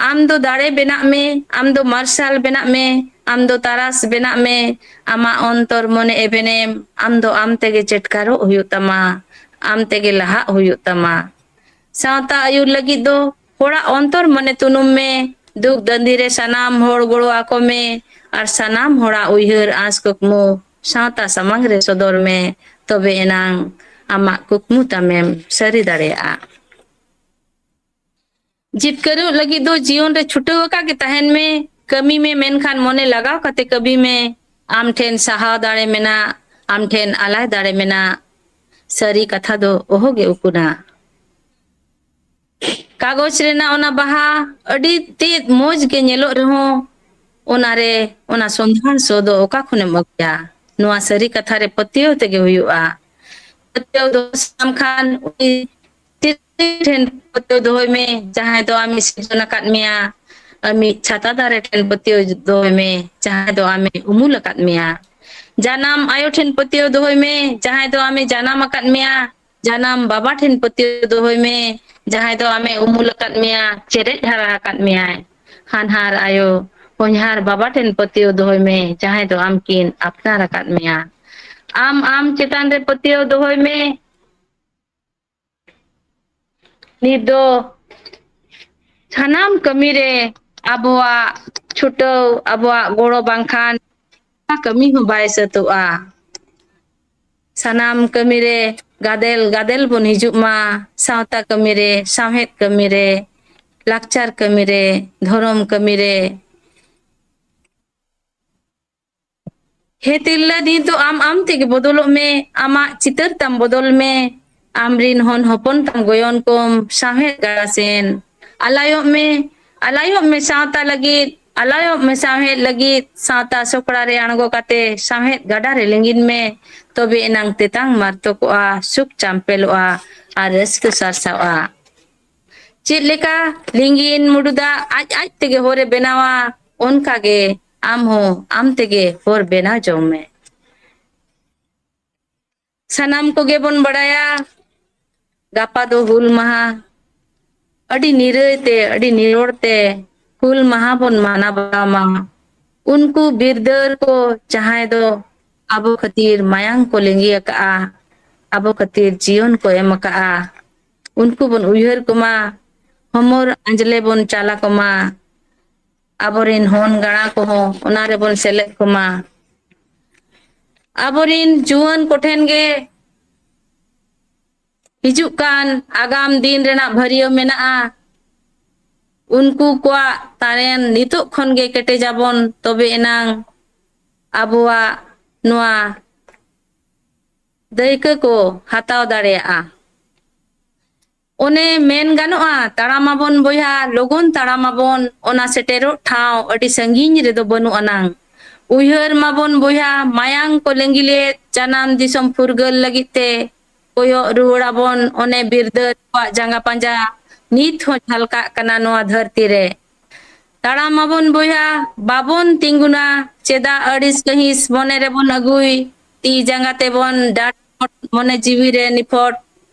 ᱟᱢ ᱫᱚ ᱫᱟᱲᱮ ᱵᱮᱱᱟᱜ ᱢᱮ, ᱟᱢ ᱫᱚ ᱢᱟᱨᱥᱟᱞ ᱵᱮᱱᱟᱜ ᱢᱮ, ᱟᱢ ᱫᱚ ᱛᱟᱨᱟᱥ ᱵᱮᱱᱟᱜ ᱢᱮ᱾ ᱟᱢᱟᱜ ᱚᱱᱛᱚᱨ ᱢᱚᱱᱮ ᱮᱵᱷᱮᱱᱮᱢ, ᱟᱢ ᱫᱚ ᱟᱢ ᱛᱮᱜᱮ ᱪᱮᱴᱠᱟᱨᱚᱜ ᱦᱩᱭᱩᱜ ᱛᱟᱢᱟ, ᱟᱢ ᱛᱮᱜᱮ ᱞᱟᱦᱟᱜ ᱦᱩᱭᱩᱜ ᱛᱟᱢᱟ᱾ ᱥᱟᱶᱛᱟ ᱟᱹᱭᱩᱨ ᱞᱟᱹᱜᱤᱫ ᱫᱚ ᱦᱚᱲᱟᱜ ᱚᱱᱛᱚᱨ ᱢᱚᱱᱮ ᱛᱩᱱᱩᱢ ᱢᱮ᱾ ᱫᱩᱠ ᱫᱟᱹᱱᱫᱤ ᱨᱮ ᱥᱟᱱᱟᱢ ᱦᱚᱲ ᱜᱚᱲᱚ ᱟᱠᱚ ᱢᱮ ᱟᱨ ᱥᱟᱱᱟᱢ ᱦᱚᱲᱟᱜ ᱩᱭᱦᱟᱹᱨ ᱟᱸᱥ ᱠᱩᱠᱢᱩ ᱥᱟᱶᱛᱟ ᱥᱟᱢᱟᱝ ᱨᱮ ᱥᱚᱫᱚᱨ ᱢᱮ᱾ ᱛᱚᱵᱮ ᱮᱱᱟᱝ ᱟᱢᱟᱜ ᱠᱩᱠᱢᱩ ᱛᱟᱢᱮᱢ ᱥᱟᱹᱨᱤ ᱫᱟᱲᱮᱭᱟᱜᱼᱟ᱾ ᱡᱤᱛᱠᱟᱹᱨᱚᱜ ᱞᱟᱹᱜᱤᱫ ᱫᱚ ᱡᱤᱭᱚᱱ ᱨᱮ ᱪᱷᱩᱴᱟᱹᱣ ᱟᱠᱟᱫ ᱜᱮ ᱛᱟᱦᱮᱱ ᱢᱮ᱾ ᱠᱟᱹᱢᱤ ᱢᱮ, ᱢᱮᱱᱠᱷᱟᱱ ᱢᱚᱱᱮ ᱞᱟᱜᱟᱣ ᱠᱟᱛᱮ ᱠᱟᱹᱢᱤ ᱢᱮ᱾ ᱟᱢ ᱴᱷᱮᱱ ᱥᱟᱦᱟᱣ ᱫᱟᱲᱮ ᱢᱮᱱᱟᱜ, ᱟᱢ ᱴᱷᱮᱱ ᱟᱞᱟᱭ ᱫᱟᱲᱮ ᱢᱮᱱᱟᱜ᱾ ᱥᱟᱹᱨᱤ ᱠᱟᱛᱷᱟ ᱫᱚ ᱚᱦᱚᱜᱮ ᱩᱠᱩᱱᱟ᱾ ᱠᱟᱜᱚᱡᱽ ᱨᱮᱱᱟᱜ ᱚᱱᱟ ᱵᱟᱦᱟ ᱟᱹᱰᱤ ᱛᱮᱫ ᱢᱚᱡᱽ ᱜᱮ ᱧᱮᱞᱚᱜ ᱨᱮᱦᱚᱸ, ᱚᱱᱟᱨᱮ ᱚᱱᱟ ᱥᱚᱸᱫᱷᱟᱲ ᱥᱚ ᱫᱚ ᱚᱠᱟ ᱠᱷᱚᱱᱮᱢ ᱟᱹᱜᱩᱭᱟ? ᱱᱚᱣᱟ ᱥᱟᱹᱨᱤ ᱠᱟᱛᱷᱟ ᱨᱮ ᱯᱟᱹᱛᱭᱟᱹᱣ ᱛᱮᱜᱮ ᱦᱩᱭᱩᱜᱼᱟ᱾ ᱯᱟᱹᱛᱭᱟᱹᱣ ᱫᱚ ᱥᱟᱱᱟᱢ ᱠᱷᱟᱱ ᱩᱱᱤ ᱛᱤᱨᱞᱟᱹ ᱴᱷᱮᱱ ᱯᱟᱹᱛᱭᱟᱹᱣ ᱫᱚᱦᱚᱭ ᱢᱮ, ᱡᱟᱦᱟᱸᱭ ᱫᱚ ᱟᱢᱮ ᱥᱤᱨᱡᱚᱱ ᱟᱠᱟᱫ ᱢᱮᱭᱟ᱾ ᱟᱢᱤᱡ ᱪᱷᱟᱛᱟ ᱫᱟᱨᱮ ᱴᱷᱮᱱ ᱯᱟᱹᱛᱭᱟᱹᱣ ᱫᱚᱦᱚᱭ ᱢᱮ, ᱡᱟᱦᱟᱸᱭ ᱫᱚ ᱟᱢᱮ ᱩᱢᱩᱞ ᱟᱠᱟᱫ ᱢᱮᱭᱟ᱾ ᱡᱟᱱᱟᱢ ᱟᱭᱳ ᱴᱷᱮᱱ ᱯᱟᱹᱛᱭᱟᱹᱣ ᱫᱚᱦᱚᱭ ᱢᱮ, ᱡᱟᱦᱟᱸᱭ ᱫᱚ ᱟᱢᱮ ᱡᱟᱱᱟᱢ ᱟᱠᱟᱫ ᱢᱮᱭᱟ᱾ ᱡᱟᱱᱟᱢ ᱵᱟᱵᱟ ᱴᱷᱮᱱ ᱯᱟᱹᱛᱭᱟᱹᱣ ᱫᱚᱦᱚᱭ ᱢᱮ, ᱡᱟᱦᱟᱸᱭ ᱫᱚ ᱟᱢᱮ ᱩᱢᱩᱞ ᱟᱠᱟᱫ ᱢᱮᱭᱟ, ᱪᱮᱨᱮᱡ ᱦᱟᱨᱟ ᱟᱠᱟᱫ ᱢᱮᱭᱟᱭ᱾ ᱦᱟᱱᱦᱟᱨ ᱟᱭᱳ, ᱦᱚᱧᱦᱟᱨ ᱵᱟᱵᱟ ᱴᱷᱮᱱ ᱯᱟᱹᱛᱭᱟᱹᱣ ᱫᱚᱦᱚᱭ ᱢᱮ, ᱡᱟᱦᱟᱸᱭ ᱫᱚ ᱟᱢ ᱠᱤᱱ ᱟᱯᱱᱟᱨ ᱟᱠᱟᱫ ᱢᱮᱭᱟ᱾ ᱟᱢ ᱟᱢ ᱪᱮᱛᱟᱱ ᱨᱮ ᱯᱟᱹᱛᱭᱟᱹᱣ ᱫᱚᱦᱚᱭ ᱢᱮ᱾ ᱱᱤᱛ ᱫᱚ ᱥᱟᱱᱟᱢ ᱠᱟᱹᱢᱤ ᱨᱮ ᱟᱵᱚᱣᱟᱜ ᱪᱷᱩᱴᱟᱹᱣ, ᱟᱵᱚᱣᱟᱜ ᱜᱚᱲᱚ ᱵᱟᱝᱠᱷᱟᱱ ᱚᱱᱟ ᱠᱟᱹᱢᱤ ᱦᱚᱸ ᱵᱟᱭ ᱥᱟᱹᱛᱚᱜᱼᱟ᱾ ᱥᱟᱱᱟᱢ ᱠᱟᱹᱢᱤ ᱨᱮ ᱜᱟᱫᱮᱞ ᱜᱟᱫᱮᱞ ᱵᱚᱱ ᱦᱤᱡᱩᱜ ᱢᱟ, ᱥᱟᱶᱛᱟ ᱠᱟᱹᱢᱤ ᱨᱮ, ᱥᱟᱶᱦᱮᱫ ᱠᱟᱹᱢᱤ ᱨᱮ, ᱞᱟᱠᱪᱟᱨ ᱠᱟᱹᱢᱤ ᱨᱮ, ᱫᱷᱚᱨᱚᱢ ᱠᱟᱹᱢᱤ ᱨᱮ᱾ ᱦᱮ ᱛᱤᱨᱞᱟᱹ, ᱱᱤᱛ ᱫᱚ ᱟᱢ ᱟᱢ ᱛᱮᱜᱮ ᱵᱚᱫᱚᱞᱚᱜ ᱢᱮ, ᱟᱢᱟᱜ ᱪᱤᱛᱟᱹᱨ ᱛᱟᱢ ᱵᱚᱫᱚᱞ ᱢᱮ, ᱟᱢᱨᱤᱱ ᱦᱚᱱ ᱦᱚᱯᱚᱱ ᱛᱟᱢ ᱜᱚᱭᱚᱱ ᱠᱚᱢ ᱥᱟᱶᱦᱮᱫ ᱜᱟᱰᱟ ᱥᱮᱱ ᱟᱞᱟᱭᱚᱜ ᱢᱮ, ᱟᱞᱟᱭᱚᱜ ᱢᱮ ᱥᱟᱶᱛᱟ ᱞᱟᱹᱜᱤᱫ, ᱟᱞᱟᱭᱚᱜ ᱢᱮ ᱥᱟᱶᱦᱮᱫ ᱞᱟᱹᱜᱤᱫ, ᱥᱟᱶᱛᱟ ᱥᱚᱠᱲᱟ ᱨᱮ ᱟᱬᱜᱚ ᱠᱟᱛᱮ ᱥᱟᱶᱦᱮᱫ ᱜᱟᱰᱟ ᱨᱮ ᱞᱤᱸᱜᱤᱱ ᱢᱮ, ᱛᱚᱵᱮ ᱮᱱᱟᱝ ᱛᱮᱛᱟᱝ ᱢᱟᱨᱛᱚᱠᱚᱜᱼᱟ, ᱥᱩᱠ ᱪᱟᱢᱯᱮᱞᱚᱜᱼᱟ ᱟᱨ ᱨᱟᱹᱥᱠᱟᱹ ᱥᱟᱨᱥᱟᱜᱼᱟ᱾ ᱪᱮᱫ ᱞᱮᱠᱟ ᱞᱤᱸᱜᱤᱱ ᱢᱩᱰᱩ ᱫᱟᱜ ᱟᱡ ᱟᱡ ᱛᱮᱜᱮ ᱦᱚᱨᱮ ᱵᱮᱱᱟᱣᱟ, ᱚᱱᱠᱟ ᱜᱮ ᱟᱢ ᱦᱚᱸ ᱟᱢ ᱛᱮᱜᱮ ᱦᱚᱨ ᱵᱮᱱᱟᱣ ᱡᱚᱝ ᱢᱮ᱾ ᱥᱟᱱᱟᱢ ᱠᱚᱜᱮ ᱵᱚᱱ ᱵᱟᱲᱟᱭᱟ, ᱜᱟᱯᱟ ᱫᱚ ᱦᱩᱞ ᱢᱟᱦᱟ᱾ ᱟᱹᱰᱤ ᱱᱤᱨᱟᱹᱭ ᱛᱮ, ᱟᱹᱰᱤ ᱱᱤᱨᱚᱲ ᱛᱮ ᱦᱩᱞ ᱢᱟᱦᱟ ᱵᱚᱱ ᱢᱟᱱᱟᱣ ᱵᱟᱛᱟᱣ ᱢᱟ᱾ ᱩᱱᱠᱩ ᱵᱤᱨᱫᱟᱹᱞ ᱠᱚ ᱡᱟᱦᱟᱸᱭ ᱫᱚ ᱟᱵᱚ ᱠᱷᱟᱹᱛᱤᱨ ᱢᱟᱭᱟᱝ ᱠᱚ ᱞᱤᱸᱜᱤ ᱟᱠᱟᱫᱼᱟ, ᱟᱵᱚ ᱠᱷᱟᱹᱛᱤᱨ ᱡᱤᱭᱚᱱ ᱠᱚ ᱮᱢ ᱟᱠᱟᱫᱼᱟ, ᱩᱱᱠᱩ ᱵᱚᱱ ᱩᱭᱦᱟᱹᱨ ᱠᱚᱢᱟ, ᱦᱚᱢᱚᱨ ᱟᱸᱡᱽᱞᱮ ᱵᱚᱱ ᱪᱟᱞ ᱟᱠᱚᱢᱟ᱾ ᱟᱵᱚᱨᱤᱱ ᱦᱚᱱ ᱜᱟᱬᱟ ᱠᱚᱦᱚᱸ ᱚᱱᱟ ᱨᱮᱵᱚᱱ ᱥᱮᱞᱮᱫ ᱠᱚᱢᱟ᱾ ᱟᱵᱚᱨᱤᱱ ᱡᱩᱣᱟᱹᱱ ᱠᱚᱴᱷᱮᱱ ᱜᱮ ᱦᱤᱡᱩᱜ ᱠᱟᱱ ᱟᱜᱟᱢ ᱫᱤᱱ ᱨᱮᱱᱟᱜ ᱵᱷᱟᱹᱨᱭᱟᱹ ᱢᱮᱱᱟᱜᱼᱟ᱾ ᱩᱱᱠᱩ ᱠᱚᱣᱟᱜ ᱛᱟᱨᱮᱱ ᱱᱤᱛᱚᱜ ᱠᱷᱚᱱ ᱜᱮ ᱠᱮᱴᱮᱡᱟᱵᱚᱱ, ᱛᱚᱵᱮ ᱮᱱᱟᱝ ᱟᱵᱚᱣᱟᱜ ᱱᱚᱣᱟ ᱫᱟᱹᱭᱠᱟᱹ ᱠᱚ ᱦᱟᱛᱟᱣ ᱫᱟᱲᱮᱭᱟᱜᱼᱟ᱾ ᱚᱱᱮ ᱢᱮᱱ ᱜᱟᱱᱚᱜᱼᱟ, ᱛᱟᱲᱟᱢᱟᱵᱚᱱ ᱵᱚᱭᱦᱟ, ᱞᱚᱜᱚᱱ ᱛᱟᱲᱟᱢᱟᱵᱚᱱ, ᱚᱱᱟ ᱥᱮᱴᱮᱨᱚᱜ ᱴᱷᱟᱶ ᱟᱹᱰᱤ ᱥᱟᱺᱜᱤᱧ ᱨᱮᱫᱚ ᱵᱟᱹᱱᱩᱜ ᱟᱱᱟᱝ᱾ ᱩᱭᱦᱟᱹᱨ ᱢᱟᱵᱚᱱ ᱵᱚᱭᱦᱟ, ᱢᱟᱭᱟᱝ ᱠᱚ ᱞᱤᱸᱜᱤ ᱞᱮᱫ ᱡᱟᱱᱟᱢ ᱫᱤᱥᱚᱢ ᱯᱷᱩᱨᱜᱟᱹᱞ ᱞᱟᱹᱜᱤᱫ ᱛᱮ ᱠᱚᱭᱚᱜ ᱨᱩᱣᱟᱹᱲ ᱟᱵᱚᱱ ᱚᱱᱮ ᱵᱤᱨᱫᱟᱹᱞ ᱠᱚᱣᱟᱜ ᱡᱟᱸᱜᱟ ᱯᱟᱸᱡᱟ ᱱᱤᱛ ᱦᱚᱸ ᱡᱷᱟᱞᱠᱟᱜ ᱠᱟᱱᱟ ᱱᱚᱣᱟ ᱫᱷᱟᱹᱨᱛᱤ ᱨᱮ᱾ ᱛᱟᱲᱟᱢ ᱟᱵᱚᱱ ᱵᱚᱭᱦᱟ, ᱵᱟᱵᱚᱱ ᱛᱤᱸᱜᱩᱱᱟ, ᱪᱮᱫᱟᱜ ᱟᱹᱲᱤᱥ ᱠᱟᱹᱦᱤᱥ ᱢᱚᱱᱮ ᱨᱮᱵᱚᱱ ᱟᱹᱜᱩᱭ? ᱛᱤ ᱡᱟᱸᱜᱟ ᱛᱮᱵᱚᱱ ᱰᱟᱴ ᱢᱚᱱᱮ ᱡᱤᱣᱤ ᱨᱮ ᱱᱤᱯᱷᱚᱴ,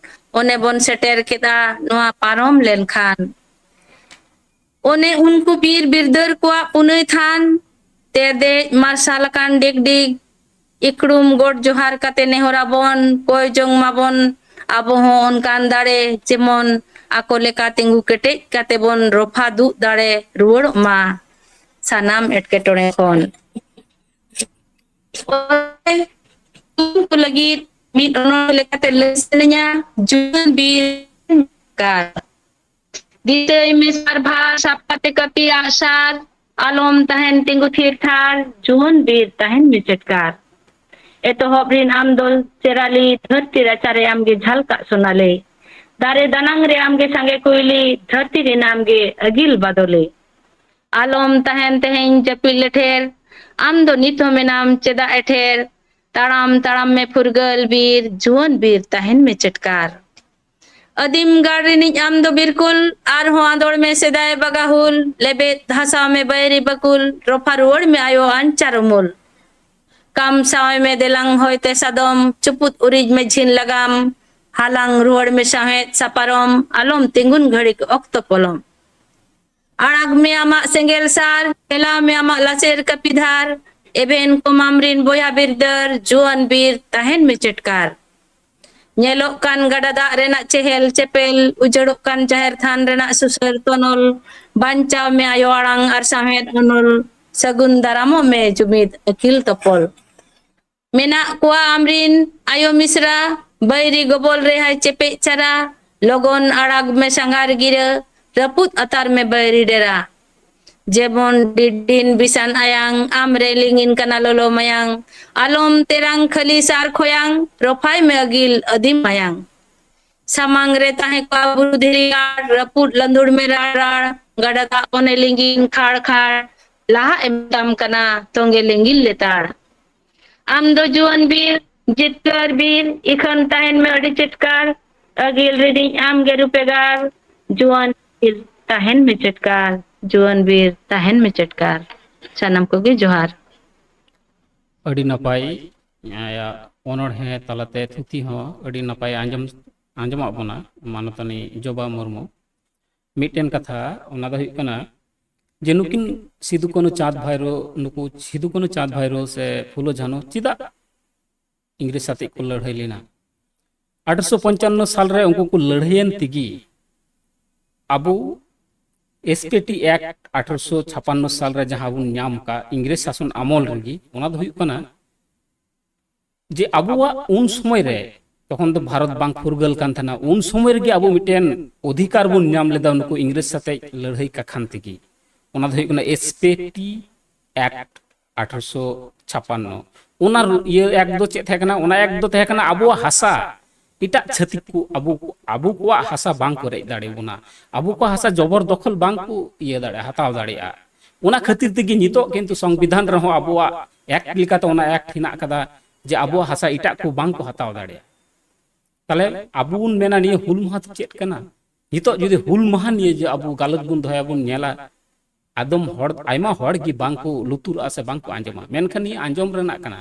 ᱚᱱᱮ ᱵᱚᱱ ᱥᱮᱴᱮᱨ ᱠᱮᱫᱟ ᱱᱚᱣᱟ ᱯᱟᱨᱚᱢ ᱞᱮᱱᱠᱷᱟᱱ᱾ ᱚᱱᱮ ᱩᱱᱠᱩ ᱵᱤᱨ ᱵᱤᱨᱫᱟᱹᱨ ᱠᱚᱣᱟᱜ ᱯᱩᱱᱟᱹᱭ ᱛᱷᱟᱱ, ᱛᱮᱨᱫᱮᱡ ᱢᱟᱨᱥᱟᱞ ᱟᱠᱟᱱ ᱰᱤᱜᱽᱰᱤᱜᱽ, ᱤᱠᱲᱩᱢ ᱜᱚᱰ ᱡᱚᱦᱟᱨ ᱠᱟᱛᱮ ᱱᱮᱦᱚᱨ ᱟᱵᱚᱱ, ᱠᱚᱭ ᱡᱚᱝ ᱢᱟᱵᱚᱱ ᱟᱵᱚ ᱦᱚᱸ ᱚᱱᱠᱟᱱ ᱫᱟᱲᱮ, ᱡᱮᱢᱚᱱ ᱟᱠᱚ ᱞᱮᱠᱟ ᱛᱤᱸᱜᱩ ᱠᱮᱴᱮᱡ ᱠᱟᱛᱮ ᱵᱚᱱ ᱨᱚᱯᱷᱟ ᱫᱩᱜ ᱫᱟᱲᱮ ᱨᱩᱣᱟᱹᱲᱚᱜ ᱢᱟ ᱥᱟᱱᱟᱢ ᱮᱴᱠᱮᱴᱚᱬᱮ ᱠᱷᱚᱱ᱾ ᱩᱱᱠᱩ ᱞᱟᱹᱜᱤᱫ ᱢᱤᱫ ᱚᱱᱚᱬᱦᱮ ᱞᱮᱠᱟᱛᱮ ᱞᱟᱹᱭ ᱥᱟᱱᱟᱧᱟ, ᱡᱩᱣᱟᱹᱱ ᱵᱤᱨ ᱠᱟᱨ᱾ ᱫᱤᱥᱟᱹᱭ ᱢᱮ ᱥᱟᱨᱵᱷᱟᱨ, ᱥᱟᱵ ᱠᱟᱛᱮ ᱠᱟᱹᱯᱤ ᱟᱜᱼᱥᱟᱨ, ᱟᱞᱚᱢ ᱛᱟᱦᱮᱱ ᱛᱤᱸᱜᱩ ᱛᱷᱤᱨ ᱛᱷᱟᱨ, ᱡᱩᱣᱟᱹᱱ ᱵᱤᱨ ᱛᱟᱦᱮᱱ ᱢᱮ ᱪᱮᱴᱠᱟᱨ᱾ ᱮᱛᱚᱦᱚᱵ ᱨᱤᱱ ᱟᱢ ᱫᱚ ᱪᱮᱨᱟᱞᱤ, ᱫᱷᱟᱹᱨᱛᱤ ᱨᱟᱪᱟᱨᱮ ᱟᱢᱜᱮ ᱡᱷᱟᱞᱠᱟᱜ ᱥᱳᱱᱟᱞᱤ᱾ ᱫᱟᱨᱮ ᱫᱟᱱᱟᱝ ᱨᱮ ᱟᱢᱜᱮ ᱥᱟᱸᱜᱮ ᱠᱩᱭᱞᱤ, ᱫᱷᱟᱹᱨᱛᱤ ᱨᱤᱱ ᱟᱢᱜᱮ ᱟᱹᱜᱤᱞ ᱵᱟᱫᱚᱞᱤ᱾ ᱟᱞᱚᱢ ᱛᱟᱦᱮᱱ ᱛᱮᱦᱮᱧ ᱡᱟᱹᱯᱤᱫ ᱞᱮᱴᱷᱮᱨ, ᱟᱢ ᱫᱚ ᱱᱤᱛ ᱦᱚᱸ ᱢᱮᱱᱟᱢ ᱪᱮᱫᱟᱜ ᱮᱴᱷᱮᱨ? ᱛᱟᱲᱟᱢ ᱛᱟᱲᱟᱢ ᱢᱮ ᱯᱷᱩᱨᱜᱟᱹᱞ ᱵᱤᱨ, ᱡᱩᱣᱟᱹᱱ ᱵᱤᱨ ᱛᱟᱦᱮᱱ ᱢᱮ ᱪᱮᱴᱠᱟᱨ᱾ ᱟᱹᱫᱤᱢ ᱜᱟᱲ ᱨᱤᱱᱤᱡ ᱟᱢ ᱫᱚ ᱵᱤᱨᱠᱩᱞ, ᱟᱨᱦᱚᱸ ᱟᱸᱫᱚᱲ ᱢᱮ ᱥᱮᱫᱟᱭ ᱵᱟᱜᱟᱦᱩᱞ, ᱞᱮᱵᱮᱫ ᱫᱷᱟᱥᱟᱣ ᱢᱮ ᱵᱟᱹᱭᱨᱤ ᱵᱟᱹᱠᱩᱞ, ᱨᱚᱯᱷᱟ ᱨᱩᱣᱟᱹᱲ ᱢᱮ ᱟᱭᱳ ᱟᱧᱪᱟᱨ ᱩᱢᱩᱞ᱾ ᱠᱟᱢ ᱥᱟᱶ ᱢᱮ ᱫᱮᱞᱟᱝ ᱦᱚᱭᱛᱮ ᱥᱟᱫᱚᱢ, ᱪᱩᱯᱩᱫ ᱩᱨᱤᱡ ᱢᱮ ᱡᱷᱤᱱ ᱞᱟᱜᱟᱢ, ᱦᱟᱞᱟᱝ ᱨᱩᱣᱟᱹᱲ ᱢᱮ ᱥᱟᱶᱦᱮᱫ ᱥᱟᱯᱟᱨᱚᱢ, ᱟᱞᱚᱢ ᱛᱤᱸᱜᱩᱱ ᱜᱷᱟᱹᱲᱤᱠ ᱚᱠᱛᱚ ᱯᱚᱞᱚᱢ᱾ ᱟᱲᱟᱜᱽ ᱢᱮ ᱟᱢᱟᱜ ᱥᱮᱸᱜᱮᱞ ᱥᱟᱨ, ᱦᱮᱞᱟᱣ ᱢᱮ ᱟᱢᱟᱜ ᱞᱟᱥᱮᱨ ᱠᱟᱹᱯᱤᱫᱷᱟᱨ, ᱮᱵᱷᱮᱱ ᱠᱚᱢᱟᱢ ᱨᱤᱱ ᱵᱚᱭᱦᱟ ᱵᱤᱨᱫᱟᱹᱨ, ᱡᱩᱣᱟᱹᱱ ᱵᱤᱨ ᱛᱟᱦᱮᱱ ᱢᱮ ᱪᱮᱴᱠᱟᱨ᱾ ᱧᱮᱞᱚᱜ ᱠᱟᱱ ᱜᱟᱰᱟ ᱫᱟᱜ ᱨᱮᱱᱟᱜ ᱪᱮᱦᱮᱞ ᱪᱮᱯᱮᱞ, ᱩᱡᱟᱹᱲᱚᱜ ᱠᱟᱱ ᱡᱟᱦᱮᱨ ᱛᱷᱟᱱ ᱨᱮᱱᱟᱜ ᱥᱩᱥᱟᱹᱨ ᱛᱚᱱᱚᱞ, ᱵᱟᱧᱪᱟᱣ ᱢᱮ ᱟᱭᱳ ᱟᱲᱟᱝ ᱟᱨ ᱥᱟᱶᱦᱮᱫ ᱚᱱᱚᱞ, ᱥᱟᱹᱜᱩᱱ ᱫᱟᱨᱟᱢᱚᱜ ᱢᱮ ᱡᱩᱢᱤᱫ ᱟᱹᱠᱤᱞ ᱛᱚᱯᱚᱞ᱾ ᱢᱮᱱᱟᱜ ᱠᱚᱣᱟ ᱟᱢᱨᱤᱱ ᱟᱭᱳ ᱢᱤᱥᱨᱟ, ᱵᱟᱹᱭᱨᱤ ᱜᱚᱵᱚᱞ ᱨᱮ ᱦᱟᱭ ᱪᱮᱯᱮᱡ ᱪᱟᱨᱟ, ᱞᱚᱜᱚᱱ ᱟᱲᱟᱜᱽ ᱢᱮ ᱥᱟᱸᱜᱷᱟᱨ ᱜᱤᱨᱟᱹ, ᱨᱟᱹᱯᱩᱫ ᱟᱛᱟᱨ ᱢᱮ ᱵᱟᱹᱭᱨᱤ ᱰᱮᱨᱟ᱾ ᱡᱮᱢᱚᱱ ᱰᱤᱰᱤᱱ ᱵᱤᱥᱟᱱ ᱟᱭᱟᱝ, ᱟᱢ ᱨᱮ ᱞᱤᱸᱜᱤᱱ ᱠᱟᱱᱟ ᱞᱚᱞᱚ ᱢᱟᱭᱟᱝ, ᱟᱞᱚᱢ ᱛᱮᱨᱟᱝ ᱠᱷᱟᱹᱞᱤ ᱥᱟᱨ ᱠᱷᱚᱭᱟᱝ, ᱨᱚᱯᱷᱟᱭ ᱢᱮ ᱟᱹᱜᱤᱞ ᱟᱹᱫᱤᱢ ᱢᱟᱭᱟᱝ᱾ ᱥᱟᱢᱟᱝ ᱨᱮ ᱛᱟᱦᱮᱸ ᱠᱚᱜᱼᱟ ᱵᱩᱨᱩ ᱫᱷᱤᱨᱤ ᱜᱟᱲ, ᱨᱟᱹᱯᱩᱫ ᱞᱟᱸᱫᱩᱲ ᱢᱮ ᱨᱟᱲ ᱨᱟᱲ, ᱜᱟᱰᱟ ᱫᱟᱜ ᱵᱚᱱᱮ ᱞᱤᱸᱜᱤᱱ ᱠᱷᱟᱲ ᱠᱷᱟᱲ, ᱞᱟᱦᱟᱜ ᱮ ᱢᱮᱛᱟᱢ ᱠᱟᱱᱟ ᱛᱚᱸᱜᱮ ᱞᱤᱸᱜᱤᱱ ᱞᱮᱛᱟᱲ᱾ ᱟᱢ ᱫᱚ ᱡᱩᱣᱟᱹᱱ ᱵᱤᱨ, ᱡᱤᱛᱠᱟᱹᱨ ᱵᱤᱨ, ᱤᱠᱷᱟᱹᱱ ᱛᱟᱦᱮᱱ ᱢᱮ ᱟᱹᱰᱤ ᱪᱮᱴᱠᱟᱨ, ᱟᱹᱜᱤᱞ ᱨᱤᱱᱤᱡ ᱟᱢ ᱜᱮ ᱨᱩᱯᱮᱜᱟᱨ, ᱡᱩᱣᱟᱹᱱ ᱵᱤᱨ ᱛᱟᱦᱮᱱ ᱢᱮ ᱪᱮᱴᱠᱟᱨ, ᱡᱩᱣᱟᱹᱱ ᱵᱤᱨ ᱛᱟᱦᱮᱱ ᱢᱮ ᱪᱮᱴᱠᱟᱨ᱾ ᱥᱟᱱᱟᱢ ᱠᱚᱜᱮ ᱡᱚᱦᱟᱨ᱾ ᱟᱹᱰᱤ ᱱᱟᱯᱟᱭ, ᱟᱭᱟᱜ ᱚᱱᱚᱬᱦᱮ ᱛᱟᱞᱟᱛᱮ ᱛᱷᱩᱛᱤ ᱦᱚᱸ ᱟᱹᱰᱤ ᱱᱟᱯᱟᱭ ᱟᱸᱡᱚᱢ, ᱟᱸᱡᱚᱢᱟᱜ ᱵᱚᱱᱟ ᱢᱟᱱᱚᱛᱟᱱᱤ ᱡᱚᱵᱟ ᱢᱩᱨᱢᱩ᱾ ᱢᱤᱫᱴᱮᱱ ᱠᱟᱛᱷᱟ, ᱚᱱᱟ ᱫᱚ ᱦᱩᱭᱩᱜ ᱠᱟᱱᱟ ᱡᱮ ᱱᱩᱠᱤᱱ ᱥᱤᱫᱩ ᱠᱟᱹᱱᱩ ᱪᱟᱸᱫᱽ ᱵᱷᱟᱭᱨᱳ, ᱱᱩᱠᱩ ᱥᱤᱫᱩ ᱠᱟᱹᱱᱩ ᱪᱟᱸᱫᱽ ᱵᱷᱟᱭᱨᱳ ᱥᱮ ᱯᱷᱩᱞᱳ ᱡᱷᱟᱱᱳ ᱪᱮᱫᱟᱜ ᱤᱝᱨᱮᱡᱽ ᱥᱟᱛᱮᱜ ᱠᱚ ᱞᱟᱹᱲᱦᱟᱹᱭ ᱞᱮᱱᱟ? ᱟᱴᱷᱨᱚᱥᱚ ᱯᱚᱧᱪᱟᱱᱱᱚ ᱥᱟᱞᱨᱮ ᱩᱱᱠᱩ ᱠᱚ ᱞᱟᱹᱲᱦᱟᱹᱭᱮᱱ ᱛᱮᱜᱮ ᱟᱵᱚ ᱮᱥ ᱯᱤ ᱴᱤ ᱮᱠᱴ ᱟᱴᱷᱨᱚᱥᱚ ᱪᱷᱟᱯᱟᱱᱱᱚ ᱥᱟᱞ ᱨᱮ ᱡᱟᱦᱟᱸ ᱵᱚᱱ ᱧᱟᱢ ᱟᱠᱟᱫ ᱤᱝᱨᱮᱡᱽ ᱥᱟᱥᱚᱱ ᱟᱢᱚᱞ ᱨᱮᱜᱮ, ᱚᱱᱟ ᱫᱚ ᱦᱩᱭᱩᱜ ᱠᱟᱱᱟ ᱡᱮ ᱟᱵᱚᱣᱟᱜ ᱩᱱ ᱥᱚᱢᱚᱭ ᱨᱮ, ᱛᱚᱠᱷᱚᱱ ᱫᱚ ᱵᱷᱟᱨᱚᱛ ᱵᱟᱝ ᱯᱷᱩᱨᱜᱟᱹᱞ ᱠᱟᱱ ᱛᱟᱦᱮᱱᱟ, ᱩᱱ ᱥᱚᱢᱚᱭ ᱨᱮᱜᱮ ᱟᱵᱚ ᱢᱤᱫᱴᱮᱱ ᱚᱫᱷᱤᱠᱟᱨ ᱵᱚᱱ ᱧᱟᱢ ᱞᱮᱫᱟ ᱱᱩᱠᱩ ᱤᱝᱨᱮᱡᱽ ᱥᱟᱛᱮᱜ ᱞᱟᱹᱲᱦᱟᱹᱭ ᱠᱟᱠᱷᱟᱱ ᱛᱮᱜᱮ᱾ ᱚᱱᱟ ᱫᱚ ᱦᱩᱭᱩᱜ ᱠᱟᱱᱟ ᱮᱥ ᱯᱤ ᱴᱤ ᱮᱠᱴ ᱟᱴᱷᱨᱚᱥᱚ ᱪᱷᱟᱯᱟᱱᱱᱚ᱾ ᱚᱱᱟ ᱨᱩ-, ᱤᱭᱟᱹ ᱮᱠᱴ ᱫᱚ ᱪᱮᱫ ᱛᱟᱦᱮᱸ ᱠᱟᱱᱟ? ᱚᱱᱟ ᱮᱠᱴ ᱫᱚ ᱛᱟᱦᱮᱸ ᱠᱟᱱᱟ ᱟᱵᱚᱣᱟᱜ ᱦᱟᱥᱟ ᱮᱴᱟᱜ ᱪᱷᱟᱹᱛᱤᱠ ᱠᱚ ᱟᱵᱚ, ᱟᱵᱚ ᱠᱚᱣᱟᱜ ᱦᱟᱥᱟ ᱵᱟᱝ ᱠᱚ ᱨᱮᱡ ᱫᱟᱲᱮᱭᱟᱵᱚᱱᱟ, ᱟᱵᱚ ᱠᱚᱣᱟᱜ ᱦᱟᱥᱟ ᱡᱚᱵᱚᱨ ᱫᱚᱠᱷᱚᱞ ᱵᱟᱝ ᱠᱚ ᱤᱭᱟᱹ ᱫᱟᱲᱮᱭᱟᱜᱼᱟ, ᱦᱟᱛᱟᱣ ᱫᱟᱲᱮᱭᱟᱜᱼᱟ᱾ ᱚᱱᱟ ᱠᱷᱟᱹᱛᱤᱨ ᱛᱮᱜᱮ ᱱᱤᱛᱚᱜ ᱠᱤᱱᱛᱩ ᱥᱚᱝᱵᱤᱫᱷᱟᱱ ᱨᱮᱦᱚᱸ ᱟᱵᱚᱣᱟᱜ ᱮᱠᱴ ᱞᱮᱠᱟᱛᱮ ᱚᱱᱟ ᱮᱠᱴ ᱦᱮᱱᱟᱜ ᱠᱟᱫᱟ ᱡᱮ ᱟᱵᱚᱣᱟᱜ ᱦᱟᱥᱟ ᱮᱴᱟᱜ ᱠᱚ ᱵᱟᱝ ᱠᱚ ᱦᱟᱛᱟᱣ ᱫᱟᱲᱮᱭᱟᱜᱼᱟ᱾ ᱛᱟᱦᱞᱮ ᱟᱵᱚ ᱵᱚᱱ ᱢᱮᱱᱟ ᱱᱤᱭᱟᱹ ᱦᱩᱞ ᱢᱟᱦᱟ ᱫᱚ ᱪᱮᱫ ᱠᱟᱱᱟ? ᱱᱤᱛᱚᱜ ᱡᱩᱫᱤ ᱦᱩᱞ ᱢᱟᱦᱟ ᱱᱤᱭᱮ ᱡᱮ ᱟᱵᱚ ᱜᱟᱞᱚᱪ ᱵᱚᱱ ᱫᱚᱦᱚᱭᱟ, ᱵᱚᱱ ᱧᱮᱞᱟ, ᱟᱫᱚᱢ ᱦᱚᱲ, ᱟᱭᱢᱟ ᱦᱚᱲ ᱜᱮ ᱵᱟᱝ ᱠᱚ ᱞᱩᱛᱩᱨᱟᱜᱼᱟ ᱥᱮ ᱵᱟᱝ ᱠᱚ ᱟᱸᱡᱚᱢᱟ, ᱢᱮᱱᱠᱷᱟᱱ ᱱᱤᱭᱟᱹ ᱟᱸᱡᱚᱢ ᱨᱮᱱᱟᱜ ᱠᱟᱱᱟ᱾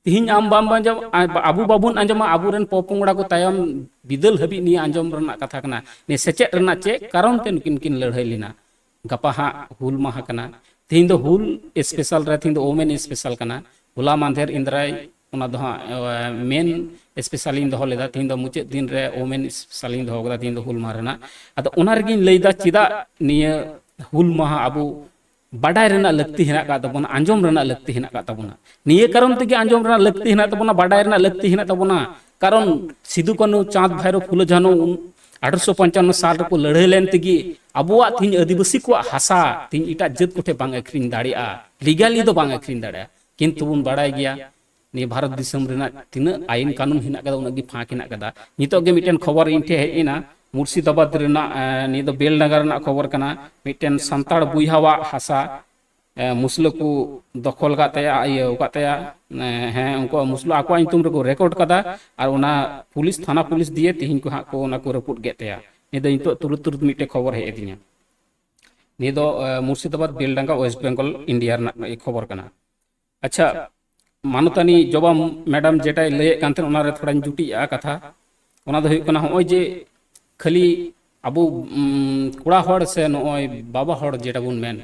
ᱛᱤᱦᱤᱧ ᱟᱢ ᱵᱟᱢ ᱟᱸᱡᱚᱢ, ᱟ-, ᱟᱵᱚ ᱵᱟᱵᱚᱱ ᱟᱸᱡᱚᱢᱟ, ᱟᱵᱚᱨᱮᱱ ᱯᱚᱯᱚᱝᱲᱟ ᱠᱚ ᱛᱟᱭᱚᱢ ᱵᱤᱫᱟᱹᱞ ᱦᱟᱹᱵᱤᱡ ᱱᱤᱭᱟᱹ ᱟᱸᱡᱚᱢ ᱨᱮᱱᱟᱜ ᱠᱟᱛᱷᱟ ᱠᱟᱱᱟ᱾ ᱱᱤᱭᱟᱹ ᱥᱮᱪᱮᱫ ᱨᱮᱱᱟᱜ ᱪᱮᱫ ᱠᱟᱨᱚᱱ ᱛᱮ ᱱᱩᱠᱤᱱ ᱠᱤᱱ ᱞᱟᱹᱲᱦᱟᱹᱭ ᱞᱮᱱᱟ? ᱜᱟᱯᱟ ᱦᱟᱸᱜ ᱦᱩᱞ ᱢᱟᱦᱟ ᱠᱟᱱᱟ᱾ ᱛᱤᱦᱤᱧ ᱫᱚ ᱦᱩᱞ ᱥᱯᱮᱥᱟᱞ ᱨᱮ, ᱛᱤᱦᱤᱧ ᱫᱚ ᱳᱢᱮᱱ ᱥᱯᱮᱥᱟᱞ ᱠᱟᱱᱟ᱾ ᱦᱚᱞᱟ ᱢᱟᱦᱫᱮᱨ ᱤᱱᱫᱨᱟᱭ, ᱚᱱᱟ ᱫᱚ ᱦᱟᱸᱜ, ᱮ, ᱢᱮᱱ ᱥᱯᱮᱥᱟᱞ ᱤᱧ ᱫᱚᱦᱚ ᱞᱮᱫᱟ᱾ ᱛᱤᱦᱤᱧ ᱫᱚ ᱢᱩᱪᱟᱹᱫ ᱫᱤᱱ ᱨᱮ ᱳᱢᱮᱱ ᱥᱯᱮᱥᱟᱞ ᱤᱧ ᱫᱚᱦᱚ ᱠᱟᱫᱟ, ᱛᱤᱦᱤᱧ ᱫᱚ ᱦᱩᱞ ᱢᱟᱦᱟ ᱨᱮᱱᱟᱜ᱾ ᱟᱫᱚ ᱚᱱᱟ ᱨᱮᱜᱤᱧ ᱞᱟᱹᱭᱫᱟ, ᱪᱮᱫᱟᱜ ᱱᱤᱭᱟᱹ ᱦᱩᱞ ᱢᱟᱦᱟ ᱟᱵᱚ ᱵᱟᱰᱟᱭ ᱨᱮᱱᱟᱜ ᱞᱟᱹᱠᱛᱤ ᱦᱮᱱᱟᱜ ᱟᱠᱟᱫ ᱛᱟᱵᱚᱱᱟ, ᱟᱸᱡᱚᱢ ᱨᱮᱱᱟᱜ ᱞᱟᱹᱠᱛᱤ ᱦᱮᱱᱟᱜ ᱟᱠᱟᱫ ᱛᱟᱵᱚᱱᱟ? ᱱᱤᱭᱟᱹ ᱠᱟᱨᱚᱱ ᱛᱮᱜᱮ ᱟᱸᱡᱚᱢ ᱨᱮᱱᱟᱜ ᱞᱟᱹᱠᱛᱤ ᱦᱮᱱᱟᱜ ᱛᱟᱵᱚᱱᱟ, ᱵᱟᱰᱟᱭ ᱨᱮᱱᱟᱜ ᱞᱟᱹᱠᱛᱤ ᱦᱮᱱᱟᱜ ᱛᱟᱵᱚᱱᱟ᱾ ᱠᱟᱨᱚᱱ ᱥᱤᱫᱩ, ᱠᱟᱹᱱᱦᱩ, ᱪᱟᱸᱫᱽ, ᱵᱷᱟᱭᱨᱳ, ᱯᱷᱩᱞᱳ, ᱡᱷᱟᱱᱳ ᱩᱱ ᱟᱴᱷᱨᱚᱥᱚ ᱯᱚᱧᱪᱟᱱᱱᱚ ᱥᱟᱞ ᱨᱮᱠᱚ ᱞᱟᱹᱲᱦᱟᱹᱭ ᱞᱮᱱ ᱛᱮᱜᱮ ᱟᱵᱚᱣᱟᱜ ᱛᱤᱦᱤᱧ ᱟᱹᱫᱤᱵᱟᱹᱥᱤ ᱠᱚᱣᱟᱜ ᱦᱟᱥᱟ ᱛᱤᱦᱤᱧ ᱮᱴᱟᱜ ᱡᱟᱹᱛ ᱠᱚᱴᱷᱮᱱ ᱵᱟᱝ ᱟᱹᱠᱷᱨᱤᱧ ᱫᱟᱲᱮᱭᱟᱜᱼᱟ, ᱞᱤᱜᱟᱞᱤ ᱫᱚ ᱵᱟᱝ ᱟᱹᱠᱷᱨᱤᱧ ᱫᱟᱲᱮᱭᱟᱜᱼᱟ᱾ ᱠᱤᱱᱛᱩ ᱵᱚᱱ ᱵᱟᱲᱟᱭ ᱜᱮᱭᱟ, ᱱᱤᱭᱟᱹ ᱵᱷᱟᱨᱚᱛ ᱫᱤᱥᱚᱢ ᱨᱮᱱᱟᱜ ᱛᱤᱱᱟᱹᱜ ᱟᱭᱤᱱ ᱠᱟᱹᱱᱩᱱ ᱦᱮᱱᱟᱜ ᱠᱟᱫᱟ, ᱩᱱᱟᱹᱜ ᱜᱮ ᱯᱷᱟᱸᱠ ᱦᱮᱱᱟᱜ ᱠᱟᱫᱟ᱾ ᱱᱤᱛᱚᱜ ᱜᱮ ᱢᱤᱫᱴᱮᱱ ᱠᱷᱚᱵᱚᱨ ᱤᱧ ᱴᱷᱮᱱ ᱦᱮᱡ ᱮᱱᱟ, ᱢᱩᱨᱥᱤᱫᱟᱵᱟᱫᱽ ᱨᱮᱱᱟᱜ, ᱮ, ᱱᱤᱭᱟᱹ ᱫᱚ ᱵᱮᱞᱰᱟᱸᱜᱟ ᱨᱮᱱᱟᱜ ᱠᱷᱚᱵᱚᱨ ᱠᱟᱱᱟ᱾ ᱢᱤᱫᱴᱮᱱ ᱥᱟᱱᱛᱟᱲ ᱵᱚᱭᱦᱟᱣᱟᱜ ᱦᱟᱥᱟ, ᱮ, ᱢᱩᱥᱞᱟᱹ ᱠᱚ ᱫᱚᱠᱷᱚᱞ ᱟᱠᱟᱫ ᱛᱟᱭᱟ, ᱤᱭᱟᱹ ᱟᱠᱟᱫ ᱛᱟᱭᱟ, ᱮ, ᱦᱮᱸ, ᱩᱱᱠᱩᱣᱟᱜ ᱢᱩᱥᱞᱟᱹ ᱟᱠᱚᱣᱟᱜ ᱧᱩᱛᱩᱢ ᱨᱮᱠᱚ ᱨᱮᱠᱚᱨᱰ ᱠᱟᱫᱟ, ᱟᱨ ᱚᱱᱟ ᱯᱩᱞᱤᱥ, ᱛᱷᱟᱱᱟ ᱯᱩᱞᱤᱥ ᱫᱤᱭᱮ ᱛᱤᱦᱤᱧ ᱠᱚ ᱦᱟᱸᱜ ᱠᱚ ᱚᱱᱟ ᱠᱚ ᱨᱟᱹᱯᱩᱫ ᱠᱮᱫ ᱛᱟᱭᱟ᱾ ᱱᱤᱭᱟᱹ ᱫᱚ ᱱᱤᱛᱚᱜ ᱛᱩᱨᱩᱛ ᱛᱩᱨᱩᱛ ᱢᱤᱫᱴᱮᱡ ᱠᱷᱚᱵᱚᱨ ᱦᱮᱡ ᱟᱹᱫᱤᱧᱟ᱾ ᱱᱤᱭᱟᱹ ᱫᱚ, ᱮ, ᱢᱩᱨᱥᱤᱫᱟᱵᱟᱫᱽ, ᱵᱮᱞᱰᱟᱸᱜᱟ, ᱳᱭᱮᱥᱴ ᱵᱮᱝᱜᱚᱞ, ᱤᱱᱰᱤᱭᱟ ᱨᱮᱱᱟᱜ ᱠᱷᱚᱵᱚᱨ ᱠᱟᱱᱟ᱾ ᱟᱪᱪᱷᱟ, ᱢᱟᱱᱚᱛᱟᱱᱤ ᱡᱚᱵᱟ ᱢᱮᱰᱟᱢ ᱡᱮᱴᱟᱭ ᱞᱟᱹᱭᱮᱫ ᱠᱟᱱ ᱛᱟᱦᱮᱸᱱ, ᱚᱱᱟ ᱨᱮ ᱛᱷᱚᱲᱟᱧ ᱡᱩᱴᱤᱡᱟᱜᱼᱟ ᱠᱟᱛᱷᱟ᱾ ᱚᱱᱟ ᱫᱚ ᱦᱩᱭᱩᱜ ᱠᱟᱱᱟ, ᱦᱚᱸᱜᱼᱚᱭ ᱡᱮ ᱠᱷᱟᱹᱞᱤ ᱟᱵᱚ, ᱩᱢ, ᱠᱚᱲᱟ ᱦᱚᱲ ᱥᱮ ᱱᱚᱜᱼᱚᱭ ᱵᱟᱵᱟ ᱦᱚᱲ ᱡᱮᱴᱟ ᱵᱚᱱ ᱢᱮᱱ,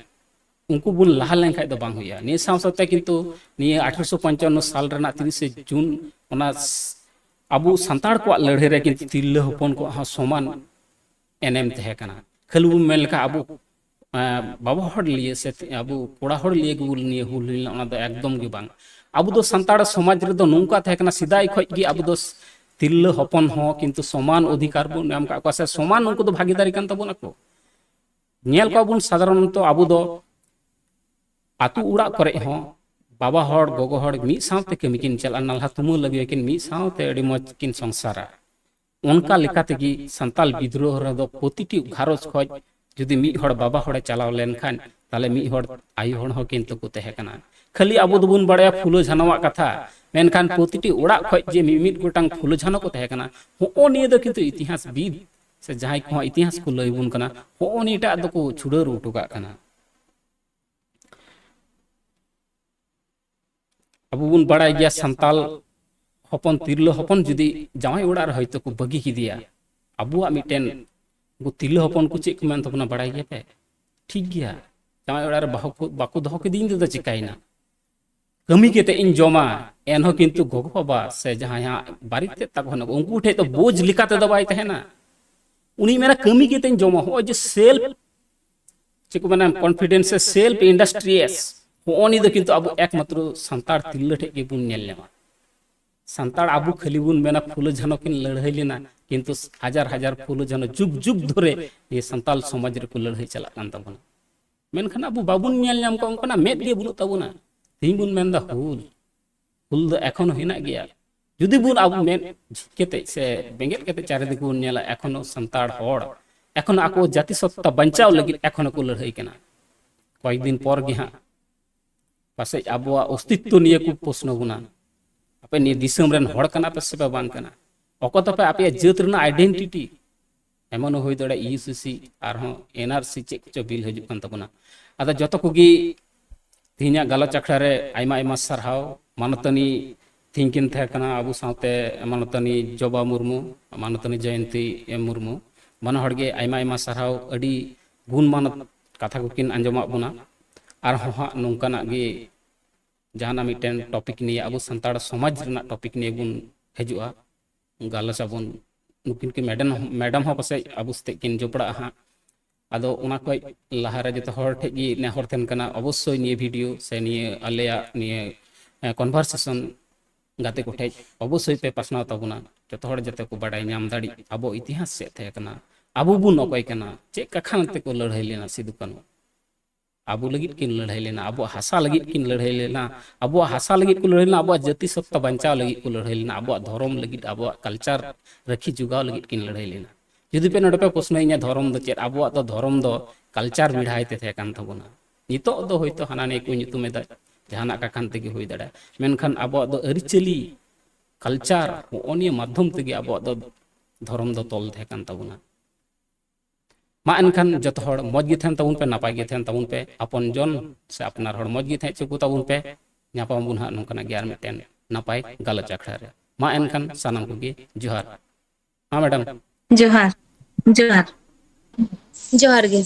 ᱩᱱᱠᱩ ᱵᱚᱱ ᱞᱟᱦᱟ ᱞᱮᱱᱠᱷᱟᱡ ᱫᱚ ᱵᱟᱝ ᱦᱩᱭᱩᱜᱼᱟ᱾ ᱱᱤᱭᱟᱹ ᱥᱟᱶ ᱥᱟᱶᱛᱮ ᱠᱤᱱᱛᱩ ᱱᱤᱭᱟᱹ ᱟᱴᱷᱨᱚᱥᱚ ᱯᱚᱧᱪᱟᱱᱱᱚ ᱥᱟᱞ ᱨᱮᱱᱟᱜ ᱛᱤᱨᱤᱥᱮ ᱡᱩᱱ, ᱚᱱᱟ ᱥ-, ᱟᱵᱚ ᱥᱟᱱᱛᱟᱲ ᱠᱚᱣᱟᱜ ᱞᱟᱹᱲᱦᱟᱹᱭ ᱨᱮ ᱠᱤᱱᱛᱩ ᱛᱤᱨᱞᱟᱹ ᱦᱚᱯᱚᱱ ᱠᱚᱣᱟᱜ ᱦᱚᱸ ᱥᱚᱢᱟᱱ ᱮᱱᱮᱢ ᱛᱟᱦᱮᱸ ᱠᱟᱱᱟ᱾ ᱠᱷᱟᱹᱞᱤ ᱵᱚᱱ ᱢᱮᱱ ᱞᱮᱠᱷᱟᱱ ᱟᱵᱚ ᱮᱸ, ᱵᱟᱵᱟ ᱦᱚᱲ ᱞᱤᱭᱮ ᱥᱮ ᱟᱵᱚ ᱠᱚᱲᱟ ᱦᱚᱲ ᱞᱤᱭᱮ ᱜᱮᱵᱚᱱ ᱱᱤᱭᱟᱹ ᱦᱩᱞ ᱦᱩᱭ ᱞᱮᱱᱟ, ᱚᱱᱟ ᱫᱚ ᱮᱠᱫᱚᱢ ᱜᱮ ᱵᱟᱝ᱾ ᱟᱵᱚ ᱫᱚ ᱥᱟᱱᱛᱟᱲ ᱥᱚᱢᱟᱡᱽ ᱨᱮᱫᱚ ᱱᱚᱝᱠᱟ ᱛᱟᱦᱮᱸ ᱠᱟᱱᱟ, ᱥᱮᱫᱟᱭ ᱠᱷᱚᱱ ᱜᱮ ᱟᱵᱚ ᱫᱚ ᱛᱤᱨᱞᱟᱹ ᱦᱚᱯᱚᱱ ᱦᱚᱸ ᱠᱤᱱᱛᱩ ᱥᱚᱢᱟᱱ ᱚᱫᱷᱤᱠᱟᱨ ᱵᱚᱱ ᱮᱢ ᱠᱟᱜ ᱠᱚᱣᱟ ᱥᱮ ᱥᱚᱢᱟᱱ ᱩᱱᱠᱩ ᱫᱚ ᱵᱷᱟᱜᱤᱫᱟᱨᱤ ᱠᱟᱱ ᱛᱟᱵᱚᱱᱟ ᱠᱚ᱾ ᱧᱮᱞ ᱠᱚᱣᱟ ᱵᱚᱱ ᱥᱟᱫᱷᱟᱨᱚᱱᱚᱛᱚ ᱟᱵᱚ ᱫᱚ ᱟᱹᱛᱩ ᱚᱲᱟᱜ ᱠᱚᱨᱮ ᱦᱚᱸ ᱵᱟᱵᱟ ᱦᱚᱲ, ᱜᱚᱜᱚ ᱦᱚᱲ ᱢᱤᱫ ᱥᱟᱶᱛᱮ ᱠᱟᱹᱢᱤ ᱠᱤᱱ ᱪᱟᱞᱟᱜᱼᱟ, ᱱᱟᱞᱦᱟ ᱛᱩᱢᱟᱹᱞ ᱞᱟᱹᱜᱤᱫ ᱠᱤᱱ ᱢᱤᱫ ᱥᱟᱶᱛᱮ ᱟᱹᱰᱤ ᱢᱚᱡᱽ ᱠᱤᱱ ᱥᱚᱝᱥᱟᱨᱟ᱾ ᱚᱱᱠᱟ ᱞᱮᱠᱟ ᱛᱮᱜᱮ ᱥᱟᱱᱛᱟᱞ ᱵᱤᱫᱽᱨᱳᱦᱚ ᱨᱮᱫᱚ ᱯᱨᱚᱛᱤᱴᱤ ᱜᱷᱟᱨᱚᱸᱡᱽ ᱠᱷᱚᱱ ᱡᱩᱫᱤ ᱢᱤᱫ ᱦᱚᱲ ᱵᱟᱵᱟ ᱦᱚᱲᱮ ᱪᱟᱞᱟᱣ ᱞᱮᱱᱠᱷᱟᱱ, ᱛᱟᱦᱞᱮ ᱢᱤᱫ ᱦᱚᱲ ᱟᱭᱳ ᱦᱚᱲ ᱦᱚᱸ ᱠᱤᱱᱛᱩ ᱠᱚ ᱛᱟᱦᱮᱸ ᱠᱟᱱᱟ᱾ ᱠᱷᱟᱹᱞᱤ ᱟᱵᱚ ᱫᱚᱵᱚᱱ ᱵᱟᱲᱟᱭᱟ ᱯᱷᱩᱞᱳ ᱡᱷᱟᱱᱚᱣᱟᱜ ᱠᱟᱛᱷᱟ, ᱢᱮᱱᱠᱷᱟᱱ ᱯᱨᱚᱛᱤᱴᱤ ᱚᱲᱟᱜ ᱠᱷᱚᱱ ᱡᱮ ᱢᱤᱢᱤᱫ ᱜᱚᱴᱟᱝ ᱯᱷᱩᱞᱳ ᱡᱷᱟᱱᱚ ᱠᱚ ᱛᱟᱦᱮᱸ ᱠᱟᱱᱟ, ᱦᱚᱸᱜᱼᱚ ᱱᱤᱭᱟᱹ ᱫᱚ ᱠᱤᱱᱛᱩ ᱤᱛᱤᱦᱟᱥ ᱵᱤᱫ ᱥᱮ ᱡᱟᱦᱟᱸᱭ ᱠᱚᱦᱚᱸ ᱤᱛᱤᱦᱟᱥ ᱠᱚ ᱞᱟᱹᱭ ᱵᱚᱱ ᱠᱟᱱᱟ, ᱦᱚᱸᱜᱼᱚ ᱱᱤᱭᱟᱹᱴᱟᱜ ᱫᱚᱠᱚ ᱪᱷᱩᱰᱟᱹᱨ ᱦᱚᱴᱚ ᱠᱟᱜ ᱠᱟᱱᱟ᱾ ᱟᱵᱚ ᱵᱚᱱ ᱵᱟᱲᱟᱭ ᱜᱮᱭᱟ, ᱥᱟᱱᱛᱟᱞ ᱦᱚᱯᱚᱱ, ᱛᱤᱨᱞᱟᱹ ᱦᱚᱯᱚᱱ ᱡᱩᱫᱤ ᱡᱟᱶᱟᱭ ᱚᱲᱟᱜ ᱨᱮ ᱦᱚᱭᱛᱳ ᱠᱚ ᱵᱟᱹᱜᱤ ᱠᱮᱫᱮᱭᱟ, ᱟᱵᱚᱣᱟᱜ ᱢᱤᱫᱴᱮᱱ, ᱩᱱᱠᱩ ᱛᱤᱨᱞᱟᱹ ᱦᱚᱯᱚᱱ ᱠᱚ ᱪᱮᱫ ᱠᱚ ᱢᱮᱱ ᱛᱟᱵᱚᱱᱟ ᱵᱟᱲᱟᱭ ᱜᱮᱭᱟ ᱯᱮ? ᱴᱷᱤᱠ ᱜᱮᱭᱟ, ᱡᱟᱶᱟᱭ ᱚᱲᱟᱜ ᱨᱮ ᱵᱟᱠᱚ, ᱵᱟᱠᱚ ᱫᱚᱦᱚ ᱠᱤᱫᱤᱧ ᱛᱮᱫᱚ ᱪᱤᱠᱟᱭᱮᱱᱟ? ᱠᱟᱹᱢᱤ ᱠᱟᱛᱮ ᱤᱧ ᱡᱚᱢᱟ, ᱮᱱᱦᱚᱸ ᱠᱤᱱᱛᱩ ᱜᱚᱜᱚ ᱵᱟᱵᱟ ᱥᱮ ᱡᱟᱦᱟᱸᱭ ᱦᱟᱸᱜ ᱵᱟᱨᱮᱛ ᱛᱮᱫ ᱛᱟᱠᱚ ᱦᱮᱱᱟᱜ ᱠᱚ, ᱩᱱᱠᱩ ᱴᱷᱮᱡ ᱫᱚ ᱵᱳᱡᱽ ᱞᱮᱠᱟ ᱛᱮᱫᱚ ᱵᱟᱭ ᱛᱟᱦᱮᱱᱟ᱾ ᱩᱱᱤ ᱢᱮᱱᱟ ᱠᱟᱹᱢᱤ ᱠᱟᱛᱮᱧ ᱡᱚᱢᱟ᱾ ᱦᱚᱸᱜᱼᱚᱭ ᱡᱮ ᱥᱮᱞᱯ, ᱪᱮᱫ ᱠᱚ ᱢᱮᱱᱟ, ᱠᱚᱱᱯᱷᱤᱰᱮᱱᱥ ᱥᱮ ᱥᱮᱞᱯ ᱤᱱᱰᱟᱥᱴᱨᱤᱭᱟᱥ, ᱦᱚᱸᱜᱼᱚ ᱱᱤᱭᱟᱹ ᱫᱚ ᱠᱤᱱᱛᱩ ᱟᱵᱚ ᱮᱠᱢᱟᱛᱨᱚ ᱥᱟᱱᱛᱟᱲ ᱛᱤᱨᱞᱟᱹ ᱴᱷᱮᱡ ᱜᱮᱵᱚᱱ ᱧᱮᱞ ᱧᱟᱢᱟ᱾ ᱥᱟᱱᱛᱟᱲ ᱟᱵᱚ ᱠᱷᱟᱹᱞᱤ ᱵᱚᱱ ᱢᱮᱱᱟ ᱯᱷᱩᱞᱳ ᱡᱷᱟᱱᱚ ᱠᱤᱱ ᱞᱟᱹᱲᱦᱟᱹᱭ ᱞᱮᱱᱟ, ᱠᱤᱱᱛᱩ ᱦᱟᱡᱟᱨ ᱦᱟᱡᱟᱨ ᱯᱷᱩᱞᱳ ᱡᱷᱟᱱᱚ ᱡᱩᱜᱽ ᱡᱩᱜᱽ ᱫᱷᱚᱨᱮ ᱱᱤᱭᱟᱹ ᱥᱟᱱᱛᱟᱲ ᱥᱚᱢᱟᱡᱽ ᱨᱮᱠᱚ ᱞᱟᱹᱲᱦᱟᱹᱭ ᱪᱟᱞᱟᱜ ᱠᱟᱱ ᱛᱟᱵᱚᱱᱟ᱾ ᱢᱮᱱᱠᱷᱟᱱ ᱟᱵᱚ ᱵᱟᱵᱚᱱ ᱧᱮᱞ ᱧᱟᱢ ᱠᱚᱣᱟ, ᱚᱱᱠᱟᱱᱟᱜ ᱢᱮᱫ ᱜᱮ ᱵᱟᱹᱱᱩᱜ ᱛᱟᱵᱚᱱᱟ᱾ ᱛᱮᱦᱮᱧ ᱵᱚᱱ ᱢᱮᱱᱫᱟ ᱦᱩᱞ, ᱦᱩᱞ ᱫᱚ ᱮᱠᱷᱚᱱ ᱦᱚᱸ ᱦᱮᱱᱟᱜ ᱜᱮᱭᱟ᱾ ᱡᱩᱫᱤ ᱵᱚᱱ ᱟᱵᱚ ᱢᱮᱫ ᱡᱷᱤᱡ ᱠᱟᱛᱮ ᱥᱮ ᱵᱮᱸᱜᱮᱫ ᱠᱟᱛᱮ ᱪᱟᱨᱤᱫᱤᱠᱮ ᱵᱚᱱ ᱧᱮᱞᱟ, ᱮᱠᱷᱚᱱᱳ ᱥᱟᱱᱛᱟᱲ ᱦᱚᱲ ᱮᱠᱷᱚᱱᱳ ᱟᱠᱚ ᱡᱟᱹᱛᱤ ᱥᱚᱛᱛᱟ ᱵᱟᱧᱪᱟᱣ ᱞᱟᱹᱜᱤᱫ ᱮᱠᱷᱚᱱᱳ ᱠᱚ ᱞᱟᱹᱲᱦᱟᱹᱭ ᱠᱟᱱᱟ᱾ ᱠᱚᱭᱮᱠ ᱫᱤᱱ ᱯᱚᱨ ᱜᱮ ᱦᱟᱸᱜ ᱯᱟᱥᱮᱡ ᱟᱵᱚᱣᱟᱜ ᱚᱥᱛᱤᱛᱛᱚ ᱱᱤᱭᱟᱹ ᱠᱚ ᱯᱨᱚᱥᱱᱚ ᱵᱚᱱᱟ᱾ ᱟᱯᱮ ᱱᱤᱭᱟᱹ ᱫᱤᱥᱚᱢ ᱨᱮᱱ ᱦᱚᱲ ᱠᱟᱱᱟ ᱯᱮ ᱥᱮ ᱯᱮ ᱵᱟᱝ ᱠᱟᱱᱟ? ᱚᱠᱚᱭ ᱛᱟᱯᱮ ᱟᱯᱮᱭᱟᱜ ᱡᱟᱹᱛ ᱨᱮᱱᱟᱜ ᱟᱭᱰᱮᱱᱴᱤᱴᱤ? ᱮᱢᱚᱱ ᱦᱚᱸ ᱦᱩᱭ ᱫᱟᱲᱮᱭᱟᱜᱼᱟ ᱤᱭᱩ ᱥᱤ ᱥᱤ ᱟᱨᱦᱚᱸ ᱮᱱ ᱟᱨ ᱥᱤ ᱪᱮᱫ ᱠᱚᱪᱚ ᱵᱤᱞ ᱦᱤᱡᱩᱜ ᱠᱟᱱ ᱛᱟᱵᱚᱱᱟ᱾ ᱟᱫᱚ ᱡᱚᱛᱚ ᱠᱚᱜᱮ ᱛᱮᱦᱮᱧᱟᱜ ᱜᱟᱞᱚᱪ ᱟᱠᱷᱲᱟ ᱨᱮ ᱟᱭᱢᱟ ᱟᱭᱢᱟ ᱥᱟᱨᱦᱟᱣ᱾ ᱢᱟᱱᱚᱛᱟᱱᱤ ᱛᱮᱦᱮᱧ ᱠᱤᱱ ᱛᱟᱦᱮᱸ ᱠᱟᱱᱟ ᱟᱵᱚ ᱥᱟᱶᱛᱮ ᱢᱟᱱᱚᱛᱟᱱᱤ ᱡᱚᱵᱟ ᱢᱩᱨᱢᱩ, ᱢᱟᱱᱚᱛᱟᱱᱤ ᱡᱚᱭᱚᱱᱛᱤ ᱮᱢ ᱢᱩᱨᱢᱩ, ᱵᱟᱱᱟ ᱦᱚᱲ ᱜᱮ ᱟᱭᱢᱟ ᱟᱭᱢᱟ ᱥᱟᱨᱦᱟᱣ᱾ ᱟᱹᱰᱤ ᱜᱩᱱ ᱢᱟᱱᱚᱛ ᱠᱟᱛᱷᱟ ᱠᱚᱠᱤᱱ ᱟᱸᱡᱚᱢᱟᱜ ᱵᱚᱱᱟ᱾ ᱟᱨᱦᱚᱸ ᱦᱟᱸᱜ ᱱᱚᱝᱠᱟᱱᱟᱜ ᱜᱮ ᱡᱟᱦᱟᱱᱟᱜ ᱢᱤᱫᱴᱮᱱ ᱴᱚᱯᱤᱠ ᱱᱤᱭᱮ, ᱟᱵᱚ ᱥᱟᱱᱛᱟᱲ ᱥᱚᱢᱟᱡᱽ ᱨᱮᱱᱟᱜ ᱴᱚᱯᱤᱠ ᱱᱤᱭᱮ ᱵᱚᱱ ᱦᱤᱡᱩᱜᱼᱟ, ᱜᱟᱞᱚᱪ ᱟᱵᱚᱱ᱾ ᱱᱩᱠᱤᱱ ᱠᱤᱱ ᱢᱮᱰᱟᱢ, ᱢᱮᱰᱟᱢ ᱦᱚᱸ ᱯᱟᱥᱮᱡ ᱟᱵᱚ ᱥᱟᱛᱮᱜ ᱠᱤᱱ ᱡᱚᱯᱲᱟᱜᱼᱟ ᱦᱟᱸᱜ᱾ ᱟᱫᱚ ᱚᱱᱟ ᱠᱷᱚᱡ ᱞᱟᱦᱟᱨᱮ ᱡᱚᱛᱚ ᱦᱚᱲ ᱴᱷᱮᱡ ᱜᱮ ᱱᱮᱦᱚᱨ ᱛᱟᱦᱮᱱ ᱠᱟᱱᱟ, ᱚᱵᱚᱥᱥᱳᱭ ᱱᱤᱭᱟᱹ ᱵᱷᱤᱰᱤᱭᱳ ᱥᱮ ᱱᱤᱭᱟᱹ ᱟᱞᱮᱭᱟᱜ ᱱᱤᱭᱟᱹ ᱠᱚᱱᱵᱷᱟᱨᱥᱮᱥᱚᱱ ᱜᱟᱛᱮ ᱠᱚᱴᱷᱮᱡ ᱚᱵᱚᱥᱥᱳᱭ ᱯᱮ ᱯᱟᱥᱱᱟᱣ ᱛᱟᱵᱚᱱᱟ, ᱡᱚᱛᱚ ᱦᱚᱲ ᱡᱟᱛᱮ ᱠᱚ ᱵᱟᱰᱟᱭ ᱧᱟᱢ ᱫᱟᱲᱮᱜ ᱟᱵᱚ ᱤᱛᱤᱦᱟᱥ ᱪᱮᱫ ᱛᱟᱦᱮᱸ ᱠᱟᱱᱟ, ᱟᱵᱚ ᱵᱚᱱ ᱚᱠᱚᱭ ᱠᱟᱱᱟ, ᱪᱮᱫ ᱠᱟᱠᱷᱟᱱ ᱛᱮᱠᱚ ᱞᱟᱹᱲᱦᱟᱹᱭ ᱞᱮᱱᱟ ᱥᱤᱫᱩ ᱠᱟᱹᱱᱦᱩ᱾ ᱟᱵᱚ ᱞᱟᱹᱜᱤᱫ ᱠᱤᱱ ᱞᱟᱹᱲᱦᱟᱹᱭ ᱞᱮᱱᱟ, ᱟᱵᱚᱣᱟᱜ ᱦᱟᱥᱟ ᱞᱟᱹᱜᱤᱫ ᱠᱤᱱ ᱞᱟᱹᱲᱦᱟᱹᱭ ᱞᱮᱱᱟ, ᱟᱵᱚᱣᱟᱜ ᱦᱟᱥᱟ ᱞᱟᱹᱜᱤᱫ ᱠᱚ ᱞᱟᱹᱲᱦᱟᱹᱭ ᱞᱮᱱᱟ, ᱟᱵᱚᱣᱟᱜ ᱡᱟᱹᱛᱤ ᱥᱚᱛᱛᱟ ᱵᱟᱧᱪᱟᱣ ᱞᱟᱹᱜᱤᱫ ᱠᱚ ᱞᱟᱹᱲᱦᱟᱹᱭ ᱞᱮᱱᱟ, ᱟᱵᱚᱣᱟᱜ ᱫᱷᱚᱨᱚᱢ ᱞᱟᱹᱜᱤᱫ, ᱟᱵᱚᱣᱟᱜ ᱠᱟᱞᱪᱟᱨ ᱨᱟᱹᱠᱷᱤ ᱡᱚᱜᱟᱣ ᱞᱟᱹᱜᱤᱫ ᱠᱤᱱ ᱞᱟᱹᱲᱦᱟᱹᱭ ᱞᱮᱱᱟ᱾ ᱡᱩᱫᱤ ᱯᱮ ᱱᱚᱰᱮ ᱯᱮ ᱯᱨᱚᱥᱱᱚᱭᱤᱧᱟ ᱫᱷᱚᱨᱚᱢ ᱫᱚ ᱪᱮᱫ, ᱟᱵᱚᱣᱟᱜ ᱫᱚ ᱫᱷᱚᱨᱚᱢ ᱫᱚ ᱠᱟᱞᱪᱟᱨ ᱵᱮᱲᱦᱟᱭ ᱛᱮ ᱛᱟᱦᱮᱸ ᱠᱟᱱ ᱛᱟᱵᱚᱱᱟ᱾ ᱱᱤᱛᱚᱜ ᱫᱚ ᱦᱳᱭᱛᱳ ᱦᱟᱱᱟ ᱱᱤᱭᱟᱹ ᱠᱚ ᱧᱩᱛᱩᱢ ᱮᱫᱟ, ᱡᱟᱦᱟᱱᱟᱜ ᱠᱟᱠᱷᱟᱱ ᱛᱮᱜᱮ ᱦᱩᱭ ᱫᱟᱲᱮᱭᱟᱜᱼᱟ, ᱢᱮᱱᱠᱷᱟᱱ ᱟᱵᱚᱣᱟᱜ ᱫᱚ ᱟᱹᱨᱤᱪᱟᱹᱞᱤ, ᱠᱟᱞᱪᱟᱨ, ᱦᱚᱸᱜᱼᱚ ᱱᱤᱭᱟᱹ ᱢᱟᱫᱽᱫᱷᱚᱢ ᱛᱮᱜᱮ ᱟᱵᱚᱣᱟᱜ ᱫᱚ ᱫᱷᱚᱨᱚᱢ ᱫᱚ ᱛᱚᱞ ᱛᱟᱦᱮᱸ ᱠᱟᱱ ᱛᱟᱵᱚᱱᱟ᱾ ᱢᱟ ᱮᱱᱠᱷᱟᱱ ᱡᱚᱛᱚ ᱦᱚᱲ ᱢᱚᱡᱽ ᱜᱮ ᱛᱟᱦᱮᱱ ᱛᱟᱵᱚᱱ ᱯᱮ, ᱱᱟᱯᱟᱭ ᱜᱮ ᱛᱟᱦᱮᱱ ᱛᱟᱵᱚᱱ ᱯᱮ, ᱟᱯᱚᱱ ᱡᱚᱱ ᱥᱮ ᱟᱯᱱᱟᱨ ᱦᱚᱲ ᱢᱚᱡᱽ ᱜᱮ ᱛᱟᱦᱮᱸ ᱦᱚᱪᱚ ᱠᱚ ᱛᱟᱵᱚᱱ ᱯᱮ᱾ ᱧᱟᱯᱟᱢ ᱟᱵᱚᱱ ᱦᱟᱸᱜ ᱱᱚᱝᱠᱟᱱᱟᱜ ᱜᱮ ᱟᱨ ᱢᱤᱫᱴᱮᱱ ᱱᱟᱯᱟᱭ ᱜᱟᱞᱚᱪ ᱟᱠᱷᱲᱟ ᱨᱮ᱾ ᱢᱟ ᱮᱱᱠᱷᱟᱱ ᱥᱟᱱᱟᱢ ᱠᱚᱜᱮ ᱡᱚᱦᱟᱨ᱾ ᱢᱟ ᱢᱮᱰᱟᱢ᱾ ᱡᱚᱦᱟᱨ, ᱡᱚᱦᱟᱨ, ᱡᱚᱦᱟᱨ ᱜᱮ᱾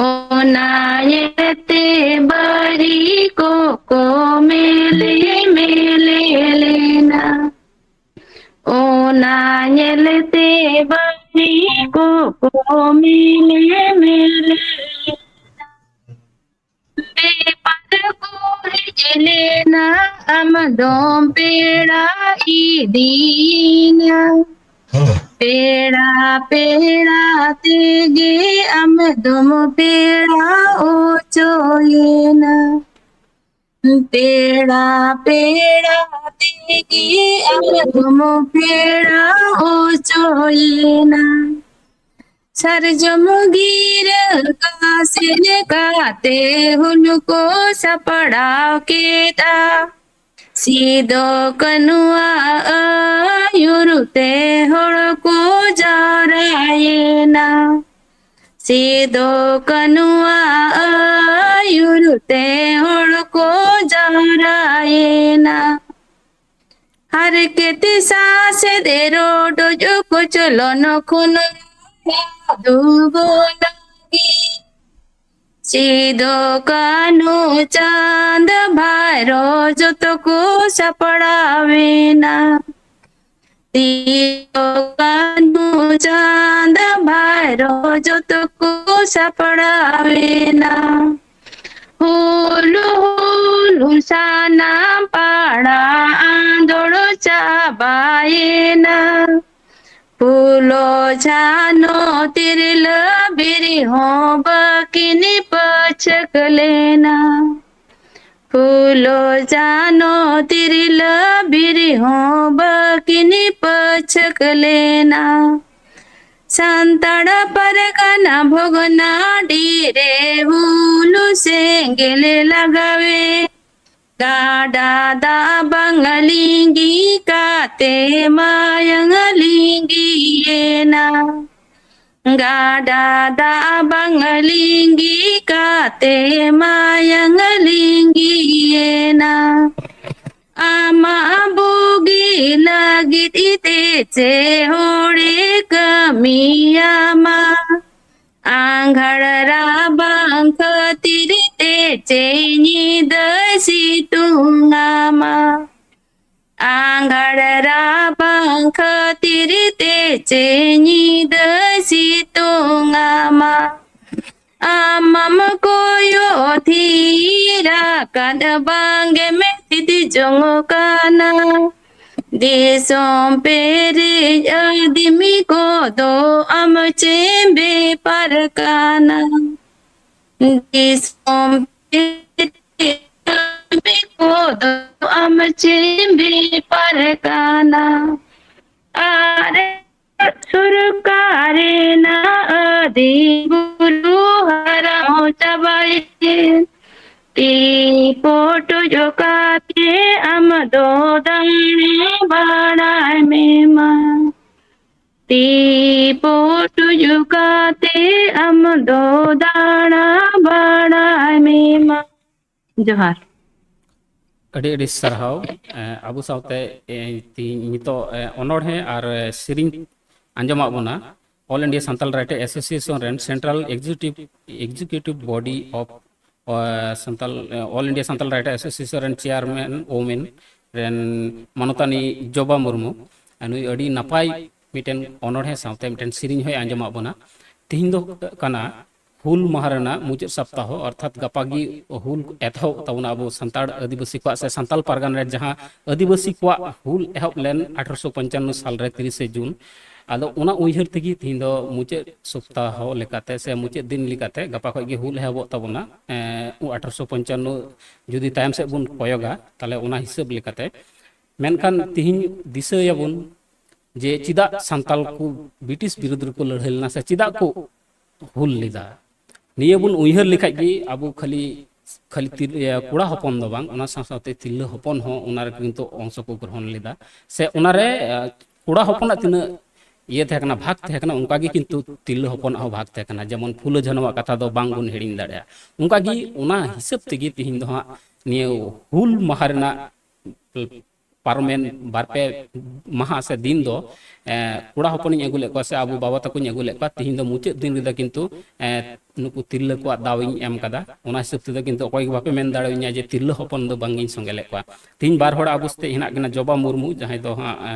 ᱚᱱᱟ ᱧᱮᱞᱛᱮ ᱵᱟᱹᱨᱤ ᱠᱚᱠᱚ ᱢᱮᱞᱮ ᱢᱮᱞᱮ ᱞᱮᱱᱟ᱾ ᱚᱱᱟ ᱧᱮᱞᱛᱮ ᱵᱟᱹᱨᱤ ᱠᱚᱠᱚ ᱢᱮᱞᱮ ᱢᱮᱞᱮ ᱵᱮᱯᱟᱨ ᱠᱚ ᱦᱮᱡ ᱞᱮᱱᱟ, ᱟᱢ ᱫᱚᱢ ᱯᱮᱲᱟ ᱤᱫᱤᱭᱮᱱᱟ᱾ ᱯᱮᱲᱟ ᱯᱮᱲᱟ ᱛᱮᱜᱮ ᱟᱢ ᱫᱚᱢ ᱯᱮᱲᱟ ᱚᱪᱚᱭᱮᱱᱟ᱾ ᱯᱮᱲᱟ ᱯᱮᱲᱟ ᱛᱮᱜᱮ ᱟᱢ ᱫᱚᱢ ᱯᱮᱲᱟ ᱚᱪᱚᱭᱮᱱᱟ᱾ ᱥᱟᱨᱡᱚᱢ ᱜᱤᱨᱟᱹ ᱠᱟᱥᱮ ᱞᱮᱠᱟᱛᱮ ᱦᱩᱞ ᱠᱚ ᱥᱟᱯᱲᱟᱣ ᱠᱮᱫᱟ᱾ ᱥᱤᱫᱚ ᱠᱟᱹᱱᱩᱣᱟᱜ ᱟᱹᱭᱩᱨ ᱛᱮ ᱦᱚᱲ ᱠᱚ ᱡᱟᱣᱨᱟᱭᱮᱱᱟ᱾ ᱥᱤᱫᱚ ᱠᱟᱹᱱᱩᱣᱟᱜ ᱟᱹᱭᱩᱨ ᱛᱮ ᱦᱚᱲ ᱠᱚ ᱡᱟᱣᱨᱟᱭᱮᱱᱟ᱾ ᱦᱟᱨᱠᱮᱛ ᱥᱟᱥᱮᱛ ᱨᱚᱰᱚᱡ ᱠᱚᱪᱞᱚᱱ ᱠᱷᱚᱱ ᱨᱟᱦᱟ ᱫᱩᱜᱩ ᱞᱟᱹᱜᱤᱫ᱾ ᱥᱤᱫᱚ ᱠᱟᱹᱱᱦᱩ ᱪᱟᱸᱫ ᱵᱷᱟᱭᱨᱚ ᱡᱚᱛᱚ ᱠᱚ ᱥᱟᱯᱲᱟᱣᱮᱱᱟ᱾ ᱥᱤᱫᱚ ᱠᱟᱹᱱᱦᱩ ᱪᱟᱸᱫ ᱵᱷᱟᱭᱨᱚ ᱡᱚᱛᱚ ᱠᱚ ᱥᱟᱯᱲᱟᱣᱮᱱᱟ᱾ ᱦᱩᱞ ᱦᱩᱞ ᱥᱟᱱᱟᱢ ᱯᱟᱲᱟ ᱟᱸᱫᱳᱲ ᱪᱟᱵᱟᱭᱮᱱᱟ᱾ ᱯᱷᱩᱞᱳ ᱡᱷᱟᱱᱳ ᱛᱤᱨᱞᱟᱹ ᱵᱤᱨ ᱦᱚᱸ ᱵᱟᱹᱠᱤᱱ ᱯᱟᱹᱪᱷᱟᱹᱠ ᱞᱮᱱᱟ᱾ ᱯᱷᱩᱞᱳ ᱡᱷᱟᱱᱳ ᱛᱤᱨᱞᱟᱹ ᱵᱤᱨ ᱦᱚᱸ ᱵᱟᱹᱠᱤᱱ ᱯᱟᱹᱪᱷᱟᱹᱠ ᱞᱮᱱᱟ᱾ ᱥᱟᱱᱛᱟᱲ ᱯᱟᱨᱜᱟᱱᱟ ᱵᱷᱚᱜᱽᱱᱟᱰᱤ ᱨᱮ ᱦᱩᱞ ᱥᱮᱸᱜᱮᱞ ᱞᱟᱜᱟᱣᱮ, ᱜᱟᱰᱟ ᱫᱟᱜ ᱵᱟᱝ ᱞᱤᱸᱜᱤ ᱠᱟᱛᱮ ᱢᱟᱭᱟᱝ ᱞᱤᱸᱜᱤᱭᱮᱱᱟ᱾ ᱜᱟᱰᱟ ᱫᱟᱜ ᱵᱟᱝ ᱞᱤᱸᱜᱤ ᱠᱟᱛᱮ ᱢᱟᱭᱟᱝ ᱞᱤᱸᱜᱤᱭᱮᱱᱟ᱾ ᱟᱢᱟᱜ ᱵᱩᱜᱤ ᱞᱟᱹᱜᱤᱫ ᱤᱛᱮ ᱪᱮ ᱦᱚᱲᱮ ᱠᱟᱹᱢᱤᱭᱟᱢᱟ? ᱟᱸᱜᱷᱟᱲ ᱨᱟᱵᱟᱝ ᱠᱷᱟᱹᱛᱤᱨ ᱛᱮ ᱪᱮ ᱧᱤᱫᱟᱹᱭ ᱥᱤᱛᱩᱝ ᱟᱢᱟ? ᱟᱸᱜᱷᱟᱲ ᱨᱟᱵᱟᱝ ᱠᱷᱟᱹᱛᱤᱨ ᱛᱮ ᱪᱮ ᱧᱤᱫᱟᱹᱭ ᱥᱤᱛᱩᱝ ᱟᱢᱟ? ᱟᱢᱟᱢ ᱠᱚᱭᱚᱜ ᱛᱷᱤᱨ ᱟᱠᱟᱫ ᱵᱟᱝᱜᱮᱢ ᱛᱷᱤᱛ ᱡᱚᱝ ᱠᱟᱱᱟ᱾ ᱫᱤᱥᱚᱢ ᱯᱮᱨᱮᱡ ᱟᱹᱫᱤᱢᱤ ᱠᱚᱫᱚ ᱟᱢ ᱪᱮᱢ ᱵᱮᱯᱟᱨ ᱠᱟᱱᱟ? ᱫᱤᱥᱚᱢ ᱯᱮᱨᱮᱡ ᱟᱹᱫᱤᱢᱤ ᱠᱚᱫᱚ ᱟᱢ ᱪᱮᱢ ᱵᱮᱯᱟᱨ ᱠᱟᱱᱟ? ᱟᱨ ᱥᱚᱨᱠᱟᱨ ᱨᱮᱱᱟᱜ ᱟᱹᱫᱤ ᱵᱩᱨᱩ ᱦᱟᱨᱟᱣ ᱪᱟᱵᱟᱭᱮᱱ᱾ ᱛᱤ ᱯᱚᱴᱚᱡ ᱠᱟᱛᱮ ᱟᱢ ᱫᱚ ᱫᱟᱬᱟ ᱵᱟᱲᱟᱭ ᱢᱮ ᱢᱟ᱾ ᱛᱤ ᱯᱚᱴᱚᱡ ᱠᱟᱛᱮ ᱟᱢ ᱫᱚ ᱫᱟᱬᱟ ᱵᱟᱲᱟᱭ ᱢᱮ ᱢᱟ᱾ ᱡᱚᱦᱟᱨ᱾ ᱟᱹᱰᱤ ᱟᱹᱰᱤ ᱥᱟᱨᱦᱟᱣ᱾ ᱮ, ᱟᱵᱚ ᱥᱟᱶᱛᱮ, ᱮ, ᱛᱤᱦᱤᱧ ᱱᱤᱛᱚᱜ, ᱮ, ᱚᱱᱚᱬᱦᱮ ᱟᱨ, ᱮ, ᱥᱮᱨᱮᱧ ᱟᱸᱡᱚᱢᱟᱜ ᱵᱚᱱᱟ, All India Santal Writer Association ᱨᱮᱱ Central Executive Executive Body of Santal All India Santal Writer Association ᱨᱮᱱ chairman women ᱨᱮᱱ ᱢᱟᱱᱚᱛᱟᱱᱤ ᱡᱚᱵᱟ ᱢᱩᱨᱢᱩ, ᱱᱩᱭ ᱟᱹᱰᱤ ᱱᱟᱯᱟᱭ ᱢᱤᱫᱴᱮᱱ ᱚᱱᱚᱬᱦᱮ ᱥᱟᱶᱛᱮ ᱢᱤᱫᱴᱮᱱ ᱥᱮᱨᱮᱧ ᱦᱚᱸᱭ ᱟᱸᱡᱚᱢᱟᱜ ᱵᱚᱱᱟ᱾ ᱛᱤᱦᱤᱧ ᱫᱚ ᱠᱟᱱᱟ ᱦᱩᱞ ᱢᱟᱦᱟ ᱨᱮᱱᱟᱜ ᱢᱩᱪᱟᱹᱫ ᱥᱚᱯᱛᱟᱦᱚ, ᱚᱨᱛᱷᱟᱛ ᱜᱟᱯᱟ ᱜᱮ ᱦᱩᱞ ᱮᱛᱚᱦᱚᱵ ᱛᱟᱵᱚᱱᱟ ᱟᱵᱚ ᱥᱟᱱᱛᱟᱲ ᱟᱹᱫᱤᱵᱟᱹᱥᱤ ᱠᱚᱣᱟᱜ ᱥᱮ ᱥᱟᱱᱛᱟᱞ ᱯᱟᱨᱜᱟᱱᱟ ᱨᱮ ᱡᱟᱦᱟᱸ ᱟᱹᱫᱤᱵᱟᱹᱥᱤ ᱠᱚᱣᱟᱜ ᱦᱩᱞ ᱮᱦᱚᱵ ᱞᱮᱱ ᱟᱴᱷᱨᱚᱥᱚ ᱯᱚᱧᱪᱟᱱᱱᱚ ᱥᱟᱞ ᱨᱮ ᱛᱤᱨᱤᱥᱮ ᱡᱩᱱ᱾ ᱟᱫᱚ ᱚᱱᱟ ᱩᱭᱦᱟᱹᱨ ᱛᱮᱜᱮ ᱛᱤᱦᱤᱧ ᱫᱚ ᱢᱩᱪᱟᱹᱫ ᱥᱚᱯᱛᱟᱦᱚ ᱞᱮᱠᱟᱛᱮ ᱥᱮ ᱢᱩᱪᱟᱹᱫ ᱫᱤᱱ ᱞᱮᱠᱟᱛᱮ ᱜᱟᱯᱟ ᱠᱷᱚᱱ ᱜᱮ ᱦᱩᱞ ᱮᱦᱚᱵᱚᱜ ᱛᱟᱵᱚᱱᱟ᱾ ᱮᱸ, ᱟᱴᱷᱨᱚᱥᱚ ᱯᱚᱧᱪᱟᱱᱱᱚ ᱡᱩᱫᱤ ᱛᱟᱭᱚᱢ ᱥᱮᱫ ᱵᱚᱱ ᱠᱚᱭᱚᱜᱟ, ᱛᱟᱦᱚᱞᱮ ᱚᱱᱟ ᱦᱤᱥᱟᱹᱵ ᱞᱮᱠᱟᱛᱮ᱾ ᱢᱮᱱᱠᱷᱟᱱ ᱛᱤᱦᱤᱧ ᱫᱤᱥᱟᱹᱭᱟᱵᱚᱱ ᱡᱮ ᱪᱮᱫᱟᱜ ᱥᱟᱱᱛᱟᱞ ᱠᱚ ᱵᱨᱤᱴᱤᱥ ᱵᱤᱨᱩᱫᱽ ᱨᱮᱠᱚ ᱞᱟᱹᱲᱦᱟᱹᱭ ᱞᱮᱱᱟ ᱥᱮ ᱪᱮᱫᱟᱜ ᱠᱚ ᱦᱩᱞ ᱞᱮᱫᱟ᱾ ᱱᱤᱭᱟᱹ ᱵᱚᱱ ᱩᱭᱦᱟᱹᱨ ᱞᱮᱠᱷᱟᱡ ᱜᱮ ᱟᱵᱚ ᱠᱷᱟᱹᱞᱤ, ᱠᱷᱟᱹᱞᱤ ᱛᱤᱨ-, ᱤᱭᱟᱹ, ᱠᱚᱲᱟ ᱦᱚᱯᱚᱱ ᱫᱚ ᱵᱟᱝ, ᱚᱱᱟ ᱥᱟᱶ ᱥᱟᱶᱛᱮ ᱛᱤᱨᱞᱟᱹ ᱦᱚᱯᱚᱱ ᱦᱚᱸ ᱚᱱᱟ ᱨᱮ ᱠᱤᱱᱛᱩ ᱚᱝᱥᱚ ᱠᱚ ᱜᱨᱚᱦᱚᱱ ᱞᱮᱫᱟ᱾ ᱥᱮ ᱚᱱᱟᱨᱮ, ᱮ, ᱠᱚᱲᱟ ᱦᱚᱯᱚᱱᱟᱜ ᱛᱤᱱᱟᱹᱜ ᱤᱭᱟᱹ ᱛᱟᱦᱮᱸ ᱠᱟᱱᱟ, ᱵᱷᱟᱜᱽ ᱛᱟᱦᱮᱸ ᱠᱟᱱᱟ, ᱚᱱᱠᱟ ᱜᱮ ᱠᱤᱱᱛᱩ ᱛᱤᱨᱞᱟᱹ ᱦᱚᱯᱚᱱᱟᱜ ᱦᱚᱸ ᱵᱷᱟᱜᱽ ᱛᱟᱦᱮᱸ ᱠᱟᱱᱟ᱾ ᱡᱮᱢᱚᱱ ᱯᱷᱩᱞᱳ ᱡᱷᱟᱱᱚᱣᱟᱜ ᱠᱟᱛᱷᱟ ᱫᱚ ᱵᱟᱝ ᱵᱚᱱ ᱦᱤᱲᱤᱧ ᱫᱟᱲᱮᱭᱟᱜᱼᱟ᱾ ᱚᱱᱠᱟ ᱜᱮ ᱚᱱᱟ ᱦᱤᱥᱟᱹᱵ ᱛᱮᱜᱮ ᱛᱤᱦᱤᱧ ᱫᱚ ᱦᱟᱸᱜ ᱱᱤᱭᱟᱹ ᱦᱩᱞ ᱢᱟᱦᱟ ᱨᱮᱱᱟᱜ ᱯᱟᱨᱚᱢᱮᱱ ᱵᱟᱨ ᱯᱮ ᱢᱟᱦᱟ ᱥᱮ ᱫᱤᱱ ᱫᱚ, ᱮ, ᱠᱚᱲᱟ ᱦᱚᱯᱚᱱᱤᱧ ᱟᱹᱜᱩ ᱞᱮᱫ ᱠᱚᱣᱟ ᱥᱮ ᱟᱵᱚ ᱵᱟᱵᱟ ᱛᱟᱠᱚᱧ ᱟᱹᱜᱩ ᱞᱮᱫ ᱠᱚᱣᱟ᱾ ᱛᱤᱦᱤᱧ ᱫᱚ ᱢᱩᱪᱟᱹᱫ ᱫᱤᱱ ᱨᱮᱫᱚ ᱠᱤᱱᱛᱩ, ᱮ, ᱱᱩᱠᱩ ᱛᱤᱨᱞᱟᱹ ᱠᱚᱣᱟᱜ ᱫᱟᱣ ᱤᱧ ᱮᱢ ᱠᱟᱫᱟ᱾ ᱚᱱᱟ ᱦᱤᱥᱟᱹᱵ ᱛᱮᱫᱚ ᱠᱤᱱᱛᱩ ᱚᱠᱚᱭ ᱜᱮ ᱵᱟᱯᱮ ᱢᱮᱱ ᱫᱟᱲᱮᱭᱟᱹᱧᱟ ᱡᱮ ᱛᱤᱨᱞᱟᱹ ᱦᱚᱯᱚᱱ ᱫᱚ ᱵᱟᱝ ᱤᱧ ᱥᱚᱸᱜᱮ ᱞᱮᱫ ᱠᱚᱣᱟ᱾ ᱛᱤᱦᱤᱧ ᱵᱟᱨ ᱦᱚᱲ ᱟᱵᱚ ᱥᱟᱛᱮ ᱦᱮᱱᱟᱜ ᱠᱤᱱᱟ, ᱡᱚᱵᱟ ᱢᱩᱨᱢᱩ, ᱡᱟᱦᱟᱸᱭ ᱫᱚ ᱦᱟᱸᱜ, ᱮ,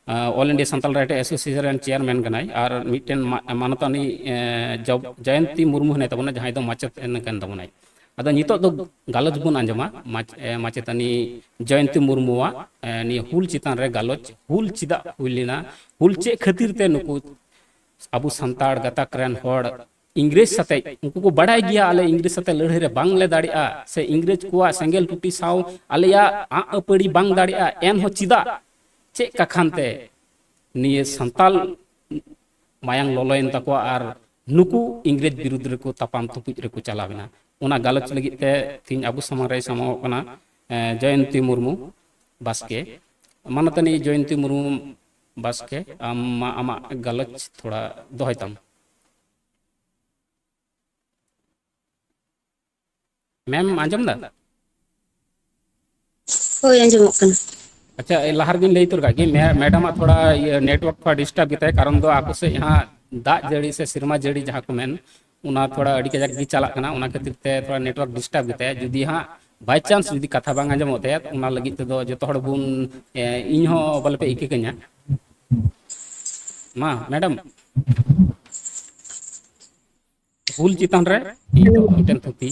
ᱮ, All India Santal Writer Association ᱨᱮᱱ chairman ᱠᱟᱱᱟᱭ, ᱟᱨ ᱢᱤᱫᱴᱮᱱ ᱢᱟ-, ᱢᱟᱱᱚᱛᱟᱱᱤ, ᱮ, ᱡᱚᱵ-, ᱡᱚᱭᱚᱱᱛᱤ ᱢᱩᱨᱢᱩ ᱦᱮᱱᱟᱭ ᱛᱟᱵᱚᱱᱟ, ᱡᱟᱦᱟᱸᱭ ᱫᱚ ᱢᱟᱪᱮᱛ ᱠᱟᱱ ᱛᱟᱵᱚᱱᱟᱭ᱾ ᱟᱫᱚ ᱱᱤᱛᱚᱜ ᱫᱚ ᱜᱟᱞᱚᱪ ᱵᱚᱱ ᱟᱸᱡᱚᱢᱟ ᱢᱟᱪ-, ᱮ, ᱢᱟᱪᱮᱛᱟᱹᱱᱤ ᱡᱚᱭᱚᱱᱛᱤ ᱢᱩᱨᱢᱩᱣᱟᱜ, ᱮ, ᱱᱤᱭᱟᱹ ᱦᱩᱞ ᱪᱮᱛᱟᱱ ᱨᱮ ᱜᱟᱞᱚᱪ, ᱦᱩᱞ ᱪᱮᱫᱟᱜ ᱦᱩᱭ ᱞᱮᱱᱟ, ᱦᱩᱞ ᱪᱮᱫ ᱠᱷᱟᱹᱛᱤᱨ ᱛᱮ ᱱᱩᱠᱩ ᱟᱵᱚ ᱥᱟᱱᱛᱟᱲ ᱜᱟᱛᱟᱠ ᱨᱮᱱ ᱦᱚᱲ ᱤᱝᱨᱮᱡᱽ ᱥᱟᱛᱮᱡ, ᱩᱱᱠᱩ ᱠᱚ ᱵᱟᱲᱟᱭ ᱜᱮᱭᱟ ᱟᱞᱮ ᱤᱝᱨᱮᱡᱽ ᱥᱟᱛᱮ ᱞᱟᱹᱲᱦᱟᱹᱭ ᱨᱮ ᱵᱟᱝ ᱞᱮ ᱫᱟᱲᱮᱭᱟᱜᱼᱟ, ᱥᱮ ᱤᱝᱨᱮᱡᱽ ᱠᱚᱣᱟᱜ ᱥᱮᱸᱜᱮᱞ ᱴᱩᱴᱤ ᱥᱟᱶ ᱟᱞᱮᱭᱟᱜ ᱟᱸᱜ ᱟᱹᱯᱟᱹᱲᱤ ᱵᱟᱝ ᱫᱟᱲᱮᱭᱟᱜᱼᱟ, ᱮᱱᱦᱚᱸ ᱪᱮᱫᱟᱜ, ᱪᱮᱫ ᱠᱟᱠᱷᱟᱱ ᱛᱮ ᱱᱤᱭᱟᱹ ᱥᱟᱱᱛᱟᱞ ᱢᱟᱭᱟᱝ ᱞᱚᱞᱚᱭᱮᱱ ᱛᱟᱠᱚᱣᱟ ᱟᱨ ᱱᱩᱠᱩ ᱤᱝᱨᱮᱡᱽ ᱵᱤᱨᱩᱫᱽ ᱨᱮᱠᱚ ᱛᱟᱯᱟᱢ ᱛᱩᱯᱩᱡ ᱨᱮᱠᱚ ᱪᱟᱞᱟᱣ ᱮᱱᱟ? ᱚᱱᱟ ᱜᱟᱞᱚᱪ ᱞᱟᱹᱜᱤᱫ ᱛᱮ ᱛᱮᱦᱮᱧ ᱟᱵᱚ ᱥᱟᱢᱟᱝ ᱨᱮᱭ ᱥᱟᱢᱟᱝᱚᱜ ᱠᱟᱱᱟ, ᱮ, ᱡᱚᱭᱚᱱᱛᱤ ᱢᱩᱨᱢᱩ ᱵᱟᱥᱠᱮ᱾ ᱢᱟᱱᱚᱛᱟᱱᱤ ᱡᱚᱭᱚᱱᱛᱤ ᱢᱩᱨᱢᱩ ᱵᱟᱥᱠᱮ, ᱟᱢ ᱢᱟ ᱟᱢᱟᱜ ᱜᱟᱞᱚᱪ ᱛᱷᱚᱲᱟ ᱫᱚᱦᱚᱭ ᱛᱟᱢ᱾ ᱢᱮᱢ ᱟᱸᱡᱚᱢ ᱫᱟ? ᱦᱳᱭ, ᱟᱸᱡᱚᱢᱚᱜ ᱠᱟᱱᱟ᱾ ᱟᱪᱪᱷᱟ, ᱮ, ᱞᱟᱦᱟ ᱨᱮᱜᱤᱧ ᱞᱟᱹᱭ ᱩᱛᱟᱹᱨ ᱠᱟᱜ ᱜᱮ, ᱢᱮ-, ᱢᱮᱰᱟᱢᱟᱜ ᱛᱷᱚᱲᱟ, ᱤᱭᱟᱹ, network ᱛᱷᱚᱲᱟ disturb ᱜᱮᱛᱟᱭ, ᱠᱟᱨᱚᱱ ᱫᱚ ᱟᱠᱚ ᱥᱮᱫ ᱦᱟᱸᱜ ᱫᱟᱜ ᱡᱟᱹᱲᱤ ᱥᱮ ᱥᱮᱨᱢᱟ ᱡᱟᱹᱲᱤ ᱡᱟᱦᱟᱸ ᱠᱚ ᱢᱮᱱ, ᱚᱱᱟ ᱛᱷᱚᱲᱟ ᱟᱹᱰᱤ ᱠᱟᱡᱟᱠ ᱜᱮ ᱪᱟᱞᱟᱜ ᱠᱟᱱᱟ, ᱚᱱᱟ ᱠᱷᱟᱹᱛᱤᱨ ᱛᱮ ᱛᱷᱚᱲᱟ network disturb ᱜᱮᱛᱟᱭᱟ᱾ ᱡᱩᱫᱤ ᱦᱟᱸᱜ by chance ᱡᱩᱫᱤ ᱠᱟᱛᱷᱟ ᱵᱟᱝ ᱟᱸᱡᱚᱢᱚᱜ ᱛᱟᱭᱟ, ᱚᱱᱟ ᱞᱟᱹᱜᱤᱫ ᱛᱮᱫᱚ ᱡᱚᱛᱚ ᱦᱚᱲ ᱵᱚᱱ, ᱮ, ᱤᱧ ᱦᱚᱸ ᱵᱚᱞᱮ ᱯᱮ ᱤᱠᱟᱹ ᱠᱟᱹᱧᱟ᱾ ᱢᱟ, madam, ᱦᱩᱞ ᱪᱮᱛᱟᱱ ᱨᱮ ᱤᱧ ᱫᱚ ᱢᱤᱫᱴᱮᱱ ᱛᱷᱩᱛᱤ᱾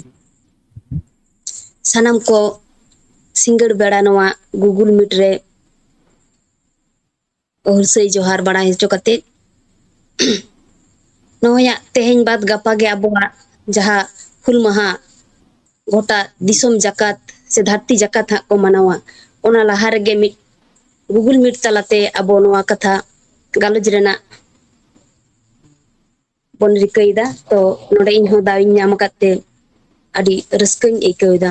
ᱥᱟᱱᱟᱢ ᱠᱚ ᱥᱤᱸᱜᱟᱹᱲ ᱵᱮᱲᱟ ᱱᱚᱣᱟ Google Meet ᱨᱮ ᱦᱩᱞᱥᱟᱹᱭ ᱡᱚᱦᱟᱨ ᱵᱟᱲᱟᱭ ᱦᱚᱪᱚ ᱠᱟᱛᱮ, ᱱᱚᱜᱼᱚᱭ ᱦᱟᱸᱜ ᱛᱮᱦᱮᱧ ᱵᱟᱫ ᱜᱟᱯᱟ ᱜᱮ ᱟᱵᱚᱣᱟᱜ ᱡᱟᱦᱟᱸ ᱦᱩᱞ ᱢᱟᱦᱟ ᱜᱚᱴᱟ ᱫᱤᱥᱚᱢ ᱡᱟᱠᱟᱛ ᱥᱮ ᱫᱷᱟᱹᱨᱛᱤ ᱡᱟᱠᱟᱛ ᱦᱟᱸᱜ ᱠᱚ ᱢᱟᱱᱟᱣᱟ, ᱚᱱᱟ ᱞᱟᱦᱟ ᱨᱮᱜᱮ ᱢᱤᱫ Google Meet ᱛᱟᱞᱟᱛᱮ ᱟᱵᱚ ᱱᱚᱣᱟ ᱠᱟᱛᱷᱟ ᱜᱟᱞᱚᱪ ᱨᱮᱱᱟᱜ ᱵᱚᱱ ᱨᱤᱠᱟᱹᱭᱮᱫᱟ᱾ ᱛᱚ ᱱᱚᱰᱮ ᱤᱧ ᱦᱚᱸ ᱫᱟᱣ ᱤᱧ ᱧᱟᱢ ᱟᱠᱟᱫ ᱛᱮ ᱟᱹᱰᱤ ᱨᱟᱹᱥᱠᱟᱹᱧ ᱟᱹᱭᱠᱟᱹᱣ ᱮᱫᱟ᱾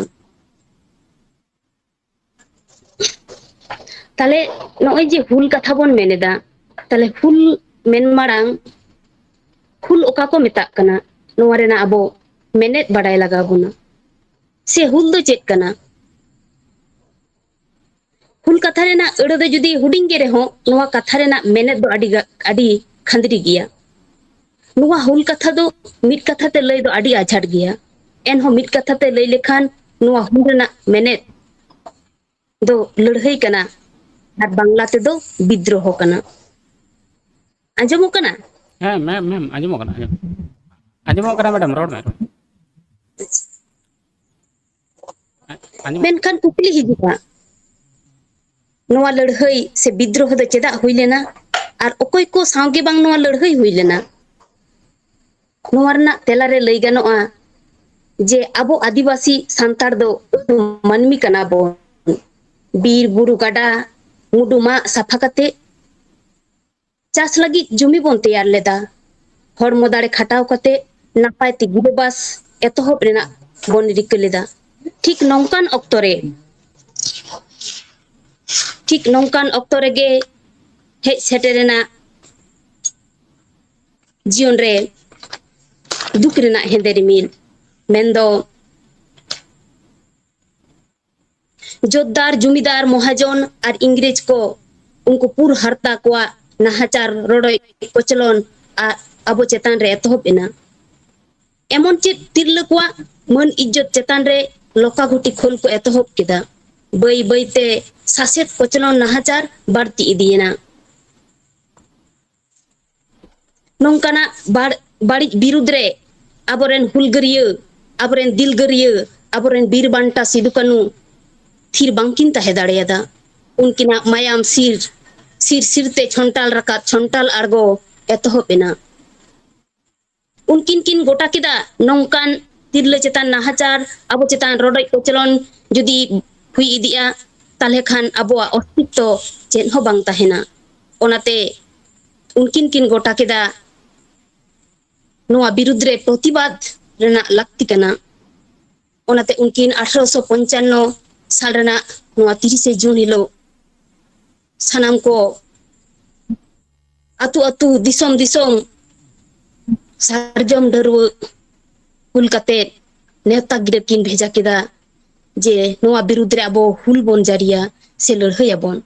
ᱛᱟᱦᱞᱮ ᱱᱚᱜᱼᱚᱭ ᱡᱮ ᱦᱩᱞ ᱠᱟᱛᱷᱟ ᱵᱚᱱ ᱢᱮᱱ ᱮᱫᱟ, ᱛᱟᱦᱞᱮ ᱦᱩᱞ ᱢᱮᱱ ᱢᱟᱲᱟᱝ ᱦᱩᱞ ᱚᱠᱟ ᱠᱚ ᱢᱮᱛᱟᱜ ᱠᱟᱱᱟ, ᱱᱚᱣᱟ ᱨᱮᱱᱟᱜ ᱟᱵᱚ ᱢᱮᱱᱮᱫ ᱵᱟᱰᱟᱭ ᱞᱟᱜᱟᱣ ᱵᱚᱱᱟ᱾ ᱥᱮ ᱦᱩᱞ ᱫᱚ ᱪᱮᱫ ᱠᱟᱱᱟ? ᱦᱩᱞ ᱠᱟᱛᱷᱟ ᱨᱮᱱᱟᱜ ᱟᱹᱲᱟᱹ ᱫᱚ ᱡᱩᱫᱤ ᱦᱩᱰᱤᱧ ᱜᱮ ᱨᱮᱦᱚᱸ, ᱱᱚᱣᱟ ᱠᱟᱛᱷᱟ ᱨᱮᱱᱟᱜ ᱢᱮᱱᱮᱫ ᱫᱚ ᱟᱹᱰᱤ ᱜᱟ-, ᱟᱹᱰᱤ ᱠᱷᱟᱸᱫᱽᱨᱤ ᱜᱮᱭᱟ᱾ ᱱᱚᱣᱟ ᱦᱩᱞ ᱠᱟᱛᱷᱟ ᱫᱚ ᱢᱤᱫ ᱠᱟᱛᱷᱟ ᱛᱮ ᱞᱟᱹᱭ ᱫᱚ ᱟᱹᱰᱤ ᱟᱡᱷᱟᱴ ᱜᱮᱭᱟ᱾ ᱮᱱᱦᱚᱸ ᱢᱤᱫ ᱠᱟᱛᱷᱟ ᱛᱮ ᱞᱟᱹᱭ ᱞᱮᱠᱷᱟᱱ, ᱱᱚᱣᱟ ᱦᱩᱞ ᱨᱮᱱᱟᱜ ᱢᱮᱱᱮᱫ ᱫᱚ ᱞᱟᱹᱲᱦᱟᱹᱭ ᱠᱟᱱᱟ, ᱟᱨ ᱵᱟᱝᱞᱟ ᱛᱮᱫᱚ ᱵᱤᱫᱽᱨᱳᱦᱚ ᱠᱟᱱᱟ᱾ ᱟᱸᱡᱚᱢᱚᱜ ᱠᱟᱱᱟ? ᱦᱮᱸ, ᱢᱮᱢ, ᱢᱮᱢ, ᱟᱸᱡᱚᱢᱚᱜ ᱠᱟᱱᱟ, ᱟᱸᱡᱚᱢ-, ᱟᱸᱡᱚᱢᱚᱜ ᱠᱟᱱᱟ, madam, ᱨᱚᱲ ᱢᱮ᱾ ᱟᱸᱡᱚᱢᱚᱜ ᱢᱮᱱᱠᱷᱟᱱ ᱠᱩᱠᱞᱤ ᱦᱤᱡᱩᱜᱼᱟ, ᱱᱚᱣᱟ ᱞᱟᱹᱲᱦᱟᱹᱭ ᱥᱮ ᱵᱤᱫᱽᱨᱳᱦᱚ ᱫᱚ ᱪᱮᱫᱟᱜ ᱦᱩᱭ ᱞᱮᱱᱟ? ᱟᱨ ᱚᱠᱚᱭ ᱠᱚ ᱥᱟᱶᱜᱮ ᱵᱟᱝ ᱱᱚᱣᱟ ᱞᱟᱹᱲᱦᱟᱹᱭ ᱦᱩᱭ ᱞᱮᱱᱟ? ᱱᱚᱣᱟ ᱨᱮᱱᱟᱜ ᱛᱮᱞᱟ ᱨᱮ ᱞᱟᱹᱭ ᱜᱟᱱᱚᱜᱼᱟ ᱡᱮ ᱟᱵᱚ ᱟᱹᱫᱤᱵᱟᱹᱥᱤ ᱥᱟᱱᱛᱟᱲ ᱫᱚ ᱢᱟᱹᱱᱢᱤ ᱠᱟᱱᱟ ᱵᱚᱱ᱾ ᱵᱤᱨ, ᱵᱩᱨᱩ, ᱜᱟᱰᱟ, ᱢᱩᱰᱩ ᱢᱟᱜ ᱥᱟᱯᱷᱟ ᱠᱟᱛᱮ ᱪᱟᱥ ᱞᱟᱹᱜᱤᱫ ᱡᱩᱢᱤ ᱵᱚᱱ ᱛᱮᱭᱟᱨ ᱞᱮᱫᱟ᱾ ᱦᱚᱲᱢᱚ ᱫᱟᱲᱮ ᱠᱷᱟᱴᱟᱣ ᱠᱟᱛᱮ ᱱᱟᱯᱟᱭ ᱛᱮ ᱜᱤᱨᱟᱹᱵᱟᱥ ᱮᱛᱚᱦᱚᱵ ᱨᱮᱱᱟᱜ ᱵᱚᱱ ᱨᱤᱠᱟᱹ ᱞᱮᱫᱟ᱾ ᱴᱷᱤᱠ ᱱᱚᱝᱠᱟᱱ ᱚᱠᱛᱚ ᱨᱮ, ᱴᱷᱤᱠ ᱱᱚᱝᱠᱟᱱ ᱚᱠᱛᱚ ᱨᱮᱜᱮ ᱦᱮᱡ ᱥᱮᱴᱮᱨᱮᱱᱟ ᱡᱤᱭᱚᱱ ᱨᱮ ᱫᱩᱠ ᱨᱮᱱᱟᱜ ᱦᱮᱸᱫᱮ ᱨᱤᱢᱤᱞ, ᱢᱮᱱᱫᱚ ᱡᱳᱛᱫᱟᱨ, ᱡᱩᱢᱤᱫᱟᱨ, ᱢᱚᱦᱟᱡᱚᱱ ᱟᱨ ᱤᱝᱨᱮᱡᱽ ᱠᱚ ᱩᱱᱠᱩ ᱯᱩᱨ ᱦᱟᱨᱛᱟ ᱠᱚᱣᱟᱜ ᱱᱟᱦᱟᱪᱟᱨ, ᱨᱚᱰᱚᱡ ᱠᱚᱪᱞᱚᱱ, ᱟ-, ᱟᱵᱚ ᱪᱮᱛᱟᱱ ᱨᱮ ᱮᱛᱚᱦᱚᱵ ᱮᱱᱟ᱾ ᱮᱢᱚᱱ ᱪᱮᱫ ᱛᱤᱨᱞᱟᱹ ᱠᱚᱣᱟᱜ ᱢᱟᱹᱱ ᱤᱡᱽᱡᱚᱛ ᱪᱮᱛᱟᱱ ᱨᱮ ᱞᱚᱠᱟᱜᱷᱩᱴᱤ ᱠᱷᱳᱞ ᱠᱚ ᱮᱛᱚᱦᱚᱵ ᱠᱮᱫᱟ᱾ ᱵᱟᱹᱭ ᱵᱟᱹᱭᱛᱮ ᱥᱟᱥᱮᱛ ᱠᱚᱪᱞᱚᱱ ᱱᱟᱦᱟᱪᱟᱨ ᱵᱟᱹᱲᱛᱤ ᱤᱫᱤᱭᱮᱱᱟ᱾ ᱱᱚᱝᱠᱟᱱᱟᱜ ᱵᱟᱲ-, ᱵᱟᱹᱲᱤᱡ ᱵᱤᱨᱩᱫᱽ ᱨᱮ ᱟᱵᱚᱨᱮᱱ ᱦᱩᱞᱜᱟᱹᱨᱤᱭᱟᱹ, ᱟᱵᱚᱨᱮᱱ ᱫᱤᱞᱜᱟᱹᱨᱤᱭᱟᱹ, ᱟᱵᱚᱨᱮᱱ ᱵᱤᱨ ᱵᱟᱱᱴᱟ ᱥᱤᱫᱩ ᱠᱟᱹᱱᱩ ᱛᱷᱤᱨ ᱵᱟᱝᱠᱤᱱ ᱛᱟᱦᱮᱸ ᱫᱟᱲᱮᱭᱟᱫᱟ᱾ ᱩᱱᱠᱤᱱᱟᱜ ᱢᱟᱭᱟᱢ ᱥᱤᱨ, ᱥᱤᱨ ᱥᱤᱨ ᱛᱮ ᱪᱷᱚᱱᱴᱟᱞ ᱨᱟᱠᱟᱵ, ᱪᱷᱚᱱᱴᱟᱞ ᱟᱬᱜᱚ ᱮᱛᱚᱦᱚᱵ ᱮᱱᱟ᱾ ᱩᱱᱠᱤᱱ ᱠᱤᱱ ᱜᱚᱴᱟ ᱠᱮᱫᱟ, ᱱᱚᱝᱠᱟᱱ ᱛᱤᱨᱞᱟᱹ ᱪᱮᱛᱟᱱ ᱱᱟᱦᱟᱪᱟᱨ, ᱟᱵᱚ ᱪᱮᱛᱟᱱ ᱨᱚᱰᱚᱡ ᱠᱚᱪᱞᱚᱱ ᱡᱩᱫᱤ ᱦᱩᱭ ᱤᱫᱤᱜᱼᱟ, ᱛᱟᱦᱞᱮ ᱠᱷᱟᱱ ᱟᱵᱚᱣᱟᱜ ᱚᱥᱛᱤᱛᱛᱚ ᱪᱮᱫ ᱦᱚᱸ ᱵᱟᱝ ᱛᱟᱦᱮᱱᱟ᱾ ᱚᱱᱟᱛᱮ ᱩᱱᱠᱤᱱ ᱠᱤᱱ ᱜᱚᱴᱟ ᱠᱮᱫᱟ, ᱱᱚᱣᱟ ᱵᱤᱨᱩᱫᱽ ᱨᱮ ᱯᱨᱚᱛᱤᱵᱟᱫ ᱨᱮᱱᱟᱜ ᱞᱟᱹᱠᱛᱤ ᱠᱟᱱᱟ᱾ ᱚᱱᱟᱛᱮ ᱩᱱᱠᱤᱱ ᱟᱴᱷᱨᱚᱥᱚ ᱯᱚᱧᱪᱟᱱᱱᱚ ᱥᱟᱞ ᱨᱮᱱᱟᱜ ᱱᱚᱣᱟ ᱛᱤᱨᱤᱥᱮ ᱡᱩᱱ ᱦᱤᱞᱳᱜ ᱥᱟᱱᱟᱢ ᱠᱚ ᱟᱹᱛᱩ ᱟᱹᱛᱩ, ᱫᱤᱥᱚᱢ ᱫᱤᱥᱚᱢ ᱥᱟᱨᱡᱚᱢ ᱰᱟᱹᱨᱣᱟᱹ ᱦᱩᱞ ᱠᱟᱛᱮ ᱱᱮᱣᱛᱟ ᱜᱤᱨᱟᱹ ᱠᱤᱱ ᱵᱷᱮᱡᱟ ᱠᱮᱫᱟ ᱡᱮ ᱱᱚᱣᱟ ᱵᱤᱨᱩᱫᱽ ᱨᱮ ᱟᱵᱚ ᱦᱩᱞ ᱵᱚᱱ ᱡᱟᱹᱨᱤᱭᱟ ᱥᱮ ᱞᱟᱹᱲᱦᱟᱹᱭ ᱟᱵᱚᱱ᱾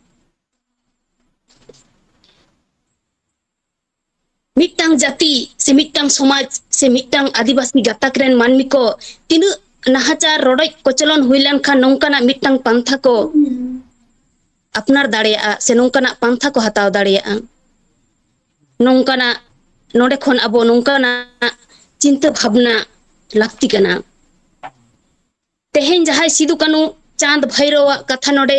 ᱢᱤᱫᱴᱟᱝ ᱡᱟᱹᱛᱤ ᱥᱮ ᱢᱤᱫᱴᱟᱝ ᱥᱚᱢᱟᱡᱽ ᱥᱮ ᱢᱤᱫᱴᱟᱝ ᱟᱹᱫᱤᱵᱟᱹᱥᱤ ᱜᱟᱛᱟᱠ ᱨᱮᱱ ᱢᱟᱹᱱᱢᱤ ᱠᱚ ᱛᱤᱱᱟᱹᱜ ᱱᱟᱦᱟᱪᱟᱨ, ᱨᱚᱰᱚᱡ ᱠᱚᱪᱞᱚᱱ ᱦᱩᱭ ᱞᱮᱱᱠᱷᱟᱱ ᱱᱚᱝᱠᱟᱱᱟᱜ ᱢᱤᱫᱴᱟᱝ ᱯᱟᱱᱛᱷᱟ ᱠᱚ ᱟᱯᱱᱟᱨ ᱫᱟᱲᱮᱭᱟᱜᱼᱟ ᱥᱮ ᱱᱚᱝᱠᱟᱱᱟᱜ ᱯᱟᱱᱛᱷᱟ ᱠᱚ ᱦᱟᱛᱟᱣ ᱫᱟᱲᱮᱭᱟᱜᱼᱟ, ᱱᱚᱝᱠᱟᱱᱟᱜ ᱱᱚᱰᱮ ᱠᱷᱚᱱ ᱟᱵᱚ ᱱᱚᱝᱠᱟᱱᱟᱜ ᱪᱤᱱᱛᱟᱹ ᱵᱷᱟᱵᱽᱱᱟ ᱞᱟᱹᱠᱛᱤ ᱠᱟᱱᱟ᱾ ᱛᱮᱦᱮᱧ ᱡᱟᱦᱟᱸᱭ ᱥᱤᱫᱩ ᱠᱟᱹᱱᱩ ᱪᱟᱸᱫ ᱵᱷᱟᱭᱨᱳᱣᱟᱜ ᱠᱟᱛᱷᱟ ᱱᱚᱰᱮ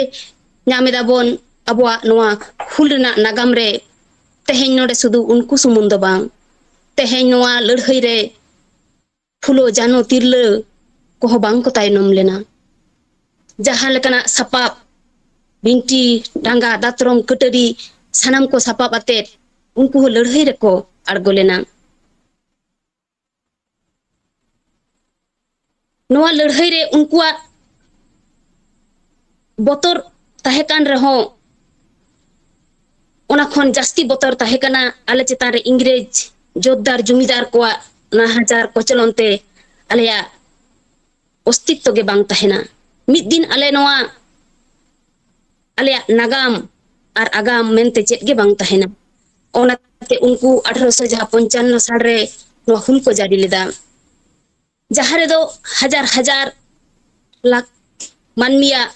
ᱧᱟᱢ ᱮᱫᱟ ᱵᱚᱱ, ᱟᱵᱚᱣᱟᱜ ᱱᱚᱣᱟ ᱦᱩᱞ ᱨᱮᱱᱟᱜ ᱱᱟᱜᱟᱢ ᱨᱮ ᱛᱮᱦᱮᱧ ᱱᱚᱰᱮ ᱥᱩᱫᱷᱩ ᱩᱱᱠᱩ ᱥᱩᱢᱩᱝ ᱫᱚ ᱵᱟᱝ, ᱛᱮᱦᱮᱧ ᱱᱚᱣᱟ ᱞᱟᱹᱲᱦᱟᱹᱭ ᱨᱮ ᱯᱷᱩᱞᱳ ᱡᱟᱱᱚ ᱛᱤᱨᱞᱟᱹ ᱠᱚᱦᱚᱸ ᱵᱟᱝ ᱠᱚ ᱛᱟᱭᱱᱚᱢ ᱞᱮᱱᱟ᱾ ᱡᱟᱦᱟᱸ ᱞᱮᱠᱟᱱᱟᱜ ᱥᱟᱯᱟᱵ, ᱵᱤᱱᱴᱤ, ᱴᱟᱸᱜᱟ, ᱫᱟᱛᱨᱚᱢ, ᱠᱟᱹᱴᱟᱹᱨᱤ, ᱥᱟᱱᱟᱢ ᱠᱚ ᱥᱟᱯᱟᱵ ᱟᱛᱮᱫ ᱩᱱᱠᱩ ᱦᱚᱸ ᱞᱟᱹᱲᱦᱟᱹᱭ ᱨᱮᱠᱚ ᱟᱬᱜᱚ ᱞᱮᱱᱟ᱾ ᱱᱚᱣᱟ ᱞᱟᱹᱲᱦᱟᱹᱭ ᱨᱮ ᱩᱱᱠᱩᱣᱟᱜ ᱵᱚᱛᱚᱨ ᱛᱟᱦᱮᱸ ᱠᱟᱱ ᱨᱮᱦᱚᱸ, ᱚᱱᱟ ᱠᱷᱚᱱ ᱡᱟᱹᱥᱛᱤ ᱵᱚᱛᱚᱨ ᱛᱟᱦᱮᱸ ᱠᱟᱱᱟ ᱟᱞᱮ ᱪᱮᱛᱟᱱ ᱨᱮ ᱤᱝᱨᱮᱡᱽ ᱡᱳᱛᱫᱟᱨ ᱡᱚᱢᱤᱫᱟᱨ ᱠᱚᱣᱟᱜ ᱱᱟᱦᱟᱪᱟᱨ ᱠᱚᱪᱞᱚᱱ ᱛᱮ ᱟᱞᱮᱭᱟᱜ ᱚᱥᱛᱤᱛᱛᱚ ᱜᱮ ᱵᱟᱝ ᱛᱟᱦᱮᱱᱟ᱾ ᱢᱤᱫ ᱫᱤᱱ ᱟᱞᱮ ᱱᱚᱣᱟ ᱟᱞᱮᱭᱟᱜ ᱱᱟᱜᱟᱢ ᱟᱨ ᱟᱜᱟᱢ ᱢᱮᱱᱛᱮ ᱪᱮᱫ ᱜᱮ ᱵᱟᱝ ᱛᱟᱦᱮᱱᱟ᱾ ᱚᱱᱟᱛᱮ ᱩᱱᱠᱩ ᱟᱴᱷᱨᱚᱥᱚ ᱡᱟᱦᱟᱸ ᱯᱚᱧᱪᱟᱱᱱᱚ ᱥᱟᱞᱨᱮ ᱱᱚᱣᱟ ᱦᱩᱞ ᱠᱚ ᱡᱟᱹᱨᱤ ᱞᱮᱫᱟ, ᱡᱟᱦᱟᱸ ᱨᱮᱫᱚ ᱦᱟᱡᱟᱨ ᱦᱟᱡᱟᱨ ᱞᱟᱠᱷ ᱢᱟᱹᱱᱢᱤᱭᱟᱜ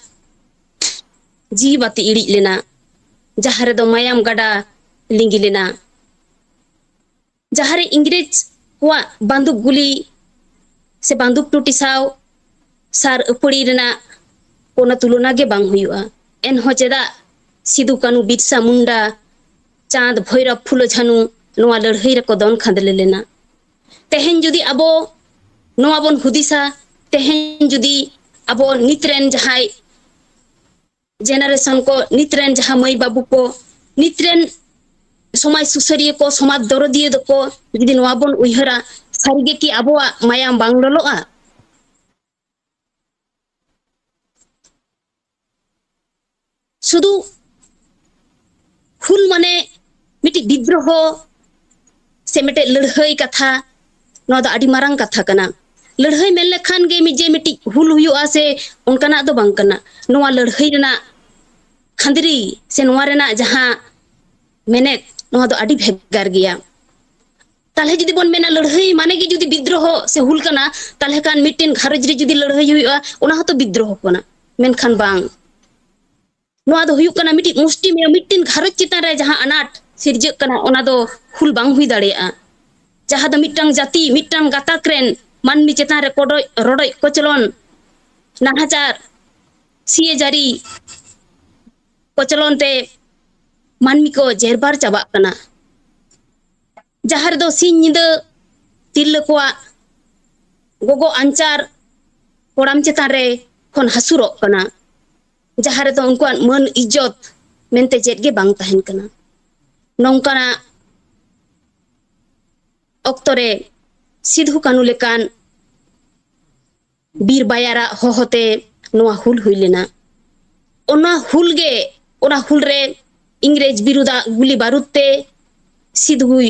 ᱡᱤᱣᱤ ᱵᱟᱹᱛᱤ ᱤᱲᱤᱡ ᱞᱮᱱᱟ, ᱡᱟᱦᱟᱸ ᱨᱮᱫᱚ ᱢᱟᱭᱟᱢ ᱜᱟᱰᱟ ᱞᱤᱸᱜᱤ ᱞᱮᱱᱟ, ᱡᱟᱦᱟᱸ ᱨᱮ ᱤᱝᱨᱮᱡᱽ ᱠᱚᱣᱟᱜ ᱵᱟᱱᱫᱩᱠ ᱜᱩᱞᱤ ᱥᱮ ᱵᱟᱱᱫᱩᱠ ᱴᱩᱴᱤ ᱥᱟᱶ ᱥᱟᱨ ᱟᱹᱯᱟᱹᱲᱤ ᱨᱮᱱᱟᱜ ᱠᱳᱱᱳ ᱛᱩᱞᱚᱱᱟ ᱜᱮ ᱵᱟᱝ ᱦᱩᱭᱩᱜᱼᱟ᱾ ᱮᱱᱦᱚᱸ ᱪᱮᱫᱟᱜ ᱥᱤᱫᱩ, ᱠᱟᱹᱱᱩ, ᱵᱤᱨᱥᱟ ᱢᱩᱱᱰᱟ, ᱪᱟᱸᱫᱽ, ᱵᱷᱳᱭᱨᱚᱵ, ᱯᱷᱩᱞᱳ, ᱡᱷᱟᱱᱩ ᱱᱚᱣᱟ ᱞᱟᱹᱲᱦᱟᱹᱭ ᱨᱮᱠᱚ ᱫᱚᱱ ᱠᱷᱟᱸᱫᱽᱞᱮ ᱞᱮᱱᱟ? ᱛᱮᱦᱮᱧ ᱡᱩᱫᱤ ᱟᱵᱚ ᱱᱚᱣᱟ ᱵᱚᱱ ᱦᱩᱫᱤᱥᱟ, ᱛᱮᱦᱮᱧ ᱡᱩᱫᱤ ᱟᱵᱚ ᱱᱤᱛ ᱨᱮᱱ ᱡᱟᱦᱟᱸᱭ ᱡᱮᱱᱟᱨᱮᱥᱚᱱ ᱠᱚ, ᱱᱤᱛ ᱨᱮᱱ ᱡᱟᱦᱟᱸ ᱢᱟᱹᱭ ᱵᱟᱹᱵᱩ ᱠᱚ, ᱱᱤᱛ ᱨᱮᱱ ᱥᱚᱢᱟᱡᱽ ᱥᱩᱥᱟᱹᱨᱤᱭᱟᱹ ᱠᱚ, ᱥᱚᱢᱟᱡᱽ ᱫᱚᱨᱚᱫᱤᱭᱟᱹ ᱫᱚᱠᱚ ᱡᱩᱫᱤ ᱱᱚᱣᱟ ᱵᱚᱱ ᱩᱭᱦᱟᱹᱨᱟ, ᱥᱟᱹᱨᱤᱜᱮ ᱠᱤ ᱟᱵᱚᱣᱟᱜ ᱢᱟᱭᱟᱢ ᱵᱟᱝ ᱞᱚᱞᱚᱜᱼᱟ? ᱥᱩᱫᱷᱩ ᱦᱩᱞ ᱢᱟᱱᱮ ᱢᱤᱫᱴᱤᱡ ᱵᱤᱫᱽᱨᱚᱦᱚ ᱥᱮ ᱢᱤᱫᱴᱮᱡ ᱞᱟᱹᱲᱦᱟᱹᱭ ᱠᱟᱛᱷᱟ, ᱱᱚᱣᱟ ᱫᱚ ᱟᱹᱰᱤ ᱢᱟᱨᱟᱝ ᱠᱟᱛᱷᱟ ᱠᱟᱱᱟ᱾ ᱞᱟᱹᱲᱦᱟᱹᱭ ᱢᱮᱱ ᱞᱮᱠᱷᱟᱱ ᱜᱮ ᱢᱤᱫ, ᱡᱮ ᱢᱤᱫᱴᱤᱡ ᱦᱩᱞ ᱦᱩᱭᱩᱜᱼᱟ ᱥᱮ ᱚᱱᱠᱟᱱᱟᱜ ᱫᱚ ᱵᱟᱝ ᱠᱟᱱᱟ᱾ ᱱᱚᱣᱟ ᱞᱟᱹᱲᱦᱟᱹᱭ ᱨᱮᱱᱟᱜ ᱠᱷᱟᱸᱫᱽᱨᱤ ᱥᱮ ᱱᱚᱣᱟ ᱨᱮᱱᱟᱜ ᱡᱟᱦᱟᱸ ᱢᱮᱱᱮᱛ, ᱱᱚᱣᱟ ᱫᱚ ᱟᱹᱰᱤ ᱵᱷᱮᱜᱟᱨ ᱜᱮᱭᱟ᱾ ᱛᱟᱦᱞᱮ ᱡᱩᱫᱤ ᱵᱚᱱ ᱢᱮᱱᱟ ᱞᱟᱹᱲᱦᱟᱹᱭ ᱢᱟᱱᱮ ᱜᱮ ᱡᱩᱫᱤ ᱵᱤᱫᱽᱨᱚᱦᱚ ᱥᱮ ᱦᱩᱞ ᱠᱟᱱᱟ, ᱛᱟᱦᱞᱮ ᱠᱷᱟᱱ ᱢᱤᱫᱴᱮᱱ ᱜᱷᱟᱨᱚᱸᱡᱽ ᱨᱮ ᱡᱩᱫᱤ ᱞᱟᱹᱲᱦᱟᱹᱭ ᱦᱩᱭᱩᱜᱼᱟ, ᱚᱱᱟ ᱦᱚᱸᱛᱚ ᱵᱤᱫᱽᱨᱚᱦᱚ ᱠᱟᱱᱟ᱾ ᱢᱮᱱᱠᱷᱟᱱ ᱵᱟᱝ, ᱱᱚᱣᱟ ᱫᱚ ᱦᱩᱭᱩᱜ ᱠᱟᱱᱟ ᱢᱤᱫᱴᱤᱡ ᱢᱩᱥᱴᱤᱢᱮᱭᱟ, ᱢᱤᱫᱴᱮᱱ ᱜᱷᱟᱨᱚᱸᱡᱽ ᱪᱮᱛᱟᱱ ᱨᱮ ᱡᱟᱦᱟᱸ ᱟᱱᱟᱴ ᱥᱤᱨᱡᱟᱹᱜ ᱠᱟᱱᱟ, ᱚᱱᱟ ᱫᱚ ᱦᱩᱞ ᱵᱟᱝ ᱦᱩᱭ ᱫᱟᱲᱮᱭᱟᱜᱼᱟ᱾ ᱡᱟᱦᱟᱸ ᱫᱚ ᱢᱤᱫᱴᱟᱝ ᱡᱟᱹᱛᱤ, ᱢᱤᱫᱴᱟᱝ ᱜᱟᱛᱟᱠ ᱨᱮᱱ ᱢᱟᱹᱱᱢᱤ ᱪᱮᱛᱟᱱ ᱨᱮ ᱠᱚᱰᱚᱡ, ᱨᱚᱰᱚᱡ ᱠᱚᱪᱞᱚᱱ, ᱱᱟᱦᱟᱪᱟᱨ, ᱥᱤᱭᱟᱹ ᱡᱟᱹᱨᱤ ᱠᱚᱪᱞᱚᱱ ᱛᱮ ᱢᱟᱹᱱᱢᱤ ᱠᱚ ᱡᱮᱨᱵᱟᱨ ᱪᱟᱵᱟᱜ ᱠᱟᱱᱟ, ᱡᱟᱦᱟᱸ ᱨᱮᱫᱚ ᱥᱤᱧ ᱧᱤᱫᱟᱹ ᱛᱤᱨᱞᱟᱹ ᱠᱚᱣᱟᱜ, ᱜᱚᱜᱚ ᱟᱧᱪᱟᱨ ᱠᱚᱲᱟᱢ ᱪᱮᱛᱟᱱ ᱨᱮ ᱠᱷᱚᱱ ᱦᱟᱹᱥᱩᱨᱚᱜ ᱠᱟᱱᱟ, ᱡᱟᱦᱟᱸ ᱨᱮᱫᱚ ᱩᱱᱠᱩᱣᱟᱜ ᱢᱟᱹᱱ ᱤᱡᱽᱡᱚᱛ ᱢᱮᱱᱛᱮ ᱪᱮᱫ ᱜᱮ ᱵᱟᱝ ᱛᱟᱦᱮᱱ ᱠᱟᱱᱟ᱾ ᱱᱚᱝᱠᱟᱱᱟᱜ ᱚᱠᱛᱚ ᱨᱮ ᱥᱤᱫᱷᱩ ᱠᱟᱹᱱᱩ ᱞᱮᱠᱟᱱ ᱵᱤᱨ ᱵᱟᱭᱟᱨᱟᱜ ᱦᱚᱦᱚᱛᱮ ᱱᱚᱣᱟ ᱦᱩᱞ ᱦᱩᱭ ᱞᱮᱱᱟ᱾ ᱚᱱᱟ ᱦᱩᱞ ᱜᱮ, ᱚᱱᱟ ᱦᱩᱞ ᱨᱮ ᱤᱝᱨᱮᱡᱽ ᱵᱤᱨᱩᱫᱷᱟᱜ ᱜᱩᱞᱤ ᱵᱟᱹᱨᱩᱫ ᱛᱮ ᱥᱤᱫᱷᱩᱭ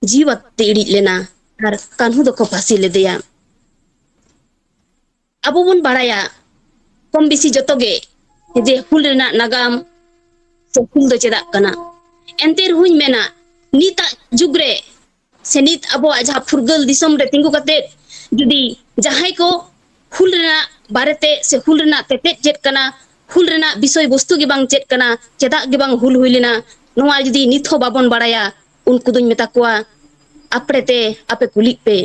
ᱡᱤᱣᱤ ᱵᱟᱹᱛᱤ ᱤᱲᱤᱡ ᱞᱮᱱᱟ ᱟᱨ ᱠᱟᱹᱱᱦᱩ ᱫᱚᱠᱚ ᱯᱷᱟᱹᱥᱤ ᱞᱮᱫᱮᱭᱟ᱾ ᱟᱵᱚ ᱵᱚᱱ ᱵᱟᱲᱟᱭᱟ ᱠᱚᱢ ᱵᱮᱥᱤ ᱡᱚᱛᱚ ᱜᱮ ᱡᱮ ᱦᱩᱞ ᱨᱮᱱᱟᱜ ᱱᱟᱜᱟᱢ ᱥᱮ ᱦᱩᱞ ᱫᱚ ᱪᱮᱫᱟᱜ ᱠᱟᱱᱟ᱾ ᱮᱱᱛᱮ ᱨᱮᱦᱚᱸᱧ ᱢᱮᱱᱟ, ᱱᱤᱛᱟᱜ ᱡᱩᱜᱽ ᱨᱮ ᱥᱮ ᱱᱤᱛ ᱟᱵᱚᱣᱟᱜ ᱡᱟᱦᱟᱸ ᱯᱷᱩᱨᱜᱟᱹᱞ ᱫᱤᱥᱚᱢ ᱨᱮ ᱛᱤᱸᱜᱩ ᱠᱟᱛᱮ ᱡᱩᱫᱤ ᱡᱟᱦᱟᱸᱭ ᱠᱚ ᱦᱩᱞ ᱨᱮᱱᱟᱜ ᱵᱟᱨᱮᱛᱮ ᱥᱮ ᱦᱩᱞ ᱨᱮᱱᱟᱜ ᱛᱮᱛᱮᱫ ᱪᱮᱫ ᱠᱟᱱᱟ, ᱦᱩᱞ ᱨᱮᱱᱟᱜ ᱵᱤᱥᱚᱭ ᱵᱚᱥᱛᱩ ᱜᱮ ᱵᱟᱝ ᱪᱮᱫ ᱠᱟᱱᱟ, ᱪᱮᱫᱟᱜ ᱜᱮ ᱵᱟᱝ ᱦᱩᱞ ᱦᱩᱭ ᱞᱮᱱᱟ, ᱱᱚᱣᱟ ᱡᱩᱫᱤ ᱱᱤᱛ ᱦᱚᱸ ᱵᱟᱵᱚᱱ ᱵᱟᱲᱟᱭᱟ, ᱩᱱᱠᱩ ᱫᱩᱧ ᱢᱮᱛᱟ ᱠᱚᱣᱟ, ᱟᱯᱲᱮ ᱛᱮ ᱟᱯᱮ ᱠᱩᱞᱤᱜ ᱯᱮ᱾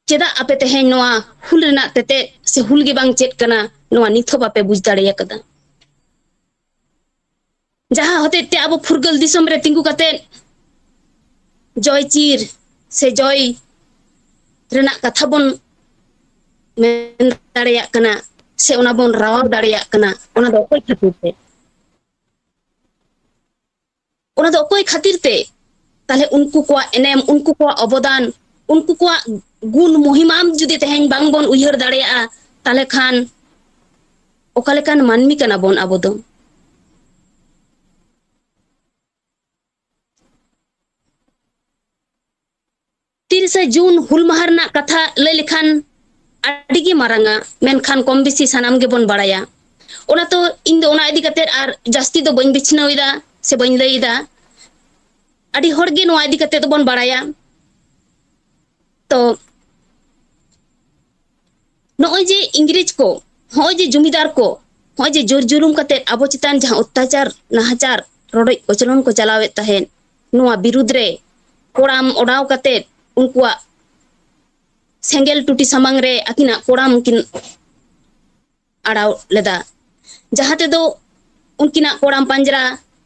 ᱪᱮᱫᱟᱜ ᱟᱯᱮ ᱛᱮᱦᱮᱧ ᱱᱚᱣᱟ ᱦᱩᱞ ᱨᱮᱱᱟᱜ ᱛᱮᱛᱮᱫ ᱥᱮ ᱦᱩᱞ ᱜᱮ ᱵᱟᱝ ᱪᱮᱫ ᱠᱟᱱᱟ, ᱱᱚᱣᱟ ᱱᱤᱛ ᱦᱚᱸ ᱵᱟᱯᱮ ᱵᱩᱡᱽ ᱫᱟᱲᱮ ᱟᱠᱟᱫᱟ? ᱡᱟᱦᱟᱸ ᱦᱚᱛᱮᱡ ᱛᱮ ᱟᱵᱚ ᱯᱷᱩᱨᱜᱟᱹᱞ ᱫᱤᱥᱚᱢ ᱨᱮ ᱛᱤᱸᱜᱩ ᱠᱟᱛᱮ ᱡᱚᱭ ᱪᱤᱨ ᱥᱮ ᱡᱚᱭ ᱨᱮᱱᱟᱜ ᱠᱟᱛᱷᱟ ᱵᱚᱱ ᱢᱮᱱ ᱫᱟᱲᱮᱭᱟᱜ ᱠᱟᱱᱟ ᱥᱮ ᱚᱱᱟ ᱵᱚᱱ ᱨᱟᱣᱟᱣ ᱫᱟᱲᱮᱭᱟᱜ ᱠᱟᱱᱟ, ᱚᱱᱟ ᱫᱚ ᱚᱠᱚᱭ ᱠᱷᱟᱹᱛᱤᱨ ᱛᱮ? ᱚᱱᱟ ᱫᱚ ᱚᱠᱚᱭ ᱠᱷᱟᱹᱛᱤᱨ ᱛᱮ? ᱛᱟᱦᱞᱮ ᱩᱱᱠᱩ ᱠᱚᱣᱟᱜ ᱮᱱᱮᱢ, ᱩᱱᱠᱩ ᱠᱚᱣᱟᱜ ᱚᱵᱚᱫᱟᱱ, ᱩᱱᱠᱩ ᱠᱚᱣᱟᱜ ᱜᱩᱱ ᱢᱚᱦᱤᱢᱟᱢ ᱡᱩᱫᱤ ᱛᱮᱦᱮᱧ ᱵᱟᱝᱵᱚᱱ ᱩᱭᱦᱟᱹᱨ ᱫᱟᱲᱮᱭᱟᱜᱼᱟ, ᱛᱟᱦᱞᱮ ᱠᱷᱟᱱ ᱚᱠᱟ ᱞᱮᱠᱟᱱ ᱢᱟᱹᱱᱢᱤ ᱠᱟᱱᱟ ᱵᱚᱱ ᱟᱵᱚ ᱫᱚ? ᱛᱤᱨᱤᱥᱟ ᱡᱩᱱ ᱦᱩᱞ ᱢᱟᱦᱟ ᱨᱮᱱᱟᱜ ᱠᱟᱛᱷᱟ ᱞᱟᱹᱭ ᱞᱮᱠᱷᱟᱱ ᱟᱹᱰᱤ ᱜᱮ ᱢᱟᱨᱟᱝᱟ, ᱢᱮᱱᱠᱷᱟᱱ ᱠᱚᱢ ᱵᱮᱥᱤ ᱥᱟᱱᱟᱢ ᱜᱮᱵᱚᱱ ᱵᱟᱲᱟᱭᱟ᱾ ᱚᱱᱟ ᱛᱚ ᱤᱧ ᱫᱚ ᱚᱱᱟ ᱤᱫᱤ ᱠᱟᱛᱮ ᱟᱨ ᱡᱟᱹᱥᱛᱤ ᱫᱚ ᱵᱟᱹᱧ ᱵᱤᱪᱷᱱᱟᱹᱣ ᱮᱫᱟ ᱥᱮ ᱵᱟᱹᱧ ᱞᱟᱹᱭ ᱮᱫᱟ᱾ ᱟᱹᱰᱤ ᱦᱚᱲ ᱜᱮ ᱱᱚᱣᱟ ᱤᱫᱤ ᱠᱟᱛᱮ ᱫᱚᱵᱚᱱ ᱵᱟᱲᱟᱭᱟ᱾ ᱛᱚ ᱱᱚᱜᱼᱚᱭ ᱡᱮ ᱤᱝᱨᱮᱡᱽ ᱠᱚ, ᱱᱚᱜᱼᱚᱭ ᱡᱮ ᱡᱚᱢᱤᱫᱟᱨ ᱠᱚ, ᱱᱚᱜᱼᱚᱭ ᱡᱮ ᱡᱳᱨ ᱡᱩᱞᱩᱢ ᱠᱟᱛᱮ ᱟᱵᱚ ᱪᱮᱛᱟᱱ ᱡᱟᱦᱟᱸ ᱚᱛᱛᱟᱪᱟᱨ, ᱱᱟᱦᱟᱪᱟᱨ, ᱨᱚᱰᱚᱡ ᱠᱚᱪᱞᱚᱱ ᱠᱚ ᱪᱟᱞᱟᱣᱮᱫ ᱛᱟᱦᱮᱸᱫ, ᱱᱚᱣᱟ ᱵᱤᱨᱩᱫᱽ ᱨᱮ ᱠᱚᱲᱟᱢ ᱚᱰᱟᱣ ᱠᱟᱛᱮ ᱩᱱᱠᱩᱣᱟᱜ ᱥᱮᱸᱜᱮᱞ ᱴᱩᱴᱤ ᱥᱟᱢᱟᱝ ᱨᱮ ᱟᱹᱠᱤᱱᱟᱜ ᱠᱚᱲᱟᱢ ᱠᱤᱱ ᱟᱲᱟᱣ ᱞᱮᱫᱟ, ᱡᱟᱦᱟᱸ ᱛᱮᱫᱚ ᱩᱱᱠᱤᱱᱟᱜ ᱠᱚᱲᱟᱢ ᱯᱟᱸᱡᱽᱨᱟ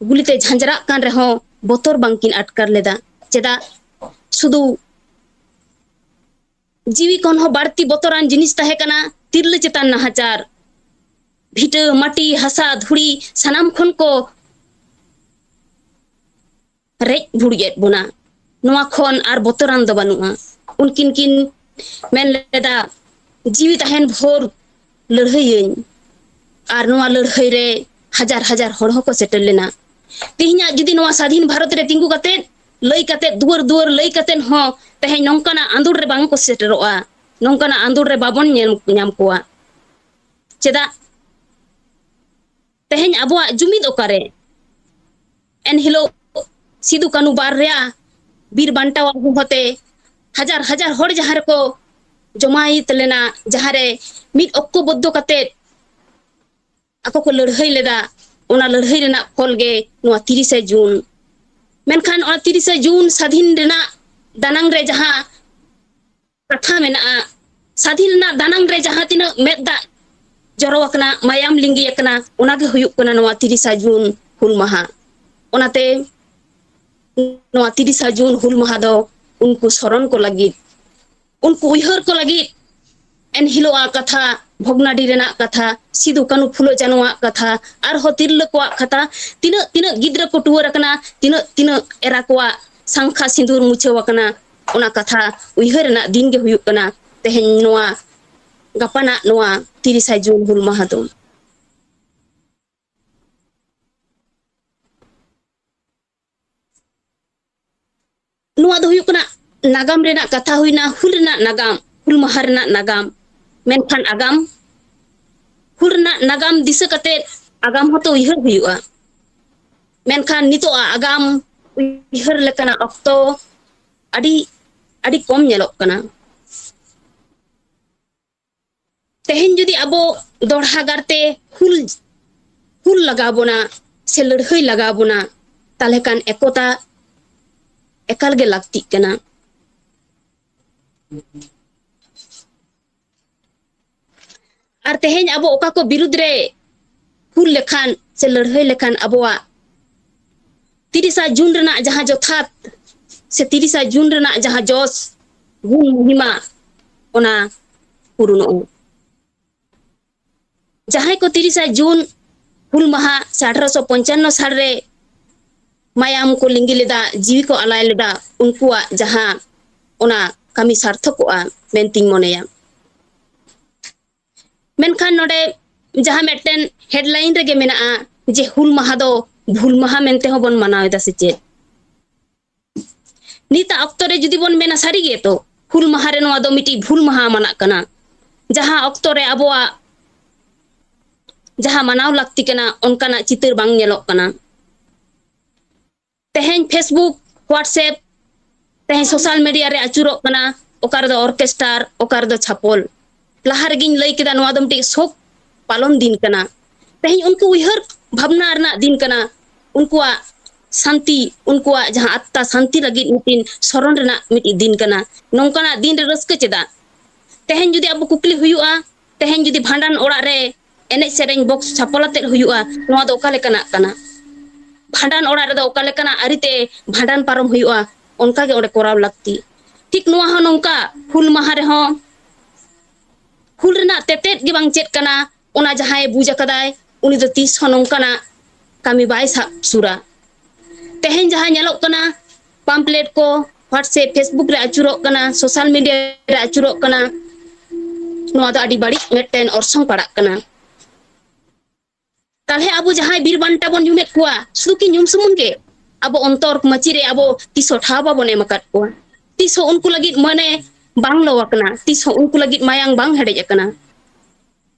ᱜᱩᱞᱤᱛᱮ ᱡᱷᱟᱸᱡᱨᱟᱜ ᱠᱟᱱ ᱨᱮᱦᱚᱸ ᱵᱚᱛᱚᱨ ᱵᱟᱝᱠᱤᱱ ᱟᱴᱠᱟᱨ ᱞᱮᱫᱟ᱾ ᱪᱮᱫᱟᱜ? ᱥᱩᱫᱷᱩ ᱡᱤᱣᱤ ᱠᱷᱚᱱ ᱦᱚᱸ ᱵᱟᱹᱲᱛᱤ ᱵᱚᱛᱚᱨᱟᱱ ᱡᱤᱱᱤᱥ ᱛᱟᱦᱮᱸ ᱠᱟᱱᱟ ᱛᱤᱨᱞᱟᱹ ᱪᱮᱛᱟᱱ ᱱᱟᱦᱟᱪᱟᱨ᱾ ᱵᱷᱤᱴᱟᱹ, ᱢᱟᱹᱴᱤ, ᱦᱟᱥᱟ, ᱫᱷᱩᱲᱤ ᱥᱟᱱᱟᱢ ᱠᱷᱚᱱ ᱠᱚ ᱨᱮᱡ ᱵᱷᱩᱲᱩᱡ ᱮᱫ ᱵᱚᱱᱟ᱾ ᱱᱚᱣᱟ ᱠᱷᱚᱱ ᱟᱨ ᱵᱚᱛᱚᱨᱟᱱ ᱫᱚ ᱵᱟᱹᱱᱩᱜᱼᱟ᱾ ᱩᱱᱠᱤᱱ ᱠᱤᱱ ᱢᱮᱱ ᱞᱮᱫᱟ, "ᱡᱤᱣᱤ ᱛᱟᱦᱮᱱ ᱵᱷᱳᱨ ᱞᱟᱹᱲᱦᱟᱹᱭᱟᱹᱧ", ᱟᱨ ᱱᱚᱣᱟ ᱞᱟᱹᱲᱦᱟᱹᱭ ᱨᱮ ᱦᱟᱡᱟᱨ ᱦᱟᱡᱟᱨ ᱦᱚᱲ ᱦᱚᱸᱠᱚ ᱥᱮᱴᱮᱨ ᱞᱮᱱᱟ᱾ ᱛᱮᱦᱮᱧᱟᱜ ᱡᱩᱫᱤ ᱱᱚᱣᱟ ᱥᱟᱫᱷᱤᱱ ᱵᱷᱟᱨᱚᱛ ᱨᱮ ᱛᱤᱸᱜᱩ ᱠᱟᱛᱮ, ᱞᱟᱹᱭ ᱠᱟᱛᱮ, ᱫᱩᱣᱟᱹᱨ ᱫᱩᱣᱟᱹᱨ ᱞᱟᱹᱭ ᱠᱟᱛᱮ ᱦᱚᱸ ᱛᱮᱦᱮᱧ ᱱᱚᱝᱠᱟᱱᱟᱜ ᱟᱸᱫᱳᱲ ᱨᱮ ᱵᱟᱝ ᱠᱚ ᱥᱮᱴᱮᱨᱚᱜᱼᱟ, ᱱᱚᱝᱠᱟᱱᱟᱜ ᱟᱸᱫᱳᱲ ᱨᱮ ᱵᱟᱵᱚᱱ ᱧᱮᱞ ᱧᱟᱢ ᱠᱚᱣᱟ᱾ ᱪᱮᱫᱟᱜ? ᱛᱮᱦᱮᱧ ᱟᱵᱚᱣᱟᱜ ᱡᱩᱢᱤᱫ ᱚᱠᱟᱨᱮ? ᱮᱱᱦᱤᱞᱳᱜ ᱥᱤᱫᱩ ᱠᱟᱹᱱᱩ ᱵᱟᱨᱭᱟ ᱵᱤᱨ ᱵᱟᱱᱴᱟᱣᱟᱜ ᱦᱚᱦᱚᱛᱮ ᱦᱟᱡᱟᱨ ᱦᱟᱡᱟᱨ ᱦᱚᱲ ᱡᱟᱦᱟᱸ ᱨᱮᱠᱚ ᱡᱚᱢᱟᱭᱤᱛ ᱞᱮᱱᱟ, ᱡᱟᱦᱟᱸᱨᱮ ᱢᱤᱫ ᱚᱠᱚᱵᱚᱫᱽᱫᱷᱚ ᱠᱟᱛᱮ ᱟᱠᱚ ᱠᱚ ᱞᱟᱹᱲᱦᱟᱹᱭ ᱞᱮᱫᱟ, ᱚᱱᱟ ᱞᱟᱹᱲᱦᱟᱹᱭ ᱨᱮᱱᱟᱜ ᱯᱷᱚᱞ ᱜᱮ ᱱᱚᱣᱟ ᱛᱤᱨᱤᱥᱮ ᱡᱩᱱ᱾ ᱢᱮᱱᱠᱷᱟᱱ ᱚᱱᱟ ᱛᱤᱨᱤᱥᱮ ᱡᱩᱱ ᱥᱟᱫᱷᱤᱱ ᱨᱮᱱᱟᱜ ᱫᱟᱱᱟᱝ ᱨᱮ ᱡᱟᱦᱟᱸ ᱠᱟᱛᱷᱟ ᱢᱮᱱᱟᱜᱼᱟ, ᱥᱟᱫᱷᱤᱱ ᱨᱮᱱᱟᱜ ᱫᱟᱱᱟᱝ ᱨᱮ ᱡᱟᱦᱟᱸ ᱛᱤᱱᱟᱹᱜ ᱢᱮᱫ ᱫᱟᱜ ᱡᱚᱨᱚ ᱟᱠᱟᱱᱟ, ᱢᱟᱭᱟᱢ ᱞᱤᱸᱜᱤ ᱟᱠᱟᱱᱟ, ᱚᱱᱟ ᱜᱮ ᱦᱩᱭᱩᱜ ᱠᱟᱱᱟ ᱱᱚᱣᱟ ᱛᱤᱨᱤᱥᱟ ᱡᱩᱱ ᱦᱩᱞ ᱢᱟᱦᱟ᱾ ᱚᱱᱟᱛᱮ ᱱᱚᱣᱟ ᱛᱤᱨᱤᱥᱟ ᱡᱩᱱ ᱦᱩᱞ ᱢᱟᱦᱟ ᱫᱚ ᱩᱱᱠᱩ ᱥᱚᱨᱚᱱ ᱠᱚ ᱞᱟᱹᱜᱤᱫ, ᱩᱱᱠᱩ ᱩᱭᱦᱟᱹᱨ ᱠᱚ ᱞᱟᱹᱜᱤᱫ ᱮᱱᱦᱤᱞᱳᱜ ᱟᱜ ᱠᱟᱛᱷᱟ, ᱵᱷᱚᱜᱽᱱᱟᱰᱤ ᱨᱮᱱᱟᱜ ᱠᱟᱛᱷᱟ, ᱥᱤᱫᱩ ᱠᱟᱹᱱᱩ ᱯᱷᱩᱞᱳ ᱡᱟᱱᱚᱣᱟᱜ ᱠᱟᱛᱷᱟ, ᱟᱨᱦᱚᱸ ᱛᱤᱨᱞᱟᱹ ᱠᱚᱣᱟᱜ ᱠᱟᱛᱷᱟ, ᱛᱤᱱᱟᱹᱜ ᱛᱤᱱᱟᱹᱜ ᱜᱤᱫᱽᱨᱟᱹ ᱠᱚ ᱴᱩᱣᱟᱹᱨ ᱟᱠᱟᱱᱟ, ᱛᱤᱱᱟᱹᱜ ᱛᱤᱱᱟᱹᱜ ᱮᱨᱟ ᱠᱚᱣᱟᱜ ᱥᱟᱝᱠᱷᱟ ᱥᱤᱸᱫᱩᱨ ᱢᱩᱪᱷᱟᱹᱣ ᱟᱠᱟᱱᱟ, ᱚᱱᱟ ᱠᱟᱛᱷᱟ ᱩᱭᱦᱟᱹᱨ ᱨᱮᱱᱟᱜ ᱫᱤᱱ ᱜᱮ ᱦᱩᱭᱩᱜ ᱠᱟᱱᱟ ᱛᱮᱦᱮᱧ ᱱᱚᱣᱟ ᱜᱟᱯᱟᱱᱟᱜ ᱱᱚᱣᱟ ᱛᱤᱨᱤᱥᱟ ᱡᱩᱱ ᱦᱩᱞ ᱢᱟᱦᱟ ᱫᱚ᱾ ᱱᱚᱣᱟ ᱫᱚ ᱦᱩᱭᱩᱜ ᱠᱟᱱᱟ ᱱᱟᱜᱟᱢ ᱨᱮᱱᱟᱜ ᱠᱟᱛᱷᱟ ᱦᱩᱭᱱᱟ, ᱦᱩᱞ ᱨᱮᱱᱟᱜ ᱱᱟᱜᱟᱢ, ᱦᱩᱞ ᱢᱟᱦᱟ ᱨᱮᱱᱟᱜ ᱱᱟᱜᱟᱢ᱾ ᱢᱮᱱᱠᱷᱟᱱ ᱟᱜᱟᱢ, ᱦᱩᱞ ᱨᱮᱱᱟᱜ ᱱᱟᱜᱟᱢ ᱫᱤᱥᱟᱹ ᱠᱟᱛᱮ ᱟᱜᱟᱢ ᱦᱚᱸᱛᱚ ᱩᱭᱦᱟᱹᱨ ᱦᱩᱭᱩᱜᱼᱟ᱾ ᱢᱮᱱᱠᱷᱟᱱ ᱱᱤᱛᱚᱜ ᱟᱜᱟᱢ ᱩᱭᱦᱟᱹᱨ ᱞᱮᱠᱟᱱᱟᱜ ᱚᱠᱛᱚ ᱟᱹᱰᱤ, ᱟᱹᱰᱤ ᱠᱚᱢ ᱧᱮᱞᱚᱜ ᱠᱟᱱᱟ᱾ ᱛᱮᱦᱮᱧ ᱡᱩᱫᱤ ᱟᱵᱚ ᱫᱚᱲᱦᱟ ᱜᱟᱨᱛᱮ ᱦᱩᱞ, ᱦᱩᱞ ᱞᱟᱜᱟᱣ ᱵᱚᱱᱟ ᱥᱮ ᱞᱟᱹᱲᱦᱟᱹᱭ ᱞᱟᱜᱟᱣ ᱵᱚᱱᱟ, ᱛᱟᱦᱞᱮ ᱠᱷᱟᱱ ᱮᱠᱚᱛᱟ ᱮᱠᱟᱞ ᱜᱮ ᱞᱟᱹᱠᱛᱤᱜ ᱠᱟᱱᱟ᱾ ᱟᱨ ᱛᱮᱦᱮᱧ ᱟᱵᱚ ᱚᱠᱟ ᱠᱚ ᱵᱤᱨᱩᱫᱽ ᱨᱮ ᱦᱩᱞ ᱞᱮᱠᱷᱟᱱ ᱥᱮ ᱞᱟᱹᱲᱦᱟᱹᱭ ᱞᱮᱠᱷᱟᱱ ᱟᱵᱚᱣᱟᱜ ᱛᱤᱨᱤᱥᱟ ᱡᱩᱱ ᱨᱮᱱᱟᱜ ᱡᱟᱦᱟᱸ ᱡᱚᱛᱷᱟᱛ ᱥᱮ ᱛᱤᱨᱤᱥᱟ ᱡᱩᱱ ᱨᱮᱱᱟᱜ ᱡᱟᱦᱟᱸ ᱡᱚᱥ ᱜᱩᱱ ᱢᱚᱦᱤᱢᱟ, ᱚᱱᱟ ᱯᱩᱨᱩᱱᱚᱜᱼᱟ᱾ ᱡᱟᱦᱟᱸᱭ ᱠᱚ ᱛᱤᱨᱤᱥᱟ ᱡᱩᱱ ᱦᱩᱞ ᱢᱟᱦᱟ ᱥᱮ ᱟᱴᱷᱨᱚᱥᱚ ᱯᱚᱧᱪᱟᱱᱱᱚ ᱥᱟᱞ ᱨᱮ ᱢᱟᱭᱟᱢ ᱠᱚ ᱞᱤᱸᱜᱤ ᱞᱮᱫᱟ, ᱡᱤᱣᱤ ᱠᱚ ᱟᱞᱟᱭ ᱞᱮᱫᱟ, ᱩᱱᱠᱩᱣᱟᱜ ᱡᱟᱦᱟᱸ ᱚᱱᱟ ᱠᱟᱹᱢᱤ ᱥᱟᱨᱛᱷᱚᱠᱚᱜᱼᱟ ᱢᱮᱱᱛᱤᱧ ᱢᱚᱱᱮᱭᱟ᱾ ᱢᱮᱱᱠᱷᱟᱱ ᱱᱚᱰᱮ ᱡᱟᱦᱟᱸ ᱢᱤᱫᱴᱮᱱ headline ᱨᱮᱜᱮ ᱢᱮᱱᱟᱜᱼᱟ ᱡᱮ ᱦᱩᱞ ᱢᱟᱦᱟ ᱫᱚ ᱵᱷᱩᱞ ᱢᱟᱦᱟ ᱢᱮᱱᱛᱮ ᱦᱚᱸ ᱵᱚᱱ ᱢᱟᱱᱟᱣ ᱮᱫᱟ ᱥᱮ ᱪᱮᱫ? ᱱᱤᱛᱟᱜ ᱚᱠᱛᱚ ᱨᱮ ᱡᱩᱫᱤ ᱵᱚᱱ ᱢᱮᱱᱟ ᱥᱟᱹᱨᱤ ᱜᱮ ᱛᱚ, ᱦᱩᱞ ᱢᱟᱦᱟ ᱨᱮ ᱱᱚᱣᱟ ᱫᱚ ᱢᱤᱫᱴᱤᱡ ᱵᱷᱩᱞ ᱢᱟᱦᱟ ᱢᱟᱱᱟᱜ ᱠᱟᱱᱟ, ᱡᱟᱦᱟᱸ ᱚᱠᱛᱚ ᱨᱮ ᱟᱵᱚᱣᱟᱜ ᱡᱟᱦᱟᱸ ᱢᱟᱱᱟᱣ ᱞᱟᱹᱠᱛᱤ ᱠᱟᱱᱟ ᱚᱱᱠᱟᱱᱟᱜ ᱪᱤᱛᱟᱹᱨ ᱵᱟᱝ ᱧᱮᱞᱚᱜ ᱠᱟᱱᱟ᱾ ᱛᱮᱦᱮᱧ Facebook, WhatsApp, ᱛᱮᱦᱮᱧ social media ᱨᱮ ᱟᱹᱪᱩᱨᱚᱜ ᱠᱟᱱᱟ, ᱚᱠᱟ ᱨᱮᱫᱚ orchestra, ᱚᱠᱟ ᱨᱮᱫᱚ ᱪᱷᱟᱯᱚᱞ᱾ ᱞᱟᱦᱟ ᱨᱮᱜᱤᱧ ᱞᱟᱹᱭ ᱠᱮᱫᱟ, ᱱᱚᱣᱟ ᱫᱚ ᱢᱤᱫᱴᱤᱡ ᱥᱳᱠ ᱯᱟᱞᱚᱱ ᱫᱤᱱ ᱠᱟᱱᱟ᱾ ᱛᱮᱦᱮᱧ ᱩᱱᱠᱩ ᱩᱭᱦᱟᱹᱨ ᱵᱷᱟᱵᱽᱱᱟ ᱨᱮᱱᱟᱜ ᱫᱤᱱ ᱠᱟᱱᱟ, ᱩᱱᱠᱩᱣᱟᱜ ᱥᱟᱱᱛᱤ, ᱩᱱᱠᱩᱣᱟᱜ ᱡᱟᱦᱟᱸ ᱟᱛᱛᱟ ᱥᱟᱱᱛᱤ ᱞᱟᱹᱜᱤᱫ ᱢᱤᱫᱴᱤᱱ ᱥᱚᱨᱚᱱ ᱨᱮᱱᱟᱜ ᱢᱤᱫᱴᱤᱡ ᱫᱤᱱ ᱠᱟᱱᱟ᱾ ᱱᱚᱝᱠᱟᱱᱟᱜ ᱫᱤᱱ ᱨᱮ ᱨᱟᱹᱥᱠᱟᱹ ᱪᱮᱫᱟᱜ? ᱛᱮᱦᱮᱧ ᱡᱩᱫᱤ ᱟᱵᱚ ᱠᱩᱠᱞᱤ ᱦᱩᱭᱩᱜᱼᱟ, ᱛᱮᱦᱮᱧ ᱡᱩᱫᱤ ᱵᱷᱟᱸᱰᱟᱱ ᱚᱲᱟᱜ ᱨᱮ ᱮᱱᱮᱡ ᱥᱮᱨᱮᱧ box ᱪᱷᱟᱯᱚᱞ ᱟᱛᱮᱫ ᱦᱩᱭᱩᱜᱼᱟ, ᱱᱚᱣᱟ ᱫᱚ ᱚᱠᱟ ᱞᱮᱠᱟᱱᱟᱜ ᱠᱟᱱᱟ? ᱵᱷᱟᱸᱰᱟᱱ ᱚᱲᱟᱜ ᱨᱮᱫᱚ ᱚᱠᱟ ᱞᱮᱠᱟᱱᱟᱜ ᱟᱹᱨᱤᱛᱮ ᱵᱷᱟᱸᱰᱟᱱ ᱯᱟᱨᱚᱢ ᱦᱩᱭᱩᱜᱼᱟ, ᱚᱱᱠᱟ ᱜᱮ ᱚᱸᱰᱮ ᱠᱚᱨᱟᱣ ᱞᱟᱹᱠᱛᱤ᱾ ᱴᱷᱤᱠ ᱱᱚᱣᱟ ᱦᱚᱸ ᱱᱚᱝᱠᱟ, ᱦᱩᱞ ᱢᱟᱦᱟ ᱨᱮᱦᱚᱸ ᱦᱩᱞ ᱨᱮᱱᱟᱜ ᱛᱮᱛᱮᱫ ᱜᱮ ᱵᱟᱝ ᱪᱮᱫ ᱠᱟᱱᱟ, ᱚᱱᱟ ᱡᱟᱦᱟᱸᱭ ᱵᱩᱡᱽ ᱟᱠᱟᱫᱟᱭ, ᱩᱱᱤ ᱫᱚ ᱛᱤᱥ ᱦᱚᱸ ᱱᱚᱝᱠᱟᱱᱟᱜ ᱠᱟᱹᱢᱤ ᱵᱟᱭ ᱥᱟᱵ ᱥᱩᱨᱟ᱾ ᱛᱮᱦᱮᱧ ᱡᱟᱦᱟᱸ ᱧᱮᱞᱚᱜ ᱠᱟᱱᱟ, pamphlet ᱠᱚ WhatsApp, Facebook ᱨᱮ ᱟᱹᱪᱩᱨᱚᱜ ᱠᱟᱱᱟ, social media ᱨᱮ ᱟᱹᱪᱩᱨᱚᱜ ᱠᱟᱱᱟ, ᱱᱚᱣᱟ ᱫᱚ ᱟᱹᱰᱤ ᱵᱟᱹᱲᱤᱡ ᱢᱤᱫᱴᱮᱱ ᱚᱨᱥᱚᱝ ᱯᱟᱲᱟᱜ ᱠᱟᱱᱟ᱾ ᱛᱟᱦᱞᱮ ᱟᱵᱚ ᱡᱟᱦᱟᱸᱭ ᱵᱤᱨ ᱵᱟᱱᱴᱟ ᱵᱚᱱ ᱧᱩᱢᱮᱫ ᱠᱚᱣᱟ, ᱥᱩᱫᱷᱩ ᱠᱤ ᱧᱩᱢ ᱥᱩᱢᱩᱝ ᱜᱮ? ᱟᱵᱚ ᱚᱱᱛᱚᱨ ᱢᱟᱹᱪᱤ ᱨᱮ ᱟᱵᱚ ᱛᱤᱥ ᱦᱚᱸ ᱴᱷᱟᱶ ᱵᱟᱵᱚᱱ ᱮᱢ ᱟᱠᱟᱫ ᱠᱚᱣᱟ᱾ ᱛᱤᱥ ᱦᱚᱸ ᱩᱱᱠᱩ ᱞᱟᱹᱜᱤᱫ ᱢᱚᱱᱮ ᱵᱟᱝ ᱞᱚ ᱟᱠᱟᱱᱟ, ᱛᱤᱥ ᱦᱚᱸ ᱩᱱᱠᱩ ᱞᱟᱹᱜᱤᱫ ᱢᱟᱭᱟᱝ ᱵᱟᱝ ᱦᱮᱰᱮᱡ ᱟᱠᱟᱱᱟ᱾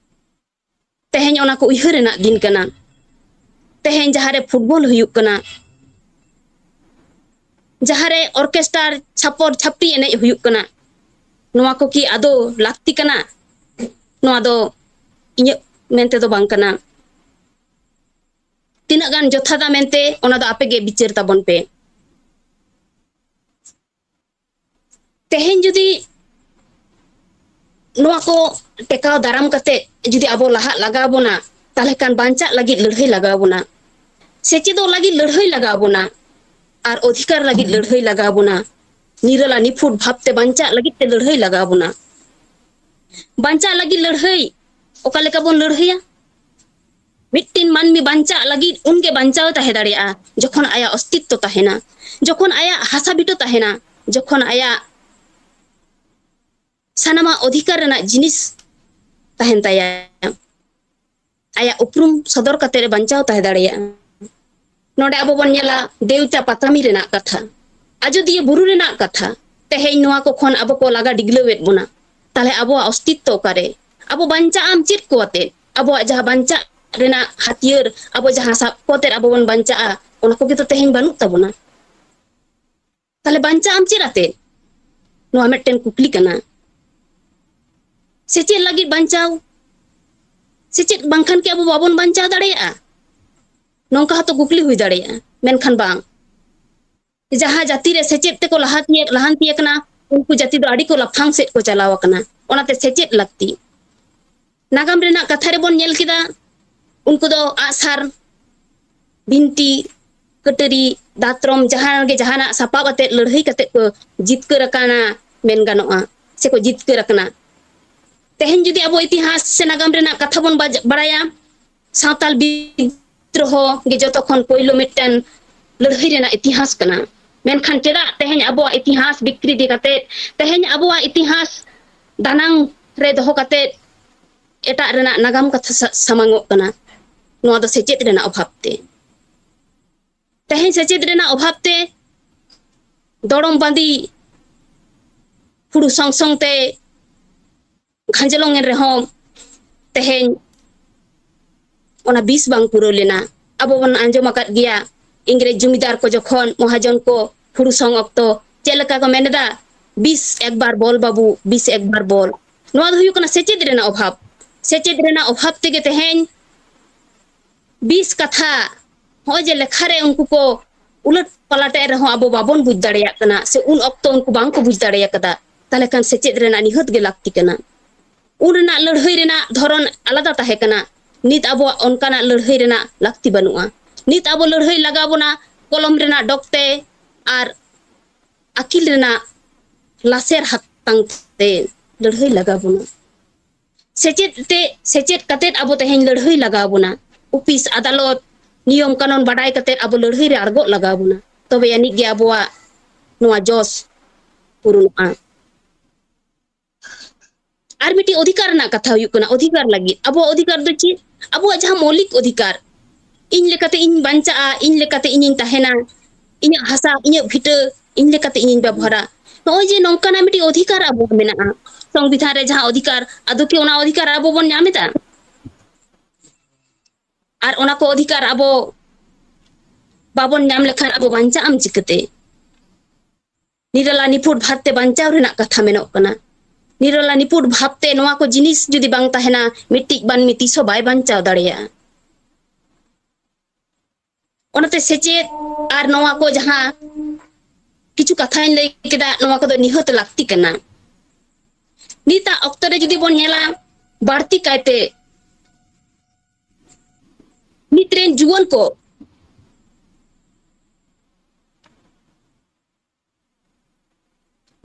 ᱛᱮᱦᱮᱧ ᱚᱱᱟ ᱠᱚ ᱩᱭᱦᱟᱹᱨ ᱨᱮᱱᱟᱜ ᱫᱤᱱ ᱠᱟᱱᱟ᱾ ᱛᱮᱦᱮᱧ ᱡᱟᱦᱟᱸᱨᱮ football ᱦᱩᱭᱩᱜ ᱠᱟᱱᱟ, ᱡᱟᱦᱟᱸᱨᱮ orchestra, ᱪᱷᱟᱯᱚᱞ ᱪᱷᱟᱯᱨᱤ ᱮᱱᱮᱡ ᱦᱩᱭᱩᱜ ᱠᱟᱱᱟ, ᱱᱚᱣᱟ ᱠᱚ ᱠᱤ ᱟᱫᱚ ᱞᱟᱹᱠᱛᱤ ᱠᱟᱱᱟ? ᱱᱚᱣᱟ ᱫᱚ ᱤᱧᱟᱹᱜ ᱢᱮᱱ ᱛᱮᱫᱚ ᱵᱟᱝ ᱠᱟᱱᱟ᱾ ᱛᱤᱱᱟᱹᱜ ᱜᱟᱱ ᱡᱚᱛᱷᱟᱛᱟ ᱢᱮᱱᱛᱮ, ᱚᱱᱟ ᱫᱚ ᱟᱯᱮ ᱜᱮ ᱵᱤᱪᱟᱹᱨ ᱛᱟᱵᱚᱱ ᱯᱮ᱾ ᱛᱮᱦᱮᱧ ᱡᱩᱫᱤ ᱱᱚᱣᱟ ᱠᱚ ᱴᱮᱠᱟᱣ ᱫᱟᱨᱟᱢ ᱠᱟᱛᱮ ᱡᱩᱫᱤ ᱟᱵᱚ ᱞᱟᱦᱟᱜ ᱞᱟᱜᱟᱣ ᱵᱚᱱᱟ, ᱛᱟᱦᱞᱮ ᱠᱷᱟᱱ ᱵᱟᱧᱪᱟᱜ ᱞᱟᱹᱜᱤᱫ ᱞᱟᱹᱲᱦᱟᱹᱭ ᱞᱟᱜᱟᱣ ᱵᱚᱱᱟ, ᱥᱮᱪᱮᱫᱚᱜ ᱞᱟᱹᱜᱤᱫ ᱞᱟᱹᱲᱦᱟᱹᱭ ᱞᱟᱜᱟᱣ ᱵᱚᱱᱟ, ᱟᱨ ᱚᱫᱷᱤᱠᱟᱨ ᱞᱟᱹᱜᱤᱫ ᱞᱟᱹᱲᱦᱟᱹᱭ ᱞᱟᱜᱟᱣ ᱵᱚᱱᱟ, ᱱᱤᱨᱟᱞᱟ ᱱᱤᱯᱷᱩᱴ ᱵᱷᱟᱵᱽᱛᱮ ᱵᱟᱧᱪᱟᱜ ᱞᱟᱹᱜᱤᱫ ᱛᱮ ᱞᱟᱹᱲᱦᱟᱹᱭ ᱞᱟᱜᱟᱣ ᱵᱚᱱᱟ᱾ ᱵᱟᱧᱪᱟᱜ ᱞᱟᱹᱜᱤᱫ ᱞᱟᱹᱲᱦᱟᱹᱭ ᱚᱠᱟ ᱞᱮᱠᱟ ᱵᱚᱱ ᱞᱟᱹᱲᱦᱟᱹᱭᱟ? ᱢᱤᱫᱴᱤᱱ ᱢᱟᱹᱱᱢᱤ ᱵᱟᱧᱪᱟᱜ ᱞᱟᱹᱜᱤᱫ ᱩᱱᱜᱮ ᱵᱟᱧᱪᱟᱣ ᱛᱟᱦᱮᱸ ᱫᱟᱲᱮᱭᱟᱜᱼᱟ, ᱡᱚᱠᱷᱚᱱ ᱟᱭᱟᱜ ᱚᱥᱛᱤᱛᱛᱚ ᱛᱟᱦᱮᱱᱟ, ᱡᱚᱠᱷᱚᱱ ᱟᱭᱟᱜ ᱦᱟᱥᱟ ᱵᱤᱴᱟᱹ ᱛᱟᱦᱮᱱᱟ, ᱡᱚᱠᱷᱚᱱ ᱟᱭᱟᱜ ᱥᱟᱱᱟᱢᱟᱜ ᱚᱫᱷᱤᱠᱟᱨ ᱨᱮᱱᱟᱜ ᱡᱤᱱᱤᱥ ᱛᱟᱦᱮᱱ ᱛᱟᱭᱟ, ᱟᱭᱟᱜ ᱩᱯᱨᱩᱢ ᱥᱚᱫᱚᱨ ᱠᱟᱛᱮ ᱮ ᱵᱟᱧᱪᱟᱣ ᱛᱟᱦᱮᱸ ᱫᱟᱲᱮᱭᱟᱜᱼᱟ᱾ ᱱᱚᱰᱮ ᱟᱵᱚ ᱵᱚᱱ ᱧᱮᱞᱟ ᱫᱮᱣᱪᱟ ᱯᱟᱛᱟᱢᱤ ᱨᱮᱱᱟᱜ ᱠᱟᱛᱷᱟ, ᱟᱡᱚᱫᱤᱭᱟᱹ ᱵᱩᱨᱩ ᱨᱮᱱᱟᱜ ᱠᱟᱛᱷᱟ᱾ ᱛᱮᱦᱮᱧ ᱱᱚᱣᱟ ᱠᱚ ᱠᱷᱚᱱ ᱟᱵᱚ ᱠᱚ ᱞᱟᱜᱟ ᱰᱤᱜᱞᱟᱹᱣᱮᱫ ᱵᱚᱱᱟ᱾ ᱛᱟᱦᱞᱮ ᱟᱵᱚᱣᱟᱜ ᱚᱥᱛᱤᱛᱛᱚ ᱚᱠᱟᱨᱮ? ᱟᱵᱚ ᱵᱟᱧᱪᱟᱜ ᱟᱢ ᱪᱮᱫ ᱠᱚ ᱟᱛᱮ? ᱟᱵᱚᱣᱟᱜ ᱡᱟᱦᱟᱸ ᱵᱟᱧᱪᱟᱜ ᱨᱮᱱᱟᱜ ᱦᱟᱹᱛᱭᱟᱹᱨ, ᱟᱵᱚ ᱡᱟᱦᱟᱸ ᱥᱟᱵ ᱠᱚᱛᱮ ᱟᱵᱚ ᱵᱚᱱ ᱵᱟᱧᱪᱟᱜᱼᱟ, ᱚᱱᱟ ᱠᱚᱜᱮ ᱛᱚ ᱛᱮᱦᱮᱧ ᱵᱟᱹᱱᱩᱜ ᱛᱟᱵᱚᱱᱟ᱾ ᱛᱟᱦᱞᱮ ᱵᱟᱧᱪᱟᱜ ᱟᱢ ᱪᱮᱫ ᱟᱛᱮ? ᱱᱚᱣᱟ ᱢᱤᱫᱴᱮᱱ ᱠᱩᱠᱞᱤ ᱠᱟᱱᱟ᱾ ᱥᱮᱪᱮᱫ ᱞᱟᱹᱜᱤᱫ ᱵᱟᱧᱪᱟᱣ, ᱥᱮᱪᱮᱫ ᱵᱟᱝᱠᱷᱟᱱ ᱠᱤ ᱟᱵᱚ ᱵᱟᱵᱚᱱ ᱵᱟᱧᱪᱟᱣ ᱫᱟᱲᱮᱭᱟᱜᱼᱟ? ᱱᱚᱝᱠᱟ ᱦᱚᱸᱛᱚ ᱠᱩᱠᱞᱤ ᱦᱩᱭ ᱫᱟᱲᱮᱭᱟᱜᱼᱟ, ᱢᱮᱱᱠᱷᱟᱱ ᱵᱟᱝ᱾ ᱡᱟᱦᱟᱸ ᱡᱟᱹᱛᱤ ᱨᱮ ᱥᱮᱪᱮᱫ ᱛᱮᱠᱚ ᱞᱟᱦᱟᱱᱛᱤ, ᱞᱟᱦᱟᱱᱛᱤ ᱟᱠᱟᱱᱟ, ᱩᱱᱠᱩ ᱡᱟᱹᱛᱤ ᱫᱚ ᱟᱹᱰᱤ ᱠᱚ ᱞᱟᱯᱷᱟᱝ ᱥᱮᱫ ᱠᱚ ᱪᱟᱞᱟᱣ ᱟᱠᱟᱱᱟ᱾ ᱚᱱᱟᱛᱮ ᱥᱮᱪᱮᱫ ᱞᱟᱹᱠᱛᱤ᱾ ᱱᱟᱜᱟᱢ ᱨᱮᱱᱟᱜ ᱠᱟᱛᱷᱟ ᱨᱮᱵᱚᱱ ᱧᱮᱞ ᱠᱮᱫᱟ, ᱩᱱᱠᱩ ᱫᱚ ᱟᱜᱼᱥᱟᱨ, ᱵᱤᱱᱴᱤ, ᱠᱟᱹᱴᱟᱹᱨᱤ, ᱫᱟᱛᱨᱚᱢ, ᱡᱟᱦᱟᱸ ᱜᱮ ᱡᱟᱦᱟᱱᱟᱜ ᱥᱟᱯᱟᱵ ᱟᱛᱮᱫ ᱞᱟᱹᱲᱦᱟᱹᱭ ᱠᱟᱛᱮᱫ ᱠᱚ ᱡᱤᱛᱠᱟᱹᱨ ᱟᱠᱟᱱᱟ ᱢᱮᱱ ᱜᱟᱱᱚᱜᱼᱟ, ᱥᱮᱠᱚ ᱡᱤᱛᱠᱟᱹᱨ ᱟᱠᱟᱱᱟ᱾ ᱛᱮᱦᱮᱧ ᱡᱩᱫᱤ ᱟᱵᱚ ᱤᱛᱤᱦᱟᱥ ᱥᱮ ᱱᱟᱜᱟᱢ ᱨᱮᱱᱟᱜ ᱠᱟᱛᱷᱟ ᱵᱚᱱ ᱵᱟᱡ-, ᱵᱟᱲᱟᱭᱟ, ᱥᱟᱶᱛᱟᱞ ᱵᱤᱫᱽᱫᱨᱚᱦᱚ ᱜᱮ ᱡᱚᱛᱚ ᱠᱷᱚᱱ ᱯᱳᱭᱞᱳ ᱢᱤᱫᱴᱮᱱ ᱞᱟᱹᱲᱦᱟᱹᱭ ᱨᱮᱱᱟᱜ ᱤᱛᱤᱦᱟᱥ ᱠᱟᱱᱟ᱾ ᱢᱮᱱᱠᱷᱟᱱ ᱪᱮᱫᱟᱜ ᱛᱮᱦᱮᱧ ᱟᱵᱚᱣᱟᱜ ᱤᱛᱤᱦᱟᱥ ᱵᱤᱠᱨᱤᱛᱤ ᱠᱟᱛᱮᱫ, ᱛᱮᱦᱮᱧ ᱟᱵᱚᱣᱟᱜ ᱤᱛᱤᱦᱟᱥ ᱫᱟᱱᱟᱝ ᱨᱮ ᱫᱚᱦᱚ ᱠᱟᱛᱮᱫ ᱮᱴᱟᱜ ᱨᱮᱱᱟᱜ ᱱᱟᱜᱟᱢ ᱠᱟᱛᱷᱟ ᱥᱟ-, ᱥᱟᱢᱟᱝᱚᱜ ᱠᱟᱱᱟ? ᱱᱚᱣᱟ ᱫᱚ ᱥᱮᱪᱮᱫ ᱨᱮᱱᱟᱜ ᱚᱵᱷᱟᱵᱽ ᱛᱮ᱾ ᱛᱮᱦᱮᱧ ᱥᱮᱪᱮᱫ ᱨᱮᱱᱟᱜ ᱚᱵᱷᱟᱵᱽ ᱛᱮ ᱫᱚᱲᱚᱢ ᱵᱟᱸᱫᱤ ᱦᱩᱲᱩ ᱥᱚᱝ ᱥᱚᱝ ᱛᱮ ᱜᱷᱟᱸᱡᱚᱞᱚᱝ ᱮᱱ ᱨᱮᱦᱚᱸ ᱛᱮᱦᱮᱧ ᱚᱱᱟ ᱵᱤᱥ ᱵᱟᱝ ᱯᱩᱨᱟᱹᱣ ᱞᱮᱱᱟ᱾ ᱟᱵᱚ ᱵᱚᱱ ᱟᱸᱡᱚᱢ ᱟᱠᱟᱫ ᱜᱮᱭᱟ, ᱤᱝᱨᱮᱡᱽ ᱡᱚᱢᱤᱫᱟᱨ ᱠᱚ ᱡᱚᱠᱷᱚᱱ ᱢᱚᱦᱟᱡᱚᱱ ᱠᱚ ᱦᱩᱲᱩ ᱥᱚᱝ ᱚᱠᱛᱚ ᱪᱮᱫ ᱞᱮᱠᱟ ᱠᱚ ᱢᱮᱱ ᱮᱫᱟ, "ᱵᱤᱥ ᱮᱠᱵᱟᱨ ᱵᱚᱞ ᱵᱟᱹᱵᱩ, ᱵᱤᱥ ᱮᱠᱵᱟᱨ ᱵᱚᱞ᱾" ᱱᱚᱣᱟ ᱫᱚ ᱦᱩᱭᱩᱜ ᱠᱟᱱᱟ ᱥᱮᱪᱮᱫ ᱨᱮᱱᱟᱜ ᱚᱵᱷᱟᱵᱽ᱾ ᱥᱮᱪᱮᱫ ᱨᱮᱱᱟᱜ ᱚᱵᱷᱟᱵᱽ ᱛᱮᱜᱮ ᱛᱮᱦᱮᱧ ᱵᱤᱥ ᱠᱟᱛᱷᱟ, ᱱᱚᱜᱼᱚᱭ ᱡᱮ ᱞᱮᱠᱷᱟ ᱨᱮ ᱩᱱᱠᱩ ᱠᱚ ᱩᱞᱟᱹᱴ ᱯᱟᱞᱟᱴ ᱮᱫ ᱨᱮᱦᱚᱸ ᱟᱵᱚ ᱵᱟᱵᱚᱱ ᱵᱩᱡᱽ ᱫᱟᱲᱮᱭᱟᱜ ᱠᱟᱱᱟ, ᱥᱮ ᱩᱱ ᱚᱠᱛᱚ ᱩᱱᱠᱩ ᱵᱟᱝ ᱠᱚ ᱵᱩᱡᱽ ᱫᱟᱲᱮ ᱟᱠᱟᱫᱟ, ᱛᱟᱦᱞᱮ ᱠᱷᱟᱱ ᱥᱮᱪᱮᱫ ᱨᱮᱱᱟᱜ ᱱᱤᱦᱟᱹᱛ ᱜᱮ ᱞᱟᱹᱠᱛᱤ ᱠᱟᱱᱟ᱾ ᱩᱱ ᱨᱮᱱᱟᱜ ᱞᱟᱹᱲᱦᱟᱹᱭ ᱨᱮᱱᱟᱜ ᱫᱷᱚᱨᱚᱱ ᱟᱞᱟᱫᱟ ᱛᱟᱦᱮᱸ ᱠᱟᱱᱟ᱾ ᱱᱤᱛ ᱟᱵᱚᱣᱟᱜ ᱚᱱᱠᱟᱱᱟᱜ ᱞᱟᱹᱲᱦᱟᱹᱭ ᱨᱮᱱᱟᱜ ᱞᱟᱹᱠᱛᱤ ᱵᱟᱹᱱᱩᱜᱼᱟ᱾ ᱱᱤᱛ ᱟᱵᱚ ᱞᱟᱹᱲᱦᱟᱹᱭ ᱞᱟᱜᱟᱣ ᱵᱚᱱᱟ ᱠᱚᱞᱚᱢ ᱨᱮᱱᱟᱜ ᱰᱚᱜᱽ ᱛᱮ ᱟᱨ ᱟᱹᱠᱤᱞ ᱨᱮᱱᱟᱜ ᱞᱟᱥᱮᱨ ᱦᱟᱛᱟᱝ ᱛᱮ ᱞᱟᱹᱲᱦᱟᱹᱭ ᱞᱟᱜᱟᱣ ᱵᱚᱱᱟ᱾ ᱥᱮᱪᱮᱫ ᱛᱮ, ᱥᱮᱪᱮᱫ ᱠᱟᱛᱮᱫ ᱟᱵᱚ ᱛᱮᱦᱮᱧ ᱞᱟᱹᱲᱦᱟᱹᱭ ᱞᱟᱜᱟᱣ ᱵᱚᱱᱟ᱾ ᱚᱯᱷᱤᱥ, ᱟᱫᱟᱞᱚᱛ, ᱱᱤᱭᱚᱢ ᱠᱟᱹᱱᱩᱱ ᱵᱟᱰᱟᱭ ᱠᱟᱛᱮᱫ ᱟᱵᱚ ᱞᱟᱹᱲᱦᱟᱹᱭ ᱨᱮ ᱟᱬᱜᱚᱜ ᱞᱟᱜᱟᱣ ᱵᱚᱱᱟ᱾ ᱛᱚᱵᱮ ᱟᱹᱱᱤᱡ ᱜᱮ ᱟᱵᱚᱣᱟᱜ ᱱᱚᱣᱟ ᱡᱚᱥ ᱯᱩᱨᱩᱱᱚᱜᱼᱟ᱾ ᱟᱨ ᱢᱤᱫᱴᱤᱡ ᱚᱫᱷᱤᱠᱟᱨ ᱨᱮᱱᱟᱜ ᱠᱟᱛᱷᱟ ᱦᱩᱭᱩᱜ ᱠᱟᱱᱟ, ᱚᱫᱷᱤᱠᱟᱨ ᱞᱟᱹᱜᱤᱫ᱾ ᱟᱵᱚᱣᱟᱜ ᱚᱫᱷᱤᱠᱟᱨ ᱫᱚ ᱪᱮᱫ? ᱟᱵᱚᱣᱟᱜ ᱡᱟᱦᱟᱸ ᱢᱳᱣᱞᱤᱠ ᱚᱫᱷᱤᱠᱟᱨ, ᱤᱧ ᱞᱮᱠᱟᱛᱮ ᱤᱧ ᱵᱟᱧᱪᱟᱜᱼᱟ, ᱤᱧ ᱞᱮᱠᱟᱛᱮ ᱤᱧᱤᱧ ᱛᱟᱦᱮᱱᱟ, ᱤᱧᱟᱹᱜ ᱦᱟᱥᱟ, ᱤᱧᱟᱹᱜ ᱵᱷᱤᱴᱟᱹ, ᱤᱧ ᱞᱮᱠᱟᱛᱮ ᱤᱧᱤᱧ ᱵᱮᱵᱚᱦᱟᱨᱟ᱾ ᱱᱚᱜᱼᱚᱭ ᱡᱮ ᱱᱚᱝᱠᱟᱱᱟᱜ ᱢᱤᱫᱴᱤᱡ ᱚᱫᱷᱤᱠᱟᱨ ᱟᱵᱚᱣᱟᱜ ᱢᱮᱱᱟᱜᱼᱟ, ᱥᱚᱝᱵᱤᱫᱷᱟᱱ ᱨᱮ ᱡᱟᱦᱟᱸ ᱚᱫᱷᱤᱠᱟᱨ, ᱟᱫᱚ ᱠᱤ ᱚᱱᱟ ᱚᱫᱷᱤᱠᱟᱨ ᱟᱵᱚ ᱵᱚᱱ ᱧᱟᱢ ᱮᱫᱟ? ᱟᱨ ᱚᱱᱟ ᱠᱚ ᱚᱫᱷᱤᱠᱟᱨ ᱟᱵᱚ ᱵᱟᱵᱚᱱ ᱧᱟᱢ ᱞᱮᱠᱷᱟᱱ ᱟᱵᱚ ᱵᱟᱧᱪᱟᱜ ᱟᱢ ᱪᱤᱠᱟᱹᱛᱮ? ᱱᱤᱨᱟᱞᱟ ᱱᱤᱯᱷᱩᱴ ᱵᱷᱟᱵᱽ ᱛᱮ ᱵᱟᱧᱪᱟᱣ ᱨᱮᱱᱟᱜ ᱠᱟᱛᱷᱟ ᱢᱮᱱᱚᱜ ᱠᱟᱱᱟ᱾ ᱱᱤᱨᱟᱞᱟ ᱱᱤᱯᱷᱩᱴ ᱵᱷᱟᱵᱽ ᱛᱮ ᱱᱚᱣᱟ ᱠᱚ ᱡᱤᱱᱤᱥ ᱡᱩᱫᱤ ᱵᱟᱝ ᱛᱟᱦᱮᱱᱟ, ᱢᱤᱫᱴᱤᱡ ᱢᱟᱹᱱᱢᱤ ᱛᱤᱥ ᱦᱚᱸ ᱵᱟᱭ ᱵᱟᱧᱪᱟᱣ ᱫᱟᱲᱮᱭᱟᱜᱼᱟ᱾ ᱚᱱᱟᱛᱮ ᱥᱮᱪᱮᱫ ᱟᱨ ᱱᱚᱣᱟ ᱠᱚ ᱡᱟᱦᱟᱸ ᱠᱤᱪᱷᱩ ᱠᱟᱛᱷᱟᱧ ᱞᱟᱹᱭ ᱠᱮᱫᱟ, ᱱᱚᱣᱟ ᱠᱚᱫᱚ ᱱᱤᱦᱟᱹᱛ ᱞᱟᱹᱠᱛᱤ ᱠᱟᱱᱟ᱾ ᱱᱤᱛᱟᱜ ᱚᱠᱛᱚ ᱨᱮ ᱡᱩᱫᱤ ᱵᱚᱱ ᱧᱮᱞᱟ, ᱵᱟᱹᱲᱛᱤ ᱠᱟᱭᱛᱮ ᱱᱤᱛ ᱨᱮᱱ ᱡᱩᱣᱟᱹᱱ ᱠᱚ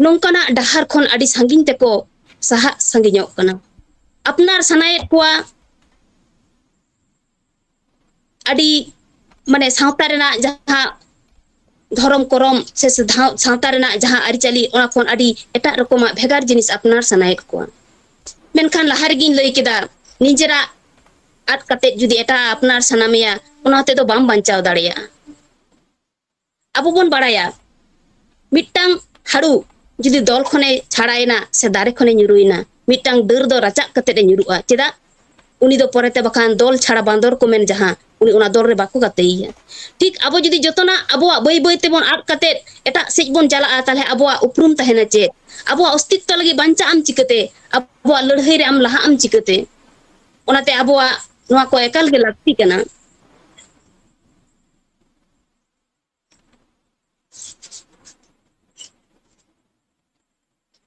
ᱱᱚᱝᱠᱟᱱᱟᱜ ᱰᱟᱦᱟᱨ ᱠᱷᱚᱱ ᱟᱹᱰᱤ ᱥᱟᱺᱜᱤᱧ ᱛᱮᱠᱚ ᱥᱟᱦᱟᱜ ᱥᱟᱺᱜᱤᱧᱚᱜ ᱠᱟᱱᱟ᱾ ᱟᱯᱱᱟᱨ ᱥᱟᱱᱟᱭᱮᱫ ᱠᱚᱣᱟ ᱟᱹᱰᱤ, ᱢᱟᱱᱮ, ᱥᱟᱶᱛᱟ ᱨᱮᱱᱟᱜ ᱡᱟᱦᱟᱸ ᱫᱷᱚᱨᱚᱢ ᱠᱚᱨᱚᱢ ᱥᱮ ᱥᱟᱶ-, ᱥᱟᱶᱛᱟ ᱨᱮᱱᱟᱜ ᱡᱟᱦᱟᱸ ᱟᱹᱨᱤᱪᱟᱹᱞᱤ, ᱚᱱᱟ ᱠᱷᱚᱱ ᱟᱹᱰᱤ ᱮᱴᱟᱜ ᱨᱚᱠᱚᱢᱟᱜ ᱵᱷᱮᱜᱟᱨ ᱡᱤᱱᱤᱥ ᱟᱯᱱᱟᱨ ᱥᱟᱱᱟᱭᱮᱫ ᱠᱚᱣᱟ᱾ ᱢᱮᱱᱠᱷᱟᱱ ᱞᱟᱦᱟ ᱨᱮᱜᱤᱧ ᱞᱟᱹᱭ ᱠᱮᱫᱟ, ᱱᱤᱡᱮᱨᱟᱜ ᱟᱫ ᱠᱟᱛᱮᱫ ᱡᱩᱫᱤ ᱮᱴᱟᱜ ᱟᱯᱱᱟᱨ ᱥᱟᱱᱟ ᱢᱮᱭᱟ, ᱚᱱᱟ ᱛᱮᱫᱚ ᱵᱟᱢ ᱵᱟᱧᱪᱟᱣ ᱫᱟᱲᱮᱭᱟᱜᱼᱟ᱾ ᱟᱵᱚ ᱵᱚᱱ ᱵᱟᱲᱟᱭᱟ, ᱢᱤᱫᱴᱟᱝ ᱦᱟᱹᱲᱩ ᱡᱩᱫᱤ ᱫᱚᱞ ᱠᱷᱚᱱᱮ ᱪᱷᱟᱲᱟᱭᱮᱱᱟ ᱥᱮ ᱫᱟᱨᱮ ᱠᱷᱚᱱᱮ ᱧᱩᱨᱩᱭᱮᱱᱟ, ᱢᱤᱫᱴᱟᱝ ᱰᱟᱹᱨ ᱫᱚ ᱨᱟᱪᱟᱜ ᱠᱟᱛᱮᱫ ᱮ ᱧᱩᱨᱩᱜᱼᱟ᱾ ᱪᱮᱫᱟᱜ? ᱩᱱᱤ ᱫᱚ ᱯᱚᱨᱮᱛᱮ ᱵᱟᱠᱷᱟᱱ ᱫᱚᱞ ᱪᱷᱟᱲᱟ ᱵᱟᱸᱫᱚᱨ ᱠᱚ ᱢᱮᱱ ᱡᱟᱦᱟᱸ, ᱩᱱᱤ ᱚᱱᱟ ᱫᱚᱞ ᱨᱮ ᱵᱟᱠᱚ ᱜᱟᱛᱮᱭᱮᱭᱟ᱾ ᱴᱷᱤᱠ ᱟᱵᱚ ᱡᱩᱫᱤ ᱡᱚᱛᱚᱱᱟᱜ ᱟᱵᱚᱣᱟᱜ ᱵᱟᱹᱭ ᱵᱟᱹᱭ ᱛᱮᱵᱚᱱ ᱟᱫ ᱠᱟᱛᱮᱫ ᱮᱴᱟᱜ ᱥᱮᱫ ᱵᱚᱱ ᱪᱟᱞᱟᱜᱼᱟ, ᱛᱟᱦᱞᱮ ᱟᱵᱚᱣᱟᱜ ᱩᱯᱨᱩᱢ ᱛᱟᱦᱮᱱᱟ ᱪᱮᱫ? ᱟᱵᱚᱣᱟᱜ ᱚᱥᱛᱤᱛᱛᱚ ᱞᱟᱹᱜᱤᱫ ᱵᱟᱧᱪᱟᱜ ᱟᱢ ᱪᱤᱠᱟᱹᱛᱮ? ᱟᱵᱚᱣᱟᱜ ᱞᱟᱹᱲᱦᱟᱹᱭ ᱨᱮ ᱟᱢ ᱞᱟᱦᱟᱜ ᱟᱢ ᱪᱤᱠᱟᱹᱛᱮ? ᱚᱱᱟᱛᱮ ᱟᱵᱚᱣᱟᱜ ᱱᱚᱣᱟ ᱠᱚ ᱮᱠᱟᱞ ᱜᱮ ᱞᱟᱹᱠᱛᱤ ᱠᱟᱱᱟ᱾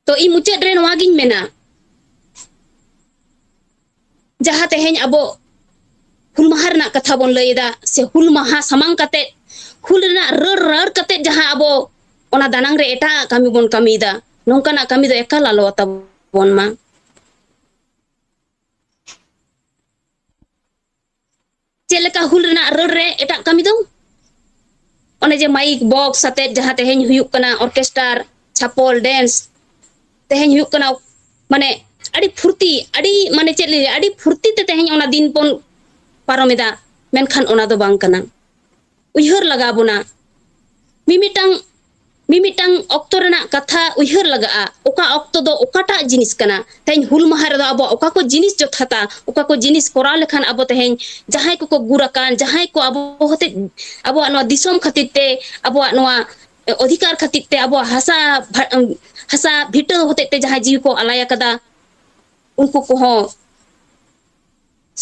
ᱛᱚ, ᱤᱧ ᱢᱩᱪᱟᱹᱫ ᱨᱮ ᱱᱚᱣᱟ ᱜᱤᱧ ᱢᱮᱱᱟ, ᱡᱟᱦᱟᱸ ᱛᱮᱦᱮᱧ ᱟᱵᱚ ᱦᱩᱞ ᱢᱟᱦᱟ ᱨᱮᱱᱟᱜ ᱠᱟᱛᱷᱟ ᱵᱚᱱ ᱞᱟᱹᱭ ᱮᱫᱟ, ᱥᱮ ᱦᱩᱞ ᱢᱟᱦᱟ ᱥᱟᱢᱟᱝ ᱠᱟᱛᱮ, ᱦᱩᱞ ᱨᱮᱱᱟᱜ ᱨᱟᱹᱲ ᱨᱟᱹᱲ ᱠᱟᱛᱮ ᱡᱟᱦᱟᱸ ᱟᱵᱚ ᱚᱱᱟ ᱫᱟᱱᱟᱝ ᱨᱮ ᱮᱴᱟᱜ ᱠᱟᱹᱢᱤ ᱵᱚᱱ ᱠᱟᱹᱢᱤᱭᱮᱫᱟ, ᱱᱚᱝᱠᱟᱱᱟᱜ ᱠᱟᱹᱢᱤ ᱫᱚ ᱮᱠᱟᱞ ᱟᱞᱚ ᱛᱟᱵᱚᱱ ᱢᱟ᱾ ᱪᱮᱫ ᱞᱮᱠᱟ ᱦᱩᱞ ᱨᱮᱱᱟᱜ ᱨᱟᱹᱲ ᱨᱮ ᱮᱴᱟᱜ ᱠᱟᱹᱢᱤ ᱫᱚ? ᱚᱱᱮ ᱡᱮ ᱢᱟᱭᱤᱠ ᱵᱚᱠᱥ ᱟᱛᱮᱫ ᱡᱟᱦᱟᱸ ᱛᱮᱦᱮᱧ ᱦᱩᱭᱩᱜ ᱠᱟᱱᱟ ᱚᱨᱠᱮᱥᱴᱟᱨ, ᱪᱷᱟᱯᱚᱞ, ᱰᱮᱱᱥ, ᱛᱮᱦᱮᱧ ᱦᱩᱭᱩᱜ ᱠᱟᱱᱟ, ᱢᱟᱱᱮ, ᱟᱹᱰᱤ ᱯᱷᱩᱨᱛᱤ, ᱟᱹᱰᱤ, ᱢᱟᱱᱮ, ᱪᱮᱫ ᱞᱤᱧ ᱞᱟᱹᱭᱟ, ᱟᱹᱰᱤ ᱯᱷᱩᱨᱛᱤ ᱛᱮ ᱛᱮᱦᱮᱧ ᱚᱱᱟ ᱫᱤᱱ ᱵᱚᱱ ᱯᱟᱨᱚᱢ ᱮᱫᱟ, ᱢᱮᱱᱠᱷᱟᱱ ᱚᱱᱟ ᱫᱚ ᱵᱟᱝ ᱠᱟᱱᱟ᱾ ᱩᱭᱦᱟᱹᱨ ᱞᱟᱜᱟᱣ ᱵᱚᱱᱟ, ᱢᱤᱢᱤᱫᱴᱟᱝ ᱢᱤᱢᱤᱫᱴᱟᱝ ᱚᱠᱛᱚ ᱨᱮᱱᱟᱜ ᱠᱟᱛᱷᱟ ᱩᱭᱦᱟᱹᱨ ᱞᱟᱜᱟᱜᱼᱟ, ᱚᱠᱟ ᱚᱠᱛᱚ ᱫᱚ ᱚᱠᱟᱴᱟᱜ ᱡᱤᱱᱤᱥ ᱠᱟᱱᱟ᱾ ᱛᱮᱦᱮᱧ ᱦᱩᱞ ᱢᱟᱦᱟ ᱨᱮᱫᱚ ᱟᱵᱚᱣᱟᱜ ᱚᱠᱟ ᱠᱚ ᱡᱤᱱᱤᱥ ᱡᱚᱛᱷᱟᱛᱟ, ᱚᱠᱟ ᱠᱚ ᱡᱤᱱᱤᱥ ᱠᱚᱨᱟᱣ ᱞᱮᱠᱷᱟᱱ ᱟᱵᱚ ᱛᱮᱦᱮᱧ ᱡᱟᱦᱟᱸᱭ ᱠᱚᱠᱚ ᱜᱩᱨ ᱟᱠᱟᱱ, ᱡᱟᱦᱟᱸᱭ ᱠᱚ ᱟᱵᱚ ᱦᱚᱛᱮᱡ, ᱟᱵᱚᱣᱟᱜ ᱱᱚᱣᱟ ᱫᱤᱥᱚᱢ ᱠᱷᱟᱹᱛᱤᱨ ᱛᱮ, ᱟᱵᱚᱣᱟᱜ ᱱᱚᱣᱟ ᱚᱫᱷᱤᱠᱟᱨ ᱠᱷᱟᱹᱛᱤᱨ ᱛᱮ, ᱟᱵᱚᱣᱟᱜ ᱦᱟᱥᱟ ᱵᱷᱟ-, ᱦᱟᱥᱟ ᱵᱷᱤᱴᱟᱹ ᱦᱚᱛᱮᱡ ᱛᱮ ᱡᱟᱦᱟᱸᱭ ᱡᱤᱣᱤ ᱠᱚ ᱟᱞᱟᱭ ᱟᱠᱟᱫᱟ, ᱩᱱᱠᱩ ᱠᱚᱦᱚᱸ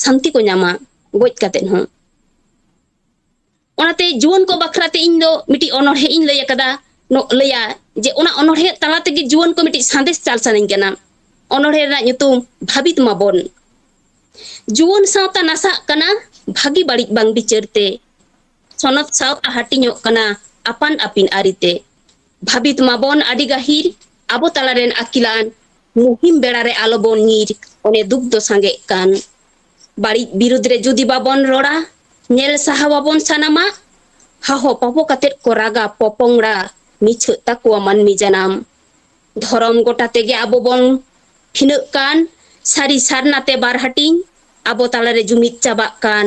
ᱥᱟᱱᱛᱤ ᱠᱚ ᱧᱟᱢᱟ ᱜᱚᱡ ᱠᱟᱛᱮᱫ ᱦᱚᱸ᱾ ᱚᱱᱟᱛᱮ ᱡᱩᱣᱟᱹᱱ ᱠᱚ ᱵᱟᱠᱷᱨᱟ ᱛᱮ ᱤᱧ ᱫᱚ ᱢᱤᱫᱴᱤᱡ ᱚᱱᱚᱬᱦᱮ ᱤᱧ ᱞᱟᱹᱭ ᱟᱠᱟᱫᱟ, ᱱᱚ-, ᱞᱟᱹᱭᱟ ᱡᱮ ᱚᱱᱟ ᱚᱱᱚᱬᱦᱮ ᱛᱟᱞᱟ ᱛᱮᱜᱮ ᱡᱩᱣᱟᱹᱱ ᱠᱚ ᱢᱤᱫᱴᱤᱡ ᱥᱟᱸᱫᱮᱥ ᱪᱟᱞ ᱥᱟᱱᱟᱧ ᱠᱟᱱᱟ᱾ ᱚᱱᱚᱬᱦᱮ ᱨᱮᱱᱟᱜ ᱧᱩᱛᱩᱢ ᱵᱷᱟᱵᱤᱛ ᱢᱟᱵᱚᱱ᱾ ᱡᱩᱣᱟᱹᱱ ᱥᱟᱶᱛᱟ ᱱᱟᱥᱟᱜ ᱠᱟᱱᱟ, ᱵᱷᱟᱹᱜᱤ ᱵᱟᱹᱲᱤᱡ ᱵᱟᱝ ᱵᱤᱪᱟᱹᱨ ᱛᱮ᱾ ᱥᱚᱱᱚᱛ ᱥᱟᱶᱛᱟ ᱦᱟᱹᱴᱤᱧᱚᱜ ᱠᱟᱱᱟ ᱟᱯᱟᱱ ᱟᱹᱯᱤᱱ ᱟᱹᱨᱤᱛᱮ᱾ ᱵᱷᱟᱵᱤᱛ ᱢᱟᱵᱚᱱ ᱟᱹᱰᱤ ᱜᱟᱹᱦᱤᱨ, ᱟᱵᱚ ᱛᱟᱞᱟᱨᱮᱱ ᱟᱹᱠᱤᱞᱟᱱ, ᱢᱩᱦᱤᱢ ᱵᱮᱲᱟ ᱨᱮ ᱟᱞᱚᱵᱚᱱ ᱧᱤᱨ, ᱚᱱᱮ ᱫᱩᱠ ᱫᱚ ᱥᱟᱸᱜᱮᱜ ᱠᱟᱱ᱾ ᱵᱟᱹᱲᱤᱡ ᱵᱤᱨᱩᱫᱽ ᱨᱮ ᱡᱩᱫᱤ ᱵᱟᱵᱚᱱ ᱨᱚᱲᱟ, ᱧᱮᱞ ᱥᱟᱦᱟᱣᱟᱵᱚᱱ ᱥᱟᱱᱟᱢᱟᱜ, ᱦᱟᱦᱚ ᱯᱟᱯᱚ ᱠᱟᱛᱮᱫ ᱠᱚ ᱨᱟᱜᱟ ᱯᱚᱯᱚᱝᱲᱟ, ᱢᱤᱪᱷᱟᱹᱜ ᱛᱟᱠᱚᱣᱟ ᱢᱟᱹᱱᱢᱤ ᱡᱟᱱᱟᱢ᱾ ᱫᱷᱚᱨᱚᱢ ᱜᱚᱴᱟ ᱛᱮᱜᱮ ᱟᱵᱚ ᱵᱚᱱ ᱵᱷᱤᱱᱟᱹᱜ ᱠᱟᱱ, ᱥᱟᱹᱨᱤ ᱥᱟᱨᱱᱟ ᱛᱮ ᱵᱟᱨ ᱦᱟᱹᱴᱤᱧ, ᱟᱵᱚ ᱛᱟᱞᱟᱨᱮ ᱡᱩᱢᱤᱫ ᱪᱟᱵᱟᱜ ᱠᱟᱱ,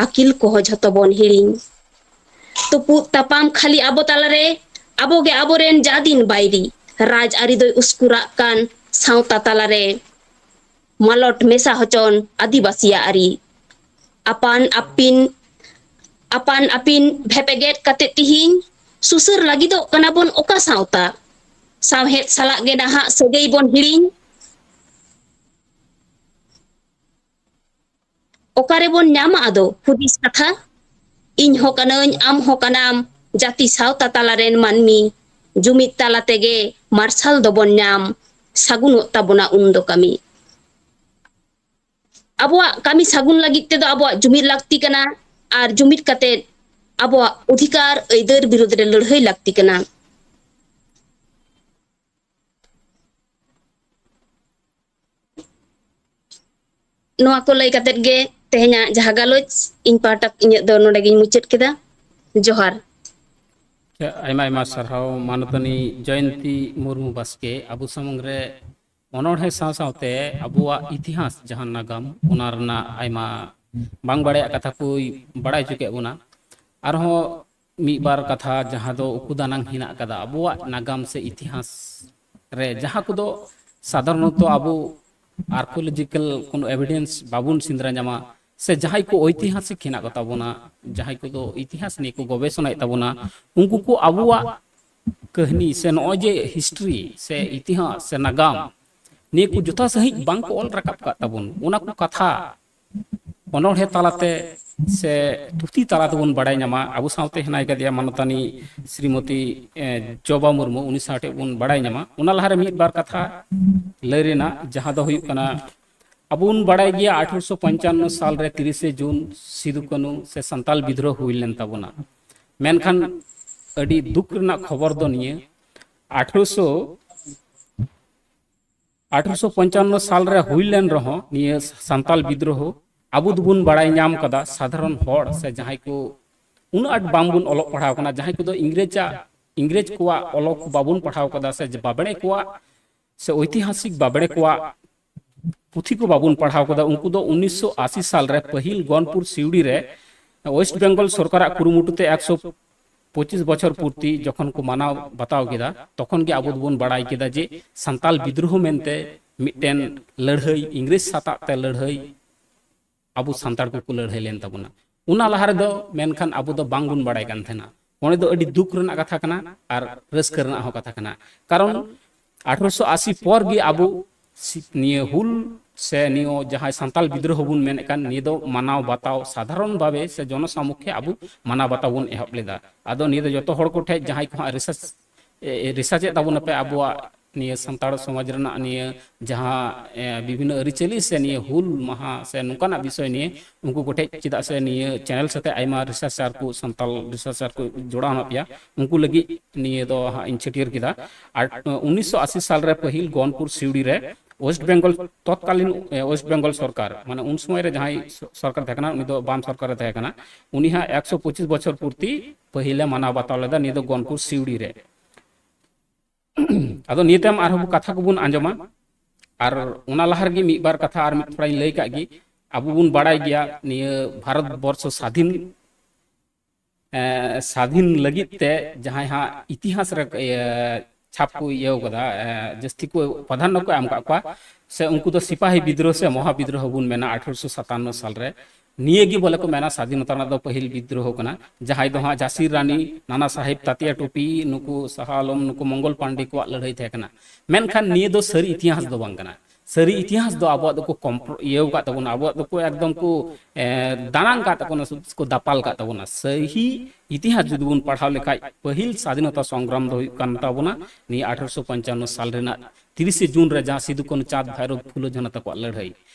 ᱟᱹᱠᱤᱞ ᱠᱚᱦᱚᱸ ᱡᱷᱚᱛᱚ ᱵᱚᱱ ᱦᱤᱲᱤᱧ᱾ ᱛᱩᱯᱩᱫ ᱛᱟᱯᱟᱢ ᱠᱷᱟᱹᱞᱤ ᱟᱵᱚ ᱛᱟᱞᱟᱨᱮ, ᱟᱵᱚᱜᱮ ᱟᱵᱚᱨᱮᱱ ᱡᱟᱫᱤᱱ ᱵᱟᱹᱭᱨᱤ, ᱨᱟᱡᱽ ᱟᱹᱨᱤ ᱫᱚᱭ ᱩᱥᱠᱩᱨᱟᱜ ᱠᱟᱱ ᱥᱟᱶᱛᱟ ᱛᱟᱞᱟᱨᱮ᱾ ᱢᱟᱞᱚᱴ ᱢᱮᱥᱟ ᱦᱚᱪᱚᱱ ᱟᱹᱫᱤᱵᱟᱹᱥᱤᱭᱟᱜ ᱟᱹᱨᱤ᱾ ᱟᱯᱟᱱ ᱟᱹᱯᱤᱱ, ᱟᱯᱟᱱ ᱟᱹᱯᱤᱱ ᱵᱷᱮᱯᱮᱜᱮᱫ ᱠᱟᱛᱮ ᱛᱤᱦᱤᱧ ᱥᱩᱥᱟᱹᱨ ᱞᱟᱹᱜᱤᱫᱚᱜ ᱠᱟᱱᱟ ᱵᱚᱱ ᱚᱠᱟ ᱥᱟᱶᱛᱟ? ᱥᱟᱶᱦᱮᱫ ᱥᱟᱞᱟᱜ ᱜᱮ ᱱᱟᱦᱟᱜ ᱥᱟᱹᱜᱟᱹᱭ ᱵᱚᱱ ᱦᱤᱲᱤᱧ᱾ ᱚᱠᱟᱨᱮᱵᱚᱱ ᱧᱟᱢᱟ ᱟᱫᱚ ᱦᱩᱫᱤᱥ ᱠᱟᱛᱷᱟ? ᱤᱧ ᱦᱚᱸ ᱠᱟᱹᱱᱟᱹᱧ, ᱟᱢ ᱦᱚᱸ ᱠᱟᱱᱟᱢ, ᱡᱟᱹᱛᱤ ᱥᱟᱶᱛᱟ ᱛᱟᱞᱟᱨᱮᱱ ᱢᱟᱹᱱᱢᱤ᱾ ᱡᱩᱢᱤᱫ ᱛᱟᱞᱟ ᱛᱮᱜᱮ ᱢᱟᱨᱥᱟᱞ ᱫᱚᱵᱚᱱ ᱧᱟᱢ, ᱥᱟᱹᱜᱩᱱᱚᱜ ᱛᱟᱵᱚᱱᱟ ᱩᱱ ᱫᱚ ᱠᱟᱹᱢᱤ᱾ ᱟᱵᱚᱣᱟᱜ ᱠᱟᱹᱢᱤ ᱥᱟᱹᱜᱩᱱ ᱞᱟᱹᱜᱤᱫ ᱛᱮᱫᱚ ᱟᱵᱚᱣᱟᱜ ᱡᱩᱢᱤᱫ ᱞᱟᱹᱠᱛᱤ ᱠᱟᱱᱟ, ᱟᱨ ᱡᱩᱢᱤᱫ ᱠᱟᱛᱮ ᱟᱵᱚᱣᱟᱜ ᱚᱫᱷᱤᱠᱟᱨ ᱟᱹᱭᱫᱟᱹᱨ ᱵᱤᱨᱩᱫᱽ ᱨᱮ ᱞᱟᱹᱲᱦᱟᱹᱭ ᱞᱟᱹᱠᱛᱤ ᱠᱟᱱᱟ᱾ ᱱᱚᱣᱟ ᱠᱚ ᱞᱟᱹᱭ ᱠᱟᱛᱮᱫ ᱜᱮ ᱛᱮᱦᱮᱧᱟᱜ ᱡᱟᱦᱟᱸ ᱜᱟᱞᱚᱪ ᱤᱧ ᱯᱟᱦᱴᱟ ᱤᱧᱟᱹᱜ ᱫᱚ ᱱᱚᱰᱮ ᱜᱤᱧ ᱢᱩᱪᱟᱹᱫ ᱠᱮᱫᱟ᱾ ᱡᱚᱦᱟᱨ᱾ ᱟᱭᱢᱟ ᱟᱭᱢᱟ ᱥᱟᱨᱦᱟᱣ ᱢᱟᱱᱚᱛᱟᱱᱤ ᱡᱚᱭᱚᱱᱛᱤ ᱢᱩᱨᱢᱩ ᱵᱟᱥᱠᱮ, ᱟᱵᱚ ᱥᱟᱢᱟᱝ ᱨᱮ ᱚᱱᱚᱬᱦᱮ ᱥᱟᱶ ᱥᱟᱶᱛᱮ ᱟᱵᱚᱣᱟᱜ ᱤᱛᱤᱦᱟᱥ ᱡᱟᱦᱟᱸ ᱱᱟᱜᱟᱢ, ᱚᱱᱟ ᱨᱮᱱᱟᱜ ᱟᱭᱢᱟ ᱵᱟᱝ ᱵᱟᱲᱟᱭᱟᱜ ᱠᱟᱛᱷᱟ ᱠᱚᱭ ᱵᱟᱲᱟᱭ ᱦᱚᱪᱚ ᱠᱮᱫ ᱵᱚᱱᱟ᱾ ᱟᱨᱦᱚᱸ ᱢᱤᱫ ᱵᱟᱨ ᱠᱟᱛᱷᱟ ᱡᱟᱦᱟᱸ ᱫᱚ ᱩᱠᱩ ᱫᱟᱱᱟᱝ ᱦᱮᱱᱟᱜ ᱟᱠᱟᱫᱟ ᱟᱵᱚᱣᱟᱜ ᱱᱟᱜᱟᱢ ᱥᱮ ᱤᱛᱤᱦᱟᱥ ᱨᱮ, ᱡᱟᱦᱟᱸ ᱠᱚᱫᱚ ᱥᱟᱫᱷᱟᱨᱚᱱᱚᱛᱚ ᱟᱵᱚ ᱟᱨᱠᱤᱭᱳᱞᱚᱡᱤᱠᱟᱞ ᱠᱳᱱᱳ ᱮᱵᱷᱤᱰᱮᱱᱥ ᱵᱟᱵᱚᱱ ᱥᱮᱸᱫᱽᱨᱟ ᱧᱟᱢᱟ, ᱥᱮ ᱡᱟᱦᱟᱸᱭ ᱠᱚ ᱳᱭᱛᱤᱦᱟᱥᱤᱠ ᱦᱮᱱᱟᱜ ᱠᱚᱛᱟ ᱵᱚᱱᱟ, ᱡᱟᱦᱟᱸᱭ ᱠᱚᱫᱚ ᱤᱛᱤᱦᱟᱥ ᱱᱤᱭᱮ ᱠᱚ ᱜᱚᱵᱮᱥᱚᱱᱟᱭᱮᱫ ᱛᱟᱵᱚᱱᱟ, ᱩᱱᱠᱩ ᱠᱚ ᱟᱵᱚᱣᱟᱜ ᱠᱟᱹᱦᱱᱤ ᱥᱮ ᱱᱚᱜᱼᱚᱭ ᱡᱮ ᱦᱤᱥᱴᱨᱤ ᱥᱮ ᱤᱛᱤᱦᱟᱥ ᱥᱮ ᱱᱟᱜᱟᱢ ᱱᱤᱭᱟᱹ ᱠᱚ ᱡᱚᱛᱷᱟ ᱥᱟᱺᱦᱤᱡ ᱵᱟᱝ ᱠᱚ ᱚᱞ ᱨᱟᱠᱟᱵ ᱠᱟᱜ ᱛᱟᱵᱚᱱ, ᱚᱱᱟ ᱠᱚ ᱠᱟᱛᱷᱟ ᱚᱱᱚᱬᱦᱮ ᱛᱟᱞᱟᱛᱮ ᱥᱮ ᱛᱷᱩᱛᱤ ᱛᱟᱞᱟ ᱛᱮᱵᱚᱱ ᱵᱟᱲᱟᱭ ᱧᱟᱢᱟ᱾ ᱟᱵᱚ ᱥᱟᱶᱛᱮ ᱦᱮᱱᱟᱭ ᱠᱟᱫᱮᱭᱟ ᱢᱟᱱᱚᱛᱟᱱᱤ ᱥᱨᱤᱢᱚᱛᱤ, ᱮ, ᱡᱚᱵᱟ ᱢᱩᱨᱢᱩ, ᱩᱱᱤ ᱥᱟᱶ ᱴᱷᱮᱱ ᱵᱚᱱ ᱵᱟᱲᱟᱭ ᱧᱟᱢᱟ᱾ ᱚᱱᱟ ᱞᱟᱦᱟᱨᱮ ᱢᱤᱫ ᱵᱟᱨ ᱠᱟᱛᱷᱟ ᱞᱟᱹᱭ ᱨᱮᱱᱟᱜ, ᱡᱟᱦᱟᱸ ᱫᱚ ᱦᱩᱭᱩᱜ ᱠᱟᱱᱟ, ᱟᱵᱚ ᱵᱚᱱ ᱵᱟᱲᱟᱭ ᱜᱮᱭᱟ ᱟᱴᱷᱨᱚᱥᱚ ᱯᱚᱧᱪᱟᱱᱱᱚ ᱥᱟᱞ ᱨᱮ ᱛᱤᱨᱤᱥᱮ ᱡᱩᱱ ᱥᱤᱫᱩ ᱠᱟᱹᱱᱩ ᱥᱮ ᱥᱟᱱᱛᱟᱞ ᱵᱤᱫᱽᱨᱳᱦᱚ ᱦᱩᱭ ᱞᱮᱱ ᱛᱟᱵᱚᱱᱟ᱾ ᱢᱮᱱᱠᱷᱟᱱ ᱟᱹᱰᱤ ᱫᱩᱠ ᱨᱮᱱᱟᱜ ᱠᱷᱚᱵᱚᱨ ᱫᱚ ᱱᱤᱭᱟᱹ, ᱟᱴᱷᱨᱚᱥᱚ ᱟᱴᱷᱨᱚᱥᱚ ᱯᱚᱧᱪᱟᱱᱱᱚ ᱥᱟᱞ ᱨᱮ ᱦᱩᱭ ᱞᱮᱱ ᱨᱮᱦᱚᱸ, ᱱᱤᱭᱟᱹ ᱥᱟᱱᱛᱟᱞ ᱵᱤᱫᱽᱨᱳᱦᱚ ᱟᱵᱚ ᱫᱚᱵᱚᱱ ᱵᱟᱲᱟᱭ ᱧᱟᱢ ᱠᱟᱫᱟ, ᱥᱟᱫᱷᱟᱨᱚᱱ ᱦᱚᱲ ᱥᱮ ᱡᱟᱦᱟᱸᱭ ᱠᱚ ᱩᱱᱟᱹᱜ ᱟᱸᱴ ᱵᱟᱝᱵᱚᱱ ᱚᱞᱚᱜ ᱯᱟᱲᱦᱟᱣ ᱠᱟᱱᱟ, ᱡᱟᱦᱟᱸᱭ ᱠᱚᱫᱚ ᱤᱝᱨᱮᱡᱟᱜ, ᱤᱝᱨᱮᱡᱽ ᱠᱚᱣᱟᱜ ᱚᱞᱚᱜ ᱠᱚ ᱵᱟᱵᱚᱱ ᱯᱟᱲᱦᱟᱣ ᱠᱟᱫᱟ, ᱥᱮ ᱵᱟᱵᱲᱮ ᱠᱚᱣᱟᱜ ᱥᱮ ᱳᱭᱛᱤᱦᱟᱥᱤᱠ ᱵᱟᱵᱲᱮ ᱠᱚᱣᱟᱜ ᱯᱩᱛᱷᱤ ᱠᱚ ᱵᱟᱵᱚᱱ ᱯᱟᱲᱦᱟᱣ ᱠᱟᱫᱟ, ᱩᱱᱠᱩ ᱫᱚ ᱩᱱᱤᱥᱥᱚ ᱟᱥᱤ ᱥᱟᱞ ᱨᱮ ᱯᱟᱹᱦᱤᱞ ᱜᱚᱱᱯᱩᱨ ᱥᱤᱣᱲᱤ ᱨᱮ ᱳᱭᱮᱥᱴ ᱵᱮᱝᱜᱚᱞ ᱥᱚᱨᱠᱟᱨᱟᱜ ᱠᱩᱨᱩᱢᱩᱴᱩ ᱛᱮ ᱮᱠᱥᱚ ᱯᱚᱸᱪᱤᱥ ᱵᱚᱪᱷᱚᱨ ᱯᱩᱨᱛᱤ ᱡᱚᱠᱷᱚᱱ ᱠᱚ ᱢᱟᱱᱟᱣ ᱵᱟᱛᱟᱣ ᱠᱮᱫᱟ, ᱛᱚᱠᱷᱚᱱ ᱜᱮ ᱟᱵᱚ ᱫᱚᱵᱚᱱ ᱵᱟᱲᱟᱭ ᱠᱮᱫᱟ ᱡᱮ ᱥᱟᱱᱛᱟᱞ ᱵᱤᱫᱽᱨᱳᱦᱚ ᱢᱮᱱᱛᱮ ᱢᱤᱫᱴᱮᱱ ᱞᱟᱹᱲᱦᱟᱹᱭ, ᱤᱝᱨᱮᱡᱽ ᱥᱟᱛᱟᱜ ᱛᱮ ᱞᱟᱹᱲᱦᱟᱹᱭ ᱟᱵᱚ ᱥᱟᱱᱛᱟᱲ ᱠᱚᱠᱚ ᱞᱟᱹᱲᱦᱟᱹᱭ ᱞᱮᱱ ᱛᱟᱵᱚᱱᱟ᱾ ᱚᱱᱟ ᱞᱟᱦᱟ ᱨᱮᱫᱚ ᱢᱮᱱᱠᱷᱟᱱ ᱟᱵᱚ ᱫᱚ ᱵᱟᱝᱵᱚᱱ ᱵᱟᱲᱟᱭ ᱠᱟᱱ ᱛᱟᱦᱮᱱᱟ᱾ ᱚᱸᱰᱮ ᱫᱚ ᱟᱹᱰᱤ ᱫᱩᱠ ᱨᱮᱱᱟᱜ ᱠᱟᱛᱷᱟ ᱠᱟᱱᱟ ᱟᱨ ᱨᱟᱹᱥᱠᱟᱹ ᱨᱮᱱᱟᱜ ᱦᱚᱸ ᱠᱟᱛᱷᱟ ᱠᱟᱱᱟ᱾ ᱠᱟᱨᱚᱱ ᱟᱴᱷᱨᱚᱥᱚ ᱟᱥᱤ ᱯᱚᱨ ᱜᱮ ᱟᱵᱚ ᱥᱤ-, ᱱᱤᱭᱟᱹ ᱦᱩᱞ ᱥᱮ ᱱᱤᱭᱟᱹ ᱡᱟᱦᱟᱸᱭ ᱥᱟᱱᱛᱟᱞ ᱵᱤᱫᱽᱨᱳᱦᱚ ᱵᱚᱱ ᱢᱮᱱᱮᱫ ᱠᱟᱱ, ᱱᱤᱭᱟᱹ ᱫᱚ ᱢᱟᱱᱟᱣ ᱵᱟᱛᱟᱣ ᱥᱟᱫᱷᱟᱨᱚᱱ ᱵᱷᱟᱵᱮ ᱥᱮ ᱡᱚᱱᱚᱥᱟᱢᱩᱠᱷᱮ ᱟᱵᱚ ᱢᱟᱱᱟᱣ ᱵᱟᱛᱟᱣ ᱵᱚᱱ ᱮᱦᱚᱵ ᱞᱮᱫᱟ᱾ ᱟᱫᱚ ᱱᱤᱭᱟᱹ ᱫᱚ ᱡᱚᱛᱚ ᱦᱚᱲ ᱠᱚᱴᱷᱮᱱ ᱡᱟᱦᱟᱸᱭ ᱠᱚ ᱦᱟᱸᱜ ᱨᱤᱥᱟᱨᱪ, ᱮ, ᱨᱤᱥᱟᱨᱪ ᱮᱫ ᱛᱟᱵᱚᱱᱟᱯᱮ ᱟᱵᱚᱣᱟᱜ ᱱᱤᱭᱟᱹ ᱥᱟᱱᱛᱟᱲ ᱥᱚᱢᱟᱡᱽ ᱨᱮᱱᱟᱜ ᱱᱤᱭᱟᱹ ᱡᱟᱦᱟᱸ, ᱮ, ᱵᱤᱵᱷᱤᱱᱱᱚ ᱟᱹᱨᱤᱪᱟᱹᱞᱤ ᱥᱮ ᱱᱤᱭᱟᱹ ᱦᱩᱞ ᱢᱟᱦᱟ ᱥᱮ ᱱᱚᱝᱠᱟᱱᱟᱜ ᱵᱤᱥᱚᱭ ᱱᱤᱭᱮ ᱩᱱᱠᱩ ᱠᱚᱴᱷᱮᱱ, ᱪᱮᱫᱟᱜ ᱥᱮ ᱱᱤᱭᱟᱹ ᱪᱮᱱᱮᱞ ᱥᱟᱛᱮ ᱟᱭᱢᱟ ᱨᱤᱥᱟᱨᱪᱟᱨ ᱠᱚ, ᱥᱟᱱᱛᱟᱲ ᱨᱤᱥᱟᱨᱪᱟᱨ ᱠᱚ ᱡᱚᱲᱟᱣ ᱢᱮᱱᱟᱜ ᱯᱮᱭᱟ, ᱩᱱᱠᱩ ᱞᱟᱹᱜᱤᱫ ᱱᱤᱭᱟᱹ ᱫᱚ ᱦᱟᱸᱜ ᱤᱧ ᱪᱷᱟᱹᱴᱭᱟᱹᱨ ᱠᱮᱫᱟ᱾ ᱟᱨ, ᱮ, ᱩᱱᱤᱥᱥᱚ ᱟᱥᱤ ᱥᱟᱞ ᱨᱮ ᱯᱟᱹᱦᱤᱞ ᱜᱚᱱᱯᱩᱨ ᱥᱤᱣᱲᱤ ᱨᱮ ᱳᱭᱮᱥᱴ ᱵᱮᱝᱜᱚᱞ, ᱛᱚᱛᱠᱟᱞᱤᱱ, ᱮ, ᱳᱭᱮᱥᱴ ᱵᱮᱝᱜᱚᱞ ᱥᱚᱨᱠᱟᱨ, ᱢᱟᱱᱮ ᱩᱱ ᱥᱚᱢᱚᱭ ᱨᱮ ᱡᱟᱦᱟᱸᱭ ᱥᱚ-, ᱥᱚᱨᱠᱟᱨ ᱛᱟᱦᱮᱸ ᱠᱟᱱᱟ, ᱩᱱᱤ ᱫᱚ ᱵᱟᱢ ᱥᱚᱨᱠᱟᱨ ᱨᱮ ᱛᱟᱦᱮᱸ ᱠᱟᱱᱟ, ᱩᱱᱤ ᱦᱟᱸᱜ ᱮᱠᱥᱚ ᱯᱚᱸᱪᱤᱥ ᱵᱚᱪᱷᱚᱨ ᱯᱩᱨᱛᱤ ᱯᱟᱹᱦᱤᱞᱮ ᱢᱟᱱᱟᱣ ᱵᱟᱛᱟᱣ ᱞᱮᱫᱟ, ᱱᱤᱭᱟᱹ ᱫᱚ ᱜᱚᱱᱯᱩᱨ ᱥᱤᱣᱲᱤ ᱨᱮ᱾ ᱟᱫᱚ ᱱᱤᱭᱟᱹ ᱛᱟᱭᱚᱢ ᱟᱨᱦᱚᱸ ᱠᱟᱛᱷᱟ ᱠᱚᱵᱚᱱ ᱟᱸᱡᱚᱢᱟ᱾ ᱟᱨ ᱚᱱᱟ ᱞᱟᱦᱟ ᱨᱮᱜᱮ ᱢᱤᱫ ᱵᱟᱨ ᱠᱟᱛᱷᱟ ᱟᱨ ᱢᱤᱫ ᱛᱷᱚᱲᱟᱧ ᱞᱟᱹᱭ ᱠᱟᱜ ᱜᱮ᱾ ᱟᱵᱚ ᱵᱚᱱ ᱵᱟᱲᱟᱭ ᱜᱮᱭᱟ, ᱱᱤᱭᱟᱹ ᱵᱷᱟᱨᱚᱛ ᱵᱚᱨᱥᱚ ᱥᱟᱫᱷᱤᱱ ᱮ, ᱥᱟᱫᱷᱤᱱ ᱞᱟᱹᱜᱤᱫ ᱛᱮ ᱡᱟᱦᱟᱸᱭ ᱦᱟᱸᱜ ᱤᱛᱤᱦᱟᱥ ᱨᱮ, ᱤᱭᱟᱹ, ᱪᱷᱟᱯ ᱠᱚ ᱤᱭᱟᱹᱣ ᱠᱟᱫᱟ, ᱮ, ᱡᱟᱹᱥᱛᱤ ᱠᱚ ᱯᱨᱟᱫᱷᱟᱱᱱᱚ ᱠᱚ ᱮᱢ ᱠᱟᱜ ᱠᱚᱣᱟ, ᱥᱮ ᱩᱱᱠᱩ ᱫᱚ ᱥᱤᱯᱟᱦᱤ ᱵᱤᱫᱽᱨᱳᱦ ᱥᱮ ᱢᱚᱦᱟ ᱵᱤᱫᱽᱨᱳᱦ ᱵᱚᱱ ᱢᱮᱱᱟ ᱟᱴᱷᱨᱚᱥᱚ ᱥᱟᱛᱟᱱᱱᱚ ᱥᱟᱞᱨᱮ᱾ ᱱᱤᱭᱟᱹ ᱜᱮ ᱵᱚᱞᱮ ᱠᱚ ᱢᱮᱱᱟ ᱥᱟᱫᱷᱤᱱᱚᱛᱟ ᱨᱮᱱᱟᱜ ᱫᱚ ᱯᱟᱹᱦᱤᱞ ᱵᱤᱫᱽᱨᱳᱦ ᱠᱟᱱᱟ, ᱡᱟᱦᱟᱸᱭ ᱫᱚ ᱦᱟᱸᱜ ᱡᱷᱟᱸᱥᱤ ᱨᱟᱱᱤ, ᱱᱟᱱᱟ ᱥᱟᱦᱮᱵᱽ ᱛᱟᱛᱤᱭᱟ ᱴᱩᱯᱤ, ᱱᱩᱠᱩ ᱥᱟᱦᱟ ᱟᱞᱚᱢ, ᱱᱩᱠᱩ ᱢᱚᱝᱜᱚᱞ ᱯᱟᱱᱰᱮ ᱠᱚᱣᱟᱜ ᱞᱟᱹᱲᱦᱟᱹᱭ ᱛᱟᱦᱮᱸ ᱠᱟᱱᱟ᱾ ᱢᱮᱱᱠᱷᱟᱱ ᱱᱤᱭᱟᱹ ᱫᱚ ᱥᱟᱹᱨᱤ ᱤᱛᱤᱦᱟᱥ ᱫᱚ ᱵᱟᱝ ᱠᱟᱱᱟ᱾ ᱥᱟᱹᱨᱤ ᱤᱛᱤᱦᱟᱥ ᱫᱚ ᱟᱵᱚᱣᱟᱜ ᱫᱚᱠᱚ ᱠᱚᱢᱯᱨᱚ-, ᱤᱭᱟᱹᱣ ᱠᱟᱫ ᱛᱟᱵᱚᱱᱟ, ᱟᱵᱚᱣᱟᱜ ᱫᱚᱠᱚ ᱮᱠᱫᱚᱢ ᱠᱚ, ᱮ, ᱫᱟᱱᱟᱝ ᱠᱟᱫ ᱛᱟᱵᱚᱱᱟ, ᱥᱩᱫ ᱠᱚ ᱫᱟᱯᱟᱞ ᱠᱟᱫ ᱛᱟᱵᱚᱱᱟ᱾ ᱥᱟᱹᱦᱤ ᱤᱛᱤᱦᱟᱥ ᱡᱩᱫᱤ ᱵᱚᱱ ᱯᱟᱲᱦᱟᱣ ᱞᱮᱠᱷᱟᱡ, ᱯᱟᱹᱦᱤᱞ ᱥᱟᱫᱷᱤᱱᱚᱛᱟ ᱥᱚᱝᱜᱨᱟᱢ ᱫᱚ ᱦᱩᱭᱩᱜ ᱠᱟᱱ ᱛᱟᱵᱚᱱᱟ ᱱᱤᱭᱟᱹ ᱟᱴᱷᱨᱚᱥᱚ ᱯᱚᱧᱪᱟᱱᱱᱚ ᱥᱟᱞ ᱨᱮᱱᱟᱜ ᱛᱤᱨᱤᱥᱮ ᱡᱩᱱ ᱨᱮ, ᱡᱟᱦᱟᱸ ᱥᱤᱫᱩ, ᱠᱟᱹᱱᱦᱩ, ᱪᱟᱸᱫᱽ, ᱵᱷᱟᱭᱨᱳ, ᱯᱷᱩᱞᱳ, ᱡᱷᱟᱱᱚ ᱛᱟᱠᱚᱣᱟᱜ ᱞᱟᱹᱲᱦᱟᱹᱭ᱾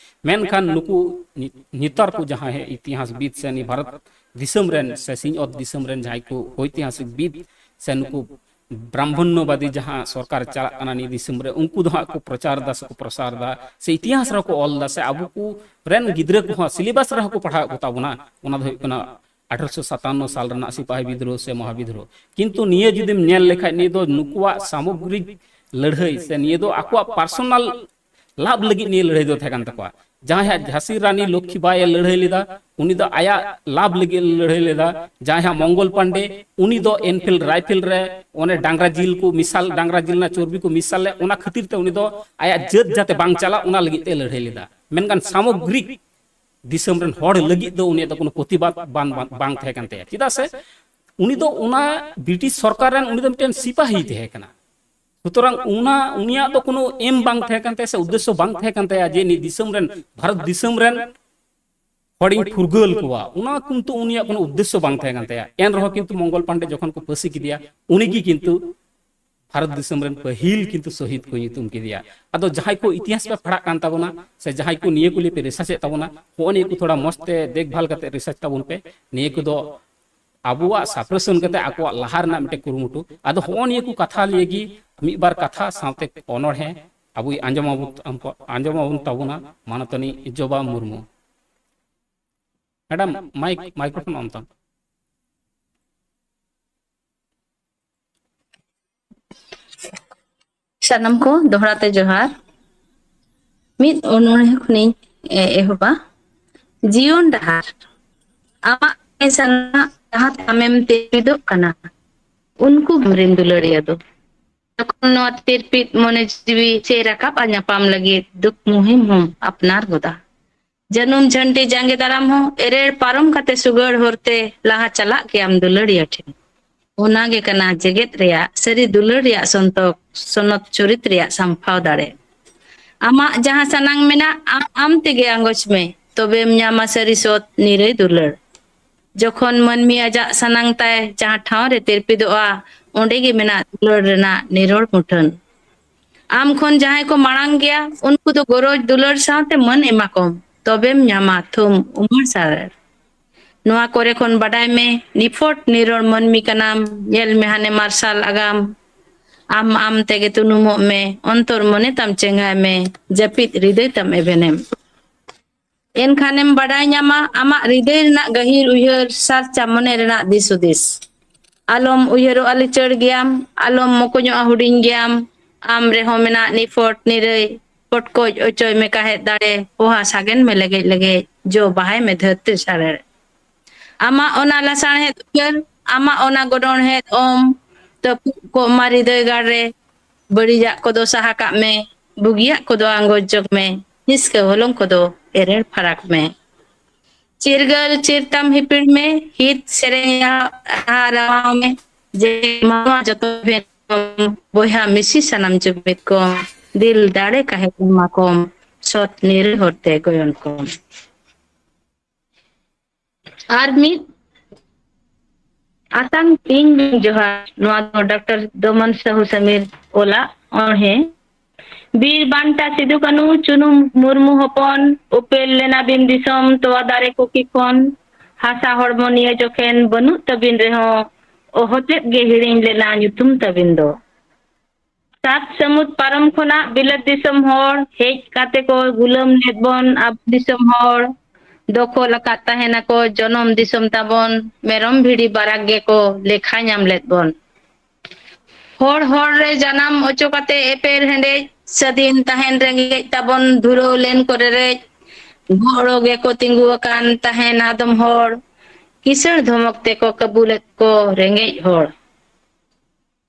ᱢᱮᱱᱠᱷᱟᱱ ᱱᱩᱠᱩ ᱱᱤ-, ᱱᱮᱛᱟᱨ ᱠᱚ ᱡᱟᱦᱟᱸᱭ ᱤᱛᱤᱦᱟᱥ ᱵᱤᱫ ᱥᱮ ᱱᱤ ᱵᱷᱟᱨᱚᱛ ᱫᱤᱥᱚᱢ ᱨᱮᱱ ᱥᱮ ᱥᱤᱧᱚᱛ ᱫᱤᱥᱚᱢ ᱨᱮᱱ ᱡᱟᱦᱟᱸᱭ ᱠᱚ ᱳᱭᱛᱤᱦᱟᱥᱤᱠ ᱵᱤᱫ ᱥᱮ ᱱᱩᱠᱩ ᱵᱨᱟᱦᱢᱚᱱᱱᱚᱵᱟᱫᱤ ᱡᱟᱦᱟᱸ ᱥᱚᱨᱠᱟᱨ ᱪᱟᱞᱟᱜ ᱠᱟᱱᱟ ᱱᱤᱭᱟᱹ ᱫᱤᱥᱚᱢ ᱨᱮ, ᱩᱱᱠᱩ ᱫᱚ ᱦᱟᱸᱜ ᱠᱚ ᱯᱨᱚᱪᱟᱨ ᱫᱟ ᱥᱮ ᱠᱚ ᱯᱨᱚᱥᱟᱨ ᱫᱟ, ᱥᱮ ᱤᱛᱤᱦᱟᱥ ᱨᱮᱦᱚᱸ ᱠᱚ ᱚᱞ ᱫᱟ, ᱥᱮ ᱟᱵᱚ ᱠᱚ ᱨᱮᱱ ᱜᱤᱫᱽᱨᱟᱹ ᱠᱚᱦᱚᱸ ᱥᱤᱞᱮᱵᱟᱥ ᱨᱮᱦᱚᱸ ᱠᱚ ᱯᱟᱲᱦᱟᱣᱮᱫ ᱠᱚ ᱛᱟᱵᱚᱱᱟ᱾ ᱚᱱᱟ ᱫᱚ ᱦᱩᱭᱩᱜ ᱠᱟᱱᱟ ᱟᱴᱷᱨᱚᱥᱚ ᱥᱟᱛᱟᱱᱱᱚ ᱥᱟᱞ ᱨᱮᱱᱟᱜ ᱥᱤᱯᱟᱦᱤ ᱵᱤᱫᱽᱨᱳᱦ ᱥᱮ ᱢᱚᱦᱟ ᱵᱤᱫᱽᱨᱳᱦ᱾ ᱠᱤᱱᱛᱩ ᱱᱤᱭᱟᱹ ᱡᱩᱫᱤᱢ ᱧᱮᱞ ᱞᱮᱠᱷᱟᱡ, ᱱᱤᱭᱟᱹ ᱫᱚ ᱱᱩᱠᱩᱣᱟᱜ ᱥᱟᱢᱚᱜᱽᱨᱤᱠ ᱞᱟᱹᱲᱦᱟᱹᱭ ᱥᱮ ᱱᱤᱭᱟᱹ ᱫᱚ ᱟᱠᱚᱣᱟᱜ ᱯᱟᱨᱥᱚᱱᱟᱞ ᱞᱟᱵᱷ ᱞᱟᱹᱜᱤᱫ ᱱᱤᱭᱟᱹ ᱞᱟᱹᱲᱦᱟᱹᱭ ᱫᱚ ᱛᱟᱦᱮᱸ ᱠᱟᱱ ᱛᱟᱠᱚᱣᱟ᱾ ᱡᱟᱦᱟᱸᱭ ᱦᱟᱸᱜ ᱡᱷᱟᱸᱥᱤ ᱨᱟᱱᱤ ᱞᱚᱠᱠᱷᱤᱵᱟᱭ ᱮ ᱞᱟᱹᱲᱦᱟᱹᱭ ᱞᱮᱫᱟ, ᱩᱱᱤ ᱫᱚ ᱟᱭᱟᱜ ᱞᱟᱵᱷ ᱞᱟᱹᱜᱤᱫ ᱮ ᱞᱟᱹᱲᱦᱟᱹᱭ ᱞᱮᱫᱟ᱾ ᱡᱟᱦᱟᱸᱭ ᱦᱟᱸᱜ ᱢᱚᱝᱜᱚᱞ ᱯᱟᱱᱰᱮ, ᱩᱱᱤ ᱫᱚ ᱮᱱᱯᱷᱤᱞᱰ ᱨᱟᱭᱯᱷᱮᱞ ᱨᱮ ᱚᱱᱮ ᱰᱟᱝᱨᱟ ᱡᱤᱞ ᱠᱚ ᱢᱮᱥᱟᱞ, ᱰᱟᱝᱨᱟ ᱡᱤᱞ ᱨᱮᱱᱟᱜ ᱪᱚᱨᱵᱤ ᱠᱚ ᱢᱮᱥᱟᱞ ᱞᱮᱫ, ᱚᱱᱟ ᱠᱷᱟᱹᱛᱤᱨ ᱛᱮ ᱩᱱᱤ ᱫᱚ ᱟᱭᱟᱜ ᱡᱟᱹᱛ ᱡᱟᱛᱮ ᱵᱟᱝ ᱪᱟᱞᱟᱜ, ᱚᱱᱟ ᱞᱟᱹᱜᱤᱫ ᱛᱮ ᱞᱟᱹᱲᱦᱟᱹᱭ ᱞᱮᱫᱟ᱾ ᱢᱮᱱᱠᱷᱟᱱ ᱥᱟᱢᱚᱜᱽᱨᱤᱠ ᱫᱤᱥᱚᱢ ᱨᱮᱱ ᱦᱚᱲ ᱞᱟᱹᱜᱤᱫ ᱫᱚ ᱩᱱᱤᱭᱟᱜ ᱫᱚ ᱠᱳᱱᱳ ᱯᱨᱚᱛᱤᱵᱟᱫ ᱵᱟᱝ, ᱵᱟᱝ, ᱵᱟᱝ ᱛᱟᱦᱮᱸ ᱠᱟᱱ ᱛᱟᱭᱟ᱾ ᱪᱮᱫᱟᱜ ᱥᱮ ᱩᱱᱤ ᱫᱚ ᱚᱱᱟ ᱵᱨᱤᱴᱤᱥ ᱥᱚᱨᱠᱟᱨ ᱨᱮᱱ ᱩᱱᱤ ᱫᱚ ᱢᱤᱫᱴᱮᱱ ᱥᱤᱯᱟᱦᱤᱭ ᱛᱟᱦᱮᱸ ᱠᱟᱱᱟ᱾ ᱥᱩᱛᱚᱨᱟᱝ ᱚᱱᱟ, ᱩᱱᱤᱭᱟᱜ ᱫᱚ ᱠᱳᱱᱳ ᱮᱢ ᱵᱟᱝ ᱛᱟᱦᱮᱸ ᱠᱟᱱ ᱛᱟᱭᱟ ᱥᱮ ᱩᱫᱽᱫᱮᱥᱥᱚ ᱵᱟᱝ ᱛᱟᱦᱮᱸ ᱠᱟᱱ ᱛᱟᱭᱟ ᱡᱮ ᱱᱤᱭᱟᱹ ᱫᱤᱥᱚᱢ ᱨᱮᱱ, ᱵᱷᱟᱨᱚᱛ ᱫᱤᱥᱚᱢ ᱨᱮᱱ ᱦᱚᱲᱤᱧ ᱯᱷᱩᱨᱜᱟᱹᱞ ᱠᱚᱣᱟ᱾ ᱚᱱᱟ ᱠᱤᱱᱛᱩ ᱩᱱᱤᱭᱟᱜ ᱠᱳᱱᱳ ᱩᱫᱽᱫᱮᱥᱥᱚ ᱵᱟᱝ ᱛᱟᱦᱮᱸ ᱠᱟᱱ ᱛᱟᱭᱟ᱾ ᱮᱱ ᱨᱮᱦᱚᱸ ᱠᱤᱱᱛᱩ ᱢᱚᱝᱜᱚᱞ ᱯᱟᱱᱰᱮ ᱡᱚᱠᱷᱚᱱ ᱠᱚ ᱯᱟᱹᱥᱤ ᱠᱮᱫᱮᱭᱟ, ᱩᱱᱤ ᱜᱮ ᱠᱤᱱᱛᱩ ᱵᱷᱟᱨᱚᱛ ᱫᱤᱥᱚᱢ ᱨᱮᱱ ᱯᱟᱹᱦᱤᱞ ᱠᱤᱱᱛᱩ ᱥᱚᱦᱤᱫ ᱠᱚ ᱧᱩᱛᱩᱢ ᱠᱮᱫᱮᱭᱟ᱾ ᱟᱫᱚ ᱡᱟᱦᱟᱸᱭ ᱠᱚ ᱤᱛᱤᱦᱟᱥ ᱯᱮ ᱯᱟᱲᱦᱟᱜ ᱠᱟᱱ ᱛᱟᱵᱚᱱᱟ, ᱥᱮ ᱡᱟᱦᱟᱸᱭ ᱠᱚ ᱱᱤᱭᱟᱹ ᱠᱚ ᱞᱤᱭᱮ ᱯᱮ ᱨᱤᱥᱟᱨᱪ ᱮᱫ ᱛᱟᱵᱚᱱᱟ, ᱦᱚᱸᱜᱼᱚ ᱱᱤᱭᱟᱹ ᱠᱚ ᱛᱷᱚᱲᱟ ᱢᱚᱸᱡᱽ ᱛᱮ ᱫᱮᱠᱷᱵᱷᱟᱞ ᱠᱟᱛᱮ ᱨᱤᱥᱟᱨᱪ ᱛᱟᱵᱚᱱ ᱯᱮ᱾ ᱱᱤᱭᱟᱹ ᱠᱚᱫᱚ ᱟᱵᱚᱣᱟᱜ ᱥᱟᱯᱨᱮᱥᱚᱱ ᱠᱟᱛᱮ ᱟᱠᱚᱣᱟᱜ ᱞᱟᱦᱟ ᱨᱮᱱᱟᱜ ᱢᱤᱫᱴᱮᱱ ᱠᱩᱨᱩᱢᱩᱴᱩ᱾ ᱟᱫᱚ ᱦᱚᱸᱜᱼᱚ ᱱᱤᱭᱟᱹ ᱠᱚ ᱠᱟᱛᱷᱟ ᱞᱤᱭᱮ ᱜᱮ ᱢᱤᱫ ᱵᱟᱨ ᱠᱟᱛᱷᱟ ᱥᱟᱶᱛᱮ ᱚᱱᱚᱬᱦᱮ ᱟᱵᱚᱭ ᱟᱸᱡᱚᱢ ᱟᱵᱚᱱ, ᱟᱸᱡᱚᱢ ᱟᱵᱚᱱ ᱛᱟᱵᱚᱱᱟ ᱢᱟᱱᱚᱛᱟᱱᱤ ᱡᱚᱵᱟ ᱢᱩᱨᱢᱩ᱾ ᱢᱮᱰᱟᱢ, ᱢᱟᱭᱤᱠ, ᱢᱟᱭᱠᱨᱳᱯᱷᱳᱱ ᱚᱱ ᱛᱟᱢ᱾ ᱥᱟᱱᱟᱢ ᱠᱚ ᱫᱚᱦᱲᱟ ᱛᱮ ᱡᱚᱦᱟᱨ᱾ ᱢᱤᱫ ᱚᱱᱚᱬᱦᱮ ᱠᱷᱚᱱᱤᱧ, ᱮ, ᱮᱦᱚᱵᱟ᱾ ᱡᱤᱭᱚᱱ ᱰᱟᱦᱟᱨ, ᱟᱢᱟᱜ ᱥᱟᱱᱟᱢᱟᱜ ᱡᱟᱦᱟᱸ ᱛᱟᱢᱮᱢ ᱛᱤᱨᱯᱤᱫᱚᱜ ᱠᱟᱱᱟ, ᱩᱱᱠᱩ ᱟᱢᱨᱮᱱ ᱫᱩᱞᱟᱹᱲᱤᱭᱟᱹ ᱫᱚ᱾ ᱡᱚᱠᱷᱚᱱ ᱱᱚᱣᱟ ᱛᱤᱨᱯᱤᱫ ᱢᱚᱱᱮ ᱡᱤᱣᱤ ᱪᱮ ᱨᱟᱠᱟᱵ ᱟᱨ ᱧᱟᱯᱟᱢ ᱞᱟᱹᱜᱤᱫ ᱫᱩᱠ ᱢᱩᱦᱤᱢ ᱦᱚᱸᱢ ᱟᱯᱱᱟᱨ ᱜᱚᱫᱟ᱾ ᱡᱟᱹᱱᱩᱢ ᱡᱷᱟᱹᱱᱴᱤ ᱡᱟᱸᱜᱮ ᱫᱟᱨᱟᱢ ᱦᱚᱸ ᱮᱨᱮᱲ ᱯᱟᱨᱚᱢ ᱠᱟᱛᱮ ᱥᱩᱜᱟᱹᱲ ᱦᱚᱨᱛᱮ ᱞᱟᱦᱟ ᱪᱟᱞᱟᱜ ᱜᱮᱭᱟᱢ ᱫᱩᱞᱟᱹᱲᱤᱭᱟᱹ ᱴᱷᱮᱱ᱾ ᱚᱱᱟ ᱜᱮ ᱠᱟᱱᱟ ᱡᱮᱜᱮᱛ ᱨᱮᱭᱟᱜ ᱥᱟᱹᱨᱤ ᱫᱩᱞᱟᱹᱲ ᱨᱮᱭᱟᱜ ᱥᱚᱱᱛᱚᱠ, ᱥᱚᱱᱚᱛ ᱪᱚᱨᱤᱛ ᱨᱮᱭᱟᱜ ᱥᱟᱢᱯᱷᱟᱣ ᱫᱟᱲᱮ᱾ ᱟᱢᱟᱜ ᱡᱟᱦᱟᱸ ᱥᱟᱱᱟᱝ ᱢᱮᱱᱟᱜ, ᱟᱢ, ᱟᱢ ᱛᱮᱜᱮ ᱟᱸᱜᱚᱪ ᱢᱮ, ᱛᱚᱵᱮᱢ ᱧᱟᱢᱟ ᱥᱟᱹᱨᱤ ᱥᱚᱛ ᱱᱤᱨᱟᱹᱭ ᱫᱩᱞᱟᱹᱲ᱾ ᱡᱚᱠᱷᱚᱱ ᱢᱟᱹᱱᱢᱤ ᱟᱡᱟᱜ ᱥᱟᱱᱟᱝ ᱛᱟᱭ ᱡᱟᱦᱟᱸ ᱴᱷᱟᱶ ᱨᱮ ᱛᱤᱨᱯᱤᱫᱚᱜᱼᱟ, ᱚᱸᱰᱮ ᱜᱮ ᱢᱮᱱᱟᱜ ᱫᱩᱞᱟᱹᱲ ᱨᱮᱱᱟᱜ ᱱᱤᱨᱚᱲ ᱢᱩᱴᱷᱟᱹᱱ᱾ ᱟᱢ ᱠᱷᱚᱱ ᱡᱟᱦᱟᱸᱭ ᱠᱚ ᱢᱟᱲᱟᱝ ᱜᱮᱭᱟ, ᱩᱱᱠᱩ ᱫᱚ ᱜᱚᱨᱚᱡᱽ ᱫᱩᱞᱟᱹᱲ ᱥᱟᱶᱛᱮ ᱢᱟᱹᱱ ᱮᱢᱟ ᱠᱚᱢ, ᱛᱚᱵᱮᱢ ᱧᱟᱢᱟ ᱛᱷᱩᱢ ᱩᱢᱟᱹᱲ ᱥᱟᱨᱮᱲ᱾ ᱱᱚᱣᱟ ᱠᱚᱨᱮ ᱠᱷᱚᱱ ᱵᱟᱰᱟᱭ ᱢᱮ, ᱱᱤᱯᱷᱚᱴ ᱱᱤᱨᱚᱲ ᱢᱟᱹᱱᱢᱤ ᱠᱟᱱᱟᱢ, ᱧᱮᱞ ᱢᱮ ᱦᱟᱱᱮ ᱢᱟᱨᱥᱟᱞ ᱟᱜᱟᱢ᱾ ᱟᱢ ᱟᱢ ᱛᱮᱜᱮ ᱛᱩᱱᱩᱢᱚᱜ ᱢᱮ, ᱚᱱᱛᱚᱨ ᱢᱚᱱᱮ ᱛᱟᱢ ᱪᱮᱸᱜᱷᱟᱭ ᱢᱮ, ᱡᱟᱹᱯᱤᱫ ᱨᱤᱫᱟᱹᱭ ᱛᱟᱢ ᱮᱵᱷᱮᱱᱮᱢ᱾ ᱮᱱᱠᱷᱟᱱᱮᱢ ᱵᱟᱰᱟᱭ ᱧᱟᱢᱟ, ᱟᱢᱟᱜ ᱦᱨᱤᱫᱟᱹᱭ ᱨᱮᱱᱟᱜ ᱜᱟᱹᱦᱤᱨ ᱩᱭᱦᱟᱹᱨ, ᱥᱟᱨᱪᱟ ᱢᱚᱱᱮ ᱨᱮᱱᱟᱜ ᱫᱤᱥ ᱦᱩᱫᱤᱥ᱾ ᱟᱞᱚᱢ ᱩᱭᱦᱟᱹᱨᱚᱜᱼᱟ ᱞᱤᱪᱟᱹᱲ ᱜᱮᱭᱟᱢ, ᱟᱞᱚᱢ ᱢᱚᱠᱚᱧᱚᱜᱼᱟ ᱦᱩᱰᱤᱧ ᱜᱮᱭᱟᱢ᱾ ᱟᱢ ᱨᱮᱦᱚᱸ ᱢᱮᱱᱟᱜ ᱱᱤᱯᱷᱚᱴ ᱱᱤᱨᱟᱹᱭ, ᱯᱚᱴᱠᱚᱡ ᱚᱪᱚᱭ ᱢᱮ ᱠᱟᱦᱮᱫ ᱫᱟᱲᱮ, ᱯᱚᱦᱟ ᱥᱟᱜᱮᱱ ᱢᱮ ᱞᱮᱜᱮᱡ ᱞᱮᱜᱮᱡ, ᱡᱚ ᱵᱟᱦᱟᱭ ᱢᱮ ᱫᱷᱟᱹᱨᱛᱤ ᱥᱟᱨᱮᱲ᱾ ᱟᱢᱟᱜ ᱚᱱᱟ ᱞᱟᱥᱟᱬᱦᱮᱫ ᱩᱭᱦᱟᱹᱨ, ᱟᱢᱟᱜ ᱚᱱᱟ ᱜᱚᱰᱚᱬᱦᱮᱫ ᱚᱢ, ᱛᱟᱹᱯᱩᱜ ᱠᱚᱜ ᱢᱟ ᱦᱨᱤᱫᱟᱹᱭ ᱜᱟᱲ ᱨᱮ᱾ ᱵᱟᱹᱲᱤᱡᱟᱜ ᱠᱚᱫᱚ ᱥᱟᱦᱟ ᱠᱟᱜ ᱢᱮ, ᱵᱩᱜᱤᱭᱟᱜ ᱠᱚᱫᱚ ᱟᱸᱜᱚᱪ ᱡᱚᱝ ᱢᱮ, ᱦᱤᱥᱠᱟᱹ ᱦᱚᱞᱚᱝ ᱠᱚᱫᱚ ᱮᱨᱮᱲ ᱯᱷᱟᱨᱟᱠ ᱢᱮ᱾ ᱪᱤᱨᱜᱟᱹᱞ ᱪᱤᱨᱛᱟᱢ ᱦᱤᱯᱤᱲ ᱢᱮ, ᱦᱤᱛ ᱥᱮᱨᱮᱧ ᱨᱟᱦᱟ ᱨᱟᱣᱟᱣ ᱢᱮ, ᱡᱮ ᱢᱟᱱᱣᱟ ᱡᱚᱛᱚ ᱵᱷᱮᱫ ᱠᱚᱢ, ᱵᱚᱭᱦᱟ ᱢᱤᱥᱤ ᱥᱟᱱᱟᱢ ᱡᱩᱢᱤᱫ ᱠᱚᱢ, ᱫᱤᱞ ᱫᱟᱲᱮ ᱠᱟᱦᱮᱫ ᱮᱢᱟ ᱠᱚᱢ, ᱥᱚᱛ ᱱᱤᱨᱟᱹᱭ ᱦᱚᱨᱛᱮ ᱜᱚᱭᱚᱱ ᱠᱚᱢ᱾ ᱟᱨ ᱢᱤᱫ ᱟᱛᱟᱝ ᱛᱤᱧ ᱡᱚᱦᱟᱨ, ᱱᱚᱣᱟ ᱫᱚ ᱰᱚᱠᱴᱚᱨ ᱫᱚᱢᱚᱱ ᱥᱟᱦᱩ ᱥᱟᱢᱤᱨ ᱚᱞᱟᱜ ᱚᱬᱦᱮ᱾ ᱵᱤᱨ ᱵᱟᱱᱴᱟ ᱥᱤᱫᱩ ᱠᱟᱹᱱᱩ ᱪᱩᱱᱩ ᱢᱩᱨᱢᱩ ᱦᱚᱯᱚᱱ, ᱩᱯᱮᱞ ᱞᱮᱱᱟ ᱵᱤᱱ ᱫᱤᱥᱚᱢ ᱛᱚᱣᱟ ᱫᱟᱨᱮ ᱠᱚᱠᱤ ᱠᱷᱚᱱ᱾ ᱦᱟᱥᱟ ᱦᱚᱲᱢᱚ ᱱᱤᱭᱟᱹ ᱡᱚᱠᱷᱮᱱ ᱵᱟᱹᱱᱩᱜ ᱛᱟᱹᱵᱤᱱ ᱨᱮᱦᱚᱸ, ᱚᱦᱚᱛᱮᱫ ᱜᱮ ᱦᱤᱲᱤᱧ ᱞᱮᱱᱟ ᱧᱩᱛᱩᱢ ᱛᱟᱹᱵᱤᱱ ᱫᱚ᱾ ᱥᱟᱛ ᱥᱟᱹᱢᱩᱫ ᱯᱟᱨᱚᱢ ᱠᱷᱚᱱᱟᱜ ᱵᱤᱞᱟᱹᱛ ᱫᱤᱥᱚᱢ ᱦᱚᱲ ᱦᱮᱡ ᱠᱟᱛᱮ ᱠᱚ ᱜᱩᱞᱟᱹᱢ ᱞᱮᱫ ᱵᱚᱱ ᱟᱵᱚ ᱫᱤᱥᱚᱢ ᱦᱚᱲ᱾ ᱫᱚᱠᱷᱚᱞ ᱟᱠᱟᱫ ᱛᱟᱦᱮᱱᱟᱠᱚ ᱡᱚᱱᱚᱢ ᱫᱤᱥᱚᱢ ᱛᱟᱵᱚᱱ, ᱢᱮᱨᱚᱢ ᱵᱷᱤᱲᱤ ᱵᱟᱨᱟᱠ ᱜᱮᱠᱚ ᱞᱮᱠᱷᱟ ᱧᱟᱢ ᱞᱮᱫ ᱵᱚᱱ᱾ ᱦᱚᱲ ᱦᱚᱲ ᱨᱮ ᱡᱟᱱᱟᱢ ᱚᱪᱚ ᱠᱟᱛᱮ ᱮᱯᱮᱨ ᱦᱮᱸᱰᱮᱡ, ᱥᱟᱹᱫᱷᱤᱱ ᱛᱟᱦᱮᱱ ᱨᱮᱸᱜᱮᱡ ᱛᱟᱵᱚᱱ ᱫᱷᱩᱨᱟᱹᱣ ᱞᱮᱱ ᱠᱚᱨᱮ ᱨᱮᱡ, ᱜᱚᱲᱚ ᱜᱮᱠᱚ ᱛᱤᱸᱜᱩ ᱟᱠᱟᱱ ᱛᱟᱦᱮᱱ ᱟᱫᱚᱢ ᱦᱚᱲ᱾ ᱠᱤᱥᱟᱹᱬ ᱫᱷᱚᱢᱚᱠ ᱛᱮᱠᱚ ᱠᱟᱹᱵᱩ ᱞᱮᱫ ᱠᱚ ᱨᱮᱸᱜᱮᱡ ᱦᱚᱲ᱾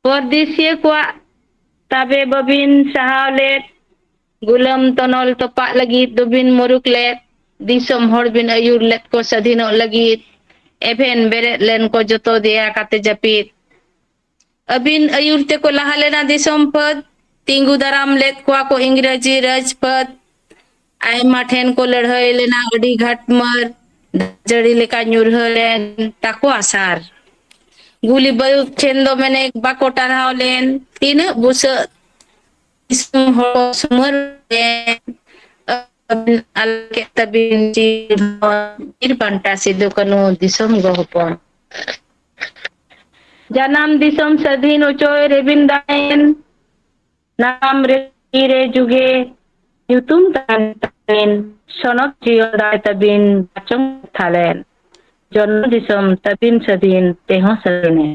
ᱯᱚᱨᱫᱮᱥᱤᱭᱟᱹ ᱠᱚᱣᱟᱜ ᱛᱟᱵᱮ ᱵᱟᱹᱵᱤᱱ ᱥᱟᱦᱟᱣ ᱞᱮᱫ, ᱜᱩᱞᱟᱹᱢ ᱛᱚᱱᱚᱞ ᱛᱚᱯᱟᱜ ᱞᱟᱹᱜᱤᱫ ᱫᱚᱵᱤᱱ ᱢᱩᱨᱩᱠ ᱞᱮᱫ, ᱫᱤᱥᱚᱢ ᱦᱚᱲ ᱵᱤᱱ ᱟᱹᱭᱩᱨ ᱞᱮᱫ ᱠᱚ ᱥᱟᱹᱫᱷᱤᱱᱚᱜ ᱞᱟᱹᱜᱤᱫ, ᱮᱵᱷᱮᱱ ᱵᱮᱨᱮᱫ ᱞᱮᱱ ᱠᱚ ᱡᱚᱛᱚ ᱫᱮᱭᱟ ᱠᱟᱛᱮ ᱡᱟᱹᱯᱤᱫ᱾ ᱟᱹᱵᱤᱱ ᱟᱹᱭᱩᱨ ᱛᱮᱠᱚ ᱞᱟᱦᱟ ᱞᱮᱱᱟ ᱫᱤᱥᱚᱢ ᱯᱷᱟᱹᱫ, ᱛᱤᱸᱜᱩ ᱫᱟᱨᱟᱢ ᱞᱮᱫ ᱠᱚᱣᱟ ᱠᱚ ᱤᱝᱨᱮᱡᱤ ᱨᱟᱡᱽ ᱯᱷᱟᱹᱫ᱾ ᱟᱭᱢᱟ ᱴᱷᱮᱱ ᱠᱚ ᱞᱟᱹᱲᱦᱟᱹᱭ ᱞᱮᱱᱟ, ᱟᱹᱰᱤ ᱜᱷᱟᱴᱢᱟᱹᱨ ᱡᱟᱹᱲᱤ ᱞᱮᱠᱟ ᱧᱩᱨᱦᱟᱹ ᱞᱮᱱ ᱛᱟᱠᱚ ᱟᱥᱟᱨ᱾ ᱜᱩᱞᱤ ᱵᱟᱹᱨᱩᱫ ᱴᱷᱮᱱ ᱫᱚ ᱢᱮᱱᱮᱠ ᱵᱟᱠᱚ ᱴᱟᱨᱦᱟᱣ ᱞᱮᱱ, ᱛᱤᱱᱟᱹᱜ ᱵᱩᱥᱟᱹᱜ ᱫᱤᱥᱚᱢ ᱦᱚᱲ ᱥᱩᱢᱟᱹᱨ ᱞᱮᱱ, ᱟᱹᱵᱤᱱ ᱟᱞᱟᱭ ᱠᱮᱫ ᱛᱟᱹᱵᱤᱱ ᱡᱤᱣᱤ ᱦᱚᱲ, ᱵᱤᱨ ᱵᱟᱱᱴᱟ ᱥᱤᱫᱩ ᱠᱟᱹᱱᱦᱩ ᱫᱤᱥᱚᱢ ᱜᱚ ᱦᱚᱯᱚᱱ᱾ ᱡᱟᱱᱟᱢ ᱫᱤᱥᱚᱢ ᱥᱟᱹᱫᱷᱤᱱ ᱚᱪᱚᱭ ᱨᱮᱵᱤᱱ ᱫᱟᱲᱮᱭᱮᱱ, ᱱᱟᱜᱟᱢ ᱨᱮ ᱛᱤᱨᱮ ᱡᱩᱜᱮ ᱧᱩᱛᱩᱢ ᱛᱟᱦᱮᱱ ᱛᱟᱵᱤᱱ, ᱥᱚᱱᱚᱛ ᱡᱤᱭᱚᱱ ᱫᱟᱲᱮ ᱛᱟᱵᱤᱱ ᱵᱟᱪᱚᱝ ᱛᱷᱟᱞᱮᱱ, ᱡᱚᱱᱢᱚ ᱫᱤᱥᱚᱢ ᱛᱟᱵᱤᱱ ᱥᱟᱹᱫᱷᱤᱱ ᱛᱮᱦᱚᱸ ᱥᱟᱹᱫᱷᱤᱱᱮ᱾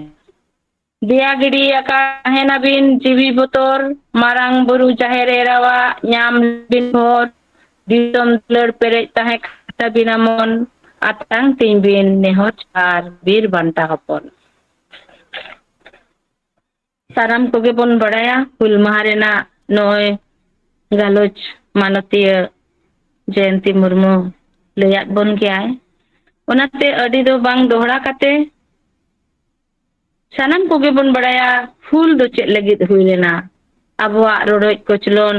ᱫᱮᱭᱟ ᱜᱤᱰᱤ ᱟᱠᱟᱫ ᱛᱟᱦᱮᱱᱟᱵᱤᱱ ᱡᱤᱣᱤ ᱵᱚᱛᱚᱨ, ᱢᱟᱨᱟᱝ ᱵᱩᱨᱩ ᱡᱟᱦᱮᱨ ᱮᱨᱟᱣᱟᱜ ᱧᱟᱢ ᱵᱤᱱ ᱵᱷᱚᱨ, ᱫᱤᱥᱚᱢ ᱫᱩᱞᱟᱹᱲ ᱯᱮᱨᱮᱡ ᱛᱟᱦᱮᱸ ᱠᱟᱱ ᱛᱟᱵᱤᱱᱟ ᱢᱚᱱ, ᱟᱛᱟᱝ ᱛᱤᱧ ᱵᱤᱱ ᱱᱮᱦᱚᱨ ᱡᱚᱦᱟᱨ ᱵᱤᱨ ᱵᱟᱱᱴᱟ ᱦᱚᱯᱚᱱ᱾ ᱥᱟᱱᱟᱢ ᱠᱚᱜᱮ ᱵᱚᱱ ᱵᱟᱲᱟᱭᱟ, ᱦᱩᱞ ᱢᱟᱦᱟ ᱨᱮᱱᱟᱜ ᱱᱚᱜᱼᱚᱭ ᱜᱟᱞᱚᱪ ᱢᱟᱱᱚᱛᱤᱭᱟᱹ ᱡᱚᱭᱚᱱᱛᱤ ᱢᱩᱨᱢᱩ ᱞᱟᱹᱭᱟᱫ ᱵᱚᱱ ᱜᱮᱭᱟᱭ᱾ ᱚᱱᱟᱛᱮ ᱟᱹᱰᱤ ᱫᱚ ᱵᱟᱝ ᱫᱚᱦᱲᱟ ᱠᱟᱛᱮ, ᱥᱟᱱᱟᱢ ᱠᱚᱜᱮ ᱵᱚᱱ ᱵᱟᱲᱟᱭᱟ ᱦᱩᱞ ᱫᱚ ᱪᱮᱫ ᱞᱟᱹᱜᱤᱫ ᱦᱩᱭ ᱞᱮᱱᱟ᱾ ᱟᱵᱚᱣᱟᱜ ᱨᱚᱰᱚᱡ ᱠᱚᱪᱞᱚᱱ,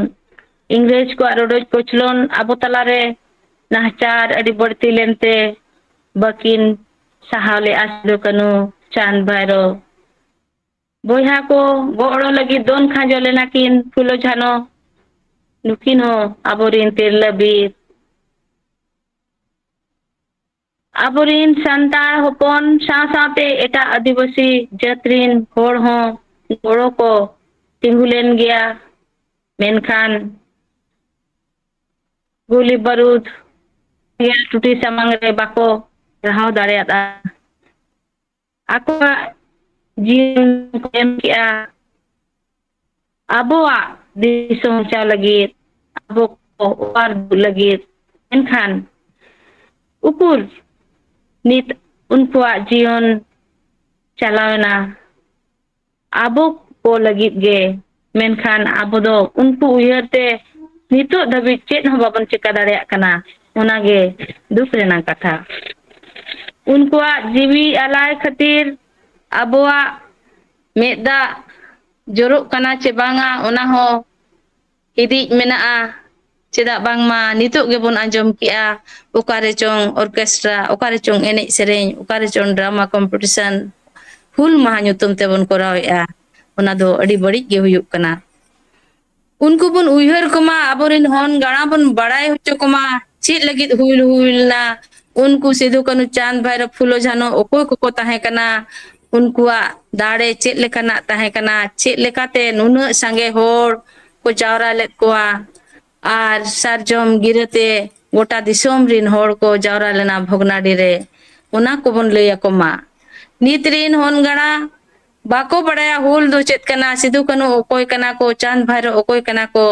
ᱤᱝᱨᱮᱡᱽ ᱠᱚᱣᱟᱜ ᱨᱚᱰᱚᱡ ᱠᱚᱪᱞᱚᱱ, ᱟᱵᱚ ᱛᱟᱞᱟᱨᱮ ᱱᱟᱦᱟᱪᱟᱨ ᱟᱹᱰᱤ ᱵᱟᱹᱲᱛᱤ ᱞᱮᱱᱛᱮ ᱵᱟᱹᱠᱤᱱ ᱥᱟᱦᱟᱣ ᱞᱮᱜᱼᱟ ᱥᱤᱫᱩ ᱠᱟᱹᱱᱦᱩ, ᱪᱟᱸᱫᱽ ᱵᱷᱟᱭᱨᱚ᱾ ᱵᱚᱭᱦᱟ ᱠᱚ ᱜᱚᱲᱚ ᱞᱟᱹᱜᱤᱫ ᱫᱚᱱ ᱠᱷᱟᱸᱡᱚ ᱞᱮᱱᱟ ᱠᱤᱱ ᱯᱷᱩᱞᱳ ᱡᱷᱟᱱᱚ᱾ ᱱᱩᱠᱤᱱ ᱦᱚᱸ ᱟᱵᱚᱨᱤᱱ ᱛᱤᱨᱞᱟᱹ ᱵᱤᱨ᱾ ᱟᱵᱚᱨᱤᱱ ᱥᱟᱱᱛᱟᱲ ᱦᱚᱯᱚᱱ ᱥᱟᱶ ᱥᱟᱶᱛᱮ ᱮᱴᱟᱜ ᱟᱹᱫᱤᱵᱟᱹᱥᱤ ᱡᱟᱹᱛ ᱨᱤᱱ ᱦᱚᱲ ᱦᱚᱸ ᱜᱚᱲᱚ ᱠᱚ ᱛᱤᱸᱜᱩ ᱞᱮᱱ ᱜᱮᱭᱟ, ᱢᱮᱱᱠᱷᱟᱱ ᱜᱩᱞᱤ ᱵᱟᱹᱨᱩᱫ ᱥᱮᱸᱜᱮᱞ ᱴᱩᱴᱤ ᱥᱟᱢᱟᱝ ᱨᱮ ᱵᱟᱠᱚ ᱨᱟᱦᱟᱣ ᱫᱟᱲᱮᱭᱟᱫᱼᱟ᱾ ᱟᱠᱚᱣᱟᱜ ᱡᱤᱭᱚᱱ ᱠᱚ ᱮᱢ ᱠᱮᱜᱼᱟ ᱟᱵᱚᱣᱟᱜ ᱫᱤᱥᱚᱢ ᱵᱟᱧᱪᱟᱣ ᱞᱟᱹᱜᱤᱫ, ᱟᱵᱚ ᱠᱚ ᱚᱣᱟᱨ ᱫᱩᱜ ᱞᱟᱹᱜᱤᱫ᱾ ᱢᱮᱱᱠᱷᱟᱱ ᱩᱠᱩᱨ ᱱᱤᱛ ᱩᱱᱠᱩᱣᱟᱜ ᱡᱤᱭᱚᱱ ᱪᱟᱞᱟᱣᱮᱱᱟ ᱟᱵᱚ ᱠᱚ ᱞᱟᱹᱜᱤᱫ ᱜᱮ᱾ ᱢᱮᱱᱠᱷᱟᱱ ᱟᱵᱚ ᱫᱚ ᱩᱱᱠᱩ ᱩᱭᱦᱟᱹᱨ ᱛᱮ ᱱᱤᱛᱚᱜ ᱫᱷᱟᱹᱵᱤᱡ ᱪᱮᱫ ᱦᱚᱸ ᱵᱟᱵᱚᱱ ᱪᱮᱠᱟ ᱫᱟᱲᱮᱭᱟᱜ ᱠᱟᱱᱟ᱾ ᱚᱱᱟᱜᱮ ᱫᱩᱠ ᱨᱮᱱᱟᱜ ᱠᱟᱛᱷᱟ᱾ ᱩᱱᱠᱩᱣᱟᱜ ᱡᱤᱣᱤ ᱟᱞᱟᱭ ᱠᱷᱟᱹᱛᱤᱨ ᱟᱵᱚᱣᱟᱜ ᱢᱮᱫ ᱫᱟᱜ ᱡᱚᱨᱚᱜ ᱠᱟᱱᱟ ᱪᱮ ᱵᱟᱝᱟ, ᱚᱱᱟ ᱦᱚᱸ ᱦᱤᱫᱤᱡ ᱢᱮᱱᱟᱜᱼᱟ᱾ ᱪᱮᱫᱟᱜ ᱵᱟᱝᱢᱟ ᱱᱤᱛᱚᱜ ᱜᱮᱵᱚᱱ ᱟᱸᱡᱚᱢ ᱠᱮᱜᱼᱟ, ᱚᱠᱟᱨᱮ ᱪᱚᱝ ᱚᱨᱠᱮᱥᱴᱨᱟ, ᱚᱠᱟᱨᱮ ᱪᱚᱝ ᱮᱱᱮᱡ ᱥᱮᱨᱮᱧ, ᱚᱠᱟᱨᱮ ᱪᱚᱝ ᱰᱨᱟᱢᱟ ᱠᱚᱢᱯᱤᱴᱤᱥᱚᱱ, ᱦᱩᱞ ᱢᱟᱦᱟ ᱧᱩᱛᱩᱢ ᱛᱮᱵᱚᱱ ᱠᱚᱨᱟᱣᱮᱫᱼᱟ᱾ ᱚᱱᱟ ᱫᱚ ᱟᱹᱰᱤ ᱵᱟᱹᱲᱤᱡ ᱜᱮ ᱦᱩᱭᱩᱜ ᱠᱟᱱᱟ᱾ ᱩᱱᱠᱩ ᱵᱚᱱ ᱩᱭᱦᱟᱹᱨ ᱠᱚᱢᱟ, ᱟᱵᱚᱨᱮᱱ ᱦᱚᱱ ᱜᱟᱬᱟ ᱵᱚᱱ ᱵᱟᱲᱟᱭ ᱦᱚᱪᱚ ᱠᱚᱢᱟ, ᱪᱮᱫ ᱞᱟᱹᱜᱤᱫ ᱦᱩᱞ ᱦᱩᱭ ᱞᱮᱱᱟ, ᱩᱱᱠᱩ ᱥᱤᱫᱩ, ᱠᱟᱹᱱᱦᱩ, ᱪᱟᱸᱫᱽ, ᱵᱷᱟᱭᱨᱚ, ᱯᱷᱩᱞᱳ, ᱡᱷᱟᱱᱚ ᱚᱠᱚᱭ ᱠᱚᱠᱚ ᱛᱟᱦᱮᱸ ᱠᱟᱱᱟ, ᱩᱱᱠᱩᱣᱟᱜ ᱫᱟᱲᱮ ᱪᱮᱫ ᱞᱮᱠᱟᱱᱟᱜ ᱛᱟᱦᱮᱸ ᱠᱟᱱᱟ, ᱪᱮᱫ ᱞᱮᱠᱟᱛᱮ ᱱᱩᱱᱟᱹᱜ ᱥᱟᱸᱜᱮ ᱦᱚᱲ ᱠᱚ ᱡᱟᱣᱨᱟ ᱞᱮᱫ ᱠᱚᱣᱟ, ᱟᱨ ᱥᱟᱨᱡᱚᱢ ᱜᱤᱨᱟᱹᱛᱮ ᱜᱚᱴᱟ ᱫᱤᱥᱚᱢ ᱨᱤᱱ ᱦᱚᱲ ᱠᱚ ᱡᱟᱣᱨᱟ ᱞᱮᱱᱟ ᱵᱷᱚᱜᱽᱱᱟᱰᱤ ᱨᱮ, ᱚᱱᱟ ᱠᱚᱵᱚᱱ ᱞᱟᱹᱭ ᱟᱠᱚ ᱢᱟ᱾ ᱱᱤᱛ ᱨᱤᱱ ᱦᱚᱱ ᱜᱟᱬᱟ ᱵᱟᱠᱚ ᱵᱟᱲᱟᱭᱟ ᱦᱩᱞ ᱫᱚ ᱪᱮᱫ ᱠᱟᱱᱟ, ᱥᱤᱫᱩ ᱠᱟᱹᱱᱦᱩ ᱚᱠᱚᱭ ᱠᱟᱱᱟ ᱠᱚ, ᱪᱟᱸᱫᱽ ᱵᱷᱟᱭᱨᱚ ᱚᱠᱚᱭ ᱠᱟᱱᱟ ᱠᱚ,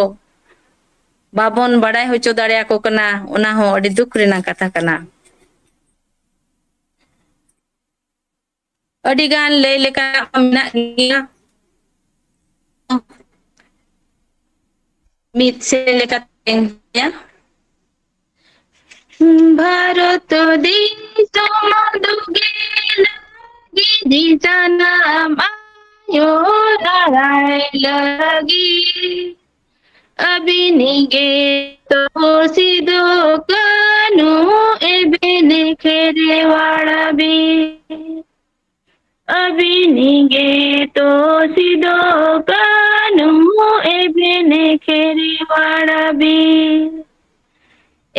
ᱵᱟᱵᱚᱱ ᱵᱟᱲᱟᱭ ᱦᱚᱪᱚ ᱫᱟᱲᱮᱭᱟᱠᱚ ᱠᱟᱱᱟ, ᱚᱱᱟ ᱦᱚᱸ ᱟᱹᱰᱤ ᱫᱩᱠ ᱨᱮᱱᱟᱜ ᱠᱟᱛᱷᱟ ᱠᱟᱱᱟ᱾ ᱟᱹᱰᱤ ᱜᱟᱱ ᱞᱟᱹᱭ ᱞᱮᱠᱟᱱᱟᱜ ᱢᱟ ᱢᱮᱱᱟᱜ ᱜᱮᱭᱟ᱾ ᱢᱤᱫ ᱥᱮᱫ ᱞᱮᱠᱟᱛᱮ ᱞᱟᱹᱭᱟ, ᱵᱷᱟᱨᱚᱛ ᱫᱤᱥᱚᱢ ᱫᱩᱜᱤ ᱞᱟᱹᱜᱤᱫ, ᱡᱟᱱᱟᱢ ᱟᱭᱳ ᱨᱟᱲᱟᱭ ᱞᱟᱹᱜᱤᱫ, ᱟᱹᱵᱤᱱ ᱜᱮ ᱛᱚ ᱥᱤᱫᱩ ᱠᱟᱹᱱᱦᱩ ᱮᱵᱷᱮᱱ ᱠᱷᱮᱨᱣᱟᱲ ᱵᱤᱨ᱾ ᱟᱹᱵᱤᱱ ᱜᱮ ᱛᱚ ᱥᱤᱫᱩ ᱠᱟᱹᱱᱦᱩ ᱮᱵᱷᱮᱱ ᱠᱷᱮᱨᱣᱟᱲ ᱵᱤᱨ᱾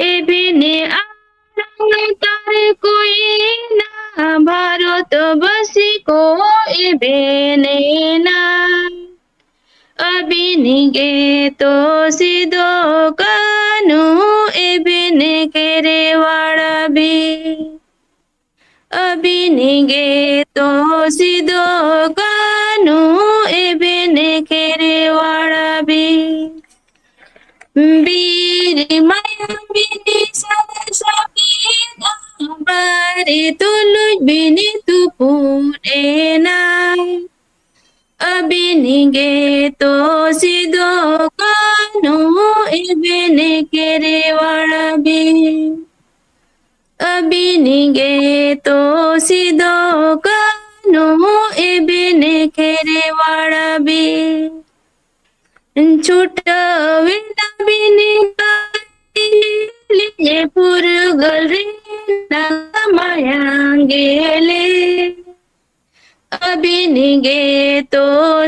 ᱮᱵᱷᱮᱱ ᱟᱲᱟᱝ ᱛᱟᱨ ᱠᱚᱭᱮᱱᱟ, ᱵᱷᱟᱨᱚᱛ ᱵᱟᱹᱥᱤ ᱠᱚ ᱮᱵᱷᱮᱱ ᱮᱱᱟ᱾ ᱟᱹᱵᱤᱱ ᱜᱮ ᱛᱚ ᱥᱤᱫᱩ ᱠᱟᱹᱱᱦᱩ ᱮᱵᱷᱮᱱ ᱠᱷᱮᱨᱣᱟᱲ ᱵᱤᱨ᱾ ᱟᱹᱵᱤᱱ ᱜᱮ ᱛᱚ ᱥᱤᱫᱩ ᱠᱟᱹᱱᱦᱩ ᱮᱵᱷᱮᱱ ᱠᱷᱮᱨᱣᱟᱲ ᱵᱤᱨ᱾ ᱵᱤᱨ ᱢᱟᱭᱟᱢ ᱵᱤᱱᱤ ᱥᱟᱨ ᱥᱟᱹᱠᱤᱱ ᱫᱟᱨᱮ ᱛᱩᱞᱩᱡ ᱵᱤᱱᱤ ᱛᱩᱯᱩᱫ ᱮᱱᱟ᱾ ᱟᱹᱵᱤᱱ ᱜᱮ ᱛᱚ ᱥᱤᱫᱚ ᱠᱟᱹᱱᱦᱩ, ᱤᱵᱤᱱ ᱠᱷᱮᱨᱣᱟᱲ ᱵᱤᱱ᱾ ᱟᱹᱵᱤᱱ ᱜᱮ ᱛᱚ ᱥᱤᱫᱚ ᱠᱟᱹᱱᱦᱩ, ᱤᱵᱤᱱ ᱠᱷᱮᱨᱣᱟᱲ ᱵᱤᱱ᱾ ᱪᱷᱩᱴᱟᱹᱣ ᱮᱱᱟ ᱵᱤᱱ ᱯᱷᱩᱨᱜᱟᱹᱞ ᱨᱮᱱᱟᱜ ᱢᱟᱭᱟᱝ ᱜᱮᱞᱮ᱾ ᱟᱹᱵᱤᱱ ᱜᱮ ᱛᱚ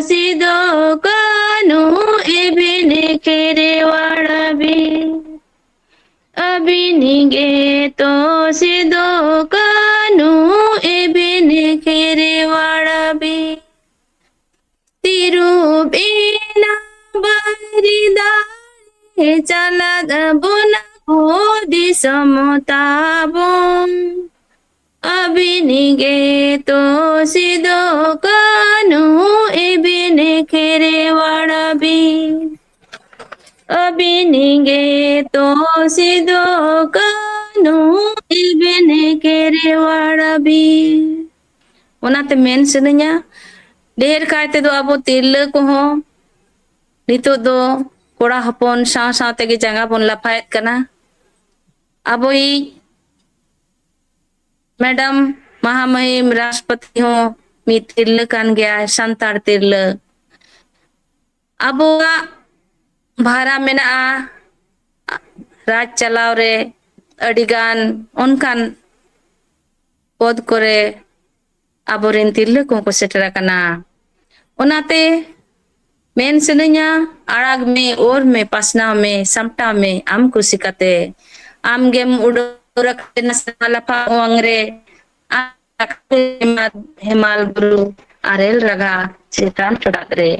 ᱥᱤᱫᱚ ᱠᱟᱹᱱᱦᱩ, ᱤᱵᱤᱱ ᱠᱷᱮᱨᱣᱟᱲ ᱵᱤᱱ᱾ ᱟᱹᱵᱤᱱ ᱜᱮ ᱛᱚ ᱥᱤᱫᱚ ᱠᱟᱹᱱᱦᱩ, ᱤᱵᱤᱱ ᱠᱷᱮᱨᱣᱟᱲ ᱵᱤᱱ᱾ ᱛᱤᱨᱩᱯ ᱮᱱᱟ ᱵᱟᱹᱨᱤ ᱫᱟᱨᱮ, ᱪᱟᱞᱟᱫ ᱵᱚᱱᱟ ᱠᱚ ᱫᱤᱥᱚᱢ ᱛᱟᱵᱚᱱ᱾ ᱟᱹᱵᱤᱱ ᱜᱮ ᱛᱚ ᱥᱤᱫᱚ ᱠᱟᱹᱱᱦᱩ, ᱤᱵᱤᱱ ᱠᱷᱮᱨᱣᱟᱲ ᱵᱤᱱ᱾ ᱟᱹᱵᱤᱱ ᱜᱮ ᱛᱚ ᱥᱤᱫᱚ ᱠᱟᱹᱱᱦᱩ, ᱤᱵᱤᱱ ᱠᱷᱮᱨᱣᱟᱲ ᱵᱤᱱ᱾ ᱚᱱᱟᱛᱮ ᱢᱮᱱ ᱥᱟᱱᱟᱧᱟ, ᱰᱷᱮᱨ ᱠᱟᱭ ᱛᱮᱫᱚ ᱟᱵᱚ ᱛᱤᱨᱞᱟᱹ ᱠᱚᱦᱚᱸ ᱱᱤᱛᱚᱜ ᱫᱚ ᱠᱚᱲᱟ ᱦᱚᱯᱚᱱ ᱥᱟᱶ ᱥᱟᱶ ᱛᱮᱜᱮ ᱡᱟᱸᱜᱟ ᱵᱚᱱ ᱞᱟᱯᱷᱟᱭᱮᱫ ᱠᱟᱱᱟ᱾ ᱟᱵᱚᱭᱤᱡ ᱢᱮᱰᱟᱢ ᱢᱟᱦᱟᱢᱟᱹᱦᱤᱢ ᱨᱟᱥᱴᱨᱚᱯᱚᱛᱤ ᱦᱚᱸ ᱢᱤᱫ ᱛᱤᱨᱞᱟᱹ ᱠᱟᱱ ᱜᱮᱭᱟᱭ, ᱥᱟᱱᱛᱟᱲ ᱛᱤᱨᱞᱟᱹ᱾ ᱟᱵᱚᱣᱟᱜ ᱵᱷᱟᱨᱟ ᱢᱮᱱᱟᱜᱼᱟ ᱨᱟᱡᱽ ᱪᱟᱞᱟᱣ ᱨᱮ, ᱟᱹᱰᱤᱜᱟᱱ ᱚᱱᱠᱟᱱ ᱯᱚᱫᱽ ᱠᱚᱨᱮ ᱟᱵᱚᱨᱮᱱ ᱛᱤᱨᱞᱟᱹ ᱠᱚᱦᱚᱸ ᱠᱚ ᱥᱮᱴᱮᱨ ᱟᱠᱟᱱᱟ᱾ ᱚᱱᱟᱛᱮ ᱢᱮᱱ ᱥᱟᱱᱟᱧᱟ, ᱟᱲᱟᱜᱽ ᱢᱮ, ᱚᱨ ᱢᱮ, ᱯᱟᱥᱱᱟᱣ ᱢᱮ, ᱥᱟᱢᱴᱟᱣ ᱢᱮ ᱟᱢ ᱠᱩᱥᱤ ᱠᱟᱛᱮ᱾ ᱟᱢ ᱜᱮᱢ ᱩᱰᱟᱹᱣ ᱨᱟᱠᱟᱵ ᱮᱱᱟ ᱥᱮ ᱞᱟᱯᱷᱟᱝ ᱚᱣᱟᱝ ᱨᱮ, ᱟᱢ ᱨᱟᱠᱟᱵ ᱮᱱᱟ ᱦᱮᱢᱟᱞ ᱵᱩᱨᱩ ᱟᱨᱮᱞ ᱨᱟᱜᱟ ᱪᱮᱛᱟᱱ ᱪᱚᱲᱟᱜ ᱨᱮ᱾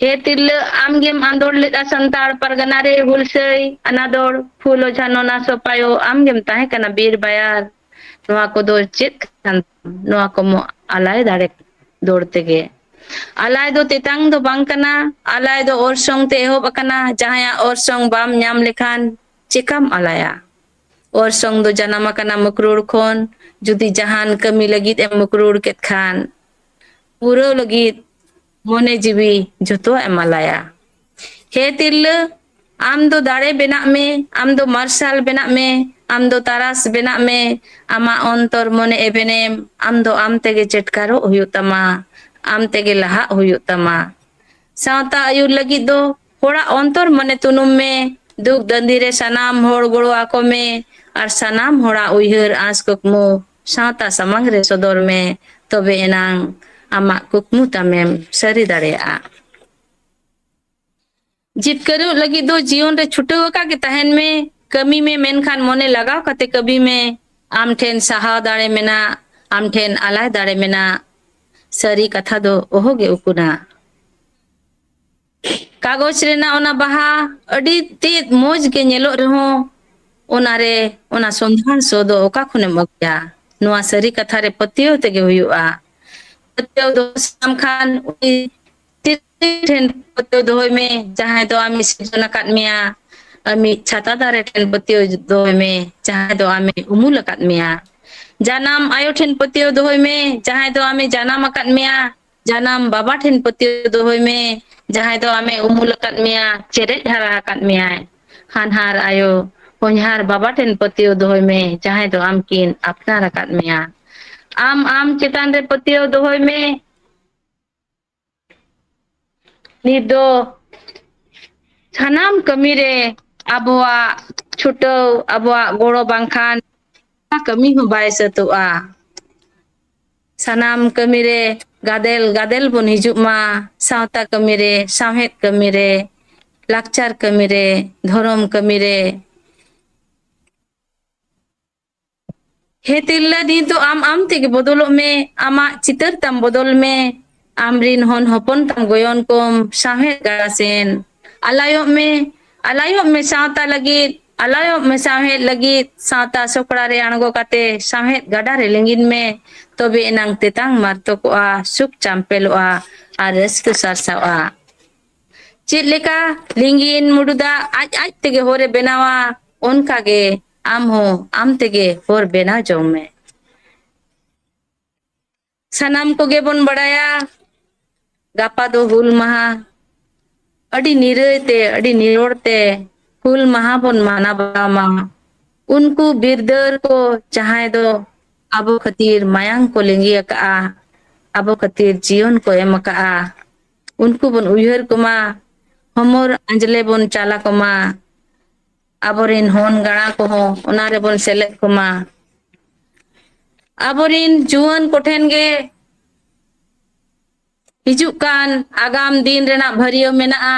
ᱦᱮ ᱛᱤᱨᱞᱟᱹ, ᱟᱢ ᱜᱮᱢ ᱟᱸᱫᱳᱲ ᱞᱮᱫᱼᱟ ᱥᱟᱱᱛᱟᱲ ᱯᱟᱨᱜᱟᱱᱟ ᱨᱮ ᱦᱩᱞᱥᱟᱹᱭ ᱟᱱᱟᱫᱚᱲ, ᱯᱷᱩᱞᱳ ᱡᱷᱟᱱᱚ ᱱᱟᱥᱚ ᱯᱟᱭᱳ, ᱟᱢ ᱜᱮᱢ ᱛᱟᱦᱮᱸ ᱠᱟᱱᱟ ᱵᱤᱨ ᱵᱟᱭᱟᱨ᱾ ᱱᱚᱣᱟ ᱠᱚᱫᱚ ᱪᱮᱫ ᱠᱟᱱ ᱛᱟᱢ? ᱱᱚᱣᱟ ᱠᱚᱢᱚ ᱟᱞᱟᱭ ᱫᱟᱲᱮ ᱫᱚᱲ ᱛᱮᱜᱮ᱾ ᱟᱞᱟᱭ ᱫᱚ ᱛᱮᱛᱟᱝ ᱫᱚ ᱵᱟᱝ ᱠᱟᱱᱟ, ᱟᱞᱟᱭ ᱫᱚ ᱚᱨᱥᱚᱝ ᱛᱮ ᱮᱦᱚᱵ ᱟᱠᱟᱱᱟ᱾ ᱡᱟᱦᱟᱸᱭᱟᱜ ᱚᱨᱥᱚᱝ ᱵᱟᱢ ᱧᱟᱢ ᱞᱮᱠᱷᱟᱱ ᱪᱮᱠᱟᱢ ᱟᱞᱟᱭᱟ? ᱚᱨᱥᱚᱝ ᱫᱚ ᱡᱟᱱᱟᱢ ᱟᱠᱟᱱᱟ ᱢᱩᱠᱨᱩᱲ ᱠᱷᱚᱱ᱾ ᱡᱩᱫᱤ ᱡᱟᱦᱟᱱ ᱠᱟᱹᱢᱤ ᱞᱟᱹᱜᱤᱫ ᱮᱢ ᱢᱩᱠᱨᱩᱲ ᱠᱮᱫ ᱠᱷᱟᱱ, ᱯᱩᱨᱟᱹᱣ ᱞᱟᱹᱜᱤᱫ ᱢᱚᱱᱮ ᱡᱤᱣᱤ ᱡᱚᱛᱚᱣᱟᱜ ᱮᱢ ᱟᱞᱟᱭᱟ᱾ ᱦᱮ ᱛᱤᱨᱞᱟᱹ, ᱟᱢ ᱫᱚ ᱫᱟᱲᱮ ᱵᱮᱱᱟᱜ ᱢᱮ, ᱟᱢ ᱫᱚ ᱢᱟᱨᱥᱟᱞ ᱵᱮᱱᱟᱜ ᱢᱮ, ᱟᱢ ᱫᱚ ᱛᱟᱨᱟᱥ ᱵᱮᱱᱟᱜ ᱢᱮ᱾ ᱟᱢᱟᱜ ᱚᱱᱛᱚᱨ ᱢᱚᱱᱮ ᱮᱵᱷᱮᱱᱮᱢ, ᱟᱢ ᱫᱚ ᱟᱢ ᱛᱮᱜᱮ ᱪᱮᱴᱠᱟᱨᱚᱜ ᱦᱩᱭᱩᱜ ᱛᱟᱢᱟ, ᱟᱢ ᱛᱮᱜᱮ ᱞᱟᱦᱟᱜ ᱦᱩᱭᱩᱜ ᱛᱟᱢᱟ᱾ ᱥᱟᱶᱛᱟ ᱟᱹᱭᱩᱨ ᱞᱟᱹᱜᱤᱫ ᱫᱚ ᱦᱚᱲᱟᱜ ᱚᱱᱛᱚᱨ ᱢᱚᱱᱮ ᱛᱩᱱᱩᱢ ᱢᱮ, ᱫᱩᱠ ᱫᱟᱹᱱᱫᱤ ᱨᱮ ᱥᱟᱱᱟᱢ ᱦᱚᱲ ᱜᱚᱲᱚ ᱟᱠᱚ ᱢᱮ, ᱟᱨ ᱥᱟᱱᱟᱢ ᱦᱚᱲᱟᱜ ᱩᱭᱦᱟᱹᱨ ᱟᱸᱥ ᱠᱩᱠᱢᱩ ᱥᱟᱶᱛᱟ ᱥᱟᱢᱟᱝ ᱨᱮ ᱥᱚᱫᱚᱨ ᱢᱮ, ᱛᱚᱵᱮ ᱮᱱᱟᱝ ᱟᱢᱟᱜ ᱠᱩᱠᱢᱩ ᱛᱟᱢᱮᱢ ᱥᱟᱹᱨᱤ ᱫᱟᱲᱮᱭᱟᱜᱼᱟ᱾ ᱡᱤᱛᱠᱟᱹᱨᱚᱜ ᱞᱟᱹᱜᱤᱫ ᱫᱚ ᱡᱤᱭᱚᱱ ᱨᱮ ᱪᱷᱩᱴᱟᱹᱣ ᱟᱠᱟᱫ ᱜᱮ ᱛᱟᱦᱮᱱ ᱢᱮ᱾ ᱠᱟᱹᱢᱤ ᱢᱮ, ᱢᱮᱱᱠᱷᱟᱱ ᱢᱚᱱᱮ ᱞᱟᱜᱟᱣ ᱠᱟᱛᱮ ᱠᱟᱹᱢᱤ ᱢᱮ᱾ ᱟᱢ ᱴᱷᱮᱱ ᱥᱟᱦᱟᱣ ᱫᱟᱲᱮ ᱢᱮᱱᱟᱜ, ᱟᱢ ᱴᱷᱮᱱ ᱟᱞᱟᱭ ᱫᱟᱲᱮ ᱢᱮᱱᱟᱜ᱾ ᱥᱟᱹᱨᱤ ᱠᱟᱛᱷᱟ ᱫᱚ ᱚᱦᱚᱜᱮ ᱩᱠᱩᱱᱟ᱾ ᱠᱟᱜᱚᱡᱽ ᱨᱮᱱᱟᱜ ᱚᱱᱟ ᱵᱟᱦᱟ ᱟᱹᱰᱤ ᱛᱮᱫ ᱢᱚᱡᱽ ᱜᱮ ᱧᱮᱞᱚᱜ ᱨᱮᱦᱚᱸ, ᱚᱱᱟᱨᱮ ᱚᱱᱟ ᱥᱚᱸᱫᱷᱟᱲ ᱥᱚ ᱫᱚ ᱚᱠᱟ ᱠᱷᱚᱱᱮᱢ ᱟᱹᱜᱩᱭᱟ? ᱱᱚᱣᱟ ᱥᱟᱹᱨᱤ ᱠᱟᱛᱷᱟ ᱨᱮ ᱯᱟᱹᱛᱭᱟᱹᱣ ᱛᱮᱜᱮ ᱦᱩᱭᱩᱜᱼᱟ᱾ ᱯᱟᱹᱛᱭᱟᱹᱣ ᱫᱚᱦᱚ ᱥᱟᱱᱟᱢ ᱠᱷᱟᱱ, ᱩᱱᱤ ᱴᱷᱮᱱ ᱯᱟᱹᱛᱭᱟᱹᱣ ᱫᱚᱦᱚᱭ ᱢᱮ, ᱡᱟᱦᱟᱸᱭ ᱫᱚ ᱟᱢᱮ ᱥᱤᱨᱡᱚᱱ ᱟᱠᱟᱫ ᱢᱮᱭᱟ᱾ ᱟᱢᱤᱡ ᱪᱷᱟᱛᱟ ᱫᱟᱨᱮ ᱴᱷᱮᱱ ᱯᱟᱹᱛᱭᱟᱹᱣ ᱫᱚᱦᱚᱭ ᱢᱮ, ᱡᱟᱦᱟᱸᱭ ᱫᱚ ᱟᱢᱮ ᱩᱢᱩᱞ ᱟᱠᱟᱫ ᱢᱮᱭᱟ᱾ ᱡᱟᱱᱟᱢ ᱟᱭᱳ ᱴᱷᱮᱱ ᱯᱟᱹᱛᱭᱟᱹᱣ ᱫᱚᱦᱚᱭ ᱢᱮ, ᱡᱟᱦᱟᱸᱭ ᱫᱚ ᱟᱢᱮ ᱡᱟᱱᱟᱢ ᱟᱠᱟᱫ ᱢᱮᱭᱟ᱾ ᱡᱟᱱᱟᱢ ᱵᱟᱵᱟ ᱴᱷᱮᱱ ᱯᱟᱹᱛᱭᱟᱹᱣ ᱫᱚᱦᱚᱭ ᱢᱮ, ᱡᱟᱦᱟᱸᱭ ᱫᱚ ᱟᱢᱮ ᱩᱢᱩᱞ ᱟᱠᱟᱫ ᱢᱮᱭᱟ, ᱪᱮᱨᱮᱡ ᱦᱟᱨᱟ ᱟᱠᱟᱫ ᱢᱮᱭᱟᱭ᱾ ᱦᱟᱱᱦᱟᱨ ᱟᱭᱳ, ᱦᱚᱧᱦᱟᱨ ᱵᱟᱵᱟ ᱴᱷᱮᱱ ᱯᱟᱹᱛᱭᱟᱹᱣ ᱫᱚᱦᱚᱭ ᱢᱮ, ᱡᱟᱦᱟᱸᱭ ᱫᱚ ᱟᱢ ᱠᱤᱱ ᱟᱯᱱᱟᱨ ᱟᱠᱟᱫ ᱢᱮᱭᱟ᱾ ᱟᱢ ᱟᱢ ᱪᱮᱛᱟᱱ ᱨᱮ ᱯᱟᱹᱛᱭᱟᱹᱣ ᱫᱚᱦᱚᱭ ᱢᱮ᱾ ᱱᱤᱛ ᱫᱚ ᱥᱟᱱᱟᱢ ᱠᱟᱹᱢᱤ ᱨᱮ ᱟᱵᱚᱣᱟᱜ ᱪᱷᱩᱴᱟᱹᱣ, ᱟᱵᱚᱣᱟᱜ ᱜᱚᱲᱚ ᱵᱟᱝᱠᱷᱟᱱ ᱚᱠᱟ ᱠᱟᱹᱢᱤ ᱦᱚᱸ ᱵᱟᱭ ᱥᱟᱹᱛᱚᱜᱼᱟ᱾ ᱥᱟᱱᱟᱢ ᱠᱟᱹᱢᱤ ᱨᱮ ᱜᱟᱫᱮᱞ ᱜᱟᱫᱮᱞ ᱵᱚᱱ ᱦᱤᱡᱩᱜ ᱢᱟ, ᱥᱟᱶᱛᱟ ᱠᱟᱹᱢᱤ ᱨᱮ, ᱥᱟᱶᱦᱮᱫ ᱠᱟᱹᱢᱤ ᱨᱮ, ᱞᱟᱠᱪᱟᱨ ᱠᱟᱹᱢᱤ ᱨᱮ, ᱫᱷᱚᱨᱚᱢ ᱠᱟᱹᱢᱤ ᱨᱮ᱾ ᱦᱮ ᱛᱤᱨᱞᱟᱹ, ᱱᱤᱛ ᱫᱚ ᱟᱢ ᱟᱢ ᱛᱮᱜᱮ ᱵᱚᱫᱚᱞᱚᱜ ᱢᱮ, ᱟᱢᱟᱜ ᱪᱤᱛᱟᱹᱨ ᱛᱟᱢ ᱵᱚᱫᱚᱞ ᱢᱮ, ᱟᱢᱨᱤᱱ ᱦᱚᱱ ᱦᱚᱯᱚᱱ ᱛᱟᱢ ᱜᱚᱭᱚᱱ ᱠᱚᱢ ᱥᱟᱶᱦᱮᱫ ᱜᱟᱰᱟ ᱥᱮᱱ᱾ ᱟᱞᱟᱭᱚᱜ ᱢᱮ, ᱟᱞᱟᱭᱚᱜ ᱢᱮ ᱥᱟᱶᱛᱟ ᱞᱟᱹᱜᱤᱫ, ᱟᱞᱟᱭᱚᱜ ᱢᱮ ᱥᱟᱶᱦᱮᱫ ᱞᱟᱹᱜᱤᱫ, ᱥᱟᱶᱛᱟ ᱥᱚᱠᱲᱟ ᱨᱮ ᱟᱬᱜᱚ ᱠᱟᱛᱮ ᱥᱟᱶᱦᱮᱫ ᱜᱟᱰᱟ ᱨᱮ ᱞᱤᱸᱜᱤᱱ ᱢᱮ, ᱛᱚᱵᱮ ᱮᱱᱟᱝ ᱛᱮᱛᱟᱝ ᱢᱟᱨᱛᱚᱠᱚᱜᱼᱟ, ᱥᱩᱠ ᱪᱟᱢᱯᱮᱞᱚᱜᱼᱟ ᱟᱨ ᱨᱟᱹᱥᱠᱟᱹ ᱥᱟᱨᱥᱟᱣᱜᱼᱟ᱾ ᱪᱮᱫ ᱞᱮᱠᱟ ᱞᱤᱸᱜᱤᱱ ᱢᱩᱰᱩ ᱫᱟᱜ ᱟᱡ ᱟᱡ ᱛᱮᱜᱮ ᱦᱚᱨᱮ ᱵᱮᱱᱟᱣᱟ, ᱚᱱᱠᱟ ᱜᱮ ᱟᱢ ᱦᱚᱸ ᱟᱢ ᱛᱮᱜᱮ ᱦᱚᱨ ᱵᱮᱱᱟᱣ ᱡᱚᱝ ᱢᱮ᱾ ᱥᱟᱱᱟᱢ ᱠᱚᱜᱮ ᱵᱚᱱ ᱵᱟᱲᱟᱭᱟ, ᱜᱟᱯᱟ ᱫᱚ ᱦᱩᱞ ᱢᱟᱦᱟ᱾ ᱟᱹᱰᱤ ᱱᱤᱨᱟᱹᱭ ᱛᱮ, ᱟᱹᱰᱤ ᱱᱤᱨᱚᱲ ᱛᱮ ᱦᱩᱞ ᱢᱟᱦᱟ ᱵᱚᱱ ᱢᱟᱱᱟᱣ ᱵᱟᱛᱟᱣ ᱢᱟ᱾ ᱩᱱᱠᱩ ᱵᱤᱨᱫᱟᱹᱞ ᱠᱚ ᱡᱟᱦᱟᱸᱭ ᱫᱚ ᱟᱵᱚ ᱠᱷᱟᱹᱛᱤᱨ ᱢᱟᱭᱟᱝ ᱠᱚ ᱞᱤᱸᱜᱤ ᱟᱠᱟᱫᱼᱟ, ᱟᱵᱚ ᱠᱷᱟᱹᱛᱤᱨ ᱡᱤᱭᱚᱱ ᱠᱚ ᱮᱢ ᱟᱠᱟᱫᱼᱟ, ᱩᱱᱠᱩ ᱵᱚᱱ ᱩᱭᱦᱟᱹᱨ ᱠᱚᱢᱟ, ᱦᱚᱢᱚᱨ ᱟᱸᱡᱽᱞᱮ ᱵᱚᱱ ᱪᱟᱞ ᱟᱠᱚᱢᱟ᱾ ᱟᱵᱚᱨᱮᱱ ᱦᱚᱱ ᱜᱟᱬᱟ ᱠᱚᱦᱚᱸ ᱚᱱᱟ ᱨᱮᱵᱚᱱ ᱥᱮᱞᱮᱫ ᱠᱚᱢᱟ᱾ ᱟᱵᱚᱨᱮᱱ ᱡᱩᱣᱟᱹᱱ ᱠᱚᱴᱷᱮᱱ ᱜᱮ ᱦᱤᱡᱩᱜ ᱠᱟᱱ ᱟᱜᱟᱢ ᱫᱤᱱ ᱨᱮᱱᱟᱜ ᱵᱷᱟᱹᱨᱭᱟᱹ ᱢᱮᱱᱟᱜᱼᱟ᱾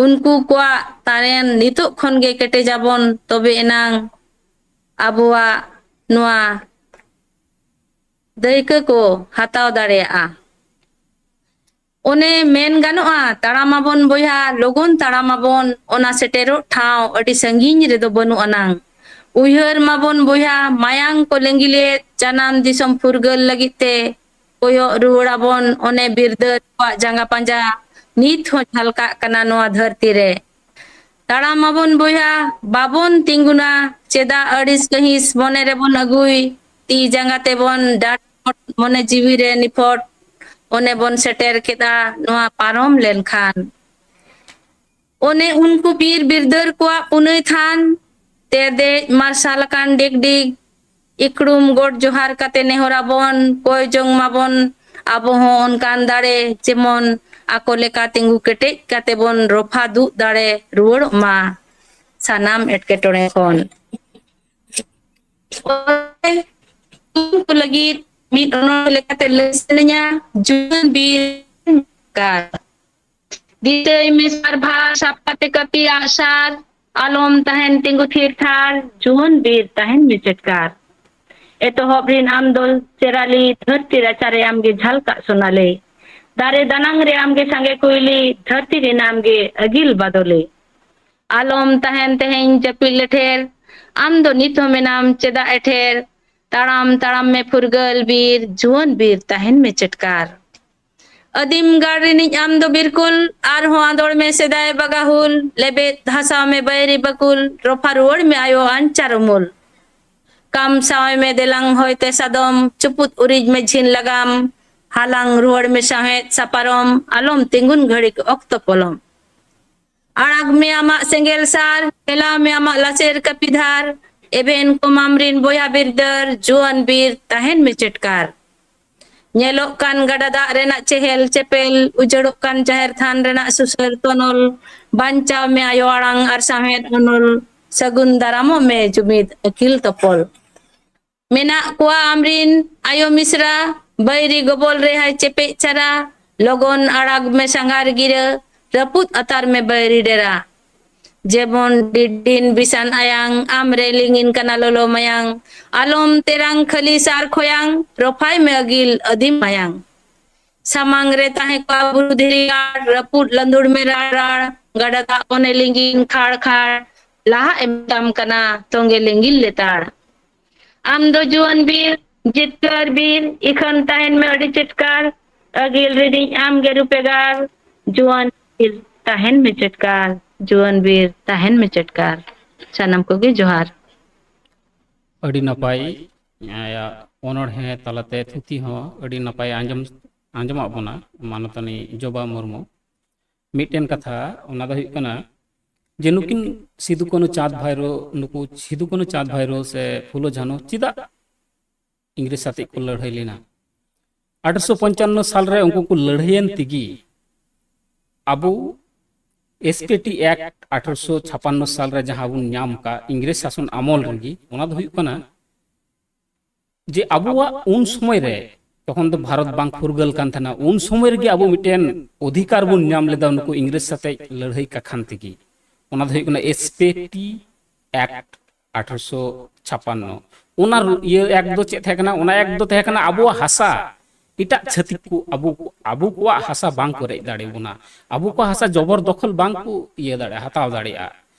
ᱩᱱᱠᱩ ᱠᱚᱣᱟᱜ ᱛᱟᱨᱮᱱ ᱱᱤᱛᱚᱜ ᱠᱷᱚᱱ ᱜᱮ ᱠᱮᱴᱮᱡᱟᱵᱚᱱ, ᱛᱚᱵᱮ ᱮᱱᱟᱝ ᱟᱵᱚᱣᱟᱜ ᱱᱚᱣᱟ ᱫᱟᱹᱭᱠᱟᱹ ᱠᱚ ᱦᱟᱛᱟᱣ ᱫᱟᱲᱮᱭᱟᱜᱼᱟ᱾ ᱚᱱᱮ ᱢᱮᱱ ᱜᱟᱱᱚᱜᱼᱟ, ᱛᱟᱲᱟᱢ ᱟᱵᱚᱱ ᱵᱚᱭᱦᱟ, ᱞᱚᱜᱚᱱ ᱛᱟᱲᱟᱢ ᱟᱵᱚᱱ, ᱚᱱᱟ ᱥᱮᱴᱮᱨᱚᱜ ᱴᱷᱟᱶ ᱟᱹᱰᱤ ᱥᱟᱺᱜᱤᱧ ᱨᱮᱫᱚ ᱵᱟᱹᱱᱩᱜ ᱟᱱᱟᱝ᱾ ᱩᱭᱦᱟᱹᱨ ᱢᱟᱵᱚᱱ ᱵᱚᱭᱦᱟ, ᱢᱟᱭᱟᱝ ᱠᱚ ᱞᱤᱸᱜᱤ ᱞᱮᱫ ᱡᱟᱱᱟᱢ ᱫᱤᱥᱚᱢ ᱯᱷᱩᱨᱜᱟᱹᱞ ᱞᱟᱹᱜᱤᱫ ᱛᱮ᱾ ᱠᱚᱭᱚᱜ ᱨᱩᱣᱟᱹᱲ ᱟᱵᱚᱱ ᱚᱱᱮ ᱵᱤᱨᱫᱟᱹᱞ ᱠᱚᱣᱟᱜ ᱡᱟᱸᱜᱟ ᱯᱟᱸᱡᱟ, ᱱᱤᱛ ᱦᱚᱸ ᱡᱷᱟᱞᱠᱟᱜ ᱠᱟᱱᱟ ᱱᱚᱣᱟ ᱫᱷᱟᱹᱨᱛᱤ ᱨᱮ᱾ ᱛᱟᱲᱟᱢ ᱟᱵᱚᱱ ᱵᱚᱭᱦᱟ, ᱵᱟᱵᱚᱱ ᱛᱤᱸᱜᱩᱱᱟ, ᱪᱮᱫᱟᱜ ᱟᱹᱲᱤᱥ ᱠᱟᱹᱦᱤᱥ ᱢᱚᱱᱮ ᱨᱮᱵᱚᱱ ᱟᱹᱜᱩᱭ? ᱛᱤ ᱡᱟᱸᱜᱟ ᱛᱮᱵᱚᱱ ᱰᱟᱴ ᱢᱚᱱᱮ ᱡᱤᱣᱤ ᱨᱮ ᱱᱤᱯᱷᱚᱴ, ᱚᱱᱮ ᱵᱚᱱ ᱥᱮᱴᱮᱨ ᱠᱮᱫᱟ ᱱᱚᱣᱟ ᱯᱟᱨᱚᱢ ᱞᱮᱱᱠᱷᱟᱱ᱾ ᱚᱱᱮ ᱩᱱᱠᱩ ᱵᱤᱨ ᱵᱤᱨᱫᱟᱹᱨ ᱠᱚᱣᱟᱜ ᱯᱩᱱᱟᱹᱭ ᱛᱷᱟᱱ, ᱛᱮᱨᱫᱮᱡ ᱢᱟᱨᱥᱟᱞ ᱟᱠᱟᱱ ᱰᱤᱜᱽ ᱰᱤᱜᱽ, ᱤᱠᱲᱩᱢ ᱜᱚᱰ ᱡᱚᱦᱟᱨ ᱠᱟᱛᱮ ᱱᱮᱦᱚᱨ ᱟᱵᱚᱱ, ᱠᱚᱭ ᱡᱚᱝ ᱢᱟᱵᱚᱱ ᱟᱵᱚ ᱦᱚᱸ ᱚᱱᱠᱟᱱ ᱫᱟᱲᱮ, ᱡᱮᱢᱚᱱ ᱟᱠᱚ ᱞᱮᱠᱟ ᱛᱤᱸᱜᱩ ᱠᱮᱴᱮᱡ ᱠᱟᱛᱮ ᱵᱚᱱ ᱨᱚᱯᱷᱟ ᱫᱩᱜ ᱫᱟᱲᱮ ᱨᱩᱣᱟᱹᱲᱚᱜ ᱢᱟ ᱥᱟᱱᱟᱢ ᱮᱴᱠᱮᱴᱚᱬᱮ ᱠᱷᱚᱱ᱾ ᱠᱚ ᱞᱟᱹᱜᱤᱫ ᱢᱤᱫ ᱚᱱᱚᱬᱦᱮ ᱞᱮᱠᱟᱛᱮ ᱞᱟᱹᱭ ᱥᱟᱱᱟᱧᱟ, ᱡᱩᱣᱟᱹᱱ ᱵᱤᱨ ᱠᱟᱨ᱾ ᱫᱤᱥᱟᱹᱭ ᱢᱮ ᱥᱟᱨᱵᱷᱟᱨ, ᱥᱟᱵ ᱠᱟᱛᱮ ᱠᱟᱹᱯᱤ ᱟᱜᱼᱥᱟᱨ, ᱟᱞᱚᱢ ᱛᱟᱦᱮᱱ ᱛᱤᱸᱜᱩ ᱛᱷᱤᱨ ᱛᱷᱟᱨ, ᱡᱩᱣᱟᱹᱱ ᱵᱤᱨ ᱛᱟᱦᱮᱱ ᱢᱮ ᱪᱮᱴᱠᱟᱨ᱾ ᱮᱛᱚᱦᱚᱵ ᱨᱤᱱ ᱟᱢ ᱫᱚ ᱪᱮᱨᱟᱞᱤ, ᱫᱷᱟᱹᱨᱛᱤ ᱨᱟᱪᱟ ᱨᱮ ᱟᱢ ᱜᱮ ᱡᱷᱟᱞᱠᱟᱜ ᱥᱳᱱᱟᱞᱤ᱾ ᱫᱟᱨᱮ ᱫᱟᱱᱟᱝ ᱨᱮ ᱟᱢ ᱜᱮ ᱥᱟᱸᱜᱮ ᱠᱩᱭᱞᱤ, ᱫᱷᱟᱹᱨᱛᱤ ᱨᱤᱱ ᱟᱢ ᱜᱮ ᱟᱹᱜᱤᱞ ᱵᱟᱫᱚᱞᱤ᱾ ᱟᱞᱚᱢ ᱛᱟᱦᱮᱱ ᱛᱮᱦᱮᱧ ᱡᱟᱹᱯᱤᱫ ᱞᱮᱴᱷᱮᱨ, ᱟᱢ ᱫᱚ ᱱᱤᱛ ᱦᱚᱸ ᱢᱮᱱᱟᱢ ᱪᱮᱫᱟᱜ ᱮᱴᱷᱮᱨ? ᱛᱟᱲᱟᱢ ᱛᱟᱲᱟᱢ ᱢᱮ ᱯᱷᱩᱨᱜᱟᱹᱞ ᱵᱤᱨ, ᱡᱩᱣᱟᱹᱱ ᱵᱤᱨ ᱛᱟᱦᱮᱱ ᱢᱮ ᱪᱮᱴᱠᱟᱨ᱾ ᱟᱹᱫᱤᱢ ᱜᱟᱲ ᱨᱤᱱᱤᱡ ᱟᱢ ᱫᱚ ᱵᱤᱨᱠᱩᱞ, ᱟᱨᱦᱚᱸ ᱟᱸᱫᱚᱲ ᱢᱮ ᱥᱮᱫᱟᱭ ᱵᱟᱜᱟᱦᱩᱞ, ᱞᱮᱵᱮᱫ ᱦᱟᱥᱟᱣ ᱢᱮ ᱵᱟᱹᱭᱨᱤ ᱵᱟᱹᱠᱩᱞ, ᱨᱚᱯᱷᱟ ᱨᱩᱣᱟᱹᱲ ᱢᱮ ᱟᱭᱳ ᱟᱧᱪᱟᱨ ᱩᱢᱩᱞ᱾ ᱠᱟᱢ ᱥᱟᱶ ᱢᱮ ᱫᱮᱞᱟᱝ ᱦᱚᱭᱛᱮ ᱥᱟᱫᱚᱢ, ᱪᱩᱯᱩᱫ ᱩᱨᱤᱡ ᱢᱮ ᱡᱷᱤᱱ ᱞᱟᱜᱟᱢ, ᱦᱟᱞᱟᱝ ᱨᱩᱣᱟᱹᱲ ᱢᱮ ᱥᱟᱶᱦᱮᱫ ᱥᱟᱯᱟᱨᱚᱢ, ᱟᱞᱚᱢ ᱛᱤᱸᱜᱩᱱ ᱜᱷᱟᱹᱲᱤᱠ ᱚᱠᱛᱚ ᱯᱚᱞᱚᱢ᱾ ᱟᱲᱟᱜᱽ ᱢᱮ ᱟᱢᱟᱜ ᱥᱮᱸᱜᱮᱞ ᱥᱟᱨ, ᱦᱮᱞᱟᱣ ᱢᱮ ᱟᱢᱟᱜ ᱞᱟᱥᱮᱨ ᱠᱟᱹᱯᱤᱫᱷᱟᱨ, ᱮᱵᱷᱮᱱ ᱠᱚᱢᱟᱢ ᱨᱤᱱ ᱵᱚᱭᱦᱟ ᱵᱤᱨᱫᱟᱹᱨ, ᱡᱩᱣᱟᱹᱱ ᱵᱤᱨ ᱛᱟᱦᱮᱱ ᱢᱮ ᱪᱮᱴᱠᱟᱨ᱾ ᱧᱮᱞᱚᱜ ᱠᱟᱱ ᱜᱟᱰᱟ ᱫᱟᱜ ᱨᱮᱱᱟᱜ ᱪᱮᱦᱮᱞ ᱪᱮᱯᱮᱞ, ᱩᱡᱟᱹᱲᱚᱜ ᱠᱟᱱ ᱡᱟᱦᱮᱨ ᱛᱷᱟᱱ ᱨᱮᱱᱟᱜ ᱥᱩᱥᱟᱹᱨ ᱛᱚᱱᱚᱞ, ᱵᱟᱧᱪᱟᱣ ᱢᱮ ᱟᱭᱳ ᱟᱲᱟᱝ ᱟᱨ ᱥᱟᱶᱦᱮᱫ ᱚᱱᱚᱞ, ᱥᱟᱹᱜᱩᱱ ᱫᱟᱨᱟᱢᱚᱜ ᱢᱮ ᱡᱩᱢᱤᱫ ᱟᱹᱠᱤᱞ ᱛᱚᱯᱚᱞ᱾ ᱢᱮᱱᱟᱜ ᱠᱚᱣᱟ ᱟᱢᱨᱤᱱ ᱟᱭᱳ ᱢᱤᱥᱨᱟ, ᱵᱟᱹᱭᱨᱤ ᱜᱚᱵᱚᱞ ᱨᱮ ᱦᱟᱭ ᱪᱮᱯᱮᱡ ᱪᱟᱨᱟ, ᱞᱚᱜᱚᱱ ᱟᱲᱟᱜᱽ ᱢᱮ ᱥᱟᱸᱜᱷᱟᱨ ᱜᱤᱨᱟᱹ, ᱨᱟᱹᱯᱩᱫ ᱟᱛᱟᱨ ᱢᱮ ᱵᱟᱹᱭᱨᱤ ᱰᱮᱨᱟ᱾ ᱡᱮᱢᱚᱱ ᱰᱤᱰᱤᱱ ᱵᱤᱥᱟᱱ ᱟᱭᱟᱝ, ᱟᱢᱨᱮ ᱞᱤᱸᱜᱤᱱ ᱠᱟᱱᱟ ᱞᱚᱞᱚ ᱢᱟᱭᱟᱝ, ᱟᱞᱚᱢ ᱛᱮᱨᱟᱝ ᱠᱷᱟᱹᱞᱤ ᱥᱟᱨ ᱠᱷᱚᱭᱟᱝ, ᱨᱚᱯᱷᱟᱭ ᱢᱮ ᱟᱹᱜᱤᱞ ᱟᱹᱫᱤᱢ ᱢᱟᱭᱟᱝ᱾ ᱥᱟᱢᱟᱝ ᱨᱮ ᱛᱟᱦᱮᱸ ᱠᱚᱜᱼᱟ ᱵᱩᱨᱩ ᱫᱷᱤᱨᱤ ᱜᱟᱲ, ᱨᱟᱹᱯᱩᱫ ᱞᱟᱸᱫᱩᱲ ᱢᱮ ᱨᱟᱲ ᱨᱟᱲ, ᱜᱟᱰᱟ ᱫᱟᱜ ᱵᱚᱱᱮ ᱞᱤᱸᱜᱤᱱ ᱠᱷᱟᱲ ᱠᱷᱟᱲ, ᱞᱟᱦᱟᱜ ᱮ ᱢᱮᱛᱟᱢ ᱠᱟᱱᱟ ᱛᱚᱸᱜᱮ ᱞᱤᱸᱜᱤᱱ ᱞᱮᱛᱟᱲ᱾ ᱟᱢ ᱫᱚ ᱡᱩᱣᱟᱹᱱ ᱵᱤᱨ, ᱡᱤᱛᱠᱟᱹᱨ ᱵᱤᱨ, ᱤᱠᱷᱟᱹᱱ ᱛᱟᱦᱮᱱ ᱢᱮ ᱟᱹᱰᱤ ᱪᱮᱴᱠᱟᱨ, ᱟᱹᱜᱤᱞ ᱨᱤᱱᱤᱡ ᱟᱢ ᱜᱮ ᱨᱩᱯᱮᱜᱟᱨ, ᱡᱩᱣᱟᱹᱱ ᱵᱤᱨ ᱛᱟᱦᱮᱱ ᱢᱮ ᱪᱮᱴᱠᱟᱨ, ᱡᱩᱣᱟᱹᱱ ᱵᱤᱨ ᱛᱟᱦᱮᱱ ᱢᱮ ᱪᱮᱴᱠᱟᱨ᱾ ᱥᱟᱱᱟᱢ ᱠᱚᱜᱮ ᱡᱚᱦᱟᱨ᱾ ᱟᱹᱰᱤ ᱱᱟᱯᱟᱭ᱾ ᱟᱭᱟᱜ ᱚᱱᱚᱬᱦᱮ ᱛᱟᱞᱟᱛᱮ ᱛᱷᱩᱛᱤ ᱦᱚᱸ ᱟᱹᱰᱤ ᱱᱟᱯᱟᱭ ᱟᱸᱡᱚᱢ ᱟᱸᱡᱚᱢᱟᱜ ᱵᱚᱱᱟ ᱢᱟᱱᱚᱛᱟᱱᱤ ᱡᱚᱵᱟ ᱢᱩᱨᱢᱩ᱾ ᱢᱤᱫᱴᱮᱱ ᱠᱟᱛᱷᱟ, ᱚᱱᱟ ᱫᱚ ᱦᱩᱭᱩᱜ ᱠᱟᱱᱟ ᱡᱮ ᱱᱩᱠᱤᱱ ᱥᱤᱫᱩ ᱠᱟᱹᱱᱩ ᱪᱟᱸᱫᱽ ᱵᱷᱟᱭᱨᱳ, ᱱᱩᱠᱩ ᱥᱤᱫᱩ ᱠᱟᱹᱱᱩ ᱪᱟᱸᱫᱽ ᱵᱷᱟᱭᱨᱳ ᱥᱮ ᱯᱷᱩᱞᱳ ᱡᱷᱟᱱᱳ ᱪᱮᱫᱟᱜ ᱤᱝᱨᱮᱡᱽ ᱥᱟᱛᱮᱜ ᱠᱚ ᱞᱟᱹᱲᱦᱟᱹᱭ ᱞᱮᱱᱟ? ᱟᱴᱷᱨᱚᱥᱚ ᱯᱚᱧᱪᱟᱱᱱᱚ ᱥᱟᱞᱨᱮ ᱩᱱᱠᱩ ᱠᱚ ᱞᱟᱹᱲᱦᱟᱹᱭᱮᱱ ᱛᱮᱜᱮ ᱟᱵᱚ ᱮᱥ ᱯᱤ ᱴᱤ ᱮᱠᱴ ᱟᱴᱷᱨᱚᱥᱚ ᱪᱷᱟᱯᱟᱱᱱᱚ ᱥᱟᱞᱨᱮ ᱡᱟᱦᱟᱸ ᱵᱚᱱ ᱧᱟᱢ ᱟᱠᱟᱫ ᱤᱝᱨᱮᱡᱽ ᱥᱟᱥᱚᱱ ᱟᱢᱚᱞ ᱨᱮᱜᱮ, ᱚᱱᱟ ᱫᱚ ᱦᱩᱭᱩᱜ ᱠᱟᱱᱟ ᱡᱮ ᱟᱵᱚᱣᱟᱜ ᱩᱱ ᱥᱚᱢᱚᱭ ᱨᱮ, ᱛᱚᱠᱷᱚᱱ ᱫᱚ ᱵᱷᱟᱨᱚᱛ ᱵᱟᱝ ᱯᱷᱩᱨᱜᱟᱹᱞ ᱠᱟᱱ ᱛᱟᱦᱮᱱᱟ, ᱩᱱ ᱥᱚᱢᱚᱭ ᱨᱮᱜᱮ ᱟᱵᱚ ᱢᱤᱫᱴᱮᱱ ᱚᱫᱷᱤᱠᱟᱨ ᱵᱚᱱ ᱧᱟᱢ ᱞᱮᱫᱟ ᱱᱩᱠᱩ ᱤᱝᱨᱮᱡᱽ ᱥᱟᱛᱮᱜ ᱞᱟᱹᱲᱦᱟᱹᱭ ᱠᱟᱠᱷᱟᱱ ᱛᱮᱜᱮ᱾ ᱚᱱᱟ ᱫᱚ ᱦᱩᱭᱩᱜ ᱠᱟᱱᱟ ᱮᱥ ᱯᱤ ᱴᱤ ᱮᱠᱴ ᱟᱴᱷᱨᱚᱥᱚ ᱪᱷᱟᱯᱟᱱᱱᱚ᱾ ᱚᱱᱟ ᱤᱭᱟᱹ ᱮᱠᱴ ᱫᱚ ᱪᱮᱫ ᱛᱟᱦᱮᱸ ᱠᱟᱱᱟ? ᱚᱱᱟ ᱮᱠᱴ ᱫᱚ ᱛᱟᱦᱮᱸ ᱠᱟᱱᱟ ᱟᱵᱚᱣᱟᱜ ᱦᱟᱥᱟ ᱮᱴᱟᱜ ᱪᱷᱟᱹᱛᱤᱠ ᱠᱚ ᱟᱵᱚ ᱟᱵᱚ ᱠᱚᱣᱟᱜ ᱦᱟᱥᱟ ᱵᱟᱝ ᱠᱚ ᱨᱮᱡ ᱫᱟᱲᱮᱭᱟᱵᱚᱱᱟ, ᱟᱵᱚ ᱠᱚᱣᱟᱜ ᱦᱟᱥᱟ ᱡᱚᱵᱚᱨ ᱫᱚᱠᱷᱚᱞ ᱵᱟᱝ ᱠᱚ ᱤᱭᱟᱹ ᱫᱟᱲᱮᱭᱟᱜᱼᱟ, ᱦᱟᱛᱟᱣ ᱫᱟᱲᱮᱭᱟᱜᱼᱟ᱾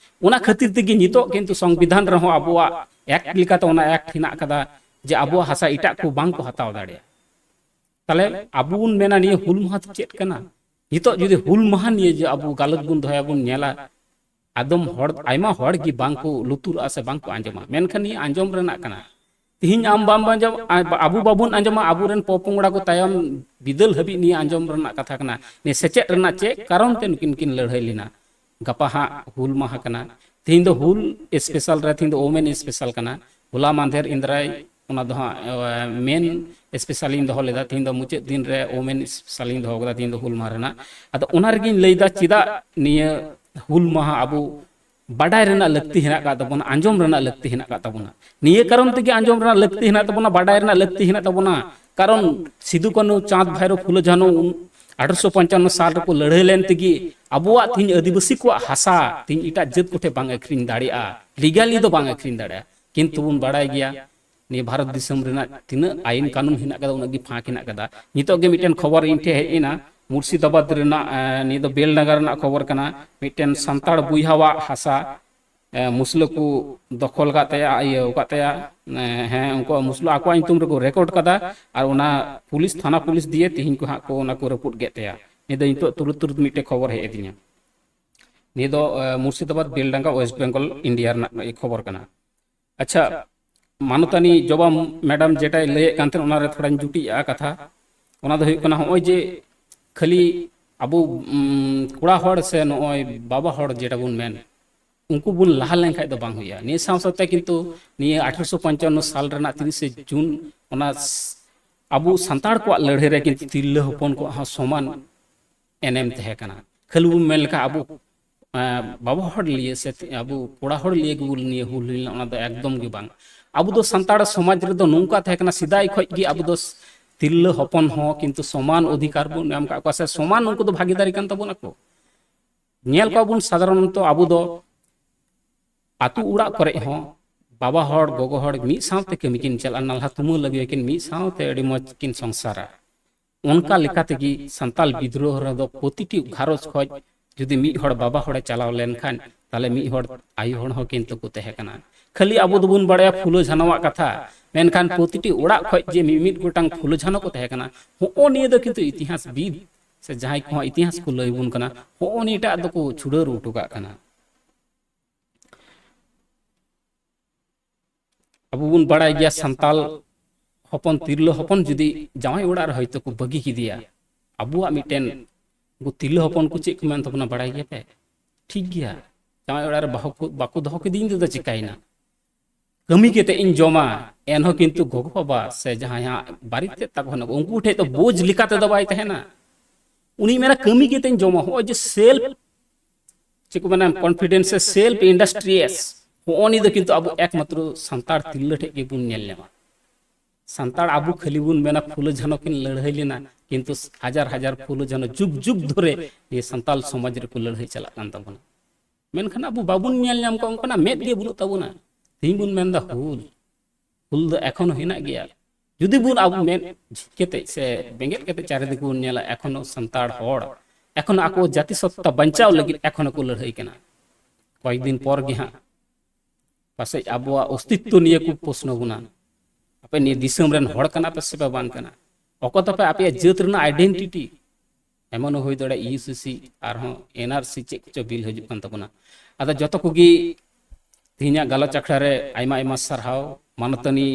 ᱚᱱᱟ ᱠᱷᱟᱹᱛᱤᱨ ᱛᱮᱜᱮ ᱱᱤᱛᱚᱜ ᱠᱤᱱᱛᱩ ᱥᱚᱝᱵᱤᱫᱷᱟᱱ ᱨᱮᱦᱚᱸ ᱟᱵᱚᱣᱟᱜ ᱮᱠᱴ ᱞᱮᱠᱟᱛᱮ ᱚᱱᱟ ᱮᱠᱴ ᱦᱮᱱᱟᱜ ᱟᱠᱟᱫᱟ ᱡᱮ ᱟᱵᱚᱣᱟᱜ ᱦᱟᱥᱟ ᱮᱴᱟᱜ ᱠᱚ ᱵᱟᱝ ᱠᱚ ᱦᱟᱛᱟᱣ ᱫᱟᱲᱮᱭᱟᱜᱼᱟ᱾ ᱛᱟᱦᱞᱮ ᱟᱵᱚ ᱵᱚᱱ ᱢᱮᱱᱟ, ᱱᱤᱭᱟᱹ ᱦᱩᱞ ᱢᱟᱦᱟ ᱫᱚ ᱪᱮᱫ ᱠᱟᱱᱟ? ᱱᱤᱛᱚᱜ ᱡᱩᱫᱤ ᱦᱩᱞ ᱢᱟᱦᱟ ᱱᱤᱭᱮ ᱡᱮ ᱟᱵᱚ ᱜᱟᱞᱚᱪ ᱵᱚᱱ ᱫᱚᱦᱚᱭᱟ, ᱵᱚᱱ ᱧᱮᱞᱟ, ᱟᱫᱚᱢ ᱦᱚᱲ, ᱟᱭᱢᱟ ᱦᱚᱲ ᱜᱮ ᱵᱟᱝ ᱠᱚ ᱞᱩᱛᱩᱨᱟᱜᱼᱟ ᱥᱮ ᱵᱟᱝ ᱠᱚ ᱟᱸᱡᱚᱢᱟ, ᱢᱮᱱᱠᱷᱟᱱ ᱱᱤᱭᱟᱹ ᱟᱸᱡᱚᱢ ᱨᱮᱱᱟᱜ ᱠᱟᱱᱟ᱾ ᱛᱤᱦᱤᱧ ᱟᱢ ᱵᱟᱢ ᱟᱸᱡᱚᱢ, ᱟ-, ᱟᱵᱚ ᱵᱟᱵᱚᱱ ᱟᱸᱡᱚᱢᱟ, ᱟᱵᱚᱨᱮᱱ ᱯᱚᱯᱚᱝᱲᱟ ᱠᱚ ᱛᱟᱭᱚᱢ ᱵᱤᱫᱟᱹᱞ ᱦᱟᱹᱵᱤᱡ ᱱᱤᱭᱟᱹ ᱟᱸᱡᱚᱢ ᱨᱮᱱᱟᱜ ᱠᱟᱛᱷᱟ ᱠᱟᱱᱟ᱾ ᱱᱤᱭᱟᱹ ᱥᱮᱪᱮᱫ ᱨᱮᱱᱟᱜ ᱪᱮᱫ ᱠᱟᱨᱚᱱ ᱛᱮ ᱱᱩᱠᱤᱱ ᱠᱤᱱ ᱞᱟᱹᱲᱦᱟᱹᱭ ᱞᱮᱱᱟ? ᱜᱟᱯᱟ ᱦᱟᱸᱜ ᱦᱩᱞ ᱢᱟᱦᱟ ᱠᱟᱱᱟ᱾ ᱛᱤᱦᱤᱧ ᱫᱚ ᱦᱩᱞ ᱥᱯᱮᱥᱟᱞ ᱨᱮ, ᱛᱤᱦᱤᱧ ᱫᱚ ᱳᱢᱮᱱ ᱥᱯᱮᱥᱟᱞ ᱠᱟᱱᱟ᱾ ᱦᱚᱞᱟ ᱢᱟᱦᱫᱮᱨ ᱤᱱᱫᱨᱟᱭ, ᱚᱱᱟ ᱫᱚ ᱦᱟᱸᱜ, ᱮ, ᱢᱮᱱ ᱥᱯᱮᱥᱟᱞ ᱤᱧ ᱫᱚᱦᱚ ᱞᱮᱫᱟ, ᱛᱤᱦᱤᱧ ᱫᱚ ᱢᱩᱪᱟᱹᱫ ᱫᱤᱱ ᱨᱮ ᱳᱢᱮᱱ ᱥᱯᱮᱥᱟᱞ ᱤᱧ ᱫᱚᱦᱚ ᱠᱟᱫᱟ, ᱛᱤᱦᱤᱧ ᱫᱚ ᱦᱩᱞ ᱢᱟᱦᱟ ᱨᱮᱱᱟᱜ᱾ ᱟᱫᱚ ᱚᱱᱟ ᱨᱮᱜᱤᱧ ᱞᱟᱹᱭᱫᱟ, ᱪᱮᱫᱟᱜ ᱱᱤᱭᱟᱹ ᱦᱩᱞ ᱢᱟᱦᱟ ᱟᱵᱚ ᱵᱟᱰᱟᱭ ᱨᱮᱱᱟᱜ ᱞᱟᱹᱠᱛᱤ ᱦᱮᱱᱟᱜ ᱟᱠᱟᱫ ᱛᱟᱵᱚᱱᱟ, ᱟᱸᱡᱚᱢ ᱨᱮᱱᱟᱜ ᱞᱟᱹᱠᱛᱤ ᱦᱮᱱᱟᱜ ᱟᱠᱟᱫ ᱛᱟᱵᱚᱱᱟ᱾ ᱱᱤᱭᱟᱹ ᱠᱟᱨᱚᱱ ᱛᱮᱜᱮ ᱟᱸᱡᱚᱢ ᱨᱮᱱᱟᱜ ᱞᱟᱹᱠᱛᱤ ᱦᱮᱱᱟᱜ ᱛᱟᱵᱚᱱᱟ, ᱵᱟᱰᱟᱭ ᱨᱮᱱᱟᱜ ᱞᱟᱹᱠᱛᱤ ᱦᱮᱱᱟᱜ ᱛᱟᱵᱚᱱᱟ᱾ ᱠᱟᱨᱚᱱ ᱥᱤᱫᱩ, ᱠᱟᱹᱱᱦᱩ, ᱪᱟᱸᱫᱽ, ᱵᱷᱟᱭᱨᱳ, ᱯᱷᱩᱞᱳ, ᱡᱷᱟᱱᱳ ᱩᱱ ᱟᱴᱷᱨᱚᱥᱚ ᱯᱚᱧᱪᱟᱱᱱᱚ ᱥᱟᱞ ᱨᱮᱠᱚ ᱞᱟᱹᱲᱦᱟᱹᱭ ᱞᱮᱱ ᱛᱮᱜᱮ ᱟᱵᱚᱣᱟᱜ ᱛᱤᱦᱤᱧ ᱟᱹᱫᱤᱵᱟᱹᱥᱤ ᱠᱚᱣᱟᱜ ᱦᱟᱥᱟ ᱛᱤᱦᱤᱧ ᱮᱴᱟᱜ ᱡᱟᱹᱛ ᱠᱚᱴᱷᱮᱱ ᱵᱟᱝ ᱟᱹᱠᱷᱨᱤᱧ ᱫᱟᱲᱮᱭᱟᱜᱼᱟ, ᱞᱤᱜᱟᱞᱤ ᱫᱚ ᱵᱟᱝ ᱟᱹᱠᱷᱨᱤᱧ ᱫᱟᱲᱮᱭᱟᱜᱼᱟ᱾ ᱠᱤᱱᱛᱩ ᱵᱚᱱ ᱵᱟᱲᱟᱭ ᱜᱮᱭᱟ, ᱱᱤᱭᱟᱹ ᱵᱷᱟᱨᱚᱛ ᱫᱤᱥᱚᱢ ᱨᱮᱱᱟᱜ ᱛᱤᱱᱟᱹᱜ ᱟᱭᱤᱱ ᱠᱟᱹᱱᱩᱱ ᱦᱮᱱᱟᱜ ᱠᱟᱫᱟ, ᱩᱱᱟᱹᱜ ᱜᱮ ᱯᱷᱟᱸᱠ ᱦᱮᱱᱟᱜ ᱠᱟᱫᱟ᱾ ᱱᱤᱛᱚᱜ ᱜᱮ ᱢᱤᱫᱴᱮᱱ ᱠᱷᱚᱵᱚᱨ ᱤᱧ ᱴᱷᱮᱱ ᱦᱮᱡ ᱮᱱᱟ, ᱢᱩᱨᱥᱤᱫᱟᱵᱟᱫᱽ ᱨᱮᱱᱟᱜ, ᱮ, ᱱᱤᱭᱟᱹ ᱫᱚ ᱵᱮᱞᱰᱟᱸᱜᱟ ᱨᱮᱱᱟᱜ ᱠᱷᱚᱵᱚᱨ ᱠᱟᱱᱟ᱾ ᱢᱤᱫᱴᱮᱱ ᱥᱟᱱᱛᱟᱲ ᱵᱚᱭᱦᱟᱣᱟᱜ ᱦᱟᱥᱟ, ᱮ, ᱢᱩᱥᱞᱟᱹ ᱠᱚ ᱫᱚᱠᱷᱚᱞ ᱟᱠᱟᱫ ᱛᱟᱭᱟ, ᱤᱭᱟᱹ ᱟᱠᱟᱫ ᱛᱟᱭᱟ, ᱮ, ᱦᱮᱸ, ᱩᱱᱠᱩᱣᱟᱜ ᱢᱩᱥᱞᱟᱹ ᱟᱠᱚᱣᱟᱜ ᱧᱩᱛᱩᱢ ᱨᱮᱠᱚ ᱨᱮᱠᱚᱨᱰ ᱠᱟᱫᱟ, ᱟᱨ ᱚᱱᱟ ᱯᱩᱞᱤᱥ, ᱛᱷᱟᱱᱟ ᱯᱩᱞᱤᱥ ᱫᱤᱭᱮ ᱛᱤᱦᱤᱧ ᱠᱚ ᱦᱟᱸᱜ ᱠᱚ ᱚᱱᱟ ᱠᱚ ᱨᱟᱹᱯᱩᱫ ᱠᱮᱫ ᱛᱟᱭᱟ᱾ ᱱᱤᱭᱟᱹ ᱫᱚ ᱱᱤᱛᱚᱜ ᱛᱩᱨᱩᱛ ᱛᱩᱨᱩᱛ ᱢᱤᱫᱴᱮᱱ ᱠᱷᱚᱵᱚᱨ ᱦᱮᱡ ᱟᱹᱫᱤᱧᱟ᱾ ᱱᱤᱭᱟᱹ ᱫᱚ, ᱮ, ᱢᱩᱨᱥᱤᱫᱟᱵᱟᱫᱽ, ᱵᱮᱞᱰᱟᱸᱜᱟ, ᱳᱭᱮᱥᱴ ᱵᱮᱝᱜᱚᱞ, ᱤᱱᱰᱤᱭᱟ ᱨᱮᱱᱟᱜ ᱠᱷᱚᱵᱚᱨ ᱠᱟᱱᱟ᱾ ᱟᱪᱪᱷᱟ, ᱢᱟᱱᱚᱛᱟᱱᱤ ᱡᱚᱵᱟ ᱢᱮᱰᱟᱢ ᱡᱮᱴᱟᱭ ᱞᱟᱹᱭᱮᱫ ᱠᱟᱱ ᱛᱟᱦᱮᱸᱱ, ᱚᱱᱟ ᱨᱮ ᱛᱷᱚᱲᱟᱧ ᱡᱩᱴᱤᱡᱟᱜᱼᱟ ᱠᱟᱛᱷᱟ᱾ ᱚᱱᱟ ᱫᱚ ᱦᱩᱭᱩᱜ ᱠᱟᱱᱟ, ᱱᱚᱜᱼᱚᱭ ᱡᱮ ᱠᱷᱟᱹᱞᱤ ᱟᱵᱚ, ᱩᱢ, ᱠᱚᱲᱟ ᱦᱚᱲ ᱥᱮ ᱱᱚᱜᱼᱚᱭ ᱵᱟᱵᱟ ᱦᱚᱲ ᱡᱮᱴᱟ ᱵᱚᱱ ᱢᱮᱱ, ᱩᱱᱠᱩ ᱵᱚᱱ ᱞᱟᱦᱟ ᱞᱮᱱᱠᱷᱟᱡ ᱫᱚ ᱵᱟᱝ ᱦᱩᱭᱩᱜᱼᱟ᱾ ᱱᱤᱭᱟᱹ ᱥᱟᱶ ᱥᱟᱶᱛᱮ ᱠᱤᱱᱛᱩ ᱱᱤᱭᱟᱹ ᱟᱴᱷᱨᱚᱥᱚ ᱯᱚᱧᱪᱟᱱᱱᱚ ᱥᱟᱞ ᱨᱮᱱᱟᱜ ᱛᱤᱨᱤᱥᱮ ᱡᱩᱱ, ᱚᱱᱟ ᱥ-, ᱟᱵᱚ ᱥᱟᱱᱛᱟᱲ ᱠᱚᱣᱟᱜ ᱞᱟᱹᱲᱦᱟᱹᱭ ᱨᱮ ᱠᱤᱱᱛᱩ ᱛᱤᱨᱞᱟᱹ ᱦᱚᱯᱚᱱ ᱠᱚᱣᱟᱜ ᱦᱚᱸ ᱥᱚᱢᱟᱱ ᱮᱱᱮᱢ ᱛᱟᱦᱮᱸ ᱠᱟᱱᱟ᱾ ᱠᱷᱟᱹᱞᱤ ᱵᱚᱱ ᱢᱮᱱ ᱞᱮᱠᱷᱟᱱ ᱟᱵᱚ, ᱮᱸ, ᱵᱟᱵᱟ ᱦᱚᱲ ᱞᱤᱭᱟᱹ ᱥᱮ ᱛᱤ-, ᱟᱵᱚ ᱠᱚᱲᱟ ᱦᱚᱲ ᱞᱤᱭᱟᱹ ᱜᱮᱵᱚᱱ ᱱᱤᱭᱟᱹ ᱦᱩᱞ ᱦᱩᱭ ᱞᱮᱱᱟ, ᱚᱱᱟ ᱫᱚ ᱮᱠᱫᱚᱢ ᱜᱮ ᱵᱟᱝ᱾ ᱟᱵᱚ ᱫᱚ ᱥᱟᱱᱛᱟᱲ ᱥᱚᱢᱟᱡᱽ ᱨᱮᱫᱚ ᱱᱚᱝᱠᱟ ᱛᱟᱦᱮᱸ ᱠᱟᱱᱟ, ᱥᱮᱫᱟᱭ ᱠᱷᱚᱡ ᱜᱮ ᱟᱵᱚ ᱫᱚ ᱥ-, ᱛᱤᱨᱞᱟᱹ ᱦᱚᱯᱚᱱ ᱦᱚᱸ ᱠᱤᱱᱛᱩ ᱥᱚᱢᱟᱱ ᱚᱫᱷᱤᱠᱟᱨ ᱵᱚᱱ ᱮᱢ ᱟᱠᱟᱫ ᱠᱚᱣᱟ ᱥᱮ ᱥᱚᱢᱟᱱ ᱩᱱᱠᱩ ᱫᱚ ᱵᱷᱟᱜᱤᱫᱟᱨᱤ ᱠᱟᱱ ᱛᱟᱵᱚᱱᱟ ᱠᱚ᱾ ᱧᱮᱞ ᱠᱚᱣᱟ ᱵᱚᱱ ᱥᱟᱫᱷᱟᱨᱚᱱᱚᱛᱚ ᱟᱵᱚ ᱫᱚ ᱟᱹᱛᱩ ᱚᱲᱟᱜ ᱠᱚᱨᱮ ᱦᱚᱸ ᱵᱟᱵᱟ ᱦᱚᱲ, ᱜᱚᱜᱚ ᱦᱚᱲ ᱢᱤᱫ ᱥᱟᱶᱛᱮ ᱠᱟᱹᱢᱤ ᱠᱤᱱ ᱪᱟᱞᱟᱜᱼᱟ, ᱱᱟᱞᱦᱟ ᱛᱩᱢᱟᱹᱞ ᱟᱹᱜᱩᱭᱟᱠᱤᱱ, ᱢᱤᱫ ᱥᱟᱶᱛᱮ ᱟᱹᱰᱤ ᱢᱚᱡᱽ ᱠᱤᱱ ᱥᱚᱝᱥᱟᱨᱟ᱾ ᱚᱱᱠᱟ ᱞᱮᱠᱟ ᱛᱮᱜᱮ ᱥᱟᱱᱛᱟᱞ ᱵᱤᱫᱽᱨᱳᱦᱚ ᱨᱮᱫᱚ ᱯᱨᱚᱛᱤᱴᱤ ᱜᱷᱟᱨᱚᱸᱡᱽ ᱠᱷᱚᱡ ᱡᱩᱫᱤ ᱢᱤᱫ ᱦᱚᱲ ᱵᱟᱵᱟ ᱦᱚᱲᱮ ᱪᱟᱞᱟᱣ ᱞᱮᱱᱠᱷᱟᱱ, ᱛᱟᱦᱞᱮ ᱢᱤᱫ ᱦᱚᱲ ᱟᱭᱳ ᱦᱚᱲ ᱦᱚᱸ ᱠᱤᱱᱛᱩ ᱠᱚ ᱛᱟᱦᱮᱸ ᱠᱟᱱᱟ᱾ ᱠᱷᱟᱹᱞᱤ ᱟᱵᱚ ᱫᱚᱵᱚᱱ ᱵᱟᱲᱟᱭᱟ ᱯᱷᱩᱞᱳ ᱡᱷᱟᱱᱚᱣᱟᱜ ᱠᱟᱛᱷᱟ, ᱢᱮᱱᱠᱷᱟᱱ ᱯᱨᱚᱛᱤᱴᱤ ᱚᱲᱟᱜ ᱠᱷᱚᱱ ᱡᱮ ᱢᱤᱢᱤᱫ ᱜᱚᱴᱟᱝ ᱯᱷᱩᱞᱳ ᱡᱷᱟᱱᱚ ᱠᱚ ᱛᱟᱦᱮᱸ ᱠᱟᱱᱟ, ᱦᱚᱸᱜᱼᱚ ᱱᱤᱭᱟᱹ ᱫᱚ ᱠᱤᱱᱛᱩ ᱤᱛᱤᱦᱟᱥ ᱵᱤᱫ ᱥᱮ ᱡᱟᱦᱟᱸᱭ ᱠᱚᱦᱚᱸ ᱤᱛᱤᱦᱟᱥ ᱠᱚ ᱞᱟᱹᱭ ᱵᱚᱱ ᱠᱟᱱᱟ, ᱦᱚᱸᱜᱼᱚ ᱱᱤᱭᱟᱹᱴᱟᱜ ᱫᱚᱠᱚ ᱪᱷᱩᱰᱟᱹᱨ ᱦᱚᱴᱚ ᱠᱟᱜ ᱠᱟᱱᱟ᱾ ᱟᱵᱚ ᱵᱚᱱ ᱵᱟᱲᱟᱭ ᱜᱮᱭᱟ, ᱥᱟᱱᱛᱟᱞ ᱦᱚᱯᱚᱱ, ᱛᱤᱨᱞᱟᱹ ᱦᱚᱯᱚᱱ ᱡᱩᱫᱤ ᱡᱟᱶᱟᱭ ᱚᱲᱟᱜ ᱨᱮ ᱦᱚᱭᱛᱳ ᱠᱚ ᱵᱟᱹᱜᱤ ᱠᱮᱫᱮᱭᱟ, ᱟᱵᱚᱣᱟᱜ ᱢᱤᱫᱴᱮᱱ, ᱩᱱᱠᱩ ᱛᱤᱨᱞᱟᱹ ᱦᱚᱯᱚᱱ ᱠᱚ ᱪᱮᱫ ᱠᱚ ᱢᱮᱱ ᱛᱟᱵᱚᱱᱟ ᱵᱟᱲᱟᱭ ᱜᱮᱭᱟ ᱯᱮ? ᱴᱷᱤᱠ ᱜᱮᱭᱟ, ᱡᱟᱶᱟᱭ ᱚᱲᱟᱜ ᱨᱮ ᱵᱟᱦᱩ ᱠᱚ, ᱵᱟᱠᱚ ᱫᱚᱦᱚ ᱠᱮᱫᱮᱧ ᱛᱮᱫᱚ ᱪᱤᱠᱟᱭᱮᱱᱟ? ᱠᱟᱹᱢᱤ ᱠᱟᱛᱮ ᱤᱧ ᱡᱚᱢᱟ, ᱮᱱᱦᱚᱸ ᱠᱤᱱᱛᱩ ᱜᱚᱜᱚ ᱵᱟᱵᱟ ᱥᱮ ᱡᱟᱦᱟᱸᱭ ᱦᱟᱸᱜ ᱵᱟᱨᱮᱛ ᱛᱮᱫ ᱛᱟᱠᱚ ᱦᱮᱱᱟᱜ ᱠᱚ, ᱩᱱᱠᱩ ᱴᱷᱮᱡ ᱫᱚ ᱵᱳᱡᱽ ᱞᱮᱠᱟ ᱛᱮᱫᱚ ᱵᱟᱭ ᱛᱟᱦᱮᱱᱟ᱾ ᱩᱱᱤ ᱢᱮᱱᱟ, ᱠᱟᱹᱢᱤ ᱠᱟᱛᱮᱧ ᱡᱚᱢᱟ᱾ ᱦᱚᱸᱜᱼᱚᱭ ᱡᱮ ᱥᱮᱞᱯ, ᱪᱮᱫ ᱠᱚ ᱢᱮᱱᱟ, ᱠᱚᱱᱯᱷᱤᱰᱮᱱᱥ ᱥᱮ ᱥᱮᱞᱯ ᱤᱱᱰᱟᱥᱴᱨᱤᱭᱟᱥ, ᱦᱚᱸᱜᱼᱚ ᱱᱤᱭᱟᱹ ᱫᱚ ᱠᱤᱱᱛᱩ ᱟᱵᱚ ᱮᱠᱢᱟᱛᱨᱚ ᱥᱟᱱᱛᱟᱲ ᱛᱤᱨᱞᱟᱹ ᱴᱷᱮᱡ ᱜᱮᱵᱚᱱ ᱧᱮᱞ ᱧᱟᱢᱟ᱾ ᱥᱟᱱᱛᱟᱲ ᱟᱵᱚ ᱠᱷᱟᱹᱞᱤ ᱵᱚᱱ ᱢᱮᱱᱟ ᱯᱷᱩᱞᱳ ᱡᱷᱟᱱᱚ ᱠᱤᱱ ᱞᱟᱹᱲᱦᱟᱹᱭ ᱞᱮᱱᱟ, ᱠᱤᱱᱛᱩ ᱦᱟᱡᱟᱨ ᱦᱟᱡᱟᱨ ᱯᱷᱩᱞᱳ ᱡᱷᱟᱱᱚ ᱡᱩᱜᱽ ᱡᱩᱜᱽ ᱫᱷᱚᱨᱮ ᱱᱤᱭᱟᱹ ᱥᱟᱱᱛᱟᱲ ᱥᱚᱢᱟᱡᱽ ᱨᱮᱠᱚ ᱞᱟᱹᱲᱦᱟᱹᱭ ᱪᱟᱞᱟᱜ ᱠᱟᱱ ᱛᱟᱵᱚᱱᱟ᱾ ᱢᱮᱱᱠᱷᱟᱱ ᱟᱵᱚ ᱵᱟᱵᱚᱱ ᱧᱮᱞ ᱧᱟᱢ ᱠᱚᱣᱟ, ᱚᱱᱠᱟᱱᱟᱜ ᱢᱮᱫ ᱜᱮ ᱵᱟᱹᱱᱩᱜ ᱛᱟᱵᱚᱱᱟ᱾ ᱛᱮᱦᱮᱧ ᱵᱚᱱ ᱢᱮᱱᱫᱟ ᱦᱩᱞ, ᱦᱩᱞ ᱫᱚ ᱮᱠᱷᱚᱱᱳ ᱦᱮᱱᱟᱜ ᱜᱮᱭᱟ᱾ ᱡᱩᱫᱤ ᱵᱚᱱ ᱟᱵᱚ ᱢᱮᱫ ᱡᱷᱤᱡ ᱠᱟᱛᱮ ᱥᱮ ᱵᱮᱸᱜᱮᱫ ᱠᱟᱛᱮ ᱪᱟᱨᱤᱫᱤᱠᱮ ᱵᱚᱱ ᱧᱮᱞᱟ, ᱮᱠᱷᱚᱱᱳ ᱥᱟᱱᱛᱟᱲ ᱦᱚᱲ ᱮᱠᱷᱚᱱᱳ ᱟᱠᱚ ᱡᱟᱹᱛᱤ ᱥᱚᱛᱛᱟ ᱵᱟᱧᱪᱟᱣ ᱞᱟᱹᱜᱤᱫ ᱮᱠᱷᱚᱱᱳ ᱠᱚ ᱞᱟᱹᱲᱦᱟᱹᱭ ᱠᱟᱱᱟ᱾ ᱠᱚᱭᱮᱠ ᱫᱤᱱ ᱯᱚᱨ ᱜᱮ ᱦᱟᱸᱜ ᱯᱟᱥᱮᱡ ᱟᱵᱚᱣᱟᱜ ᱚᱥᱛᱤᱛᱛᱚ ᱱᱤᱭᱟᱹ ᱠᱚ ᱯᱨᱚᱥᱱᱚ ᱵᱚᱱᱟ᱾ ᱟᱯᱮ ᱱᱤᱭᱟᱹ ᱫᱤᱥᱚᱢ ᱨᱮᱱ ᱦᱚᱲ ᱠᱟᱱᱟ ᱯᱮ ᱥᱮ ᱯᱮ ᱵᱟᱝ ᱠᱟᱱᱟ? ᱚᱠᱟ ᱛᱟᱯᱮ ᱟᱯᱮᱭᱟᱜ ᱡᱟᱹᱛ ᱨᱮᱱᱟᱜ ᱟᱭᱰᱮᱱᱴᱤᱴᱤ? ᱮᱢᱚᱱ ᱦᱚᱸ ᱦᱩᱭ ᱫᱟᱲᱮᱭᱟᱜᱼᱟ ᱤᱭᱩ ᱥᱤ ᱥᱤ ᱟᱨᱦᱚᱸ ᱮᱱ ᱟᱨ ᱥᱤ ᱪᱮᱫ ᱠᱚᱪᱚ ᱵᱤᱞ ᱦᱤᱡᱩᱜ ᱠᱟᱱ ᱛᱟᱵᱚᱱᱟ᱾ ᱟᱫᱚ ᱡᱚᱛᱚ ᱠᱚᱜᱮ ᱛᱮᱦᱮᱧᱟᱜ ᱜᱟᱞᱚᱪ ᱟᱠᱷᱲᱟ ᱨᱮ ᱟᱭᱢᱟ ᱟᱭᱢᱟ ᱥᱟᱨᱦᱟᱣ᱾ ᱢᱟᱱᱚᱛᱟᱹᱱᱤ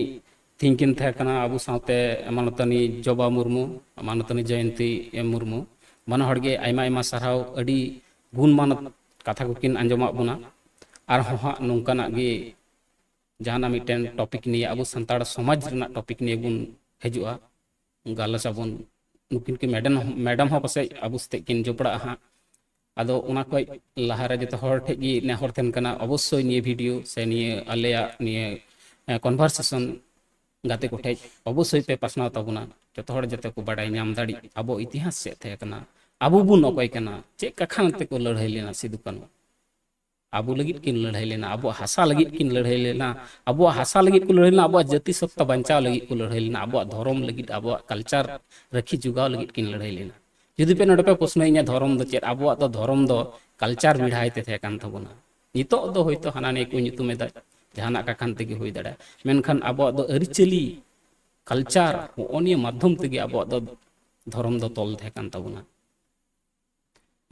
ᱛᱮᱦᱮᱧ ᱠᱤᱱ ᱛᱟᱦᱮᱸ ᱠᱟᱱᱟ ᱟᱵᱚ ᱥᱟᱶᱛᱮ ᱢᱟᱱᱚᱛᱟᱹᱱᱤ ᱡᱚᱵᱟ ᱢᱩᱨᱢᱩ, ᱢᱟᱱᱚᱛᱟᱹᱱᱤ ᱡᱚᱭᱚᱱᱛᱤ ᱮᱢ ᱢᱩᱨᱢᱩ, ᱵᱟᱱᱟ ᱦᱚᱲ ᱜᱮ ᱟᱭᱢᱟ ᱟᱭᱢᱟ ᱥᱟᱨᱦᱟᱣ᱾ ᱟᱹᱰᱤ ᱜᱩᱱ ᱢᱟᱱᱚᱛ ᱠᱟᱛᱷᱟ ᱠᱚᱠᱤᱱ ᱟᱸᱡᱚᱢᱟᱫ ᱵᱚᱱᱟ᱾ ᱟᱨᱦᱚᱸ ᱦᱟᱸᱜ ᱱᱚᱝᱠᱟᱱᱟᱜ ᱜᱮ ᱡᱟᱦᱟᱱᱟᱜ ᱢᱤᱫᱴᱮᱱ ᱴᱚᱯᱤᱠ ᱱᱤᱭᱮ, ᱟᱵᱚ ᱥᱟᱱᱛᱟᱲ ᱥᱚᱢᱟᱡᱽ ᱨᱮᱱᱟᱜ ᱴᱚᱯᱤᱠ ᱱᱤᱭᱮ ᱵᱚᱱ ᱦᱤᱡᱩᱜᱼᱟ, ᱜᱟᱞᱚᱪ ᱟᱵᱚᱱ᱾ ᱱᱩᱠᱤᱱ ᱠᱤᱱ ᱢᱮᱰᱟᱢ, ᱢᱮᱰᱟᱢ ᱦᱚᱸ ᱯᱟᱥᱮᱡ ᱟᱵᱚ ᱥᱟᱛᱮᱜ ᱠᱤᱱ ᱡᱚᱯᱲᱟᱜᱼᱟ ᱦᱟᱸᱜ᱾ ᱟᱫᱚ ᱚᱱᱟ ᱠᱷᱚᱡ ᱞᱟᱦᱟᱨᱮ ᱡᱚᱛᱚ ᱦᱚᱲ ᱴᱷᱮᱡ ᱜᱮ ᱱᱮᱦᱚᱨ ᱛᱟᱦᱮᱱ ᱠᱟᱱᱟ, ᱚᱵᱚᱥᱥᱳᱭ ᱱᱤᱭᱟᱹ ᱵᱷᱤᱰᱤᱭᱳ ᱥᱮ ᱱᱤᱭᱟᱹ ᱟᱞᱮᱭᱟᱜ ᱱᱤᱭᱟᱹ ᱠᱚᱱᱵᱷᱟᱨᱥᱮᱥᱚᱱ ᱜᱟᱛᱮ ᱠᱚᱴᱷᱮᱡ ᱚᱵᱚᱥᱥᱳᱭ ᱯᱮ ᱯᱟᱥᱱᱟᱣ ᱛᱟᱵᱚᱱᱟ, ᱡᱚᱛᱚ ᱦᱚᱲ ᱡᱟᱛᱮ ᱠᱚ ᱵᱟᱰᱟᱭ ᱧᱟᱢ ᱫᱟᱲᱮᱜ ᱟᱵᱚ ᱤᱛᱤᱦᱟᱥ ᱪᱮᱫ ᱛᱟᱦᱮᱸ ᱠᱟᱱᱟ, ᱟᱵᱚ ᱵᱚᱱ ᱚᱠᱚᱭ ᱠᱟᱱᱟ, ᱪᱮᱫ ᱠᱟᱠᱷᱟᱱ ᱛᱮᱠᱚ ᱞᱟᱹᱲᱦᱟᱹᱭ ᱞᱮᱱᱟ ᱥᱤᱫᱩ ᱠᱟᱹᱱᱦᱩ᱾ ᱟᱵᱚ ᱞᱟᱹᱜᱤᱫ ᱠᱤᱱ ᱞᱟᱹᱲᱦᱟᱹᱭ ᱞᱮᱱᱟ, ᱟᱵᱚᱣᱟᱜ ᱦᱟᱥᱟ ᱞᱟᱹᱜᱤᱫ ᱠᱤᱱ ᱞᱟᱹᱲᱦᱟᱹᱭ ᱞᱮᱱᱟ, ᱟᱵᱚᱣᱟᱜ ᱦᱟᱥᱟ ᱞᱟᱹᱜᱤᱫ ᱠᱚ ᱞᱟᱹᱲᱦᱟᱹᱭ ᱞᱮᱱᱟ, ᱟᱵᱚᱣᱟᱜ ᱡᱟᱹᱛᱤ ᱥᱚᱛᱛᱟ ᱵᱟᱧᱪᱟᱣ ᱞᱟᱹᱜᱤᱫ ᱠᱚ ᱞᱟᱹᱲᱦᱟᱹᱭ ᱞᱮᱱᱟ, ᱟᱵᱚᱣᱟᱜ ᱫᱷᱚᱨᱚᱢ ᱞᱟᱹᱜᱤᱫ, ᱟᱵᱚᱣᱟᱜ ᱠᱟᱞᱪᱟᱨ ᱨᱟᱹᱠᱷᱤ ᱡᱚᱜᱟᱣ ᱞᱟᱹᱜᱤᱫ ᱠᱤᱱ ᱞᱟᱹᱲᱦᱟᱹᱭ ᱞᱮᱱᱟ᱾ ᱡᱩᱫᱤ ᱯᱮ ᱱᱚᱰᱮ ᱯᱮ ᱯᱨᱚᱥᱱᱚᱭᱤᱧᱟ, ᱫᱷᱚᱨᱚᱢ ᱫᱚ ᱪᱮᱫ? ᱟᱵᱚᱣᱟᱜ ᱫᱚ ᱫᱷᱚᱨᱚᱢ ᱫᱚ ᱠᱟᱞᱪᱟᱨ ᱵᱮᱲᱦᱟᱭ ᱛᱮ ᱛᱟᱦᱮᱸ ᱠᱟᱱ ᱛᱟᱵᱚᱱᱟ᱾ ᱱᱤᱛᱚᱜ ᱫᱚ ᱦᱳᱭᱛᱳ ᱦᱟᱱᱟ ᱱᱤᱭᱟᱹ ᱠᱚ ᱧᱩᱛᱩᱢ ᱮᱫᱟ, ᱡᱟᱦᱟᱱᱟᱜ ᱠᱟᱠᱷᱟᱱ ᱛᱮᱜᱮ ᱦᱩᱭ ᱫᱟᱲᱮᱭᱟᱜᱼᱟ, ᱢᱮᱱᱠᱷᱟᱱ ᱟᱵᱚᱣᱟᱜ ᱫᱚ ᱟᱹᱨᱤᱪᱟᱹᱞᱤ, ᱠᱟᱞᱪᱟᱨ, ᱦᱚᱸᱜᱼᱚ ᱱᱤᱭᱟᱹ ᱢᱟᱫᱽᱫᱷᱚᱢ ᱛᱮᱜᱮ ᱟᱵᱚᱣᱟᱜ ᱫᱚ ᱫᱷᱚᱨᱚᱢ ᱫᱚ ᱛᱚᱞ ᱛᱟᱦᱮᱸ ᱠᱟᱱ ᱛᱟᱵᱚᱱᱟ᱾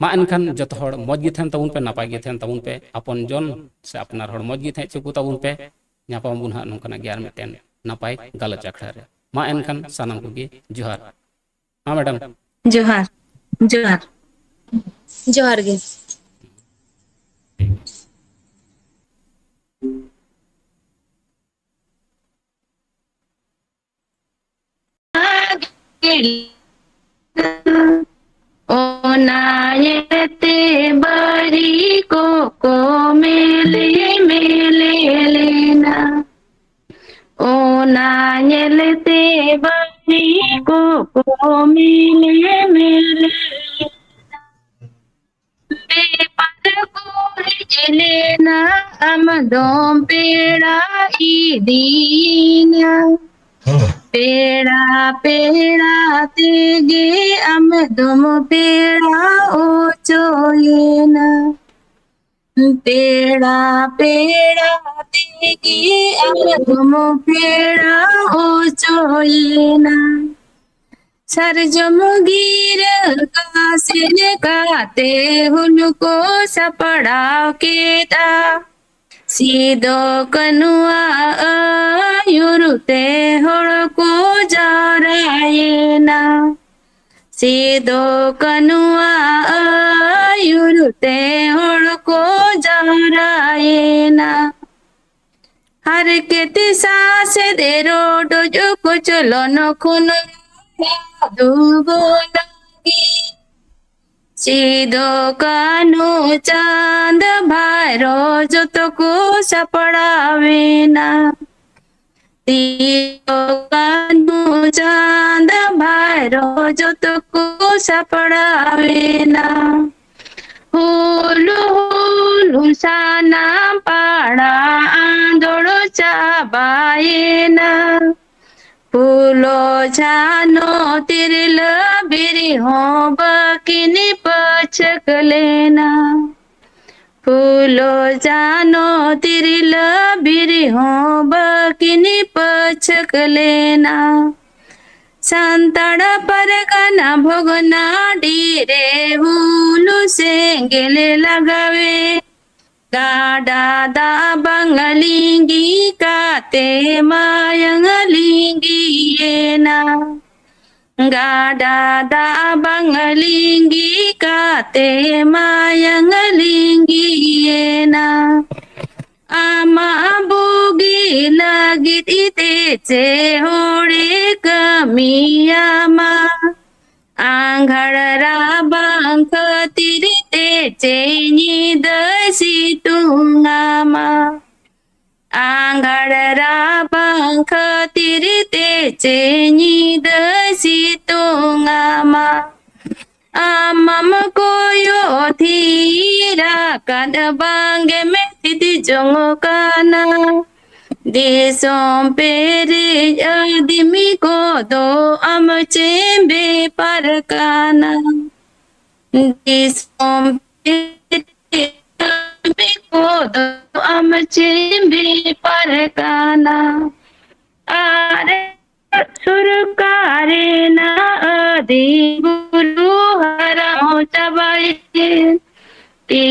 ᱢᱟ ᱮᱱᱠᱷᱟᱱ ᱡᱚᱛᱚ ᱦᱚᱲ ᱢᱚᱡᱽ ᱜᱮ ᱛᱟᱦᱮᱱ ᱛᱟᱵᱚᱱ ᱯᱮ, ᱱᱟᱯᱟᱭ ᱜᱮ ᱛᱟᱦᱮᱱ ᱛᱟᱵᱚᱱ ᱯᱮ, ᱟᱯᱚᱱ ᱡᱚᱱ ᱥᱮ ᱟᱯᱱᱟᱨ ᱦᱚᱲ ᱢᱚᱡᱽ ᱜᱮ ᱛᱟᱦᱮᱸ ᱦᱚᱪᱚ ᱠᱚ ᱛᱟᱵᱚᱱ ᱯᱮ᱾ ᱧᱟᱯᱟᱢ ᱟᱵᱚᱱ ᱦᱟᱸᱜ ᱱᱚᱝᱠᱟᱱᱟᱜ ᱜᱮ ᱟᱨ ᱢᱤᱫᱴᱮᱱ ᱱᱟᱯᱟᱭ ᱜᱟᱞᱚᱪ ᱟᱠᱷᱲᱟ ᱨᱮ᱾ ᱢᱟ ᱮᱱᱠᱷᱟᱱ ᱥᱟᱱᱟᱢ ᱠᱚᱜᱮ ᱡᱚᱦᱟᱨ᱾ ᱢᱟ ᱢᱮᱰᱟᱢ᱾ ᱡᱚᱦᱟᱨ, ᱡᱚᱦᱟᱨ, ᱡᱚᱦᱟᱨ ᱜᱮ᱾ ᱚᱱᱟ ᱧᱮᱞᱛᱮ ᱵᱟᱹᱨᱤ ᱠᱚᱠᱚ ᱢᱮᱞᱮ ᱢᱮᱞᱮ ᱞᱮᱱᱟ᱾ ᱚᱱᱟ ᱧᱮᱞᱛᱮ ᱵᱟᱹᱨᱤ ᱠᱚᱠᱚ ᱢᱮᱞᱮ ᱢᱮᱞᱮ ᱞᱮᱱᱟ᱾ ᱵᱮᱯᱟᱨ ᱠᱚ ᱦᱮᱡ ᱞᱮᱱᱟ, ᱟᱢ ᱫᱚᱢ ᱯᱮᱲᱟ ᱤᱫᱤᱭᱮᱱᱟ᱾ ᱯᱮᱲᱟ ᱯᱮᱲᱟ ᱛᱮᱜᱮ ᱟᱢ ᱫᱚᱢ ᱯᱮᱲᱟ ᱚᱪᱚᱭᱮᱱᱟ᱾ ᱯᱮᱲᱟ ᱯᱮᱲᱟ ᱛᱮᱜᱮ ᱟᱢ ᱫᱚᱢ ᱯᱮᱲᱟ ᱚᱪᱚᱭᱮᱱᱟ᱾ ᱥᱟᱨᱡᱚᱢ ᱜᱤᱨᱟᱹ ᱠᱟᱥᱮ ᱞᱮᱠᱟᱛᱮ ᱦᱩᱞ ᱠᱚ ᱥᱟᱯᱲᱟᱣ ᱠᱮᱫᱟ᱾ ᱥᱤᱫᱚ ᱠᱟᱹᱱᱩᱣᱟᱜ ᱟᱹᱭᱩᱨ ᱛᱮ ᱦᱚᱲ ᱠᱚ ᱡᱟᱣᱨᱟᱭᱮᱱᱟ᱾ ᱥᱤᱫᱚ ᱠᱟᱹᱱᱩᱣᱟᱜ ᱟᱹᱭᱩᱨ ᱛᱮ ᱦᱚᱲ ᱠᱚ ᱡᱟᱣᱨᱟᱭᱮᱱᱟ᱾ ᱦᱟᱨᱠᱮᱛ ᱥᱟᱥᱮᱛ ᱨᱚᱰᱚᱡ ᱠᱚᱪᱞᱚᱱ ᱠᱷᱚᱱ ᱨᱟᱲᱟ ᱫᱩᱜᱩ ᱞᱟᱹᱜᱤᱫ ᱥᱤᱫᱚ ᱠᱟᱹᱱᱦᱩ ᱪᱟᱸᱫ ᱵᱷᱟᱭᱨᱚ ᱡᱚᱛᱚ ᱠᱚ ᱥᱟᱯᱲᱟᱣᱮᱱᱟ᱾ ᱥᱤᱫᱚ ᱠᱟᱹᱱᱦᱩ ᱪᱟᱸᱫ ᱵᱷᱟᱭᱨᱚ ᱡᱚᱛᱚ ᱠᱚ ᱥᱟᱯᱲᱟᱣᱮᱱᱟ᱾ ᱦᱩᱞ ᱦᱩᱞ ᱥᱟᱱᱟᱢ ᱯᱟᱲᱟ ᱟᱸᱫᱳᱲ ᱪᱟᱵᱟᱭᱮᱱᱟ᱾ ᱯᱷᱩᱞᱳ ᱡᱷᱟᱱᱳ ᱛᱤᱨᱞᱟᱹ ᱵᱤᱨ ᱦᱚᱸ ᱵᱟᱹᱠᱤᱱ ᱯᱟᱹᱪᱷᱟᱹᱠ ᱞᱮᱱᱟ᱾ ᱯᱷᱩᱞᱳ ᱡᱷᱟᱱᱳ ᱛᱤᱨᱞᱟᱹ ᱵᱤᱨ ᱦᱚᱸ ᱵᱟᱹᱠᱤᱱ ᱯᱟᱹᱪᱷᱟᱹᱠ ᱞᱮᱱᱟ᱾ ᱥᱟᱱᱛᱟᱲ ᱯᱟᱨᱜᱟᱱᱟ ᱵᱷᱚᱜᱽᱱᱟᱰᱤ ᱨᱮ ᱦᱩᱞ ᱥᱮᱸᱜᱮᱞ ᱞᱟᱜᱟᱣᱮ, ᱜᱟᱰᱟ ᱫᱟᱜ ᱵᱟᱝ ᱞᱤᱸᱜᱤ ᱠᱟᱛᱮ ᱢᱟᱭᱟᱝ ᱞᱤᱸᱜᱤᱭᱮᱱᱟ᱾ ᱜᱟᱰᱟ ᱫᱟᱜ ᱵᱟᱝ ᱞᱤᱸᱜᱤ ᱠᱟᱛᱮ ᱢᱟᱭᱟᱝ ᱞᱤᱸᱜᱤᱭᱮᱱᱟ᱾ ᱟᱢᱟᱜ ᱵᱩᱜᱤ ᱞᱟᱹᱜᱤᱫ ᱛᱮ ᱪᱮ ᱦᱚᱲᱮ ᱠᱟᱹᱢᱤᱭᱟᱢᱟ? ᱟᱸᱜᱷᱟᱲ ᱨᱟᱵᱟᱝ ᱠᱷᱟᱹᱛᱤᱨ ᱛᱮ ᱪᱮ ᱧᱤᱫᱟᱹᱭ ᱥᱤᱛᱩᱝ ᱟᱢᱟ? ᱟᱸᱜᱷᱟᱲ ᱨᱟᱵᱟᱝ ᱠᱷᱟᱹᱛᱤᱨ ᱛᱮ ᱪᱮ ᱧᱤᱫᱟᱹᱭ ᱥᱤᱛᱩᱝ ᱟᱢᱟ? ᱟᱢᱟᱢ ᱠᱚᱭᱚᱜ ᱛᱷᱤᱨ ᱟᱠᱟᱫ ᱵᱟᱝᱜᱮᱢ ᱛᱷᱤᱛ ᱡᱚᱝ ᱠᱟᱱᱟ᱾ ᱫᱤᱥᱚᱢ ᱯᱮᱨᱮᱡ ᱟᱹᱫᱤᱢᱤ ᱠᱚᱫᱚ ᱟᱢ ᱪᱮᱢ ᱵᱮᱯᱟᱨ ᱠᱟᱱᱟ? ᱫᱤᱥᱚᱢ ᱯᱮᱨᱮᱡ ᱟᱹᱫᱤᱢᱤ ᱠᱚᱫᱚ ᱟᱢ ᱪᱮᱢ ᱵᱮᱯᱟᱨ ᱠᱟᱱᱟ? ᱟᱨ ᱥᱚᱨᱠᱟᱨ ᱨᱮᱱᱟᱜ ᱟᱹᱫᱤ ᱵᱩᱨᱩ ᱦᱟᱨᱟᱣ ᱪᱟᱵᱟᱭᱮᱱ᱾ ᱛᱤ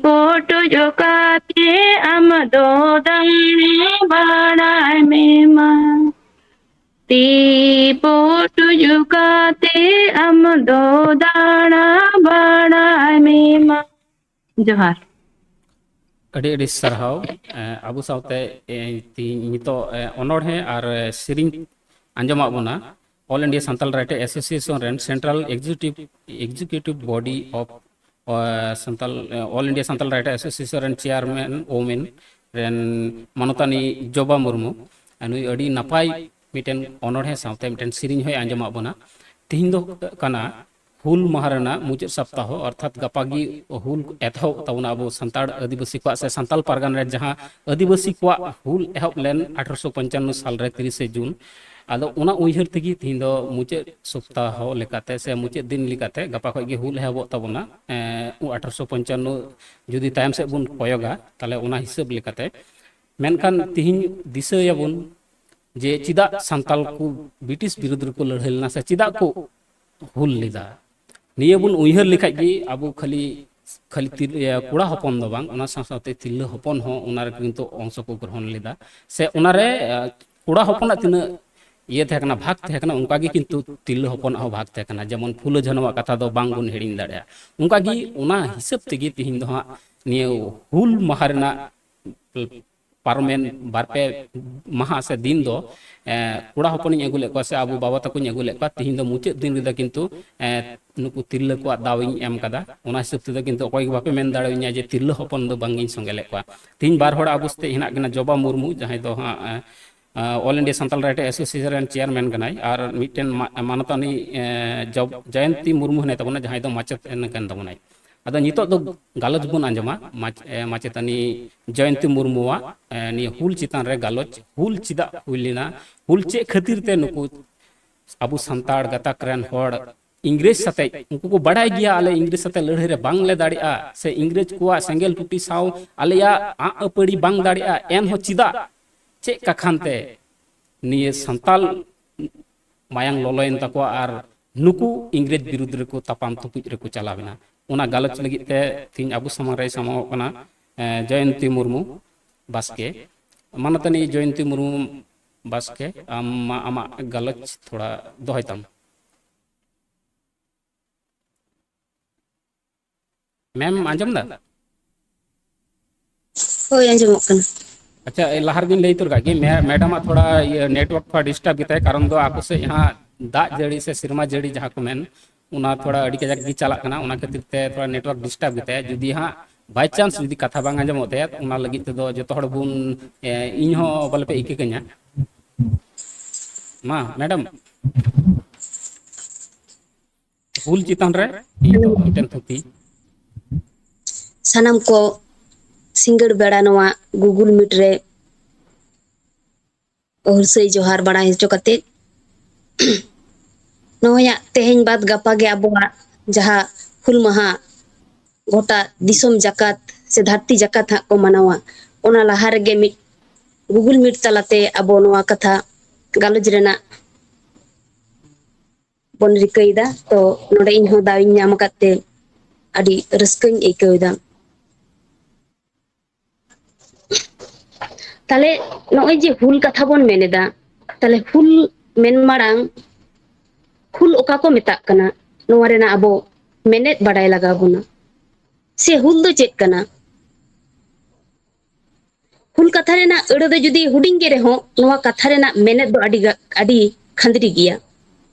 ᱯᱚᱴᱚᱡ ᱠᱟᱛᱮ ᱟᱢ ᱫᱚ ᱫᱟᱬᱟ ᱵᱟᱲᱟᱭ ᱢᱮ ᱢᱟ᱾ ᱛᱤ ᱯᱚᱴᱚᱡ ᱠᱟᱛᱮ ᱟᱢ ᱫᱚ ᱫᱟᱬᱟ ᱵᱟᱲᱟᱭ ᱢᱮ ᱢᱟ᱾ ᱡᱚᱦᱟᱨ᱾ ᱟᱹᱰᱤ ᱟᱹᱰᱤ ᱥᱟᱨᱦᱟᱣ᱾ ᱮ, ᱟᱵᱚ ᱥᱟᱶᱛᱮ, ᱮ, ᱛᱤᱦᱤᱧ ᱱᱤᱛᱚᱜ, ᱮ, ᱚᱱᱚᱬᱦᱮ ᱟᱨ, ᱮ, ᱥᱮᱨᱮᱧ ᱟᱸᱡᱚᱢᱟᱜ ᱵᱚᱱᱟ All India Santal Writer Association ᱨᱮᱱ Central Executive, Executive Body of, A, Santal, A, All India Santal Writer Association ᱨᱮᱱ Chairman Women ᱨᱮᱱ ᱢᱟᱱᱚᱛᱟᱱᱤ ᱡᱚᱵᱟ ᱢᱩᱨᱢᱩ᱾ ᱱᱩᱭ ᱟᱹᱰᱤ ᱱᱟᱯᱟᱭ ᱢᱤᱫᱴᱮᱱ ᱚᱱᱚᱬᱦᱮ ᱥᱟᱶᱛᱮ ᱢᱤᱫᱴᱮᱱ ᱥᱮᱨᱮᱧ ᱦᱚᱸᱭ ᱟᱸᱡᱚᱢᱟᱜ ᱵᱚᱱᱟ᱾ ᱛᱤᱦᱤᱧ ᱫᱚ ᱠᱟᱱᱟ ᱦᱩᱞ ᱢᱟᱦᱟ ᱨᱮᱱᱟᱜ ᱢᱩᱪᱟᱹᱫ ᱥᱚᱯᱛᱟᱦᱚ, ᱚᱨᱛᱷᱟᱛ ᱜᱟᱯᱟ ᱜᱮ ᱦᱩᱞ ᱮᱛᱚᱦᱚᱵ ᱛᱟᱵᱚᱱᱟ ᱟᱵᱚ ᱥᱟᱱᱛᱟᱲ ᱟᱹᱫᱤᱵᱟᱹᱥᱤ ᱠᱚᱣᱟᱜ, ᱥᱮ ᱥᱟᱱᱛᱟᱞ ᱯᱟᱨᱜᱟᱱᱟ ᱨᱮ ᱡᱟᱦᱟᱸ ᱟᱹᱫᱤᱵᱟᱹᱥᱤ ᱠᱚᱣᱟᱜ ᱦᱩᱞ ᱮᱦᱚᱵ ᱞᱮᱱ ᱟᱴᱷᱨᱚᱥᱚ ᱯᱚᱧᱪᱟᱱᱱᱚ ᱥᱟᱞ ᱨᱮ ᱛᱤᱨᱤᱥᱮ ᱡᱩᱱ, ᱟᱫᱚ ᱚᱱᱟ ᱩᱭᱦᱟᱹᱨ ᱛᱮᱜᱮ ᱛᱤᱦᱤᱧ ᱫᱚ ᱢᱩᱪᱟᱹᱫ ᱥᱚᱯᱛᱟᱦᱚ ᱞᱮᱠᱟᱛᱮ ᱥᱮ ᱢᱩᱪᱟᱹᱫ ᱫᱤᱱ ᱞᱮᱠᱟᱛᱮ ᱜᱟᱯᱟ ᱠᱷᱚᱱ ᱜᱮ ᱦᱩᱞ ᱮᱦᱚᱵᱚᱜ ᱛᱟᱵᱚᱱᱟ᱾ ᱮᱸ, ᱟᱴᱷᱨᱚᱥᱚ ᱯᱚᱧᱪᱟᱱᱱᱚ ᱡᱩᱫᱤ ᱛᱟᱭᱚᱢ ᱥᱮᱫ ᱵᱚᱱ ᱠᱚᱭᱚᱜᱟ, ᱛᱟᱦᱞᱮ ᱚᱱᱟ ᱦᱤᱥᱟᱹᱵ ᱞᱮᱠᱟᱛᱮ᱾ ᱢᱮᱱᱠᱷᱟᱱ ᱛᱤᱦᱤᱧ ᱫᱤᱥᱟᱹᱭᱟᱵᱚᱱ ᱡᱮ ᱪᱮᱫᱟᱜ ᱥᱟᱱᱛᱟᱞ ᱠᱚ ᱵᱨᱤᱴᱤᱥ ᱵᱤᱨᱩᱫᱽ ᱨᱮᱠᱚ ᱞᱟᱹᱲᱦᱟᱹᱭ ᱞᱮᱱᱟ ᱥᱮ ᱪᱮᱫᱟᱜ ᱠᱚ ᱦᱩᱞ ᱞᱮᱫᱟ᱾ ᱱᱤᱭᱟᱹ ᱵᱚᱱ ᱩᱭᱦᱟᱹᱨ ᱞᱮᱠᱷᱟᱡ ᱜᱮ ᱟᱵᱚ ᱠᱷᱟᱹᱞᱤ, ᱠᱷᱟᱹᱞᱤ ᱛᱤᱨ-, ᱤᱭᱟᱹ, ᱠᱚᱲᱟ ᱦᱚᱯᱚᱱ ᱫᱚ ᱵᱟᱝ, ᱚᱱᱟ ᱥᱟᱶ ᱥᱟᱶᱛᱮ ᱛᱤᱨᱞᱟᱹ ᱦᱚᱯᱚᱱ ᱦᱚᱸ ᱚᱱᱟ ᱨᱮ ᱠᱤᱱᱛᱩ ᱚᱝᱥᱚ ᱠᱚ ᱜᱨᱚᱦᱚᱱ ᱞᱮᱫᱟ᱾ ᱥᱮ ᱚᱱᱟᱨᱮ, ᱮ, ᱠᱚᱲᱟ ᱦᱚᱯᱚᱱᱟᱜ ᱛᱤᱱᱟᱹᱜ ᱤᱭᱟᱹ ᱛᱟᱦᱮᱸ ᱠᱟᱱᱟ, ᱵᱷᱟᱜᱽ ᱛᱟᱦᱮᱸ ᱠᱟᱱᱟ, ᱚᱱᱠᱟ ᱜᱮ ᱠᱤᱱᱛᱩ ᱛᱤᱨᱞᱟᱹ ᱦᱚᱯᱚᱱᱟᱜ ᱦᱚᱸ ᱵᱷᱟᱜᱽ ᱛᱟᱦᱮᱸ ᱠᱟᱱᱟ᱾ ᱡᱮᱢᱚᱱ ᱯᱷᱩᱞᱳ ᱡᱷᱟᱱᱚᱣᱟᱜ ᱠᱟᱛᱷᱟ ᱫᱚ ᱵᱟᱝ ᱵᱚᱱ ᱦᱤᱲᱤᱧ ᱫᱟᱲᱮᱭᱟᱜᱼᱟ᱾ ᱚᱱᱠᱟ ᱜᱮ ᱚᱱᱟ ᱦᱤᱥᱟᱹᱵ ᱛᱮᱜᱮ ᱛᱤᱦᱤᱧ ᱫᱚ ᱦᱟᱸᱜ ᱱᱤᱭᱟᱹ ᱦᱩᱞ ᱢᱟᱦᱟ ᱨᱮᱱᱟᱜ ᱯᱟᱨᱚᱢᱮᱱ ᱵᱟᱨ ᱯᱮ ᱢᱟᱦᱟ ᱥᱮ ᱫᱤᱱ ᱫᱚ, ᱮ, ᱠᱚᱲᱟ ᱦᱚᱯᱚᱱᱤᱧ ᱟᱹᱜᱩ ᱞᱮᱫ ᱠᱚᱣᱟ ᱥᱮ ᱟᱵᱚ ᱵᱟᱵᱟ ᱛᱟᱠᱚᱧ ᱟᱹᱜᱩ ᱞᱮᱫ ᱠᱚᱣᱟ᱾ ᱛᱤᱦᱤᱧ ᱫᱚ ᱢᱩᱪᱟᱹᱫ ᱫᱤᱱ ᱨᱮᱫᱚ ᱠᱤᱱᱛᱩ, ᱮ, ᱱᱩᱠᱩ ᱛᱤᱨᱞᱟᱹ ᱠᱚᱣᱟᱜ ᱫᱟᱣ ᱤᱧ ᱮᱢ ᱠᱟᱫᱟ᱾ ᱚᱱᱟ ᱦᱤᱥᱟᱹᱵ ᱛᱮᱫᱚ ᱠᱤᱱᱛᱩ ᱚᱠᱚᱭ ᱜᱮ ᱵᱟᱯᱮ ᱢᱮᱱ ᱫᱟᱲᱮᱭᱟᱹᱧᱟ ᱡᱮ ᱛᱤᱨᱞᱟᱹ ᱦᱚᱯᱚᱱ ᱫᱚ ᱵᱟᱝ ᱤᱧ ᱥᱚᱸᱜᱮ ᱞᱮᱫ ᱠᱚᱣᱟ᱾ ᱛᱤᱦᱤᱧ ᱵᱟᱨ ᱦᱚᱲ ᱟᱵᱚ ᱥᱟᱛᱮ ᱦᱮᱱᱟᱜ ᱠᱤᱱᱟ, ᱡᱚᱵᱟ ᱢᱩᱨᱢᱩ, ᱡᱟᱦᱟᱸᱭ ᱫᱚ ᱦᱟᱸᱜ, ᱮ, ᱮ, All India Santal Writers Association ᱨᱮᱱ ᱪᱮᱭᱟᱨᱢᱮᱱ ᱠᱟᱱᱟᱭ, ᱟᱨ ᱢᱤᱫᱴᱮᱱ ᱢᱟ-, ᱢᱟᱱᱚᱛᱟᱱᱤ, ᱮ, ᱡᱚᱵ-, ᱡᱚᱭᱚᱱᱛᱤ ᱢᱩᱨᱢᱩ ᱦᱮᱱᱟᱭ ᱛᱟᱵᱚᱱᱟ, ᱡᱟᱦᱟᱸᱭ ᱫᱚ ᱢᱟᱪᱮᱛ ᱠᱟᱱ ᱛᱟᱵᱚᱱᱟᱭ᱾ ᱟᱫᱚ ᱱᱤᱛᱚᱜ ᱫᱚ ᱜᱟᱞᱚᱪ ᱵᱚᱱ ᱟᱸᱡᱚᱢᱟ ᱢᱟᱪ-, ᱮ, ᱢᱟᱪᱮᱛᱟᱹᱱᱤ ᱡᱚᱭᱚᱱᱛᱤ ᱢᱩᱨᱢᱩᱣᱟᱜ, ᱮ, ᱱᱤᱭᱟᱹ ᱦᱩᱞ ᱪᱮᱛᱟᱱ ᱨᱮ ᱜᱟᱞᱚᱪ, ᱦᱩᱞ ᱪᱮᱫᱟᱜ ᱦᱩᱭ ᱞᱮᱱᱟ, ᱦᱩᱞ ᱪᱮᱫ ᱠᱷᱟᱹᱛᱤᱨ ᱛᱮ ᱱᱩᱠᱩ ᱟᱵᱚ ᱥᱟᱱᱛᱟᱲ ᱜᱟᱛᱟᱠ ᱨᱮᱱ ᱦᱚᱲ ᱤᱝᱨᱮᱡᱽ ᱥᱟᱛᱮᱡ, ᱩᱱᱠᱩ ᱠᱚ ᱵᱟᱲᱟᱭ ᱜᱮᱭᱟ ᱟᱞᱮ ᱤᱝᱨᱮᱡᱽ ᱥᱟᱛᱮ ᱞᱟᱹᱲᱦᱟᱹᱭ ᱨᱮ ᱵᱟᱝᱞᱮ ᱫᱟᱲᱮᱭᱟᱜᱼᱟ, ᱥᱮ ᱤᱝᱨᱮᱡᱽ ᱠᱚᱣᱟᱜ ᱥᱮᱸᱜᱮᱞ ᱴᱩᱴᱤ ᱥᱟᱶ ᱟᱞᱮᱭᱟᱜ ᱟᱜ ᱟᱹᱯᱟᱹᱲᱤ ᱵᱟᱝ ᱫᱟᱲᱮᱭᱟᱜᱼᱟ, ᱮᱱᱦᱚᱸ ᱪᱮᱫᱟᱜ, ᱪᱮᱫ ᱠᱟᱠᱷᱟᱱ ᱛᱮ ᱱᱤᱭᱟᱹ ᱥᱟᱱᱛᱟᱞ ᱢᱟᱭᱟᱝ ᱞᱚᱞᱚᱭᱮᱱ ᱛᱟᱠᱚᱣᱟ ᱟᱨ ᱱᱩᱠᱩ ᱤᱝᱨᱮᱡᱽ ᱵᱤᱨᱩᱫᱽ ᱨᱮᱠᱚ ᱛᱟᱯᱟᱢ ᱛᱩᱯᱩᱡ ᱨᱮᱠᱚ ᱪᱟᱞᱟᱣ ᱮᱱᱟ? ᱚᱱᱟ ᱜᱟᱞᱚᱪ ᱞᱟᱹᱜᱤᱫ ᱛᱮ ᱛᱮᱦᱮᱧ ᱟᱵᱚ ᱥᱟᱢᱟᱝ ᱨᱮᱭ ᱥᱟᱢᱟᱝᱚᱜ ᱠᱟᱱᱟ, ᱮ, ᱡᱚᱭᱚᱱᱛᱤ ᱢᱩᱨᱢᱩ ᱵᱟᱥᱠᱮ᱾ ᱢᱟᱱᱚᱛᱟᱱᱤ ᱡᱚᱭᱚᱱᱛᱤ ᱢᱩᱨᱢᱩ ᱵᱟᱥᱠᱮ, ᱟᱢ ᱢᱟ ᱟᱢᱟᱜ ᱜᱟᱞᱚᱪ ᱛᱷᱚᱲᱟ ᱫᱚᱦᱚᱭ ᱛᱟᱢ᱾ ᱢᱮᱢ, ᱟᱸᱡᱚᱢ ᱫᱟ? ᱦᱳᱭ, ᱟᱸᱡᱚᱢᱚᱜ ᱠᱟᱱᱟ᱾ ᱟᱪᱪᱷᱟ, ᱮ, ᱞᱟᱦᱟ ᱨᱮᱜᱤᱧ ᱞᱟᱹᱭ ᱩᱛᱟᱹᱨ ᱠᱟᱜ ᱜᱮ, ᱢᱮ-, ᱢᱮᱰᱟᱢᱟᱜ ᱛᱷᱚᱲᱟ, ᱤᱭᱟᱹ, ᱱᱮᱴᱣᱟᱨᱠ ᱛᱷᱚᱲᱟ ᱰᱤᱥᱴᱟᱵ ᱜᱮᱛᱟᱭᱟ, ᱠᱟᱨᱚᱱ ᱫᱚ ᱟᱠᱚ ᱥᱮᱫ ᱦᱟᱸᱜ ᱫᱟᱜ ᱡᱟᱹᱲᱤ ᱥᱮ ᱥᱮᱨᱢᱟ ᱡᱟᱹᱲᱤ ᱡᱟᱦᱟᱸ ᱠᱚ ᱢᱮᱱ, ᱚᱱᱟ ᱛᱷᱚᱲᱟ ᱟᱹᱰᱤ ᱠᱟᱡᱟᱠ ᱜᱮ ᱪᱟᱞᱟᱜ ᱠᱟᱱᱟ, ᱚᱱᱟ ᱠᱷᱟᱹᱛᱤᱨ ᱛᱮ ᱛᱷᱚᱲᱟ ᱱᱮᱴᱣᱟᱨᱠ ᱰᱤᱥᱴᱟᱵ ᱜᱮᱛᱟᱭᱟ᱾ ᱡᱩᱫᱤ ᱦᱟᱸᱜ by chance ᱡᱩᱫᱤ ᱠᱟᱛᱷᱟ ᱵᱟᱝ ᱟᱸᱡᱚᱢᱚᱜ ᱛᱟᱭᱟ, ᱚᱱᱟ ᱞᱟᱹᱜᱤᱫ ᱛᱮᱫᱚ ᱡᱚᱛᱚ ᱦᱚᱲ ᱵᱚᱱ, ᱮ, ᱤᱧ ᱦᱚᱸ ᱵᱚᱞᱮ ᱯᱮ ᱤᱠᱟᱹ ᱠᱟᱹᱧᱟ᱾ ᱢᱟ, ᱢᱮᱰᱟᱢ, ᱦᱩᱞ ᱪᱮᱛᱟᱱ ᱨᱮ ᱤᱧ ᱫᱚ ᱢᱤᱫᱴᱮᱱ ᱛᱷᱩᱛᱤ᱾ ᱥᱟᱱᱟᱢ ᱠᱚ ᱥᱤᱸᱜᱟᱹᱲ ᱵᱮᱲᱟ ᱱᱚᱣᱟ Google Meet ᱨᱮ ᱦᱩᱞᱥᱟᱹᱭ ᱡᱚᱦᱟᱨ ᱵᱟᱲᱟᱭ ᱦᱚᱪᱚ ᱠᱟᱛᱮ, ᱱᱚᱜᱼᱚᱭ ᱦᱟᱸᱜ ᱛᱮᱦᱮᱧ ᱵᱟᱫ ᱜᱟᱯᱟ ᱜᱮ ᱟᱵᱚᱣᱟᱜ ᱡᱟᱦᱟᱸ ᱦᱩᱞ ᱢᱟᱦᱟ ᱜᱚᱴᱟ ᱫᱤᱥᱚᱢ ᱡᱟᱠᱟᱛ ᱥᱮ ᱫᱷᱟᱹᱨᱛᱤ ᱡᱟᱠᱟᱛ ᱦᱟᱸᱜ ᱠᱚ ᱢᱟᱱᱟᱣᱟ, ᱚᱱᱟ ᱞᱟᱦᱟ ᱨᱮᱜᱮ ᱢᱤᱫ Google Meet ᱛᱟᱞᱟᱛᱮ ᱟᱵᱚ ᱱᱚᱣᱟ ᱠᱟᱛᱷᱟ ᱜᱟᱞᱚᱪ ᱨᱮᱱᱟᱜ ᱵᱚᱱ ᱨᱤᱠᱟᱹᱭᱮᱫᱟ᱾ ᱛᱚ, ᱱᱚᱰᱮ ᱤᱧ ᱦᱚᱸ ᱫᱟᱣ ᱤᱧ ᱧᱟᱢ ᱟᱠᱟᱫ ᱛᱮ ᱟᱹᱰᱤ ᱨᱟᱹᱥᱠᱟᱹᱧ ᱟᱹᱭᱠᱟᱹᱣ ᱮᱫᱟ᱾ ᱛᱟᱦᱞᱮ, ᱱᱚᱜᱼᱚᱭ ᱡᱮ ᱦᱩᱞ ᱠᱟᱛᱷᱟ ᱵᱚᱱ ᱢᱮᱱ ᱮᱫᱟ, ᱛᱟᱦᱞᱮ ᱦᱩᱞ ᱢᱮᱱ ᱢᱟᱲᱟᱝ ᱦᱩᱞ ᱚᱠᱟ ᱠᱚ ᱢᱮᱛᱟᱜ ᱠᱟᱱᱟ, ᱱᱚᱣᱟ ᱨᱮᱱᱟᱜ ᱟᱵᱚ ᱢᱮᱱᱮᱛ ᱵᱟᱰᱟᱭ ᱞᱟᱜᱟᱣ ᱵᱚᱱᱟ᱾ ᱥᱮ ᱦᱩᱞ ᱫᱚ ᱪᱮᱫ ᱠᱟᱱᱟ? ᱦᱩᱞ ᱠᱟᱛᱷᱟ ᱨᱮᱱᱟᱜ ᱟᱹᱲᱟᱹ ᱫᱚ ᱡᱩᱫᱤ ᱦᱩᱰᱤᱧ ᱜᱮ ᱨᱮᱦᱚᱸ, ᱱᱚᱣᱟ ᱠᱟᱛᱷᱟ ᱨᱮᱱᱟᱜ ᱢᱮᱱᱮᱛ ᱫᱚ ᱟᱹᱰᱤ ᱜᱟ-, ᱟᱹᱰᱤ ᱠᱷᱟᱸᱫᱽᱨᱤ ᱜᱮᱭᱟ᱾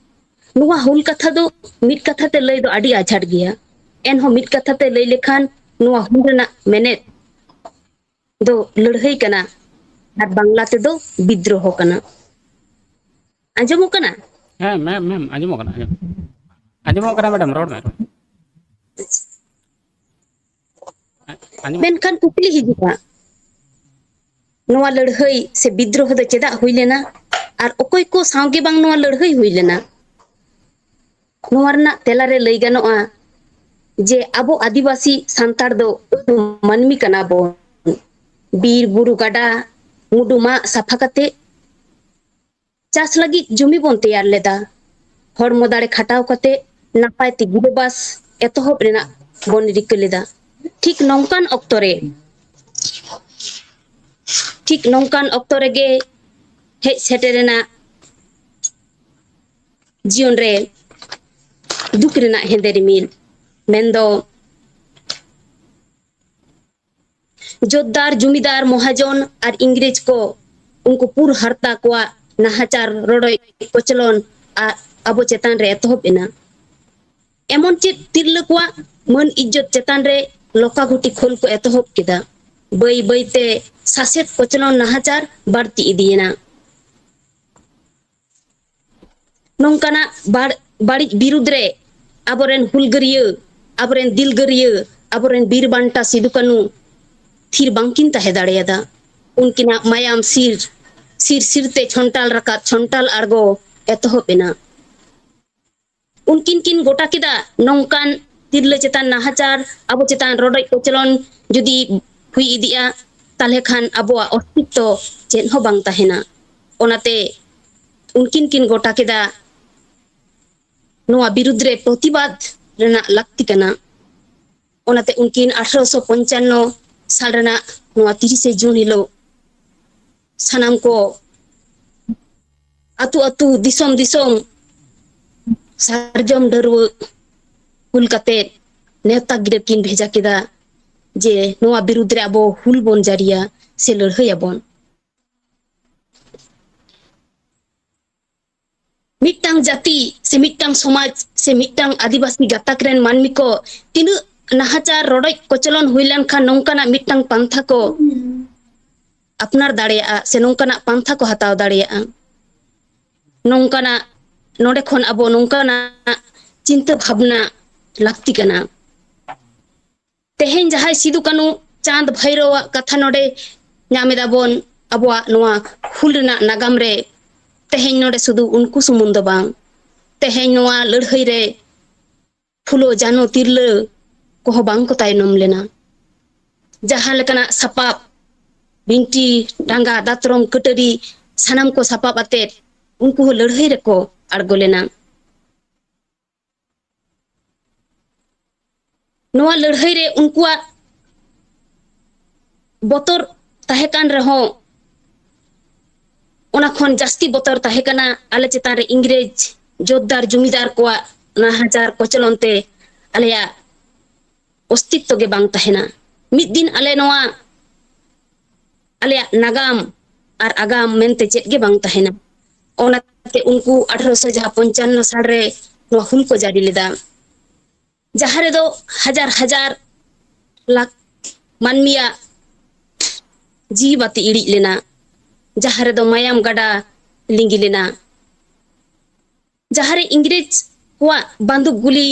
ᱱᱚᱣᱟ ᱦᱩᱞ ᱠᱟᱛᱷᱟ ᱫᱚ ᱢᱤᱫ ᱠᱟᱛᱷᱟ ᱛᱮ ᱞᱟᱹᱭ ᱫᱚ ᱟᱹᱰᱤ ᱟᱡᱷᱟᱴ ᱜᱮᱭᱟ᱾ ᱮᱱᱦᱚᱸ ᱢᱤᱫ ᱠᱟᱛᱷᱟ ᱛᱮ ᱞᱟᱹᱭ ᱞᱮᱠᱷᱟᱱ, ᱱᱚᱣᱟ ᱦᱩᱞ ᱨᱮᱱᱟᱜ ᱢᱮᱱᱮᱛ ᱫᱚ ᱞᱟᱹᱲᱦᱟᱹᱭ ᱠᱟᱱᱟ, ᱟᱨ ᱵᱟᱝᱞᱟ ᱛᱮᱫᱚ ᱵᱤᱫᱽᱨᱳᱦᱚ ᱠᱟᱱᱟ᱾ ᱟᱸᱡᱚᱢᱚᱜ ᱠᱟᱱᱟ? ᱦᱮᱸ ᱢᱮᱢ, ᱢᱮᱢ, ᱟᱸᱡᱚᱢᱚᱜ ᱠᱟᱱᱟ, ᱟᱸᱡᱚᱢ, ᱟᱸᱡᱚᱢᱚᱜ ᱠᱟᱱᱟ ᱢᱮᱰᱟᱢ, ᱨᱚᱲ ᱢᱮ᱾ ᱟᱸᱡᱚᱢᱚᱜ ᱢᱮᱱᱠᱷᱟᱱ ᱠᱩᱠᱞᱤ ᱦᱤᱡᱩᱜᱼᱟ, ᱱᱚᱣᱟ ᱞᱟᱹᱲᱦᱟᱹᱭ ᱥᱮ ᱵᱤᱫᱽᱨᱳᱦᱚ ᱫᱚ ᱪᱮᱫᱟᱜ ᱦᱩᱭ ᱞᱮᱱᱟ? ᱟᱨ ᱚᱠᱚᱭ ᱠᱚ ᱥᱟᱶᱜᱮ ᱵᱟᱝ ᱱᱚᱣᱟ ᱞᱟᱹᱲᱦᱟᱹᱭ ᱦᱩᱭ ᱞᱮᱱᱟ? ᱱᱚᱣᱟ ᱨᱮᱱᱟᱜ ᱛᱮᱞᱟ ᱨᱮ ᱞᱟᱹᱭ ᱜᱟᱱᱚᱜᱼᱟ ᱡᱮ ᱟᱵᱚ ᱟᱹᱫᱤᱵᱟᱹᱥᱤ ᱥᱟᱱᱛᱟᱲ ᱫᱚ ᱢᱟᱹᱱᱢᱤ ᱠᱟᱱᱟ ᱵᱚᱱ᱾ ᱵᱤᱨ, ᱵᱩᱨᱩ, ᱜᱟᱰᱟ, ᱢᱩᱰᱩ ᱢᱟᱜ ᱥᱟᱯᱷᱟ ᱠᱟᱛᱮ, ᱪᱟᱥ ᱞᱟᱹᱜᱤᱫ ᱡᱩᱢᱤ ᱵᱚᱱ ᱛᱮᱭᱟᱨ ᱞᱮᱫᱟ᱾ ᱦᱚᱲᱢᱚ ᱫᱟᱲᱮ ᱠᱷᱟᱴᱟᱣ ᱠᱟᱛᱮ ᱱᱟᱯᱟᱭ ᱛᱮ ᱜᱤᱨᱟᱹᱵᱟᱥ ᱮᱛᱚᱦᱚᱵ ᱨᱮᱱᱟᱜ ᱵᱚᱱ ᱨᱤᱠᱟᱹ ᱞᱮᱫᱟ᱾ ᱴᱷᱤᱠ ᱱᱚᱝᱠᱟᱱ ᱚᱠᱛᱚ ᱨᱮ, ᱴᱷᱤᱠ ᱱᱚᱝᱠᱟᱱ ᱚᱠᱛᱚ ᱨᱮᱜᱮ ᱦᱮᱡ ᱥᱮᱴᱮᱨᱮᱱᱟ ᱡᱤᱭᱚᱱ ᱨᱮ ᱫᱩᱠ ᱨᱮᱱᱟᱜ ᱦᱮᱸᱫᱮ ᱨᱤᱢᱤᱞ, ᱢᱮᱱᱫᱚ ᱡᱳᱛᱫᱟᱨ, ᱡᱩᱢᱤᱫᱟᱨ, ᱢᱚᱦᱟᱡᱚᱱ ᱟᱨ ᱤᱝᱨᱮᱡᱽ ᱠᱚ, ᱩᱱᱠᱩ ᱯᱩᱨ ᱦᱟᱨᱛᱟ ᱠᱚᱣᱟᱜ ᱱᱟᱦᱟᱪᱟᱨ, ᱨᱚᱰᱚᱡ, ᱠᱚᱪᱞᱚᱱ ᱟᱨ ᱟᱵᱚ ᱪᱮᱛᱟᱱ ᱨᱮ ᱮᱛᱚᱦᱚᱵ ᱮᱱᱟ᱾ ᱮᱢᱚᱱ ᱪᱮᱫ ᱛᱤᱨᱞᱟᱹ ᱠᱚᱣᱟᱜ ᱢᱟᱹᱱ ᱤᱡᱽᱡᱚᱛ ᱪᱮᱛᱟᱱ ᱨᱮ ᱞᱚᱠᱟᱜᱷᱩᱴᱤ ᱠᱷᱳᱞ ᱠᱚ ᱮᱛᱚᱦᱚᱵ ᱠᱮᱫᱟ᱾ ᱵᱟᱹᱭ ᱵᱟᱹᱭᱛᱮ ᱥᱟᱥᱮᱛ, ᱠᱚᱪᱞᱚᱱ, ᱱᱟᱦᱟᱪᱟᱨ ᱵᱟᱹᱲᱛᱤ ᱤᱫᱤᱭᱮᱱᱟ᱾ ᱱᱚᱝᱠᱟᱱᱟᱜ ᱵᱟᱲ-, ᱵᱟᱹᱲᱤᱡ ᱵᱤᱨᱩᱫᱽ ᱨᱮ ᱟᱵᱚᱨᱮᱱ ᱦᱩᱞᱜᱟᱹᱨᱤᱭᱟᱹ, ᱟᱵᱚᱨᱮᱱ ᱫᱤᱞᱜᱟᱹᱨᱤᱭᱟᱹ, ᱟᱵᱚᱨᱮᱱ ᱵᱤᱨ ᱵᱟᱱᱴᱟ ᱥᱤᱫᱩ ᱠᱟᱹᱱᱩ ᱛᱷᱤᱨ ᱵᱟᱝᱠᱤᱱ ᱛᱟᱦᱮᱸ ᱫᱟᱲᱮᱭᱟᱫᱟ᱾ ᱩᱱᱠᱤᱱᱟᱜ ᱢᱟᱭᱟᱢ ᱥᱤᱨ ᱥᱤᱨ ᱥᱤᱨ ᱛᱮ ᱪᱷᱚᱱᱴᱟᱞ ᱨᱟᱠᱟᱵ, ᱪᱷᱚᱱᱴᱟᱞ ᱟᱬᱜᱚ ᱮᱛᱚᱦᱚᱵ ᱮᱱᱟ᱾ ᱩᱱᱠᱤᱱ ᱠᱤᱱ ᱜᱚᱴᱟ ᱠᱮᱫᱟ, ᱱᱚᱝᱠᱟᱱ ᱛᱤᱨᱞᱟᱹ ᱪᱮᱛᱟᱱ ᱱᱟᱦᱟᱪᱟᱨ, ᱟᱵᱚ ᱪᱮᱛᱟᱱ ᱨᱚᱰᱚᱡ ᱠᱚᱪᱞᱚᱱ ᱡᱩᱫᱤ ᱦᱩᱭ ᱤᱫᱤᱜᱼᱟ, ᱛᱟᱦᱞᱮ ᱠᱷᱟᱱ ᱟᱵᱚᱣᱟᱜ ᱚᱥᱛᱤᱛᱛᱚ ᱪᱮᱫ ᱦᱚᱸ ᱵᱟᱝ ᱛᱟᱦᱮᱱᱟ᱾ ᱚᱱᱟᱛᱮ ᱩᱱᱠᱤᱱ ᱠᱤᱱ ᱜᱚᱴᱟ ᱠᱮᱫᱟ, ᱱᱚᱣᱟ ᱵᱤᱨᱩᱫᱽ ᱨᱮ ᱯᱨᱚᱛᱤᱵᱟᱫ ᱨᱮᱱᱟᱜ ᱞᱟᱹᱠᱛᱤ ᱠᱟᱱᱟ᱾ ᱚᱱᱟᱛᱮ ᱩᱱᱠᱤᱱ ᱟᱴᱷᱨᱚᱥᱚ ᱯᱚᱧᱪᱟᱱᱱᱚ ᱥᱟᱞ ᱨᱮᱱᱟᱜ ᱱᱚᱣᱟ ᱛᱤᱨᱤᱥᱮ ᱡᱩᱱ ᱦᱤᱞᱳᱜ ᱥᱟᱱᱟᱢ ᱠᱚ ᱟᱹᱛᱩ ᱟᱹᱛᱩ, ᱫᱤᱥᱚᱢ ᱫᱤᱥᱚᱢ ᱥᱟᱨᱡᱚᱢ ᱰᱟᱹᱨᱣᱟᱹ ᱠᱩᱞ ᱠᱟᱛᱮ ᱱᱮᱣᱛᱟ ᱜᱤᱨᱟᱹ ᱠᱤᱱ ᱵᱷᱮᱡᱟ ᱠᱮᱫᱟ ᱡᱮ ᱱᱚᱣᱟ ᱵᱤᱨᱩᱫᱽ ᱨᱮ ᱟᱵᱚ ᱦᱩᱞ ᱵᱚᱱ ᱡᱟᱹᱨᱤᱭᱟ ᱥᱮ ᱞᱟᱹᱲᱦᱟᱹᱭ ᱟᱵᱚᱱ᱾ ᱢᱤᱫᱴᱟᱝ ᱡᱟᱹᱛᱤ ᱥᱮ ᱢᱤᱫᱴᱟᱝ ᱥᱚᱢᱟᱡᱽ ᱥᱮ ᱢᱤᱫᱴᱟᱝ ᱟᱹᱫᱤᱵᱟᱹᱥᱤ ᱜᱟᱛᱟᱠ ᱨᱮᱱ ᱢᱟᱹᱱᱢᱤ ᱠᱚ ᱛᱤᱱᱟᱹᱜ ᱱᱟᱦᱟᱪᱟᱨ, ᱨᱚᱰᱚᱡ ᱠᱚᱪᱞᱚᱱ ᱦᱩᱭ ᱞᱮᱱᱠᱷᱟᱱ ᱱᱚᱝᱠᱟᱱᱟᱜ ᱢᱤᱫᱴᱟᱝ ᱯᱟᱱᱛᱷᱟ ᱠᱚ ᱟᱯᱱᱟᱨ ᱫᱟᱲᱮᱭᱟᱜᱼᱟ ᱥᱮ ᱱᱚᱝᱠᱟᱱᱟᱜ ᱯᱟᱱᱛᱷᱟ ᱠᱚ ᱦᱟᱛᱟᱣ ᱫᱟᱲᱮᱭᱟᱜᱼᱟ, ᱱᱚᱝᱠᱟᱱᱟᱜ, ᱱᱚᱰᱮ ᱠᱷᱚᱱ ᱟᱵᱚ ᱱᱚᱝᱠᱟᱱᱟᱜ ᱪᱤᱱᱛᱟᱹ ᱵᱷᱟᱵᱽᱱᱟ ᱞᱟᱹᱠᱛᱤ ᱠᱟᱱᱟ᱾ ᱛᱮᱦᱮᱧ ᱡᱟᱦᱟᱸᱭ ᱥᱤᱫᱩ ᱠᱟᱹᱱᱩ ᱪᱟᱸᱫ ᱵᱷᱟᱭᱨᱳᱣᱟᱜ ᱠᱟᱛᱷᱟ ᱱᱚᱰᱮ ᱧᱟᱢ ᱮᱫᱟ ᱵᱚᱱ ᱟᱵᱚᱣᱟᱜ ᱱᱚᱣᱟ ᱦᱩᱞ ᱨᱮᱱᱟᱜ ᱱᱟᱜᱟᱢ ᱨᱮ, ᱛᱮᱦᱮᱧ ᱱᱚᱰᱮ ᱥᱩᱫᱷᱩ ᱩᱱᱠᱩ ᱥᱩᱢᱩᱝ ᱫᱚ ᱵᱟᱝ, ᱛᱮᱦᱮᱧ ᱱᱚᱣᱟ ᱞᱟᱹᱲᱦᱟᱹᱭ ᱨᱮ ᱯᱷᱩᱞᱳ ᱡᱟᱱᱚ ᱛᱤᱨᱞᱟᱹ ᱠᱚᱦᱚᱸ ᱵᱟᱝ ᱠᱚ ᱛᱟᱭᱱᱚᱢ ᱞᱮᱱᱟ᱾ ᱡᱟᱦᱟᱸ ᱞᱮᱠᱟᱱᱟᱜ ᱥᱟᱯᱟᱵ, ᱵᱤᱱᱴᱤ, ᱰᱟᱸᱜᱟ, ᱫᱟᱛᱨᱚᱢ, ᱠᱟᱹᱴᱟᱹᱨᱤ, ᱥᱟᱱᱟᱢ ᱠᱚ ᱥᱟᱯᱟᱵ ᱟᱛᱮᱫ ᱩᱱᱠᱩ ᱦᱚᱸ ᱞᱟᱹᱲᱦᱟᱹᱭ ᱨᱮᱠᱚ ᱟᱬᱜᱚ ᱞᱮᱱᱟ᱾ ᱱᱚᱣᱟ ᱞᱟᱹᱲᱦᱟᱹᱭ ᱨᱮ ᱩᱱᱠᱩᱣᱟᱜ ᱵᱚᱛᱚᱨ ᱛᱟᱦᱮᱸ ᱠᱟᱱ ᱨᱮᱦᱚᱸ, ᱚᱱᱟ ᱠᱷᱚᱱ ᱡᱟᱹᱥᱛᱤ ᱵᱚᱛᱚᱨ ᱛᱟᱦᱮᱸ ᱠᱟᱱᱟ ᱟᱞᱮ ᱪᱮᱛᱟᱱ ᱨᱮ ᱤᱝᱨᱮᱡᱽ ᱡᱳᱛᱫᱟᱨ ᱡᱚᱢᱤᱫᱟᱨ ᱠᱚᱣᱟᱜ ᱱᱟᱦᱟᱪᱟᱨ ᱠᱚᱪᱞᱚᱱ ᱛᱮ ᱟᱞᱮᱭᱟᱜ ᱚᱥᱛᱤᱛᱛᱚ ᱜᱮ ᱵᱟᱝ ᱛᱟᱦᱮᱱᱟ᱾ ᱢᱤᱫ ᱫᱤᱱ ᱟᱞᱮ ᱱᱚᱣᱟ ᱟᱞᱮᱭᱟᱜ ᱱᱟᱜᱟᱢ ᱟᱨ ᱟᱜᱟᱢ ᱢᱮᱱᱛᱮ ᱪᱮᱫ ᱜᱮ ᱵᱟᱝ ᱛᱟᱦᱮᱱᱟ᱾ ᱚᱱᱟᱛᱮ ᱩᱱᱠᱩ ᱟᱴᱷᱨᱚᱥᱚ ᱡᱟᱦᱟᱸ ᱯᱚᱧᱪᱟᱱᱱᱚ ᱥᱟᱞ ᱨᱮ ᱱᱚᱣᱟ ᱦᱩᱞ ᱠᱚ ᱡᱟᱹᱨᱤ ᱞᱮᱫᱟ, ᱡᱟᱦᱟᱸ ᱨᱮᱫᱚ ᱦᱟᱡᱟᱨ ᱦᱟᱡᱟᱨ ᱞᱟᱠᱷ ᱢᱟᱹᱱᱢᱤᱭᱟᱜ ᱡᱤᱣᱤ ᱵᱟᱹᱛᱤ ᱤᱲᱤᱡ ᱞᱮᱱᱟ, ᱡᱟᱦᱟᱸ ᱨᱮᱫᱚ ᱢᱟᱭᱟᱢ ᱜᱟᱰᱟ ᱞᱤᱸᱜᱤ ᱞᱮᱱᱟ, ᱡᱟᱦᱟᱸ ᱨᱮ ᱤᱝᱨᱮᱡᱽ ᱠᱚᱣᱟᱜ ᱵᱟᱱᱫᱩᱠ ᱜᱩᱞᱤ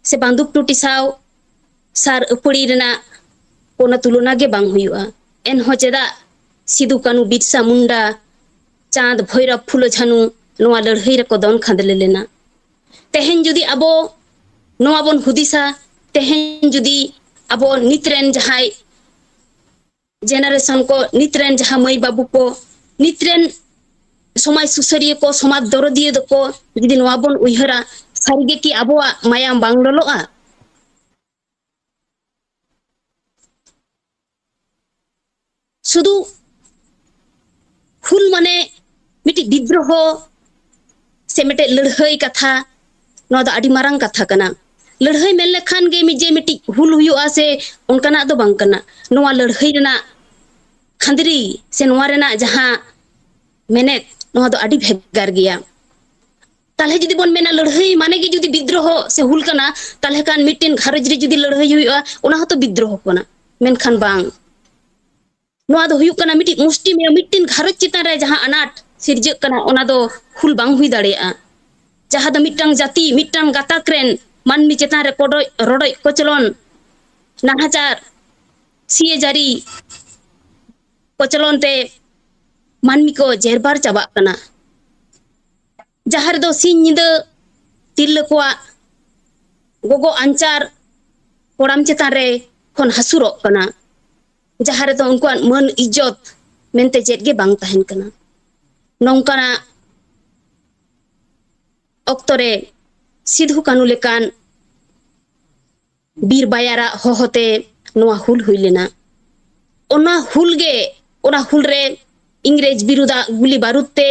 ᱥᱮ ᱵᱟᱱᱫᱩᱠ ᱴᱩᱴᱤ ᱥᱟᱶ ᱥᱟᱨ ᱟᱹᱯᱟᱹᱲᱤ ᱨᱮᱱᱟᱜ ᱠᱳᱱᱳ ᱛᱩᱞᱚᱱᱟ ᱜᱮ ᱵᱟᱝ ᱦᱩᱭᱩᱜᱼᱟ᱾ ᱮᱱᱦᱚᱸ ᱪᱮᱫᱟᱜ ᱥᱤᱫᱩ, ᱠᱟᱹᱱᱩ, ᱵᱤᱨᱥᱟ ᱢᱩᱱᱰᱟ, ᱪᱟᱸᱫᱽ, ᱵᱷᱳᱭᱨᱚᱵ, ᱯᱷᱩᱞᱳ, ᱡᱷᱟᱱᱩ ᱱᱚᱣᱟ ᱞᱟᱹᱲᱦᱟᱹᱭ ᱨᱮᱠᱚ ᱫᱚᱱ ᱠᱷᱟᱫᱽᱞᱮ ᱞᱮᱱᱟ᱾ ᱛᱮᱦᱮᱧ ᱡᱩᱫᱤ ᱟᱵᱚ ᱱᱚᱣᱟ ᱵᱚᱱ ᱦᱩᱫᱤᱥᱟ, ᱛᱮᱦᱮᱧ ᱡᱩᱫᱤ ᱟᱵᱚ ᱱᱤᱛ ᱨᱮᱱ ᱡᱟᱦᱟᱸᱭ generation ᱠᱚ, ᱱᱤᱛ ᱨᱮᱱ ᱡᱟᱦᱟᱸ ᱢᱟᱹᱭ ᱵᱟᱹᱵᱩ ᱠᱚ, ᱱᱤᱛ ᱨᱮᱱ ᱥᱚᱢᱟᱡᱽ ᱥᱩᱥᱟᱹᱨᱤᱭᱟᱹ ᱠᱚ, ᱥᱚᱢᱟᱡᱽ ᱫᱚᱨᱚᱫᱤᱭᱟᱹ ᱫᱚᱠᱚ, ᱡᱩᱫᱤ ᱱᱚᱣᱟ ᱵᱚᱱ ᱩᱭᱦᱟᱹᱨᱟ, ᱥᱟᱹᱨᱤᱜᱮ ᱠᱤ ᱟᱵᱚᱣᱟᱜ ᱢᱟᱭᱟᱢ ᱵᱟᱝ ᱞᱚᱞᱚᱜᱼᱟ? ᱥᱩᱫᱷᱩ ᱦᱩᱞ ᱢᱟᱱᱮ ᱢᱤᱫᱴᱤᱡ ᱵᱤᱫᱽᱨᱳᱦᱚ ᱥᱮ ᱢᱤᱫᱴᱮᱡ ᱞᱟᱹᱲᱦᱟᱹᱭ ᱠᱟᱛᱷᱟ, ᱱᱚᱣᱟ ᱫᱚ ᱟᱹᱰᱤ ᱢᱟᱨᱟᱝ ᱠᱟᱛᱷᱟ ᱠᱟᱱᱟ᱾ ᱞᱟᱹᱲᱦᱟᱹᱭ ᱢᱮᱱ ᱞᱮᱠᱷᱟᱱ ᱜᱮ ᱢᱤᱫ ᱡᱮ ᱢᱤᱫᱴᱤᱡ ᱦᱩᱞ ᱦᱩᱭᱩᱜᱼᱟ ᱥᱮ ᱚᱱᱠᱟᱱᱟᱜ ᱫᱚ ᱵᱟᱝ ᱠᱟᱱᱟ᱾ ᱱᱚᱣᱟ ᱞᱟᱹᱲᱦᱟᱹᱭ ᱨᱮᱱᱟᱜ ᱠᱷᱟᱸᱫᱽᱨᱤ ᱥᱮ ᱱᱚᱣᱟ ᱨᱮᱱᱟᱜ ᱡᱟᱦᱟᱸ ᱢᱮᱱᱮᱛ, ᱱᱚᱣᱟ ᱫᱚ ᱟᱹᱰᱤ ᱵᱷᱮᱜᱟᱨ ᱜᱮᱭᱟ᱾ ᱛᱟᱦᱞᱮ ᱡᱩᱫᱤ ᱵᱚᱱ ᱢᱮᱱᱟ ᱞᱟᱹᱲᱦᱟᱹᱭ ᱢᱟᱱᱮ ᱜᱮ ᱡᱩᱫᱤ ᱵᱤᱫᱽᱨᱳᱦᱚ ᱥᱮ ᱦᱩᱞ ᱠᱟᱱᱟ, ᱛᱟᱦᱞᱮ ᱠᱷᱟᱱ ᱢᱤᱫᱴᱮᱱ ᱜᱷᱟᱨᱚᱸᱡᱽ ᱨᱮ ᱡᱩᱫᱤ ᱞᱟᱹᱲᱦᱟᱹᱭ ᱦᱩᱭᱩᱜᱼᱟ, ᱚᱱᱟ ᱦᱚᱸᱛᱚ ᱵᱤᱫᱽᱨᱳᱦᱚ ᱠᱟᱱᱟ᱾ ᱢᱮᱱᱠᱷᱟᱱ ᱵᱟᱝ, ᱱᱚᱣᱟ ᱫᱚ ᱦᱩᱭᱩᱜ ᱠᱟᱱᱟ ᱢᱤᱫᱴᱤᱡ ᱢᱩᱥᱴᱤᱢᱮᱭ, ᱢᱤᱫᱴᱮᱱ ᱜᱷᱟᱨᱚᱸᱡᱽ ᱪᱮᱛᱟᱱ ᱨᱮ ᱡᱟᱦᱟᱸ ᱟᱱᱟᱴ ᱥᱤᱨᱡᱟᱹᱜ ᱠᱟᱱᱟ, ᱚᱱᱟ ᱫᱚ ᱦᱩᱞ ᱵᱟᱝ ᱦᱩᱭ ᱫᱟᱲᱮᱭᱟᱜᱼᱟ᱾ ᱡᱟᱦᱟᱸ ᱫᱚ ᱢᱤᱫᱴᱟᱝ ᱡᱟᱹᱛᱤ, ᱢᱤᱫᱴᱟᱝ ᱜᱟᱛᱟᱠ ᱨᱮᱱ ᱢᱟᱹᱱᱢᱤ ᱪᱮᱛᱟᱱ ᱨᱮ ᱠᱚᱰᱚᱡ, ᱨᱚᱰᱚᱡ ᱠᱚᱪᱞᱚᱱ, ᱱᱟᱦᱟᱪᱟᱨ, ᱥᱤᱭᱟᱹᱡᱟᱹᱨᱤ ᱠᱚᱪᱞᱚᱱ ᱛᱮ ᱢᱟᱹᱱᱢᱤ ᱠᱚ ᱡᱮᱨᱵᱟᱨ ᱪᱟᱵᱟᱜ ᱠᱟᱱᱟ᱾ ᱡᱟᱦᱟᱸ ᱨᱮᱫᱚ ᱥᱤᱧ ᱧᱤᱫᱟᱹ ᱛᱤᱨᱞᱟᱹ ᱠᱚᱣᱟᱜ ᱜᱚᱜᱚ ᱟᱧᱪᱟᱨ ᱠᱚᱲᱟᱢ ᱪᱮᱛᱟᱱ ᱨᱮ ᱠᱷᱚᱱ ᱦᱟᱹᱥᱩᱨᱚᱜ ᱠᱟᱱᱟ, ᱡᱟᱦᱟᱸ ᱨᱮᱫᱚ ᱩᱱᱠᱩᱣᱟᱜ ᱢᱟᱹᱱ ᱤᱡᱽᱡᱚᱛ ᱢᱮᱱᱛᱮ ᱪᱮᱫ ᱜᱮ ᱵᱟᱝ ᱛᱟᱦᱮᱱ ᱠᱟᱱᱟ᱾ ᱱᱚᱝᱠᱟᱱᱟᱜ ᱚᱠᱛᱚ ᱨᱮ ᱥᱤᱫᱷᱩ ᱠᱟᱹᱱᱩ ᱞᱮᱠᱟᱱ ᱵᱤᱨ ᱵᱟᱭᱟᱨᱟᱜ ᱦᱚᱦᱚᱛᱮ ᱱᱚᱣᱟ ᱦᱩᱞ ᱦᱩᱭ ᱞᱮᱱᱟ᱾ ᱚᱱᱟ ᱦᱩᱞ ᱜᱮ, ᱚᱱᱟ ᱦᱩᱞ ᱨᱮ ᱤᱝᱨᱮᱡᱽ ᱵᱤᱨᱩᱫᱷᱟᱜ ᱜᱩᱞᱤ ᱵᱟᱹᱨᱩᱫ ᱛᱮ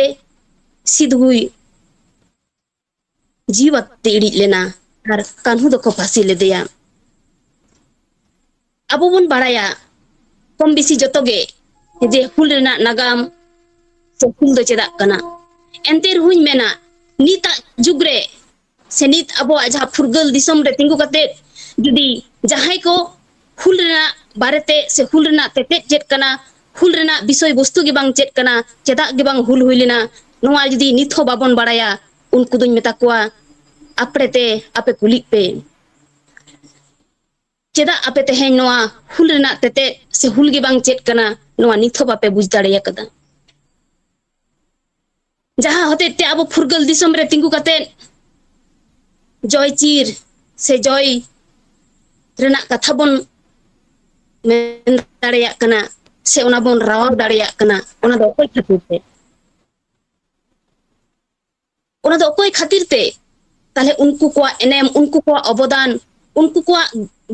ᱥᱤᱫᱷᱩᱭ ᱡᱤᱣᱤ ᱵᱟᱹᱛᱤ ᱤᱲᱤᱡ ᱞᱮᱱᱟ ᱟᱨ ᱠᱟᱹᱱᱦᱩ ᱫᱚᱠᱚ ᱯᱷᱟᱹᱥᱤ ᱞᱮᱫᱮᱭᱟ᱾ ᱟᱵᱚ ᱵᱚᱱ ᱵᱟᱲᱟᱭᱟ ᱠᱚᱢ ᱵᱮᱥᱤ ᱡᱚᱛᱚ ᱜᱮ ᱡᱮ ᱦᱩᱞ ᱨᱮᱱᱟᱜ ᱱᱟᱜᱟᱢ ᱥᱮ ᱦᱩᱞ ᱫᱚ ᱪᱮᱫᱟᱜ ᱠᱟᱱᱟ᱾ ᱮᱱᱛᱮ ᱨᱮᱦᱚᱸᱧ ᱢᱮᱱᱟ, ᱱᱤᱛᱟᱜ ᱡᱩᱜᱽ ᱨᱮ ᱥᱮ ᱱᱤᱛ ᱟᱵᱚᱣᱟᱜ ᱡᱟᱦᱟᱸ ᱯᱷᱩᱨᱜᱟᱹᱞ ᱫᱤᱥᱚᱢ ᱨᱮ ᱛᱤᱸᱜᱩ ᱠᱟᱛᱮ ᱡᱩᱫᱤ ᱡᱟᱦᱟᱸᱭ ᱠᱚ ᱦᱩᱞ ᱨᱮᱱᱟᱜ ᱵᱟᱨᱮᱛᱮ ᱥᱮ ᱦᱩᱞ ᱨᱮᱱᱟᱜ ᱛᱮᱛᱮᱫ ᱪᱮᱫ ᱠᱟᱱᱟ, ᱦᱩᱞ ᱨᱮᱱᱟᱜ ᱵᱤᱥᱚᱭ ᱵᱚᱥᱛᱩ ᱜᱮ ᱵᱟᱝ ᱪᱮᱫ ᱠᱟᱱᱟ, ᱪᱮᱫᱟᱜ ᱜᱮ ᱵᱟᱝ ᱦᱩᱞ ᱦᱩᱭ ᱞᱮᱱᱟ, ᱱᱚᱣᱟ ᱡᱩᱫᱤ ᱱᱤᱛ ᱦᱚᱸ ᱵᱟᱵᱚᱱ ᱵᱟᱲᱟᱭᱟ, ᱩᱱᱠᱩ ᱫᱚᱧ ᱢᱮᱛᱟ ᱠᱚᱣᱟ, ᱟᱯᱲᱮ ᱛᱮ ᱟᱯᱮ ᱠᱩᱞᱤᱜ ᱯᱮ᱾ ᱪᱮᱫᱟᱜ ᱟᱯᱮ ᱛᱮᱦᱮᱧ ᱱᱚᱣᱟ ᱦᱩᱞ ᱨᱮᱱᱟᱜ ᱛᱮᱛᱮᱫ ᱥᱮ ᱦᱩᱞ ᱜᱮ ᱵᱟᱝ ᱪᱮᱫ ᱠᱟᱱᱟ, ᱱᱚᱣᱟ ᱱᱤᱛ ᱦᱚᱸ ᱵᱟᱯᱮ ᱵᱩᱡᱽ ᱫᱟᱲᱮ ᱟᱠᱟᱫᱟ? ᱡᱟᱦᱟᱸ ᱦᱚᱛᱮᱡ ᱛᱮ ᱟᱵᱚ ᱯᱷᱩᱨᱜᱟᱹᱞ ᱫᱤᱥᱚᱢ ᱨᱮ ᱛᱤᱸᱜᱩ ᱠᱟᱛᱮ ᱡᱚᱭ ᱪᱤᱨ ᱥᱮ ᱡᱚᱭ ᱨᱮᱱᱟᱜ ᱠᱟᱛᱷᱟ ᱵᱚᱱ ᱢᱮᱱ ᱫᱟᱲᱮᱭᱟᱜ ᱠᱟᱱᱟ, ᱥᱮ ᱚᱱᱟ ᱵᱚᱱ ᱨᱟᱣᱟᱣ ᱫᱟᱲᱮᱭᱟᱜ ᱠᱟᱱᱟ, ᱚᱱᱟ ᱫᱚ ᱚᱠᱚᱭ ᱠᱷᱟᱹᱛᱤᱨ ᱛᱮ? ᱚᱱᱟ ᱫᱚ ᱚᱠᱚᱭ ᱠᱷᱟᱹᱛᱤᱨ ᱛᱮ? ᱛᱟᱦᱞᱮ ᱩᱱᱠᱩ ᱠᱚᱣᱟᱜ ᱮᱱᱮᱢ, ᱩᱱᱠᱩ ᱠᱚᱣᱟᱜ ᱚᱵᱚᱫᱟᱱ, ᱩᱱᱠᱩ ᱠᱚᱣᱟᱜ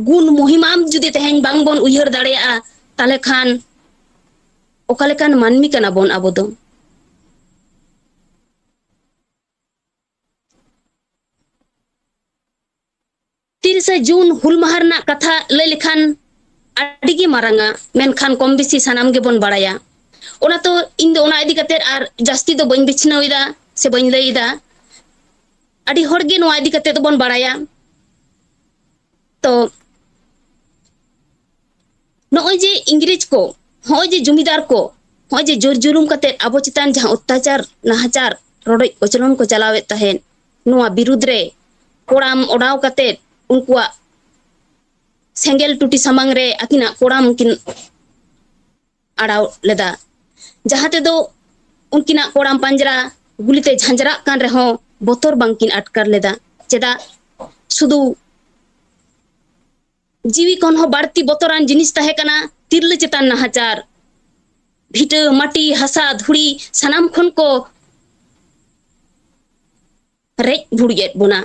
ᱜᱩᱱ ᱢᱚᱦᱤᱢᱟᱢ ᱡᱩᱫᱤ ᱛᱮᱦᱮᱧ ᱵᱟᱝᱵᱚᱱ ᱩᱭᱦᱟᱹᱨ ᱫᱟᱲᱮᱭᱟᱜᱼᱟ, ᱛᱟᱦᱞᱮ ᱠᱷᱟᱱ ᱚᱠᱟ ᱞᱮᱠᱟᱱ ᱢᱟᱹᱱᱢᱤ ᱠᱟᱱᱟ ᱵᱚᱱ ᱟᱵᱚ ᱫᱚ? ᱛᱤᱨᱤᱥᱟ ᱡᱩᱱ ᱦᱩᱞ ᱢᱟᱦᱟ ᱨᱮᱱᱟᱜ ᱠᱟᱛᱷᱟ ᱞᱟᱹᱭ ᱞᱮᱠᱷᱟᱱ ᱟᱹᱰᱤ ᱜᱮ ᱢᱟᱨᱟᱝᱟ, ᱢᱮᱱᱠᱷᱟᱱ ᱠᱚᱢ ᱵᱮᱥᱤ ᱥᱟᱱᱟᱢ ᱜᱮᱵᱚᱱ ᱵᱟᱲᱟᱭᱟ᱾ ᱚᱱᱟ ᱛᱚ, ᱤᱧ ᱫᱚ ᱚᱱᱟ ᱤᱫᱤ ᱠᱟᱛᱮ ᱟᱨ ᱡᱟᱹᱥᱛᱤ ᱫᱚ ᱵᱟᱹᱧ ᱵᱤᱪᱷᱱᱟᱹᱣ ᱮᱫᱟ ᱥᱮ ᱵᱟᱹᱧ ᱞᱟᱹᱭ ᱮᱫᱟ᱾ ᱟᱹᱰᱤ ᱦᱚᱲ ᱜᱮ ᱱᱚᱣᱟ ᱤᱫᱤ ᱠᱟᱛᱮ ᱫᱚᱵᱚᱱ ᱵᱟᱲᱟᱭᱟ᱾ ᱛᱚ, ᱱᱚᱜᱼᱚᱭ ᱡᱮ ᱤᱝᱨᱮᱡᱽ ᱠᱚ, ᱱᱚᱜᱼᱚᱭ ᱡᱮ ᱡᱚᱢᱤᱫᱟᱨ ᱠᱚ, ᱱᱚᱜᱼᱚᱭ ᱡᱮ ᱡᱳᱨ ᱡᱩᱞᱩᱢ ᱠᱟᱛᱮ ᱟᱵᱚ ᱪᱮᱛᱟᱱ ᱡᱟᱦᱟᱸ ᱚᱛᱛᱟᱪᱟᱨ, ᱱᱟᱦᱟᱪᱟᱨ, ᱨᱚᱰᱚᱡ ᱠᱚᱪᱞᱚᱱ ᱠᱚ ᱪᱟᱞᱟᱣᱮᱫ ᱛᱟᱦᱮᱸᱫ, ᱱᱚᱣᱟ ᱵᱤᱨᱩᱫᱽ ᱨᱮ ᱠᱚᱲᱟᱢ ᱚᱰᱟᱣ ᱠᱟᱛᱮ ᱩᱱᱠᱩᱣᱟᱜ ᱥᱮᱸᱜᱮᱞ ᱴᱩᱴᱤ ᱥᱟᱢᱟᱝ ᱨᱮ ᱟᱹᱠᱤᱱᱟᱜ ᱠᱚᱲᱟᱢ ᱠᱤᱱ ᱟᱲᱟᱣ ᱞᱮᱫᱟ, ᱡᱟᱦᱟᱸ ᱛᱮᱫᱚ ᱩᱱᱠᱤᱱᱟᱜ ᱠᱚᱲᱟᱢ ᱯᱟᱸᱡᱽᱨᱟ ᱜᱩᱞᱤᱛᱮ ᱡᱷᱟᱸᱡᱨᱟᱜ ᱠᱟᱱ ᱨᱮᱦᱚᱸ ᱵᱚᱛᱚᱨ ᱵᱟᱝᱠᱤᱱ ᱟᱴᱠᱟᱨ ᱞᱮᱫᱟ᱾ ᱪᱮᱫᱟᱜ? ᱥᱩᱫᱷᱩ ᱡᱤᱣᱤ ᱠᱷᱚᱱ ᱦᱚᱸ ᱵᱟᱹᱲᱛᱤ ᱵᱚᱛᱚᱨᱟᱱ ᱡᱤᱱᱤᱥ ᱛᱟᱦᱮᱸ ᱠᱟᱱᱟ ᱛᱤᱨᱞᱟᱹ ᱪᱮᱛᱟᱱ ᱱᱟᱦᱟᱪᱟᱨ᱾ ᱵᱷᱤᱴᱟᱹ, ᱢᱟᱹᱴᱤ, ᱦᱟᱥᱟ, ᱫᱷᱩᱲᱤ ᱥᱟᱱᱟᱢ ᱠᱷᱚᱱ ᱠᱚ ᱨᱮᱡ ᱵᱷᱩᱲᱩᱡ ᱮᱫ ᱵᱚᱱᱟ᱾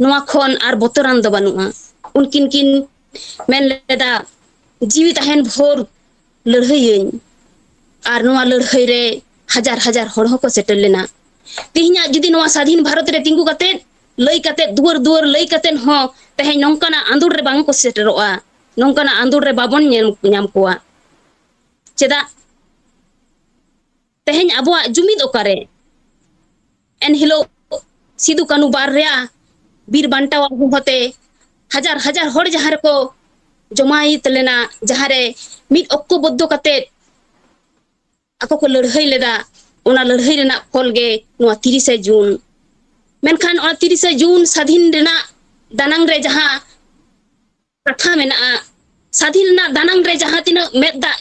ᱱᱚᱣᱟ ᱠᱷᱚᱱ ᱟᱨ ᱵᱚᱛᱚᱨᱟᱱ ᱫᱚ ᱵᱟᱹᱱᱩᱜᱼᱟ᱾ ᱩᱱᱠᱤᱱ ᱠᱤᱱ ᱢᱮᱱ ᱞᱮᱫᱟ, "ᱡᱤᱣᱤ ᱛᱟᱦᱮᱱ ᱵᱷᱳᱨ ᱞᱟᱹᱲᱦᱟᱹᱭᱟᱹᱧ, ᱟᱨ ᱱᱚᱣᱟ ᱞᱟᱹᱲᱦᱟᱹᱭ ᱨᱮ ᱦᱟᱡᱟᱨ ᱦᱟᱡᱟᱨ ᱦᱚᱲ ᱦᱚᱸᱠᱚ ᱥᱮᱴᱮᱨ ᱞᱮᱱᱟ᱾" ᱛᱮᱦᱮᱧᱟᱜ ᱡᱩᱫᱤ ᱱᱚᱣᱟ ᱥᱟᱫᱷᱤᱱ ᱵᱷᱟᱨᱚᱛ ᱨᱮ ᱛᱤᱸᱜᱩ ᱠᱟᱛᱮ, ᱞᱟᱹᱭ ᱠᱟᱛᱮ, ᱫᱩᱣᱟᱹᱨ ᱫᱩᱣᱟᱹᱨ ᱞᱟᱹᱭ ᱠᱟᱛᱮ ᱦᱚᱸ ᱛᱮᱦᱮᱧ ᱱᱚᱝᱠᱟᱱᱟᱜ ᱟᱸᱫᱳᱲ ᱨᱮ ᱵᱟᱝ ᱠᱚ ᱥᱮᱴᱮᱨᱚᱜᱼᱟ, ᱱᱚᱝᱠᱟᱱᱟᱜ ᱟᱸᱫᱳᱲ ᱨᱮ ᱵᱟᱵᱚᱱ ᱧᱮᱞ ᱧᱟᱢ ᱠᱚᱣᱟ᱾ ᱪᱮᱫᱟᱜ? ᱛᱮᱦᱮᱧ ᱟᱵᱚᱣᱟᱜ ᱡᱩᱢᱤᱫ ᱚᱠᱟᱨᱮ? ᱮᱱᱦᱤᱞᱳᱜ ᱥᱤᱫᱩ ᱠᱟᱹᱱᱩ ᱵᱟᱨᱭᱟ ᱵᱤᱨ ᱵᱟᱱᱴᱟᱣᱟᱜ ᱦᱚᱦᱚᱛᱮ ᱦᱟᱡᱟᱨ ᱦᱟᱡᱟᱨ ᱦᱚᱲ ᱡᱟᱦᱟᱸ ᱨᱮᱠᱚ ᱡᱚᱢᱟᱭᱤᱛ ᱞᱮᱱᱟ, ᱡᱟᱦᱟᱸ ᱨᱮ ᱢᱤᱫ ᱚᱠᱚᱵᱚᱫᱽᱫᱷᱚ ᱠᱟᱛᱮ ᱟᱠᱚ ᱠᱚ ᱞᱟᱹᱲᱦᱟᱹᱭ ᱞᱮᱫᱟ, ᱚᱱᱟ ᱞᱟᱹᱲᱦᱟᱹᱭ ᱨᱮᱱᱟᱜ ᱯᱷᱚᱞ ᱜᱮ ᱱᱚᱣᱟ ᱛᱤᱨᱤᱥᱟ ᱡᱩᱱ᱾ ᱢᱮᱱᱠᱷᱟᱱ ᱚᱱᱟ ᱛᱤᱨᱤᱥᱟ ᱡᱩᱱ ᱥᱟᱫᱷᱤᱱ ᱨᱮᱱᱟᱜ ᱫᱟᱱᱟᱝ ᱨᱮ ᱡᱟᱦᱟᱸ ᱠᱟᱛᱷᱟ ᱢᱮᱱᱟᱜᱼᱟ, ᱥᱟᱹᱫᱷᱤᱱ ᱨᱮᱱᱟᱜ ᱫᱟᱱᱟᱝ ᱨᱮ ᱡᱟᱦᱟᱸ ᱛᱤᱱᱟᱹᱜ ᱢᱮᱫ ᱫᱟᱜ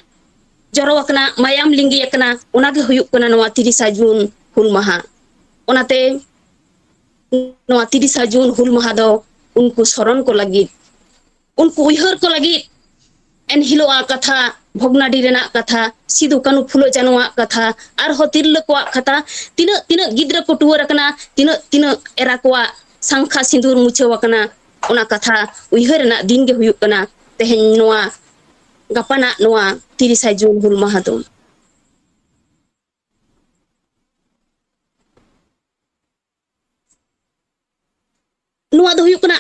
ᱡᱚᱨᱚ ᱟᱠᱟᱱᱟ, ᱢᱟᱭᱟᱢ ᱞᱤᱸᱜᱤ ᱟᱠᱟᱱᱟ, ᱚᱱᱟ ᱜᱮ ᱦᱩᱭᱩᱜ ᱠᱟᱱᱟ ᱱᱚᱣᱟ ᱛᱤᱨᱤᱥᱟ ᱡᱩᱱ ᱦᱩᱞ ᱢᱟᱦᱟ᱾ ᱚᱱᱟᱛᱮ ᱱᱚᱣᱟ ᱛᱤᱨᱤᱥᱟ ᱡᱩᱱ ᱦᱩᱞ ᱢᱟᱦᱟ ᱫᱚ ᱩᱱᱠᱩ ᱥᱚᱨᱚᱱ ᱠᱚ ᱞᱟᱹᱜᱤᱫ, ᱩᱱᱠᱩ ᱩᱭᱦᱟᱹᱨ ᱠᱚ ᱞᱟᱹᱜᱤᱫ ᱮᱱᱦᱤᱞᱳᱜ ᱟᱜ ᱠᱟᱛᱷᱟ, ᱵᱷᱚᱜᱽᱱᱟᱰᱤ ᱨᱮᱱᱟᱜ ᱠᱟᱛᱷᱟ, ᱥᱤᱫᱩ ᱠᱟᱹᱱᱩ ᱯᱷᱩᱞᱳ ᱡᱟᱱᱚᱣᱟᱜ ᱠᱟᱛᱷᱟ, ᱟᱨᱦᱚᱸ ᱛᱤᱨᱞᱟᱹ ᱠᱚᱣᱟᱜ ᱠᱟᱛᱷᱟ, ᱛᱤᱱᱟᱹᱜ ᱛᱤᱱᱟᱹᱜ ᱜᱤᱫᱽᱨᱟᱹ ᱠᱚ ᱴᱩᱣᱟᱹᱨ ᱟᱠᱟᱱᱟ, ᱛᱤᱱᱟᱹᱜ ᱛᱤᱱᱟᱹᱜ ᱮᱨᱟ ᱠᱚᱣᱟᱜ ᱥᱟᱝᱠᱷᱟ ᱥᱤᱸᱫᱩᱨ ᱢᱩᱪᱷᱟᱹᱣ ᱟᱠᱟᱱᱟ, ᱚᱱᱟ ᱠᱟᱛᱷᱟ ᱩᱭᱦᱟᱹᱨ ᱨᱮᱱᱟᱜ ᱫᱤᱱ ᱜᱮ ᱦᱩᱭᱩᱜ ᱠᱟᱱᱟ ᱛᱮᱦᱮᱧ ᱱᱚᱣᱟ ᱜᱟᱯᱟᱱᱟᱜ ᱱᱚᱣᱟ ᱛᱤᱨᱤᱥᱟ ᱡᱩᱱ ᱦᱩᱞ ᱢᱟᱦᱟ ᱫᱚ᱾ ᱱᱚᱣᱟ ᱫᱚ ᱦᱩᱭᱩᱜ ᱠᱟᱱᱟ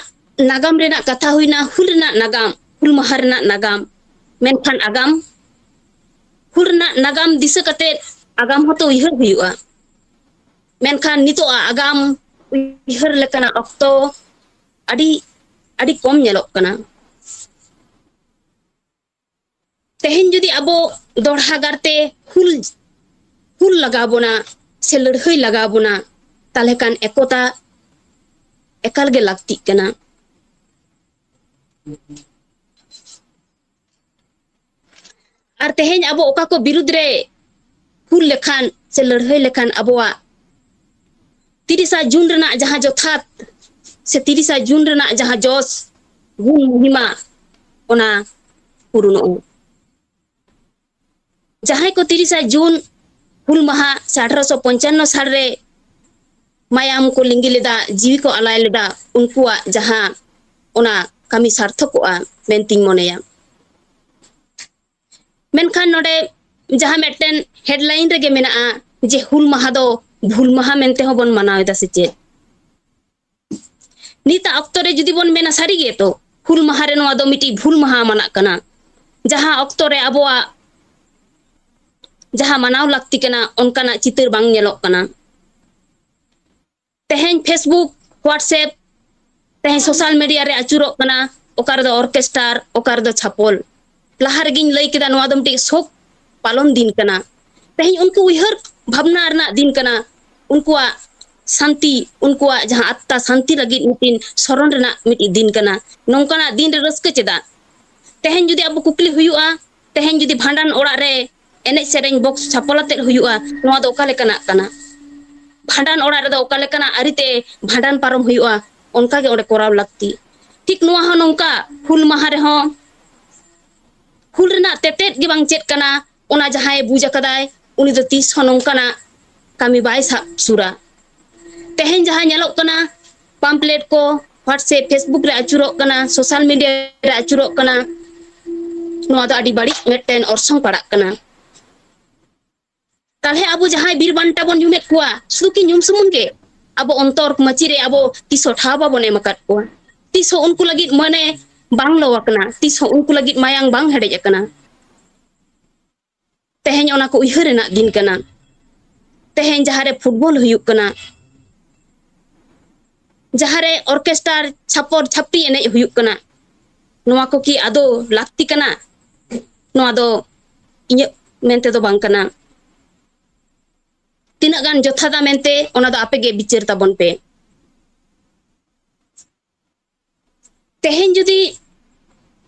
ᱱᱟᱜᱟᱢ ᱨᱮᱱᱟᱜ ᱠᱟᱛᱷᱟ ᱦᱩᱭᱱᱟ, ᱦᱩᱞ ᱨᱮᱱᱟᱜ ᱱᱟᱜᱟᱢ, ᱦᱩᱞ ᱢᱟᱦᱟ ᱨᱮᱱᱟᱜ ᱱᱟᱜᱟᱢ᱾ ᱢᱮᱱᱠᱷᱟᱱ ᱟᱜᱟᱢ, ᱦᱩᱞ ᱨᱮᱱᱟᱜ ᱱᱟᱜᱟᱢ ᱫᱤᱥᱟᱹ ᱠᱟᱛᱮ ᱟᱜᱟᱢ ᱦᱚᱸᱛᱚ ᱩᱭᱦᱟᱹᱨ ᱦᱩᱭᱩᱜᱼᱟ᱾ ᱢᱮᱱᱠᱷᱟᱱ ᱱᱤᱛᱚᱜ ᱟᱜᱟᱢ ᱩᱭᱦᱟᱹᱨ ᱞᱮᱠᱟᱱᱟᱜ ᱚᱠᱛᱚ ᱟᱹᱰᱤ, ᱟᱹᱰᱤ ᱠᱚᱢ ᱧᱮᱞᱚᱜ ᱠᱟᱱᱟ᱾ ᱛᱮᱦᱮᱧ ᱡᱩᱫᱤ ᱟᱵᱚ ᱫᱚᱲᱦᱟ ᱜᱟᱨᱛᱮ ᱦᱩᱞ, ᱦᱩᱞ ᱞᱟᱜᱟᱣ ᱵᱚᱱᱟ ᱥᱮ ᱞᱟᱹᱲᱦᱟᱹᱭ ᱞᱟᱜᱟᱣ ᱵᱚᱱᱟ, ᱛᱟᱦᱞᱮ ᱠᱷᱟᱱ ᱮᱠᱚᱛᱟ ᱮᱠᱟᱞ ᱜᱮ ᱞᱟᱹᱠᱛᱤᱜ ᱠᱟᱱᱟ᱾ ᱟᱨ ᱛᱮᱦᱮᱧ ᱟᱵᱚ ᱚᱠᱟ ᱠᱚ ᱵᱤᱨᱩᱫᱽ ᱨᱮ ᱦᱩᱞ ᱞᱮᱠᱷᱟᱱ ᱥᱮ ᱞᱟᱹᱲᱦᱟᱹᱭ ᱞᱮᱠᱷᱟᱱ ᱟᱵᱚᱣᱟᱜ ᱛᱤᱨᱤᱥᱟ ᱡᱩᱱ ᱨᱮᱱᱟᱜ ᱡᱟᱦᱟᱸ ᱡᱚᱛᱷᱟᱛ ᱥᱮ ᱛᱤᱨᱤᱥᱟ ᱡᱩᱱ ᱨᱮᱱᱟᱜ ᱡᱟᱦᱟᱸ ᱡᱚᱥ, ᱜᱩᱱ, ᱢᱚᱦᱤᱢᱟ, ᱚᱱᱟ ᱯᱩᱨᱩᱱᱚᱜᱼᱟ᱾ ᱡᱟᱦᱟᱸᱭ ᱠᱚ ᱛᱤᱨᱤᱥᱟ ᱡᱩᱱ ᱦᱩᱞ ᱢᱟᱦᱟ ᱥᱮ ᱟᱴᱷᱨᱚᱥᱚ ᱯᱚᱧᱪᱟᱱᱱᱚ ᱥᱟᱞ ᱨᱮ ᱢᱟᱭᱟᱢ ᱠᱚ ᱞᱤᱸᱜᱤ ᱞᱮᱫᱟ, ᱡᱤᱣᱤ ᱠᱚ ᱟᱞᱟᱭ ᱞᱮᱫᱟ, ᱩᱱᱠᱩᱣᱟᱜ ᱡᱟᱦᱟᱸ ᱚᱱᱟ ᱠᱟᱹᱢᱤ ᱥᱟᱨᱛᱷᱚᱠᱚᱜᱼᱟ ᱢᱮᱱᱛᱤᱧ ᱢᱚᱱᱮᱭᱟ᱾ ᱢᱮᱱᱠᱷᱟᱱ ᱱᱚᱰᱮ ᱡᱟᱦᱟᱸ ᱢᱤᱫᱴᱮᱱ headline ᱨᱮᱜᱮ ᱢᱮᱱᱟᱜᱼᱟ ᱡᱮ ᱦᱩᱞ ᱢᱟᱦᱟ ᱫᱚ ᱵᱷᱩᱞ ᱢᱟᱦᱟ ᱢᱮᱱᱛᱮ ᱦᱚᱸ ᱵᱚᱱ ᱢᱟᱱᱟᱣ ᱮᱫᱟ ᱥᱮ ᱪᱮᱫ? ᱱᱤᱛᱟᱜ ᱚᱠᱛᱚ ᱨᱮ ᱡᱩᱫᱤ ᱵᱚᱱ ᱢᱮᱱᱟ ᱥᱟᱹᱨᱤ ᱜᱮ ᱛᱚ ᱦᱩᱞ ᱢᱟᱦᱟ ᱨᱮ ᱱᱚᱣᱟ ᱫᱚ ᱢᱤᱫᱴᱤᱡ ᱵᱷᱩᱞ ᱢᱟᱦᱟ ᱢᱟᱱᱟᱜ ᱠᱟᱱᱟ, ᱡᱟᱦᱟᱸ ᱚᱠᱛᱚ ᱨᱮ ᱟᱵᱚᱣᱟᱜ ᱡᱟᱦᱟᱸ ᱢᱟᱱᱟᱣ ᱞᱟᱹᱠᱛᱤ ᱠᱟᱱᱟ ᱚᱱᱠᱟᱱᱟᱜ ᱪᱤᱛᱟᱹᱨ ᱵᱟᱝ ᱧᱮᱞᱚᱜ ᱠᱟᱱᱟ᱾ ᱛᱮᱦᱮᱧ Facebook, WhatsApp, ᱛᱮᱦᱮᱧ social media ᱨᱮ ᱟᱹᱪᱩᱨᱚᱜ ᱠᱟᱱᱟ, ᱚᱠᱟ ᱨᱮᱫᱚ orchestar, ᱚᱠᱟ ᱨᱮᱫᱚ ᱪᱷᱟᱯᱚᱞ᱾ ᱞᱟᱦᱟ ᱨᱮᱜᱮᱧ ᱞᱟᱹᱭ ᱠᱮᱫᱟ, ᱱᱚᱣᱟ ᱫᱚ ᱢᱤᱫᱴᱤᱡ ᱥᱳᱠ ᱯᱟᱞᱚᱱ ᱫᱤᱱ ᱠᱟᱱᱟ᱾ ᱛᱮᱦᱮᱧ ᱩᱱᱠᱩ ᱩᱭᱦᱟᱹᱨ ᱵᱷᱟᱵᱽᱱᱟ ᱨᱮᱱᱟᱜ ᱫᱤᱱ ᱠᱟᱱᱟ, ᱩᱱᱠᱩᱣᱟᱜ ᱥᱟᱱᱛᱤ, ᱩᱱᱠᱩᱣᱟᱜ ᱡᱟᱦᱟᱸ ᱟᱛᱛᱟ ᱥᱟᱱᱛᱤ ᱞᱟᱹᱜᱤᱫ ᱢᱤᱫᱴᱤᱱ ᱥᱚᱨᱚᱱ ᱨᱮᱱᱟᱜ ᱢᱤᱫᱴᱤᱡ ᱫᱤᱱ ᱠᱟᱱᱟ᱾ ᱱᱚᱝᱠᱟᱱᱟᱜ ᱫᱤᱱ ᱨᱮ ᱨᱟᱹᱥᱠᱟᱹ ᱪᱮᱫᱟᱜ? ᱛᱮᱦᱮᱧ ᱡᱩᱫᱤ ᱟᱵᱚ ᱠᱩᱠᱞᱤ ᱦᱩᱭᱩᱜᱼᱟ, ᱛᱮᱦᱮᱧ ᱡᱩᱫᱤ ᱵᱷᱟᱸᱰᱟᱱ ᱚᱲᱟᱜ ᱨᱮ ᱮᱱᱮᱡ ᱥᱮᱨᱮᱧ ᱵᱚᱠᱥ ᱪᱷᱟᱯᱚᱞ ᱟᱛᱮᱫ ᱦᱩᱭᱩᱜᱼᱟ, ᱱᱚᱣᱟ ᱫᱚ ᱚᱠᱟ ᱞᱮᱠᱟᱱᱟᱜ ᱠᱟᱱᱟ? ᱵᱷᱟᱸᱰᱟᱱ ᱚᱲᱟᱜ ᱨᱮᱫᱚ ᱚᱠᱟ ᱞᱮᱠᱟᱱᱟᱜ ᱟᱹᱨᱤᱛᱮ ᱵᱷᱟᱸᱰᱟᱱ ᱯᱟᱨᱚᱢ ᱦᱩᱭᱩᱜᱼᱟ, ᱚᱱᱠᱟ ᱜᱮ ᱚᱸᱰᱮ ᱠᱚᱨᱟᱣ ᱞᱟᱹᱠᱛᱤ᱾ ᱴᱷᱤᱠ ᱱᱚᱣᱟ ᱦᱚᱸ ᱱᱚᱝᱠᱟ, ᱦᱩᱞ ᱢᱟᱦᱟ ᱨᱮᱦᱚᱸ ᱦᱩᱞ ᱨᱮᱱᱟᱜ ᱛᱮᱛᱮᱫ ᱜᱮ ᱵᱟᱝ ᱪᱮᱫ ᱠᱟᱱᱟ, ᱚᱱᱟ ᱡᱟᱦᱟᱸᱭ ᱵᱩᱡᱽ ᱟᱠᱟᱫᱟᱭ, ᱩᱱᱤ ᱫᱚ ᱛᱤᱥ ᱦᱚᱸ ᱱᱚᱝᱠᱟᱱᱟᱜ ᱠᱟᱹᱢᱤ ᱵᱟᱭ ᱥᱟᱵ ᱥᱩᱨᱟ᱾ ᱛᱮᱦᱮᱧ ᱡᱟᱦᱟᱸ ᱧᱮᱞᱚᱜ ᱠᱟᱱᱟ, ᱯᱟᱢᱯᱞᱮᱴ ᱠᱚ WhatsApp, Facebook ᱨᱮ ᱟᱹᱪᱩᱨᱚᱜ ᱠᱟᱱᱟ, ᱥᱳᱥᱟᱞ ᱢᱤᱰᱤᱭᱟ ᱨᱮ ᱟᱹᱪᱩᱨᱚᱜ ᱠᱟᱱᱟ, ᱱᱚᱣᱟ ᱫᱚ ᱟᱹᱰᱤ ᱵᱟᱹᱲᱤᱡ ᱢᱤᱫᱴᱮᱱ ᱚᱨᱥᱚᱝ ᱯᱟᱲᱟᱜ ᱠᱟᱱᱟ᱾ ᱛᱟᱦᱞᱮ ᱟᱵᱚ ᱡᱟᱦᱟᱸᱭ ᱵᱤᱨ ᱵᱟᱱᱴᱟ ᱵᱚᱱ ᱧᱩᱢᱮᱫ ᱠᱚᱣᱟ, ᱥᱩᱫᱷᱩ ᱠᱤ ᱧᱩᱢ ᱥᱩᱢᱩᱝ ᱜᱮ? ᱟᱵᱚ ᱚᱱᱛᱚᱨ ᱢᱟᱹᱪᱤ ᱨᱮ ᱟᱵᱚ ᱛᱤᱥ ᱦᱚᱸ ᱴᱷᱟᱶ ᱵᱟᱵᱚᱱ ᱮᱢ ᱟᱠᱟᱫ ᱠᱚᱣᱟ᱾ ᱛᱤᱥ ᱦᱚᱸ ᱩᱱᱠᱩ ᱞᱟᱹᱜᱤᱫ ᱢᱟᱱᱮ ᱵᱟᱝ ᱞᱚ ᱟᱠᱟᱱᱟ, ᱛᱤᱥ ᱦᱚᱸ ᱩᱱᱠᱩ ᱞᱟᱹᱜᱤᱫ ᱢᱟᱭᱟᱝ ᱵᱟᱝ ᱦᱮᱰᱮᱡ ᱟᱠᱟᱱᱟ᱾ ᱛᱮᱦᱮᱧ ᱚᱱᱟ ᱠᱚ ᱩᱭᱦᱟᱹᱨ ᱨᱮᱱᱟᱜ ᱫᱤᱱ ᱠᱟᱱᱟ᱾ ᱛᱮᱦᱮᱧ ᱡᱟᱦᱟᱸᱨᱮ ᱯᱷᱩᱴᱵᱚᱞ ᱦᱩᱭᱩᱜ ᱠᱟᱱᱟ, ᱡᱟᱦᱟᱸᱨᱮ ᱚᱨᱠᱮᱥᱴᱟᱨ, ᱪᱷᱟᱯᱚᱨ ᱪᱷᱟᱯᱨᱤ ᱮᱱᱮᱡ ᱦᱩᱭᱩᱜ ᱠᱟᱱᱟ, ᱱᱚᱣᱟ ᱠᱚ ᱠᱤ ᱟᱫᱚ ᱞᱟᱹᱠᱛᱤ ᱠᱟᱱᱟ? ᱱᱚᱣᱟ ᱫᱚ ᱤᱧᱟᱹᱜ ᱢᱮᱱᱛᱮ ᱫᱚ ᱵᱟᱝ ᱠᱟᱱᱟ᱾ ᱛᱤᱱᱟᱹᱜ ᱜᱟᱱ ᱡᱚᱛᱷᱟᱛᱟ ᱢᱮᱱᱛᱮ, ᱚᱱᱟ ᱫᱚ ᱟᱯᱮ ᱜᱮ ᱵᱤᱪᱟᱹᱨ ᱛᱟᱵᱚᱱ ᱯᱮ᱾ ᱛᱮᱦᱮᱧ ᱡᱩᱫᱤ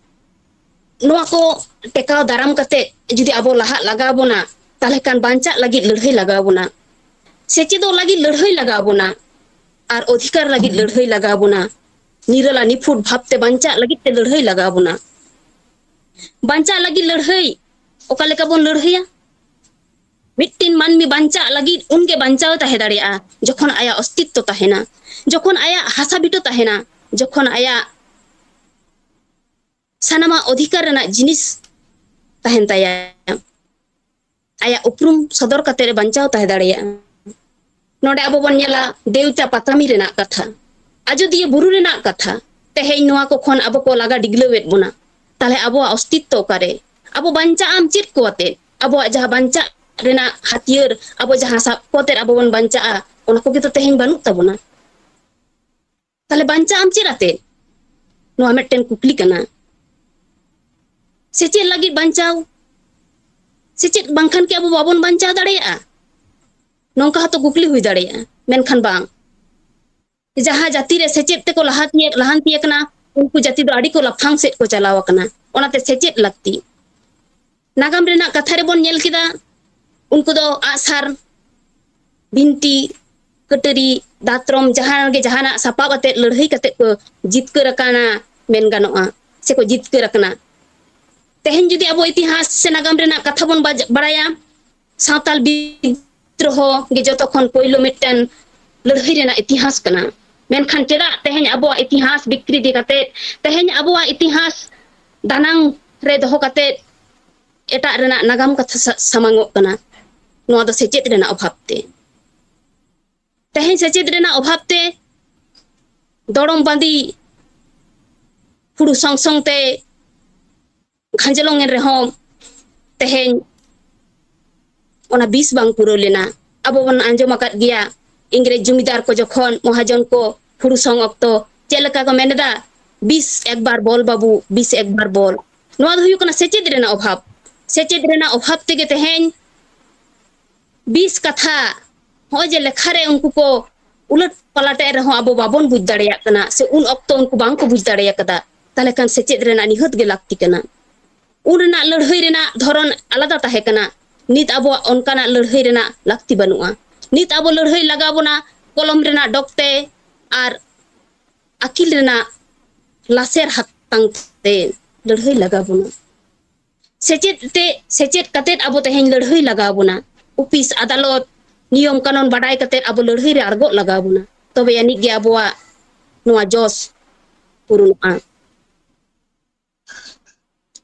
ᱱᱚᱣᱟ ᱠᱚ ᱴᱮᱠᱟᱣ ᱫᱟᱨᱟᱢ ᱠᱟᱛᱮ ᱡᱩᱫᱤ ᱟᱵᱚ ᱞᱟᱦᱟᱜ ᱞᱟᱜᱟᱣ ᱵᱚᱱᱟ, ᱛᱟᱦᱞᱮ ᱠᱷᱟᱱ ᱵᱟᱧᱪᱟᱜ ᱞᱟᱹᱜᱤᱫ ᱞᱟᱹᱲᱦᱟᱹᱭ ᱞᱟᱜᱟᱣ ᱵᱚᱱᱟ, ᱥᱮᱪᱮᱫᱚᱜ ᱞᱟᱹᱜᱤᱫ ᱞᱟᱹᱲᱦᱟᱹᱭ ᱞᱟᱜᱟᱣ ᱵᱚᱱᱟ, ᱟᱨ ᱚᱫᱷᱤᱠᱟᱨ ᱞᱟᱹᱜᱤᱫ ᱞᱟᱹᱲᱦᱟᱹᱭ ᱞᱟᱜᱟᱣ ᱵᱚᱱᱟ, ᱱᱤᱨᱟᱞᱟ ᱱᱤᱯᱷᱩᱴ ᱵᱷᱟᱵᱽᱛᱮ ᱵᱟᱧᱪᱟᱜ ᱞᱟᱹᱜᱤᱫ ᱛᱮ ᱞᱟᱹᱲᱦᱟᱹᱭ ᱞᱟᱜᱟᱣ ᱵᱚᱱᱟ᱾ ᱵᱟᱧᱪᱟᱜ ᱞᱟᱹᱜᱤᱫ ᱞᱟᱹᱲᱦᱟᱹᱭ ᱚᱠᱟ ᱞᱮᱠᱟ ᱵᱚᱱ ᱞᱟᱹᱲᱦᱟᱹᱭᱟ? ᱢᱤᱫᱴᱤᱱ ᱢᱟᱹᱱᱢᱤ ᱵᱟᱧᱪᱟᱜ ᱞᱟᱹᱜᱤᱫ ᱩᱱᱜᱮ ᱵᱟᱧᱪᱟᱣ ᱛᱟᱦᱮᱸ ᱫᱟᱲᱮᱭᱟᱜᱼᱟ, ᱡᱚᱠᱷᱚᱱ ᱟᱭᱟᱜ ᱚᱥᱛᱤᱛᱛᱚ ᱛᱟᱦᱮᱱᱟ, ᱡᱚᱠᱷᱚᱱ ᱟᱭᱟᱜ ᱦᱟᱥᱟ ᱵᱤᱴᱟᱹ ᱛᱟᱦᱮᱱᱟ, ᱡᱚᱠᱷᱚᱱ ᱟᱭᱟᱜ ᱥᱟᱱᱟᱢᱟᱜ ᱚᱫᱷᱤᱠᱟᱨ ᱨᱮᱱᱟᱜ ᱡᱤᱱᱤᱥ ᱛᱟᱦᱮᱱ ᱛᱟᱭᱟ᱾ ᱟᱭᱟᱜ ᱩᱯᱨᱩᱢ ᱥᱚᱫᱚᱨ ᱠᱟᱛᱮ ᱮ ᱵᱟᱧᱪᱟᱣ ᱛᱟᱦᱮᱸ ᱫᱟᱲᱮᱭᱟᱜᱼᱟ᱾ ᱱᱚᱰᱮ ᱟᱵᱚ ᱵᱚᱱ ᱧᱮᱞᱟ ᱫᱮᱣᱪᱟ ᱯᱟᱛᱟᱢᱤ ᱨᱮᱱᱟᱜ ᱠᱟᱛᱷᱟ, ᱟᱡᱚᱫᱤᱭᱟᱹ ᱵᱩᱨᱩ ᱨᱮᱱᱟᱜ ᱠᱟᱛᱷᱟ᱾ ᱛᱮᱦᱮᱧ ᱱᱚᱣᱟ ᱠᱚ ᱠᱷᱚᱱ ᱟᱵᱚ ᱠᱚ ᱞᱟᱜᱟ ᱰᱤᱜᱞᱟᱹᱣᱮᱫ ᱵᱚᱱᱟ᱾ ᱛᱟᱦᱞᱮ ᱟᱵᱚᱣᱟᱜ ᱚᱥᱛᱤᱛᱛᱚ ᱚᱠᱟᱨᱮ? ᱟᱵᱚ ᱵᱟᱧᱪᱟᱜ ᱟᱢ ᱪᱮᱫ ᱠᱚ ᱟᱛᱮ? ᱟᱵᱚᱣᱟᱜ ᱡᱟᱦᱟᱸ ᱵᱟᱧᱪᱟᱜ ᱨᱮᱱᱟᱜ ᱦᱟᱹᱛᱭᱟᱹᱨ, ᱟᱵᱚ ᱡᱟᱦᱟᱸ ᱥᱟᱵ ᱠᱟᱛᱮ ᱟᱵᱚ ᱵᱚᱱ ᱵᱟᱧᱪᱟᱜᱼᱟ, ᱚᱱᱟ ᱠᱚᱜᱮ ᱛᱚ ᱛᱮᱦᱮᱧ ᱵᱟᱹᱱᱩᱜ ᱛᱟᱵᱚᱱᱟ᱾ ᱛᱟᱦᱞᱮ ᱵᱟᱧᱪᱟᱜ ᱟᱢ ᱪᱮᱫ ᱟᱛᱮ? ᱱᱚᱣᱟ ᱢᱤᱫᱴᱮᱱ ᱠᱩᱠᱞᱤ ᱠᱟᱱᱟ᱾ ᱥᱮᱪᱮᱫ ᱞᱟᱹᱜᱤᱫ ᱵᱟᱧᱪᱟᱣ, ᱥᱮᱪᱮᱫ ᱵᱟᱝᱠᱷᱟᱱ ᱠᱤ ᱟᱵᱚ ᱵᱟᱵᱚᱱ ᱵᱟᱧᱪᱟᱣ ᱫᱟᱲᱮᱭᱟᱜᱼᱟ? ᱱᱚᱝᱠᱟ ᱦᱚᱸᱛᱚ ᱠᱩᱠᱞᱤ ᱦᱩᱭ ᱫᱟᱲᱮᱭᱟᱜᱼᱟ᱾ ᱢᱮᱱᱠᱷᱟᱱ ᱵᱟᱝ, ᱡᱟᱦᱟᱸ ᱡᱟᱹᱛᱤ ᱨᱮ ᱥᱮᱪᱮᱫ ᱛᱮᱠᱚ ᱞᱟᱦᱟᱱᱛᱤ ᱞᱟᱦᱟᱱᱛᱤ ᱟᱠᱟᱱᱟ, ᱩᱱᱠᱩ ᱡᱟᱹᱛᱤ ᱫᱚ ᱟᱹᱰᱤ ᱠᱚ ᱞᱟᱯᱷᱟᱝ ᱥᱮᱫ ᱠᱚ ᱪᱟᱞᱟᱣ ᱟᱠᱟᱱᱟ᱾ ᱚᱱᱟᱛᱮ ᱥᱮᱪᱮᱫ ᱞᱟᱹᱠᱛᱤ᱾ ᱱᱟᱜᱟᱢ ᱨᱮᱱᱟᱜ ᱠᱟᱛᱷᱟ ᱨᱮᱵᱚᱱ ᱧᱮᱞ ᱠᱮᱫᱟ, ᱩᱱᱠᱩ ᱫᱚ ᱟᱜᱼᱥᱟᱨ, ᱵᱤᱱᱴᱤ, ᱠᱟᱹᱴᱟᱹᱨᱤ, ᱫᱟᱛᱨᱚᱢ, ᱡᱟᱦᱟᱸ ᱜᱮ ᱡᱟᱦᱟᱱᱟᱜ ᱥᱟᱯᱟᱵ ᱟᱛᱮᱫ ᱞᱟᱹᱲᱦᱟᱹᱭ ᱠᱟᱛᱮᱫ ᱠᱚ ᱡᱤᱛᱠᱟᱹᱨ ᱟᱠᱟᱱᱟ ᱢᱮᱱ ᱜᱟᱱᱚᱜᱼᱟ, ᱥᱮᱠᱚ ᱡᱤᱛᱠᱟᱹᱨ ᱟᱠᱟᱱᱟ᱾ ᱛᱮᱦᱮᱧ ᱡᱩᱫᱤ ᱟᱵᱚ ᱤᱛᱤᱦᱟᱥ ᱥᱮ ᱱᱟᱜᱟᱢ ᱨᱮᱱᱟᱜ ᱠᱟᱛᱷᱟ ᱵᱚᱱ ᱵᱟᱡ-, ᱵᱟᱲᱟᱭᱟ, ᱥᱟᱶᱛᱟᱞ ᱵᱤᱫᱽᱫᱨᱚᱦᱚ ᱜᱮ ᱡᱚᱛᱚ ᱠᱷᱚᱱ ᱯᱳᱭᱞᱳ ᱢᱤᱫᱴᱮᱱ ᱞᱟᱹᱲᱦᱟᱹᱭ ᱨᱮᱱᱟᱜ ᱤᱛᱤᱦᱟᱥ ᱠᱟᱱᱟ᱾ ᱢᱮᱱᱠᱷᱟᱱ ᱪᱮᱫᱟᱜ ᱛᱮᱦᱮᱧ ᱟᱵᱚᱣᱟᱜ ᱤᱛᱤᱦᱟᱥ ᱵᱤᱠᱨᱤᱛᱤ ᱠᱟᱛᱮᱫ, ᱛᱮᱦᱮᱧ ᱟᱵᱚᱣᱟᱜ ᱤᱛᱤᱦᱟᱥ ᱫᱟᱱᱟᱝ ᱨᱮ ᱫᱚᱦᱚ ᱠᱟᱛᱮᱫ ᱮᱴᱟᱜ ᱨᱮᱱᱟᱜ ᱱᱟᱜᱟᱢ ᱠᱟᱛᱷᱟ ᱥᱟ-, ᱥᱟᱢᱟᱝᱚᱜ ᱠᱟᱱᱟ? ᱱᱚᱣᱟ ᱫᱚ ᱥᱮᱪᱮᱫ ᱨᱮᱱᱟᱜ ᱚᱵᱷᱟᱵᱽ ᱛᱮ᱾ ᱛᱮᱦᱮᱧ ᱥᱮᱪᱮᱫ ᱨᱮᱱᱟᱜ ᱚᱵᱷᱟᱵᱽ ᱛᱮ ᱫᱚᱲᱚᱢ ᱵᱟᱸᱫᱤ ᱦᱩᱲᱩ ᱥᱚᱝ ᱥᱚᱝ ᱛᱮ ᱠᱷᱟᱸᱡᱚᱞᱚᱝ ᱮᱱ ᱨᱮᱦᱚᱸ, ᱛᱮᱦᱮᱧ ᱚᱱᱟ ᱵᱤᱥ ᱵᱟᱝ ᱯᱩᱨᱟᱹᱣ ᱞᱮᱱᱟ᱾ ᱟᱵᱚ ᱵᱚᱱ ᱟᱸᱡᱚᱢ ᱟᱠᱟᱫ ᱜᱮᱭᱟ, ᱤᱝᱨᱮᱡᱽ ᱡᱚᱢᱤᱫᱟᱨ ᱠᱚ ᱡᱚᱠᱷᱚᱱ ᱢᱚᱦᱟᱡᱚᱱ ᱠᱚ ᱦᱩᱲᱩ ᱥᱚᱝ ᱚᱠᱛᱚ ᱪᱮᱫ ᱞᱮᱠᱟ ᱠᱚ ᱢᱮᱱ ᱮᱫᱟ, "ᱵᱤᱥ ᱮᱠᱵᱟᱨ ᱵᱚᱞ ᱵᱟᱹᱵᱩ, ᱵᱤᱥ ᱮᱠᱵᱟᱨ ᱵᱚᱞ᱾" ᱱᱚᱣᱟ ᱫᱚ ᱦᱩᱭᱩᱜ ᱠᱟᱱᱟ ᱥᱮᱪᱮᱫ ᱨᱮᱱᱟᱜ ᱚᱵᱷᱟᱵᱽ᱾ ᱥᱮᱪᱮᱫ ᱨᱮᱱᱟᱜ ᱚᱵᱷᱟᱵᱽ ᱛᱮᱜᱮ ᱛᱮᱦᱮᱧ ᱵᱤᱥ ᱠᱟᱛᱷᱟ, ᱱᱚᱜᱼᱚᱭ ᱡᱮ ᱞᱮᱠᱷᱟ ᱨᱮ ᱩᱱᱠᱩ ᱠᱚ ᱩᱞᱟᱹᱴ ᱯᱟᱞᱟᱴᱮᱫ ᱨᱮᱦᱚᱸ ᱟᱵᱚ ᱵᱟᱵᱚᱱ ᱵᱩᱡᱽ ᱫᱟᱲᱮᱭᱟᱜ ᱠᱟᱱᱟ, ᱥᱮ ᱩᱱ ᱚᱠᱛᱚ ᱩᱱᱠᱩ ᱵᱟᱝ ᱠᱚ ᱵᱩᱡᱽ ᱫᱟᱲᱮ ᱟᱠᱟᱫᱟ᱾ ᱛᱟᱦᱞᱮ ᱠᱷᱟᱱ ᱥᱮᱪᱮᱫ ᱨᱮᱱᱟᱜ ᱱᱤᱦᱟᱹᱛ ᱜᱮ ᱞᱟᱹᱠᱛᱤ ᱠᱟᱱᱟ᱾ ᱩᱱ ᱨᱮᱱᱟᱜ ᱞᱟᱹᱲᱦᱟᱹᱭ ᱨᱮᱱᱟᱜ ᱫᱷᱚᱨᱚᱱ ᱟᱞᱟᱫᱟ ᱛᱟᱦᱮᱸ ᱠᱟᱱᱟ᱾ ᱱᱤᱛ ᱟᱵᱚᱣᱟᱜ ᱚᱱᱠᱟᱱᱟᱜ ᱞᱟᱹᱲᱦᱟᱹᱭ ᱨᱮᱱᱟᱜ ᱞᱟᱹᱠᱛᱤ ᱵᱟᱹᱱᱩᱜᱼᱟ᱾ ᱱᱤᱛ ᱟᱵᱚ ᱞᱟᱹᱲᱦᱟᱹᱭ ᱞᱟᱜᱟᱣ ᱵᱚᱱᱟ ᱠᱚᱞᱚᱢ ᱨᱮᱱᱟᱜ ᱰᱚᱜᱽ ᱛᱮ ᱟᱨ ᱟᱹᱠᱤᱞ ᱨᱮᱱᱟᱜ ᱞᱟᱥᱮᱨ ᱦᱟᱛᱟᱝ ᱛᱮ ᱞᱟᱹᱲᱦᱟᱹᱭ ᱞᱟᱜᱟᱣ ᱵᱚᱱᱟ᱾ ᱥᱮᱪᱮᱫ ᱛᱮ, ᱥᱮᱪᱮᱫ ᱠᱟᱛᱮᱫ ᱟᱵᱚ ᱛᱮᱦᱮᱧ ᱞᱟᱹᱲᱦᱟᱹᱭ ᱞᱟᱜᱟᱣ ᱵᱚᱱᱟ᱾ ᱚᱯᱷᱤᱥ, ᱟᱫᱟᱞᱚᱛ, ᱱᱤᱭᱚᱢ ᱠᱟᱹᱱᱩᱱ ᱵᱟᱰᱟᱭ ᱠᱟᱛᱮᱫ ᱟᱵᱚ ᱞᱟᱹᱲᱦᱟᱹᱭ ᱨᱮ ᱟᱬᱜᱚᱜ ᱞᱟᱜᱟᱣ ᱵᱚᱱᱟ᱾ ᱛᱚᱵᱮ ᱟᱹᱱᱤᱡ ᱜᱮ ᱟᱵᱚᱣᱟᱜ ᱱᱚᱣᱟ ᱡᱚᱥ ᱯᱩᱨᱩᱱᱚᱜᱼᱟ᱾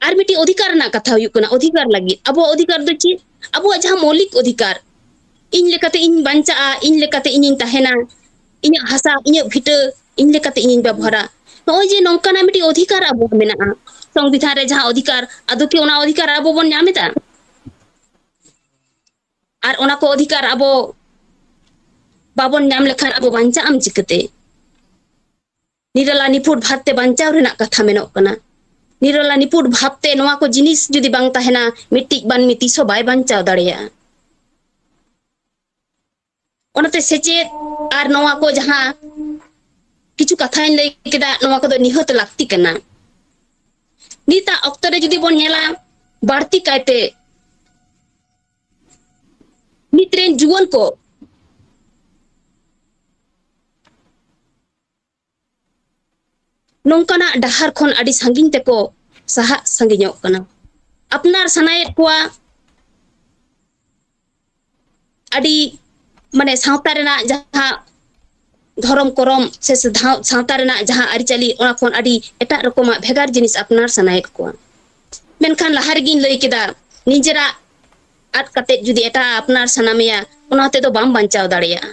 ᱟᱨ ᱢᱤᱫᱴᱤᱡ ᱚᱫᱷᱤᱠᱟᱨ ᱨᱮᱱᱟᱜ ᱠᱟᱛᱷᱟ ᱦᱩᱭᱩᱜ ᱠᱟᱱᱟ, ᱚᱫᱷᱤᱠᱟᱨ ᱞᱟᱹᱜᱤᱫ᱾ ᱟᱵᱚᱣᱟᱜ ᱚᱫᱷᱤᱠᱟᱨ ᱫᱚ ᱪᱮᱫ? ᱟᱵᱚᱣᱟᱜ ᱡᱟᱦᱟᱸ ᱢᱳᱣᱞᱤᱠ ᱚᱫᱷᱤᱠᱟᱨ, ᱤᱧ ᱞᱮᱠᱟᱛᱮ ᱤᱧ ᱵᱟᱧᱪᱟᱜᱼᱟ, ᱤᱧ ᱞᱮᱠᱟᱛᱮ ᱤᱧᱤᱧ ᱛᱟᱦᱮᱱᱟ, ᱤᱧᱟᱹᱜ ᱦᱟᱥᱟ, ᱤᱧᱟᱹᱜ ᱵᱷᱤᱴᱟᱹ, ᱤᱧ ᱞᱮᱠᱟᱛᱮ ᱤᱧᱤᱧ ᱵᱮᱵᱚᱦᱟᱨᱟ᱾ ᱱᱚᱜᱼᱚᱭ ᱡᱮ ᱱᱚᱝᱠᱟᱱᱟᱜ ᱢᱤᱫᱴᱤᱡ ᱚᱫᱷᱤᱠᱟᱨ ᱟᱵᱚᱣᱟᱜ ᱢᱮᱱᱟᱜᱼᱟ, ᱥᱚᱝᱵᱤᱫᱷᱟᱱ ᱨᱮ ᱡᱟᱦᱟᱸ ᱚᱫᱷᱤᱠᱟᱨ, ᱟᱫᱚ ᱠᱤ ᱚᱱᱟ ᱚᱫᱷᱤᱠᱟᱨ ᱟᱵᱚ ᱵᱚᱱ ᱧᱟᱢ ᱮᱫᱟ? ᱟᱨ ᱚᱱᱟ ᱠᱚ ᱚᱫᱷᱤᱠᱟᱨ ᱟᱵᱚ ᱵᱟᱵᱚᱱ ᱧᱟᱢ ᱞᱮᱠᱷᱟᱱ ᱟᱵᱚ ᱵᱟᱧᱪᱟᱜ ᱟᱢ ᱪᱤᱠᱟᱹᱛᱮ? ᱱᱤᱨᱟᱞᱟ ᱱᱤᱯᱷᱩᱴ ᱵᱷᱟᱵᱽᱛᱮ ᱵᱟᱧᱪᱟᱣ ᱨᱮᱱᱟᱜ ᱠᱟᱛᱷᱟ ᱢᱮᱱᱚᱜ ᱠᱟᱱᱟ᱾ ᱱᱤᱨᱟᱞᱟ ᱱᱤᱯᱷᱩᱴ ᱵᱷᱟᱵᱽᱛᱮ ᱱᱚᱣᱟ ᱠᱚ ᱡᱤᱱᱤᱥ ᱡᱩᱫᱤ ᱵᱟᱝ ᱛᱟᱦᱮᱱᱟ, ᱢᱤᱫᱴᱤᱡ ᱢᱟᱹᱱᱢᱤ ᱛᱤᱥ ᱦᱚᱸ ᱵᱟᱭ ᱵᱟᱧᱪᱟᱣ ᱫᱟᱲᱮᱭᱟᱜᱼᱟ᱾ ᱚᱱᱟᱛᱮ ᱥᱮᱪᱮᱫ ᱟᱨ ᱱᱚᱣᱟ ᱠᱚ ᱡᱟᱦᱟᱸ ᱠᱤᱪᱷᱩ ᱠᱟᱛᱷᱟᱧ ᱞᱟᱹᱭ ᱠᱮᱫᱟ, ᱱᱚᱣᱟ ᱠᱚᱫᱚ ᱱᱤᱦᱟᱹᱛ ᱞᱟᱹᱠᱛᱤ ᱠᱟᱱᱟ᱾ ᱱᱤᱛᱟᱜ ᱚᱠᱛᱚ ᱨᱮ ᱡᱩᱫᱤ ᱵᱚᱱ ᱧᱮᱞᱟ, ᱵᱟᱹᱲᱛᱤ ᱠᱟᱭᱛᱮ ᱱᱤᱛ ᱨᱮᱱ ᱡᱩᱣᱟᱹᱱ ᱠᱚ ᱱᱚᱝᱠᱟᱱᱟᱜ ᱰᱟᱦᱟᱨ ᱠᱷᱚᱱ ᱟᱹᱰᱤ ᱥᱟᱺᱜᱤᱧ ᱛᱮᱠᱚ ᱥᱟᱦᱟᱜ ᱥᱟᱺᱜᱤᱧᱚᱜ ᱠᱟᱱᱟ᱾ ᱟᱯᱱᱟᱨ ᱥᱟᱱᱟᱭᱮᱫ ᱠᱚᱣᱟ ᱟᱹᱰᱤ, ᱢᱟᱱᱮ, ᱥᱟᱶᱛᱟ ᱨᱮᱱᱟᱜ ᱡᱟᱦᱟᱸ ᱫᱷᱚᱨᱚᱢ ᱠᱚᱨᱚᱢ ᱥᱮ ᱥᱟᱶ-, ᱥᱟᱶᱛᱟ ᱨᱮᱱᱟᱜ ᱡᱟᱦᱟᱸ ᱟᱹᱨᱤᱪᱟᱹᱞᱤ, ᱚᱱᱟ ᱠᱷᱚᱱ ᱟᱹᱰᱤ ᱮᱴᱟᱜ ᱨᱚᱠᱚᱢᱟᱜ ᱵᱷᱮᱜᱟᱨ ᱡᱤᱱᱤᱥ ᱟᱯᱱᱟᱨ ᱥᱟᱱᱟᱭᱮᱫ ᱠᱚᱣᱟ᱾ ᱢᱮᱱᱠᱷᱟᱱ ᱞᱟᱦᱟ ᱨᱮᱜᱤᱧ ᱞᱟᱹᱭ ᱠᱮᱫᱟ, ᱱᱤᱡᱮᱨᱟᱜ ᱟᱫ ᱠᱟᱛᱮᱫ ᱡᱩᱫᱤ ᱮᱴᱟᱜ ᱟᱯᱱᱟᱨ ᱥᱟᱱᱟ ᱢᱮᱭᱟ, ᱚᱱᱟ ᱛᱮᱫᱚ ᱵᱟᱢ ᱵᱟᱧᱪᱟᱣ ᱫᱟᱲᱮᱭᱟᱜᱼᱟ᱾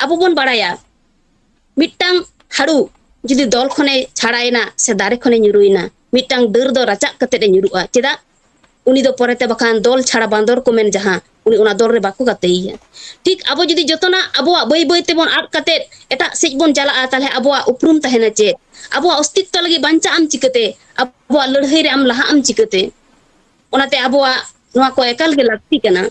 ᱟᱵᱚ ᱵᱚᱱ ᱵᱟᱲᱟᱭᱟ, ᱢᱤᱫᱴᱟᱝ ᱦᱟᱹᱲᱩ ᱡᱩᱫᱤ ᱫᱚᱞ ᱠᱷᱚᱱᱮ ᱪᱷᱟᱲᱟᱭᱮᱱᱟ ᱥᱮ ᱫᱟᱨᱮ ᱠᱷᱚᱱᱮ ᱧᱩᱨᱩᱭᱮᱱᱟ, ᱢᱤᱫᱴᱟᱝ ᱰᱟᱹᱨ ᱫᱚ ᱨᱟᱪᱟᱜ ᱠᱟᱛᱮᱫ ᱮ ᱧᱩᱨᱩᱜᱼᱟ᱾ ᱪᱮᱫᱟᱜ? ᱩᱱᱤ ᱫᱚ ᱯᱚᱨᱮᱛᱮ ᱵᱟᱠᱷᱟᱱ ᱫᱚᱞ ᱪᱷᱟᱲᱟ ᱵᱟᱸᱫᱚᱨ ᱠᱚ ᱢᱮᱱ ᱡᱟᱦᱟᱸ, ᱩᱱᱤ ᱚᱱᱟ ᱫᱚᱞ ᱨᱮ ᱵᱟᱠᱚ ᱜᱟᱛᱮᱭᱮᱭᱟ᱾ ᱴᱷᱤᱠ ᱟᱵᱚ ᱡᱩᱫᱤ ᱡᱚᱛᱚᱱᱟᱜ ᱟᱵᱚᱣᱟᱜ ᱵᱟᱹᱭ ᱵᱟᱹᱭ ᱛᱮᱵᱚᱱ ᱟᱫ ᱠᱟᱛᱮᱫ ᱮᱴᱟᱜ ᱥᱮᱫ ᱵᱚᱱ ᱪᱟᱞᱟᱜᱼᱟ, ᱛᱟᱦᱞᱮ ᱟᱵᱚᱣᱟᱜ ᱩᱯᱨᱩᱢ ᱛᱟᱦᱮᱱᱟ ᱪᱮᱫ? ᱟᱵᱚᱣᱟᱜ ᱚᱥᱛᱤᱛᱛᱚ ᱞᱟᱹᱜᱤᱫ ᱵᱟᱧᱪᱟᱜ ᱟᱢ ᱪᱤᱠᱟᱹᱛᱮ? ᱟᱵᱚᱣᱟᱜ ᱞᱟᱹᱲᱦᱟᱹᱭ ᱨᱮ ᱟᱢ ᱞᱟᱦᱟᱜ ᱟᱢ ᱪᱤᱠᱟᱹᱛᱮ? ᱚᱱᱟᱛᱮ ᱟᱵᱚᱣᱟᱜ ᱱᱚᱣᱟ ᱠᱚ ᱮᱠᱟᱞ ᱜᱮ ᱞᱟᱹᱠᱛᱤ ᱠᱟᱱᱟ᱾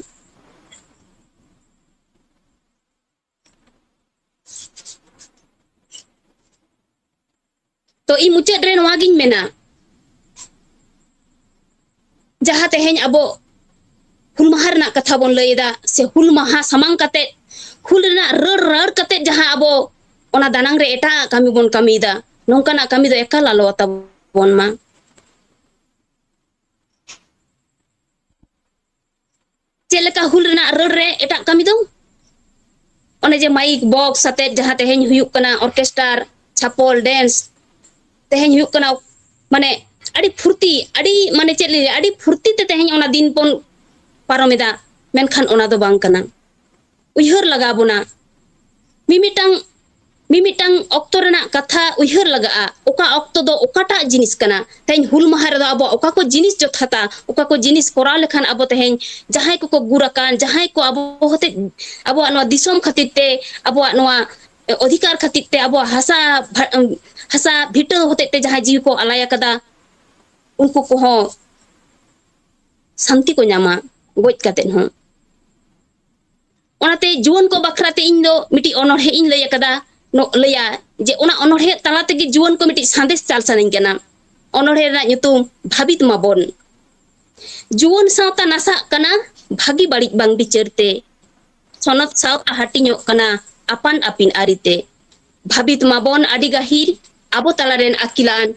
ᱛᱚ, ᱤᱧ ᱢᱩᱪᱟᱹᱫ ᱨᱮ ᱱᱚᱣᱟ ᱜᱤᱧ ᱢᱮᱱᱟ, ᱡᱟᱦᱟᱸ ᱛᱮᱦᱮᱧ ᱟᱵᱚ ᱦᱩᱞ ᱢᱟᱦᱟ ᱨᱮᱱᱟᱜ ᱠᱟᱛᱷᱟ ᱵᱚᱱ ᱞᱟᱹᱭ ᱮᱫᱟ, ᱥᱮ ᱦᱩᱞ ᱢᱟᱦᱟ ᱥᱟᱢᱟᱝ ᱠᱟᱛᱮ, ᱦᱩᱞ ᱨᱮᱱᱟᱜ ᱨᱟᱹᱲ ᱨᱟᱹᱲ ᱠᱟᱛᱮ ᱡᱟᱦᱟᱸ ᱟᱵᱚ ᱚᱱᱟ ᱫᱟᱱᱟᱝ ᱨᱮ ᱮᱴᱟᱜ ᱠᱟᱹᱢᱤ ᱵᱚᱱ ᱠᱟᱹᱢᱤᱭᱮᱫᱟ, ᱱᱚᱝᱠᱟᱱᱟᱜ ᱠᱟᱹᱢᱤ ᱫᱚ ᱮᱠᱟᱞ ᱟᱞᱚ ᱛᱟᱵᱚᱱ ᱢᱟ᱾ ᱪᱮᱫ ᱞᱮᱠᱟ ᱦᱩᱞ ᱨᱮᱱᱟᱜ ᱨᱟᱹᱲ ᱨᱮ ᱮᱴᱟᱜ ᱠᱟᱹᱢᱤ ᱫᱚ? ᱚᱱᱮ ᱡᱮ ᱢᱟᱭᱤᱠ ᱵᱚᱠᱥ ᱟᱛᱮᱫ ᱡᱟᱦᱟᱸ ᱛᱮᱦᱮᱧ ᱦᱩᱭᱩᱜ ᱠᱟᱱᱟ, ᱚᱨᱠᱮᱥᱴᱟᱨ, ᱪᱷᱟᱯᱚᱞ, ᱰᱮᱱᱥ, ᱛᱮᱦᱮᱧ ᱦᱩᱭᱩᱜ ᱠᱟᱱᱟ, ᱢᱟᱱᱮ, ᱟᱹᱰᱤ ᱯᱷᱩᱨᱛᱤ, ᱟᱹᱰᱤ, ᱢᱟᱱᱮ, ᱪᱮᱫ ᱞᱤᱧ ᱞᱟᱹᱭᱟ, ᱟᱹᱰᱤ ᱯᱷᱩᱨᱛᱤ ᱛᱮ ᱛᱮᱦᱮᱧ ᱚᱱᱟ ᱫᱤᱱ ᱵᱚᱱ ᱯᱟᱨᱚᱢ ᱮᱫᱟ, ᱢᱮᱱᱠᱷᱟᱱ ᱚᱱᱟ ᱫᱚ ᱵᱟᱝ ᱠᱟᱱᱟ᱾ ᱩᱭᱦᱟᱹᱨ ᱞᱟᱜᱟᱣ ᱵᱚᱱᱟ, ᱢᱤᱢᱤᱫᱴᱟᱝ, ᱢᱤᱢᱤᱫᱴᱟᱝ ᱚᱠᱛᱚ ᱨᱮᱱᱟᱜ ᱠᱟᱛᱷᱟ ᱩᱭᱦᱟᱹᱨ ᱞᱟᱜᱟᱜᱼᱟ, ᱚᱠᱟ ᱚᱠᱛᱚ ᱫᱚ ᱚᱠᱟᱴᱟᱜ ᱡᱤᱱᱤᱥ ᱠᱟᱱᱟ᱾ ᱛᱮᱦᱮᱧ ᱦᱩᱞ ᱢᱟᱦᱟ ᱨᱮᱫᱚ ᱟᱵᱚᱣᱟᱜ ᱚᱠᱟ ᱠᱚ ᱡᱤᱱᱤᱥ ᱡᱚᱛᱷᱟᱛᱟ, ᱚᱠᱟ ᱠᱚ ᱡᱤᱱᱤᱥ ᱠᱚᱨᱟᱣ ᱞᱮᱠᱷᱟᱱ ᱟᱵᱚ ᱛᱮᱦᱮᱧ ᱡᱟᱦᱟᱸᱭ ᱠᱚᱠᱚ ᱜᱩᱨ ᱟᱠᱟᱱ, ᱡᱟᱦᱟᱸᱭ ᱠᱚ ᱟᱵᱚ ᱦᱚᱛᱮᱡ, ᱟᱵᱚᱣᱟᱜ ᱱᱚᱣᱟ ᱫᱤᱥᱚᱢ ᱠᱷᱟᱹᱛᱤᱨ ᱛᱮ, ᱟᱵᱚᱣᱟᱜ ᱱᱚᱣᱟ ᱚᱫᱷᱤᱠᱟᱨ ᱠᱷᱟᱹᱛᱤᱨ ᱛᱮ, ᱟᱵᱚᱣᱟᱜ ᱦᱟᱥᱟ ᱵᱷᱟ-, ᱦᱟᱥᱟ ᱵᱷᱤᱴᱟᱹ ᱦᱚᱛᱮᱡ ᱛᱮ ᱡᱟᱦᱟᱸᱭ ᱡᱤᱣᱤ ᱠᱚ ᱟᱞᱟᱭ ᱟᱠᱟᱫᱟ, ᱩᱱᱠᱩ ᱠᱚᱦᱚᱸ ᱥᱟᱱᱛᱤ ᱠᱚ ᱧᱟᱢᱟ ᱜᱚᱡ ᱠᱟᱛᱮᱫ ᱦᱚᱸ᱾ ᱚᱱᱟᱛᱮ ᱡᱩᱣᱟᱹᱱ ᱠᱚ ᱵᱟᱠᱷᱨᱟ ᱛᱮ ᱤᱧ ᱫᱚ ᱢᱤᱫᱴᱤᱡ ᱚᱱᱚᱬᱦᱮ ᱤᱧ ᱞᱟᱹᱭ ᱟᱠᱟᱫᱟ, ᱱᱚ-, ᱞᱟᱹᱭᱟ ᱡᱮ ᱚᱱᱟ ᱚᱱᱚᱬᱦᱮ ᱛᱟᱞᱟ ᱛᱮᱜᱮ ᱡᱩᱣᱟᱹᱱ ᱠᱚ ᱢᱤᱫᱴᱤᱡ ᱥᱟᱸᱫᱮᱥ ᱪᱟᱞ ᱥᱟᱱᱟᱧ ᱠᱟᱱᱟ᱾ ᱚᱱᱚᱬᱦᱮ ᱨᱮᱱᱟᱜ ᱧᱩᱛᱩᱢ ᱵᱷᱟᱵᱤᱛ ᱢᱟᱵᱚᱱ᱾ ᱡᱩᱣᱟᱹᱱ ᱥᱟᱶᱛᱟ ᱱᱟᱥᱟᱜ ᱠᱟᱱᱟ ᱵᱷᱟᱹᱜᱤ ᱵᱟᱹᱲᱤᱡ ᱵᱟᱝ ᱵᱤᱪᱟᱹᱨ ᱛᱮ᱾ ᱥᱚᱱᱚᱛ ᱥᱟᱶᱛᱟ ᱦᱟᱹᱴᱤᱧᱚᱜ ᱠᱟᱱᱟ ᱟᱯᱟᱱ ᱟᱹᱯᱤᱱ ᱟᱹᱨᱤᱛᱮ᱾ ᱵᱷᱟᱵᱤᱛ ᱢᱟᱵᱚᱱ ᱟᱹᱰᱤ ᱜᱟᱹᱦᱤᱨ, ᱟᱵᱚ ᱛᱟᱞᱟᱨᱮᱱ ᱟᱹᱠᱤᱞᱟᱱ,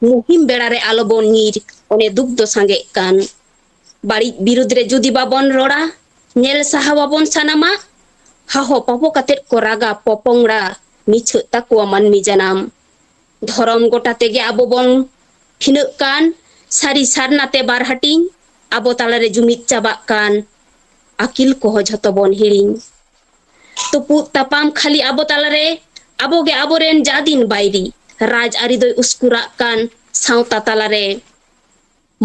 ᱢᱩᱦᱤᱢ ᱵᱮᱲᱟ ᱨᱮ ᱟᱞᱚᱵᱚᱱ ᱧᱤᱨ, ᱚᱱᱮ ᱫᱩᱠ ᱫᱚ ᱥᱟᱸᱜᱮᱜ ᱠᱟᱱ᱾ ᱵᱟᱹᱲᱤᱡ ᱵᱤᱨᱩᱫᱽ ᱨᱮ ᱡᱩᱫᱤ ᱵᱟᱵᱚᱱ ᱨᱚᱲᱟ, ᱧᱮᱞ ᱥᱟᱦᱟᱣᱟᱵᱚᱱ ᱥᱟᱱᱟᱢᱟᱜ, ᱦᱟᱦᱚ ᱯᱟᱯᱚ ᱠᱟᱛᱮᱫ ᱠᱚ ᱨᱟᱜᱟ ᱯᱚᱯᱚᱝᱲᱟ, ᱢᱤᱪᱷᱟᱹᱜ ᱛᱟᱠᱚᱣᱟ ᱢᱟᱹᱱᱢᱤ ᱡᱟᱱᱟᱢ᱾ ᱫᱷᱚᱨᱚᱢ ᱜᱚᱴᱟ ᱛᱮᱜᱮ ᱟᱵᱚ ᱵᱚᱱ ᱯᱷᱤᱱᱟᱹᱜ ᱠᱟᱱ, ᱥᱟᱹᱨᱤ ᱥᱟᱨᱱᱟ ᱛᱮ ᱵᱟᱨ ᱦᱟᱹᱴᱤᱧ, ᱟᱵᱚ ᱛᱟᱞᱟᱨᱮ ᱡᱩᱢᱤᱫ ᱪᱟᱵᱟᱜ ᱠᱟᱱ, ᱟᱹᱠᱤᱞ ᱠᱚᱦᱚᱸ ᱡᱷᱚᱛᱚ ᱵᱚᱱ ᱦᱤᱲᱤᱧ᱾ ᱛᱩᱯᱩᱫ ᱛᱟᱯᱟᱢ ᱠᱷᱟᱹᱞᱤ ᱟᱵᱚ ᱛᱟᱞᱟᱨᱮ, ᱟᱵᱚᱜᱮ ᱟᱵᱚᱨᱮᱱ ᱡᱟ ᱫᱤᱱ ᱵᱟᱹᱭᱨᱤ᱾ ᱨᱟᱡᱽ ᱟᱹᱨᱤ ᱫᱚᱭ ᱩᱥᱠᱩᱨᱟᱜ ᱠᱟᱱ ᱥᱟᱶᱛᱟ ᱛᱟᱞᱟᱨᱮ,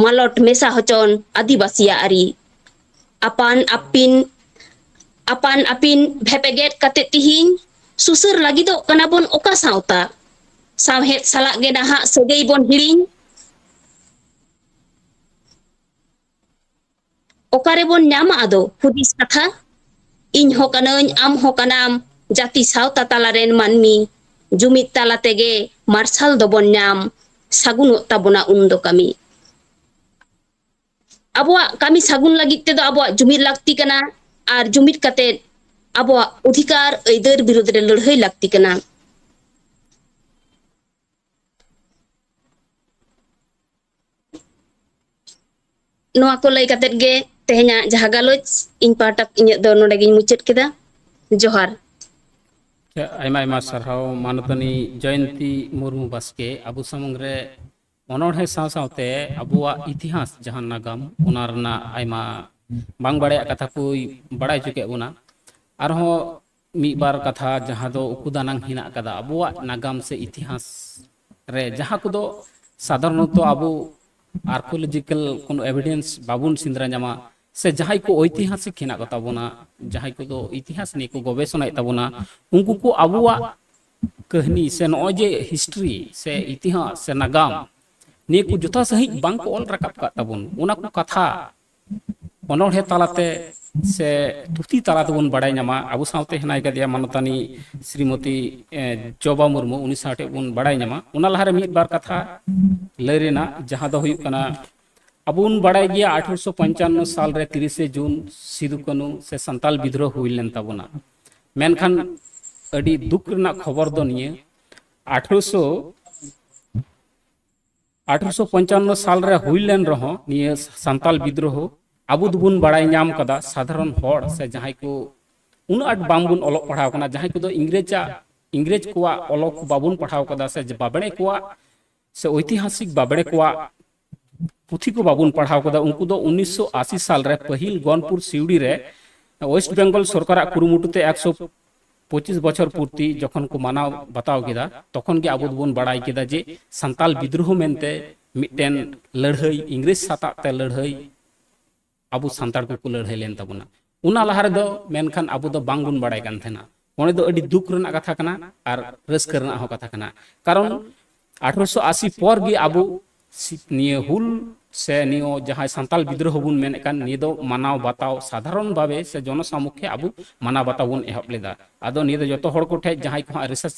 ᱢᱟᱞᱚᱴ ᱢᱮᱥᱟ ᱦᱚᱪᱚᱱ ᱟᱹᱫᱤᱵᱟᱹᱥᱤᱭᱟᱜ ᱟᱹᱨᱤ᱾ ᱟᱯᱟᱱ ᱟᱹᱯᱤᱱ, ᱟᱯᱟᱱ ᱟᱹᱯᱤᱱ ᱵᱷᱮᱯᱮᱜᱮᱫ ᱠᱟᱛᱮ ᱛᱤᱦᱤᱧ ᱥᱩᱥᱟᱹᱨ ᱞᱟᱹᱜᱤᱫᱚᱜ ᱠᱟᱱᱟ ᱵᱚᱱ ᱚᱠᱟ ᱥᱟᱶᱛᱟ? ᱥᱟᱶᱦᱮᱫ ᱥᱟᱞᱟᱜ ᱜᱮ ᱱᱟᱦᱟᱜ ᱥᱟᱹᱜᱟᱹᱭ ᱵᱚᱱ ᱦᱤᱲᱤᱧ᱾ ᱚᱠᱟ ᱨᱮᱵᱚᱱ ᱧᱟᱢᱟ ᱟᱫᱚ ᱦᱩᱫᱤᱥ ᱠᱟᱛᱷᱟ? ᱤᱧ ᱦᱚᱸ ᱠᱟᱹᱱᱟᱹᱧ, ᱟᱢ ᱦᱚᱸ ᱠᱟᱱᱟᱢ, ᱡᱟᱹᱛᱤ ᱥᱟᱶᱛᱟ ᱛᱟᱞᱟ ᱨᱮᱱ ᱢᱟᱹᱱᱢᱤ᱾ ᱡᱩᱢᱤᱫ ᱛᱟᱞᱟ ᱛᱮᱜᱮ ᱢᱟᱨᱥᱟᱞ ᱫᱚᱵᱚᱱ ᱧᱟᱢ, ᱥᱟᱹᱜᱩᱱᱚᱜ ᱛᱟᱵᱚᱱᱟ ᱩᱱ ᱫᱚ ᱠᱟᱹᱢᱤ᱾ ᱟᱵᱚᱣᱟᱜ ᱠᱟᱹᱢᱤ ᱥᱟᱹᱜᱩᱱ ᱞᱟᱹᱜᱤᱫ ᱛᱮᱫᱚ ᱟᱵᱚᱣᱟᱜ ᱡᱩᱢᱤᱫ ᱞᱟᱹᱠᱛᱤ ᱠᱟᱱᱟ, ᱟᱨ ᱡᱩᱢᱤᱫ ᱠᱟᱛᱮ ᱟᱵᱚᱣᱟᱜ ᱚᱫᱷᱤᱠᱟᱨ ᱟᱹᱭᱫᱟᱹᱨ ᱵᱤᱨᱩᱫᱽ ᱨᱮ ᱞᱟᱹᱲᱦᱟᱹᱭ ᱞᱟᱹᱠᱛᱤ ᱠᱟᱱᱟ᱾ ᱱᱚᱣᱟ ᱠᱚ ᱞᱟᱹᱭ ᱠᱟᱛᱮᱫ ᱜᱮ ᱛᱮᱦᱮᱧᱟᱜ ᱡᱟᱦᱟᱸ ᱜᱟᱞᱚᱪ, ᱤᱧ ᱯᱟᱦᱴᱟ ᱤᱧᱟᱹᱜ ᱫᱚ ᱱᱚᱰᱮ ᱜᱤᱧ ᱢᱩᱪᱟᱹᱫ ᱠᱮᱫᱟ᱾ ᱡᱚᱦᱟᱨ᱾ ᱟᱭᱢᱟ ᱟᱭᱢᱟ ᱥᱟᱨᱦᱟᱣ ᱢᱟᱱᱚᱛᱟᱱᱤ ᱡᱚᱭᱚᱱᱛᱤ ᱢᱩᱨᱢᱩ ᱵᱟᱥᱠᱮ ᱟᱵᱚ ᱥᱟᱢᱟᱝ ᱨᱮ ᱚᱱᱚᱬᱦᱮ ᱥᱟᱶ ᱥᱟᱶᱛᱮ ᱟᱵᱚᱣᱟᱜ ᱤᱛᱤᱦᱟᱥ ᱡᱟᱦᱟᱸ ᱱᱟᱜᱟᱢ, ᱚᱱᱟ ᱨᱮᱱᱟᱜ ᱟᱭᱢᱟ ᱵᱟᱝ ᱵᱟᱲᱟᱭᱟᱜ ᱠᱟᱛᱷᱟ ᱠᱚᱭ ᱵᱟᱲᱟᱭ ᱦᱚᱪᱚ ᱠᱮᱫ ᱵᱚᱱᱟ᱾ ᱟᱨᱦᱚᱸ ᱢᱤᱫ ᱵᱟᱨ ᱠᱟᱛᱷᱟ ᱡᱟᱦᱟᱸ ᱫᱚ ᱩᱠᱩ ᱫᱟᱱᱟᱝ ᱦᱮᱱᱟᱜ ᱟᱠᱟᱫᱟ ᱟᱵᱚᱣᱟᱜ ᱱᱟᱜᱟᱢ ᱥᱮ ᱤᱛᱤᱦᱟᱥ ᱨᱮ, ᱡᱟᱦᱟᱸ ᱠᱚᱫᱚ ᱥᱟᱫᱷᱟᱨᱚᱱᱚᱛᱚ ᱟᱵᱚ archaeological ᱠᱳᱱᱳ evidence ᱵᱟᱵᱚᱱ ᱥᱮᱸᱫᱽᱨᱟ ᱧᱟᱢᱟ, ᱥᱮ ᱡᱟᱦᱟᱸᱭ ᱠᱚ ᱳᱭᱛᱤᱦᱟᱥᱤᱠ ᱦᱮᱱᱟᱜ ᱠᱚᱛᱟ ᱵᱚᱱᱟ, ᱡᱟᱦᱟᱸᱭ ᱠᱚᱫᱚ ᱤᱛᱤᱦᱟᱥ ᱱᱤᱭᱮ ᱠᱚ ᱜᱚᱵᱮᱥᱚᱱᱟᱭᱮᱫ ᱛᱟᱵᱚᱱᱟ, ᱩᱱᱠᱩ ᱠᱚ ᱟᱵᱚᱣᱟᱜ ᱠᱟᱹᱦᱱᱤ ᱥᱮ ᱱᱚᱜᱼᱚᱭ ᱡᱮ history ᱥᱮ ᱤᱛᱤᱦᱟᱥ ᱥᱮ ᱱᱟᱜᱟᱢ ᱱᱤᱭᱟᱹ ᱠᱚ ᱡᱚᱛᱷᱟ ᱥᱟᱺᱦᱤᱡ ᱵᱟᱝ ᱠᱚ ᱚᱞ ᱨᱟᱠᱟᱵ ᱠᱟᱜ ᱛᱟᱵᱚᱱ, ᱚᱱᱟ ᱠᱚ ᱠᱟᱛᱷᱟ ᱚᱱᱚᱬᱦᱮ ᱛᱟᱞᱟᱛᱮ ᱥᱮ ᱛᱷᱩᱛᱤ ᱛᱟᱞᱟ ᱛᱮᱵᱚᱱ ᱵᱟᱲᱟᱭ ᱧᱟᱢᱟ᱾ ᱟᱵᱚ ᱥᱟᱶᱛᱮ ᱦᱮᱱᱟᱭ ᱠᱟᱫᱮᱭᱟ ᱢᱟᱱᱚᱛᱟᱱᱤ ᱥᱨᱤᱢᱚᱛᱤ, ᱮ, ᱡᱚᱵᱟ ᱢᱩᱨᱢᱩ, ᱩᱱᱤ ᱥᱟᱶ ᱴᱷᱮᱱ ᱵᱚᱱ ᱵᱟᱲᱟᱭ ᱧᱟᱢᱟ᱾ ᱚᱱᱟ ᱞᱟᱦᱟᱨᱮ ᱢᱤᱫ ᱵᱟᱨ ᱠᱟᱛᱷᱟ ᱞᱟᱹᱭ ᱨᱮᱱᱟᱜ, ᱡᱟᱦᱟᱸ ᱫᱚ ᱦᱩᱭᱩᱜ ᱠᱟᱱᱟ, ᱟᱵᱚ ᱵᱚᱱ ᱵᱟᱲᱟᱭ ᱜᱮᱭᱟ ᱟᱴᱷᱨᱚᱥᱚ ᱯᱚᱧᱪᱟᱱᱱᱚ ᱥᱟᱞ ᱨᱮ ᱛᱤᱨᱤᱥᱮ ᱡᱩᱱ ᱥᱤᱫᱩ ᱠᱟᱹᱱᱩ ᱥᱮ ᱥᱟᱱᱛᱟᱞ ᱵᱤᱫᱽᱨᱳᱦᱚ ᱦᱩᱭ ᱞᱮᱱ ᱛᱟᱵᱚᱱᱟ᱾ ᱢᱮᱱᱠᱷᱟᱱ ᱟᱹᱰᱤ ᱫᱩᱠ ᱨᱮᱱᱟᱜ ᱠᱷᱚᱵᱚᱨ ᱫᱚ ᱱᱤᱭᱟᱹ, ᱟᱴᱷᱨᱚᱥᱚ ᱟᱴᱷᱨᱚᱥᱚ ᱯᱚᱧᱪᱟᱱᱱᱚ ᱥᱟᱞ ᱨᱮ ᱦᱩᱭ ᱞᱮᱱ ᱨᱮᱦᱚᱸ ᱱᱤᱭᱟᱹ ᱥᱟᱱᱛᱟᱞ ᱵᱤᱫᱽᱨᱳᱦᱚ, ᱟᱵᱚ ᱫᱚᱵᱚᱱ ᱵᱟᱲᱟᱭ ᱧᱟᱢ ᱠᱟᱫᱟ, ᱥᱟᱫᱷᱟᱨᱚᱱ ᱦᱚᱲ ᱥᱮ ᱡᱟᱦᱟᱸᱭ ᱠᱚ ᱩᱱᱟᱹᱜ ᱟᱸᱴ ᱵᱟᱝᱵᱚᱱ ᱚᱞᱚᱜ ᱯᱟᱲᱦᱟᱣ ᱠᱟᱱᱟ, ᱡᱟᱦᱟᱸᱭ ᱠᱚᱫᱚ ᱤᱝᱨᱮᱡᱟᱜ, ᱤᱝᱨᱮᱡᱽ ᱠᱚᱣᱟᱜ ᱚᱞᱚᱜ ᱵᱟᱵᱚᱱ ᱯᱟᱲᱦᱟᱣ ᱠᱟᱫᱟ ᱥᱮ ᱵᱟᱵᱲᱮ ᱠᱚᱣᱟᱜ ᱥᱮ ᱳᱭᱛᱤᱦᱟᱥᱤᱠ ᱵᱟᱵᱲᱮ ᱠᱚᱣᱟᱜ ᱯᱩᱛᱷᱤ ᱠᱚ ᱵᱟᱵᱚᱱ ᱯᱟᱲᱦᱟᱣ ᱠᱟᱫᱟ, ᱩᱱᱠᱩ ᱫᱚ ᱩᱱᱤᱥᱥᱚ ᱟᱥᱤ ᱥᱟᱞ ᱨᱮ ᱯᱟᱹᱦᱤᱞ ᱜᱚᱱᱯᱩᱨ ᱥᱤᱣᱲᱤ ᱨᱮ ᱳᱭᱮᱥᱴ ᱵᱮᱝᱜᱚᱞ ᱥᱚᱨᱠᱟᱨᱟᱜ ᱠᱩᱨᱩᱢᱩᱴᱩ ᱛᱮ ᱮᱠᱥᱚ ᱯᱚᱸᱪᱤᱥ ᱵᱚᱪᱷᱚᱨ ᱯᱩᱨᱛᱤ ᱡᱚᱠᱷᱚᱱ ᱠᱚ ᱢᱟᱱᱟᱣ ᱵᱟᱛᱟᱣ ᱠᱮᱫᱟ, ᱛᱚᱠᱷᱚᱱ ᱜᱮ ᱟᱵᱚ ᱫᱚᱵᱚᱱ ᱵᱟᱲᱟᱭ ᱠᱮᱫᱟ ᱡᱮ ᱥᱟᱱᱛᱟᱞ ᱵᱤᱫᱽᱨᱳᱦᱚ ᱢᱮᱱᱛᱮ ᱢᱤᱫᱴᱮᱱ ᱞᱟᱹᱲᱦᱟᱹᱭ, ᱤᱝᱨᱮᱡᱽ ᱥᱟᱛᱟᱜ ᱛᱮ ᱞᱟᱹᱲᱦᱟᱹᱭ ᱟᱵᱚ ᱥᱟᱱᱛᱟᱲ ᱠᱚᱠᱚ ᱞᱟᱹᱲᱦᱟᱹᱭ ᱞᱮᱱ ᱛᱟᱵᱚᱱᱟ᱾ ᱚᱱᱟ ᱞᱟᱦᱟ ᱨᱮᱫᱚ ᱢᱮᱱᱠᱷᱟᱱ ᱟᱵᱚ ᱫᱚ ᱵᱟᱝᱵᱚᱱ ᱵᱟᱲᱟᱭ ᱠᱟᱱ ᱛᱟᱦᱮᱱᱟ᱾ ᱚᱸᱰᱮ ᱫᱚ ᱟᱹᱰᱤ ᱫᱩᱠ ᱨᱮᱱᱟᱜ ᱠᱟᱛᱷᱟ ᱠᱟᱱᱟ ᱟᱨ ᱨᱟᱹᱥᱠᱟᱹ ᱨᱮᱱᱟᱜ ᱦᱚᱸ ᱠᱟᱛᱷᱟ ᱠᱟᱱᱟ᱾ ᱠᱟᱨᱚᱱ ᱟᱴᱷᱨᱚᱥᱚ ᱟᱥᱤ ᱯᱚᱨ ᱜᱮ ᱟᱵᱚ ᱥᱤ-, ᱱᱤᱭᱟᱹ ᱦᱩᱞ ᱥᱮ ᱱᱤᱭᱟᱹ ᱡᱟᱦᱟᱸᱭ ᱥᱟᱱᱛᱟᱞ ᱵᱤᱫᱽᱨᱳᱦᱚ ᱵᱚᱱ ᱢᱮᱱᱮᱫ ᱠᱟᱱ, ᱱᱤᱭᱟᱹ ᱫᱚ ᱢᱟᱱᱟᱣ ᱵᱟᱛᱟᱣ ᱥᱟᱫᱷᱟᱨᱚᱱ ᱵᱷᱟᱵᱮ ᱥᱮ ᱡᱚᱱᱚᱥᱟᱢᱩᱠᱷᱮ ᱟᱵᱚ ᱢᱟᱱᱟᱣ ᱵᱟᱛᱟᱣ ᱵᱚᱱ ᱮᱦᱚᱵ ᱞᱮᱫᱟ᱾ ᱟᱫᱚ ᱱᱤᱭᱟᱹ ᱫᱚ ᱡᱚᱛᱚ ᱦᱚᱲ ᱠᱚᱴᱷᱮᱱ ᱡᱟᱦᱟᱸᱭ ᱠᱚ ᱦᱟᱸᱜ ᱨᱤᱥᱟᱨᱪ,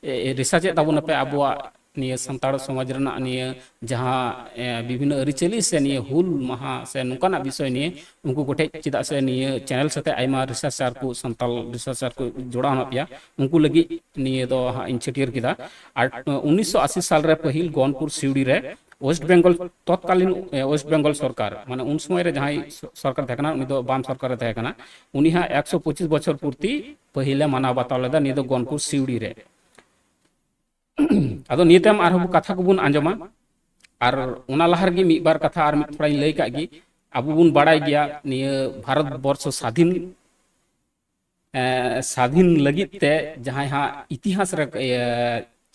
ᱮ, ᱨᱤᱥᱟᱨᱪ ᱮᱫ ᱛᱟᱵᱚᱱᱟᱯᱮ ᱟᱵᱚᱣᱟᱜ ᱱᱤᱭᱟᱹ ᱥᱟᱱᱛᱟᱲ ᱥᱚᱢᱟᱡᱽ ᱨᱮᱱᱟᱜ ᱱᱤᱭᱟᱹ ᱡᱟᱦᱟᱸ, ᱮ, ᱵᱤᱵᱷᱤᱱᱱᱚ ᱟᱹᱨᱤᱪᱟᱹᱞᱤ ᱥᱮ ᱱᱤᱭᱟᱹ ᱦᱩᱞ ᱢᱟᱦᱟ ᱥᱮ ᱱᱚᱝᱠᱟᱱᱟᱜ ᱵᱤᱥᱚᱭ ᱱᱤᱭᱮ ᱩᱱᱠᱩ ᱠᱚᱴᱷᱮᱡ, ᱪᱮᱫᱟᱜ ᱥᱮ ᱱᱤᱭᱟᱹ ᱪᱮᱱᱮᱞ ᱥᱟᱛᱮ ᱟᱭᱢᱟ ᱨᱤᱥᱟᱨᱪᱟᱨ ᱠᱚ, ᱥᱟᱱᱛᱟᱞ ᱨᱤᱥᱟᱨᱪᱟᱨ ᱠᱚ ᱡᱚᱲᱟᱣ ᱢᱮᱱᱟᱜ ᱯᱮᱭᱟ, ᱩᱱᱠᱩ ᱞᱟᱹᱜᱤᱫ ᱱᱤᱭᱟᱹ ᱫᱚ ᱦᱟᱸᱜ ᱤᱧ ᱪᱷᱟᱹᱴᱭᱟᱹᱨ ᱠᱮᱫᱟ᱾ ᱟᱨ ᱩᱱᱤᱥᱥᱚ ᱟᱥᱤ ᱥᱟᱞ ᱨᱮ ᱯᱟᱹᱦᱤᱞ ᱜᱚᱱᱯᱩᱨ ᱥᱤᱣᱲᱤ ᱨᱮ ᱳᱭᱮᱥᱴ ᱵᱮᱝᱜᱚᱞ, ᱛᱚᱛᱠᱟᱞᱤᱱ, ᱮ, ᱳᱭᱮᱥᱴ ᱵᱮᱝᱜᱚᱞ ᱥᱚᱨᱠᱟᱨ, ᱢᱟᱱᱮ ᱩᱱ ᱥᱚᱢᱚᱭ ᱨᱮ ᱡᱟᱦᱟᱸᱭ ᱥᱚ-, ᱥᱚᱨᱠᱟᱨ ᱛᱟᱦᱮᱸ ᱠᱟᱱᱟ, ᱩᱱᱤ ᱫᱚ ᱵᱟᱢ ᱥᱚᱨᱠᱟᱨ ᱨᱮ ᱛᱟᱦᱮᱸ ᱠᱟᱱᱟ, ᱩᱱᱤ ᱦᱟᱸᱜ ᱮᱠᱥᱚ ᱯᱚᱸᱪᱤᱥ ᱵᱚᱪᱷᱚᱨ ᱯᱩᱨᱛᱤ ᱯᱟᱹᱦᱤᱞᱮ ᱢᱟᱱᱟᱣ ᱵᱟᱛᱟᱣ ᱞᱮᱫᱟ ᱱᱤᱭᱟᱹ ᱫᱚ ᱜᱚᱱᱯᱩᱨ ᱥᱤᱣᱲᱤ ᱨᱮ᱾ ᱟᱫᱚ ᱱᱤᱭᱟᱹ ᱛᱟᱭᱚᱢ ᱟᱨᱦᱚᱸ ᱠᱟᱛᱷᱟ ᱠᱚᱵᱚᱱ ᱟᱸᱡᱚᱢᱟ᱾ ᱟᱨ ᱚᱱᱟ ᱞᱟᱦᱟ ᱨᱮᱜᱮ ᱢᱤᱫ ᱵᱟᱨ ᱠᱟᱛᱷᱟ ᱟᱨ ᱢᱤᱫ ᱛᱷᱚᱲᱟᱧ ᱞᱟᱹᱭ ᱠᱟᱜ ᱜᱮ᱾ ᱟᱵᱚ ᱵᱚᱱ ᱵᱟᱲᱟᱭ ᱜᱮᱭᱟ ᱱᱤᱭᱟᱹ ᱵᱷᱟᱨᱚᱛ ᱵᱚᱨᱥᱚ ᱥᱟᱫᱷᱤᱱ, ᱮ, ᱥᱟᱫᱷᱤᱱ ᱞᱟᱹᱜᱤᱫ ᱛᱮ ᱡᱟᱦᱟᱸᱭ ᱦᱟᱸᱜ ᱤᱛᱤᱦᱟᱥ ᱨᱮ, ᱤᱭᱟᱹ,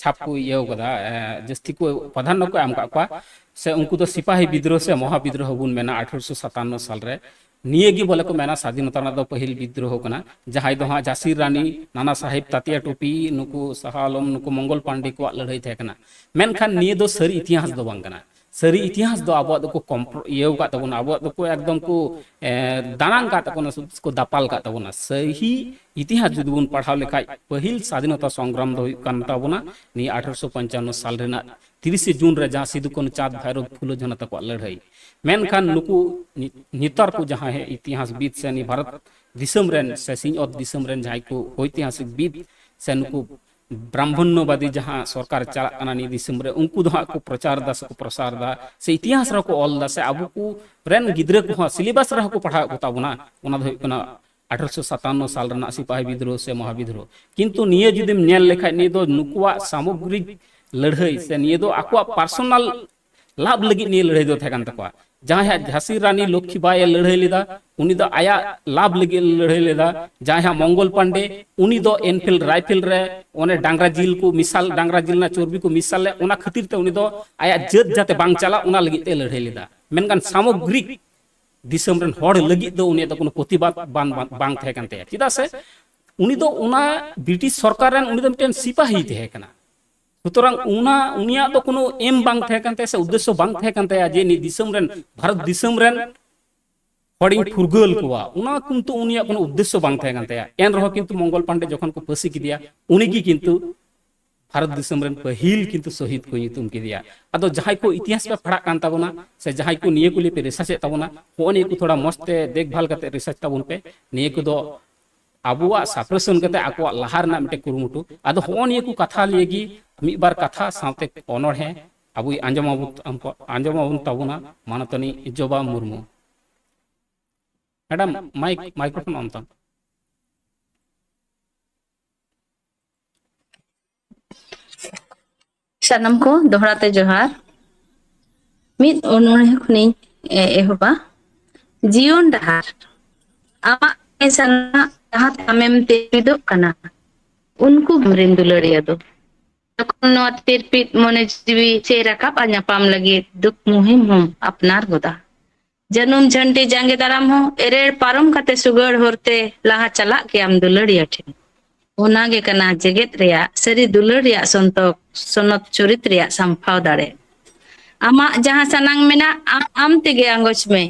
ᱪᱷᱟᱯ ᱠᱚ ᱤᱭᱟᱹᱣ ᱠᱟᱫᱟ, ᱮ, ᱡᱟᱹᱥᱛᱤ ᱠᱚ ᱯᱨᱟᱫᱷᱟᱱᱱᱚ ᱠᱚ ᱮᱢ ᱠᱟᱜ ᱠᱚᱣᱟ, ᱥᱮ ᱩᱱᱠᱩ ᱫᱚ ᱥᱤᱯᱟᱦᱤ ᱵᱤᱫᱽᱨᱳᱦᱚ ᱥᱮ ᱢᱚᱦᱟ ᱵᱤᱫᱽᱨᱳᱦᱚ ᱵᱚᱱ ᱢᱮᱱᱟ ᱟᱴᱷᱨᱚᱥᱚ ᱥᱟᱛᱟᱱᱱᱚ ᱥᱟᱞ ᱨᱮ᱾ ᱱᱤᱭᱟᱹ ᱜᱮ ᱵᱚᱞᱮ ᱠᱚ ᱢᱮᱱᱟ ᱥᱟᱫᱷᱤᱱᱚᱛᱟ ᱨᱮᱱᱟᱜ ᱫᱚ ᱯᱟᱹᱦᱤᱞ ᱵᱤᱫᱽᱨᱳᱦᱚ ᱠᱟᱱᱟ, ᱡᱟᱦᱟᱸᱭ ᱫᱚ ᱦᱟᱸᱜ ᱡᱷᱟᱸᱥᱤ ᱨᱟᱱᱤ, ᱱᱟᱱᱟ ᱥᱟᱦᱮᱵᱽ ᱛᱟᱛᱤᱭᱟ ᱴᱩᱯᱤ, ᱱᱩᱠᱩ ᱥᱟᱦᱟ ᱟᱞᱚᱢ, ᱱᱩᱠᱩ ᱢᱚᱝᱜᱚᱞ ᱯᱟᱱᱰᱮ ᱠᱚᱣᱟᱜ ᱞᱟᱹᱲᱦᱟᱹᱭ ᱛᱟᱦᱮᱸ ᱠᱟᱱᱟ᱾ ᱢᱮᱱᱠᱷᱟᱱ ᱱᱤᱭᱟᱹ ᱫᱚ ᱥᱟᱹᱨᱤ ᱤᱛᱤᱦᱟᱥ ᱫᱚ ᱵᱟᱝ ᱠᱟᱱᱟ᱾ ᱥᱟᱹᱨᱤ ᱤᱛᱤᱦᱟᱥ ᱫᱚ ᱟᱵᱚᱣᱟᱜ ᱫᱚᱠᱚ ᱠᱚᱢᱯᱨᱚ-, ᱤᱭᱟᱹᱣ ᱟᱠᱟᱫ ᱛᱟᱵᱚᱱᱟ, ᱟᱵᱚᱣᱟᱜ ᱫᱚᱠᱚ ᱮᱠᱫᱚᱢ ᱠᱚ, ᱮ, ᱫᱟᱬᱟᱝ ᱟᱠᱟᱫ ᱛᱟᱵᱚᱱᱟ, ᱥᱩᱫ ᱠᱚ ᱫᱟᱯᱟᱞ ᱟᱠᱟᱫ ᱛᱟᱵᱚᱱᱟ᱾ ᱥᱟᱹᱦᱤ ᱤᱛᱤᱦᱟᱥ ᱡᱩᱫᱤ ᱵᱚᱱ ᱯᱟᱲᱦᱟᱣ ᱞᱮᱠᱷᱟᱡ, ᱯᱟᱹᱦᱤᱞ ᱥᱟᱫᱷᱤᱱᱚᱛᱟ ᱥᱚᱝᱜᱨᱟᱢ ᱫᱚ ᱦᱩᱭᱩᱜ ᱠᱟᱱ ᱛᱟᱵᱚᱱᱟ ᱱᱤᱭᱟᱹ ᱟᱴᱷᱨᱚᱥᱚ ᱯᱚᱧᱪᱟᱱᱱᱚ ᱥᱟᱞ ᱨᱮᱱᱟᱜ ᱛᱤᱨᱤᱥᱮ ᱡᱩᱱ ᱨᱮ, ᱡᱟᱦᱟᱸ ᱥᱤᱫᱩ, ᱠᱟᱹᱱᱦᱩ, ᱪᱟᱸᱫᱽ, ᱵᱷᱟᱭᱨᱳ, ᱯᱷᱩᱞᱳ, ᱡᱷᱟᱱᱚ ᱛᱟᱠᱚᱣᱟᱜ ᱞᱟᱹᱲᱦᱟᱹᱭ᱾ ᱢᱮᱱᱠᱷᱟᱱ ᱱᱩᱠᱩ ᱱᱤ-, ᱱᱮᱛᱟᱨ ᱠᱚ ᱡᱟᱦᱟᱸᱭ ᱤᱛᱤᱦᱟᱥ ᱵᱤᱫ ᱥᱮ ᱱᱤᱭᱟᱹ ᱵᱷᱟᱨᱚᱛ ᱫᱤᱥᱚᱢ ᱨᱮᱱ ᱥᱮ ᱥᱤᱧᱚᱛ ᱫᱤᱥᱚᱢ ᱨᱮᱱ ᱡᱟᱦᱟᱸᱭ ᱠᱚ ᱳᱭᱛᱤᱦᱟᱥᱤᱠ ᱵᱤᱫ ᱥᱮ ᱱᱩᱠᱩ ᱵᱨᱟᱦᱢᱚᱱᱱᱚᱵᱟᱫᱤ ᱡᱟᱦᱟᱸ ᱥᱚᱨᱠᱟᱨ ᱪᱟᱞᱟᱜ ᱠᱟᱱᱟ ᱱᱤᱭᱟᱹ ᱫᱤᱥᱚᱢ ᱨᱮ, ᱩᱱᱠᱩ ᱫᱚ ᱦᱟᱸᱜ ᱠᱚ ᱯᱨᱚᱪᱟᱨ ᱮᱫᱟ ᱥᱮᱠᱚ ᱯᱨᱚᱥᱟᱨ ᱮᱫᱟ, ᱥᱮ ᱤᱛᱤᱦᱟᱥ ᱨᱮᱦᱚᱸ ᱠᱚ ᱚᱞ ᱮᱫᱟ, ᱥᱮ ᱟᱵᱚ ᱠᱚ ᱨᱮᱱ ᱜᱤᱫᱽᱨᱟᱹ ᱠᱚᱦᱚᱸ syllabus ᱨᱮᱦᱚᱸ ᱠᱚ ᱯᱟᱲᱦᱟᱣᱮᱫ ᱠᱚ ᱛᱟᱵᱚᱱᱟ, ᱚᱱᱟ ᱫᱚ ᱦᱩᱭᱩᱜ ᱠᱟᱱᱟ ᱟᱴᱷᱨᱚᱥᱚ ᱥᱟᱛᱟᱱᱱᱚ ᱥᱟᱞ ᱨᱮᱱᱟᱜ ᱥᱤᱯᱟᱦᱤ ᱵᱤᱫᱽᱨᱳᱦᱚ ᱥᱮ ᱢᱚᱦᱟ ᱵᱤᱫᱽᱨᱳᱦᱚ᱾ ᱠᱤᱱᱛᱩ ᱱᱤᱭᱟᱹ ᱡᱩᱫᱤᱢ ᱧᱮᱞ ᱞᱮᱠᱷᱟᱡ, ᱱᱤᱭᱟᱹ ᱫᱚ ᱱᱩᱠᱩᱣᱟᱜ ᱥᱟᱢᱚᱜᱽᱨᱤᱠ ᱞᱟᱹᱲᱦᱟᱹᱭ ᱥᱮ ᱱᱤᱭᱟᱹ ᱫᱚ ᱟᱠᱚᱣᱟᱜ personal ᱞᱟᱵᱷ ᱞᱟᱹᱜᱤᱫ ᱱᱤᱭᱟᱹ ᱞᱟᱹᱲᱦᱟᱹᱭ ᱫᱚ ᱛᱟᱦᱮᱸ ᱠᱟᱱ ᱛᱟᱠᱚᱣᱟ᱾ ᱡᱟᱦᱟᱸᱭ ᱦᱟᱸᱜ ᱡᱷᱟᱸᱥᱤ ᱨᱟᱱᱤ ᱞᱚᱠᱠᱷᱤᱵᱟᱭ ᱮ ᱞᱟᱹᱲᱦᱟᱹᱭ ᱞᱮᱫᱟ, ᱩᱱᱤ ᱫᱚ ᱟᱭᱟᱜ ᱞᱟᱵᱷ ᱞᱟᱹᱜᱤᱫ ᱮ ᱞᱟᱹᱲᱦᱟᱹᱭ ᱞᱮᱫᱟ᱾ ᱡᱟᱦᱟᱸᱭ ᱦᱟᱸᱜ ᱢᱚᱝᱜᱚᱞ ᱯᱟᱱᱰᱮ, ᱩᱱᱤ ᱫᱚ ᱮᱱᱯᱷᱤᱞᱰ ᱨᱟᱭᱯᱷᱮᱞ ᱨᱮ ᱚᱱᱮ ᱰᱟᱝᱨᱟ ᱡᱤᱞ ᱠᱚ ᱢᱮᱥᱟᱞ, ᱰᱟᱝᱨᱟ ᱡᱤᱞ ᱨᱮᱱᱟᱜ ᱪᱚᱨᱵᱤ ᱠᱚ ᱢᱮᱥᱟᱞ ᱞᱮᱫ, ᱚᱱᱟ ᱠᱷᱟᱹᱛᱤᱨ ᱛᱮ ᱩᱱᱤ ᱫᱚ ᱟᱭᱟᱜ ᱡᱟᱹᱛ ᱡᱟᱛᱮ ᱵᱟᱝ ᱪᱟᱞᱟᱜ, ᱚᱱᱟ ᱞᱟᱹᱜᱤᱫ ᱛᱮ ᱞᱟᱹᱲᱦᱟᱹᱭ ᱞᱮᱫᱟ᱾ ᱢᱮᱱᱠᱷᱟᱱ ᱥᱟᱢᱚᱜᱽᱨᱤᱠ ᱫᱤᱥᱚᱢ ᱨᱮᱱ ᱦᱚᱲ ᱞᱟᱹᱜᱤᱫ ᱫᱚ ᱩᱱᱤᱭᱟᱜ ᱫᱚ ᱠᱳᱱᱳ ᱯᱨᱚᱛᱤᱵᱟᱫ ᱵᱟᱝ, ᱵᱟᱝ, ᱵᱟᱝ ᱛᱟᱦᱮᱸ ᱠᱟᱱ ᱛᱟᱭᱟ᱾ ᱪᱮᱫᱟᱜ ᱥᱮ ᱩᱱᱤ ᱫᱚ ᱚᱱᱟ ᱵᱨᱤᱴᱤᱥ ᱥᱚᱨᱠᱟᱨ ᱨᱮᱱ ᱩᱱᱤ ᱫᱚ ᱢᱤᱫᱴᱮᱱ ᱥᱤᱯᱟᱦᱤ ᱛᱟᱦᱮᱸ ᱠᱟᱱᱟ᱾ ᱥᱩᱛᱚᱨᱟᱝ ᱚᱱᱟ, ᱩᱱᱤᱭᱟᱜ ᱫᱚ ᱠᱳᱱᱳ ᱮᱢ ᱵᱟᱝ ᱛᱟᱦᱮᱸ ᱠᱟᱱ ᱛᱟᱭᱟ ᱥᱮ ᱩᱫᱽᱫᱮᱥᱥᱚ ᱵᱟᱝ ᱛᱟᱦᱮᱸ ᱠᱟᱱ ᱛᱟᱭᱟ ᱡᱮ ᱱᱤᱭᱟᱹ ᱫᱤᱥᱚᱢ ᱨᱮᱱ, ᱵᱷᱟᱨᱚᱛ ᱫᱤᱥᱚᱢ ᱨᱮᱱ ᱦᱚᱲᱤᱧ ᱯᱷᱩᱨᱜᱟᱹᱞ ᱠᱚᱣᱟ, ᱚᱱᱟ ᱠᱤᱱᱛᱩ ᱩᱱᱤᱭᱟᱜ ᱠᱳᱱᱳ ᱩᱫᱽᱫᱮᱥᱥᱚ ᱵᱟᱝ ᱛᱟᱦᱮᱸ ᱠᱟᱱ ᱛᱟᱭᱟ᱾ ᱮᱱ ᱨᱮᱦᱚᱸ ᱠᱤᱱᱛᱩ ᱢᱚᱝᱜᱚᱞ ᱯᱟᱱᱰᱮ ᱡᱚᱠᱷᱚᱱ ᱠᱚ ᱯᱷᱟᱹᱥᱤ ᱠᱮᱫᱮᱭᱟ, ᱩᱱᱤ ᱜᱮ ᱠᱤᱱᱛᱩ ᱵᱷᱟᱨᱚᱛ ᱫᱤᱥᱚᱢ ᱨᱮᱱ ᱯᱟᱹᱦᱤᱞ ᱠᱤᱱᱛᱩ ᱥᱚᱦᱤᱫ ᱠᱚ ᱧᱩᱛᱩᱢ ᱠᱮᱫᱮᱭᱟ᱾ ᱟᱫᱚ ᱡᱟᱦᱟᱸᱭ ᱠᱚ ᱤᱛᱤᱦᱟᱥ ᱯᱮ ᱯᱟᱲᱦᱟᱜ ᱠᱟᱱ ᱛᱟᱵᱚᱱᱟ ᱥᱮ ᱡᱟᱦᱟᱸᱭ ᱠᱚ ᱱᱤᱭᱟᱹ ᱠᱚ ᱞᱤᱭᱮ ᱯᱮ ᱨᱤᱥᱟᱨᱪ ᱮᱫ ᱛᱟᱵᱚᱱᱟ, ᱦᱚᱸᱜᱼᱚ ᱱᱤᱭᱟᱹ ᱠᱚ ᱛᱷᱚᱲᱟ ᱢᱚᱸᱡᱽ ᱛᱮ ᱫᱮᱠᱷᱵᱷᱟᱞ ᱠᱟᱛᱮ ᱨᱤᱥᱟᱨᱪ ᱛᱟᱵᱚᱱ ᱯᱮ᱾ ᱱᱤᱭᱟᱹ ᱠᱚᱫᱚ ᱟᱵᱚᱣᱟᱜ suppression ᱠᱟᱛᱮ ᱟᱠᱚᱣᱟᱜ ᱞᱟᱦᱟ ᱨᱮᱱᱟᱜ ᱢᱤᱫᱴᱮᱱ ᱠᱩᱨᱩᱢᱩᱴᱩ᱾ ᱟᱫᱚ ᱦᱚᱸᱜᱼᱚ ᱱᱤᱭᱟᱹ ᱠᱚ ᱠᱟᱛᱷᱟ ᱞᱤᱭᱮ ᱜᱮ ᱢᱤᱫ ᱵᱟᱨ ᱠᱟᱛᱷᱟ ᱥᱟᱶᱛᱮ ᱚᱱᱚᱬᱦᱮ ᱟᱵᱚᱭ ᱟᱸᱡᱚᱢ ᱟᱵᱚᱱ, ᱟᱸᱡᱚᱢ ᱟᱵᱚᱱ ᱛᱟᱵᱚᱱᱟ ᱢᱟᱱᱚᱛᱟᱱᱤ ᱡᱚᱵᱟ ᱢᱩᱨᱢᱩ᱾ ᱢᱮᱰᱟᱢ, ᱢᱟᱭᱤᱠ, microphone on ᱛᱟᱢ᱾ ᱥᱟᱱᱟᱢ ᱠᱚ ᱫᱚᱦᱲᱟ ᱛᱮ ᱡᱚᱦᱟᱨ᱾ ᱢᱤᱫ ᱚᱱᱚᱬᱦᱮ ᱠᱷᱚᱱᱤᱧ, ᱮ, ᱮᱦᱚᱵᱟ᱾ ᱡᱤᱭᱚᱱ ᱰᱟᱦᱟᱨ, ᱟᱢᱟᱜ ᱥᱟᱱᱟᱢ ᱡᱟᱦᱟᱸ ᱛᱮ ᱟᱢᱮᱢ ᱛᱤᱨᱯᱤᱫᱚᱜ ᱠᱟᱱᱟ, ᱩᱱᱠᱩ ᱟᱢᱨᱮᱱ ᱫᱩᱞᱟᱹᱲᱤᱭᱟᱹ ᱫᱚ᱾ ᱡᱚᱠᱷᱚᱱ ᱱᱚᱣᱟ ᱛᱤᱨᱯᱤᱫ ᱢᱚᱱᱮ ᱡᱤᱣᱤ ᱪᱮ ᱨᱟᱠᱟᱵ ᱟᱨ ᱧᱟᱯᱟᱢ ᱞᱟᱹᱜᱤᱫ ᱫᱩᱠ ᱢᱩᱦᱤᱢ ᱦᱚᱸᱢ ᱟᱯᱱᱟᱨ ᱜᱚᱫᱟ᱾ ᱡᱟᱹᱱᱩᱢ ᱡᱷᱟᱹᱱᱴᱤ ᱡᱟᱸᱜᱮ ᱫᱟᱨᱟᱢ ᱦᱚᱸ ᱮᱨᱮᱲ ᱯᱟᱨᱚᱢ ᱠᱟᱛᱮ ᱥᱩᱜᱟᱹᱲ ᱦᱚᱨᱛᱮ ᱞᱟᱦᱟ ᱪᱟᱞᱟᱜ ᱜᱮᱭᱟᱢ ᱫᱩᱞᱟᱹᱲᱤᱭᱟᱹ ᱴᱷᱮᱱ᱾ ᱚᱱᱟ ᱜᱮ ᱠᱟᱱᱟ ᱡᱮᱜᱮᱛ ᱨᱮᱭᱟᱜ ᱥᱟᱹᱨᱤ ᱫᱩᱞᱟᱹᱲ ᱨᱮᱭᱟᱜ ᱥᱚᱱᱛᱚᱠ, ᱥᱚᱱᱚᱛ ᱪᱚᱨᱤᱛ ᱨᱮᱭᱟᱜ ᱥᱟᱢᱯᱷᱟᱣ ᱫᱟᱲᱮ᱾ ᱟᱢᱟᱜ ᱡᱟᱦᱟᱸ ᱥᱟᱱᱟᱝ ᱢᱮᱱᱟᱜ, ᱟᱢ, ᱟᱢ ᱛᱮᱜᱮ ᱟᱸᱜᱚᱪ ᱢᱮ᱾